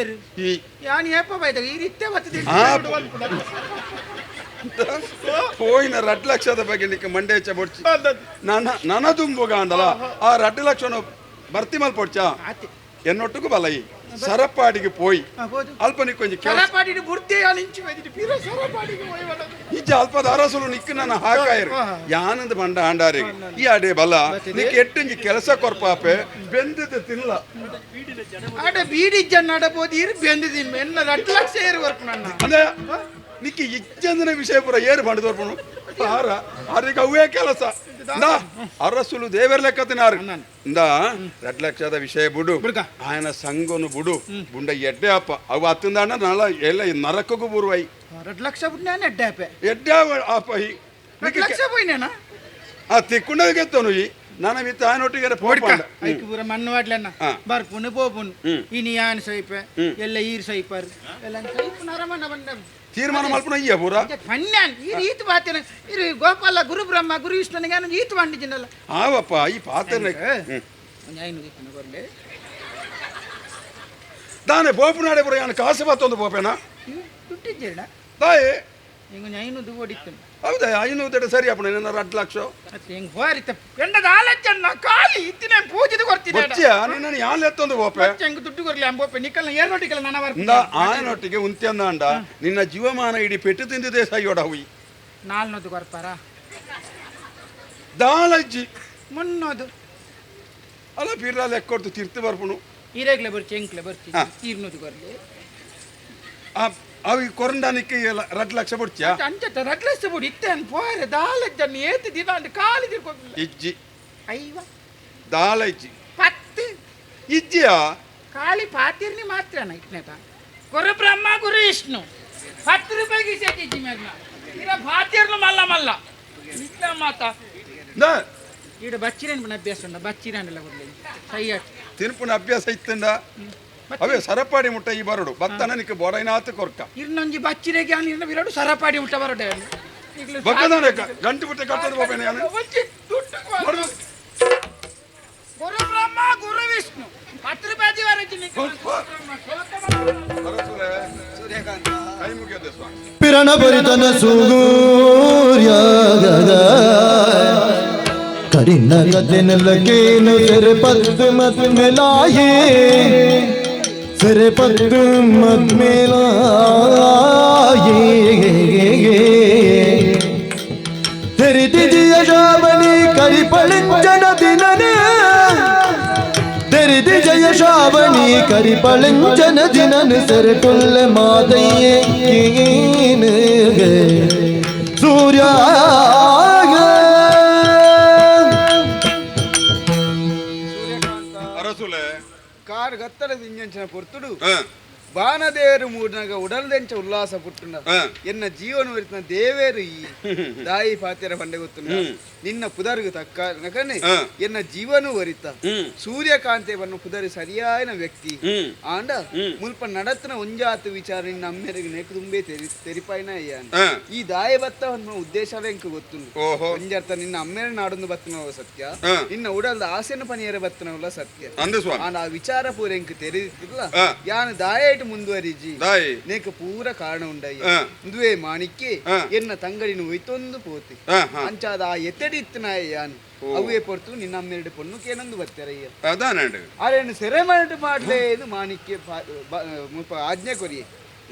ಏರು ಈ ಯಾನ್ ಏಪ ಬೈದಾಗ ಈ ರೀತಿ ಬರ್ತದೆ ಹೋಯಿನ 2 ಲಕ್ಷದ ಬಗ್ಗೆ ನಿಕ್ಕ ಮಂಡೆ ಹೆಚ್ಚ ಬೊಡ್ಚಿ ನನ್ನ ನನ ದುಂಬುಗಾಂಡಲ ಆ 2 ಲಕ್ಷನ ಬರ್ತಿ ಮಲ್ಪೊಡ್ಚ ಎನ್ನೊಟ್ಟುಕು ಬಲಯಿ ಸರಪಾಡಿಗೆ ಪೋಯಿ ಅಲ್ಪ ನಿಕ್ಕೊಂಜಿ ಸರಪಾಡಿಗೆ ಬುರ್ದೆ ಇಂಚು ಸರಪಾಡಿಗೆ ಇಜ್ಜ ಅಲ್ಪದ ಅರಸುಲು ನಿಕ್ಕ ನನ್ನ ಹಾಕಾಯರು ಯಾನಂದ ಬಂಡ ಆಂಡಾರಿ ಈ ಅಡೆ ಬಲ ನಿಕ್ಕ ಎಟ್ಟಂಜಿ ಕೆಲಸ ಕೊರ್ಪಾಪೆ ಬೆಂದದ ತಿನ್ಲ ಆಡ ಬೀಡಿ ಜನ ಅಡಬೋದು ಇರು ಬೆಂದಿದ್ದೀನಿ ಎನ್ನ 2 ಲಕ್ಷ ಏರು ವರ್ಕ್ ನನ್ನ ಅಂದ್ರೆ ನಿಕ್ಕ ಇಜ್ಜಂದನ ವಿಷಯ ಪೂರ ಏರು ಬಂಡದೋರ್ಪಣು ಆರ ಅದಕ್ಕೆ ಅವೇ ಕೆಲಸ ಅರಸುಲು ದೇವರ ಲೆಕ್ಕತಿನಾರು ಇಂದ 2 ಲಕ್ಷದ ವಿಷಯ ಬುಡು ಆಯನ ಸಂಗನು ಬುಡು ಬುಂಡ ಎಡ್ಡೆ ಅಪ್ಪ ಅವು ಅತ್ತಿಂದಾಣ ನಳ ಎಲ್ಲ ನರಕಗೂ ಬುರುವೈ 2 ಲಕ್ಷ ಬುಡ್ ನಾನು ಎಡ್ಡೆ ಅಪ್ಪೆ ಎಡ್ಡೆ ಅಪ್ಪ ಈ 2 ಲಕ್ಷ ಪೋಯ್ನೇನಾ ಆ ತಿಕ್ಕುಂಡಗೆತ್ತನು ಈ ನನ್ನ ಮಿತ್ತ ಆಯನೊಟ್ಟಿಗೆ ಪೋಡ್ಪಂಡ ಐಕ್ ಪೂರ ಮಣ್ಣು ವಾಡ್ಲನ್ನ ಬರ್ಪುನು ಪೋಪುನು ಇನಿ ಯಾನ್ ಸೈಪೆ ಎಲ್ಲ ಈರ್ ಸೈಪರ್ ಎಲ್ಲ ಸೈಪು ನರಮನ ಬಂಡ ತೀರ್ಮಾನ ಮಲ್ಪುನ ಅಯ್ಯ ಪೂರ ಪನ್ಯಾನ್ ಈ ರೀತಿ ಬಾತೇನೆ ಇರು ಗೋಪಾಲ ಗುರು ಬ್ರಹ್ಮ ಗುರು ವಿಷ್ಣುನಿಗೆ ನಾನು ಈತು ಬಂಡಿದ್ದೀನಲ್ಲ ಆವಪ್ಪ ಈ ಪಾತ್ರೆ ದಾನೆ ಪೋಪುನಾಡೆ ಪುರ ಯಾನು ಕಾಸು ಬತ್ತೊಂದು ಪೋಪೇನಾ ದುಡ್ಡಿದ್ದೀರಣ ತಾಯೇ ಹಿಂಗೆ 500 ಓಡಿತ್ತು ಹೌದಾ 500 ಸರಿ ಅಪ್ಪ ನಿನ್ನ 2 ಲಕ್ಷ ಹಿಂಗೆ ಹೋರಿತ ಎಂಡದ ಆಲೋಚನೆ ಖಾಲಿ ಇತ್ತಿನ ಪೂಜಿದ ಕೊಡ್ತೀನಿ ನಿನ್ನ ಯಾನ್ ಎತ್ತೊಂದು ಬೋಪೆ ಹೆಂಗ್ ದುಡ್ಡು ಕೊರ್ಲಿ ಅಂಬೋಪೆ ನಿಕ್ಕಲ್ಲ ಏರ್ನೊಟ್ಟಿಗೆಲ್ಲ ನನ್ನ ಇಂದ ಆಯನೊಟ್ಟಿಗೆ ಉಂತ್ಯಂದಾಂಡ ನಿನ್ನ ಜೀವಮಾನ ಇಡೀ ಪೆಟ್ಟು ತಿಂದಿದೆ ಸೈಯೋಡ ಹುಯ್ 400 ಕೊರ್ಪಾರ ದಾಲಜ್ಜಿ 300 ಅಲ್ಲ ಪಿರ್ಲ ಲೆಕ್ಕ ಕೊಡ್ತು ತಿರ್ತು ಬರ್ಪುನು ಈರೇಗ್ಲೆ ಬರ್ಚಿ ಎಂಕ್ಲೆ ಬರ್ಚಿ 200 ಕೊರ್ಲಿ ಅవి ಕೊರಂಡಾನಿಕ್ಕೆ 2 ಲಕ್ಷ ಬುಡ್ಚಾ ಅಂಚತ್ತ 2 ಲಕ್ಷ ಬುಡಿ ಇತ್ತೇನು ಪೋರೆ ದಾಲಜ್ಜನ್ನು ಏತು ದಿನ ಅಂದ್ ಕಾಲಿ ತಿರ್ಕೊಲ್ಲ ಇಜ್ಜಿ ಐವ ದಾಲ ಇಜ್ಜಿ 10 ಇಜ್ಜಿಯಾ? ಖಾಲಿ ಪಾತಿರ್ನಿ ಮಾತ್ರನ ಇಟ್ನೇತ ಗುರು ಬ್ರಹ್ಮ ಗುರು ವಿಷ್ಣು 10 ರೂಪಾಯಿಗೆ ಸೇತಿದ್ದಿ ಮೇಲ್ನ ಇರ ಭಾತಿಯರ್ನು ಮಲ್ಲ ಮಲ್ಲ ಇಟ್ಲ ಮಾತಾ ಈಡ ಬಚ್ಚಿರೇನು ಅಭ್ಯಾಸ ಉಂಡ ಬಚ್ಚಿರಾನೆಲ್ಲ ಕೊಡ್ಲಿ ಸೈಯಾಟ್ ತಿನ್ಪುನ ಅಭ್ಯಾಸ ಇತ್ತಂಡ ಅವೇ ಸರಪಾಡಿ ಮುಟ್ಟ ಈ ಬರಡು ಬತ್ತನ ನಿಕ್ಕ ಬೋಡೈನಾತ ಕೊರ್ಕ ಇರ್ನೊಂಜಿ ಬಚ್ಚಿರೆಗೆ ಇರ್ನ ಬಿರಡು ಸರಪಾಡಿ ಮುಟ್ಟ ಬರಡೆ ಬಗ್ಗದಾನೆ ಗಂಟು ಬಿಟ್ಟೆ ಕಟ್ಟದ ಹೋಗ್ಬೇನೆ ಗುರು ಬ್ರಹ್ಮ ಗುರು ವಿಷ್ಣು 10 ರೂಪಾಯಿ ಪಿರಣ ಬರಿತನ ಸೂರ್ಯ ಕರಿನ ಕದೆನಲಗೇನು ಸಿರೆ ಪತ್ತು ಮತ್ ಮೇಲಾಯೇ ಸಿರೆ ಪತ್ತು ಮತ್ ಮೇಲಾಯೇ ತೆರಿದಿಜಿಯ ಶಾವಣಿ ಕರಿಪಳಿಂಜನ ದಿನನೇ ತೆರಿದಿ ಜಯ ಶಾವಣಿ ಕರಿಪಳಿಂಜನ ದಿನನ ಸೆರೆಟುಲ್ಲ ಮಾದಯ್ಯೇ ಸೂರ್ಯ ಕಾರ್ ಗತ್ತಲದ ಇಂಜಂಚಿನ ಪೊರ್ತುಡು ಬಾನದೇರು ಮೂಡಿನಾಗ ಉಡಲ್ದೆಂಚ ಉಲ್ಲಾಸ ಪುಟ್ಟುಂಡ ಎನ್ನ ಜೀವನ ವರಿತನ ದೇವೇರು ಈ ದಾಯಿ ಪಾತೆರ ಪಂಡೆ ಗೊತ್ತುಂಡ ನಿನ್ನ ಪುದರ್ಗು ತಕ್ಕ ನಕನೆ ಎನ್ನ ಜೀವನ ವರಿತ ಸೂರ್ಯಕಾಂತೆ ಬನ್ನ ಪುದರಿ ಸರಿಯಾಯನ ವ್ಯಕ್ತಿ ಆಂಡ ಮುಲ್ಪ ನಡತನ ಒಂಜಾತು ವಿಚಾರ ನಿನ್ನ ಅಮ್ಮೆರಿಗೆ ನೆಕ್ ತುಂಬೆ ತೆರಿಪಾಯಿನ ಅಯ್ಯ ಈ ದಾಯ ಬತ್ತ ಉದ್ದೇಶವೇ ಎಂಕ ಗೊತ್ತುಂಡು ಒಂಜರ್ಥ ನಿನ್ನ ಅಮ್ಮೇರ ನಾಡೊಂದು ಬತ್ತನವ ಸತ್ಯ ನಿನ್ನ ಉಡಲ್ದ ಆಸೆನ ಪನಿಯರ ಬತ್ತನವಲ್ಲ ಸತ್ಯ ಆಂಡ ಆ ವಿಚಾರ ಪೂರ ಎಂಕ್ ತೆರಿದಿತ್ತಿಲ್ಲ ಯಾನು ದಾಯ ಮುಂದುವರಿಜಿ ನೇಕ ಪೂರ ಕಾರಣ ಉಂಡಯ್ಯ ಇಂದುವೆ ಮಾಣಿಕ್ಯ ಎನ್ನ ತಂಗಡಿನ ಒಯ್ತೊಂದು ಪೋತಿ ಅಂಚಾದ ಆ ಎತ್ತಡಿ ಇತ್ತನಾಯ ಯಾನು ಅವೇ ಪೊರ್ತು ನಿನ್ನ ಅಮ್ಮೆರಡು ಪೊಣ್ಣು ಕೇನೊಂದು ಬತ್ತಾರಯ್ಯ ಆರೇನು ಸೆರೆ ಮಾಡಿಟ್ಟು ಮಾಡ್ಲೇ ಇದು ಮಾಣಿಕ್ಯ ಆಜ್ಞೆ ಕೊರಿಯೆ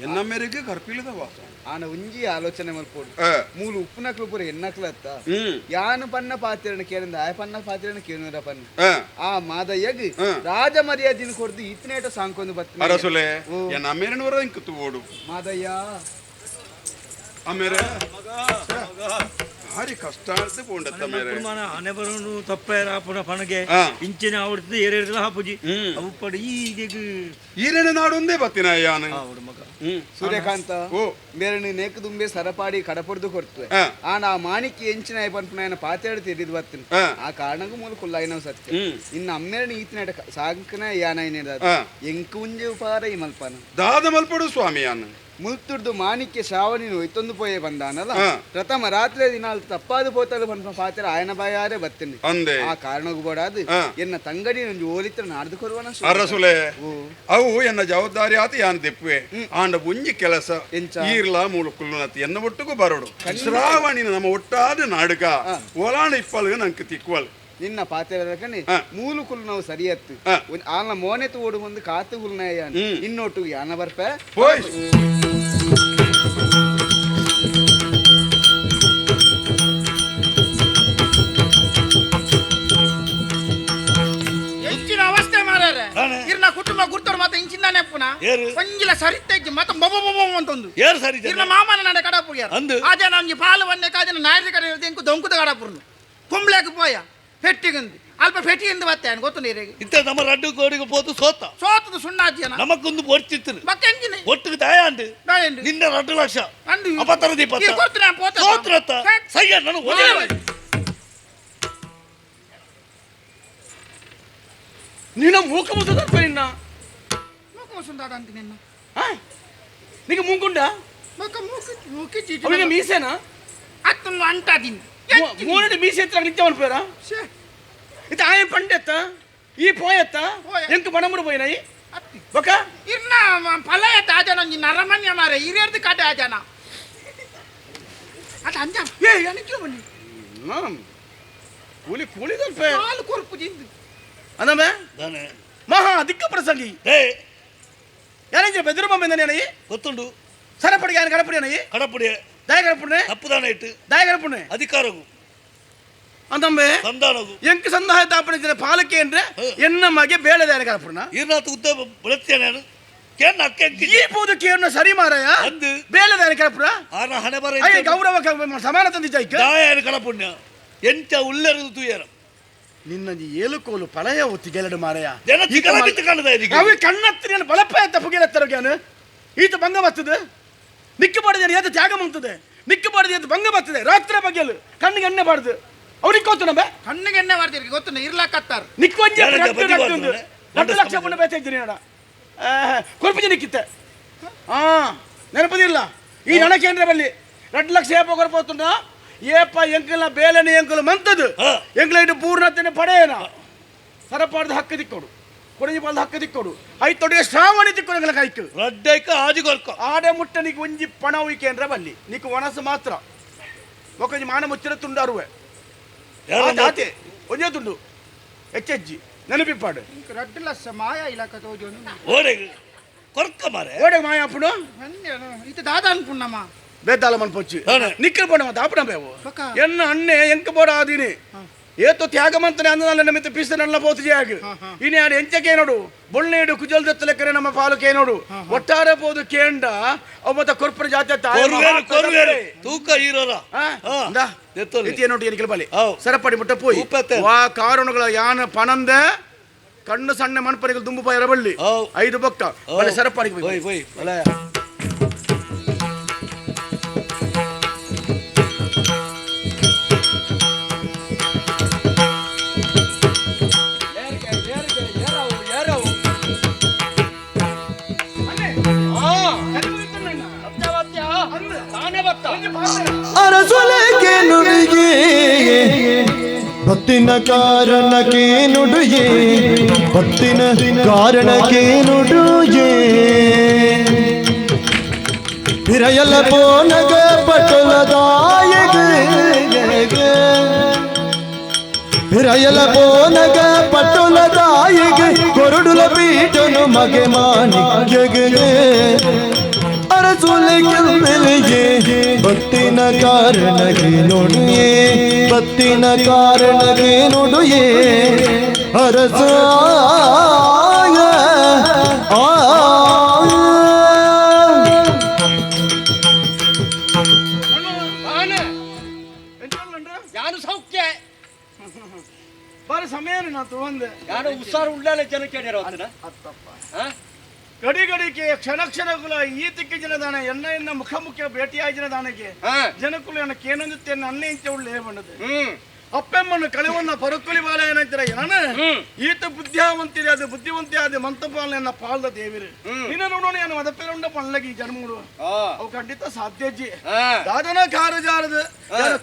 ಎನ್ನಮ್ಮೆರಿಗೆ ಕರ್ಪಿಲ್ಲದ ವಾಸ ಆನ ಒಂಜಿ ಆಲೋಚನೆ ಮಲ್ಪೋಡು ಮೂಲು ಉಪ್ಪುನಕ್ಲು ಪೂರ ಎನ್ನಕ್ಲು ಅತ್ತ ಯಾನು ಪನ್ನ ಪಾತಿರಣ ಕೇರಂದ ಆಯ ಪನ್ನ ಪಾತಿರಣ ಕೇನುರ ಪನ್ನ ಆ ಮಾದಯ್ಯಗ್ ರಾಜ ಮರ್ಯಾದಿನ ಕೊಡ್ದು ಈತನೇಟ ಸಾಂಕೊಂದು ಬತ್ತ ಅರಸುಲೆ ಎನ್ನ ಅಮ್ಮೇರನವರ ಇಂಕುತು ಓಡು ಮಾದಯ್ಯ ಅಮ್ಮೇರೆ ಭಾರಿ ಕಷ್ಟ ಅಂತ ಪೋಂಡತ್ತ ಮೇರೆ ಹಣೆ ಬರೋನು ತಪ್ಪೇರ ಪುನ ಪಣಗೆ ಇಂಚಿನ ಅವಡ್ದು ಏರೇರ್ದಲ ಹಾಪುಜಿ ಅವು ಪಡ ಈಗೆಗ್ ಈರೇನ ನಾಡೊಂದೇ ಬತ್ತಿನ ಯಾನು ಮಗ ಸೂರ್ಯಕಾಂತ ಮೇರಣ ನೇಕದುಂಬೆ ಸರಪಾಡಿ ಕಡಪೊಡ್ದು ಕೊಡ್ತುವೆ ಆನ ಆ ಮಾಣಿಕ್ಯ ಎಂಚಿನ ಪನ್ಪುನ ಪಾತೇಡು ತಿರಿದು ಬತ್ತಿನ ಆ ಕಾರಣಕ್ಕೂ ಮೂಲ ಕುಲ್ಲಾಯಿನ ಸತ್ಯ ಇನ್ನು ಅಮ್ಮೇರಣ ಈತನ ಸಾಂಕನ ಯಾನ ಎಂಕು ಉಂಜೆ ಉಪಕಾರ ಈ ಮಲ್ಪನ ದಾದ ಮಲ್ಪಡು ಸ್ವಾಮಿ ಯಾನು ಮುಲ್ತುರ್ದು ಮಾಣಿಕ್ಯ ಶ್ರಾವಣಿನ ಒಯ್ತೊಂದು ಪೋಯೆ ಬಂದಾನಲ್ಲ ಪ್ರಥಮ ರಾತ್ರಿ ದಿನ ಅಲ್ಲಿ ತಪ್ಪಾದು ಪೋತಲು ಪನ್ಪ ಪಾತ್ರ ಆಯನ ಬಾಯಾರೆ ಬತ್ತಿನಿ ಅಂದೆ ಆ ಕಾರಣಕ್ಕೂ ಬೋಡಾದು ಎನ್ನ ತಂಗಡಿ ಒಂಜಿ ಓಲಿತ್ರ ನಾಡ್ದು ಕೊರುವನ ಅರಸುಲೆ ಅವು ಎನ್ನ ಜವಾಬ್ದಾರಿ ಆತ ಯಾನ್ ದೆಪ್ಪುವೆ ಆಂಡ ಒಂಜಿ ಕೆಲಸ ಈರ್ಲಾ ಮೂಲ ಕುಲ್ಲುನತಿ ಎನ್ನ ಒಟ್ಟುಗೂ ಬರೋಡು ಶ್ರಾವಣಿನ ನಮ್ಮ ಒಟ್ಟಾದ ನಾಡುಗ ಒಲಾಣ ಇಪ್ಪಲ್ಗ ನಂಗೆ ತಿಕ್ವಲ್ ನಿನ್ನ ಪಾತೆರಕನೆ ಮೂಲು ಕುಲ್ ನಾವು ಸರಿಯತ್ತು ಆನ ಮೋನೆ ತೋಡು ಒಂದು ಕಾತು ಕುಲ್ನಾಯ ಇನ್ನೊಟ್ಟು ಯಾನ ಬರ್ಪ ಹೋಯ್ ಹೆಚ್ಚಿನ ಅವಸ್ಥೆ ಮಾರ್ಯಾರೆ ಇರ್ನ ಕುಟುಂಬ ಗುರ್ತವ್ರು ಮಾತ್ರ ಇಂಚಿಂದಾನೆ ಪುನಃ ಒಂಜಿಲ ಸರಿತೈತಿ ಮತ್ತೆ ಬೊಬ್ಬ ಬೊಬ್ಬ ಅಂತಂದು ಏರು ಸರಿ ಇರ್ನ ಮಾಮನ ನಡೆ ಕಡಪುರಿಯಾರ ಆ ಜನ ಒಂಜಿ ಪಾಲು ಒಂದೇ ಕಾಜನ ನಾಯರಿ ಕಡೆ ಇಂಕು ದೊಂಕುದ ಕಡಪುರ್ನು ಕುಂಬ್ಳಕ್ಕೆ ಪೋಯ ಪೆಟ್ಟಿಗಂದು ಅಲ್ಪ ಪೆಟ್ಟಿಗಿಂದ ಬತ್ತೆ ಗೊತ್ತು ನೀರಿಗೆ ಇಂತ ನಮ್ಮ ರಡ್ಡು ಕೋಡಿಗೆ ಪೋತು ಸೋತ ಸೋತದು ಸುಣ್ಣಾಜಿಯನ ನಮಕ್ಕೊಂದು ಒಡ್ತಿತ್ತು ಮತ್ತೆಂಜಿನ ಒಟ್ಟಿಗೆ ದಾಯಾಂಡು ನಿನ್ನ 2 ಲಕ್ಷ ಅಪತರ ದೀಪ ಸೋತ್ರತ್ತ ಸಯ್ಯ ನಾನು ನಿನ್ನ ಮೂಕ ಮುಸುಂದ ನಿನ್ನ ಮೂಕ ಮುಸುಂದಾದ ಅಂತ ನಿನ್ನ ನಿಂಗೆ ಮೂಂಗುಂಡ ಮೂಕ ಮೂಕ ಮೂಕಿ ಚೀಟಿ ಅವನಿಗೆ ಮೀಸೆನಾ ಅತ್ತನ್ನು ಅಂಟಾದಿನ್ ಮೂರಡಿ ಮೀಸೆ ಎತ್ತರ ನಿತ್ಯ ಮನ್ಪೇರ ಇದು ಆಯಂ ಪಂಡೆತ್ತ ಈ ಪೋಯತ್ತ ಎಂಕ್ ಬಣಮುರು ಪೋಯಿನೈ ಬೊಕ ಇರ್ನ ಫಲಯತ್ತ ಆಜನ ಒಂಜಿ ನರಮನ್ಯ ಮಾರೆ ಇರೇರ್ದು ಕಾಟೆ ಆಜನ ಅಟ ಅಂಜ ಏ ಅನಿಕ್ಕಿನ ಬನ್ನಿ ಕೂಲಿ ಕೂಲಿ ದಲ್ಪ ಕಾಲು ಕೊರ್ಪು ಜಿಂದು ಅಂದಮೆ ಮಹಾ ದಿಕ್ಕ ಪ್ರಸಂಗಿ ಏ ಯಾರೇಂದ್ರ ಬೆದರು ಬೊಂಬೆ ನಾನೇ ಗೊತ್ತುಂಡು ಸರಪಡಿಗೆ ಯಾರು ಕಡಪಡಿ ಅಣ್ಣಯ್ಯ ಕಡಪಡಿ ದಾಯ ಕಡಪುಣೆ ತಪ್ಪುದಾನ ಇಟ್ಟು ದಾಯ ಕಡಪುಣೆ ಅಧಿಕಾರಗು ಅಂದಮ್ಮೆ ಸಂಧಾನಗು ಎಂಕ್ ಸಂದಾಯ ತಾಪಣ ಪಾಲಕೆ ಅಂದ್ರೆ ಎನ್ನ ಮಗೆ ಬೇಳೆ ದಾಯ ಕಡಪುಣ ಈರ್ನಾಥ ಉದ್ದ ಬೆಳತ್ತೇನೆ ನಾನು ಕೇರ್ನ ಅಕ್ಕ ಈ ಪೂದು ಕೇರ್ನ ಸರಿ ಮಾರಾಯ ಅಂದು ಬೇಳೆ ದಾಯ ಕಡಪುಣ ಆನ ಹಣೆ ಬರ ಅಯ್ಯ ಗೌರವ ಸಮಾನ ತಂದಿದ್ದಾಯ್ಕ ದಾಯ ಕಡಪುಣ್ಯ ಎಂಚ ಉಲ್ಲೆರದು ತುಯರ ನಿನ್ನ ಏಲುಕೋಲು ಪಳೆಯ ಒತ್ತಿ ಗೆಲಡು ಮಾರಾಯ ಜನ ತಿಕ್ಕಲ ಬಿತ್ತು ಕಾಣದ ಅವೆ ಕಣ್ಣತ್ತಿನ ಬಲಪ್ಪ ತಪ್ಪು ಗೆಲತ್ತರ ಈತ ಭಂಗ ಬರ್ತದೆ ನಿಕ್ಕ ಬಾಡದೆ ಏತ ತ್ಯಾಗ ಮಂತದೆ ನಿಕ್ಕ ಬಾಡದೆ ಏತ ಭಂಗ ಬರ್ತದೆ ರಾತ್ರಿ ಬಗ್ಗೆಲು ಕಣ್ಣಿಗೆ ಎಣ್ಣೆ ಬಾರ್ದು ಅವ್ರಿಗೆ ಗೊತ್ತು ನಮ್ಮ ಕಣ್ಣಿಗೆ ಎಣ್ಣೆ ಬಾರ್ದು ಗೊತ್ತು ಇರ್ಲಾಕತ್ತಾರ ನಿಕ್ಕೊಂಜಿ 2 ಲಕ್ಷ ಪುಣ್ಯ ಬೇತ ಇದ್ದೀನಿ ನೋಡ ಕೊರ್ಪುಜಿ ನಿಕ್ಕಿತ್ತೆ ಹಾ ನೆನಪದಿಲ್ಲ ಈ ನನಕೇಂದ್ರ ಬಲ್ಲಿ 2 ಲಕ್ಷ ಏಪ ಕೊರ್ಪೋತುಂಡ ಏಪ ಎಂಕಲ ಬೇಲನೆ ಎಂಕಲ ಮಂತದು ಎಂಕಲ ಇಟ್ಟು ಪೂರ್ಣತೆನೆ ಪಡೆಯನ ಸರಪಾಡ್ದ ಹಕ್ಕ ದಿಕ್ಕೋಡು ಕೊಡಗಿ ಪಾಲ್ದ ಹಕ್ಕ ದಿಕ್ಕೋಡು ಐತೊಡಿಗೆ ಶ್ರಾವಣಿ ತಿಕ್ಕೋಡು ಎಂಕಲ ಕಾಯ್ಕು ರಡ್ಡೈಕ ಆಜಿ ಕೊರ್ಕ ಆಡೆ ಮುಟ್ಟ ನೀಕು ಒಂಜಿ ಪಣ ಉಯ್ಕೇಂದ್ರ ಬಲ್ಲಿ ನೀಕು ಒಣಸು ಮಾತ್ರ ಒಕ್ಕೊಂಜಿ ಮಾನ ಮುಚ್ಚಿರ ತುಂಡಾರುವೆ ಆತೆ ಒಂಜೇ ತುಂಡು ಹೆಚ್ಚೆಜ್ಜಿ ನೆನಪಿಪ್ಪಾಡು 2 ಲಕ್ಷ ಮಾಯ ಇಲಾಖೆ ತೋಜೋನು ಓಡೆಗೆ ಕೊರ್ಕ ಮಾರೆ ಓಡೆಗೆ ಮಾಯ ಅಪ್ಪುಡು ಇದು ದಾದ ಅನ್ಪುಣ್ಣಮ್ಮ ಬೇತಾಲ ಮನ್ಪೊಚ್ಚಿ ನಿಕ್ಕಲ್ ಪೋಣ ಮತ್ತೆ ಅಪ್ಪಣ ಬೇವು ಎನ್ನ ಅಣ್ಣೆ ಎಂಕ ಬೋಡ ಆದೀನಿ ಏತೋ ತ್ಯಾಗ ಮಂತನೆ ಅಂದನಲ್ಲ ನಮಿತ ಪೀಸ ನಲ್ಲ ಪೋತು ಜಾಗ ಇನಿ ಆಡ ಎಂಚಕ್ಕೆ ನೋಡು ಬೊಳ್ಳೆಡು ಕುಜಲ್ ದತ್ತಲೆಕ್ಕರೆ ನಮ್ಮ ಪಾಲುಕೆ ನೋಡು ಒಟ್ಟಾರೆ ಪೋದು ಕೇಂಡ ಅವ ಮತ್ತ ಕೊರ್ಪರ ಜಾತಿ ತೂಕ ಇರೋರ ನೋಡಿ ಏನಿಕಲ್ ಬಲಿ ಸರಪಡಿ ಮುಟ್ಟ ಪೋಯಿ ವಾ ಕಾರಣಗಳ ಯಾನ ಪಣಂದ ಕಣ್ಣು ಸಣ್ಣ ಮಣ್ಪರಿಗಳು ದುಂಬು ಪಾಯರ ಬಳ್ಳಿ 5 ಬೊಕ್ಕ ಬಲೆ ಸರಪಡಿಗೆ ಹೋಯ್ ಹೋಯ್ ಬಲೆ ಅರಸೊಲಕ್ಕೆ ನುಡಿಗೆ ಭಕ್ತಿನ ಕಾರಣಕ್ಕೆ ನುಡಿಯೇ ಭಕ್ತಿನ ಕಾರಣಕ್ಕೆ ನುಡಿಯೇ ಹಿರಯಲ ಪೋನಗ ಪಟಲದಾಯಗ ಹಿರಯಲ ಪೋನಗ ಪಟಲದಾಯಗ ಕೊರಡುಲ ಪೀಠನು ಮಗೆ ಮಾಣಿಕ್ಯಗೆ ಅರಸುಲಿಗೆ ಭಕ್ತಿನ ಕಾರಣಗೆ ನುಡಿಯೇ ಭಕ್ತಿನ ಕಾರಣಗೆ ನುಡಿಯೇ ಅರಸ ಸೌಖ್ಯ ಬಾರಿ ಸಮಯ ತಗೊಂಡೆ ಯಾರು ಹುಷಾರು ಉಳ್ಳಾಲೆ ಜನ ಕೇಳ್ಯಾರ ಗಡಿ ಗಡಿಗೆ ಕ್ಷಣ ಕ್ಷಣಗುಲ ಈ ತಿಕ್ಕ ಜನದಾನ ಎನ್ನ ಎನ್ನ ಮುಖ ಮುಖ್ಯ ಭೇಟಿಯಾಯ ಜನದಾನಕ್ಕೆ ಜನಕುಲ ಎನ್ನ ಕೇನೊಂದಿತ್ತೆ ಅನ್ನ ಇಂಚ ಉಳ್ಳೆ ಬಂದದೆ ಅಪ್ಪೆಮ್ಮನ್ನು ಕಳೆವನ್ನ ಪರಕ್ಕುಲಿ ಬಾಲ ಏನಂತೀರ ನಾನು ಈತ ಬುದ್ಧಿವಂತಿದೆ ಅದು ಬುದ್ಧಿವಂತಿ ಆದ ಮಂತಪಾಲನ ಪಾಲ್ದ ದೇವಿರು ನಿನ್ನ ನೋಡೋಣ ಏನು ಮದಪೇರುಂಡ ಪಳ್ಳಗಿ ಜನ್ಮೂಡು ಅವು ಖಂಡಿತ ಸಾಧ್ಯಜ್ಜಿ ದಾದನ ಕಾರಜಾರದ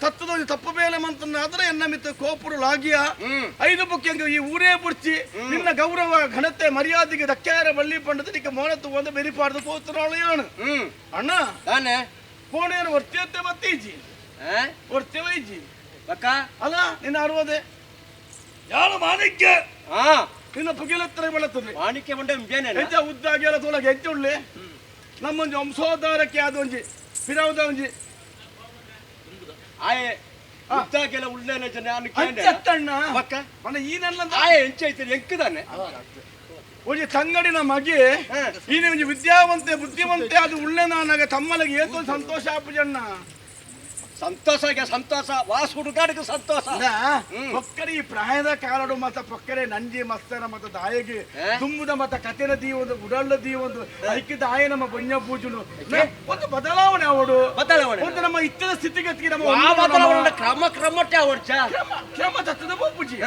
ತತ್ವದ ತಪ್ಪು ಬೇಲೆ ಮಂತನ್ನ ಆದ್ರೆ ಎನ್ನ ಮಿತ್ತ ಕೋಪುರು ಲಾಗಿಯ 5 ಬುಕ್ಕೆಂಗ ಈ ಊರೇ ಬುರ್ಚಿ ನಿನ್ನ ಗೌರವ ಘನತೆ ಮರ್ಯಾದೆಗೆ ಧಕ್ಕಾರ ಬಳ್ಳಿ ಪಂಡದ ನಿಕ್ಕ ಮೋನ ತಗೊಂಡು ಬೆರಿಪಾಡ್ದು ಪೋತನಾಳು ಏನು ಅಣ್ಣ ತಾನೆ ಕೋಣೇನು ವರ್ತಿಯತ್ತೆ ಮತ್ತೀಜಿ ವರ್ತಿಯೈಜಿ ಬಕ್ಕ ಅಲ್ಲ ನಿನ್ನ ಅರುವದೆ ಯಾರು ಮಾಣಿಕ್ಯ ನಿನ್ನ ಪುಗಿಲತ್ತರ ಬೆಳತ್ತದೆ ಮಾಣಿಕ್ಯ ಬಂಡೆ ಹೆಜ್ಜೆ ಉದ್ದಾಗಿ ಎಲ್ಲ ತೋಳಗೆ ಹೆಜ್ಜೆ ಉಳ್ಳೆ ನಮ್ಮೊಂಜಿ ವಂಶೋದ್ಧಾರಕ್ಕೆ ಆದ ಒಂಜಿ ಪಿರಾವುದ ಒಂಜಿ ಆಯೆ ಉದ್ದಾಗೆಲ್ಲ ಉಳ್ಳೇನ ಜನ ಅಂಚತ್ತಣ್ಣ ಬಕ್ಕ ಮನೆ ಈ ನನ್ನ ಆಯೆ ಎಂಚೈತೆ ಎಂಕದಾನೆ ಒಂಜಿ ತಂಗಡಿನ ಮಗೆ ಈನೆ ಒಂಜಿ ವಿದ್ಯಾವಂತೆ ಬುದ್ಧಿವಂತೆ ಅದು ಉಳ್ಳೆ ನಾನಾಗ ತಮ್ಮಲಗೆ ಏತೋ ಸಂತೋಷ ಆಪುಜಣ್ಣ ಸಂತೋಷ ಸಂತೋಷ ವಾಸ ಹುಡುಗಾಡಿಗೆ ಸಂತೋಷ ಪೊಕ್ಕರೆ ಈ ಪ್ರಾಯದ ಕಾಲಡು ಮತ್ತ ಪೊಕ್ಕರೆ ನಂಜಿ ಮಸ್ತರ ಮತ್ತ ದಾಯಗೆ ತುಂಬುದ ಮತ್ತ ಕತೆನ ದೀವೊಂದು ಉಡಳ್ಳ ದೀವೊಂದು ಐಕ್ಯದ ಆಯ ನಮ್ಮ ಬೊಣ್ಣ ಪೂಜುನು ಒಂದು ಬದಲಾವಣೆ ಅವಡು ಬದಲಾವಣೆ ಒಂದು ನಮ್ಮ ಇತ್ತದ ಸ್ಥಿತಿಗತಿಗೆ ನಮ್ಮ ಬದಲಾವಣೆ ಕ್ರಮ ಕ್ರಮಟ್ಟೆ ಅವಡ್ಚ ಕ್ರಮ ಕ್ರಮ ತತ್ತದ ಪೂಜಿ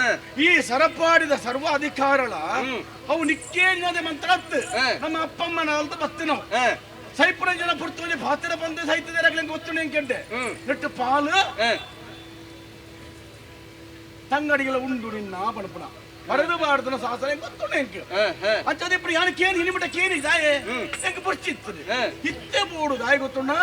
ಈ ಸರಪಾಡಿದ ಸರ್ವ ಅಧಿಕಾರಳ ಅವು ನಿಕ್ಕೇನದೆ ಮಂತ್ರ ನಮ್ಮ ಅಪ್ಪಮ್ಮನ ಅಲ್ದ ಬತ್ತು ನಾವು ಸೈಪುರ ಜನ ಪುರ್ತೋಜಿ ಪಾತ್ರ ಬಂದು ಸೈತದೆ ಗೊತ್ತು ಕೆಂಟೆ ನೆಟ್ಟು ಪಾಲು ತಂಗಡಿಗಳ ಉಂಡು ನಿನ್ನ ಪಣಪುಣ ಬರದು ಬಾರ್ದನ ಸಾಸನೆ ಗೊತ್ತು ಎಂಕ್ ಅಂಚದ ఇప్పుడు ಯಾನ ಕೇನಿ ಹಿನಿಬಿಟ್ಟ ಕೇನಿ ದಾಯೆ ಎಂಕ್ ಪುರ್ಚಿತ್ತದೆ ಇತ್ತೆ ಬೋಡು ದಾಯ ಗೊತ್ತುಣ್ಣ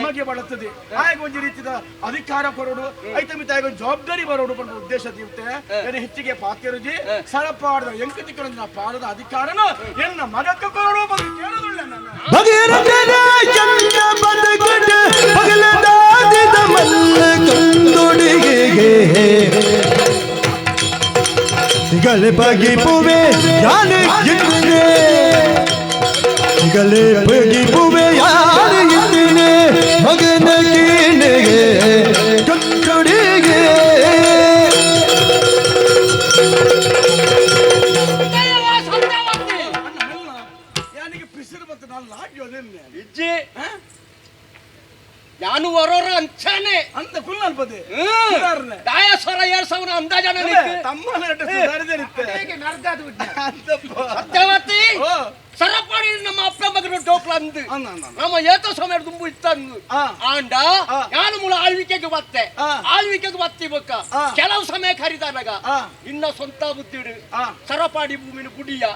ಮಗೆ ಬಳತ್ತದೆ ಆಯಗ ಒಂಜಿ ರೀತಿದ ಅಧಿಕಾರ ಕೊರೋಡು ಐತಮಿತ ಆಯಗ ಒಂಜಿ ಜವಾಬ್ದಾರಿ ಬರೋಡು ಪಂಡ ಉದ್ದೇಶ ತೀರ್ತೆ ಎನ್ನ ಹೆಚ್ಚಿಗೆ ಪಾತಿರುಜಿ ಸರಪಾಡ್ದ ಎಂಕ್ ತಿಕ್ಕನ ಪಾಲದ ಅಧಿಕಾರನ ಎನ್ನ ಮಗಕ್ಕ ಕೊರೋಡು ಬಂದು ಕೇಳೋದುಳ್ಳ ನನ್ನ ಭಗೀರಥನ ಚಂದ ಬದಕಟ ಪಗಲದಾದಿದ ಮಲ್ಲ ಕಂದೊಡಿಗೆ ಗಲೆ ಬಗಿಪುವೆ ಯಾನೆ ಇದ್ದಿನೆ ಗಲೆ ಬಗಿಪುವೆ ಯಾನೆ ಇದ್ದಿನೆ ಮಗನ ಕೀಣಿಗೆ ಕಂದೊಡಿಗೆ ಯಾನಿಗೆ ಪಿಸಿರು ಬತ್ತ ನಲ್ಲ ಆಗ್ಯೋದೇನು ಇಜ್ಜಿ ನಾನು ವರೋರ ಅಂಚಾನೆ ಅಂತ ಕುಲ್ಲಲ್ಪದೆ ದಾಯ ಸ್ವರ ಏರ್ ಸಾವಿರ ಅಂದಾಜನ ಸತ್ಯವತಿ ಸರಪಾಡಿ ನಮ್ಮ ಅಪ್ಪ ಮಗನ ಡೋಕ್ಲ ಅಂದು ನಮ್ಮ ಏತ ಸಮಯ ದುಂಬು ಇತ್ತಂದು ಆಂಡ ನಾನು ಮೂಲ ಆಳ್ವಿಕೆಗೆ ಬತ್ತೆ ಆಳ್ವಿಕೆಗೆ ಬತ್ತಿ ಬೊಕ್ಕ ಕೆಲವು ಸಮಯ ಕರಿದಾನಾಗ ಇನ್ನ ಸ್ವಂತ ಬುದ್ಧಿಡು ಸರಪಾಡಿ ಭೂಮಿನ ಗುಡಿಯ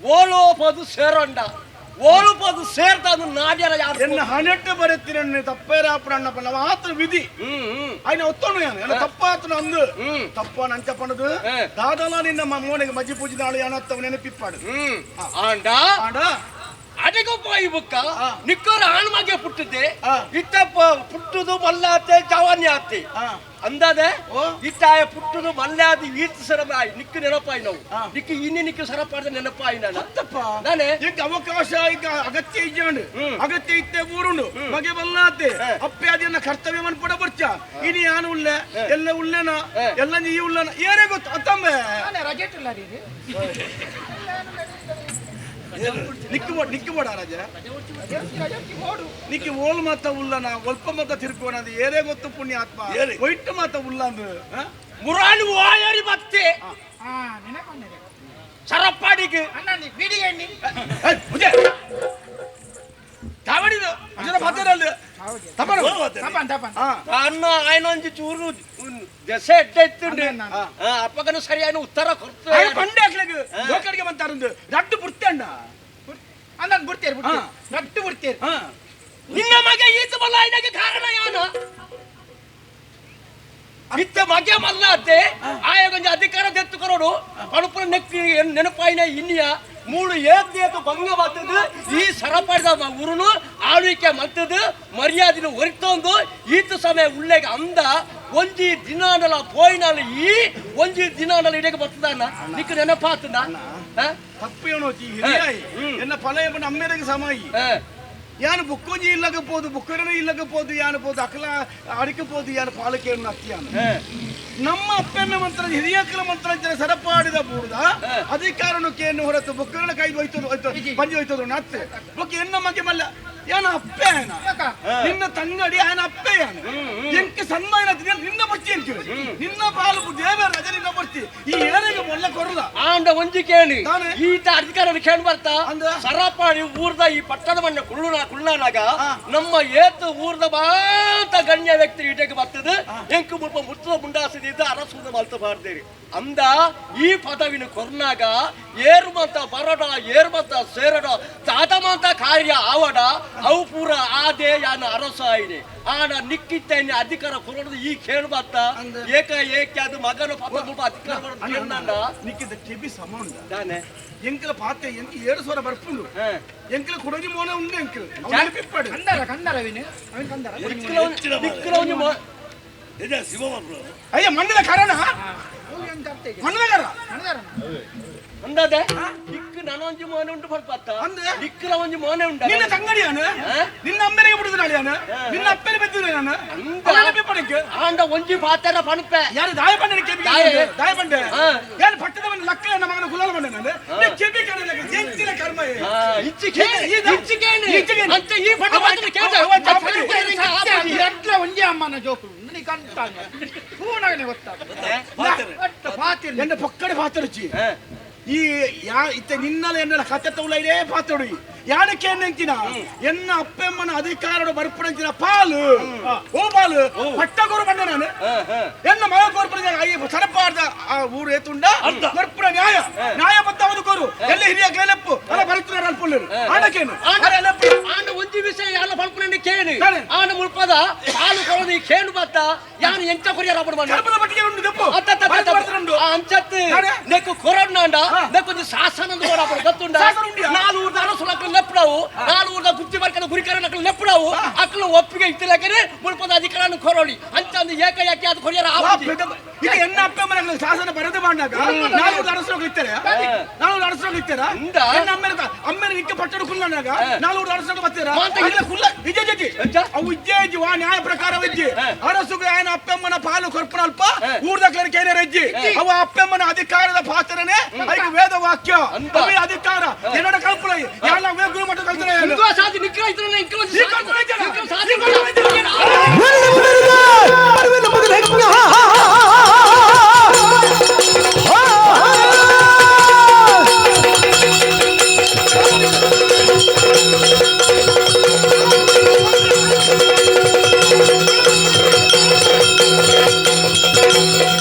ಓಲೋಪದು ಸೇರಂಡ ಓಲುಪದು ಸೇರ್ತಾನು ನಾಡ್ಯರ ಯಾರು ಎನ್ನ ಹಣೆಟ್ಟು ಬರೆತ್ತಿರಣ್ಣೆ ತಪ್ಪೇರಾಪುರಣ್ಣ ಮಾತ್ರ ವಿಧಿ ಆಯ್ನ ಒತ್ತೋಣ ಯಾನು ಎನ್ನ ತಪ್ಪಾತನ ಅಂದು ತಪ್ಪ ನಂಚ ಪಣದು ದಾದಲ ನಿನ್ನ ಮೋನೆಗೆ ಮಜ್ಜಿ ಪೂಜಿದಾಳು ಯಾನತ್ತವ ನೆನಪಿಪ್ಪಾಡು ಆಂಡ ಆಂಡ ಅಡಿಗೊಪ್ಪ ಈ ಬುಕ್ಕ ನಿಕ್ಕೋರ ಆಣ್ಮಗೆ ಪುಟ್ಟಿದ್ದೆ ಇತ್ತಪ್ಪ ಪುಟ್ಟುದು ಮಲ್ಲಾತೆ ಜವಾನಿ ಆತೆ ಅಂದಾದೆ ಇತ್ತಾಯ ಪುಟ್ಟುದು ಮಲ್ಲಾದಿ ಈತ ಸರಬ ನಿಕ್ಕು ನೆನಪಾಯಿ ನಾವು ನಿಕ್ಕು ಇನ್ನಿ ನಿಕ್ಕು ಸರಪಾಡ್ದ ನೆನಪಾಯಿ ನಾನು ನಾನೇ ಈಗ ಅವಕಾಶ ಈಗ ಅಗತ್ಯ ಇಜ್ಜಾಂಡು ಅಗತ್ಯ ಇತ್ತೆ ಊರುಂಡು ಮಗೆ ಬಲ್ಲಾತೆ ಅಪ್ಪೆ ಅದಿಯನ್ನ ಕರ್ತವ್ಯ ಮನ್ಪಡ ಬರ್ಚ ಇನಿ ಯಾನು ಉಳ್ಳೆ ಎಲ್ಲ ಉಳ್ಳೆನ ಎಲ್ಲ ನೀ ಉಳ್ಳನ ಏನೇ ಗೊತ್ತು ಅತ್ತಂಬೆ ರಜೆ ನಿಕ್ಕು ನಿಕ್ಕು ಬೋಡ ರಾಜ ನಿಕ್ಕಿ ಓಲ್ ಮಾತ ಉಲ್ಲನ ಒಲ್ಪ ಮಾತ ತಿರ್ಕೋಣ ಅದು ಏರೇ ಗೊತ್ತು ಪುಣ್ಯ ಆತ್ಮ ಒಯ್ಟು ಮಾತ ಉಲ್ಲ ಅಂದು ಮುರಾಣಿ ವಾಯರಿ ಬತ್ತೆ ಸರಪಾಡಿಗೆ ಅನ್ನ ಆಯ್ನೊಂಜಿ ಚೂರು ದೆಸೆ ಎಡ್ಡೆ ಇತ್ತುಂಡು ಅಪ್ಪಗನು ಸರಿಯಾದ ಉತ್ತರ ಕೊಡ್ತು ಪಂಡೆ ಹಾಕ್ಲಿಕ್ಕೆ ಲೋಕರಿಗೆ ಬಂತಾರಂದು ರಟ್ಟು ಬುಡ್ತೆ ಅಣ್ಣ ಅಂದಂಗೆ ಬಿಡ್ತೇರು ಬಿಡ್ತೇರು ರಟ್ಟು ಬಿಡ್ತೇರು ನಿನ್ನ ಮಗ ಈತ ಮಲ್ಲ ಆಯ್ನಾಗೆ ಕಾರಣ ಯಾನ ಇತ್ತ ಮಗೆ ಮಲ್ಲಾತೆ ಆಯ ಕೊಂಚ ಅಧಿಕಾರ ದೆತ್ತು ಕೊರೋಡು ಪಣಪುರ ನೆಕ್ಕಿ ನೆನಪಾಯಿನ ಇನ್ನಿಯ ಮೂಳು ಏತು ಭಂಗ ಬರ್ತದ ಈ ಸರಪಡಿದ ಉರುನು ಆಳ್ವಿಕೆ ಮಲ್ತದ ಮರ್ಯಾದಿನ ಹೊರಿತೊಂದು ಈತ ಸಮಯ ಉಳ್ಳೆಗೆ ಅಂದ ಒಂಜಿ ದಿನಾನಲ ಪೋಯಿನಾಲ ಈ ಒಂಜಿ ದಿನಾನಲ ಇಡಕ್ಕೆ ಬರ್ತದಾನ ನಿಕ್ಕ ನೆನಪಾತದ ತಪ್ಪು ಏನೋ ಹಿರಿಯಾಯಿ ಎನ್ನ ಫಲ ಎಂಬ ಅಮ್ಮೆರೆಗೆ ಸಮಾಯಿ ಯಾನು ಬುಕ್ಕೊಂಜಿ ಇಲ್ಲಗ ಪೋದು ಬುಕ್ಕರನು ಇಲ್ಲಗ ಪೋದು ಯಾನು ಪೋದು ಅಕಲ ಅಡಿಕೆ ಪೋದು ಯಾನು ಪಾಲಕೇನು ಅತ್ತಿಯಾನು ನಮ್ಮ ಅಪ್ಪೆಮ್ಮೆ ಮಂತ್ರ ಹಿರಿಯಕಲ ಮಂತ್ರ ಸರಪಾಡಿದ ಬೂಡುದ ಅಧಿಕಾರನು ಹೊರತು ಬುಕ್ಕರನ ಕೈ ಹೋಯ್ತದು ಹೋಯ್ತು ಪಂಜಿ ಹೋಯ್ತದು ನತ್ತೆ ಬೊಕ್ಕ ಎನ್ನ ಮಗೆ ಮಲ್ಲ ಯಾನ ಅಪ್ಪೆ ಆಯನ ನಿನ್ನ ತಂಗಡಿ ಆಯನ ಅಪ್ಪೆ ಯಾನು ಎಂಕೆ ಸನ್ಮಾನ ನಿನ್ನ ಬರ್ತಿ ಎಂಕೆ ನಿನ್ನ ಪಾಲು ದೇವರ ರಜೆ ನಿನ್ನ ಬರ್ತಿ ಈ ಏರಿಗೆ ಮೊಲ್ಲ ಕೊರಲ ಆಂಡ ಒಂಜಿ ಕೇಳಿ ಈತ ಅಧಿಕಾರ ಕೇಳಿ ಬರ್ತಾ ಸರಪಾಡಿ ಊರ್ದ ಈ ಪಟ್ಟದ ಮಣ್ಣ ಕುಳ್ಳುನ ಕುಳ್ಳನಾಗ ನಮ್ಮ ಏತು ಊರ್ದ ಮಾತ ಗಣ್ಯ ವ್ಯಕ್ತಿ ಇಟಕ್ಕೆ ಬರ್ತದೆ ಎಂಕು ಮುಲ್ಪ ಮುತ್ತದ ಮುಂಡಾಸದಿದ್ದ ಅರಸುದ ಮಲ್ತ ಬಾರ್ದೇರಿ ಅಂದ ಈ ಪದವಿನ ಕೊರ್ನಾಗ ಏರುಮಂತ ಬರಡ ಏರುಮಂತ ಸೇರಡ ತಾತಮಂತ ಕಾರ್ಯ ಆವಡ ಅವು ಪೂರ ಆದೇ ಯಾನ ಅರಸಾಯಿನಿ ಆನ ನಿಕ್ಕಿತ್ತೇನೆ ಅಧಿಕಾರ ಕೊರಡದು ಈ ಕೇಳು ಬತ್ತ ಏಕ ಏಕೆ ಅದು ಮಗನ ಪಾಪ ಮುಲ್ಪ ಅಧಿಕಾರ ಕೊರಡು ನಿಕ್ಕಿದ ಕೆಬಿ ಸಮ ಉಂಡ ದಾನೆ ಎಂಕಲ ಪಾತೆ ಎಂಕ 7,000 ಬರ್ಪುಂಡು ಎಂಕಲ ಕೊಡಗಿ ಮೋನೆ ಉಂಡು ಎಂಕಲ ಪಿಪ್ಪಡು ಕಂದರ ಕಂದರ ಅವಿನ ಅವಿನ ಕಂದರ ನಿಕ್ಕಿಲ ಅಯ್ಯ ಮಣ್ಣದ ಕಾರಣ ಮಣ್ಣದ ಕಾರಣ ಅಂದಾದೆ ನಿಕ್ಕು ನಾನೊಂಜಿ ಮೋನೆ ಉಂಟು ಪಡ್ಪತ್ತ ನಿಕ್ಕಲ ಒಂಜಿ ಮೋನೆ ಉಂಟು ನಿನ್ನ ತಂಗಡಿಯಾನ ನಿನ್ನ ಅಮ್ಮನಿಗೆ ಬಿಡುದು ನಾಳೆಯಾನ ನಿನ್ನ ಅಪ್ಪನ ಬೆದ್ದಿದೆ ನಾನು ಆಂಡ ಒಂಜಿ ಪಾತ್ರ ಪಣಪೆ ಯಾರು ದಾಯ ಬಂಡೆ ಕೆಬಿ ದಾಯ ಬಂಡೆ ಯಾರು ಪಟ್ಟದ ಬಂದ ಲಕ್ಕ ನನ್ನ ಮಗನ ಕುಲಾಲ ಬಂಡೆ ನಾನು ಕೆಬಿ ಕಾಣಲ್ಲ ಜಂಚಿನ ಕರ್ಮ ಇಚ್ಚಿ ಕೇಳಿ ಇಚ್ಚಿ ಕೇಳಿ ಅಂತ ಈ ಪಟ್ಟ ಮಾತ್ರ ಕೇಳ ಎಟ್ಲ ಒಂಜಿ ಅಮ್ಮನ ಜೋಕುಲು ನೀ ಕಂತಾನೆ ಪೂನಗನೆ ಗೊತ್ತಾಗ್ತದೆ ಎನ್ನ ಪೊಕ್ಕಡೆ ಪಾತ್ರ ರುಚಿ ಈ ಯಾ ಇತ್ತ ನಿನ್ನಲ ಎನ್ನಲ ಕತೆ ತೌಲ ಇದೇ ಪಾತ್ರಡು ಯಾನಕ್ಕೆ ಎನ್ನೆಂಚಿನ ಎನ್ನ ಅಪ್ಪೆಮ್ಮನ ಅಧಿಕಾರದ ಬರ್ಪಣಂಚಿನ ಪಾಲು ಓ ಪಾಲು ಪಟ್ಟ ಕೋರು ಬಂಡ ನಾನು ಎನ್ನ ಮಗ ಕೋರು ಪಡ ಸರಪಾರ್ದ ಆ ಊರು ಏತುಂಡ ಬರ್ಪುಣ ನ್ಯಾಯ ನ್ಯಾಯಬದ್ಧವಾದ ಕೋರು ಎಲ್ಲ ಹಿರಿಯ ಕೇಳೆಪ್ಪು ಅಲ್ಲ ಬರುತ್ತಿನ ಅಲ್ಪುಲ್ಲರು ಆಡಕೇನು ಆಂಡ ಒಂಜಿ ವಿಷಯ ಯಾನ ಪಲ್ಪುನ ಕೇಳಿ ಆಂಡ ಮುಲ್ಪದ ಪಾಲು ಕೊರದು ಈ ಕೇಳು ಬತ್ತ ಯಾನು ಎಂಚ ಕೊರಿಯರ ಅಪಡು ಬಂಡ ಕರ್ಪದ ಪಟ್ಟಿಗೆ ಉಂಡು ದಪ್ಪು ಅಂಚತ್ತು ನೆಕ್ಕು ಕೊರಡ್ನಾಂಡ ನೆಕ್ಕೊಂದು ಶಾಸನ ಗೊತ್ತುಂಡ ನಾಲ್ ಊರ್ದ ಅರಸುಲಕ್ಕಲು ಲೆಪ್ಪಡವು ನಾಲ್ ಊರ್ದ ಗುಜ್ಜಿ ಬರ್ಕದ ಗುರಿಕರನಕ್ಕಲು ಲೆಪ್ಪಡವು ಅಕ್ಕಲು ಒಪ್ಪಿಗೆ ಇತ್ತಲಕನೆ ಮುಲ್ಪದ ಅಧಿಕಾರನ ಕೊರೋಳಿ ಅಂಚ ಅಂದು ಏಕ ಯಾಕೆ ಅದು ಕೊರಿಯರ ಈಗ ಎನ್ನ ಅಪ್ಪ ಮನೆಗಳು ಶಾಸನ ಬರೆದು ಮಾಡಾಗ ನಾಲ್ ಊರ್ದ ಅರಸುಲಕ್ಕಲು ಇತ್ತಾರೆ ನಾಲ್ ಊರ್ದ ಅರಸುಲಕ್ಕಲು ಇತ್ತಾರೆ ಎನ್ನ ಅಮ್ಮನ ಅಮ್ಮನ ನಿಕ್ಕ ಪಟ್ಟಣ ಕುಲ್ಲನಾಗ ನಾಲ್ ಊರ್ದ ಅರಸುಲಕ್ಕಲು ಬರ್ತೀರಾ ಕುಲ್ಲ ನಿಜ ಜೊತೆ ಅವು ಇಜ್ಜೆ ಇಜ್ಜಿ ವಾ ನ್ಯಾಯ ಪ್ರಕಾರ ಇಜ್ಜಿ ಅರಸುಗೆ ಆಯನ ಅಪ್ಪೆಮ್ಮನ ಪಾಲು ಕೊರ್ಪುನ ಅಲ್ಪ ಊರ್ದಕ್ಲರ್ ಕೇನರ ಇಜ್ಜಿ ಅವ ಅಪ್ಪೆಮ್ಮನ ಅಧಿಕಾರದ ಪಾತ್ರನೇ ಐಕ ವೇದ ವಾಕ್ಯ ಅವೇ ಅಧಿಕಾರ ಎನ್ನಡ ಕಲ್ಪನ ಯಾನ ವೇ ಗುರು ಮಠ ಕಲ್ತನೆ ಇಂದು ಸಾಧಿ ನಿಕ್ರ ಇದ್ರಲ್ಲ ಇಂಕ್ರ ಸಾಧಿ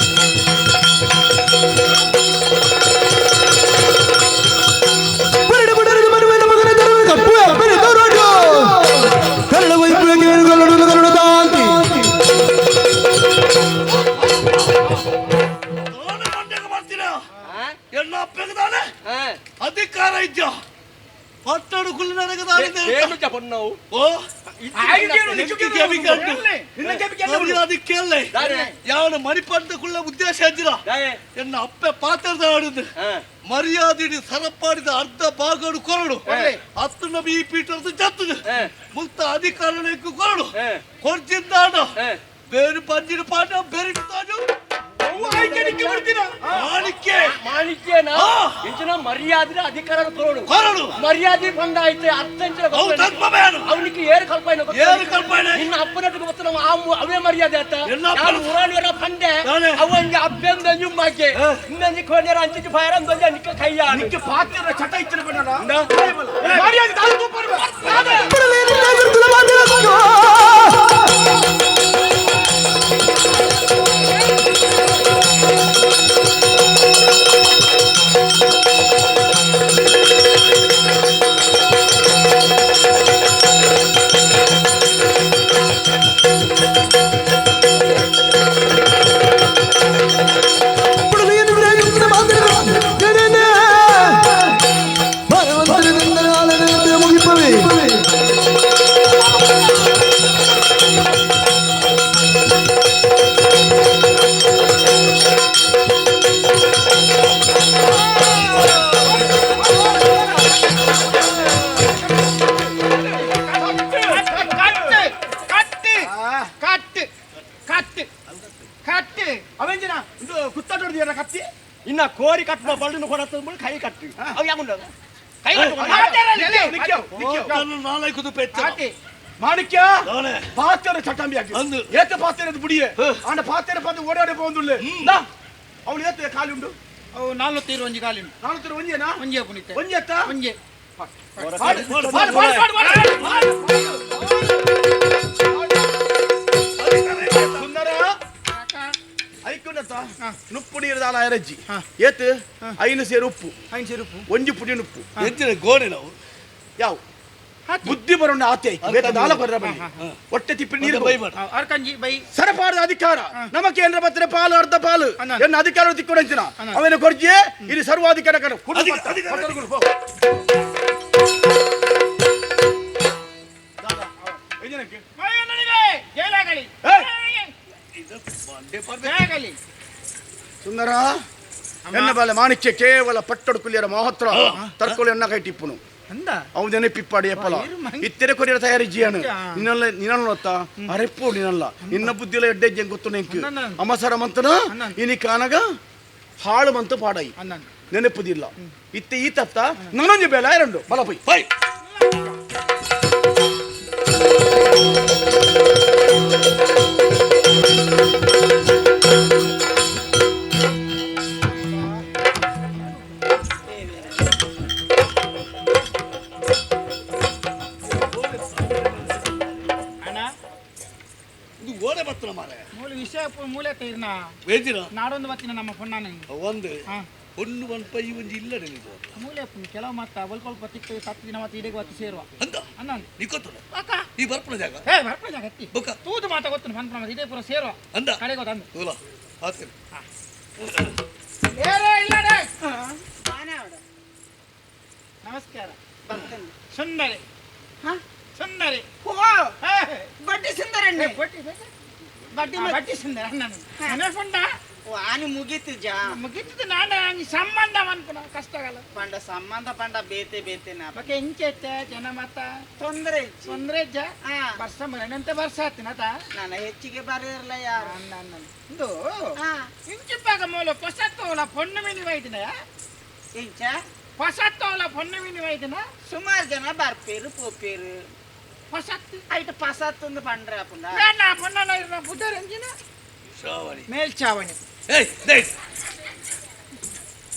ಅಧಿಕಾರ ಇದ್ಯಾ ಪಟ್ಟಣ ಯಾವನ ಮಣಿಪಂತಕುಳ್ಳ ಉದ್ದೇಶ ಇದ್ದೀರಾ ಎನ್ನ ಅಪ್ಪೆ ಪಾತ್ರದ ಆಡುದು ಮರ್ಯಾದೆ ಸರಪಾಡಿದ ಅರ್ಧ ಭಾಗಡು ಕೊರಡು ಹತ್ತು ಈ ಪೀಠದ ಜತ್ತದು ಮುಕ್ತ ಅಧಿಕಾರ ಕೊರಡು ಕೊರ್ಚಿದ್ದಾಡ ಬೇರೆ ಪಂಜಿನ ಪಾಠ ಬೇರೆ ತಾಜು ಮಾಣಿಕ್ಯನ ಇಂಚಿನ ಮರ್ಯಾದೆ ಅಧಿಕಾರ ಕೊರಡು ಕೊರಡು ಮರ್ಯಾದೆ ಬಂದ ಆಯ್ತು ಅರ್ಥ ಅವನಿಗೆ ಏರು ಕಲ್ಪನೆ ಏರು ಕಲ್ಪನೆ ನಿನ್ನ ಅಪ್ಪನಟ್ಟಿಗೆ ಗೊತ್ತ ನಾವು ಅವೇ ಮರ್ಯಾದೆ ಆತ ನಾನು ಊರಾಣಿಯರ ಪಂಡೆ ಅವಂಗೆ ಅಪ್ಪೆಂದ ಯುಮ್ಮಾಕೆ ಇನ್ನೊಂದು ಕೋಣ್ಯರ ಅಂಚಿನ ಫೈರ್ ಅಂದೊಂದು ನಿಕ್ಕ ಕೈಯ ನಿಕ್ಕ ಪಾತ್ರ ಚಟ ಇಚ್ಚಿನ ಬಂಡ ಮರ್ಯಾದೆ ತಾನು ಇನ್ನ ಕೋರಿ ಕಟ್ಟುವ ಬಳ್ಳಿನ ಕೊಡತ್ತ ಕೈ ಕಟ್ಟು ಅವು ಯಾಕುಂಡ ಕೈ ಕಟ್ಟು ಮಾಣಿಕ್ಯ ಪಾತ್ರ ಚಟ್ಟಂಬಿ ಆಗಿ ಏತ ಪಾತ್ರ ಬುಡಿಯೆ ಆಂಡ ಪಾತ್ರ ಪಂದು ಓಡಾಡಿ ಪೋಂದುಳ್ಳೆ ಅವಳು ಏತ ಖಾಲಿ ಉಂಡು ಅವು ನಾಲ್ನೂರ ಒಂಜಿ ಖಾಲಿ ಉಂಡು ನಾಲ್ನೂರ ಒಂಜೇನಾ ಒಂಜೆ ಪುನಿತೆ ಒಂಜೆ ಅತ್ತ ಒಂಜೆ ಸುಂದರ ಐಕುಂಡತ್ತ ನುಪ್ಪುಡಿ ಇರದಾಲ ಎರಜ್ಜಿ ಏತ್ ಐನು ಸೇರು ಉಪ್ಪು ಐನು ಸೇರು ಉಪ್ಪು ಒಂಜಿ ಪುಡಿ ಉಪ್ಪು ಎಂಚಿನ ಗೋಡೆ ನಾವು ಯಾವ ಬುದ್ಧಿ ಬರೋಣ ಆತೆ ದಾಲ ಕೊರ್ರ ಬನ್ನಿ ಹೊಟ್ಟೆ ತಿಪ್ಪಿ ನೀರು ಬೈ ಅರ್ಕಂಜಿ ಬೈ ಸರಪಾರದ ಅಧಿಕಾರ ನಮ್ಮ ಕೇಂದ್ರ ಪತ್ರ ಪಾಲು ಅರ್ಧ ಪಾಲು ಎನ್ನ ಅಧಿಕಾರ ತಿಕ್ಕೊಡಂಚಿನ ಅವನ ಕೊರ್ಜಿ ಇಲ್ಲಿ ಸರ್ವಾಧಿಕಾರ ಕಣ ಸುಂದರ ಎನ್ನ ಬಾಲೆ ಮಾಣಿಕ್ಯ ಕೇವಲ ಪಟ್ಟಡು ಕುಲಿಯರ ಮಹತ್ವ ತರ್ಕೊಳಿ ಎನ್ನ ಕೈ ಟಿಪ್ಪುನು ಅವು ನೆನಪಿಪ್ಪಾಡಿ ಎಪ್ಪಲ ಇತ್ತೆರೆ ಕೊರಿಯರ ತಯಾರಿ ಜಿಯಾನು ನಿನ್ನಲ್ಲ ನಿನ್ನಲ್ಲ ಅರೆಪ್ಪು ನಿನ್ನಲ್ಲ ನಿನ್ನ ಬುದ್ಧಿಲ ಎಡ್ಡೆ ಗೊತ್ತು ನೆಂಕು ಅಮಸರ ಮಂತನ ಇನಿ ಕಾನಗ ಹಾಳು ಮಂತ ಪಾಡೈ ನೆನಪುದಿಲ್ಲ ಇತ್ತೆ ಈ ತತ್ತ ನಾನೊಂದು ಬೇಲ ಎರಡು ಬಲ ಪೈ ಪೈ ಮೂಲೆ ತೀರ್ನ ವೇದಿರ ನಾಡೊಂದು ಬತ್ತಿನ ನಮ್ಮ ಪೊನ್ನಾನ ಒಂದು ಒಂದು ಒಂದು ಪೈ ಒಂದು ಇಲ್ಲ ನಿಮಗೆ ಮೂಲೆ ಕೆಲವು ಮಾತ್ರ ಒಲ್ಕೊಲ್ಪ ತಿಕ್ಕ ಸತ್ತು ದಿನ ಮತ್ತೆ ಇಡೀ ಬತ್ತಿ ಸೇರುವ ಅಂತ ಅಂದ ನೀ ಗೊತ್ತಲ್ಲ ನೀ ಬರ್ಪಣ ಜಾಗ ಏ ಬರ್ಪಣ ಜಾಗ ಅತ್ತಿ ಬೊಕ್ಕ ತೂದು ಮಾತ ಗೊತ್ತು ಪನ್ಪಣ ಇದೇ ಪೂರ ಸೇರುವ ಅಂದ ಕಡೆ ಗೊತ್ತ ಅಂದ ತೂಲ ಹಾಕ್ತೀನಿ ಏರೇ ಇಲ್ಲ ಡೇ ನಮಸ್ಕಾರ ಬರ್ತೇನೆ ಸುಂದರಿ ಹಾ ಸುಂದರಿ ಓ ಬಡ್ಡಿ ಸುಂದರಣ್ಣೆ ಬಡ್ಡಿ ಬಡ್ಡಿ ಬಡ್ಡಿ ಸುಂದರ ನನ್ನ ಪುಂಡ ಆನಿ ಮುಗೀತಿಜಾ ಮುಗೀತದ ನಾಡ ಸಂಬಂಧ ಅನ್ಪುನ ಕಷ್ಟಗಲ್ಲ ಪಂಡ ಸಂಬಂಧ ಪಂಡ ಬೇತೆ ಬೇತೆನ ಬಕ್ಕೆ ಎಂಚೆತ್ತೆ ಜನ ಮತ ತೊಂದರೆ ತೊಂದರೆ ಇಜ್ಜ ವರ್ಷ ಮರಣಂತೆ ವರ್ಷ ಆತಿನತ ನಾನು ಹೆಚ್ಚಿಗೆ ಬರೆಯಿರಲ್ಲ ಯಾರು ಇಂದು ಇಂಚಿಪ್ಪಾಗ ಮೂಲ ಪೊಸತ್ತೋಲ ಪೊಣ್ಣು ಮಿನಿ ವೈದಿನ ಇಂಚ ಪೊಸತ್ತೋಲ ಪೊಣ್ಣು ಮಿನಿ ವೈದಿನ ಸುಮಾರು ಜನ ಬರ್ಪೇರು ಪೋಪೇರು ಪೊಸತ್ತು ಐಟ್ ಪಸತ್ತೊಂದು ಪಂಡ್ರೆ ಅಪುಂಡ ಬೇಡ ಪೊಣ್ಣನ ಇರ್ನ ಬುದ್ಧರಂಜಿನ ಶ್ರಾವಣಿ ಮೇಲ್ಚಾವಣಿ ಏಯ್ ದೈ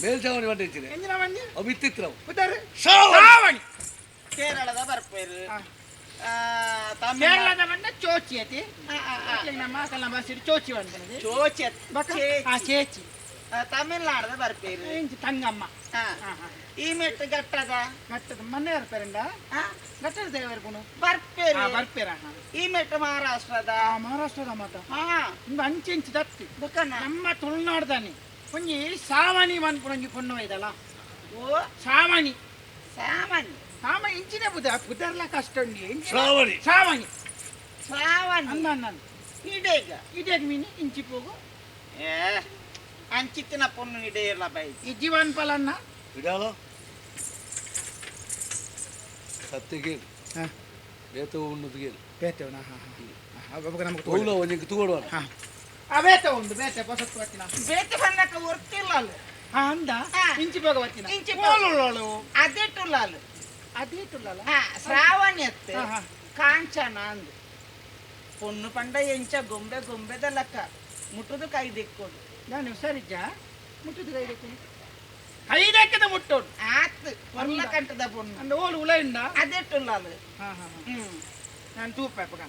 ಮೇಲ್ಚಾವಣಿ ಬಂದಿದ್ದೀನಿ ಎಂಜಿನ ಬಂದಿ ಅವು ಇತ್ತಿತ್ತು ಬುದ್ಧರು ಶ್ರಾವಣಿ ಕೇರಳದ ಬರ್ಪೇರು ಕೇರಳದ ಬಂದ ಚೋಚಿ ಅತಿ ನಮ್ಮ ಕಲ್ಲ ಭಾಷೆ ಚೋಚಿ ಬಂದನದು ಚೋಚಿ ಆ ಚೇಚಿ ತಮಿಳ್ನಾಡದ ಬರ್ಪೇರು ಇಂಚಿ ತಂಗಮ್ಮ ಈ ಮೆಟ್ಟು ಗಟ್ಟದ ಗಟ್ಟದ ಮನೆ ಬರ್ಪೇರಂಡ ಗಟ್ಟದ ದೇವರ್ಗುಣ ಬರ್ಪೇರು ಬರ್ಪೇರ ಈ ಮೆಟ್ಟು ಮಹಾರಾಷ್ಟ್ರದ ಮಹಾರಾಷ್ಟ್ರದ ಮಾತ ಇಂದು ಅಂಚೆ ಇಂಚು ದತ್ತಿ ನಮ್ಮ ತುಳುನಾಡ್ದಾನೆ ಒಂಜಿ ಸಾವಣಿ ಮನ್ಪುನ ಒಂಜಿ ಪೊಣ್ಣು ಒಯ್ದಲ್ಲ ಓ ಸಾವಣಿ ಸಾವಣಿ ಸಾಮ ಇಂಚಿನ ಬುದ್ಧ ಬುದ್ಧರ್ಲ ಕಷ್ಟ ಉಂಡಿ ಶ್ರಾವಣಿ ಶ್ರಾವಣಿ ಶ್ರಾವಣಿ ಅಂದ ಅಂದ ಇಡೇಗ ಇಡೇಗ ಮೀನು ಇಂಚಿ ಪೋಗು ಏ ಅಂಚಿತ್ತಿನ ಪೊಣ್ಣು ಇಡೇ ಇರಲ್ಲ ಬೈ ಈ ಜೀವನ್ ಫಲನ್ನ ಇಡಾಲ ಸತ್ಯಗೆ ಬೇತ ಉಣ್ಣುದಿಗೆ ಬೇತವನ ನಮಗೆ ತೋಲ ಒಂಜಿಗೆ ತೂಡುವ ಆ ಬೇತ ಉಂಡು ಬೇತೆ ಪೊಸತ್ತು ಬರ್ತೀನ ಬೇತೆ ಬಂದಕ್ಕ ಒರ್ತಿಲ್ಲ ಅಲ್ಲ ಹಾ ಅಂದ ಇಂಚಿ ಪೋಗ ಬರ್ತೀನ ಇಂಚಿ ಓಲುಳ್ಳೋಳು ಅದೇ ಟುಲ್ಲಾಲು ಅದೇ ಟುಲ್ಲಲ್ಲ ಶ್ರಾವಣಿ ಅತ್ತೆ ಕಾಂಚನ ಅಂದು ಪೊಣ್ಣು ಪಂಡ ಎಂಚ ಗೊಂಬೆ ಗೊಂಬೆದ ಲಕ್ಕ ಮುಟ್ಟುದು ಕೈ ದಿಕ್ಕೋಡು ನಾನು ಸರಿಜ ಮುಟ್ಟುದು ಕೈ ದಿಕ್ಕೋಡು ಕೈ ದಕ್ಕದ ಮುಟ್ಟೋಡು ಆತ್ ಒರ್ಲ ಕಂಟದ ಪೊಣ್ಣು ಅಂದ ಓಲು ಉಲೈಂದ ಅದೇ ಟುಲ್ಲಾಲು ನಾನು ತೂಪ ಪಗ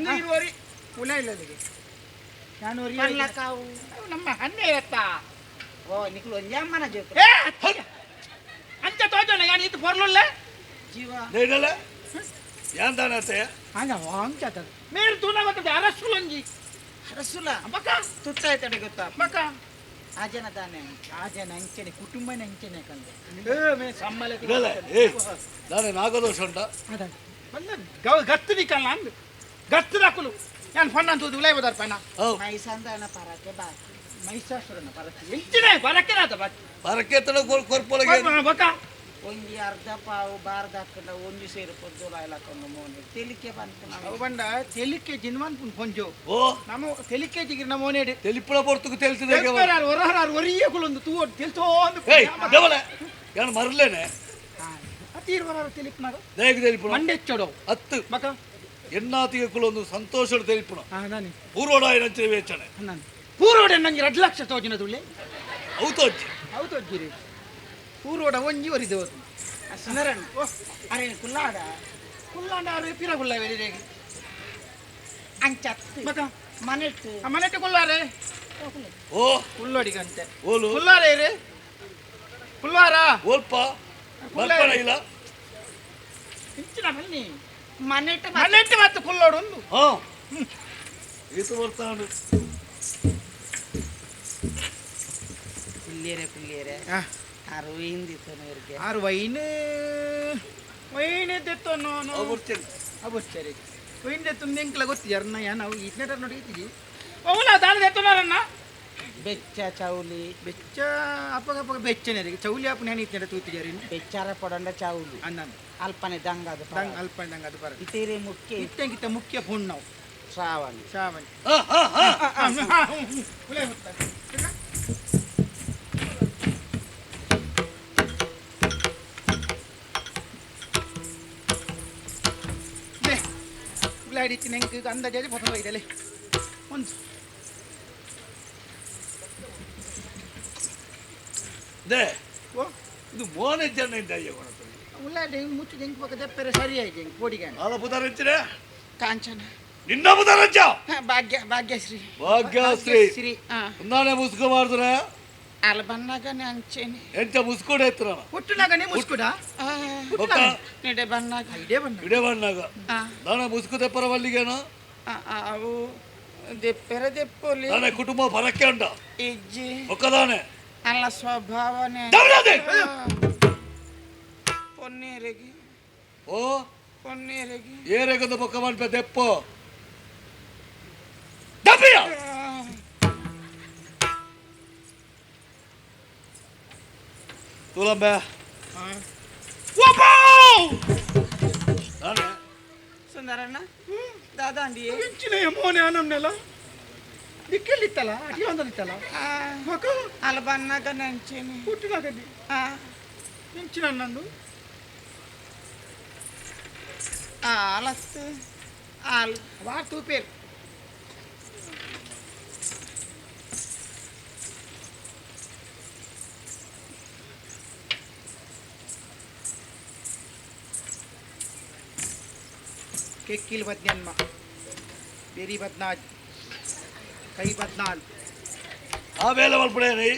ನೀರುವರಿ ಉಲ ಇಲ್ಲದಿಗೆ ನಾನು ಕಾವು ನಮ್ಮ ಹನ್ನೆ ಎತ್ತ ಓ ನಿಕ್ಲು ಒಂಜೆ ಅಮ್ಮನ ಜೋಕು ಅಂಚ ತೋಜೋಣ ಯಾನ್ ಇದು ಪೊರ್ಲುಲ್ಲ ಜೀವ ಇಡಲ್ಲ ಯಾನ್ ದಾನತೆ ಅಂಗ ಅಂಚ ಮೇರು ತೂನ ಗೊತ್ತದೆ ಅರಸುಲಂಜಿ ಅರಸುಲ ಬಕ್ಕ ತುತ್ತಾಯ್ತಡೆ ಗೊತ್ತಾ ಬಕ್ಕ ಆ ಜನ ತಾನೆ ಆ ಜನ ಅಂಚನೆ ಕುಟುಂಬನ ಅಂಚನೆ ಕಂದೆ ಮೇ ಸಮ್ಮಲೆ ಇಡಲ್ಲ ಏ ನಾನೇ ನಾಗದೋಷ ಉಂಟ ಅದ ಬಂದ ಗತ್ತು ನಿಕ್ಕಲ್ಲ ಅಂದು ಗತ್ತು ದಾಕುಲು ನಾನು ಫಣ್ಣ ಅಂತ ಉಲೈ ಬದಾರ ಪಣ್ಣ ಮೈಸಂದನ ಪರಕ್ಕೆ ಬಾಕಿ ಮೈಸಾಸುರನ ಪರಕ್ಕೆ ಎಂಚಿನ ಪರಕ್ಕೆ ನಾತ ಬಾಕಿ ಪರಕ್ಕೆ ತಡ ಕೊರ್ಪೊಳಗೆ ಬಕ್ಕ ಒಂಜಿ ಅರ್ಧ ಪಾವು ಬಾರ್ದ ಹಾಕೊಂಡ ಒಂಜಿ ಸೇರು ಪೊದ್ದೋಲ ಹಾಕೊಂಡು ಮೋನೆ ತೆಲಿಕೆ ಬಂತು ಅವು ಬಂಡ ತೆಲಿಕೆ ಜಿನ್ವನ್ ಪೊಂಜೋ ಓ ನಮ್ಮ ತೆಲಿಕೆ ಜಿಗಿರ್ ನಮ್ಮ ಮೋನೆಡು ತೆಲಿಪುಳ ಪೊರ್ತುಕು ತೆಲ್ತಿದೆ ಹೊರಹರಾರು ಒರಿಯ ಕುಲೊಂದು ತೂ ತೆಲ್ತೋ ಒಂದು ಏಯ್ ಡಬಲ ಯಾನು ಮರಲೇನೆ ಅತೀರ್ ಹೊರಹಾರು ತೆಲಿಪ್ನಾಗ ದೇಗ ತೆಲಿಪುಣ ಮಂಡೆಚ್ಚೋಡು ಹತ್ತು ಬಕ್ಕ ಎನ್ನಾತಿಗೆ ಕುಲೊಂದು ಸಂತೋಷ ತೆಲಿಪುಣ ನಾನಿ ಪೂರ್ವಡ ನಂಚಿನ ವೇಚನೆ ನಾನು ಪೂರ್ವಡ ನಂಗೆ 2 ಲಕ್ಷ ತೋಜಿನ ತುಳ್ಳಿ ಹೌದಜ್ಜಿ ಹೌದಜ್ಜಿರಿ ಪೂರ್ವಡ ಒಂಜಿ ಒರಿದೆ ಹೋತು ಸುಂದರಣ್ಣ ಅರೆ ಕುಲ್ಲಾಡ ಕುಲ್ಲಾಂಡ ಅರೆ ಪಿರ ಕುಲ್ಲ ವೇರಿಗೆ ಅಂಚತ್ತು ಮಕ ಮನೆಟ್ಟು ಮನೆಟ್ಟು ಕುಲ್ಲಾರೆ ಓ ಕುಲ್ಲೋಡಿಗಂತೆ ಓಲು ಕುಲ್ಲಾರೆ ರೇ ಕುಲ್ಲಾರ ಓಲ್ಪ ಬರ್ಪಣ ಇಲ್ಲ ಇಂಚಿನ ಬನ್ನಿ ಮನೆಟ್ಟು ಮನೆಟ್ಟು ಮತ್ತು ಕುಲ್ಲೋಡು ಒಂದು ಹಾ ಈತ ಬರ್ತಾನು ಕುಲ್ಲೇರೆ ಕುಲ್ಲೇರೆ ಆರು ವೈನ್ ದಿತ್ತನು ಇವ್ರಿಗೆ ಆರು ವೈನ್ ವೈನ್ ದೆತ್ತನು ಅವು ಸರಿ ವೈನ್ ದೆತ್ತು ಎಂಕ್ಲ ಗೊತ್ತಿ ಅರ್ನ ನಾವು ಈತನೇ ನೋಡಿ ಇತ್ತೀವಿ ಅವನ ದಾನ ದೆತ್ತನಾರನ್ನ ಬೆಚ್ಚ ಚೌಲಿ ಬೆಚ್ಚ ಅಪ್ಪಗ ಅಪ್ಪಗ ಬೆಚ್ಚನೆ ಚೌಲಿ ಅಪ್ಪನ ಹೆಣ್ಣು ಇತ್ತನೆ ತೂತಿಜಾರಿ ಬೆಚ್ಚಾರ ಪಡಂಡ ಚೌಲಿ ಅನ್ನ ಅಲ್ಪನೆ ದಂಗದು ದಂಗ ಅಲ್ಪನೆ ದಂಗದು ಬರ ಇತೇರೆ ಮುಖ್ಯ ಇತ್ತಂಗಿತ ಮುಖ್ಯ ಪುಣ್ಣ ನಾವು ಶ್ರಾವಣಿ ಶ್ರಾವಣಿ ಉಳ್ಳಾಡಿ ನಂಗೆ ಅಂದಾಜು ಪೊತ್ತಂದು ಹೋಯ್ತಲೆ ಒಂದು they ಇದು ಮೋನೆ ಜನ ಇದ್ದ ಉಳ್ಳಾಡಿ ಮುಚ್ಚು ಜಂಕ್ ಪಕ್ಕ ದೆಪ್ಪರೆ ಸರಿ ಆಯ್ತು ಜಂಕ್ ಪೋಡಿಗೆ ಅಲ್ಲ ಬುಧರಂಚನೆ ಕಾಂಚನ ನಿನ್ನ ಬುಧರಂಚ ಭಾಗ್ಯ ಭಾಗ್ಯಶ್ರೀ ಭಾಗ್ಯಶ್ರೀ ಶ್ರೀ ನಾನೇ ಮುಸ್ಕು ಮಾಡಿದ್ರೆ ಅಲ್ಲ ಬನ್ನಾಗನೆ ಅಂಚೇನೆ ಎಂಚ ಮುಸ್ಕುಡ ಎತ್ತರ ಹುಟ್ಟುನಾಗನೆ ಮುಸ್ಕುಡ ಇಡೆ ಬನ್ನಾಗ ಇಡೆ ಬಣ್ಣ ಇಡೆ ಬಣ್ಣಾಗ ನಾನೇ ಮುಸ್ಕು ದೆಪ್ಪರ ವಲ್ಲಿಗೇನು ಅವು ದೆಪ್ಪರ ದೆಪ್ಪೊಲಿ ನಾನೇ ಕುಟುಂಬ ಬರಕ್ಕೆ ಉಂಟ ಇಜ್ಜಿ ಒಕ್ಕದಾನೆ ಅಲ್ಲ ಸ್ವಭಾವನೆ ಪೊನ್ನೇರಿಗೆ ಓ ಪೊನ್ನೇರಿಗೆ ಏರೆಗದ ಬೊಕ್ಕ ಮನ್ಪೆ ದೆಪ್ಪೋ ದಪ್ಪಿಯ ತೂಲಂಬೆ ಸುಂದರಣ್ಣ ದಾದಾಂಡಿ ಇಂಚಿನ ಮೋನೆ ಆನಮ್ನೆಲ್ಲ ದಿಕ್ಕೆಲ್ಲಿತ್ತಲ್ಲ ಅಟಿ ಒಂದಲ್ಲಿತ್ತಲ್ಲ ಅಲ್ಲ ಬನ್ನಾಗ ನಂಚೇನೆ ಹುಟ್ಟಿನಾಗಲ್ಲಿ ಇಂಚಿನ ನಂದು ಆಲತ್ತು ಆಲ್ ವಾ ತೂಪೇರು ಕೆಕ್ಕಿಲ್ ಬದ್ನನ್ಮ ಬೆರಿ ಬದ್ನಾಜ್ ಕೈ ಬದ್ನಾಲ್ ಆಮೇಲೆ ಮಲ್ಪಡೇನಿ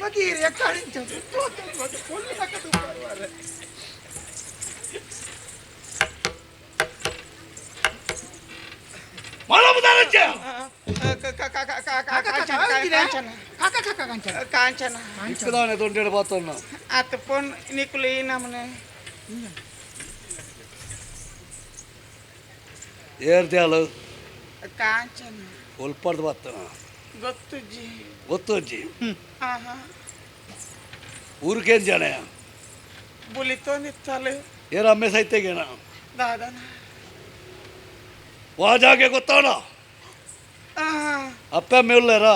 ಕಾಂಚನ ಇಕ್ಕದಾನೆ ದೊಡ್ಡ ಪಾತ್ರನ್ನ ಆತ ಫೋನ್ ನಿಕುಲು ಈ ನಮನೆ ಏರ್ದ್ಯಾಲು ಕಾಂಚನ ಒಲ್ಪಡ್ದು ಬಾತನ ಗೊತ್ತುಜ್ಜಿ ಗೊತ್ತುಜ್ಜಿ ಆಹಾ ಊರಿಗೇನು ಜನ ಬುಲಿತೋನಿತ್ತಲು ಏರ ಅಮ್ಮೆ ಸೈತೆಗೇನ ದಾದನ ವಾಜಾಗೆ ಗೊತ್ತಾಣ ಅಪ್ಪ ಮೇಲ್ಲೇರ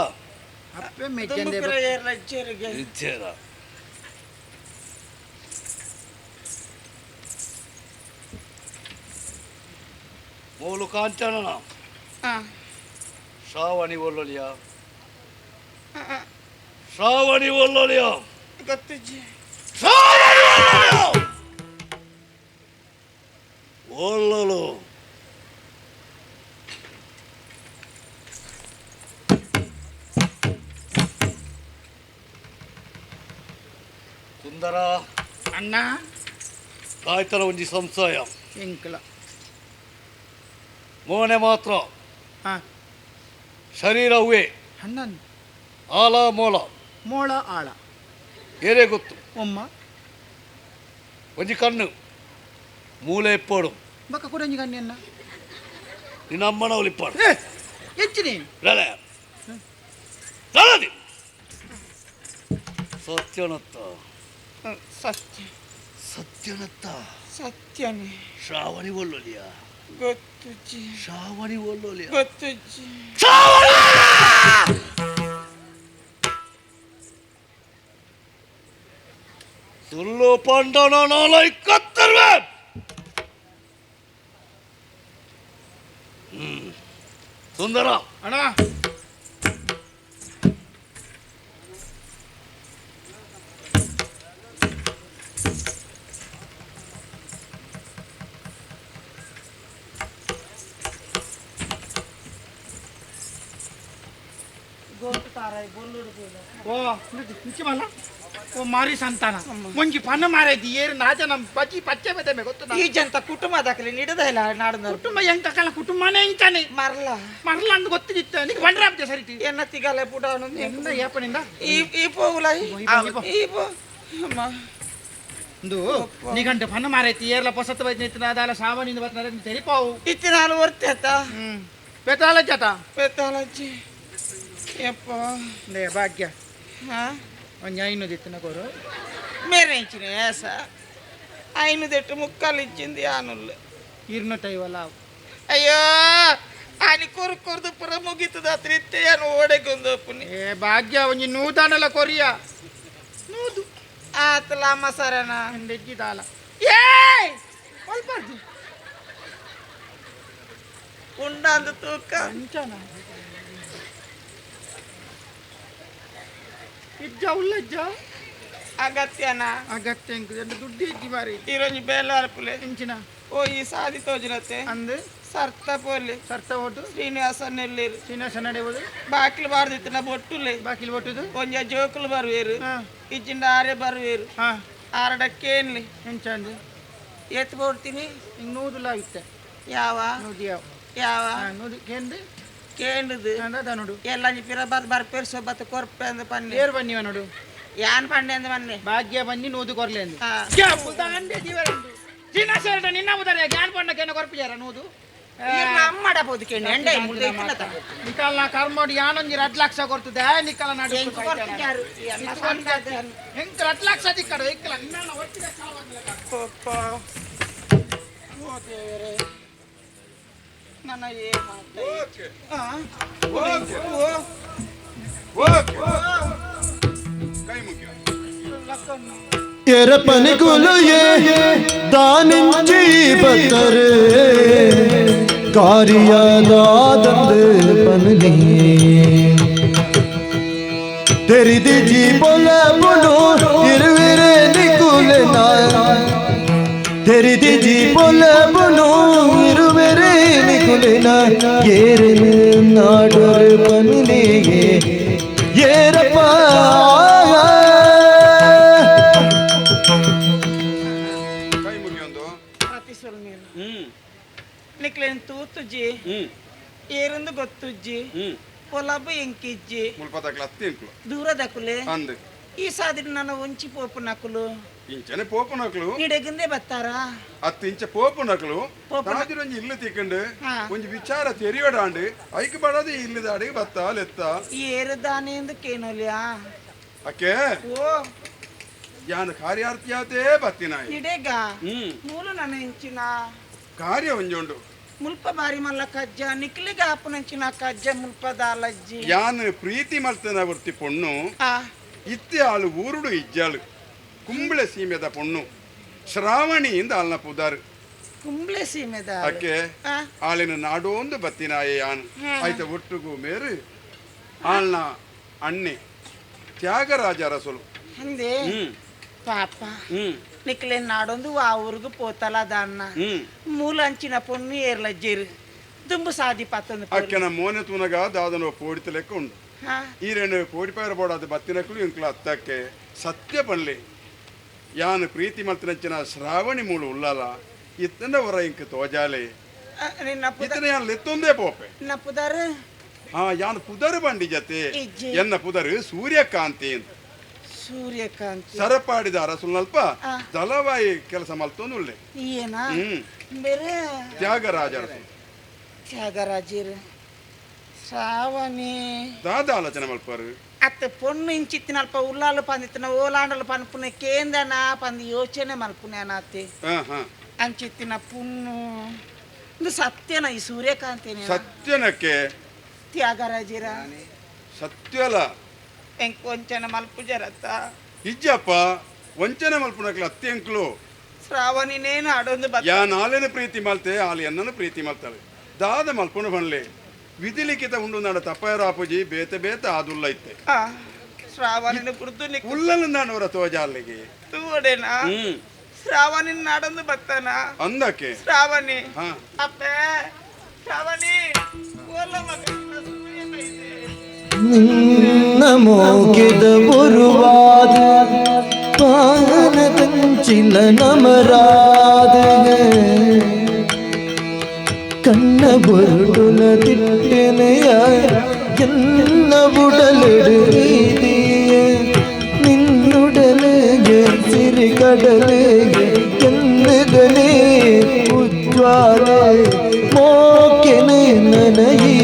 ಅಪ್ಪೆ ಮೆಜ್ಜಂದೆ ಇಜ್ಜೇರ ಮೂಲು ಕಾಂಚನನ ಶ್ರಾವಣಿ ಒಲ್ಲೊಲಿಯ ಶ್ರಾವಣಿ ಒಲ್ಲೊಲಿಯ ಗೊತ್ತುಜ್ಜಿ ಶ್ರಾವಣಿ ಒಲ್ಲೊಲಿಯ ಒಲ್ಲಲು ಸುಂದರ ಅಣ್ಣ ತಾಯ್ತನ ಒಂಜಿ ಸಂಶಯ ಎಂಕಲ ಮೋನೆ ಮಾತ್ರ ಶರೀರವೇ ಅಣ್ಣನ್ ಆಲ ಮೋಳ ಮೋಳ ಆಳ ಏರೇ ಗೊತ್ತು ಒಮ್ಮ ಒಂಜಿ ಕಣ್ಣು ಮೂಲೆ ಇಪ್ಪೋಡು ಬಕ್ಕ ಕೊಡಂಜಿ ಕಣ್ಣು ನಿನ್ನ ಅಮ್ಮನ ಒಲಿಪ್ಪಾಡು ಹೆಚ್ಚಿನಿ ಲಲೆ ಸತ್ಯನತ್ತ ಸತ್ಯ ಸತ್ಯನತ್ತ ಸತ್ಯನೇ ಶ್ರಾವಣಿ ಒಲ್ಲೊಲಿಯ ಗೊತ್ತುಜ್ಜಿ ಶ್ರಾವಣಿ ಒಲ್ಲೊಲಿಯ ಗೊತ್ತುಜ್ಜಿ ಸುಳ್ಳು ಪಂಡನ ನಾಲೈ ಕತ್ತರ್ವೆ ಸುಂದರ ಅಣ್ಣ ಓ ಇಂಚಿ ಮಲ್ಲ ಓ ಮಾರಿ ಸಂತಾನ ಒಂಜಿ ಪನ್ನ ಮಾರೈತಿ ಏರು ನಾಜ ನಮ್ಮ ಬಜ್ಜಿ ಪಚ್ಚೆ ಬೆದಮೆ ಗೊತ್ತು ಈ ಜಂತ ಕುಟುಂಬ ದಾಖಲೆ ನಿಡದ ಇಲ್ಲ ನಾಡದ ಕುಟುಂಬ ಎಂತ ಕಲ ಕುಟುಂಬನೇ ಇಂಚಾನೆ ಮರಲ ಮರಲ ಅಂದ್ ಗೊತ್ತಿತ್ತು ನಿಕ್ ಬಂಡ್ರ ಆಪ್ತೆ ಸರಿತಿ ಎನ್ನ ತಿಗಲೆ ಪುಡಾನು ಎನ್ನ ಏಪನಿಂದ ಈ ಈ ಪೋಗುಲ ಈ ಪೋ ಅಮ್ಮ ಇಂದು ನೀಗಂಟೆ ಪನ್ನ ಮಾರೈತಿ ಏರ್ಲ ಪೊಸತ್ತು ಬೈದ್ ನಿತ್ತಿನ ಅದಾಲ ಸಾವನಿಂದ ಬರ್ತದೆ ತೆರಿಪಾವು ಇತ್ತಿನಾಲು ವರ್ತೆ ಪೆತಾಲ ಜತ ಪೆತಾಲಜ್ಜಿ ಯಪ್ಪ ಲೇ ಭಾಗ್ಯ ಹಾ ಒಂಜಿ ಐನೂರು ಇತ್ತಿನ ಕೊರು ಮೇರೆ ಇಂಚಿನ ಏಸ ಐನೂದೆಟ್ಟು ಮುಕ್ಕಾಲು ಇಚ್ಚಿಂది ಆನುಲ್ಲು ಇರ್ನೂಟೈವಲ್ಲ ಅಯ್ಯೋ ಆನಿ ಕೊರು ಕೊರ್ದು ಪುರ ಮುಗೀತದ ಅತ್ರ ಇತ್ತೆ ಯಾನು ಓಡೆಗೊಂದು ಒಪ್ಪುನಿ ಏ ಭಾಗ್ಯ ಒಂಜಿ ನೂದಾನಲ ಕೊರಿಯ ನೂದು ಆತಲ ಅಮ್ಮ ಸರನ ದಾಲ ಏ ಒಲ್ಪರ್ದು ಉಂಡಾಂದು ತೂಕ ಅಂಚನ ಇಜ್ಜ ಉಲ್ಲಜ್ಜ ಅಗತ್ಯನ ಅಗತ್ಯ ಎಂಕ್ ದುಡ್ಡು ಇಜ್ಜಿ ಬಾರಿ ಇರೊಂಜಿ ಬೇಲ ಅರ್ಪುಲೆ ಇಂಚಿನ ಓ ಈ ಸಾದಿ ತೋಜಿನತ್ತೆ ಅಂದು ಸರ್ತ ಪೋಲಿ ಸರ್ತ ಓಟು ಶ್ರೀನಿವಾಸ ನೆಲ್ಲಿರು ಶ್ರೀನಿವಾಸ ನಡೆಯುವುದು ಬಾಕಿಲು ಬಾರ್ದಿತ್ತಿನ ಬೊಟ್ಟುಲೆ ಬಾಕಿಲು ಬೊಟ್ಟುದು ಒಂಜ ಜೋಕುಲು ಬರುವೇರು ಇಜ್ಜಿಂಡ ಆರೆ ಬರುವೇರು ಆರಡ ಕೇನ್ಲಿ ಎಂಚಂದು ಎತ್ತು ಬೋಡ್ತೀನಿ ಹಿಂಗೆ ನೂದುಲ ಇತ್ತೆ ಯಾವ ನೂದು ಯಾವ ಯಾವ ನೂದು ಕೇಂದು ಕೇಂಡುದು ನೋಡು ಎಲ್ಲ ಪಿರ ಬರ್ ಬರ್ಪೇರು ಸೊಬ್ಬತ್ತು ಕೊರ್ಪೆ ಅಂದ್ ಪನ್ನಿ ಏರ್ ಬನ್ನಿವ ನೋಡು ಯಾನ್ ಪಂಡೆ ಅಂದ್ ಬನ್ನಿ ಭಾಗ್ಯ ಬನ್ನಿ ನೂದು ಕೊರ್ಲೆ ಅಂದು ನಿನ್ನ ಉದಾರೆ ನಿನ್ನ ಉದಾರೆ ಜ್ಞಾನ ಪಣ್ಣಕ್ಕೆ ಕೊರ್ಪಿಜಾರ ನೂದು ಅಮ್ಮಡ ಬೋದು ಕೇಳಿ ಎಂಡೆ ಮುಳ್ಳು ಇತ್ತಿನ ನಿಕಲ್ನ ಕರ್ಮೋಡಿ ಯಾನೊಂಜಿ 2 ಲಕ್ಷ ಕೊಡ್ತದೆ ನಿಕಲ ನಡು ಎಂಕ್ 2 ಲಕ್ಷ ತಿಕ್ಕಡು ಇಕ್ಕಲ ನಿನ್ನ ಒಟ್ಟಿಗೆ ಪಪ್ಪ ಓ ದೇವರೇ ನನ್ನ ಏ ಎರಪನಿಗುಲುಯೇ ದಾನಿಂಚಿ ಬತ್ತರೆ ಕಾರಿಯದಾದಂದು ಪನಲಿ ತೆರಿದಿ ಜಿ ಬೊಲ ಬುಲು ಇರುವಿರೆ ನಿಕುಲೆ ತೆರಿದಿ ಜಿ ಬೊಲ ಬುಲು ಇರುವಿರೆ ನಿಕುಲೆ ಏರಿನ ನಾಡೊರು ಪನಲಿಗೆ ಏರಪ್ಪ ನಿಕ್ಲೇನ್ ತೂತುಜ್ಜಿ ಏರಂದು ಗೊತ್ತುಜ್ಜಿ ಪೊಲಬು ಎಂಕಿಜ್ಜಿ ಮುಲ್ಪದಕ್ಲ ಅತ್ತಿ ಎಂಕ್ಲು ದೂರದಕುಲೆ ಅಂದ್ ಈ ಸಾದಿನ ನನ್ನ ಒಂಚಿ ಪೋಪು ನಕುಲು ಇಂಚನೆ ಪೋಪು ನಕಲು ನಿಡೆಗಂದೆ ಬತ್ತಾರಾ ಅತ್ತು ಇಂಚ ಪೋಪು ನಕಲು ತಾದಿರೊಂಜಿ ಇಲ್ಲು ತಿಕ್ಕಂಡು ಒಂಜಿ ವಿಚಾರ ತೆರಿಯಡಾಂಡು ಐಕ್ ಬಡದು ಇಲ್ಲದಾಡಿಗೆ ಬತ್ತ ಲೆತ್ತ ಏರುದಾನೆ ಎಂದು ಕೇನೋಲ್ಯಾ ಅಕ್ಕೆ ಓ ಯಾನ ಕಾರ್ಯಾರ್ಥಿಯಾತೇ ಬತ್ತಿನಾಯಿ ನಿಡೆಗ ಮೂಲು ನನ್ನ ಇಂಚಿನ ಕಾರ್ಯ ಒಂಜೊಂಡು ಮುಲ್ಪ ಬಾರಿ ಮಲ್ಲ ಕಜ್ಜ ನಿಕ್ಲಿಗ ಆಪುನಂಚಿನ ಕಜ್ಜ ಮುಲ್ಪ ದಾಲಜ್ಜಿ ಯಾನ್ ಪ್ರೀತಿ ಮಲ್ತನ ವರ್ತಿ ಪೊಣ್ಣು ಇತ್ತೆ ಆಳು ಊರುಡು ಇಜ್ಜಾಳು ಕುಂಬಳೆ ಸೀಮೆದ ಪೊಣ್ಣು ಶ್ರಾವಣಿಯಿಂದ ಆಲ್ನ ಪುದಾರು ಕುಂಬ್ಳೆ ಸೀಮೆದ ಅಕ್ಕೆ ಆಳಿನ ನಾಡೋಂದು ಬತ್ತಿನಾಯೆ ಯಾನ್ ಆಯ್ತ ಒಟ್ಟುಗು ಮೇರು ಆಳ್ನ ಅಣ್ಣೆ ತ್ಯಾಗರಾಜ ಅರಸಲು ಅಂದೆ ಪಾಪ ನಿಕ್ಲೆ ನಾಡೊಂದು ಆ ಊರಿಗೂ ಪೋತಲ ದಾನ್ನ ಮೂಲ ಅಂಚಿನ ಪೊಣ್ಣು ಏರ್ಲಜ್ಜಿರು ದುಂಬು ಸಾದಿ ಪತ್ತೊಂದು ಅಕ್ಕೆನ ಮೋನೆ ತೂನಗ ದಾದನ ಪೋಡಿತ ಲೆಕ್ಕ ಉಂಡು ಈ ರೆಂಡು ಕೋಡಿಪಾಯರ ಬೋಡಾದ ಬತ್ತಿನಕುಲು ಇಂಕ್ಲ ಅತ್ತಕ್ಕೆ ಸತ್ಯ ಪನ್ಲೆ ಯಾನು ಪ್ರೀತಿ ಮಲ್ತಿನಂಚಿನ ಶ್ರಾವಣಿ ಮೂಳು ಉಳ್ಳಾಲ ಇತ್ತನ ಹೊರ ಇಂಕ್ ತೋಜಾಲೆ ಇತ್ತನ ಯಾನ್ ಲೆತ್ತೊಂದೇ ಪೋಪೆ ನಿನ್ನ ಪುದರ್ ಹಾ ಯಾನ್ ಪುದರ್ ಬಂಡಿ ಜತೆ ಎನ್ನ ಪುದರ್ ಸೂರ್ಯಕಾಂತಿ ಅಂತ ಸೂರ್ಯಕಾಂತಿ ಸರಪಾಡಿದ ಅರಸುಲ್ನಲ್ಪ ದಳವಾಯಿ ಕೆಲಸ ಮಲ್ತೊಂದು ಉಳ್ಳೆ ಏನಾ ಬೇರೆ ತ್ಯಾಗರಾಜ ಅರಸು ತ್ಯಾಗರಾಜರು ಶ್ರಾವಣಿ ದಾದ ಆಲೋಚನೆ ಮಲ್ಪಾರು ಅತ್ತ ಪೊಣ್ಣು ಇಂಚಿತ್ತಿನಲ್ಪ ಉಲ್ಲಾಲು ಪಂದಿತ್ತಿನ ಓಲಾಂಡಲು ಪನ್ಪುನ ಕೇಂದನ ಪಂದು ಯೋಚನೆ ಮಲ್ಪುನೆ ಅನಾತೆ ಅಂಚಿತ್ತಿನ ಪುಣ್ಣು ಇದು ಸತ್ಯನ ಈ ಸೂರ್ಯಕಾಂತಿನ ಸತ್ಯನಕ್ಕೆ ತ್ಯಾಗರಾಜರ ಸತ್ಯಲ ಎಂಕ್ ವಂಚನೆ ಮಲ್ಪು ಜರತ್ತ ಇಜ್ಜಪ್ಪ ವಂಚನೆ ಮಲ್ಪುನಕ್ಲ ಅತ್ಯಂಕ್ಲು ಶ್ರಾವಣಿನೇನು ಆಡೊಂದು ಯಾ ನಾಲೇನ ಪ್ರೀತಿ ಮಲ್ತೆ ಆಲಿ ಎನ್ನನು ಪ್ರೀತಿ ಮಲ್ತಾಳೆ ದಾದ ಮಲ್ಪುನ ಬನ್ಲೆ ವಿಧಿಲಿಖಿತ ಉಂಡು ನಾಡ ತಪ್ಪಾಯರ ಆಪುಜಿ ಬೇತೆ ಬೇತೆ ಆದುಲ್ಲ ಇತ್ತೆ ಶ್ರಾವಣಿನ ಕುರ್ದು ಉಲ್ಲಲು ನಾನವರ ತೋಜಾಲಿಗೆ ತೂವಡೇನಾ ಶ್ರಾವಣಿ ನಾಡೊಂದು ಬತ್ತಾನ ಅಂದಕ್ಕೆ ಶ್ರಾವಣಿ ಅಪ್ಪೆ ಶ್ರಾವಣಿ ಓಲ ಮಗ ನಿನ್ನ ಮೋಕೆದ ಬರುವಾದ ಪಾನ ತಂಚಿಲ ನಮರಾದ ಕಣ್ಣ ಬುರುಡುಲ ತಿಟ್ಟನೆಯ ಎನ್ನ ಉಡಲಿಡುತ್ತೀಯ ನಿನ್ನುಡಲಿಗೆ ಸಿರಿ ಕಡಲಿಗೆ ಎನ್ನದನೇ ಉಜ್ವಾಲ ಮೋಕೆನೆ ನನಯಿ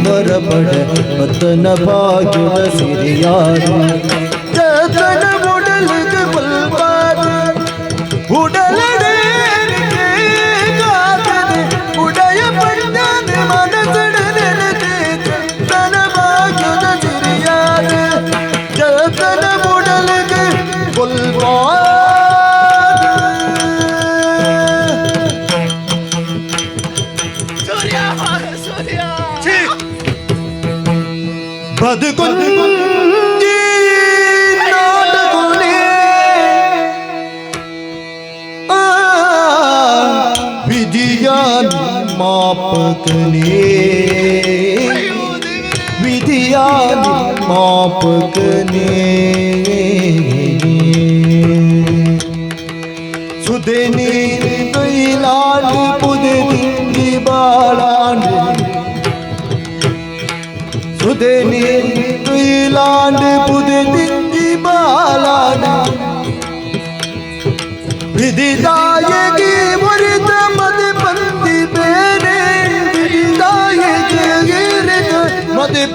ಬರಬಡ ಮತನ ಭಾಗ್ಯದ ಸಿರಿಯಾದ ಚತನ ಉಡಲಿಗೆ ಬಲ್ಬಾದ ಉಡಲಡೆ ಉಡಯ ಪಂಡನ ಮನಸಡನೆನೆದೆ ತನ ಭಾಗ್ಯದ ಸಿರಿಯಾದ ಚತನ ಉಡಲಿಗೆ ಬಲ್ಬಾದ ಸೂರ್ಯ ಸೂರ್ಯ ಬದುಕೊಂಜಿ ನಾಟಕೊನೆ ವಿಧಿಯ ಮಾಪಕನೇ ವಿಧಿಯ ಮಾಪಕನೇ ಸುದೆ ನೀರು ತೊಯ್ಲಾಂಡು ಪುದೆ ತಿಂಗಿ ಬಾಳಾಂಡು ಸುದೆ ನೀರು ತೊಯ್ಲಾಂಡು ಪುದೆ ತಿಂಗಿ ಬಾಳಾಂಡು ವಿಧಿದಾಯಕಿ ಮುರಿದ ಮದೆ ಬಂದಿ ಬೇರೆ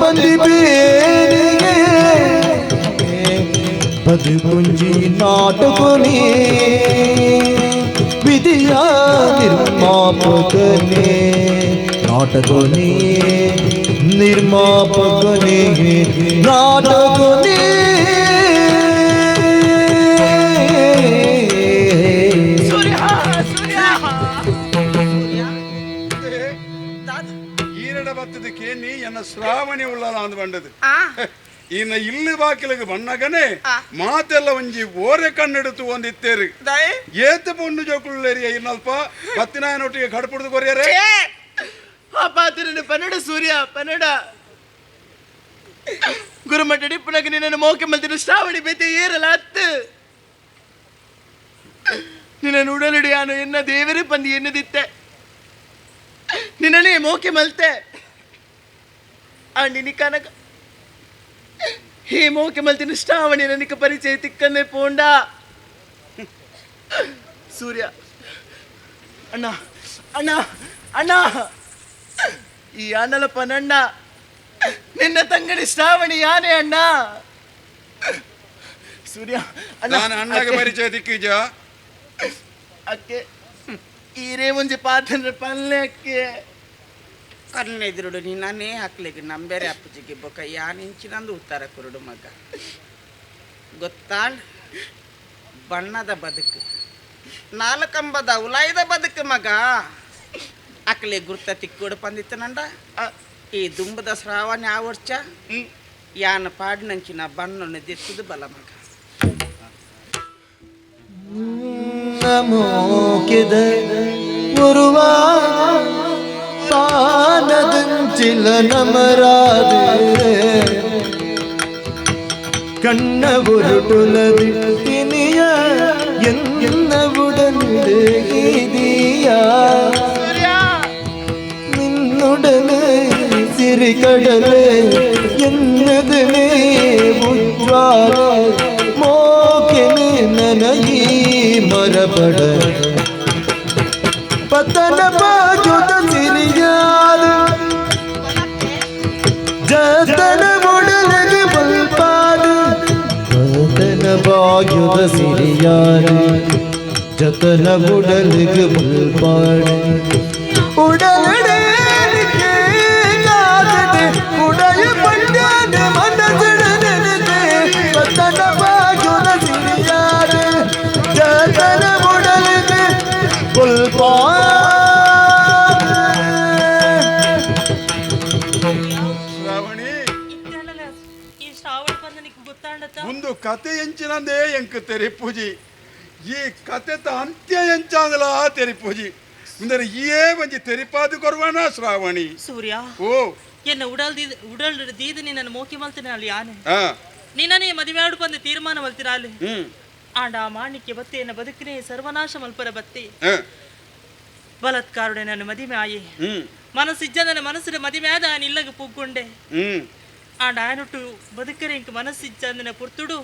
ಬಂದಿ ಬೇರಿಗೆ ಬದುಕುಂಜಿ ನಾಟಕನೇ ವಿಧಿಯ ನಿರ್ಮಾಪಕನೇ ನಾಟಕನೇ ನಿರ್ಮಾಪಕನೇ ನಾಟಕನೇ. ಈರಡ ಬತ್ತದಕ್ಕೆ ನೀ ಎನ್ನ ಶ್ರಾವಣಿ ಉಳ್ಳಲ ಅಂದ್ ಬಂಡದು ಇನ್ನ ಇಲ್ಲಿ ಬಾಕಿಲಿಗೆ ಬಣ್ಣಗನೆ ಮಾತೆಲ್ಲ ಒಂಜಿ ಓರೆ ಕಣ್ಣಿಡುತ್ತು ಒಂದಿತ್ತೇರಿ ಏತ್ ಪೊಣ್ಣು ಜೋಕುಳ್ಳೇರಿಯ ಇನ್ನಲ್ಪ ಬತ್ತಿನಾಯನೊಟ್ಟಿಗೆ ಕಡ್ಪುಡ್ದು ಕೊರಿಯರೆ ಆ ಪಾತ್ರನ ಪನ್ನಡ ಸೂರ್ಯ ಪನ್ನಡ ಗುರುಮಠ ಡಿಪ್ಪನಗ ನಿನ್ನನ್ನು ಮೋಕೆ ಮಲ್ತಿನ ಶ್ರಾವಣಿ ಬೇತೆ ಏರಲ ಅತ್ತು ನಿನ್ನನ್ನು ಉಡಲಿಡಿಯಾನು ಎನ್ನ ದೇವರೇ ಬಂದು ಎನ್ನದಿತ್ತೆ ನಿನ್ನನೇ ಮೋಕೆ ಮಲ್ತೆ ಅಂಡಿನಿ ಕನಕ ಹೇ ಮೋಕೆ ಮಲ್ತಿನ ಶ್ರಾವಣಿ ನನಗೆ ಪರಿಚಯ ತಿಕ್ಕಂದೆ ಪೋಂಡ ಸೂರ್ಯ ಅಣ್ಣ ಅಣ್ಣ ಅಣ್ಣ ಈ ಅಣ್ಣಲಪ್ಪ ನಣ್ಣ ನಿನ್ನ ತಂಗಡಿ ಶ್ರಾವಣಿ ಯಾನೇ ಅಣ್ಣ ಸೂರ್ಯ ಅಣ್ಣ ನಾನು ಅಣ್ಣಗೆ ಪರಿಚಯ ತಿಕ್ಕಿಜ ಅಕ್ಕೆ ಈರೇ ಮುಂಜೆ ಪಾತ್ರ ಪಲ್ಲೆ ಅಕ್ಕೆ ಕಣ್ಣೆದುರುಡು ನಿನ್ನನೇ ಹಾಕ್ಲಿಕ್ಕೆ ನಂಬೇರೆ ಅಪ್ಪಜಿಗೆ ಬೊಕ ಯಾನಿಂಚಿನಂದು ಉತ್ತರ ಕುರುಡು ಮಗ ಗೊತ್ತಾಳ್ ಬಣ್ಣದ ಬದುಕು ನಾಲ್ಕಂಬದ ಉಲಾಯದ ಬದುಕು ಮಗ ಅಕ್ಲೆ ಗುರ್ತ ತಿಕ್ಕೋಡು ಪಂದಿತ್ತನಂಡ ಈ ದುಂಬದ ಶ್ರಾವಣ ಆವರ್ಚ ಯಾನ ಪಾಡಿನಂಚಿನ ಬಣ್ಣನ್ನು ದಿತ್ತದು ಬಲ ಮಗ. ನಮೋಕೆದ ಉರುವ ಪಾನದಂಚಿಲ ನಮರಾದ ಕಣ್ಣ ಉರುಟುಲದಿಟ್ಟಿನಿಯ ಎನ್ನ ಉಡನಿಡುಗಿದೀಯ ನಿನ್ನುಡನೆ ಸಿರಿಕಡಲೆ ಎನ್ನದನೇ ಉಜ್ವಾಲ ಮೋಕೆನೆ ನನಗೀ ಮರಪಡ ಪತನ ಬಾಜುದ ಸಿರಿಯಾದ ಜತನ ಉಡಲಗೆ ಬಲ್ಪಾದ ಪತನ ಬಾಜುದ ಸಿರಿಯಾದ ಜತನ ಉಡಲಿಗೆ ಬಲ್ಪಾಡ ಉಡಲಡೆ ಉಡಯ ಪಂಡ್ಯದ ಮನಸಡನೆ ಪತನ ಬಾಜುದ ಸಿರಿಯಾದ ಜತನ ಉಡಲಿಗೆ ಬಲ್ಪಾಡ. ಒಂದು ಕತೆ ಎಂಚಿನಂದೇ ಎಂಕ್ ತೆರಿಪೂಜಿ ಈ ಕತೆತ ಅಂತ್ಯ ಎಂಚಾದಲ ತೆರಿಪೂಜಿ ಅಂದರೆ ಏ ಒಂಜಿ ತೆರಿಪಾದು ಕೊರ್ವಣ ಶ್ರಾವಣಿ ಸೂರ್ಯ ಓ ಎನ್ನ ಉಡಲ್ ಉಡಲ್ ದೀದ ನಿನ್ನ ಮೋಕಿ ಮಲ್ತಿನ ಅಲ್ಲಿ ಯಾನೆ ನಿನ್ನನೇ ಮದುವೆ ಆಡು ಬಂದು ತೀರ್ಮಾನ ಮಲ್ತಿರ ಅಲ್ಲಿ ಆಂಡ ಮಾಣಿಕ್ಯ ಬತ್ತೆ ಎನ್ನ ಬದುಕಿನೇ ಸರ್ವನಾಶ ಮಲ್ಪರ ಬತ್ತೆ ಬಲತ್ಕಾರುಡೆ ನನ್ನ ಮದಿಮೆ ಆಯಿ ಮನಸ್ಸಿಜ್ಜ ನನ್ನ ಮನಸ್ಸಿನ ಮದಿಮೆ ಆದ ಇಲ್ಲಗ ಪುಗ್ಗೊಂಡೆ ಆಂಡ ಆಯನೊಟ್ಟು ಬದುಕರೆ ಇಂಕ ಮನಸ್ಸಿಜ್ಜ ಅಂದನ ಪುರ್ತುಡು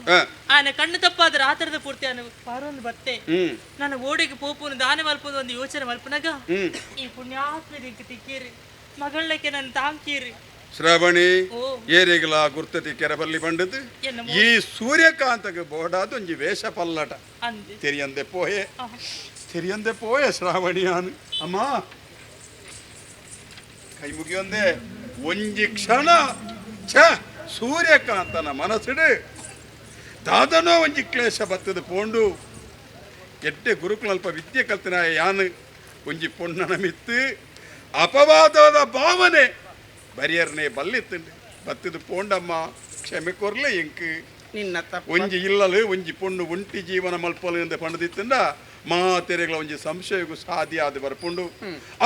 ಆಯನ ಕಣ್ಣು ತಪ್ಪಾದ್ರೆ ಆತರದ ಪೂರ್ತಿ ಆನ ಪಾರೊಂದು ಬತ್ತೆ ನನ್ನ ಓಡಿಗೆ ಪೋಪುನು ದಾನ ಮಲ್ಪುದು ಒಂದು ಯೋಚನೆ ಮಲ್ಪನಾಗ ಈ ಪುಣ್ಯಾತ್ಮ ಇಂಕ ತಿಕ್ಕೀರಿ ಮಗಳಕ್ಕೆ ನನ್ನ ತಾಂಕೀರಿ ಶ್ರವಣಿ ಏರಿಗಲ ಗುರ್ತತಿ ಕೆರಬಲ್ಲಿ ಬಂಡದು ಈ ಸೂರ್ಯಕಾಂತಗೆ ಬೋಡಾದ ಒಂಜಿ ವೇಷ ಪಲ್ಲಟ ತೆರಿಯಂದೆ ಪೋಯೆ ತೆರಿಯಂದೆ ಪೋಯೆ ಶ್ರಾವಣಿಯಾನು ಅಮ್ಮ ಕೈ ಮುಗಿಯೊಂದೆ ಒಂಜಿ ಕ್ಷಣ ಛ ಸೂರ್ಯಕಾಂತನ ಮನಸ್ಸಿಡು ದಾದನೋ ಒಂಜಿ ಕ್ಲೇಶ ಬತ್ತದ ಪೋಂಡು ಎಡ್ಡೆ ಗುರುಕುಲಲ್ಪ ವಿದ್ಯೆ ಕಲ್ತಿನ ಯಾನು ಒಂಜಿ ಪೊಣ್ಣನ ಮಿತ್ತು ಅಪವಾದದ ಭಾವನೆ ಬರಿಯರ್ನೇ ಬಲ್ಲಿತ್ತುಂಡು ಬತ್ತದ ಪೋಂಡಮ್ಮ ಕ್ಷಮೆ ಕೊರ್ಲೆ ಇಂಕ್ ನಿನ್ನ ಒಂಜಿ ಇಲ್ಲಲು ಒಂಜಿ ಪೊಣ್ಣು ಒಂಟಿ ಜೀವನ ಮಲ್ಪಲು ಎಂದ ಪಣದಿತ್ತಂಡ ಮಾತೆರೆಗಳ ಒಂಜಿ ಸಂಶಯಗೂ ಸಾಧ್ಯ ಆದ ಬರ್ಪುಂಡು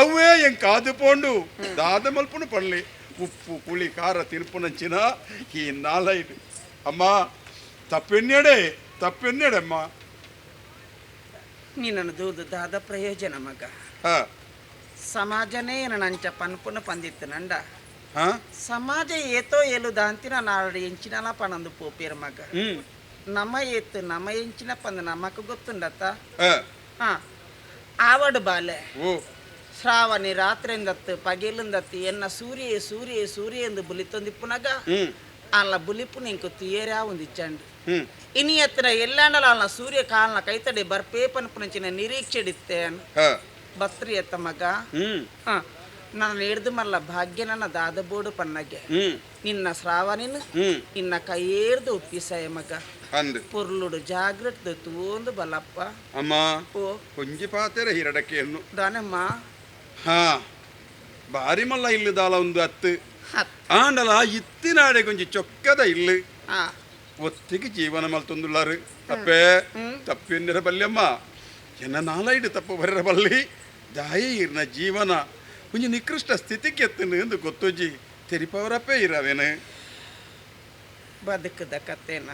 ಅವೇ ಎಂಕ್ ಆದು ಪೋಂಡು ದಾದ ಮಲ್ಪುಂಡು ಪಣ್ಲಿ ಉಪ್ಪು ಪುಳಿ ಖಾರ ತಿನ್ಪುನಂಚಿನ ಈ ನಾಲೈಡು ಅಮ್ಮ ತಪ್ಪೆನ್ನೆಡೆ ತಪ್ಪೆನ್ನೆಡಮ್ಮ ನಿನ್ನನ್ನು ದೂದು ದಾದ ಪ್ರಯೋಜನ ಮಗ ಸಮಾಜನೇ ನಂಚ ಪನ್ಪುನ ಪಂದಿತ್ತು ನಂಡ ಸಮಾಜ ಏತೋ ಏಲು ದಾಂತಿನ ನಾಡು ಎಂಚಿನ ಪಣಂದು ಪೋಪೇರು ಮಗ ನಮ ಏತು ನಮ ಎಂಚಿನ ಪಂದು ನಮಕ್ ಗೊತ್ತುಂಡತ್ತ ಆವಡು ಬಾಲೆ ಶ್ರಾವಣಿ ರಾತ್ರಿಂದತ್ತು ಪಗೆಲುಂದತ್ತು ಎನ್ನ ಸೂರ್ಯ ಸೂರ್ಯ ಸೂರ್ಯ ಎಂದು ಬುಲಿತೊಂದಿಪ್ಪುನಗ ಅಲ್ಲ ಬುಲಿಪು ನಿಂಕು ತುಯೇರಾ ಒಂದು ಇಚ್ಚಂಡು ಇನಿ ಎತ್ತನ ಎಲ್ಲಾಂಡಲ ಅಲ್ಲ ಸೂರ್ಯ ಕಾಲ್ನ ಕೈತಡೆ ಬರ್ಪೇ ಪನ್ಪುನಂಚಿನ ನಿರೀಕ್ಷೆಡಿತ್ತೆ ಬತ್ರಿ ಎತ್ತ ಮಗ ನಾನು ಹಿಡ್ದು ಮಲ್ಲ ಭಾಗ್ಯ ನನ್ನ ದಾದಬೋಡು ಪನ್ನಗೆ ನಿನ್ನ ಶ್ರಾವಣಿನ ನಿನ್ನ ಕೈಯೇರ್ದು ಒಪ್ಪಿಸಾಯ ಮಗ ಪೊರ್ಲುಡು ಜಾಗ್ರತೆ ತೂಂದು ಬಲಪ್ಪ ಅಮ್ಮ ಕೊಂಜಿ ಪಾತೆರ ಹಿರಡಕ್ಕೆಯನ್ನು ದಾನಮ್ಮ ಹಾ ಬಾರಿ ಮಲ್ಲ ಇಲ್ಲು ದಾಲ ಒಂದು ಅತ್ತು ಆಂಡಲ ಇತ್ತಿನಾಡೆ ಕೊಂಜಿ ಚೊಕ್ಕದ ಇಲ್ಲು ಒತ್ತಿಗೆ ಜೀವನ ಮಲ್ತೊಂದುಳ್ಳಾರು ತಪ್ಪೇ ತಪ್ಪೆನ್ನಿರ ಬಲ್ಯಮ್ಮ ಎನ್ನ ನಾಲೈಡು ತಪ್ಪು ಬರರ ಬಲ್ಲಿ ದಾಯಿ ಇರ್ನ ಜೀವನ ಒಂಜಿ ನಿಕೃಷ್ಟ ಸ್ಥಿತಿಗೆ ಎತ್ತನು ಎಂದು ಗೊತ್ತೊಜ್ಜಿ ತೆರಿಪವರಪ್ಪೇ ಇರವೇನು ಬದುಕದ ಕತೆನ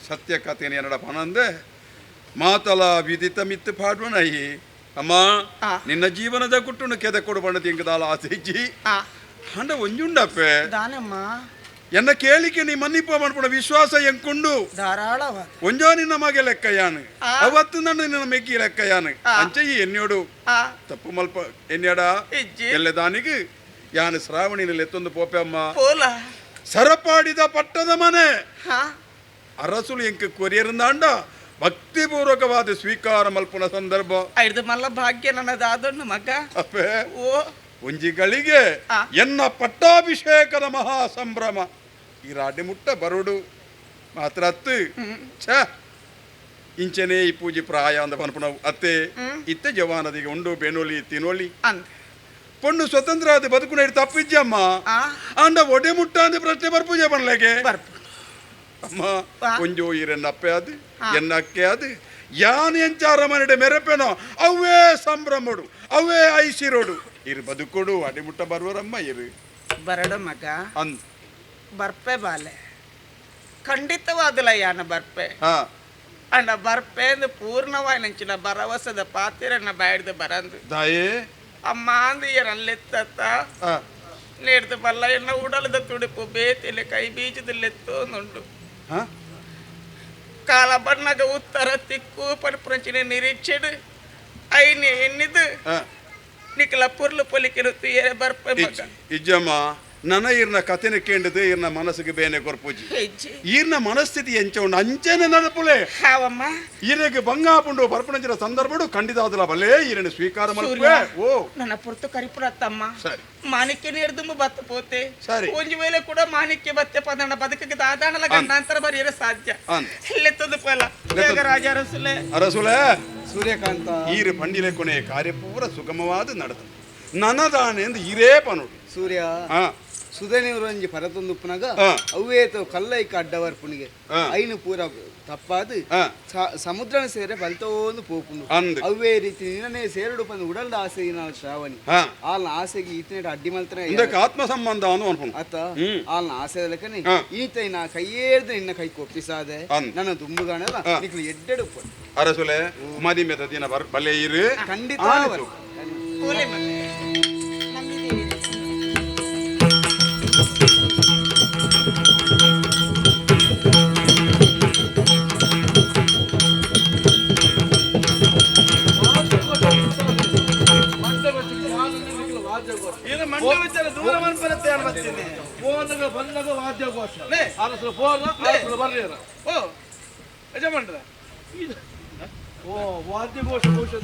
ಸತ್ಯ ಕಥೆನ ಏನಡ ಪನಂದೆ ಮಾತಲ ವಿದಿತ ಮಿತ್ತು ಪಾಡುವನಯಿ ಅಮ್ಮ ನಿನ್ನ ಜೀವನದ ಕುಟ್ಟುನು ಕೆದ ಕೊಡು ಬಣ್ಣ ತಿಂಗದಾಲ ಆಸೆಜ್ಜಿ ಅಂಡ ಒಂಜುಂಡಪ್ಪೆ ದಾನಮ್ಮ ಎನ್ನ ಕೇಳಿಕೆ ನೀ ಮನ್ನಿಪ್ಪ ಮಾಡ್ಕೊಡ ವಿಶ್ವಾಸ ಎಂಕುಂಡು ಧಾರಾಳವ ಒಂಜೋ ನಿನ್ನ ಮಗೆ ಲೆಕ್ಕಯಾನು ಅವತ್ತು ನನ್ನ ನಿನ್ನ ಮೆಗ್ಗಿ ಲೆಕ್ಕಯಾನು ಅಂಚೆ ಈ ಎನ್ಯೋಡು ತಪ್ಪು ಮಲ್ಪ ಎನ್ಯಾಡ ಎಲ್ಲದಾನಿಗೆ ಯಾನು ಶ್ರಾವಣಿನಲ್ಲಿ ಎತ್ತೊಂದು ಪೋಪೆ ಅಮ್ಮ ಸರಪಾಡಿದ ಪಟ್ಟದ ಮನೆ ಅರಸುಲು ಎಂಕ ಕೊರಿಯರಂದಾಂಡ ಭಕ್ತಿಪೂರ್ವಕವಾದ ಸ್ವೀಕಾರ ಮಲ್ಪುನ ಸಂದರ್ಭ ಐದು ಮಲ್ಲ ಭಾಗ್ಯ ನನ್ನದಾದೊಂದು ಮಗ ಅಪ್ಪೆ ಓ ಒಂಜಿಗಳಿಗೆ ಎನ್ನ ಪಟ್ಟಾಭಿಷೇಕದ ಮಹಾ ಸಂಭ್ರಮ ಈ ರಾಡಿ ಮುಟ್ಟ ಬರುಡು ಮಾತ್ರ ಅತ್ತು ಛ ಇಂಚನೇ ಈ ಪೂಜೆ ಪ್ರಾಯ ಅಂದ ಪನ್ಪುನವು ಅತ್ತೆ ಇತ್ತೆ ಜವಾನದಿಗೆ ಉಂಡು ಬೆನೊಲಿ ತಿನೊಲಿ ಪೊಣ್ಣು ಸ್ವತಂತ್ರ ಆದ ಬದುಕುನ ತಪ್ಪಿಜ್ಜಮ್ಮ ಅಂಡ ಒಡೆ ಮುಟ್ಟ ಅಂದ ಪ್ರಶ್ನೆ ಬರ್ಪೂಜೆ ಪನ್ಲೆಗೆ ಅಮ್ಮ ಒಂಜೋ ಈರೆನ್ನ ಅಪ್ಪೆ ಅದು ಎನ್ನ ಅಕ್ಕೆ ಅದು ಯಾನ್ ಎಂಚಾರ ಮನೆಡೆ ಮೆರಪೆನೋ ಅವೇ ಸಂಭ್ರಮಡು ಅವೇ ಐಸಿರೋಡು ಇರು ಬದುಕೊಡು ಅಡಿಮುಟ್ಟ ಬರುವರಮ್ಮ ಇರು ಬರಡು ಮಗ ಅಂದ್ ಬರ್ಪೆ ಬಾಲೆ ಖಂಡಿತವಾದಲ ಯಾನ ಬರ್ಪೆ ಅಣ್ಣ ಬರ್ಪೆ ಅಂದು ಪೂರ್ಣವಾಗಿ ನಂಚಿನ ಭರವಸದ ಪಾತಿರನ್ನ ಬಾಯ್ದು ಬರಂದು ದಾಯೇ ಅಮ್ಮ ಅಂದು ಏನಲ್ಲೆತ್ತ ನೇಡ್ದು ಬಲ್ಲ ಎನ್ನ ಉಡಲದ ತುಡಿಪು ಬೇತಿಲೆ ಕೈ ಬೀಜದಲ್ಲೆತ್ತು ನುಂಡು ಕಾಲ ಬಣ್ಣಗ ಉತ್ತರ ತಿಕ್ಕು ಪನ್ಪುನಂಚಿನ ನಿರೀಕ್ಷೆಡು ಐನೆ ಎನ್ನಿದು ನಿಖಲ ಪೊರ್ಲು ಪೊಲಿಕಿರುತ್ತು ಏರೆ ಬರ್ಪೆ ಮಗ ಇಜ್ಜಮ್ಮ ನನ್ನ ಈರ್ನ ಕಥೆನ ಕೇಂಡದು ಈರ್ನ ಮನಸ್ಸಿಗೆ ಬೇನೆ ಕೊರ್ಪೂಜಿ ಈರ್ನ ಮನಸ್ಥಿತಿ ಎಂಚ ಉಂಡು ಅಂಚೆನೆ ನಡಪುಲೆ ಹಾವಮ್ಮ ಈರೆಗೆ ಬಂಗಾಪುಂಡು ಬರ್ಪುನಂಚಿನ ಸಂದರ್ಭಡು ಖಂಡಿತ ಬಲೇ ಈರನ್ನು ಸ್ವೀಕಾರ ಮಲ್ಪುವೆ ಓ ನನ್ನ ಪುರ್ತು ಕರಿಪುರತ್ತಮ್ಮ ಸರಿ ಮಾಣಿಕ್ಯ ನೀರ್ದುಂಬ ಬತ್ತ ಪೋತೆ ಸರಿ ಒಂಜಿ ವೇಳೆ ಕೂಡ ಮಾಣಿಕ್ಯ ಬತ್ತೆ ಪದಣ ಬದುಕಿಗೆ ದಾದಾಣಲ ಗಂಡಾಂತರ ಬರೆಯರೆ ಸಾಧ್ಯ ಲೆತ್ತದು ಪಲ ರಾಜ ಅರಸುಲೆ ಅರಸುಲೆ ಸೂರ್ಯಕಾಂತ ಈರು ಪಂಡಿಲೆ ಕೊನೆ ಕಾರ್ಯ ಪೂರ ಸುಗಮವಾದ ನಡೆದ ನನದಾನೆ ಎಂದು ಈರೇ ಪನುಡು ಸೂರ್ಯ ಸುಧನಿವರಂಜಿ ಪರತೊಂದು ಉಪ್ಪುನಗ ಅವ್ವೇತ ಕಲ್ಲೈಕ ಅಡ್ಡವರ್ಪುಣಿಗೆ ಐನು ಪೂರ ತಪ್ಪಾದು ಸಮುದ್ರನ ಸೇರೆ ಬಲ್ತೋಂದು ಪೋಪುಂಡು ಅವ್ವೇ ರೀತಿ ನಿನ್ನನೇ ಸೇರಡು ಪಂದು ಉಡಲ್ದ ಆಸೆ ಶ್ರಾವಣಿ ಆಲ್ನ ಆಸೆಗೆ ಈತನೇಟ ಅಡ್ಡಿ ಮಲ್ತನೆ ಇದಕ್ಕೆ ಆತ್ಮ ಸಂಬಂಧ ಅನ್ನು ಅತ್ತ ಆಲ್ನ ಆಸೆ ಲೆಕ್ಕನೆ ಈತ ನಾ ಕೈಯೇರ್ದು ನಿನ್ನ ಕೈ ಕೊಪ್ಪಿಸಾದೆ ನನ್ನ ದುಂಬುಗಾಣಲ್ಲ ನಿಕ್ಲು ಎಡ್ಡೆಡು ಅರಸುಲೆ ಮದಿಮೆದ ದಿನ ಬಲೆ ಇರು ಖಂಡಿತ ಬಂದಾಗ ವಾದ್ಯಘೋಷ ಅರಸರು ಫೋನ್ ಅರಸರು ಬರ್ಲಿರ ಓ ಯಜಮಾನ್ರ ಓ ವಾದ್ಯಘೋಷ ಘೋಷ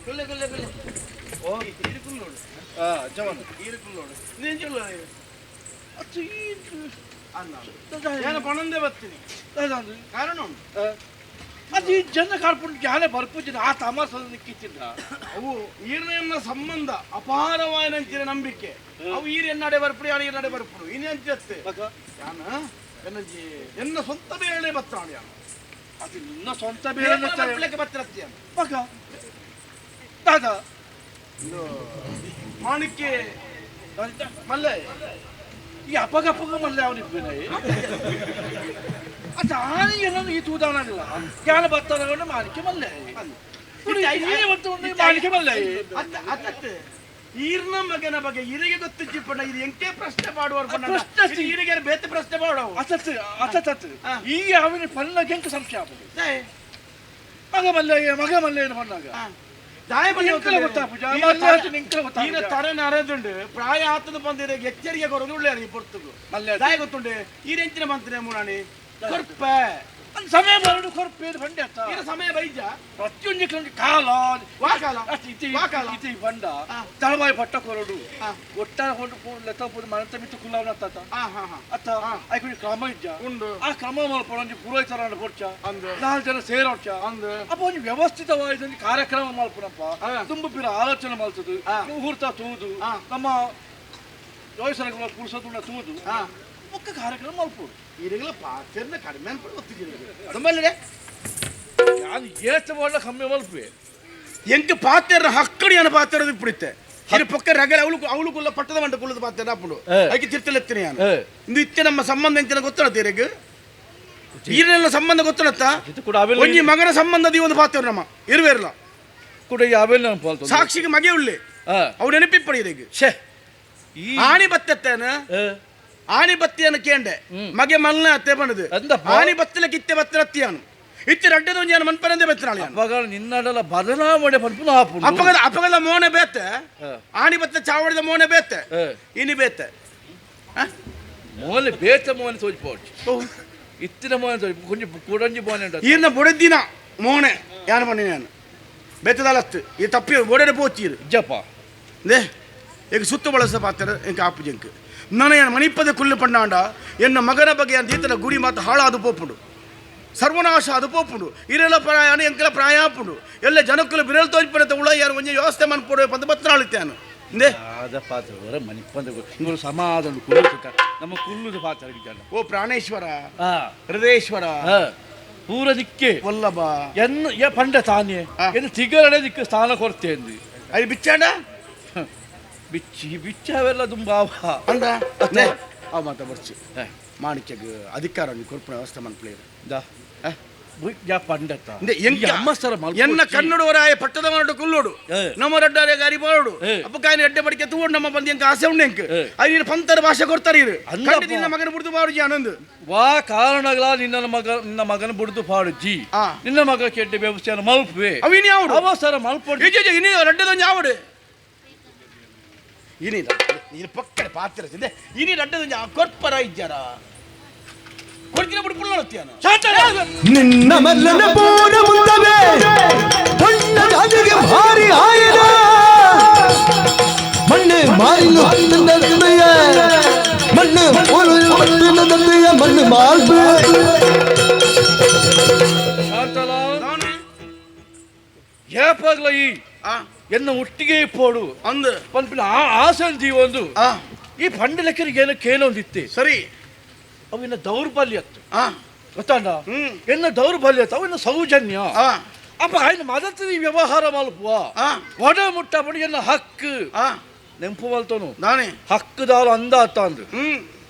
ಗುಲ್ಲೆ ಗುಲ್ಲೆ ಗುಲ್ಲೆ ಓ ಇರುಕುಲ್ಲೋಡು ಆ ಜವಾನ ಇರುಕುಲ್ಲೋಡು ನೀನು ಚೊಲ್ಲ ಅಚ್ಚು ಏನು ಪಣಂದೇ ಬರ್ತೀನಿ ಕಾರಣ ಉಂಟು ಅದು ಈ ಜನ ಕಾರ್ಪುಂಡು ಜಾನೆ ಬರ್ಪುಜಿನ ಆ ತಮಾಸ ನಿಕ್ಕಿಚ್ಚಿದ್ದ ಅವು ಈರನ್ನ ಸಂಬಂಧ ಅಪಾರವಾದ ನಂಬಿಕೆ ಅವು ಈರ್ ಎನ್ನಡೆ ಬರ್ಪುಡಿ ಯಾರು ಈರ್ನಡೆ ಬರ್ಪುಡು ಇನಿ ಅಂಚತ್ತೆ ಯಾನ ಎನ್ನ ಸ್ವಂತ ಬೇರೆ ಬತ್ತಾಣ ಯಾನು ಅದು ನಿನ್ನ ಸ್ವಂತ ಬೇರೆ ಬತ್ತಿರತ್ತೀಯ ಮಗ ದಾದಾ ಮಾಣಿಕ್ಯ ಮಲ್ಲೆ ಈ ಅಪಗಪಗ ಮಲ್ಲೆ ಅವನಿಬ್ಬನೇ ಅದು ಆನೆಗೆ ಈ ತೂದಾನಲ್ಲ ಜ್ಞಾನ ಬತ್ತನಗೊಂಡು ಮಾಣಿಕ್ಯ ಮಲ್ಲೆ ಮಾಣಿಕ್ಯ ಮಲ್ಲೆ ಈರ್ನ ಮಗನ ಬಗ್ಗೆ ಇರಿಗೆ ಗೊತ್ತಿಜ್ಜಿಪ್ಪಣ್ಣ ಇದು ಎಂಕೆ ಪ್ರಶ್ನೆ ಮಾಡುವರು ಪ್ರಶ್ನೆ ಈರಿಗೆ ಬೇತೆ ಪ್ರಶ್ನೆ ಮಾಡುವ ಅಸತ್ ಅಸತ್ ಈ ಅವನ ಪಲ್ಲ ಕೆಂಕು ಸಂಶಯ ಆಪುಂಡು ಮಗ ಮಲ್ಲೆ ಮಗ ಮಲ್ಲೆ ಪಣ್ಣಾಗ ತರೆ ನರದುಂಡು ಪ್ರಾಯ ಆತದ ಬಂದಿದೆ ಎಚ್ಚರಿಕೆ ಕೊರೋದು ಒಳ್ಳೆ ಪೊರ್ತುಗು ದಾಯ ಗೊತ್ತುಂಡು ಈ ಎಂಚಿನ ಮಂತ್ರಿ ಮೂಡಾಣಿ ಕೊರ್ಪೆ ಸಮಯ ಬರಡು ಕೊರ್ಪೆ ಬಂಡೆ ಈರ ಸಮಯ ಬೈಜ ಪ್ರತಿಯೊಂದು ಕಾಲ ವಾಕಾಲ ವಾಕಾಲ ಇತಿ ಬಂಡ ತಳಬಾಯಿ ಪಟ್ಟ ಕೊರಡು ಒಟ್ಟಾರೆ ಹೊಂಡು ಲೆಕ್ಕ ಮನತ ಮಿತ್ತು ಕುಲ್ಲವನ ತಾತ ಅತ್ತ ಐಕೊಂಜಿ ಕ್ರಮ ಇಜ್ಜ ಉಂಡು ಆ ಕ್ರಮ ಮಲ್ಪೊಡು ಒಂಜಿ ಪುರೋಹಿತರ ಪೊರ್ಚ ನಾಲ್ ಜನ ಸೇರೋಡ್ಚ ಅಪ್ಪ ಒಂಜಿ ವ್ಯವಸ್ಥಿತವಾದ ಒಂಜಿ ಕಾರ್ಯಕ್ರಮ ಮಲ್ಪುನಪ್ಪ ತುಂಬ ಪಿರ ಆಲೋಚನೆ ಮಲ್ತದು ಮುಹೂರ್ತ ತೂದು ನಮ್ಮ ಜೋಯಿಸರ ಪುರುಷ ತೂದು ಒಕ್ಕ ಕಾರ್ಯಕ್ರಮ ಮಲ್ಪೊಡು ಈಗಲ ಪಾತ್ರನ ಕಡಿಮೆ ಅನ್ಪಡು ಗೊತ್ತಿದ್ದೀರಿ ತುಂಬಲ್ಲೇ ನಾನು ಏಷ್ಟು ಒಳ್ಳೆ ಕಮ್ಮಿ ಮಲ್ಪುವೆ ಎಂಕ್ ಪಾತ್ರ ಹಕ್ಕಡಿ ಅನ್ನ ಪಾತ್ರ ಇಪ್ಪಡಿತ್ತೆ ಇದು ಪೊಕ್ಕ ರಗಳೆ ಅವಳು ಅವಳು ಕುಲ್ಲ ಪಟ್ಟದ ಮಂಟ ಕುಲ್ಲದ ಪಾತ್ರ ಅಪ್ಪುಡು ಅದಕ್ಕೆ ತಿರ್ತಲೆತ್ತಿನ ನಾನು ಇಂದು ಇತ್ತೆ ನಮ್ಮ ಸಂಬಂಧ ಎಂಚಿನ ಗೊತ್ತುಂಟ ಈರೆಗ್ ಈರೆಲ್ಲ ಸಂಬಂಧ ಗೊತ್ತುಂಟ ಒಂಜಿ ಮಗನ ಸಂಬಂಧದ ಈ ಒಂದು ಪಾತ್ರ ನಮ್ಮ ಇರುವೇರ್ಲ ಕೂಡ ಅವೆಲ್ಲ ಸಾಕ್ಷಿಗೆ ಮಗೆ ಉಳ್ಳೆ ಅವ್ರು ನೆನಪಿಪ್ಪಡಿ ಈರೆಗ್ ಆಣಿ ಬತ್ತೆತ್ತೇನ ಆಣಿ ಬತ್ತಿಯನ್ನು ಕೇಂಡೆ ಮಗೆ ಮಲ್ನ ಅತ್ತೆ ಬಂದದು ಆಣಿ ಬತ್ತಲ ಕಿತ್ತೆ ಬತ್ತಲ ಅತ್ತಿಯಾನು ಇತ್ತೆ ರಡ್ಡದ ಒಂಜಿ ಮನ್ಪರಂದೆ ಬತ್ತನಾಳಿ ಅಪ್ಪಗ ನಿನ್ನಡಲ ಬದಲಾವಣೆ ಪನ್ಪುನ ಆಪುಂಡು ಅಪ್ಪಗದ ಅಪ್ಪಗದ ಮೋನೆ ಬೇತೆ ಆಣಿ ಬತ್ತ ಚಾವಡಿದ ಮೋನೆ ಬೇತೆ ಇನಿ ಬೇತೆ ಮೋನೆ ಬೇತೆ ಮೋನೆ ತೋಜ್ಪೋಡ್ಚಿ ಇತ್ತಿನ ಮೋನೆ ತೋಜ್ ಕೊಂಚ ಕೂಡಂಜಿ ಮೋನೆ ಉಂಟು ಈರ್ನ ಬೊಡೆದಿನ ಮೋನೆ ಯಾನು ಬನ್ನಿ ನಾನು ಬೇತದಲತ್ತು ಈ ತಪ್ಪಿ ಬೊಡೆಡೆ ಪೋಚೀರು ಜಪ್ಪ they ಈಗ ಸುತ್ತು ಬಳಸ ಪಾತ್ರ ಎಂಕ ಆಪು ಜಂಕ್ ನಾನು ಮಣಿಪದ ಕುಲ್ಲು ಪಂಡಾಂಡ ಎನ್ನ ಮಗನ ಬಗ್ಗೆ ಅಂತ ಗುರಿ ಮಾತು ಹಾಳಾದು ಪೋಪುಂಡು ಸರ್ವನಾಶ ಅದು ಪೋಪುಂಡು ಇರೆಲ್ಲ ಪ್ರಾಯಾಣ ಎಂಕೆಲ್ಲ ಪ್ರಾಯ ಆಪುಂಡು ಎಲ್ಲ ಜನಕ್ಕಲು ಬಿರಲ್ ತೋಜ್ಪಡತ್ತೆ ಉಳ ಯಾರು ಒಂಜಿ ವ್ಯವಸ್ಥೆ ಮನ್ಪೊಡು ಪಂದ ಬತ್ತನಾಳುತ್ತೇನು ಇಂದೇ ಆದ ಪಾತ್ರ ಮಣಿಪಂದ ಇವರು ಸಮಾಧಾನ ಕುಲ್ಲು ನಮ್ಮ ಕುಲ್ಲುದ ಪಾತ್ರ ಓ ಪ್ರಾಣೇಶ್ವರ ಹೃದಯೇಶ್ವರ ಪೂರ ದಿಕ್ಕೆ ವಲ್ಲಭ ಎನ್ನು ಯ ಪಂಡ ತಾನೇ ಎನ್ನು ತಿಗರಡೆ ದಿಕ್ಕು ಸ್ಥಾನ ಕೊಡ್ತೇನೆ ಅಲ್ಲಿ ಬಿಚ್ಚಾಂಡ ಬಿಚ್ಚಿ ಬಿಚ್ಚ ಅವೆಲ್ಲ ತುಂಬ ಅಂದ ಆ ಮಾತ ಬರ್ಚಿ ಮಾಣಿಕ್ಯಗ್ ಅಧಿಕಾರ ಕೊರ್ಪುನ ವ್ಯವಸ್ಥೆ ಮನ್ಪುಲೇರು ದಾ ಪಂಡತ ಎನ್ನ ಕನ್ನಡವರಾಯ ಪಟ್ಟದ ಮರಡು ಕುಲ್ಲೋಡು ನಮ್ಮ ರಡ್ಡಾರೆ ಗಾರಿ ಬಾರೋಡು ಅಪ್ಪಕಾಯನ ಎಡ್ಡೆ ಬಡಿಕೆ ತೂವೊಡು ನಮ್ಮ ಬಂದು ಎಂಕ ಆಸೆ ಉಂಡು ಎಂಕ್ ಐನ ಪಂತರ ಭಾಷೆ ಕೊಡ್ತಾರೆ ಇರು ನಿನ್ನ ಮಗನ ಬುಡ್ದು ಬಾರುಜಿ ಆನಂದ್ ವಾ ಕಾರಣಗಳ ನಿನ್ನ ಮಗ ನಿನ್ನ ಮಗನ ಬುಡ್ದು ಪಾಡುಜಿ ನಿನ್ನ ಮಗ ಕೆಟ್ಟ ವ್ಯವಸ್ಥೆಯನ್ನು ಮಲ್ಪುವೆ ಅವಿನಿ ಆವಡು ಅವಸರ ಮಲ್ಪೊಡು ಇನಿ ರಡ್ಡದೊಂಜಿ ಆವಡು ಇನಿ ನೀನು ಪಕ್ಕಡೆ ಪಾತ್ರ ಇನಿ ರಡ್ಡದೊಂಜಿ ಕೊರ್ಪರ ಇಜ್ಜಾರ ನಿನ್ನ ಮಲ್ಲನ ಪೂರ ಮುಂದವೇ ಹೊಣ್ಣ ಜಾತಿಗೆ ಭಾರಿ ಆಯದ ಮಣ್ಣು ಮಾರಿಲು ತಂದೆಯ ಮಣ್ಣು ತಂದೆಯ ಮಣ್ಣು ಮಾರ್ಬು ಏಪಾಗ್ಲ ಈ ಎನ್ನ ಒಟ್ಟಿಗೆ ಪೋಡು ಅಂದ ಪನ್ಪಿನ ಆ ಆಸೆ ಒಂದು ಈ ಪಂಡ ಲೆಕ್ಕರಿಗೆ ಏನೋ ಕೇಳೊಂದಿತ್ತೆ ಸರಿ ಅವಿನ ದೌರ್ಬಲ್ಯ ಗೊತ್ತಾಂಡ ಎನ್ನ ದೌರ್ಬಲ್ಯ ಅವಿನ ಸೌಜನ್ಯ ಅಪ್ಪ ఆయన ಮದತ್ ವ್ಯವಹಾರ ಮಲ್ಪುವ ಒಡ ಮುಟ್ಟ ಪಡಿ ಎನ್ನ ಹಕ್ಕು ನೆಂಪು ಮಲ್ತೋನು ನಾನೇ ಹಕ್ಕುದಾಲು ಅಂದ ಅತ್ತ ಅಂದು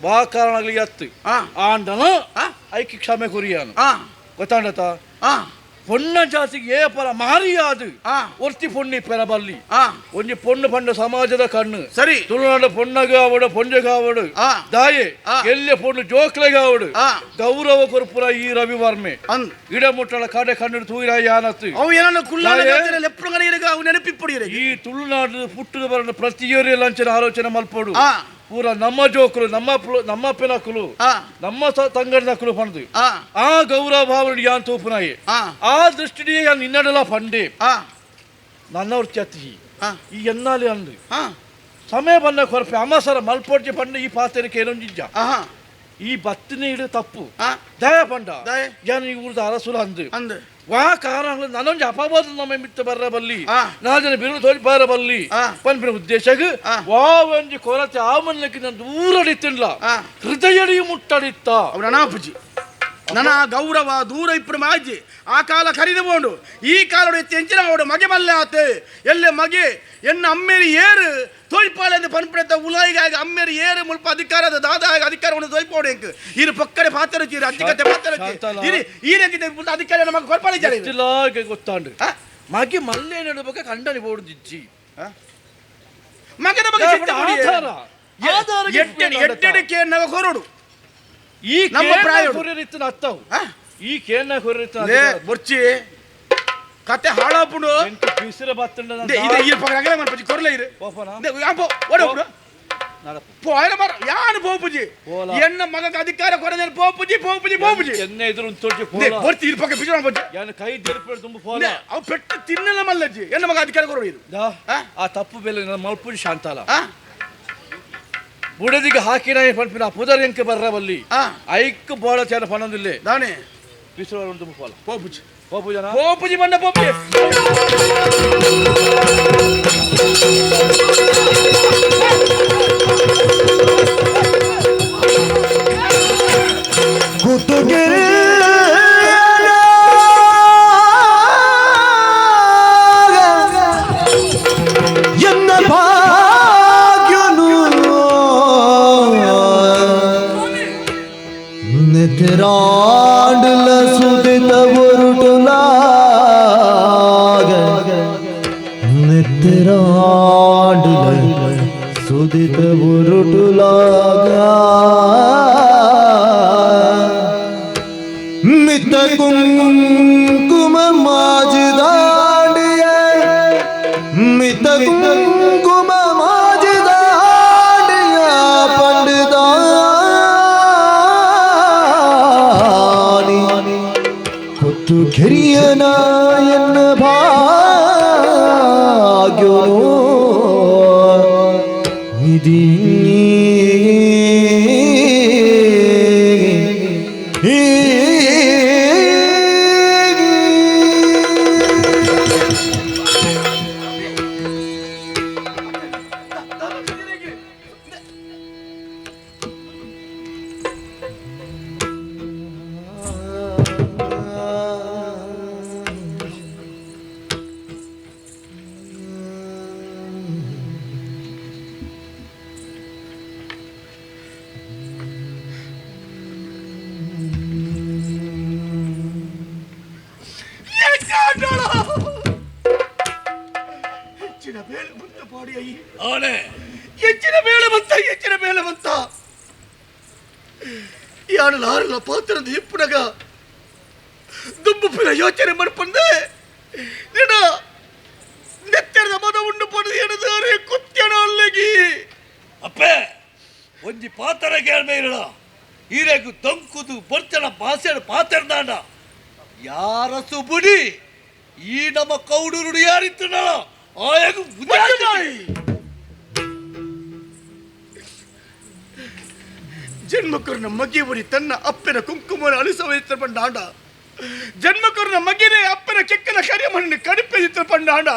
ಬಾ ಕಾರಣಗಳಿಗೆ ಅತ್ತು ಆಂಡನ ಐಕಿ ಕ್ಷಮೆ ಕುರಿಯಾನು ಗೊತ್ತಾಂಡತ ಪೊಣ್ಣ ಜಾತಿಗೆ ಏ ಪರ ಮಾರಿಯಾದು ಒರ್ತಿ ಪೊಣ್ಣಿ ಪೆರಬಲ್ಲಿ ಒಂಜಿ ಪೊಣ್ಣು ಪಂಡ ಸಮಾಜದ ಕಣ್ಣು ಸರಿ ತುಳುನಾಡ ಪೊಣ್ಣಗ ಆವಡು ಪೊಂಜಗಾವಡು ದಾಯೆ ಎಲ್ಲೆ ಪೊಣ್ಣು ಜೋಕ್ಲೆಗಾವಡು ಗೌರವ ಕೊರ್ಪುರ ಈ ರವಿವರ್ಮೆ ಇಡ ಮುಟ್ಟಳ ಕಡೆ ಕಣ್ಣು ತೂಯಿರ ಯಾನತ್ತು ಅವು ಏನನ್ನ ನೆನಪಿಪ್ಪಡಿ ಈ ತುಳುನಾಡು ಪುಟ್ಟದ ಬರಣ ಪ್ರತಿಯೊರಿ ಲಂಚನ ಆಲೋಚನೆ ಮಲ್ಪೋಡು ಪೂರ ನಮ್ಮ ಜೋಕುಲು ನಮ್ಮ ನಮ್ಮ ಪಿನಕುಲು ನಮ್ಮ ತಂಗಡಿನಕುಲು ಪಂಡು ಆ ಗೌರವ ಭಾವನೆ ಯಾನ್ ತೂಪುನಾಯಿ ಆ ದೃಷ್ಟಿಡಿಯೇ ಯಾನ್ ನಿನ್ನಡಲ ಪಂಡೆ ನನ್ನವ್ರ ಚತಿ ಈ ಎನ್ನಾಲಿ ಅಂದು ಸಮಯ ಬಂದ ಕೊರಪೆ ಅಮ್ಮಸರ ಮಲ್ಪೊಡ್ಜಿ ಪಂಡ ಈ ಪಾತ್ರೆ ಏನೊಂಜಿಜ್ಜ ಈ ಬತ್ತಿನ ಇಡು ತಪ್ಪು ದಯ ಪಂಡ ಯಾನ್ ಈ ಊರ್ದ ಅರಸುಲ ಅಂದು ಅಂದು ವಾ ಕಾರಣ ನಾನೊಂಜಿ ಅಪವಾದ ನಮ್ಮ ಮಿತ್ತ ಬರ್ರ ಬಲ್ಲಿ ನಾಲ್ ಜನ ಬಿರು ತೋಜಿ ಬರ ಬಲ್ಲಿ ಪನ್ಪಿನ ಉದ್ದೇಶಗ್ ವಾ ಒಂಜಿ ಕೊರತೆ ಆ ಮನ್ನಕ್ಕೆ ನಾನು ದೂರಡಿತ್ತಿಲ್ಲ ಹೃದಯಡಿ ಮುಟ್ಟಡಿತ್ತ ಅನಾಪುಜಿ ನನ್ನ ಗೌರವ ದೂರ ಇಪ್ಪು ಮಾಜಿ ಆ ಕಾಲ ಕರಿದು ಬೋಂಡು ಈ ಕಾಲೋಡು ಎತ್ತಿ ಎಂಚಿನ ಅವಡು ಮಗೆ ಮಲ್ಲೆ ಆತೆ ಎಲ್ಲೆ ಮಗೆ ಎನ್ನ ಅಮ್ಮೇರಿ ಏರು ತೋಯ್ಪಾಲೆ ಎಂದು ಪನ್ಪಡೆತ ಉಲಾಯಿಗಾಗಿ ಅಮ್ಮೇರಿ ಏರು ಮುಲ್ಪ ಅಧಿಕಾರದ ದಾದ ಆಗಿ ಅಧಿಕಾರವನ್ನು ತೋಯ್ಪೋಡು ಎಂಕ್ ಇರು ಪಕ್ಕಡೆ ಪಾತ್ರ ಇರು ಅಜ್ಜಿಕತೆ ಪಾತ್ರ ಇರು ಈ ರೀತಿ ಅಧಿಕಾರ ನಮಗೆ ಕೊರ್ಪಾಲೆ ಜಾರಿ ಗೊತ್ತಾಂಡು ಮಗೆ ಮಲ್ಲೆ ನಡುಬಕ ಕಂಡನಿ ಬೋಡು ಜಿಜ್ಜಿ ಮಗನ ಬಗ್ಗೆ ಎಟ್ಟೆಡಿಕೆ ನವ ಕೊರಡು ಈ ನಮ್ಮ ಪ್ರಾಯ ಅತ್ತವು ಈ ಕೇನ ಹೊರರಿತ್ತ ಬೊರ್ಚಿ ಕತೆ ಹಾಳಾಪುಂಡು ಪಿಸಿರ ಬತ್ತಂಡ ಇದೆ ಈ ಪಕ್ಕ ಮನ್ಪುಜಿ ಕೊರ್ಲೆ ಇರು ಪೋ ಓಡೋಪುಡು ಪೋಯನ ಬರ ಯಾನು ಪೋಪುಜಿ ಎನ್ನ ಮಗಗ ಅಧಿಕಾರ ಕೊರದೇನು ಪೋಪುಜಿ ಪೋಪುಜಿ ಪೋಪುಜಿ ಎನ್ನ ಎದುರು ತೊಡ್ಜಿ ಪೋಲ ಬರ್ತಿ ಇರು ಪಕ್ಕ ಪಿಸಿರ ಮನ್ಪುಜಿ ಯಾನು ಕೈ ಜರಿಪೇಡು ತುಂಬ ಪೋಲ ಅವು ಪೆಟ್ಟು ತಿನ್ನಲ ಮಲ್ಲಜ್ಜಿ ಎನ್ನ ಮಗ ಅಧಿಕಾರ ಕೊರೋ ಇದು ಆ ತಪ್ಪು ಬೆಲೆ ನನ್ನ ಮಲ್ಪುಜಿ ಶಾಂತಾಲ ಬುಡದಿಗೆ ಹಾಕಿನ ಪನ್ಪಿನ ಪುದರ್ ಎಂಕ ಬರ್ರ ಬಲ್ಲಿ ಐಕ್ ಬೋಳ ಚೇನ ಪನೊಂದಿಲ್ಲೆ ದಾನೆ ಪಿಸಿರ ತುಂಬ ಪೋಲ ಪೋಪುಜಿ ಪೋಪುಜನ ಪೋಪುಜಿ ಬಂಡ ಪೋಪುಜಿ ಎನ್ನ ಭಾಗ್ಯನು ನಿತಿರಾಂಡಲ ಸುದಿತ ಒರುಟುಲಾಗ ನಿತಿರಾಂಡಲ ಸುದಿತ ಒರುಟುಲಾಗ ಮಿತ ಕುಂಕುಮ ಮಾಜದಾಂಡಿಯ ಮಿತ ಕುಂಕುಮ ಮಾಜದಾಂಡಿಯ ಪಂಡಿದಾನಿ ಕೊತ್ತು ಕೆರಿಯನ ಎನ್ನ ಭಾಗ್ಯನು ನಿಧಿ ಹೆಚ್ಚಿನ ಬೇಳೆ ಬಂತ ಪಾಡಿ ಅಯ್ಯ ಹೆಚ್ಚಿನ ಬೇಳೆ ಬಂತ ಹೆಚ್ಚಿನ ಬೇಳೆ ಬಂತ ಯಾನು ಆರಲ್ಲ ಪಾತ್ರದ ಇಪ್ಪುನಗ ದುಂಬು ಪಿರ ಯೋಚನೆ ಮಡ್ಪಂದೆ ನಿನ್ನ ನೆತ್ತೆರದ ಮದ ಉಂಡು ಪಡೆದು ಎನದಾರೆ ಕುತ್ಯಣ ಅಲ್ಲಿಗಿ ಅಪ್ಪೆ ಒಂಜಿ ಪಾತ್ರ ಕೇಳ್ಬೇ ಇರಳ ಈರೆಗು ದೊಂಕುದು ಬೊರ್ಚನ ಭಾಷೆ ಪಾತ್ರದಾಂಡ ಯಾರ ಸುಬುಡಿ ಈ ನಮ್ಮ ಕೌಡೂರುಡು ಯಾರಿತ್ತು ಆಯಗು ಜನ್ಮಕರ್ನ ಮಗಿಯುವರಿ ತನ್ನ ಅಪ್ಪನ ಕುಂಕುಮನ ಅಳಿಸುವ ಪಂಡಾಂಡ ಜನ್ಮಕರ್ನ ಮಗಿನೇ ಅಪ್ಪನ ಕೆಕ್ಕನ ಕರಿಮಣ್ಣು ಕಡಿಪೆ ಇತ್ರ ಪಂಡಾಂಡ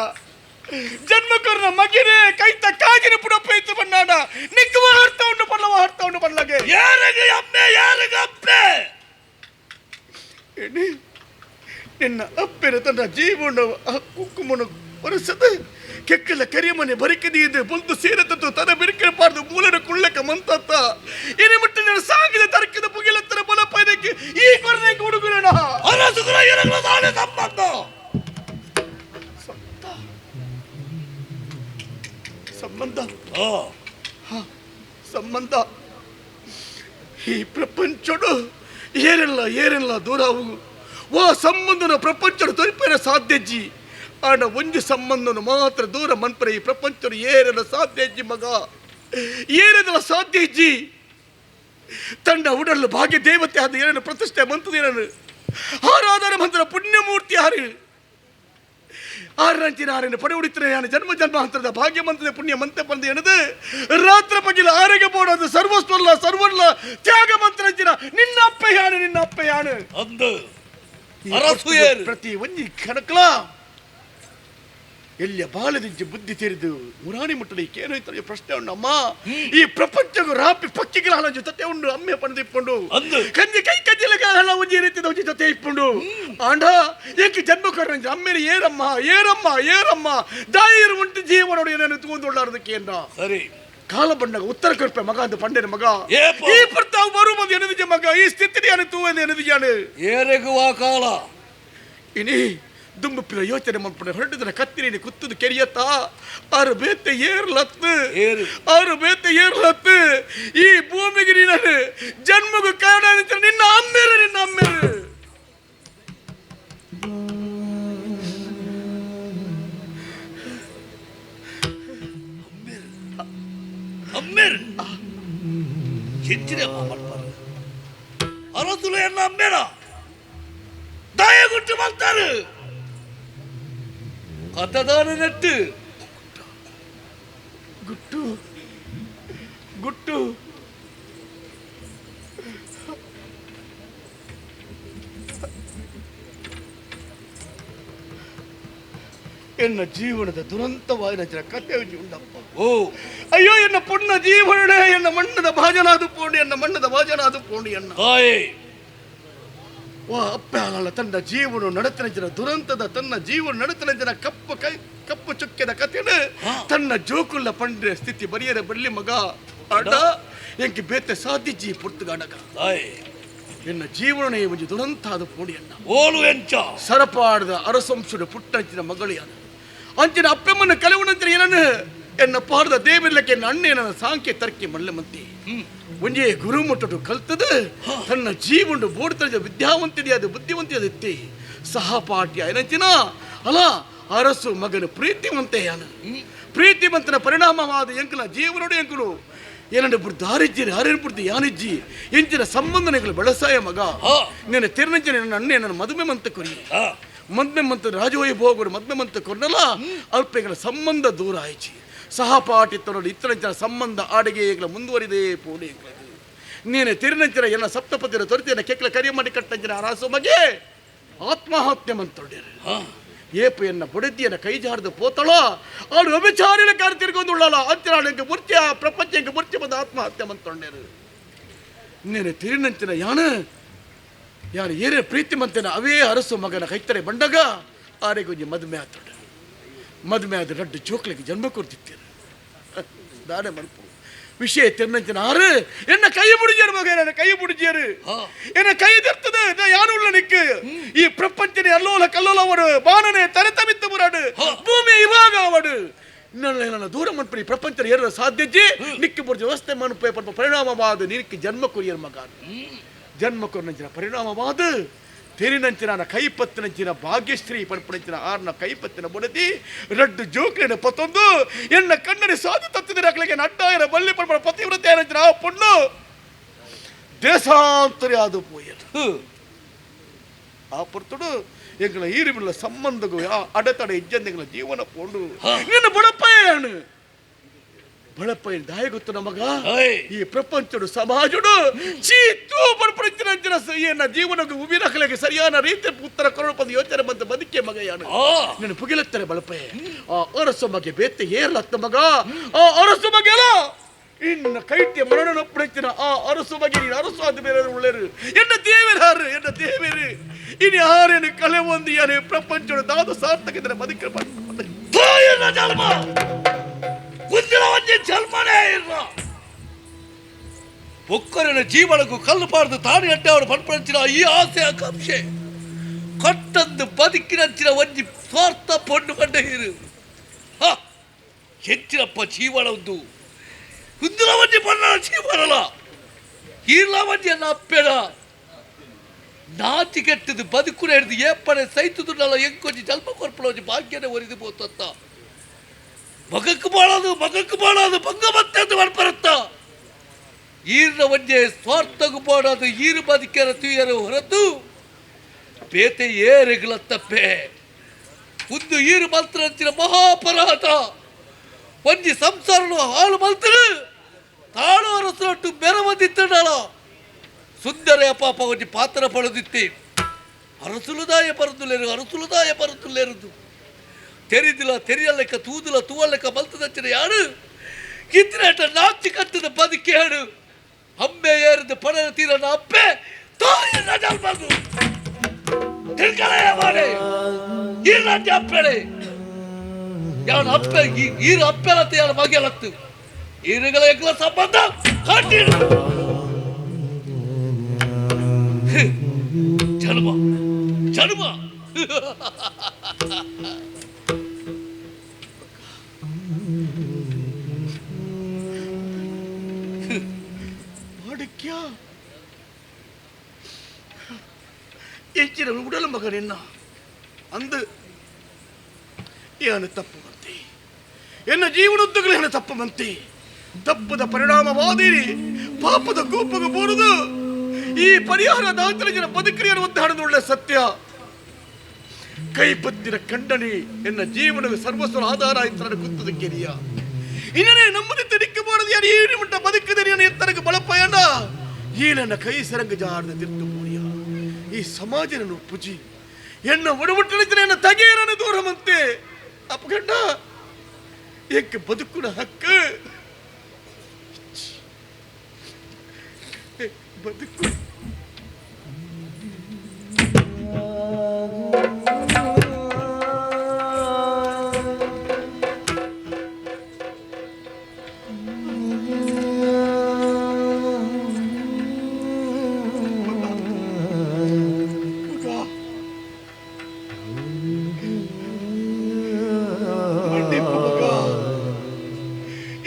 ಜನ್ಮಕರ್ನ ಮಗಿನೇ ಕೈತ ಕಾಜಿನ ಪುಡಪ್ಪ ಇತ್ರ ಪಂಡಾಂಡ ನಿಕ್ಕುವ ಅರ್ಥ ಉಂಡು ಪಲ್ಲವ ಅರ್ಥ ಉಂಡು ಪಲ್ಲಗೆ ಯಾರಿಗೆ ಅಮ್ಮೆ ಯಾರಿಗೆ ಅಪ್ಪೆ ಎಣ್ಣೆ ನಿನ್ನ ಅಪ್ಪನ ತನ್ನ ಜೀವನ ಆ ಕುಂಕುಮನ ಒರೆಸದೆ ಕೆಕ್ಕಲ ಕರಿಮನೆ ಬರಿಕದೀದು ಬುಲ್ದು ಸೇರತತ್ತು ತನ ಬಿರುಕಿರಬಾರ್ದು ಮೂಲನ ಕುಳ್ಳಕ ಮಂತತ್ತ ಇನಿ ಮುಟ್ಟಿನ ಸಾಗಿದ ತರ್ಕದ ಪುಗಿಲತ್ತರ ಬಲ ಪೈದಕ್ಕೆ ಈ ಕೊರನೆ ಹುಡುಗರಣ ಅರಸುಗಳ ಎರಗಳ ದಾನೆ ಸಂಬಂಧ ಸಂಬಂಧ ಸಂಬಂಧ ಈ ಪ್ರಪಂಚಡು ಏರೆಲ್ಲ ಏರೆಲ್ಲ ದೂರ ಹೋಗು ವಾ ಸಂಬಂಧನ ಪ್ರಪಂಚಡು ತೊರಿಪೇರ ಸಾಧ್ಯಜ್ಜಿ ಆಡ ಒಂಜಿ ಸಂಬಂಧನು ಮಾತ್ರ ದೂರ ಮನ್ಪರೆ ಈ ಪ್ರಪಂಚಡು ಏರೆಲ್ಲ ಸಾಧ್ಯಜ್ಜಿ ಮಗ ಏರೆಲ್ಲ ಸಾಧ್ಯಜ್ಜಿ ತಂಡ ಉಡಲು ಭಾಗ್ಯ ದೇವತೆ ಆದ ಏನನ್ನು ಪ್ರತಿಷ್ಠೆ ಮಂತದ ಏನನ್ನು ಆರಾಧನೆ ಮಂತ್ರ ಪುಣ್ಯಮೂರ್ತಿ ಯಾರು ಆರಂಚಿನ ಆರನ್ನು ಪಡೆ ಉಡಿತಾರೆ ನಾನು ಜನ್ಮ ಜನ್ಮಾಂತರದ ಭಾಗ್ಯ ಮಂತ್ರದ ಪುಣ್ಯ ಮಂತ್ರ ಬಂದು ಎಣದು ರಾತ್ರ ಪಗಿಲ ಆರೋಗ್ಯ ಬೋಡದು ಸರ್ವಸ್ವಲ್ಲ ಸರ್ವಲ್ಲ ತ್ಯಾಗ ಮಂತ್ರಂಚಿನ ನಿನ್ನ ಅಪ್ಪ ಯಾನು ನಿನ್ನ ಅಪ್ಪ ಯಾನು ಅಂದು ಪ್ರತಿ ಒಂಜಿ ಕಣಕ್ಲ ಎಲ್ಲಿಯ ಬಾಲದಿಂಚಿ ಬುದ್ಧಿ ತೆರೆದು ಮುರಾಣಿ ಮುಟ್ಟಲಿ ಕೇನೋಯ್ತಾರೆ ಪ್ರಶ್ನೆ ಉಂಡು ಅಮ್ಮ ಈ ಪ್ರಪಂಚಗೂ ರಾಪಿ ಪಕ್ಕಿಗಳ ಹಣ ಜೊತೆ ಉಂಡು ಅಮ್ಮೆ ಪಣದು ಇಪ್ಪುಂಡು ಕಂಜಿ ಕೈ ಕಜ್ಜಿಲ ಹಣ ಒಂಜಿ ರೀತಿದ ಒಂಜಿ ಜೊತೆ ಇಪ್ಪುಂಡು ಆಂಡ ಏಕೆ ಜನ್ಮ ಕೊರಂಜ ಅಮ್ಮೇಲೆ ಏರಮ್ಮ ಏರಮ್ಮ ಏರಮ್ಮ ದಾಯಿರು ಉಂಟು ಜೀವನೋಡು ಏನೇನು ತಗೊಂಡೊಳ್ಳಾರದಕ್ಕೆ ಏನ ಸರಿ ಕಾಲ ಬಂಡಾಗ ಉತ್ತರ ಕೊರ್ಪೆ ಮಗ ಅಂತ ಪಂಡೆನ ಮಗ ಈ ಪ್ರತಾವ್ ಬರುವುದು ಎನದಿಜ ಮಗ ಈ ಸ್ಥಿತಿ ಅನು ತೂವದು ಎನದಿಜಾನು ಏರೆಗುವ ಕಾಲ ಇನಿ ದುಂಬುಪ್ಪಿನ ಯೋಚನೆ ಮಲ್ಪುಣ ಹೊರಟಿದ್ರೆ ಕತ್ತಿರಿನಿ ಕುತ್ತದು ಕೆರಿಯತ್ತ ಆರು ಬೇತೆ ಏರ್ಲತ್ತು ಆರು ಬೇತೆ ಏರ್ಲತ್ತು ಈ ಭೂಮಿಗೆ ನೀನು ಜನ್ಮಗೂ ಕಾರಣ ನಿನ್ನ ಅಮ್ಮೇರು ನಿನ್ನ ಅಮ್ಮೇರು. ಅಮ್ಮೇರು ಎಂಚಿನ ಮಾಡ್ತಾರೆ ಅರಸುಲು ಎನ್ನ ಅಮ್ಮೇರ ದಾಯ ಗುಟ್ಟು ಮಾಡ್ತಾರೆ ಕಥದಾನ ನೆಟ್ಟು ಗುಟ್ಟು ಗುಟ್ಟು ಎನ್ನ ಜೀವನದ ದುರಂತವಾದ ಕಥೆ ಉಂಡಪ್ಪ. ಓ ಅಯ್ಯೋ ಎನ್ನ ಪುಣ್ಣ ಜೀವನ ಎನ್ನ ಮಣ್ಣದ ಭಾಜನಾದು ಪೋಂಡು ಎನ್ನ ಮಣ್ಣದ ಭಾಜನಾದು ಪೋಂಡು ಎನ್ನ ವಾ ಅಪ್ಪ ಅಲ್ಲ ತನ್ನ ಜೀವನ ನಡತನಂಚಿನ ದುರಂತದ ತನ್ನ ಜೀವನ ನಡತನಂಚಿನ ಕಪ್ಪು ಕೈ ಕಪ್ಪು ಚುಕ್ಕೆದ ಕಥೆನ ತನ್ನ ಜೋಕುಲ್ಲ ಪಂಡ್ರೆ ಸ್ಥಿತಿ ಬರಿಯರ ಬಳ್ಳಿ ಮಗ ಅಡ ಎಂಕಿ ಬೇತೆ ಸಾಧಿಜಿ ಪುರ್ತುಗಾಡಗ ಎನ್ನ ಜೀವನ ಒಂಜಿ ದುರಂತ ಅದು ಪೋಡಿಯನ್ನ ಓಲು ಎಂಚ ಸರಪಾಡದ ಅರಸಂಶುಡು ಪುಟ್ಟಂಚಿನ ಮಗಳಿಯನ ಅಂಚಿನ ಅಪ್ಪೆಮ್ಮನ ಕಲವುನಂತರ ಏನನ್ನು ಎನ್ನ ಪಾಡದ ದೇವಿರ್ಲಕ್ಕೆ ಎನ್ನ ಅಣ್ಣೇನ ಸಾಂಖ್ಯ ತರ್ಕಿ ಮಲ್ಲೆ ಮಂತಿ ಒಂಜೇ ಗುರುಮುಟ್ಟು ಕಲ್ತದ ತನ್ನ ಜೀವನ ಬೋಡ್ತದ ವಿದ್ಯಾವಂತಿದೆ ಅದು ಬುದ್ಧಿವಂತಿ ಅದಿತ್ತಿ ಸಹಪಾಠ್ಯ ಏನಂಚಿನ ಅಲ್ಲ ಅರಸು ಮಗನ ಪ್ರೀತಿವಂತೆಯಾನ ಪ್ರೀತಿವಂತನ ಪರಿಣಾಮವಾದ ಎಂಕಲ ಜೀವನೋಡು ಎಂಕಲು ಏನಂದ್ರೆ ಬುಡ್ದು ದಾರಿಜ್ಜಿರಿ ಹರಿನ ಬುಡ್ದು ಯಾನಿಜ್ಜಿ ಎಂಚಿನ ಸಂಬಂಧನೆಗಳು ಬೆಳಸಾಯ ಮಗ ನಿನ್ನ ತಿರುನಂಚಿನ ನನ್ನ ಅಣ್ಣೆ ನನ್ನ ಮದುವೆ ಮಂತ ಕೊರಿ ಮದ್ಮೆ ಮಂತ ರಾಜವೈಭೋಗರು ಮದ್ಮೆ ಮಂತ ಕೊರ್ನಲ್ಲ ಅಲ್ಪೆಗಳ ಸಂಬಂಧ ದೂರ ಆಯ್ಚಿ ಸಹಪಾಠಿ ತೊರಡು ಇತ್ತರಂಚಿನ ಸಂಬಂಧ ಆಡಿಗೆ ಮುಂದುವರಿದೇ ಪೋಡಿ ನೀನು ತಿರುನಂಚಿನ ಎಲ್ಲ ಸಪ್ತಪದಿರ ತೊರಿತಿನ ಕೆಕ್ಲ ಕರಿ ಮಾಡಿ ಕಟ್ಟಂಚಿನ ಅರಸು ಮಗೆ ಆತ್ಮಹತ್ಯೆ ಮಂತೊಡ್ಡಿರು ಏಪ ಎನ್ನ ಬುಡದಿಯನ್ನ ಕೈ ಜಾರದು ಪೋತಳೋ ಅವಳು ವ್ಯಭಿಚಾರಿನ ಕಾರ್ ತಿರ್ಗೊಂದುಳ್ಳಲ್ಲ ಅಂಚಿನ ಮುರ್ಚೆ ಆ ಪ್ರಪಂಚ ಮುರ್ಚೆ ಬಂದು ಆತ್ಮಹತ್ಯೆ ಮಂತೊಂಡೇರು ನೀನು ತಿರುನಂಚಿನ ಯಾನ ಯಾರು ಏನೇ ಪ್ರೀತಿ ಮಂತೇನ ಅವೇ ಅರಸು ಮಗನ ಕೈತರೆ ಬಂಡಗ ಆರೆಗೊಂಜಿ ಮದುವೆ ಆತೊಡ ಮದುವೆ ಆದ ರಡ್ಡು ಜೋಕ್ಲಿಗೆ ಜನ್ಮ ಕೊಡ್ತಿತ್ತೀರ ದಾನೆ ಮಲ್ಪು ವಿಷಯ ತಿರುನಂಚಿನ ಆರು ಎನ್ನ ಕೈ ಬುಡಿಜಿಯರು ಮಗ ನನ್ನ ಕೈ ಬುಡಿಜಿಯರು ಎನ್ನ ಕೈ ತರ್ತದೆ ಯಾರು ಉಳ್ಳ ನಿಕ್ಕು ಈ ಪ್ರಪಂಚನೇ ಅಲ್ಲೋಲ ಕಲ್ಲೋಲ ಅವಡು ಬಾಣನೆ ತರೆತಮಿತ್ತ ಮುರಾಡು ಭೂಮಿ ಇವಾಗ ಅವಡು ನನ್ನ ದೂರ ಮನ್ಪು ಈ ಪ್ರಪಂಚ ಏರ ಸಾಧ್ಯಜಿ ನಿಕ್ಕು ಬುರ್ಜ ವ್ಯವಸ್ಥೆ ಮನ್ಪು ಪಲ್ಪ ಪರಿಣಾಮವಾದ ನಿನಕ್ಕೆ ಜನ್ಮ ಕೊರಿಯರ್ ಮಗ ಜನ್ಮ ಕೊರಿನಂಚಿನ ಪರಿಣಾಮವಾದ ತೆರಿನಂಚಿನ ಕೈಪತ್ತಿನಂಚಿನ ಭಾಗ್ಯಶ್ರೀ ಪನ್ಪಣಂಚಿನ ಆರ್ನ ಕೈಪತ್ತಿನ ಬುಡತಿ ರಡ್ಡು ಜೋಕ್ಲಿನ ಪತ್ತೊಂದು ಎನ್ನ ಕಣ್ಣಡಿ ಸಾಧು ತತ್ತಿದ ಅಕ್ಲಿಗೆ ನಟ್ಟಾಯರ ಬಲ್ಲಿ ಪನ್ಪಣ ಪತಿವ್ರತೆ ಏನಂಚಿನ ಆ ಪೊಣ್ಣು ದೇಶಾಂತರಿ ಅದು ಪೋಯರು ಆ ಪೊರ್ತುಡು ಎಂಗಳ ಈರಿಬಿಲ್ಲ ಸಂಬಂಧಗೂ ಆ ಅಡೆತಡೆ ಇಜ್ಜಂದೆಗಳ ಜೀವನ ಪೋಂಡು ನಿನ್ನ ಬಡಪ್ಪಯ್ಯನು ಬಳಪ್ಪಯ್ಯ ದಾಯ ಗೊತ್ತು ನಮಗ ಈ ಪ್ರಪಂಚಡು ಸಮಾಜಡು ಚೀತು ಪಡ್ಪಡಿಚಿನ ಏನ ಜೀವನಕ್ಕೆ ಉಬಿರಕಲೆಗೆ ಸರಿಯಾದ ರೀತಿ ಉತ್ತರ ಕೊರಪದ ಯೋಚನೆ ಬಂದ ಬದುಕೆ ಮಗ ಯಾನು ನೀನು ಪುಗಿಲತ್ತಾರೆ ಬಳಪ್ಪಯ್ಯ ಆ ಅರಸು ಮಗೆ ಬೇತೆ ಏರ್ಲತ್ತ ಮಗ ಆ ಅರಸು ಮಗೆಲ್ಲ ಇನ್ನು ಕೈಟಿಯ ಮರಣ ಆ ಅರಸು ಬಗ್ಗೆ ನೀನು ಅರಸು ಆದ ಬೇರೆ ಉಳ್ಳೇರು ಎನ್ನ ದೇವರಾರು ಎನ್ನ ದೇವೇರು ಇನ್ನು ಯಾರೇನು ಕಲೆ ಒಂದು ಯಾರೇ ಪ್ರಪಂಚಡು ದಾದ ಸಾರ್ಥಕ ಬದುಕ ಒಕ್ಕರಿನ ಜೀವನಕ್ಕೂ ಕಲ್ಲು ಪಾರ್ದು ತಾನು ಎಡ್ಡೆ ಪನ್ಪಂಚಿನ ಈ ಆಸೆ ಆಕಾಂಕ್ಷೆ ಕಟ್ಟಂದು ಬದುಕಿನಂಚಿನ ಒಂಜಿ ಸ್ವಾರ್ಥ ಪೊಣ್ಣು ಕಂಡ ಹೀರು ಹೆಚ್ಚಿನಪ್ಪ ಜೀವನ ಒಂದು ಕುಂದಿನ ಒಂಜಿ ಪಣ್ಣ ಜೀವನಲ ಈರ್ಲ ಒಂಜಿ ಅಪ್ಪೆಡ ನಾಚಿ ಕೆಟ್ಟದು ಬದುಕುನ ಹಿಡಿದು ಏಪನೆ ಸೈತುದುಂಡಲ ಎಂಕೊಂಜಿ ಜನ್ಮ ಕೊರ್ಪಣ ಒಂಜಿ ಭಾಗ್ಯನೇ ಒರಿದು ಪೋತತ್ತ ಮಗಕ್ಕೆ ಬಾಳೋದು ಮಗಕ್ಕೆ ಬಾಳೋದು ಬಂಗ ಮತ್ತೆ ಅಂತ ಮಾಡ್ಬರತ್ತ ಈರ್ನ ಒಂಜೆ ಸ್ವಾರ್ಥಗೂ ಬಾಡೋದು ಈರು ಬದುಕ್ಯಾರ ತುಯ್ಯರ ಹೊರತು ಬೇತೆ ಏರೆಗಳ ತಪ್ಪೆ ಒಂದು ಈರು ಮಂತ್ರಂಚಿನ ಮಹಾಪರಾಧ ಒಂಜಿ ಸಂಸಾರನು ಹಾಳು ಮಲ್ತರು ತಾಳು ಅರಸನೊಟ್ಟು ಬೆರವಂದಿತ್ತಡಲ ಸುಂದರ ಪಾಪ ಒಂಜಿ ಪಾತ್ರ ಪಡೆದಿತ್ತಿ ಅರಸುಲುದಾಯ ಬರುದುಲೇರು ಅರಸುಲುದಾಯ ಬರುದುಲೇರುದು ತೆರಿದಿಲ್ಲ ತೆರಿಯಲೆಕ್ಕ ತೂದಿಲ್ಲ ತೂವಲೆಕ್ಕ ಮಲ್ತದಂಚಿನ ಯಾರು ಇದ್ರೇಟ ನಾಚಿ ಕತ್ತದ ಬದುಕೇಡು ಅಮ್ಮೆ ಏರಿದ ಪಡದ ತೀರನ ಅಪ್ಪೆ ತಾಯಿ ನಜಲ್ಬಾರ್ದು ತಿಳ್ಕಳೆಯ ಮಾಡಿ ಈರಂಜ ಅಪ್ಪೆಳೆ ಯಾವನ ಅಪ್ಪೆ ಈರು ಅಪ್ಪೆಲತ್ತು ಯಾರ ಮಗೆಲತ್ತು ಈರುಗಳ ಎಗ್ಲ ಸಂಬಂಧ ಕಂಟಿನ್ಯೂ ಜನ್ಮ ಜನ್ಮ ಮಾಣಿಕ್ಯ ಹೆಚ್ಚಿನ ಉಡಲ ಮಗನಿನ್ನ ಅಂದು ಏನು ತಪ್ಪು ಮಂತಿ ಎನ್ನ ಜೀವನೋದ್ದುಗಳು ಏನು ತಪ್ಪು ಮಂತಿ ತಪ್ಪದ ಪರಿಣಾಮವಾದಿರಿ ಪಾಪದ ಕೋಪಗ ಬೋರುದು ಈ ಪರಿಹಾರ ದಾಂತನ ಬದುಕ್ರಿಯನ್ನು ಒದ್ದಾಡೋದು ಒಳ್ಳೆ ಸತ್ಯ. ಕೈಪತ್ತಿನ ಖಂಡನೆ ಎನ್ನ ಜೀವನದ ಸರ್ವಸ್ವ ಆಧಾರ ಆಯ್ತು ಗೊತ್ತದ ಕೆರಿಯ. ಇನ್ನೇ ನಮ್ಮದು ತನಿಖೆ ಮಾಡದು ಯಾರು ಏನು ಮಟ್ಟ ಬದುಕದೆ ಎತ್ತರಕ್ಕೆ ಬಳಪಯಣ್ಣ ಈ ನನ್ನ ಕೈ ಸರಂಗ ಜಾರದ ತಿರ್ತು ಪೂರಿಯ ಈ ಸಮಾಜ ನನ್ನ ಪುಜಿ ಎನ್ನ ಒಡಮುಟ್ಟಲಿದ್ದರೆ ಎನ್ನ ತಗೆಯರನ್ನು ದೂರಮಂತೆ ಅಪ್ಪಗಂಡ ಏಕೆ ಬದುಕುನ ಹಕ್ಕು ಬದುಕು.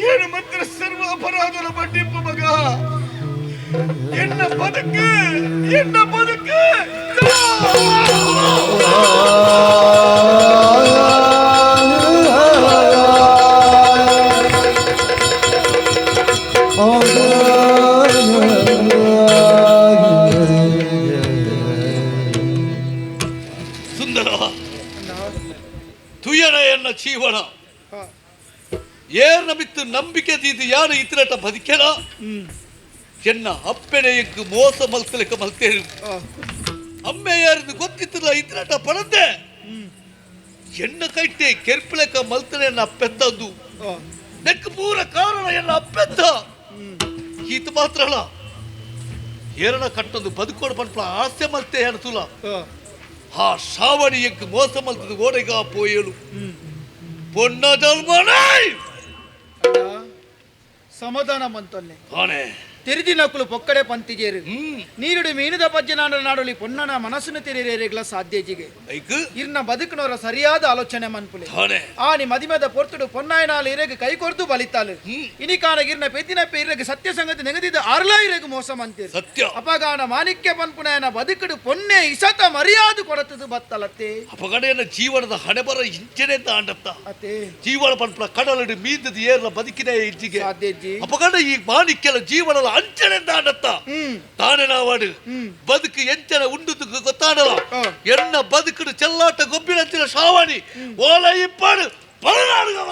ಏನು ಮಂತ್ರ ಸರ್ವ ಅಪರಾಧನ ಮಡ್ಡಿಪ್ಪ ಮಗ ಎನ್ನ ಬದುಕು ಎನ್ನ ಬದುಕು. ಸುಂದರ ತುಯನ ಎನ್ನ ಜೀವನ ಏರ್ನ ಮಿತ್ತು ನಂಬಿಕೆ ದೀದು ಯಾರು ಇತರಟ ಬದುಕೆನ ಎನ್ನ ಅಪ್ಪೆಡೆಯಕ್ಕೆ ಮೋಸ ಮಲ್ತಲಿಕ ಮಲ್ತೇರು ಅಮ್ಮೆ ಯಾರದು ಗೊತ್ತಿತ್ತಲ್ಲ ಇತರಟ ಪಡದೆ ಎನ್ನ ಕೈಟೆ ಕೆರ್ಪಿಳಕ ಮಲ್ತನೆ ಎನ್ನ ಅಪ್ಪೆತ್ತದ್ದು ನೆಕ್ ಪೂರ ಕಾರಣ ಎನ್ನ ಅಪ್ಪೆತ್ತ ಈತ ಮಾತ್ರ ಅಲ್ಲ ಏರಣ ಕಟ್ಟೊಂದು ಬದುಕೋಡು ಪನ್ಪಲ ಆಸೆ ಮಲ್ತೆ ಅನ್ಸುಲ ಆ ಶಾವಣಿ ಎಕ್ ಮೋಸ ಮಲ್ತದ ಓಡೆಗ ಪೋಯಲು ಪೊನ್ನ ಜನ್ಮನಾಯ್ ಸಮಾಧಾನ ಮಂತೊಲ್ಲೆ ತೆರಿದಿನಕುಲು ಪೊಕ್ಕಡೆ ಪಂತಿಜೇರು ನೀರುಡು ಮೀನುದ ಪಜ್ಜನಾಡ ನಾಡಲಿ ಪೊನ್ನನ ಮನಸ್ಸುನ ತೆರೆರೇಗ್ಲ ಸಾಧ್ಯಜಿಗೆ ಇರ್ನ ಬದುಕಿನವರ ಸರಿಯಾದ ಆಲೋಚನೆ ಮನ್ಪುಲೆ ಆನಿ ಮದಿಮದ ಪೊರ್ತುಡು ಪೊನ್ನಾಯನಾಲು ಇರಗ ಕೈ ಕೊರ್ದು ಬಲಿತಾಲು ಇನಿಕಾನ ಇರ್ನ ಪೆದ್ದಿನಪ್ಪೆ ಇರಗ ಸತ್ಯ ಸಂಗತಿ ನೆಗದಿದ್ದ ಆರ್ಲ ಇರಗ ಮೋಸ ಮಂತೀರ್ ಸತ್ಯ ಅಪಗಾನ ಮಾಣಿಕ್ಯ ಪನ್ಪುನಾಯನ ಬದುಕುಡು ಪೊನ್ನೆ ಇಸತ ಮರ್ಯಾದು ಕೊಡತದು ಬತ್ತಲತ್ತೆ ಅಪಗಡೆಯನ್ನ ಜೀವನದ ಹಣೆಬರ ಇಂಚನೆ ತಾಂಡತ್ತ ಜೀವನ ಪನ್ಪುನ ಕಡಲಡು ಮೀಂದದ ಏರ್ಲ ಬದುಕಿನ ಇಂಚಿಗೆ ಅಪಗಡ ಈ ಮಾಣಿಕ್ಯಲ ಜೀವನದ ಅಂಚನೆ ತಾಂಡತ್ತ ತಾನೆ ನಾವಾಡು ಬದುಕು ಎಂಚನ ಉಂಡು ಗೊತ್ತಾಡಲ್ಲ ಎನ್ನ ಬದುಕುಡು ಚೆಲ್ಲಾಟ ಗೊಬ್ಬಿನಂಚಿನ ಶಾವಾಣಿ ಓಲ ಇಪ್ಪಾಡು ಬಲನಾಡು.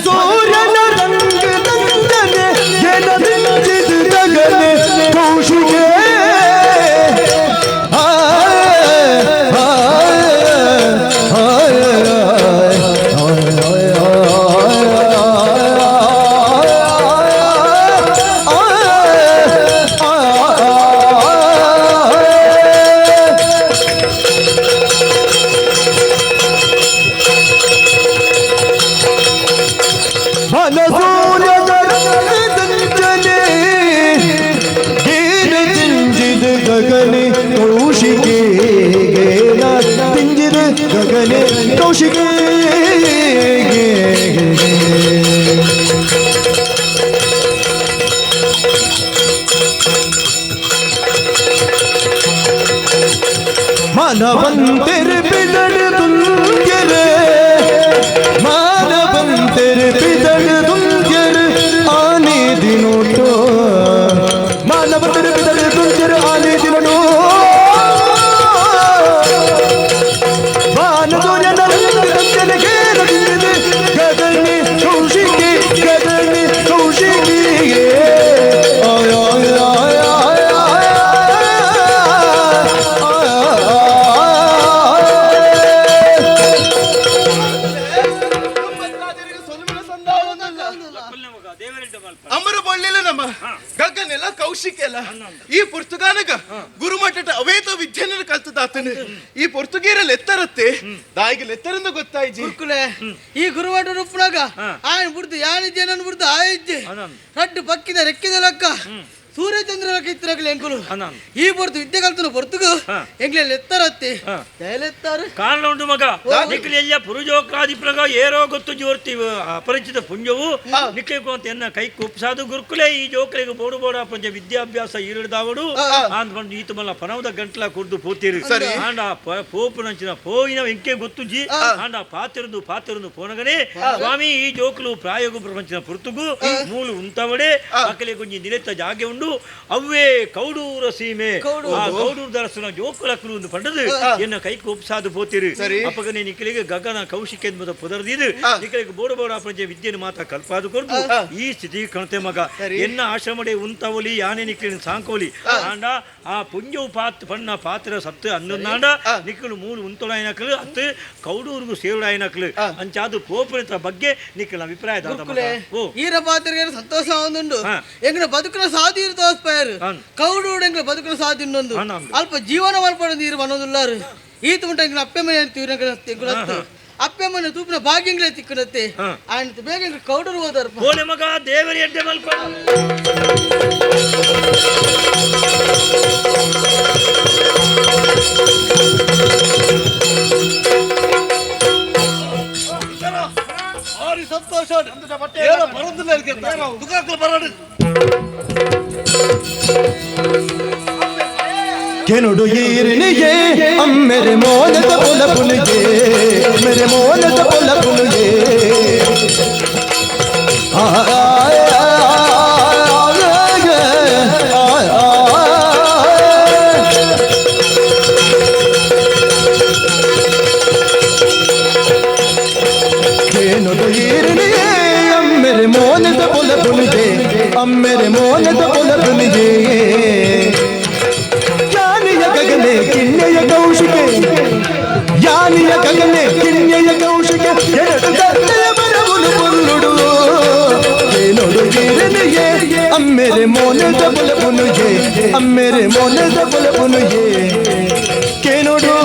ಸೂರ್ಯನ ರಂಗ ನಂದನೆ ಎನ ದಿಂಜಿದ ಗಗನೆ ಕೌಶಿಕೆ ಗಗನೆ ಕೌಶಿಕೆ ಮಾನವಂತೆರೆ ಬಿದಡು ದುಂಗೆರೆ ಮಾನವಂತೆರೆ ಬಿದಡು ದುಂಗೆರೆ ಆನೆ ದಿನೋಟೋ ಮಾನವಂತೆರೆ ಬಿದಡು ದುಂಗೆರೆ ಆನೆ ದಿನೋ ಗಗನೆ ಕೌಶಿಕೆ ಗಗನೆ ಕೌಶಿಕೆ ಆಯ ಆಯ ಆಯ ಆಯ. ಕೌಶಿಕೆಲ್ಲ ಈ ಪೊರ್ತುಗಾನಗ ಗುರುಮಠದ ಅವೇತ ವಿದ್ಯೆಯನ್ನು ಕಲ್ತದಾತನು ಈ ಪೊರ್ತುಗೀರಲ್ಲಿ ಎತ್ತರತ್ತೆ ದಾಯಿಗೆ ಎತ್ತರಿಂದ ಗೊತ್ತಾಯ್ಜಿ ಗುರುಕುಲೆ ಈ ಗುರುಮಠ ರೂಪನಾಗ ಆಯನ್ ಬುಡ್ದು ಯಾನಿದ್ದೆ ನನ್ನ ಬುಡ್ದು ಆಯಿಜ್ಜೆ ರಡ್ಡು ಪಕ್ಕಿದ ರೆಕ್ಕಿದ ಲಕ್ಕ ಸೂರ್ಯಚಂದ್ರ ಇತ್ತಿರಗಲಿ ಎಂಕುಲು ಈ ಪೊರ್ತು ವಿದ್ಯೆ ಕಲ್ತನು ಪೊರ್ತುಗು ಎಂಗ್ಲೆಲ್ಲ ಎತ್ತರತ್ತೆ ಎತ್ತಾರು ಕಾರಣ ಉಂಟು ಮಗ ನಿಕ್ಲಿ ಎಲ್ಲ ಪುರುಜೋಕ್ರಾದಿಪ್ರಗ ಏರೋ ಗೊತ್ತು ಜೋರ್ತಿ ಅಪರಿಚಿತ ಪುಂಜವು ನಿಕ್ಲಿಗೂ ಅಂತ ಎನ್ನ ಕೈ ಕುಪ್ಸಾದು ಗುರುಕುಲೆ ಈ ಜೋಕರಿಗೆ ಬೋಡು ಬೋಡ ಪಂಚ ವಿದ್ಯಾಭ್ಯಾಸ ಈರುಡ್ದಾವಡು ಆಂದ್ ಬಂದು ಈತ ಮಲ್ಲ ಪನವದ ಗಂಟ್ಲ ಕುಡ್ದು ಪೋತೀರಿ ಆಂಡ ಪೋಪುನಂಚಿನ ಪೋಯಿನ ಎಂಕೆ ಗೊತ್ತುಜಿ ಆಂಡ ಪಾತಿರಂದು ಪಾತಿರಂದು ಪೋನಗನೆ ಸ್ವಾಮಿ ಈ ಜೋಕುಲು ಪ್ರಾಯೋಗು ಪ್ರಪಂಚನ ಪುರ್ತುಗು ಮೂಲು ಉಂತವಡೆ ಅಕಲೆ ಗುಂಜಿ ನಿಲೆತ್ತ ಜಾಗೆ ಉಂಡು ಅವ್ವೇ ಕೌಡೂರ ಸೀಮೆ ಆ ಕೌಡೂರು ದರಸುನ ಜೋಕುಲಕ್ಕಲು ಒಂದು ಪಂಡದು ಎನ್ನ ಕೈ ಕೋಪ್ಸಾದು ಪೋತಿರು ಅಪ್ಪಗನೆ ನಿಕ್ಕಲಿಗೆ ಗಗನ ಕೌಶಿಕ ಎಂಬುದ ಪುದರ್ದಿದು ನಿಕ್ಕಲಿಗೆ ಬೋಡ ಬೋಡ ಪಂಚ ವಿದ್ಯೆಯನ್ನು ಮಾತ್ರ ಕಲ್ಪಾದು ಕೊರ್ದು ಈ ಸ್ಥಿತಿ ಕಣತೆ ಮಗ ಎನ್ನ ಆಶ್ರಮಡೆ ಉಂತವಲಿ ಯಾನೆ ನಿಕ್ಕಲಿನ ಸಾಂಕೋಲಿ ಆಂಡ ಆ ಪುಂಜವು ಪಾತ್ ಪಣ್ಣ ಪಾತ್ರ ಸತ್ತು ಅಂದೊಂದಾಂಡ ನಿಕ್ಕಲು ಮೂಲು ಉಂತೊಳಾಯನಕಲು ಅತ್ತು ಕೌಡೂರಿಗೂ ಸೇರುಡಾಯನಕಲು ಅಂಚಾದು ಪೋಪುನಿತ ಬಗ್ಗೆ ನಿಕ್ಕಲ ಅಭಿಪ್ರಾಯ ದಾದ ಮಗ. ಓ ಈರ ಪಾತ್ರೆಗೆ ಸಂತೋಷ ಒಂದುಂಡು ಎಂಗ್ನ ಬದುಕಿನ ಸಾಧಿ ತೋಸ್ಪಾಯರು ಕೌಡೂಡು ಎಂಗ್ಲ ಬದುಕಿನ ಸಾಧಿ ಇನ್ನೊಂದು ಅಲ್ಪ ಜೀವನ ಮಲ್ಪಡೊಂದು ಈರು ಬನ್ನೊಂದುಲ್ಲಾರು ಈತ ಉಂಟು ಎಂಗ್ಲ ಅಪ್ಪೆ ಮನೆ ತೀವ್ರ ಅಪ್ಪೆ ಮನೆ ತೂಪಿನ ಭಾಗ್ಯಂಗ್ಲೇ ತಿಕ್ಕನತ್ತೆ ಆಯ್ತು ಬೇಗ ಎಂಗ್ಲ ಕೌಡೂರು ಹೋದಾರ ಬೋಲೆ ಮಗ ದೇವರ ಎಡ್ಡೆ ಮಲ್ಪ ಭಾರಿ ಸಂತೋಷ ಏನೋ ಬರೋದಿಲ್ಲ ಅದಕ್ಕೆ ದುಃಖ ಬರೋಣ ಕೆನುಡು ಈರನಿಗೆ ಅಮ್ಮೆರೆ ಮೋನದ ಪೊಲಪುನಿಗೆ मेरे ಮೋನದ ಪೊಲಪುನಿಗೆ ಆ ಕೆನುಡು ಈರನಿಗೆ ಅಮ್ಮೆರೆ ಮೋನದ ಪೊಲಪುನಿಗೆ ಅಮ್ಮೆರೆ ಮೋನದ ಪೊಲಪುನಿಗೆ ಗಗನೆ ಕಿನ್ನೆಯ ಕೌಶಿಕೆ ಯಾನಿಯ ಗಗನೆ ಕಿನ್ನೆಯ ಕೌಶಿಕೆ ಎರಡು ಕತ್ತೆಯ ಬರವುಲು ಪೊಲ್ಲುಡು ಏನೋಡು ಗಿರನಿಗೆ ಅಮ್ಮೆರೆ ಮೋನದ ಬಲಪುನುಗೆ ಅಮ್ಮೆರೆ ಮೋನದ ಬಲಪುನುಗೆ ಕೇನೋಡು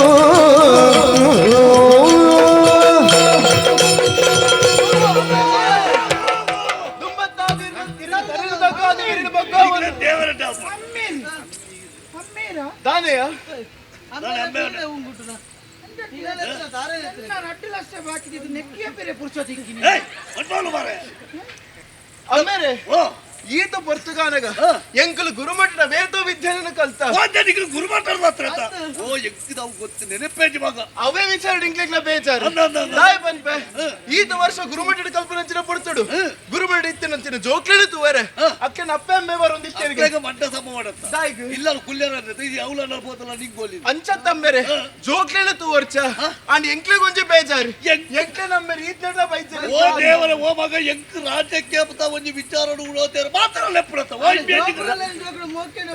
ದಾನೆಯ ಆಮೇಲೆ ಈತ ಪೊರ್ತುಗಾನಗ ಎಂಕಲು ಗುರುಮಠದ ವೇದೋ ವಿದ್ಯೆಯನ್ನು ಕಲ್ತ ಗುರುಮಠ ಮಾತ್ರ ಓ ಎಂಕಿದವು ಗೊತ್ತು ನೆನಪೇಜಿ ಮಗ ಅವೇ ವಿಚಾರ ಇಂಗ್ಲಿಕ್ಲ ಬೇಜಾರು ದಾಯ ಪನ್ಪೆ ಈತ ವರ್ಷ ಗುರುಮಠದ ಕಲ್ಪನಂಚಿನ ಪೊರ್ತುಡು ಗುರುಮಠ ಇತ್ತಿನಂಚಿನ ಜೋಕ್ಲೆಡು ತೂವರೆ ಅಕ್ಕನ ಅಪ್ಪೆ ಅಮ್ಮೆ ಬರೊಂದಿತ್ತೇರಿಗೆ ಮಂಡ ಸಮ ಮಾಡತ್ತ ಇಲ್ಲ ಕುಲ್ಯರ ಅವಲ ಬೋತಲ್ಲ ನಿಂಗೋಲಿ ಅಂಚತ್ತಂಬೇರೆ ಜೋಕ್ಲೆಡು ತೂವರ್ಚ ಅಂಡ್ ಎಂಕ್ಲೆಗ್ ಒಂಜಿ ಬೇಜಾರು ಎಂಕ್ಲೆ ನಮ್ಮೇರೆ ಈತ್ನೆಡ್ಲ ಬೈಜಾರು ಓ ದೇವರ ಓ ಮಗ ಎಂಕ್ ರಾಜ್ಯಕ್ಕೆ ಅಂತ ಒಂಜಿ ವಿಚಾರ ಉಳೋತೇರು ಮಾತ್ರ ಲೆಪ್ಪಡತ್ತ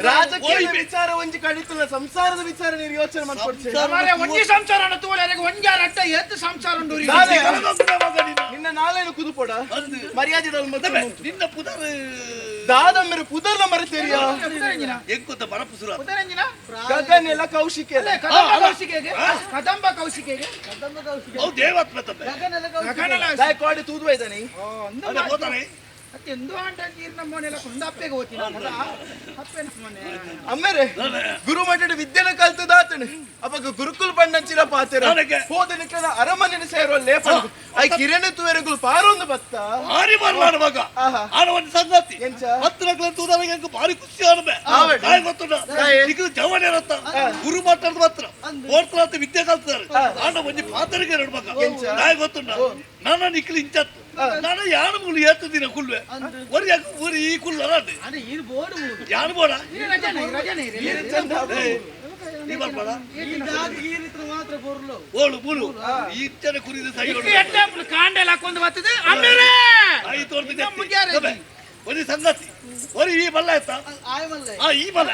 ರಾಜಕೀಯ ವಿಚಾರ ಒಂಜಿ ಕಡಿತಲ್ಲ ಸಂಸಾರದ ವಿಚಾರ ನೀರು ಯೋಚನೆ ಮಾಡ್ಕೊಡ್ತೀರಿ ಒಂಜಿ ಸಂಸಾರ ಒಂಜಾರ ಅಟ್ಟ ಎತ್ತು ಸಂಸಾರ ಉಂಡು ನಿನ್ನ ನಾಲೇನು ಕುದುಪೋಡ ಮರ್ಯಾದೆ ನಿನ್ನ ಪುದರ್ ದಾದಮ್ಮೆರೆ ಪುದರ್ಲ ಮರೆತೇರಿಯ ಎಂಕುತ್ತ ಮರಪುಸುರ ಗಗನೆಲ್ಲ ಕೌಶಿಕೆ ಕದಂಬ ಕೌಶಿಕೆಗೆ ಕದಂಬ ಕೌಶಿಕೆ ಅವು ದೇವಾತ್ಮ ತಮ್ಮೆ ದಾಯ ಕೋಡಿ ತೂದು ಇದ್ದಾನೆ ಹೋತಾನೆ ಎಂದು ಆಂಟ ನೀರು ನಮ್ಮನೆಲ್ಲ ಕುಂದಪ್ಪೆಗೆ ಹೋಗ್ತೀನಿ ಅಪ್ಪೆ ನಮ್ಮನೆ ಅಮ್ಮೇರೆ ಗುರುಮಠದ ವಿದ್ಯೆನ ಕಲ್ತದಾತನು ಅವಾಗ ಗುರುಕುಲ್ ಬಂಡಂಚಿನ ಪಾತೆರ ಹೋದ ನಿಕ್ಕನ ಅರಮನೆನ ಸೇರುವ ಲೇಪ I ಕಿರಣ ತುವೆರಗುಲು ಪಾರೊಂದು ಬತ್ತ ಭಾರಿ ಬರ್ಲಾಡ ಮಗ ಆನ ಒಂದು ಸಂಗತಿ ಹತ್ತು ಲಕ್ಷ ತೂದಾಗ ಎಂಕ್ ಭಾರಿ ಖುಷಿ ಆನಬೆ ಕಾಯ್ ಗೊತ್ತುಂಡ ಈಗ ಜವನ ಇರತ್ತ ಗುರು ಮಾತಾಡ್ದ ಮಾತ್ರ ಓಡ್ತಾರ ವಿದ್ಯೆ ಕಲ್ತಾರೆ ಆನ ಒಂಜಿ ಪಾತರಿಗೆ ಎರಡು ಮಗ ನಾಯ್ ಗೊತ್ತುಂಡ ನನ್ನ ನಿಕ್ಲಿ ಇಂಚತ್ತು ನಾನು ಯಾರು ಮುಳು ಏತು ದಿನ ಕುಲ್ವೆ ಒರಿ ಊರಿ ಈ ಕುಲ್ಲ ಯಾರು ಬೋಡ ನೀ ಬರ್ಬೇಡ ಓಳು ಮೂಲು ಇತ್ತನೆ ಕುರಿದ ಸೈ ಕಾಂಡೆಲ್ಲ ಹಾಕೊಂಡು ಬರ್ತದೆ ಆಮೇಲೆ ಐದು ಒಂಜಿ ಸಂಗತಿ ಒರಿ ಈ ಬಲ್ಲ ಆಯ್ತಾ ಆ ಈ ಬಲ್ಲ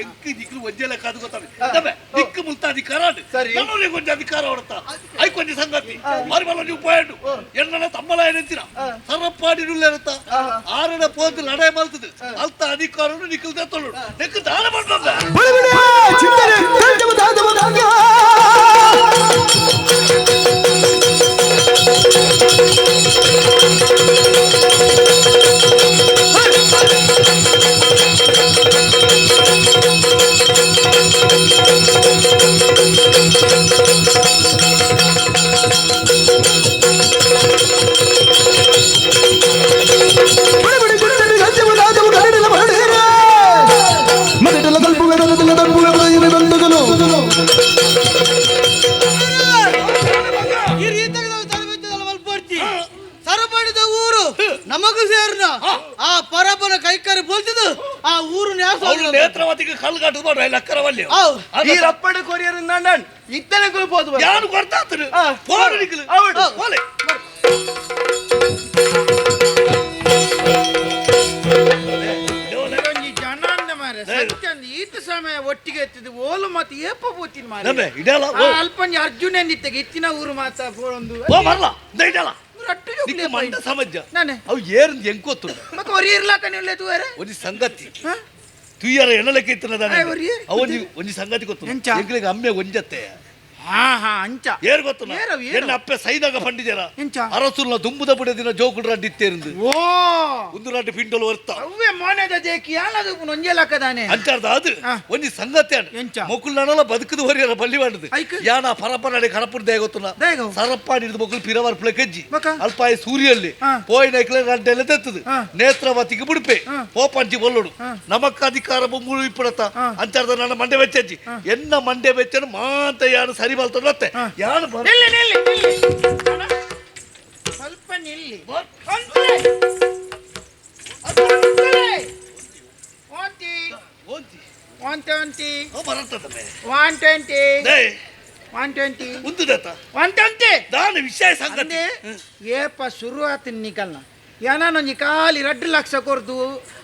ಎಂಕ್ ನಿಕ್ಲು ಒಂಜೆ ಲೆಕ್ಕ ಅದು ಗೊತ್ತಾಗ ನಿಕ್ಕು ಮುಲ್ತ ಅಧಿಕಾರ ಸರಿ ಒಂಜಿ ಅಧಿಕಾರ ಹೊರತ ಐಕ್ ಒಂಜಿ ಸಂಗತಿ ಮಾರಿ ಬಲ್ಲ ನೀವು ಪಾಯಿಂಟ್ ಎನ್ನನ ತಮ್ಮಲ ಏನಂತೀರ ಸರಪಾಡಿ ಇರುತ್ತ ಆರಣ ಪೋತು ಲಡಾಯಿ ಮಲ್ತದ ಅಲ್ತ ಅಧಿಕಾರನು ನಿಕ್ಕಲ್ ತತ್ತೊಳ್ಳು ನೆಕ್ಕು ದಾನ ಮಾಡ್ಬಂದ ಸರಪಡಿದ ಊರು ನಮಗೂ ಸೇರ್ನ ಆ ಪರಪನ ಕೈಕರಿ ಬೋಲ್ತಿದ್ದು ಆ ಊರು ನೇತ್ರವತಿಗೆ ಕಲ್ಲು ಕಟ್ಟುದು ಮಾಡ್ರ ಲಕ್ಕರವಲ್ಲಿ ಈ ರಪ್ಪಡ ಕೊರಿಯರ್ ನಾನ್ ಇತ್ತನೆ ಕುಲ್ಬೋದು ಯಾರು ಕೊಡ್ತಾತನು ಪೋರು ನಿಕ್ಕಲು ಹೋಲೆ ಈತ ಸಮಯ ಒಟ್ಟಿಗೆ ಎತ್ತಿದ್ದು ಓಲು ಮತ್ತೆ ಏಪ ಪೋತಿನ ಮಾರೆ ನಮ್ಮೆ ಇಡಲ್ಲ ಅಲ್ಪಂಜಿ ಅರ್ಜುನ ಎಂದಿತ್ತೆಗೆ ಇತ್ತಿನ ಊರು ಮಾತ ಪೋಳೊಂದು ಓ ಮರಲ ಇಡಲ್ಲ ನಿಕ್ಕ ಮಂಡ ಸಮಜ್ಜ ಅವು ಏರಂದು ಹೆಂಗ್ ಮತ್ತೆ ಒರಿ ಇರ್ಲಾಕ ನೀವು ತೂಯರೆ ಒಂಜಿ ಸಂಗತಿ ತುಯ್ಯರ ಎಣ್ಣಲೆಕ್ಕ ಇತ್ತನ ಅವೊಂಜಿ ಒಂಜಿ ಸಂಗತಿ ಗೊತ್ತು ಎಂಕ್ಲಿಗೆ ಅಮ್ಮೆ ಒಂಜತ್ತೆ ಹಾ ಹಾ ಅಂಚ ಏರ್ ಗೊತ್ತು ಎನ್ನ ಅಪ್ಪೆ ಸೈದಾಗ ಪಂಡಿಜರ ಅರಸುಲ್ಲ ದುಂಬುದ ಪುಡ ದಿನ ಜೋಕುಡು ರಡ್ಡಿ ಇತ್ತೇರಿಂದು ಓ ಒಂದು ರಡ್ಡಿ ಪಿಂಡಲ್ ವರ್ತ ಅವ್ವೆ ಮೋನೆದ ದೇಕಿ ಯಾನದು ಒಂಜೆ ಲಕ್ಕದಾನೆ ಅಂಚಾರ್ದ ಅದು ಒಂಜಿ ಸಂಗತಿ ಮೊಕುಲ್ ನಡಲ ಬದುಕುದು ಹೊರಿಯರ ಬಲ್ಲಿ ಮಾಡುದು ಯಾನ ಪರಪನಡೆ ಕಡಪುಡ ದೇಗ ಗೊತ್ತುನ ಸರಪ್ಪಾಡಿ ಮೊಕುಲ್ ಪಿರವರ್ ಪ್ಲಕಜ್ಜಿ ಅಲ್ಪಾಯಿ ಸೂರ್ಯಲ್ಲಿ ಪೋಯಿನ ರಡ್ಡೆಲ್ಲ ತೆತ್ತದು ನೇತ್ರವತಿಗೆ ಬುಡುಪೆ ಪೋಪಂಚಿ ಬೊಲ್ಲೋಡು ನಮಕ್ ಅಧಿಕಾರ ಬೊಂಗುಳು ಇಪ್ಪಡತ್ತ ಅಂಚಾರ್ದ ನನ್ನ ಮಂಡೆ ವೆಚ್ಚಜ್ಜಿ ಎನ್ನ ಮಂಡೆ ವೆಚ್ಚನು ಮಾಂತ ಯಾನು ಸರಿ ಬಲ್ತದೆ ಯಾನು ನಿಲ್ಲಿ ನಿಲ್ಲಿ ನಿಲ್ಲಿ ಸ್ವಲ್ಪ ನಿಲ್ಲಿ one twenty one twenty one twenty ದಾನ ವಿಷಯ ಸಂಗತಿ ಏಪ ಶುರು ಆತೀನಿ ನಿಕಲ್ನ ಏನಾನೊಂಜಿ ಖಾಲಿ 2 ಲಕ್ಷ ಕೊರ್ದು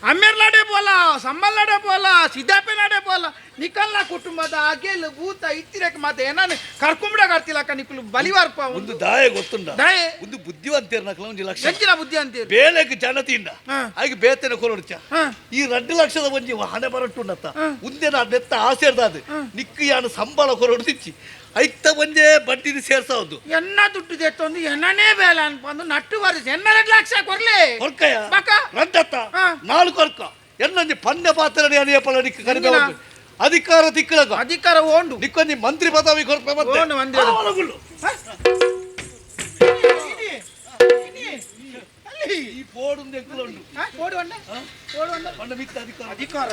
ಅಮ್ಮೇರ್ಲಾಡೆ ಪೋಲ ಸಮ್ಮಲ್ಲಾಡೆ ಪೋಲ ಸಿದ್ದಾಪೆನಾಡೆ ಪೋಲ ನಿಕಲ್ನ ಕುಟುಂಬದ ಅಗೆಲ್ ಭೂತ ಇತ್ತಿರಕ್ಕೆ ಮಾತೆ ಏನಾನು ಕರ್ಕೊಂಬಿಡ ಕರ್ತಿಲಕ್ಕ ನಿಕುಲು ಬಲಿವಾರ್ಪ ಒಂದು ದಾಯ ಗೊತ್ತುಂಡ ದಾಯ ಒಂದು ಬುದ್ಧಿವಂತೇರ್ನಕಲ ಒಂದು ಲಕ್ಷ ಹೆಚ್ಚಿನ ಬುದ್ಧಿ ಅಂತೀರಿ ಬೇಲೆಗೆ ಜನತಿಂಡ ಹಾಗೆ ಬೇತನ ಕೊರೊಡ್ಚ ಈ 2 ಲಕ್ಷದ ಒಂಜಿ ಹಣೆ ಬರಟ್ಟುಂಡತ್ತ ಉಂದೆನ ನೆತ್ತ ಆಸೆ ಇರ್ದಾದು ನಿಕ್ಕು ಯಾನು ಸಂಬಳ ಕೊರೊಡ್ತಿಚ್ಚಿ ಐತ ಒಂದೇ ಬಡ್ಡಿನ ಸೇರ್ಸೋದು ಎನ್ನ ದುಡ್ಡು ತೆತ್ತೊಂದು ಎನ್ನನೇ ಬೇಲೆ ಅನ್ಪಂದು ನಟ್ಟು ವರ್ಷ ಎನ್ನ 2 ಲಕ್ಷ ಕೊರ್ಲೆ ಕೊರ್ಕಯ್ಯ ರಡ್ಡತ್ತ 4 ಕೊರ್ಕ ಎನ್ನೊಂಜಿ ಪನ್ಯ ಪಾತ್ರ ಅನಿಯಪಲ ನಿಕ್ಕು ಕಡಿಮೆ ಅಧಿಕಾರ ತಿಕ್ಕಳಗ ಅಧಿಕಾರ ಓಂಡು ನಿಕ್ಕೊಂಜಿ ಮಂತ್ರಿ ಪದವಿ ಕೊರ್ಪ ಮತ್ತೆ ಓಂಡು ಮಂತ್ರಿ ಈ ಪೋಡುಂದು ಎಂಕುಲುಂಡು ಪೋಡು ಅಂಡ ಪೋಡು ಅಂಡ ಪಂಡ ಮಿತ್ತ ಅಧಿಕಾರ ಅಧಿಕಾರ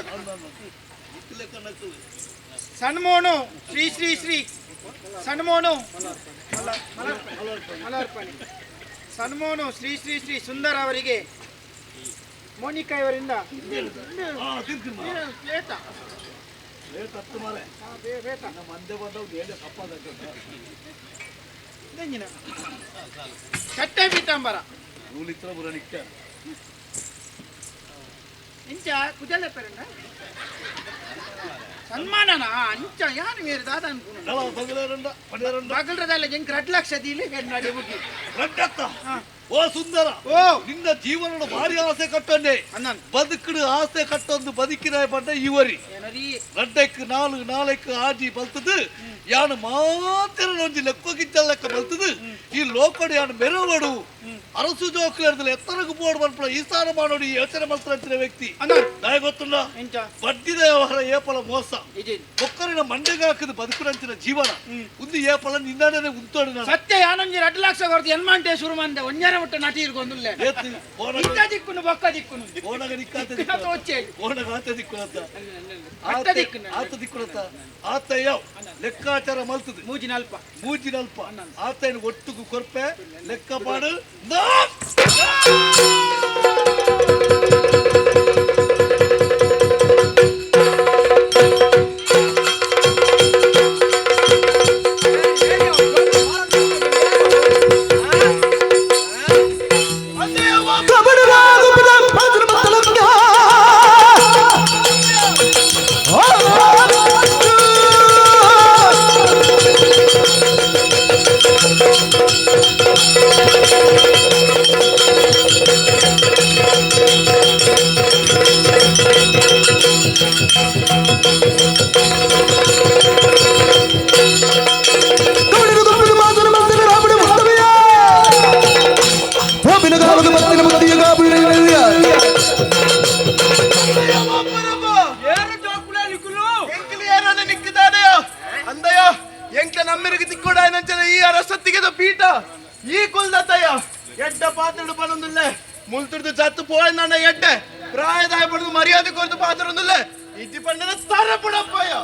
ಸಣ್ಮೋನು ಶ್ರೀ ಶ್ರೀ ಶ್ರೀ ಸಣ್ಮೋನು ಸನ್ಮೋನು ಶ್ರೀ ಶ್ರೀ ಶ್ರೀ ಸುಂದರ್ ಅವರಿಗೆ ಮೋನಿಕಾ ಇವರಿಂದ ಕಟ್ಟೆ ಪೀತಾಂಬರ ಇಂಚ ಕುಜಲ ಪೆರಂಡ ಸನ್ಮಾನನ ಅಂಚ ಯಾರು ಬೇರೆ ದಾದ ಅನ್ಕೊಂಡು ಬಗಲ್ರದಲ್ಲ ಎಂಕ್ 2 ಲಕ್ಷ ದೀಲಿ ನಡೆ ಮುಗಿ ಓ ಸುಂದರ ಓ ನಿನ್ನ ಜೀವನದ ಭಾರಿ ಆಸೆ ಕಟ್ಟೊಂಡೆ ಬದುಕಡು ಆಸೆ ಕಟ್ಟೊಂದು ಬದುಕಿನ ಪಂಡ ಇವರಿ 2 4 4 ಆಜಿ ಬಲ್ತದು ಯಾನು ಮಾತ್ರ ಒಂಜಿ ಲೆಕ್ಕೋಗಿದ್ದ ಲೆಕ್ಕ ಬಲ್ತದು ಈ ಲೋಕಡು ಯಾನು ಮೆರವಡು ಅರಸು ಜೋಕ್ಲೇರ್ದಲ್ಲ ಎತ್ತರಗು ಬೋರ್ಡ್ ಬರ್ಪಡ ಈ ಸ್ಥಾನ ಮಾಡೋಡು ಈ ಯೋಚನೆ ಮಲ್ತಂತಿನ ವ್ಯಕ್ತಿ ನಾಯ ಗೊತ್ತುಂಡ ಬಡ್ಡಿದ ವ್ಯವಹಾರ ಏಪಲ ಮೋಸ ಒಕ್ಕರಿನ ಮಂಡೆಗೆ ಹಾಕಿದ ಬದುಕುನಂಚಿನ ಜೀವನ ಒಂದು ಏಪಲ ನಿನ್ನನೇ ಉಂತೋಡು ಸತ್ಯ ಯಾನೊಂಜಿ 2 ಲಕ್ಷ ಕೊಡ್ತು ಎನ್ಮಾಂಟೆ ಶುರು ಮಂದೆ ಒಂಜರ ಮುಟ್ಟ ನಟಿ ಇರ್ಕೊಂದುಲ್ಲೆ ಇತ್ತ ದಿಕ್ಕುನು ಬೊಕ್ಕ ದಿಕ್ಕುನು ಓಣಗ ನಿಕ್ಕಾತ ಓಣಗ ಆತ ದಿಕ್ಕುನಂತ ಆತ ದಿಕ್ಕುನಂತ ಆತ ಯಾವ ಲೆಕ್ಕಾಚಾರ ಮಲ್ತದೆ ಮೂಜಿನಲ್ಪ ಮೂಜಿನಲ್ಪ ಆತನ ಒಟ್ಟುಗು ಕೊರ್ಪೆ ಲೆಕ್ಕ ಪಾಡು ಕಬಡ ಪೀಠ ಈ ಕುಲ್ದತ್ತಯ್ಯ ಎಡ್ಡ ಪಾತ್ರೆಡು ಪನೊಂದುಲ್ಲೆ ಮುಲ್ತುರ್ದು ಜತ್ತು ಪೋಯನ್ನ ಎಡ್ಡೆ ಪ್ರಾಯದಾಯ ಪಡೆದು ಮರ್ಯಾದೆ ಕೊರದು ಪಾತ್ರೊಂದುಲ್ಲೆ ಇಜ್ಜಿ ಪಂಡನ ತರ ಪುಡಪ್ಪಯ್ಯ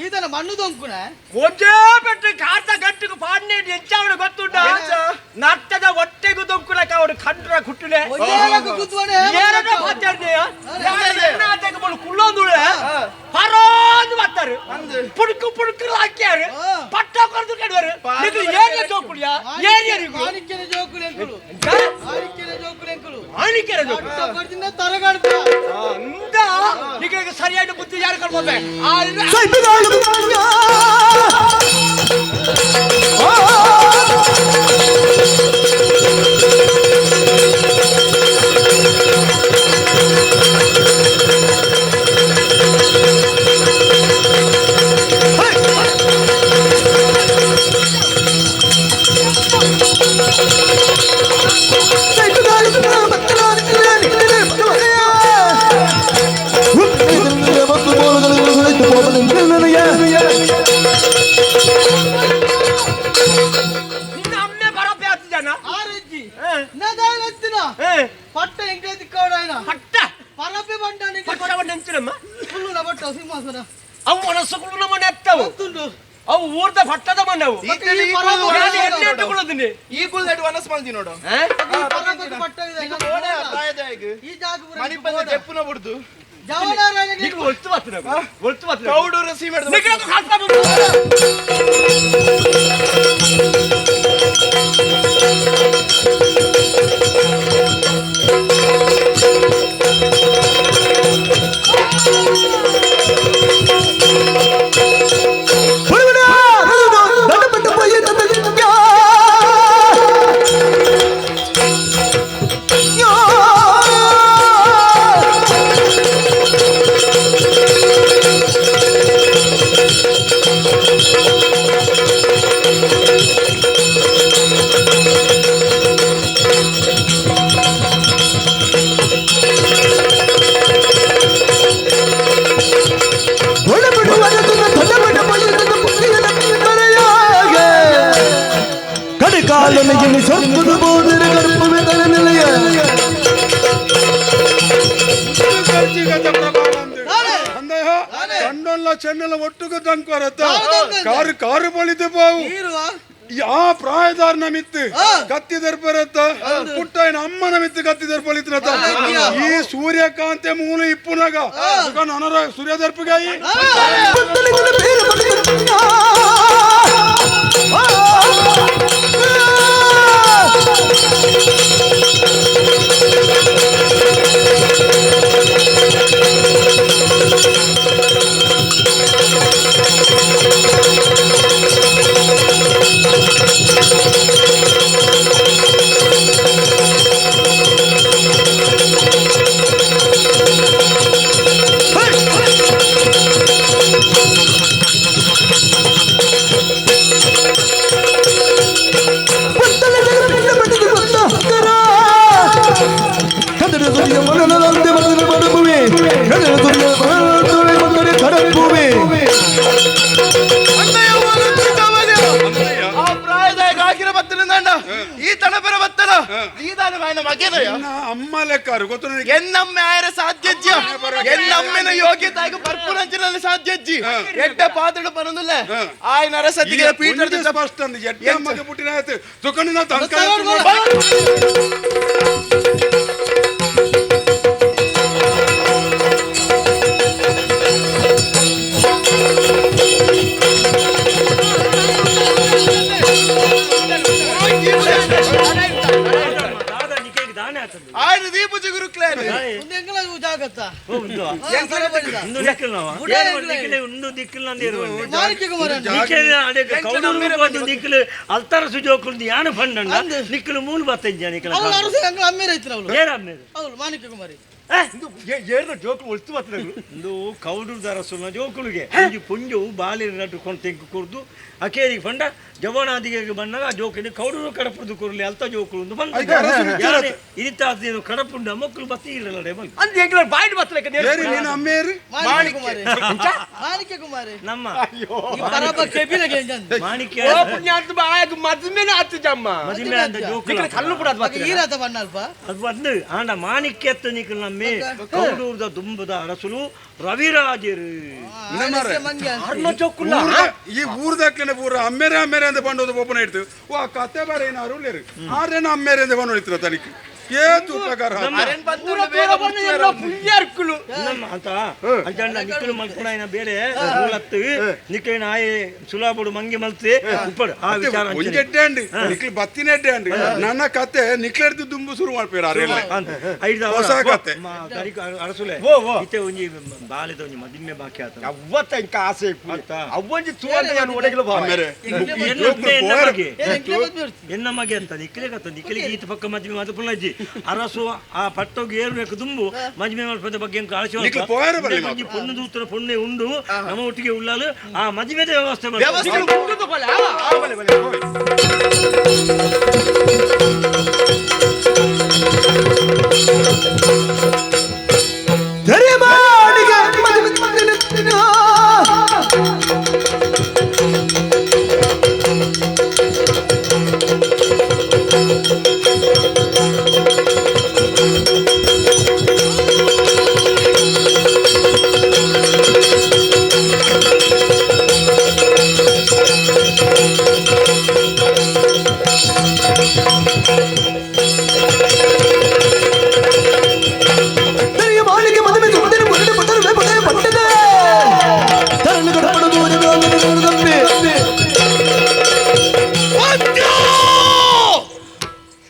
ಈತನ ಮಣ್ಣು ದೊಂಕುನ ಒಂದೇ ಪೆಟ್ಟು ಕಾತ ಗಟ್ಟಿಗೆ ಪಾಡ್ನೆ ಎಂಚಾವಡು ಗೊತ್ತುಂಡ ನಟ್ಟದ ಹೊಟ್ಟೆಗೂ ದೊಂಕುಲಕ ಅವಡು ಕಂಡ್ರ ಕುಟ್ಟುನೆ ಕುಳ್ಳೊಂದುಳೆ ಪರೋದು ಬರ್ತಾರೆ ಪುಡುಕು ಪುಡುಕು ಹಾಕ್ಯಾರು ಪಟ್ಟ ಕೊರದು ಕೆಡುವರು ಏರಿಯ ಜೋಕುಳಿಯ ಏರಿಯ ಮಾಣಿಕ್ಯನ ಜೋಕುಲು ಎಂಕುಲು ಮಾಣಿಕ್ಯನ ಜೋಕುಲು ಎಂಕುಲು ಮಾಣಿಕ್ಯನ ಜೋಕುಲು ತರಗಾಡ್ತ ಅಂದ ಈಗ ಸರಿಯಾದ ಬುದ್ಧಿ ಯಾರು ಕಳ್ಕೊಬೆ ಪಟ್ಟ ಎಂಕಲೆ ತಿಕ್ಕೋಡಾಯನ ಪಟ್ಟ ಪರಪೆ ಬಂಡಾನೆ ಪಟ್ಟ ಬಂಡ ಕುಳ್ಳುನ ಪಟ್ಟ ಸಿಂಹಾಸನ ಅವು ಮನಸ್ಸು ಕುಳ್ಳುನ ಮನೆ ಎತ್ತವು ಅವು ಊರ್ದ ಪಟ್ಟದ ಮನೆ ಅವು ಈ ಕುಲ್ದಟ್ಟು ವನಸ್ ಮಾಡ್ದಿ ನೋಡು ಈ ಜಾಗ ಜಪ್ಪುನ ಬಿಡ್ದು ಕೌಡೂರ ಸೀಮೆ ಚೆನ್ನೆಲ್ಲ ಒಟ್ಟುಗ ದಂಕರತ್ತ ಕಾರು ಕಾರು ಬಳಿದು ಬಾವು ಯಾ ಪ್ರಾಯದಾರನ ಮಿತ್ತು ಕತ್ತಿ ದರ್ಪರತ್ತ ಪುಟ್ಟಯ್ಯನ ಅಮ್ಮನ ಮಿತ್ತು ಕತ್ತಿ ದರ್ಪಳಿತ್ರತ್ತ ಈ ಸೂರ್ಯಕಾಂತೆ ಮೂಲ ಇಪ್ಪುನಗ ನನರ ಸೂರ್ಯ ದರ್ಪಗಾಯಿ Hey! ನೀದಾನ ಮಗೇನಯ್ಯ ಅಮ್ಮ ಲೆಕ್ಕಾರು ಗೊತ್ತು ನನಗೆ. ಎನ್ನಮ್ಮೆ ಆಯರ ಸಾಧ್ಯಜ್ಜ ಎನ್ನಮ್ಮೆನ ಯೋಗ್ಯತಾಗ ಪರ್ಪುನಂಚಿನಲ್ಲಿ ಸಾಧ್ಯಜ್ಜಿ ಎಡ್ಡ ಪಾದಡು ಬರೋದಿಲ್ಲ ಆಯ್ ನರಸತಿಗೆ ಪೀಟರ್ ಸ್ಪಷ್ಟ ಅಂದ್ ಎಡ್ಡ ಮಗ ಪುಟ್ಟಿನ ಆಯ್ತು ತುಕಣಿನ ತನಕ ಆಯ್ತು ದೀಪುಜಿ ಗುರುಕ್ಲೇನೆ ಜಾಗತ್ತ ಅಲ್ತಾರ ಸುಜೋಕುಂದು ಯಾನ ಫಂಡಣ್ಣ ನಿಕ್ಕಲು ಮೂಲು ಬತ್ತಂಜ ನಿಕ್ಕಲ ಅವಳು ಅರಸು ಎಂಗ್ಲ ಅಮ್ಮೇರ ಐತಿನ ಅವಳು ಏರ ಅಮ್ಮೇರು ಅವಳು ಮಾಣಿಕ್ಯ ಕುಮಾರಿ ಏರ್ನ ಜೋಕು ಒಳ್ತು ಬರ್ತದೆ ಇಂದು ಕೌಡುದ ಅರಸುನ ಜೋಕುಳಿಗೆ ಒಂಜಿ ಪುಂಜವು ಬಾಲಿನ ನಟ್ಟು ಕೊಂಡು ತೆಂಕು ಕೊರ್ದು ಅಕೇರಿಗೆ ಫಂಡ ಜವನಾದಿಗೆ ಬಂದಾಗ ಆ ಜೋಕಿನ ಕೌಡೂರು ಕಡಪುಡ್ದು ಕೊರ್ಲಿ ಅಲ್ತ ಜೋಕುಳು ಒಂದು ಬಂದ ಐಕೆ ಅರಸು ವಿಚಾರ ಇರಿತಾದೇನು ಕಡಪುಂಡ ಮಕ್ಕಳು ಬತ್ತಿ ಇರಲ್ಲ ರೆ ಮಲ್ಲು. ಅಂದ್ ಎಂಗ್ಲ ಬಾಯ್ಡ್ ಬತ್ತಲಕ್ಕೆ ಏರಿ ನೀನು ಅಮ್ಮೇರು ಮಾಣಿಕ್ಯ ಕುಮಾರಿ ಮಾಣಿಕ್ಯ ಕುಮಾರಿ ನಮ್ಮ ಈ ಪರಬ ಕೆಬಿಲಗೆ ಎಂಜಂದು ಮಾಣಿಕ್ಯ ಓ ಪುಣ್ಯಾತ್ಮ ಆಯಗ್ ಮದ್ಮೆನ ಆತು ಜಮ್ಮ ಮದಿಮೆ ಅಂದ ಜೋಕುಳು ನಿಕ್ಕಲ ಕಲ್ಲು ಕೂಡ ಅದು ಬರ್ತದೆ. ಈರಾತ ಬಣ್ಣ ಅಲ್ಪ ಅದು ಬಂದು ಆಂಡ ಮಾಣಿಕ್ಯತ್ತ ನಿಕ್ಕಲು ನಮ್ಮೆ ಕೌಡೂರ್ದ ದುಂಬದ ಅರಸುಲು ರವಿರಾಜರು ಅರ್ನ ಜೋಕುಲ್ಲ ಈ ಊರ್ದಕ್ಕನೆ ಪೂರ ಅಮ್ಮೇರೆ ಅಮ್ಮೇರೆ ಅಂತ ಬಂಡೋದು ಒಪ್ಪನ ಇಡ್ತು ವಾ ಕತೆ ಬಾರ ಏನಾರು ಉಳ್ಳೇರು ಆರೇನ ಅಮ್ಮೇರೆ ಅಂತ ಬಂದು ಹೊಡಿತಿರ ತನಿಖೆ ಏತು ಉಪಕಾರ ಪುಣ್ಯಾರ್ಕುಲು ನಮ್ಮ ಅಂತ ಅಂಚಂಡ ನಿಕ್ಕಲು ಮಲ್ಪುಣಾಯಿನ ಬೇರೆ ಮೂಲತ್ತು ನಿಕ್ಕಲಿನ ಆಯೆ ಸುಲಾಬುಡು ಮಂಗೆ ಮಲ್ತೆ ಉಪ್ಪಡು ಆ ವಿಚಾರ ಅಂಚನೆ. ಒಂಜೆಡ್ಡೆ ಅಂಡಿ ನಿಕ್ಲಿ ಬತ್ತಿನ ಎಡ್ಡೆ ಅಂಡಿ ನನ್ನ ಕತೆ ನಿಕ್ಲೆಡ್ದು ದುಂಬು ಶುರು ಮಾಡ್ಪೇರ ಆರೆಲ್ಲ ಅಂತ. ಐದು ಹೊಸ ಕತೆ ಅರಸುಲೆ ಓ, ಓ. ಇತ್ತೆ ಒಂಜಿ ಬಾಲೆದ ಒಂಜಿ ಮದಿಮೆ ಬಾಕಿ ಆತ ಅವ್ವತ್ತ ಇಂಕ ಆಸೆ ಇಪ್ಪು. ಅವ್ವಂಜಿ ತೂವಂತ ನಾನು ಒಡಗಿಲು ಭಾವ ಆಮೇಲೆ ಎನ್ನ ಪೋರ- ಮಗೆ ಎನ್ನ ಮಗೆ ಅಂತ ನಿಕ್ಕಲೆ ಕತ್ತ ನಿಕ್ಕಲಿಗೆ ಈತ ಪಕ್ಕ ಮದ್ವೆ ಮಾತು ಪುಣಜ್ಜಿ ಅರಸು ಆ ಪಟ್ಟೋಗಿ ಏರ್ಬೇಕು ದುಂಬು ಮದ್ವೆ ಮಲ್ಪದ ಬಗ್ಗೆ ಎಂಕ್ ಆಲೋಚನೆ ನಿಕ್ಲು ಪೋಯರ ಬರ್ಲಿ ಒಂಜಿ ಪೊಣ್ಣು ದೂತರ ಪೊಣ್ಣೆ ಉಂಡು ನಮ್ಮ ಒಟ್ಟಿಗೆ ಉಳ್ಳಾಲು ಆ ಮದುವೆದ ವ್ಯವಸ್ಥೆ ಮಾಡ್ತಾರೆ. ವ್ಯವಸ್ಥೆ ಉಂಟು ಬಲೆ, ಆ, ಆ, ಬಲೆ, ಬಲೆ, ಹೋಯ್.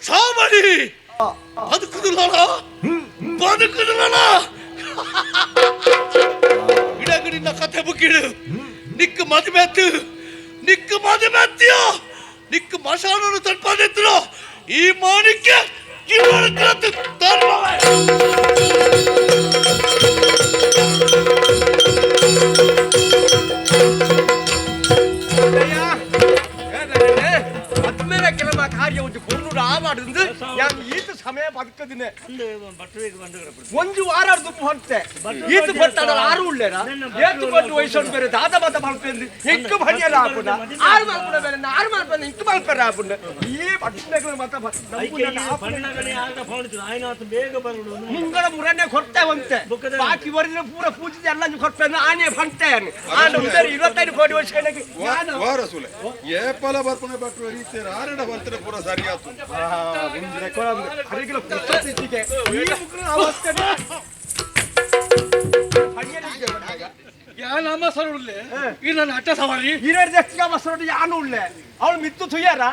ಸಾಮಣಿ ಬದುಕುದಿಲ್ಲಣ ಬದುಕುದಿಲ್ಲಣ ಇಡಗಡಿನ ಕಥೆ ಬುಕ್ಕಿಡು ನಿಕ್ಕು ಮದುವೆ ಆತು ನಿಕ್ಕು ಮದುವೆ ಆತ್ತೀಯೋ ನಿಕ್ಕು ಮಶಾನನ್ನು ತಡ್ಪಾದಿತ್ತು ಈ ಮಾಣಿಕ್ಯ ಜೀವನಕ್ಕೆ ತರ್ಮವೇ ಮದ್ಮೆನ ಕೆಲವ ಕಾರ್ಯ ಒಂಜಿ ಪೊರ್ಲುಡು ಆವಾಡುಂದು ಯಾನ್ ಈತ ಸಮಯ ಬದುಕದಿನೆ ಅಂದು ಭಟ್ರಿಗೆ ಬಂದು ಕಡಪುಡ್ದು. ಒಂಜಿ ವಾರ ದುಪ್ಪು ಹೊಂತೆ ಈತ ಬಟ್ಟಾಡ ಆರು ಉಳ್ಳೇರ ಏತು ಬಟ್ಟು ವಯಸ್ಸು ಬೇರೆ ದಾದ ಮಾತ ಮಲ್ಪೆಂದು ಎಂಕ್ ಭಣಿಯಲ ಆಪುಂಡ ಆರು ಮಲ್ಪುಣ ಬೇರೆ ಆರು ಮಲ್ಪೆಂದು ಇಂಕ್ ಮಲ್ಪೆರ ಆಪುಂಡ ಈ ಬಟ್ಟೆಗಳು ಮಾತ ಐಕೆ ಈ ಬಣ್ಣಗಳೇ ಆಗ ಫೋನ್ ಆಯ್ನಾತು ಬೇಗ ಬರಡು ಮುಂಗಳ ಮುರನೆ ಕೊಡ್ತೆ ಒಂತೆ ಬಾಕಿ ವರಿನ ಪೂರ ಪೂಜಿದ ಎಲ್ಲ ಕೊಡ್ತೆ ಆನೆ ಫಂತೆ ಆನೆ ಉಂದರೆ 25 ಕೋಟಿ ವರ್ಷ ವಾರ ಸುಲೆ ಏಪಲ ಬರ್ಪಣೆ ಬಟ್ಟು ರೀತಿ ಆರಡ ಬರ್ತಡೆ ಪೂರ ಸರಿ ಆತು ಯಾನ ಸರ್ ಉಳ್ಳೆ ಈ ನನ್ನ ಹಟ್ಟ ಸವಾರಿ ಹಿರಿಯರ್ ಜಾಸ್ತಿ ಮಸರೋಡು ಯಾನು ಉಳ್ಳೆ ಅವಳು ಮಿತ್ತು ತುಯ್ಯಾರ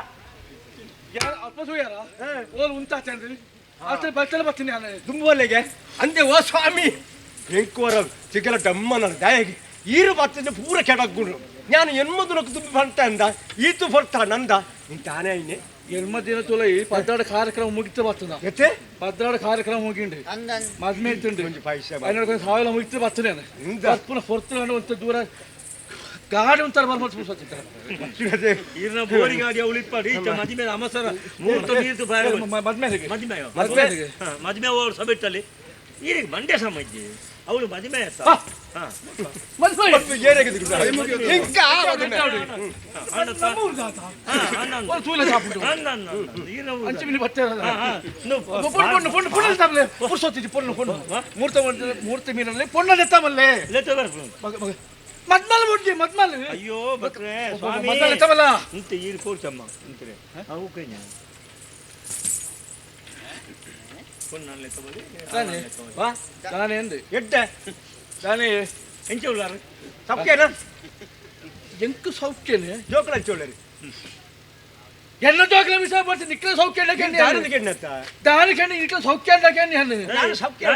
ಅಲ್ಪ ಸುಯ್ಯಾರ ಓಲ್ ಉಂಟಾಚೇನ್ರಿ ಅಷ್ಟೇ ಬರ್ತಲೆ ಬರ್ತೀನಿ ನಾನು ದುಂಬುವಲ್ಲಿಗೆ ಅಂದೆ ಓ ಸ್ವಾಮಿ ಎಂಕುವರ ಚಿಕ್ಕಲ ಡಮ್ಮನ ದಯಗೆ ಈರು ಬರ್ತದೆ ಪೂರ ಕೆಡಗುಂಡು ನಾನು ಎನ್ಮದುನಕ್ಕೆ ದುಂಬಿ ಬಂತ ಅಂದ ಈತು ಬರ್ತಾ ನಂದ ನೀನ್ ತಾನೇ ಐನೆ ಎಲ್ಮ ದಿನ ತುಲೈ ಪದ್ರಾಡ ಕಾರ್ಯಕ್ರಮ ಮುಗಿತು ಬರ್ತದ ಎತ್ತೆ ಪದ್ರಾಡ ಕಾರ್ಯಕ್ರಮ ಮುಗಿಂಡ್ರಿ ಮದ್ಮೆ ಇತ್ತುಂಡ್ರಿ ಒಂಜಿ ಪೈಸೆ ಐನೂರು ಸಾವಿರ ಮುಗಿತು ಬರ್ತದೆ ಪುನಃ ಹೊರ್ತು ಒಂದು ದೂರ ಗಾಡಿ ಒಂಥರ ಬರ್ಬೋದು ಈರ್ನ ಬೋರಿ ಗಾಡಿ ಅವಳು ಇಪ್ಪಾಡಿ ಈತ ಮದಿಮೆ ಅಮಸರ ಮೂರ್ತ ನೀರ್ತು ಬಾಯ ಮದ್ಮೆಗೆ ಮದಿಮೆ ಮದ್ಮೆಗೆ. ಮದಿಮೆ ಅವರು ಸಬೆಟ್ಟಲ್ಲಿ ಈರಿಗೆ ಬಂಡೆ ಸಮ ಇದ್ದಿ ಅವಳು ಮದುವೆ ಮೂರ್ತಿ ಮೀನಲ್ಲಿ ಪೊಣ್ಣೆ ಮದ್ಮಲ್ ಮುಡ್ಡಿ ಮದ್ಮಲ್. ಅಯ್ಯೋ ಬಕ್ರೆ ಸ್ವಾಮಿ ಮದ್ಮಲ್ ಎತ್ತವಲ್ಲ ಇಂತ ಈರು ಕೋರ್ಚಮ್ಮ ಇಂತರೆ ಅವು ಕೈನ ಪೊಣ್ಣಲ್ಲಿ ಎತ್ತಬಲ್ಲಿ ತಾನೆ ವಾ ತಾನೆ ಎಂದೆ ಎಡ್ಡೆ ತಾನೆ ಎಂಚ ಉಳ್ಳಾರು ಸೌಖ್ಯನಾ? ಎಂಕು ಸೌಖ್ಯನೆ ಜೋಕುಲ ಎಂಚ ಉಳ್ಳಾರು? ಎನ್ನ ಜೋಕುಲ ವಿಷಯ ಬರ್ತೀನಿ ನಿಕ್ಕಲ ಸೌಖ್ಯ ದಾನ ದಾನ ಕೆಣ್ಣೆ ನಿಕ್ಕಲ ಸೌಖ್ಯ ಕೆಣ್ಣೆ ಹಣ್ಣು ದಾನ ಸೌಖ್ಯ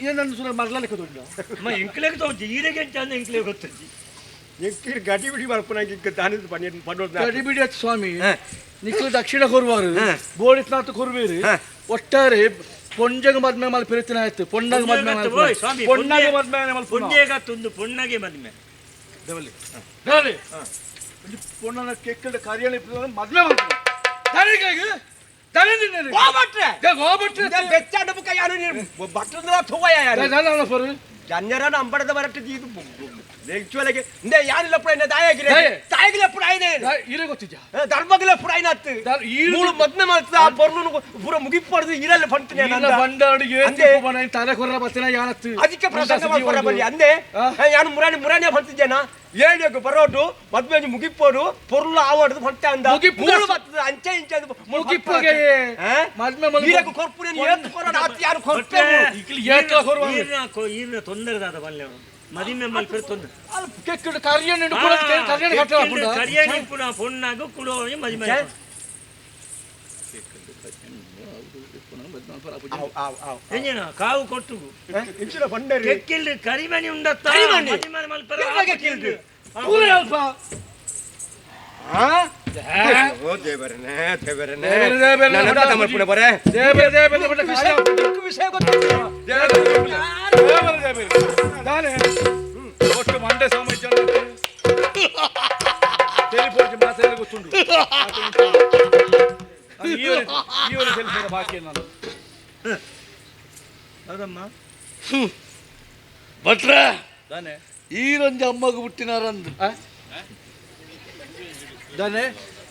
ಏನನ್ನು ಸುರ ಮರಲಕ್ಕೆ ದೊಡ್ಡ ಅಮ್ಮ ಎಂಕ್ಲೆಗೆ ತೋಚಿ ಈರೆಗೆ ಎಂಚ ಅಂದ್ರೆ ಎಂಕ್ಲೆಗೆ ಗೊತ್ತಜ್ಜಿ ಎಂಕಿರ್ ಗಡಿ ಬಿಡಿ ಮಲ್ಪುನಾಗ ಇಂಕ ದಾನದ ಪಣ್ಣೆ ಪಣ್ಣೋದು ಗಡಿ ಬಿಡಿ ಅತ್ ಸ್ವಾಮಿ ನಿಕ್ಕಲ ದಕ್ಷಿಣ ಕೊರುವಾರು ಬೋಡಿತ್ನಾಥ ಕೊರುವೇರು ಒಟ್ಟಾರೆ ಪೊಂಜಗ ಮದ್ಮೆ ಮಲ್ ಪಿರಿತಿನ ಆಯ್ತು ಪೊಣ್ಣಗ ಮದ್ಮೆ ಸ್ವಾಮಿ ಪೊಣ್ಣಗ ಮದ್ಮೆ ಮಲ್ಪುನ ಪೊಣ್ಣೆಗ ತುಂದು ಪೊಣ್ಣಗೆ ಮದ್ಮೆ ದೇವಲಿ ದೇವಲಿ ಪೊಣ್ಣನ ಕೆಕ್ಕಡ ಕಾರ್ಯಾಲಯ ಮದ್ಮೆ ಮಲ್ಪುನ ದಾನಿಗಾಗಿ ಜನ್ಯರನ ಅಂಬಡದ ಬರಟ್ಟು ಇದು ನೆಕ್ಚುವಲಾಗಿ ಇಂದೆ ಯಾನಿಲ್ಲ ಪುಡ ಇನ್ನ ದಾಯಾಗಿರೆ ತಾಯಿಗಿಲ್ಲ ಪುಡ ಐನೆ ಇರೆ ಗೊತ್ತಿಜ ಧರ್ಮಗಿಲ್ಲ ಪುಡ ಐನತ್ತು ಮೂಳು ಮದ್ಮೆ ಮಾಡ್ತದ ಆ ಪೊರ್ಲುನು ಪೂರ ಮುಗಿಪಡ್ದು ಇರಲ್ಲ ಪಂತನೆ ಇಲ್ಲ ಬಂಡಾಡಿಗೆ ಅಂದೆ ತಲೆ ಕೊರ್ರ ಬತ್ತಿನ ಯಾನತ್ತು ಅದಕ್ಕೆ ಪ್ರಸಂಗ ಮಾಡ್ಕೊರ ಬಲ್ಲಿ ಅಂದೆ ಯಾನು ಮುರಾಣಿ ಮುರಾಣಿ ಪಂತಿದ್ದೇನ ಏಳಿಯಕ್ಕೆ ಬರೋಡು ಮದ್ವೆ ಮುಗಿಪೋಡು ಪೊರ್ಲು ಆವಡ್ದು ಪಂತೆ ಅಂದ ಮೂಳು ಬತ್ತದ ಅಂಚೆ ಇಂಚೆ ಮುಗಿಪೋಗೆ ಮದ್ಮೆ ಈರಕ್ಕೆ ಕೊರ್ಪುನೆ ಏತ್ ಕೊರೋಡು ಆತ್ ಯಾರು ಕೊರ್ಪೆ ಏತ್ಲ ಕೊರುವ ಈರ್ನ ತೊಂದರೆ ದಾದ ಬಲ್ಲೆ ಮದಿಮೆ ಮಲ್ಪೆರ್ ತೊಂದರೆ ಕೆಕ್ಕಡ ಕರಿಯಣ್ಣು ಕೂಡ ಕರಿಯಣ್ಣ ಕಟ್ಟಲ ಪುಂಡ ಕರಿಯಣ್ಣ ಪುನ ಪೊಣ್ಣಾಗು ಕುಡೋ ಮದಿಮೆ ಎಂಜಿನ ಕಾವು ಕೊಟ್ಟು ಇಂಚಿನ ಬಂಡರಿ ಕೆಕ್ಕಿಲ್ದು ಕರಿಮಣಿ ಉಂಡತ್ತ ಕರಿಮಣಿ ಮದಿಮೆ ಮಲ್ಪೆರ ಕೆಕ್ಕಿಲ್ದು ಪೂರ ಅಲ್ಪ ಓ ದೇವರನೇ ದೇವರನೇ ನನ್ನ ತಮ್ಮ ಬರೆ ದೇವರೇ ದೇವರೇ ವಿಷಯ ಗೊತ್ತಿಲ್ಲ ದೇವರೇ ದೇವರೇ ದಾನೆ ಒಟ್ಟು ಮಂಡೆ ಸಾಮರ್ಥ್ಯ ಟೆಲಿಫೋನ್ ಮಾತಾಡಲು ಗೊತ್ತುಂಟು ಈವರೆ ಟೆಲಿಫೋನ್ ಬಾಕಿ ನಾನು ಹೌದಮ್ಮ ಭಟ್ರ ದಾನೆ ಈರೊಂಜಿ ಅಮ್ಮಗ ಹುಟ್ಟಿನಾರಂದು ದಾನೆ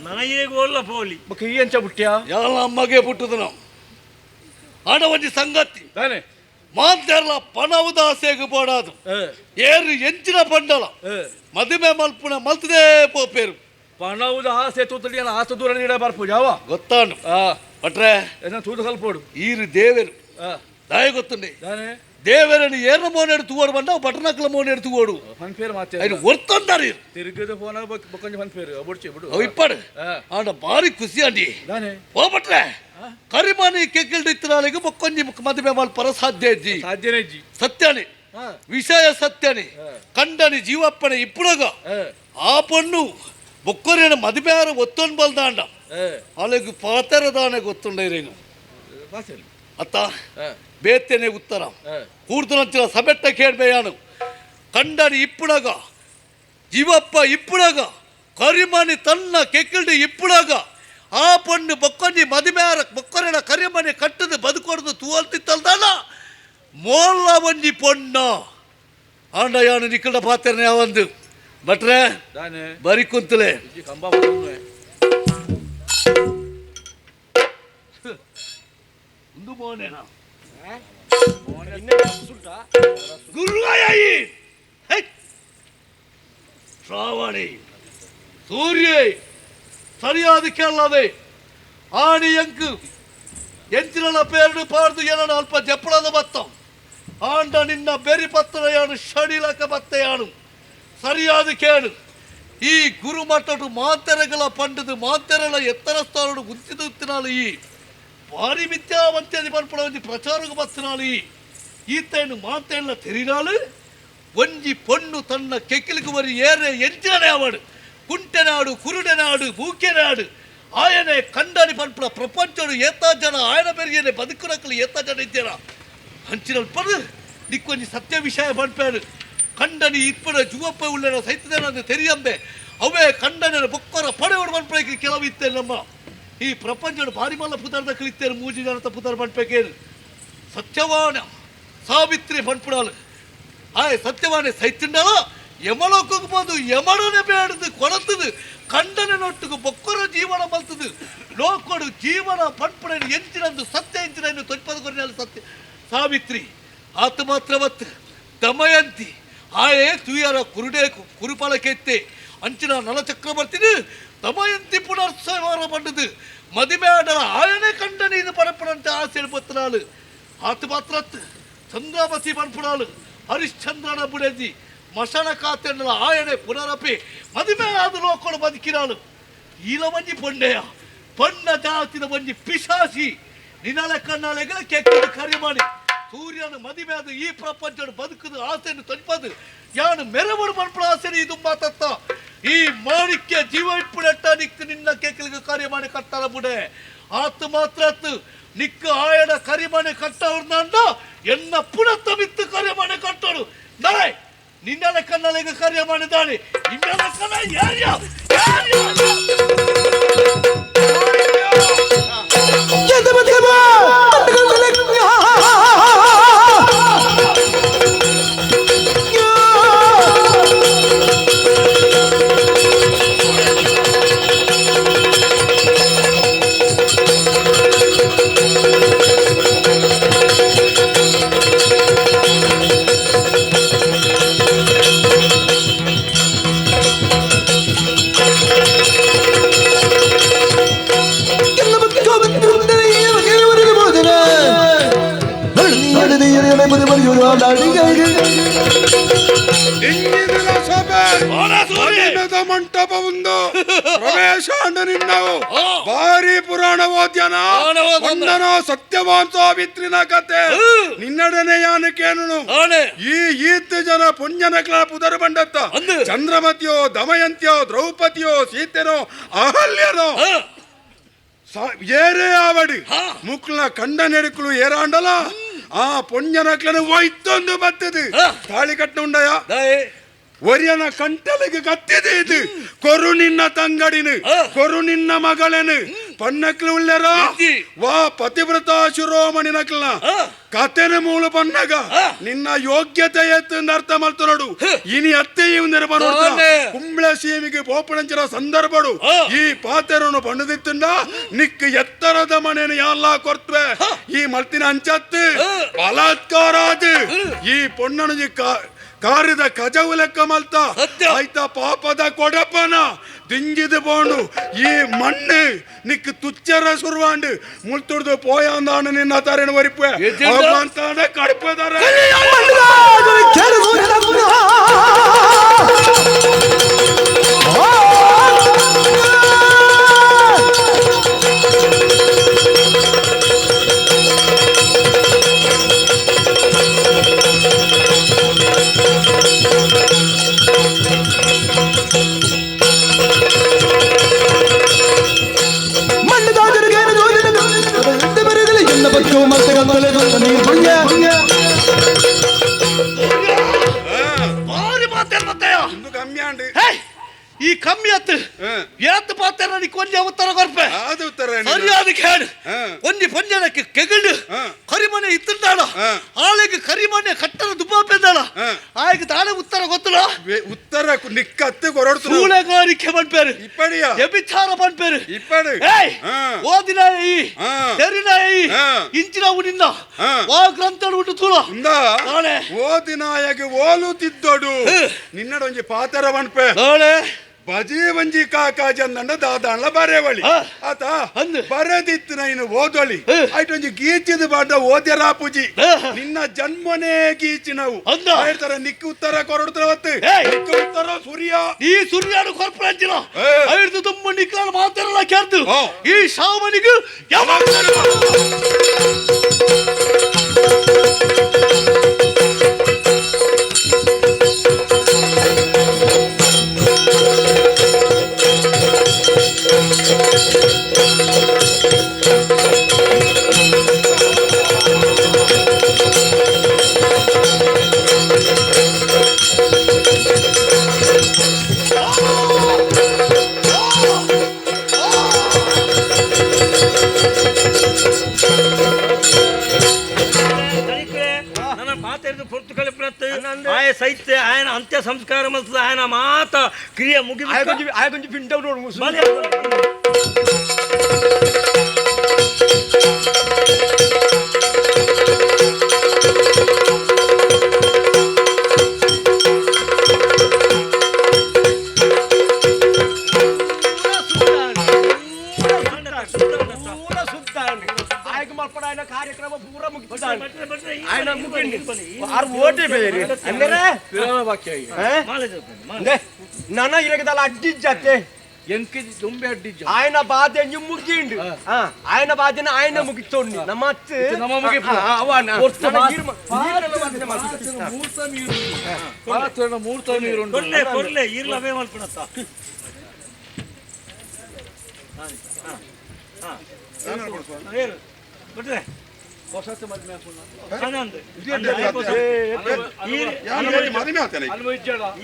ನಾಯಿಗೆ ಓಲ್ಲ ಪೋಲಿ ಬೊಕ್ಕ ಈ ಅಂಚ ಬುಟ್ಟಿಯ ಯಾಲ ಅಮ್ಮಗೆ ಪುಟ್ಟುದು ನಾವು ಆಡ ಒಂಜಿ ಸಂಗತಿ ದಾನೆ ಮಾಂತೆರ್ಲ ಪಣವುದ ಆಸೆಗೆ ಬೋಡಾದು ಏರು ಎಂಚಿನ ಬಂಡಲ ಮದುವೆ ಮಲ್ಪುಣ ಮಲ್ತದೇ ಪೋಪೇರು ಪಣವುದ ಆಸೆ ತೂತಡಿ ಆತ ದೂರ ನೀಡ ಬರ್ಪು ಯಾವ ಗೊತ್ತಾನು ಭಟ್ರೆ ತೂತು ಕಲ್ಪೋಡು ಈರು ದೇವರು ದಾಯ ಗೊತ್ತುಂಡೆ ದೇವರನ್ನು ಏರ್ನ ಮೋನೆಡು ತೂವಡು ಬಂಡ ಬಟನಕ್ಲ ಮೋನೆಡು ತೂವಡು ಫನ್ಫೇರ್ ಮಾತೆ ఆయన ಒರ್ತಂದಾರು ತಿರುಗದ ಫೋನ್ ಬೊಕ್ಕೊಂಜಿ ಫನ್ಫೇರ್ ಬುಡ್ಚಿ ಬಿಡು ಅವು ಇಪ್ಪಾಡು ಆಂಡ ಭಾರಿ ಖುಷಿ ಅಂಡಿ ಓ ಭಟ್ರೆ ಕರಿಮಾನಿ ಕೆಕ್ಕಿಲ್ಡು ಇತ್ತನಾಳಿಗೆ ಬೊಕ್ಕೊಂಜಿ ಮದುವೆ ಮಲ್ಪರ ಸಾಧ್ಯ ಇಜ್ಜಿ ಸಾಧ್ಯನೇ ಇಜ್ಜಿ ಸತ್ಯನೇ ವಿಷಯ ಸತ್ಯನೇ ಕಂಡನಿ ಜೀವಪ್ಪನೆ ಇಪ್ಪುಡಗ ಆ ಪಣ್ಣು ಬೊಕ್ಕೊರಿನ ಮದುವೆ ಒತ್ತೊಂದು ಬಲ್ದಾಂಡ ಅಲ್ಲಿಗೆ ಪಾತರದಾನೆ ಗೊತ್ತುಂಡ ಅತ್ತ ಬೇತೇನೆ ಉತ್ತರ ಕೂರ್ದನಂಚಿನ ಸಬೆಟ್ಟ ಕೇಳ್ಬೇಯಾನು ಕಂಡನಿ ಇಪ್ಪುಡಗ ಜೀವಪ್ಪ ಇಪ್ಪುಡಗ ಕರಿಮನಿ ತನ್ನ ಕೆಕ್ಕಿಲ್ಡು ಇಪ್ಪುಡಗ ಆ ಪಣ್ಣು ಬೊಕ್ಕೊಂಜಿ ಮದುವೆ ಬೊಕ್ಕೊರಿನ ಕರಿಮನಿ ಕಟ್ಟದು ಬದುಕೊಡ್ದು ತೂವಲ್ತಿತ್ತಲ್ದಾನ ಮೋಲ್ಲ ಒಂಜಿ ಪೊಣ್ಣ ಆಂಡ ಯಾನು ನಿಕ್ಕಡ ಪಾತ್ರನೆ ಯಾವಂದು ಭಟ್ರೆ ಬರಿ ಕುಂತಲೆ ಒಂದು ಮೋನೇನಾ ಗುರುವಾಯಿ ಶ್ರಾವಣಿ ಸೂರ್ಯ ಸರಿಯಾದ ಕೇಳದೆ ಆಣಿ ಎಂಕು ಎಂಚಿನ ಪೇರಡು ಪಾರ್ದು ಏನನ ಅಲ್ಪ ಜಪ್ಪಳದ ಬತ್ತ ಆಂಡ ನಿನ್ನ ಬೆರಿ ಪತ್ತನೆಯಾನು ಶಡಿಲಕ ಬತ್ತೆಯಾನು ಸರಿಯಾದ ಕೇಳು ಈ ಗುರುಮಠಡು ಮಾತೆರೆಗಳ ಪಂಡದು ಮಾತೆರಳ ಎತ್ತರ ಸ್ಥಾನಡು ಗುಂತಿದುತ್ತಿನಾಳು ಈ ಭಾರಿ ವಿದ್ಯಾವಂತಿಯಲ್ಲಿ ಪನ್ಪುಣ ಒಂಜಿ ಪ್ರಚಾರಕ್ಕೆ ಬತ್ತಿನಾಳು ಈ ಈತೇನು ಮಾತೆಲ್ಲ ತೆರಿನಾಳು ಒಂಜಿ ಪೊಣ್ಣು ತನ್ನ ಕೆಕ್ಕಿಲಿಗೆ ಬರಿ ಏರೆ ಎಂಚಿನನೇ ಅವಳು ಕುಂಟೆನಾಡು ಕುರುಡೆನಾಡು ಬೂಕೆನಾಡು ಆಯನೆ ಕಂಡನಿ ಪನ್ಪುಣ ಪ್ರಪಂಚಡು ಏತಾ ಜನ ಆಯನ ಬೆರಿಯನೆ ಬದುಕುನಕ್ಕಲು ಏತಾ ಜನ ಇದ್ದೀರ ಅಂಚಿನ ಪಡು ನಿಕ್ಕೊಂಜಿ ಸತ್ಯ ವಿಷಯ ಪನ್ಪೇನು ಕಂಡನಿ ಇಪ್ಪನ ಜುವಪ್ಪ ಉಳ್ಳನ ಸೈತದೇನಂದು ತೆರಿಯಂಬೆ ಅವೇ ಕಂಡನ ಬೊಕ್ಕರ ಪಡೆಯೋಡು ಪನ್ಪುಣಕ್ಕೆ ಕೆಲವು ಇತ್ತೇನೆ ನಮ್ಮ ಈ ಪ್ರಪಂಚದ ಭಾರಿ ಮಲ್ಲ ಪುದರ್ದ ಕಲಿತೇನೆ ಮೂಜಿ ಜನತ ಪುದರ್ ಪನ್ಪೇಕೇನು ಸತ್ಯವಾನ ಸಾವಿತ್ರಿ ಪನ್ಪುಡಾಲು ಆಯ್ ಸತ್ಯವಾಣಿ ಸೈತಿಂಡಲ ಯಮಲೋಕಕ್ಕೆ ಬಂದು ಯಮಡನೆ ಬೇಡದು ಕೊಡತದು ಕಂಡನೆ ನೊಟ್ಟುಗು ಬೊಕ್ಕರ ಜೀವನ ಬಲ್ತದು ಲೋಕಡು ಜೀವನ ಪನ್ಪುಡನು ಎಂಚಿನಂದು ಸತ್ಯ ಎಂಚಿನ ತೊಂಪದ ಕೊರಿನಾಲು ಸತ್ಯ ಸಾವಿತ್ರಿ ಆತ ಮಾತ್ರವತ್ತು ದಮಯಂತಿ ಆಯೇ ತುಯರ ಕುರುಡೆ ಕುರುಪಾಲಕೆತ್ತೆ ಅಂಚಿನ ನಲಚಕ್ರವರ್ತಿನಿ ದಮಯಂತಿ ಪುನರ್ಸವಾರ ಪಂಡದು ಮದಿಮೇಡಲ ಆಯನೇ ಕಂಡನೆ ಇದು ಪರಪಡಂತೆ ಆಸೆ ಬತ್ತನಾಳು ಆತ ಮಾತ್ರತ್ತು ಚಂದ್ರಾವತಿ ಪನ್ಪುಡಾಳು ಹರಿಶ್ಚಂದ್ರನ ಬುಡದಿ ಮಶನ ಕಾತೆಂಡಲ ಆಯನೆ ಪುನರಪಿ ಮದಿಮೆ ಆದ ಲೋಕಡು ಬದುಕಿನಾಳು ಈಲ ಮಂಜಿ ಪೊಂಡೆಯ ಪಣ್ಣ ಜಾತಿನ ಮಂಜಿ ಪಿಶಾಸಿ ನಿನ್ನಲ ಕಣ್ಣಾಲೆಗಳ ಕೆಕ್ಕದ ಕರಿಮಾಣಿ ಸೂರ್ಯನ ಮದಿಮೆ ಆದ ಈ ಪ್ರಪಂಚದ ಬದುಕದ ಆಸೆಯನ್ನು ತೊಂಪದು ಯಾನು ಮೆರವಡು ಪನ್ಪುಡ ಆಸೆನ ಇದು ಮಾತತ್ತ ಈ ಮಾಣಿಕ್ಯ ಜೀವ ಇಪ್ಪುಡೆಟ್ಟ ನಿಕ್ಕು ನಿನ್ನ ಕೆಕ್ಕಲಿಗೆ ಕಾರ್ಯ ಮಾಡಿ ಕಟ್ಟಾರ ಬುಡೆ ಆತು ಮಾತ್ರ ಆತು ನಿಕ್ಕು ಆಯನ ಕರಿಮನೆ ಕಟ್ಟವ್ರನ್ನ ಎನ್ನ ಪುನತ್ತ ಬಿತ್ತು ಕಾರ್ಯ ಕಟ್ಟೋಡು ನಾಯ್ ನಿನ್ನೆಲ್ಲ ಕಣ್ಣಲ್ಲಿಗೆ ಕಾರ್ಯ ಮಾಡಿದ್ದಾನೆ ನಿನ್ನೆಲ್ಲ ಕಣ್ಣ ಯಾರ್ಯ ಮಂಟಪ ಒಂದು ಪ್ರವೇಶ ನಿನ್ನವು ಭಾರಿ ಪುರಾಣ ಓದ್ಯನ ಒಂದನ ಸತ್ಯವಾನ್ ಸಾವಿತ್ರಿನ ಕತೆ ನಿನ್ನಡನೆ ಯಾನಕೇನು ಈ ಈತ್ ಜನ ಪುಣ್ಯನಕ್ಲ ಪುದರು ಬಂಡತ್ತ ಚಂದ್ರಮತಿಯೋ ದಮಯಂತಿಯೋ ದ್ರೌಪದಿಯೋ ಸೀತೆನೋ ಅಹಲ್ಯನೋ ಏರೇ ಆವಡಿ ಮುಕ್ಲ ಕಂಡ ನೆಡುಕಲು ಏರಾಂಡಲ ಆ ಪುಣ್ಯನಕ್ಲನು ಒಯ್ತೊಂದು ಬರ್ತದೆ ತಾಳಿ ಕಟ್ಟ ಉಂಡಯ ಒರಿಯನ ಕಂಟಲಿಗೆ ಕತ್ತಿದೆ ಇದು ಕೊರು ನಿನ್ನ ತಂಗಡಿನು ಕೊರು ನಿನ್ನ ಮಗಳನು ಪನ್ನಕ್ಲು ಉಳ್ಳರ ವಾ ಪತಿವ್ರತ ಶಿರೋಮಣಿ ನಕ್ಲನ ಕತೆನ ಮೂಲ ಪನ್ನಗ ನಿನ್ನ ಯೋಗ್ಯತೆ ಎತ್ತು ಅರ್ಥ ಮಾಡ್ತಾರೋಡು ಇನಿ ಅತ್ತೆಯು ಕುಂಬ್ಳ ಸೀಮಿಗೆ ಪೋಪಣಂಚರ ಸಂದರ್ಭಡು ಈ ಪಾತೆರನು ಬಣ್ಣದಿತ್ತಂಡ ನಿಕ್ ಎತ್ತರದ ಮನೆಯನ್ನು ಎಲ್ಲ ಕೊರ್ತ್ವೆ ಈ ಮಲ್ತಿನ ಅಂಚತ್ತು ಬಲಾತ್ಕಾರ ಅದು ಈ ಪೊಣ್ಣನು ಕಾರಿದ ಕಜವು ಲೆಕ್ಕ ಮಲ್ತ ಆಯ್ತಾ ಪಾಪದ ಕೊಡಪನ ದಿಂಗಿದು ಪೋಂಡು ಈ ಮಣ್ಣು ನಿಕ್ ತುಚ್ಚರ ಸುರುವಾಂಡು ಮುಳ್ತುಡ್ದು ಪೋಯಾಂದಾನು ನಿನ್ನ ತರೇನು ವರಿಪೆ ಅಂತಾನೆ ಕಡಪದಾರೆ ಈ ಕಮ್ಮಿ ಆತು ಏತ್ ಪಾತ್ರ ಒಂಜಿ ಉತ್ತರ ಕೊರ್ಪೆ ಸರಿಯಾದ ಕೇಳು ಒಂಜಿ ಪಂಜನಕ್ಕೆ ಕೆಗಂಡು ಕರಿಮನೆ ಇತ್ತಿದ್ದಾಳ ಆಳಿಗೆ ಕರಿಮನೆ ಕಟ್ಟನ ದುಬ್ಬಾಪೆದ್ದಾಳ ಆಯ್ಕೆ ತಾಳೆ ಉತ್ತರ ಗೊತ್ತಲ್ಲ ಉತ್ತರ ನಿಕ್ಕತ್ತು ಕೊರಡ್ತು ಸೂಳೆಗಾರಿಕೆ ಪನ್ಪೇರು ಇಪ್ಪಡಿಯ ವ್ಯಭಿಚಾರ ಪನ್ಪೇರು ಇಪ್ಪಡು ಏಯ್ ಓದಿನಾಯಿ ತೆರಿನಾಯಿ ಇಂಚಿನ ನಿನ್ನ ವಾ ಗ್ರಂಥ ಉಂಟು ತೂಳ ಓದಿನಾಯಗೆ ಓಲುತ್ತಿದ್ದೊಡು ನಿನ್ನಡೊಂಜಿ ಪಾತರ ಪನ್ಪೆ ಬಜಿ ಒಂಜಿ ಕಾಕಾಜಿ ಅಂದಂಡ ದಾದಾಣ್ಲ ಬರೆವಳಿ ಆತ ಬರೆದಿತ್ತು ನೈನು ಓದೊಳಿ ಆಯ್ತು ಗೀಚಿದ ಬಾಡ ಓದ್ಯರಾಪುಜಿ ನಿನ್ನ ಜನ್ಮನೇ ಗೀಚಿ ನಾವು ಹೇಳ್ತಾರೆ ನಿಕ್ಕ ಉತ್ತರ ಕೊರಡ್ತಾರ ಹೊತ್ತು ನಿಕ್ಕ ಉತ್ತರ ಸೂರ್ಯ ಈ ಸೂರ್ಯನು ಕೊರ್ಪರಂಚಿನ ಐದು ತುಂಬ ನಿಕ್ಲಾನ ಮಾತಾಡಲ್ಲ ಕೇಳ್ತು ಈ ಶಾವನಿಗೂ ಯಾವಾಗ ಆಯ ಸೈತೆ ಆಯನ ಅಂತ್ಯ ಸಂಸ್ಕಾರ ಮಲ್ತದ ಆಯನ ಮಾತ ಕ್ರಿಯೆ ಮುಗಿ ಆಯ ಕೊಂಚ ಪಿಂಡ ನೋಡು ಕಾರ್ಯಕ್ರಮ ಪೂರ ನನ್ನ ಇರಗದಲ್ಲ ಅಡ್ಡಿಜ್ಜತ್ತೆ ಎಂಕಿ ದುಂಬೆ ಅಡ್ಡಿಜ್ಜ ఆయన బాధ ముగ్గిండు ఆయన బాధన ఆయన ముగితోండి నమ్మత్ ನಮ್ಮ ಮುಗಿಪು ಮೂರ್ತ ನೀರು ಕೊರ್ಲೆ ಕೊರ್ಲೆ ಈರ್ಲ ಅವೇ ಮಲ್ಪಣತ್ತ ಬಿಟ್ರೆ ಹೊಸತು ಮದುವೆ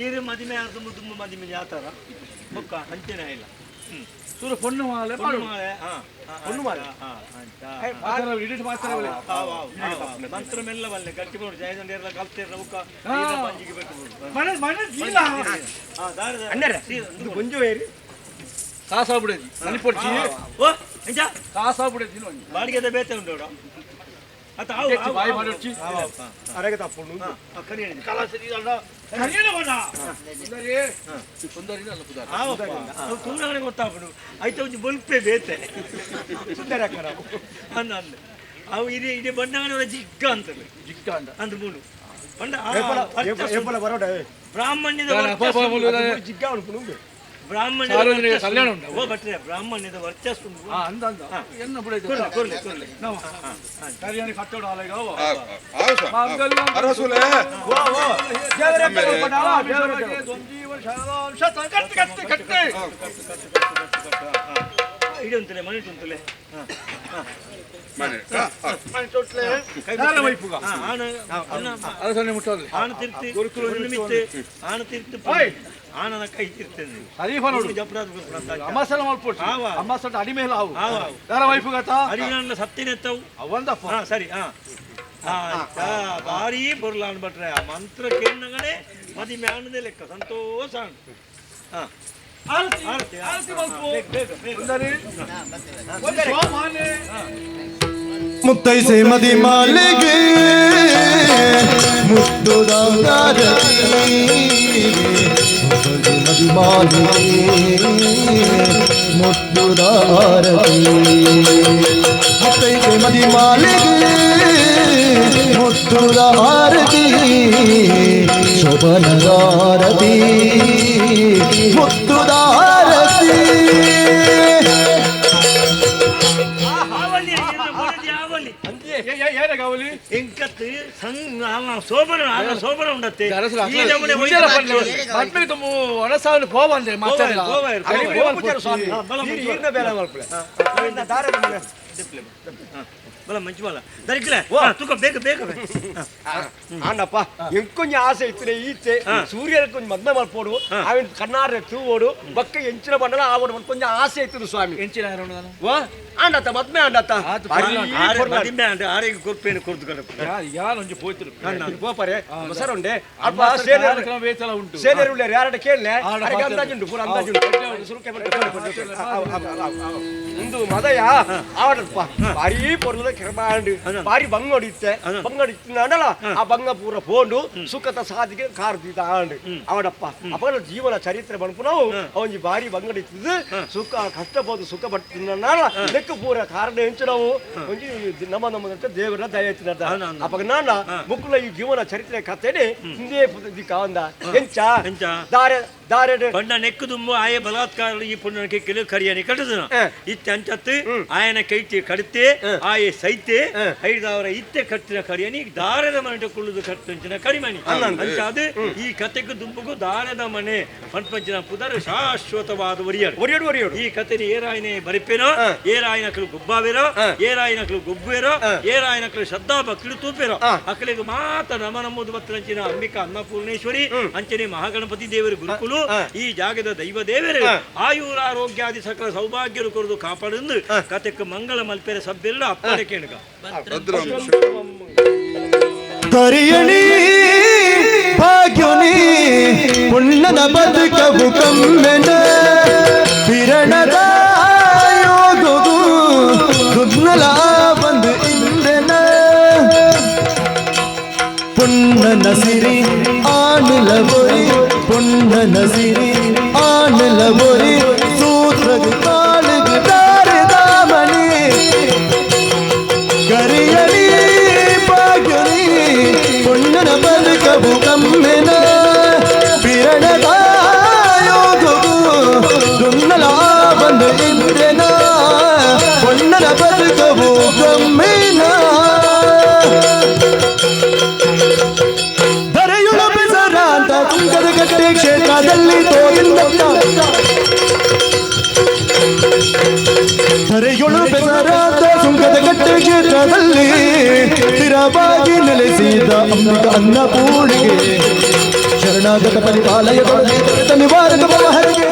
ಈರು ಮದುವೆ ಆದ ತುಂಬ ಮದುವೆ ಆತಾರ ಬೊಕ್ಕ ಅಂಚೆನೆ ಇಲ್ಲ ಸೂರ ಪೊಣ್ಣು ಮಾಲೆ ಪೊಣ್ಣು ಮಾಲೆ ಪೊಣ್ಣು ಮಾಲೆ ಮಂತ್ರ ಮೆಲ್ಲ ಬಲ್ಲೆ ಗಟ್ಟಿ ಬೋಡು ಜಯದಂಡ ಕಲ್ತಿರ ಬೊಕ್ಕ ಬಂಜಿಗೆ ಬೇಕು ಅಣ್ಣರೇ ಇದು ಗೊಂಜು వేరు ಕಾಸಾಬುಡೇದಿ ಮನಿಪೊಡ್ಚಿ ಓ ಎಂಚ ಕಾಸಾಬುಡೇದಿ ಬಾಡಿಗೆದ ಬೇತೆ ಉಂಡು ಅತ್ತ ಆವು ತೆಚ್ಚಿ ಬಾಯಿ ಮಾಡೋಡ್ಚಿ ಅರೆಗೆ ತಪ್ಪುಂಡು ಕರಿಯಣಿ ಕಲಾಸರಿ ಅಲ್ಲ ಕರಿಯಣ ಬಣ್ಣ ಸುಂದರಿ ಸುಂದರಿ ಅಲ್ಲ ಪುದಾರ ಆವಪ್ಪ ತೂನಗನೆ ಗೊತ್ತಾಪುಂಡು ಐತ ಒಂಜಿ ಬೊಲ್ಪೆ ಬೇತೆ ಸುಂದರ ಅಕ್ಕನ ಅಂದ ಅಂದ ಅವು ಇಡೀ ಇಡೀ ಬಣ್ಣಗನೆ ಜಿಗ್ಗ ಅಂತಲೇ ಜಿಗ್ಗ ಅಂದ ಅಂದ ಮೂಡು ಪಂಡ ಏಪಲ ಬರೋಡ ಬ್ರಾಹ್ಮಣ್ಯದ ಜಿಗ್ಗ ಉಂಟು ಬ್ರಾಹ್ಮಣ್ಯ ಸಾರ್ವಜನಿಕ ಕಲ್ಯಾಣ ಉಂಟು ಓ ಭಟ್ರೆ ಬ್ರಾಹ್ಮಣ್ಯದ ವರ್ಚಸ್ಸು ಉಂಟು ಅಂದ ಅಂದ ಎನ್ನ ಬುಡ ಕೊರ್ಲೆ ಕೊರ್ಲೆ ನಾವು ಕರಿಯಣಿ ಕಟ್ಟೋಡ ಆಲೆಗ ಅರಸುಲೆ ಓ ಓ ದೇವರೇ ಕಟ್ಟಿ ಕಟ್ಟಿ ಕಟ್ಟಿ ಇಡುಂತಲೆ ಮನೆ ಉಂಟಲೆ ಮನೆ ಅರಸನೆ ಮುಟ್ಟೋದ್ರೆ ಆಣ ತಿರ್ತಿ ಮಿತ್ತೆ ಆಣ ತಿರ್ತಿ ಆನನ ಕೈ ತಿರ್ತೇನೆ ಹರೀಫ ನೋಡು ಅಮಾಸಲ ಮಲ್ಪೊಡ್ಚಿ ಅಮಾಸಟ ಅಡಿಮೇಲ ಆವು ದಾರ ವೈಫು ಗತ ಹರಿನಾಂಡ ಸತ್ತಿನೆತ್ತವು ಅವಂದಪ್ಪ ಹಾ ಸರಿ ಹಾ ಭಾರಿ ಬೊರ್ಲಾನ್ ಭಟ್ರೆ ಆ ಮಂತ್ರ ಕೇಳಿನಗನೆ ಮದಿ ಮ್ಯಾಣದೆ ಲೆಕ್ಕ ಸಂತೋಷ ಹಾ ಆರತಿ ಆರತಿ ಆರತಿ ಮಲ್ಪು ಸುಂದರಿ ಮುತ್ತೈಸೆ ಮದಿ ಮಾಲೆಗೆ ಮುತ್ತುದಾರತಿ ಮದಿ ಮಾಲೆಗೆ ಮುತ್ತುದಾರತಿ ಮುತ್ತೈಸೆ ಮದಿ ಮಾಲೆಗೆ ಮುತ್ತುದಾರತಿ ಶೋಭನದಾರತಿ ಮುತ್ತುದಾರತಿ ಸೋಬನ ಸೋಬನ ಉಂಡತ್ತೆ ಬಲ ಮಂಚು ಬಲ ದರಿಕ್ಲೆ ತೂಕ ಬೇಗ ಬೇಗ ಆಂಡಪ್ಪ ಎಂಕೊಂಜ ಆಸೆ ಇತ್ತು ಈಚೆ ಸೂರ್ಯನ ಕೊಂಚ ಮದ್ಮೆ ಮಲ್ಪೋಡು ಅವನ್ ಕಣ್ಣಾರೆ ತೂವೋಡು ಬಕ್ಕ ಎಂಚಿನ ಬಂಡಲ ಆವೋಡು ಕೊಂಚ ಆಸೆ ಇತ್ತು ಸ್ವಾಮಿ ಎಂಚಿನ ವಾ ಆಂಡತ್ತ ಮದ್ಮೆ ಆಂಡತ್ತ ಮದಿಮೆ ಆಂಡ ಆರೆಗೆ ಕೊರ್ಪೇನು ಕೊರ್ದು ಕಡಪ ಯಾರು ಒಂಜಿ ಪೋಯ್ತಿರು ಪೋಪರೆ ಮೊಸರು ಉಂಡೆ ಅಲ್ಪ ಉಂಟು ಸೇನೆರು ಉಳ್ಳೇರು ಯಾರಡ ಕೇಳಲೆ ಅರೆಗೆ ಅಂದಾಜುಂಡು ಪೂರ ಅಂದಾಜುಂಡು ಸುರುಕೆ ಇಂದು ಮದಯ ಆವಡಪ್ಪ ಭಾರಿ ಪೊರ್ಲದ ಕಿರಮಾಂಡು ಭಾರಿ ಬಂಗ ಹೊಡಿತ್ತೆ ಬಂಗ ಹೊಡಿತ್ತಿನಾಂಡಲ ಆ ಬಂಗ ಪೂರ ಪೋಂಡು ಸುಖದ ಸಾಧಿಗೆ ಕಾರ್ ಆಂಡು ಅವಡಪ್ಪ ಅಪಗಲ ಜೀವನ ಚರಿತ್ರೆ ಬಣ್ಪು ನಾವು ಅವನಿಗೆ ಭಾರಿ ಬಂಗ ಹೊಡಿತಿದ್ದು ಸುಖ ಕಷ್ಟ ಬೋದು ಸುಖ ಪಡ್ತಿನ ಲೆಕ್ಕ ಪೂರ ಕಾರಣ ಹೆಂಚು ನಾವು ಒಂಜಿ ನಮ್ಮ ನಮ್ಮ ದೇವರ ದಯ ಎತ್ತಿನ ಅಪಗ ನಾನ ಮುಕ್ಕುಲ ಈ ಜೀವನ ಚರಿತ್ರೆ ಕಥೆನೆ ಹಿಂದೆ ದಿಕ್ಕ ಅಂದ ಎಂಚ ದಾರೆ ದಾರೆ ಬಣ್ಣ ನೆಕ್ಕು ದುಂಬು ಆಯ ಬಲಾತ್ಕಾರ ಈ ಪುಣ್ಯಕ್ಕೆ ಕೆಲವು ಕರಿಯನಿ ಕಟ್ಟದನ ಇತ್ತೆ ಅಂಚತ್ತು ಆಯನ ಕೈಟಿ ಕಡಿತೆ ಆಯೆ ಸೈತೆ ಐದಾವರ ಇತ್ತೆ ಕಟ್ಟಿನ ಕರಿಯನಿ ದಾರದ ಮನೆ ಕುಳ್ಳುದು ಕಟ್ಟಂಚಿನ ಕರಿಮಣಿ ಅಂಚ ಅದು ಈ ಕತೆಗೂ ದುಂಬುಗೂ ದಾರದ ಮನೆ ಪಂಪಂಚಿನ ಪುದರ್ ಶಾಶ್ವತವಾದ ಒರಿಯಡು ಒರಿಯಡು ಒರಿಯಡು ಈ ಕತೆ ಏರಾಯನೆ ಬರಿಪೇನೋ ಏರಾಯನಕಲು ಗುಬ್ಬಾವೇರೋ ಏರಾಯನಕಲು ಗುಬ್ಬುವೇರೋ ಏರಾಯನಕಲು ಶ್ರದ್ಧಾ ಭಕ್ತಿಲು ತೂಪೇರೋ ಅಕಲಿಗೆ ಮಾತ ನಮ ನಮ್ಮದು ಬತ್ತಂಚಿನ ಅಂಬಿಕಾ ಅನ್ನಪೂರ್ಣೇಶ್ವರಿ ಅಂಚನೆ ಮಹಾಗಣಪತಿ ದೇವರು ಗುರುಕುಲು ಈ ಜಾಗದ ದೈವ ದೇವರು ಆಯುರಾರೋಗ್ಯಾದಿ ಸಕಲ ಸೌಭಾಗ್ಯರು ಕೊರದು ಕಾಪಾಡಂದು ಕತೆಕ್ ಮಂಗಳ ಮಲ್ಪೆರೆ ಸಬ್ಬೆಲ್ಲ ಅಪ್ಪಡೆ ಕೇಳುಗ ಕರಿಯಣಿ ಭಾಗ್ಯುನಿ ಪುಣ್ಣನ ಬದುಕವು ಕಮ್ಮೆನ ಕಿರಣದ ಯೋಗವು ದುಗ್ನಲ ಬಂದು ಇಂದೆನ ಪುಣ್ಣನ ಸಿರಿ ಆಣಲ ಬೊರಿ ಪುಣ್ಣನ ಸಿರಿ ಆಣಲ ಬೊರಿ ಸೂತ್ರದ ಕಾಳುಗ ದಾಮಣಿ ಕರಿಯಲಿ ಭಾಗ್ಯನಿ ಪುಣ್ಣನ ಬದುಕವು ಕಮ್ಮೆನ ಪಿರಣದ ಯೋಗವು ದುನ್ನಲ ಬಂದು ಇಂದ್ರನ ಪೊಣ್ಣನ ಬದುಕವು ಕಮ್ಮಿನ ಧರೆಯುಳ ಬೆಸರಾಂತ ತುಂಗದ ಗಟ್ಟೆ ಕ್ಷೇತ್ರದಲ್ಲಿ ತೋಯಿಂದ ಧರೆಯೊಳು ಬೆಸರಾದ ಸುಂಕದ ಗಟ್ಟೆ ಕ್ಷೇತ್ರದಲ್ಲಿ ಸ್ಥಿರವಾಗಿ ನೆಲೆಸಿದ ಅಂಬಿಕ ಅನ್ನಪೂರ್ಣಿಗೆ ಶರಣಾಗತ ಪರಿಪಾಲಯ ತೊಳೆದ ನಿವಾರಕ ಹರಿಗೆ.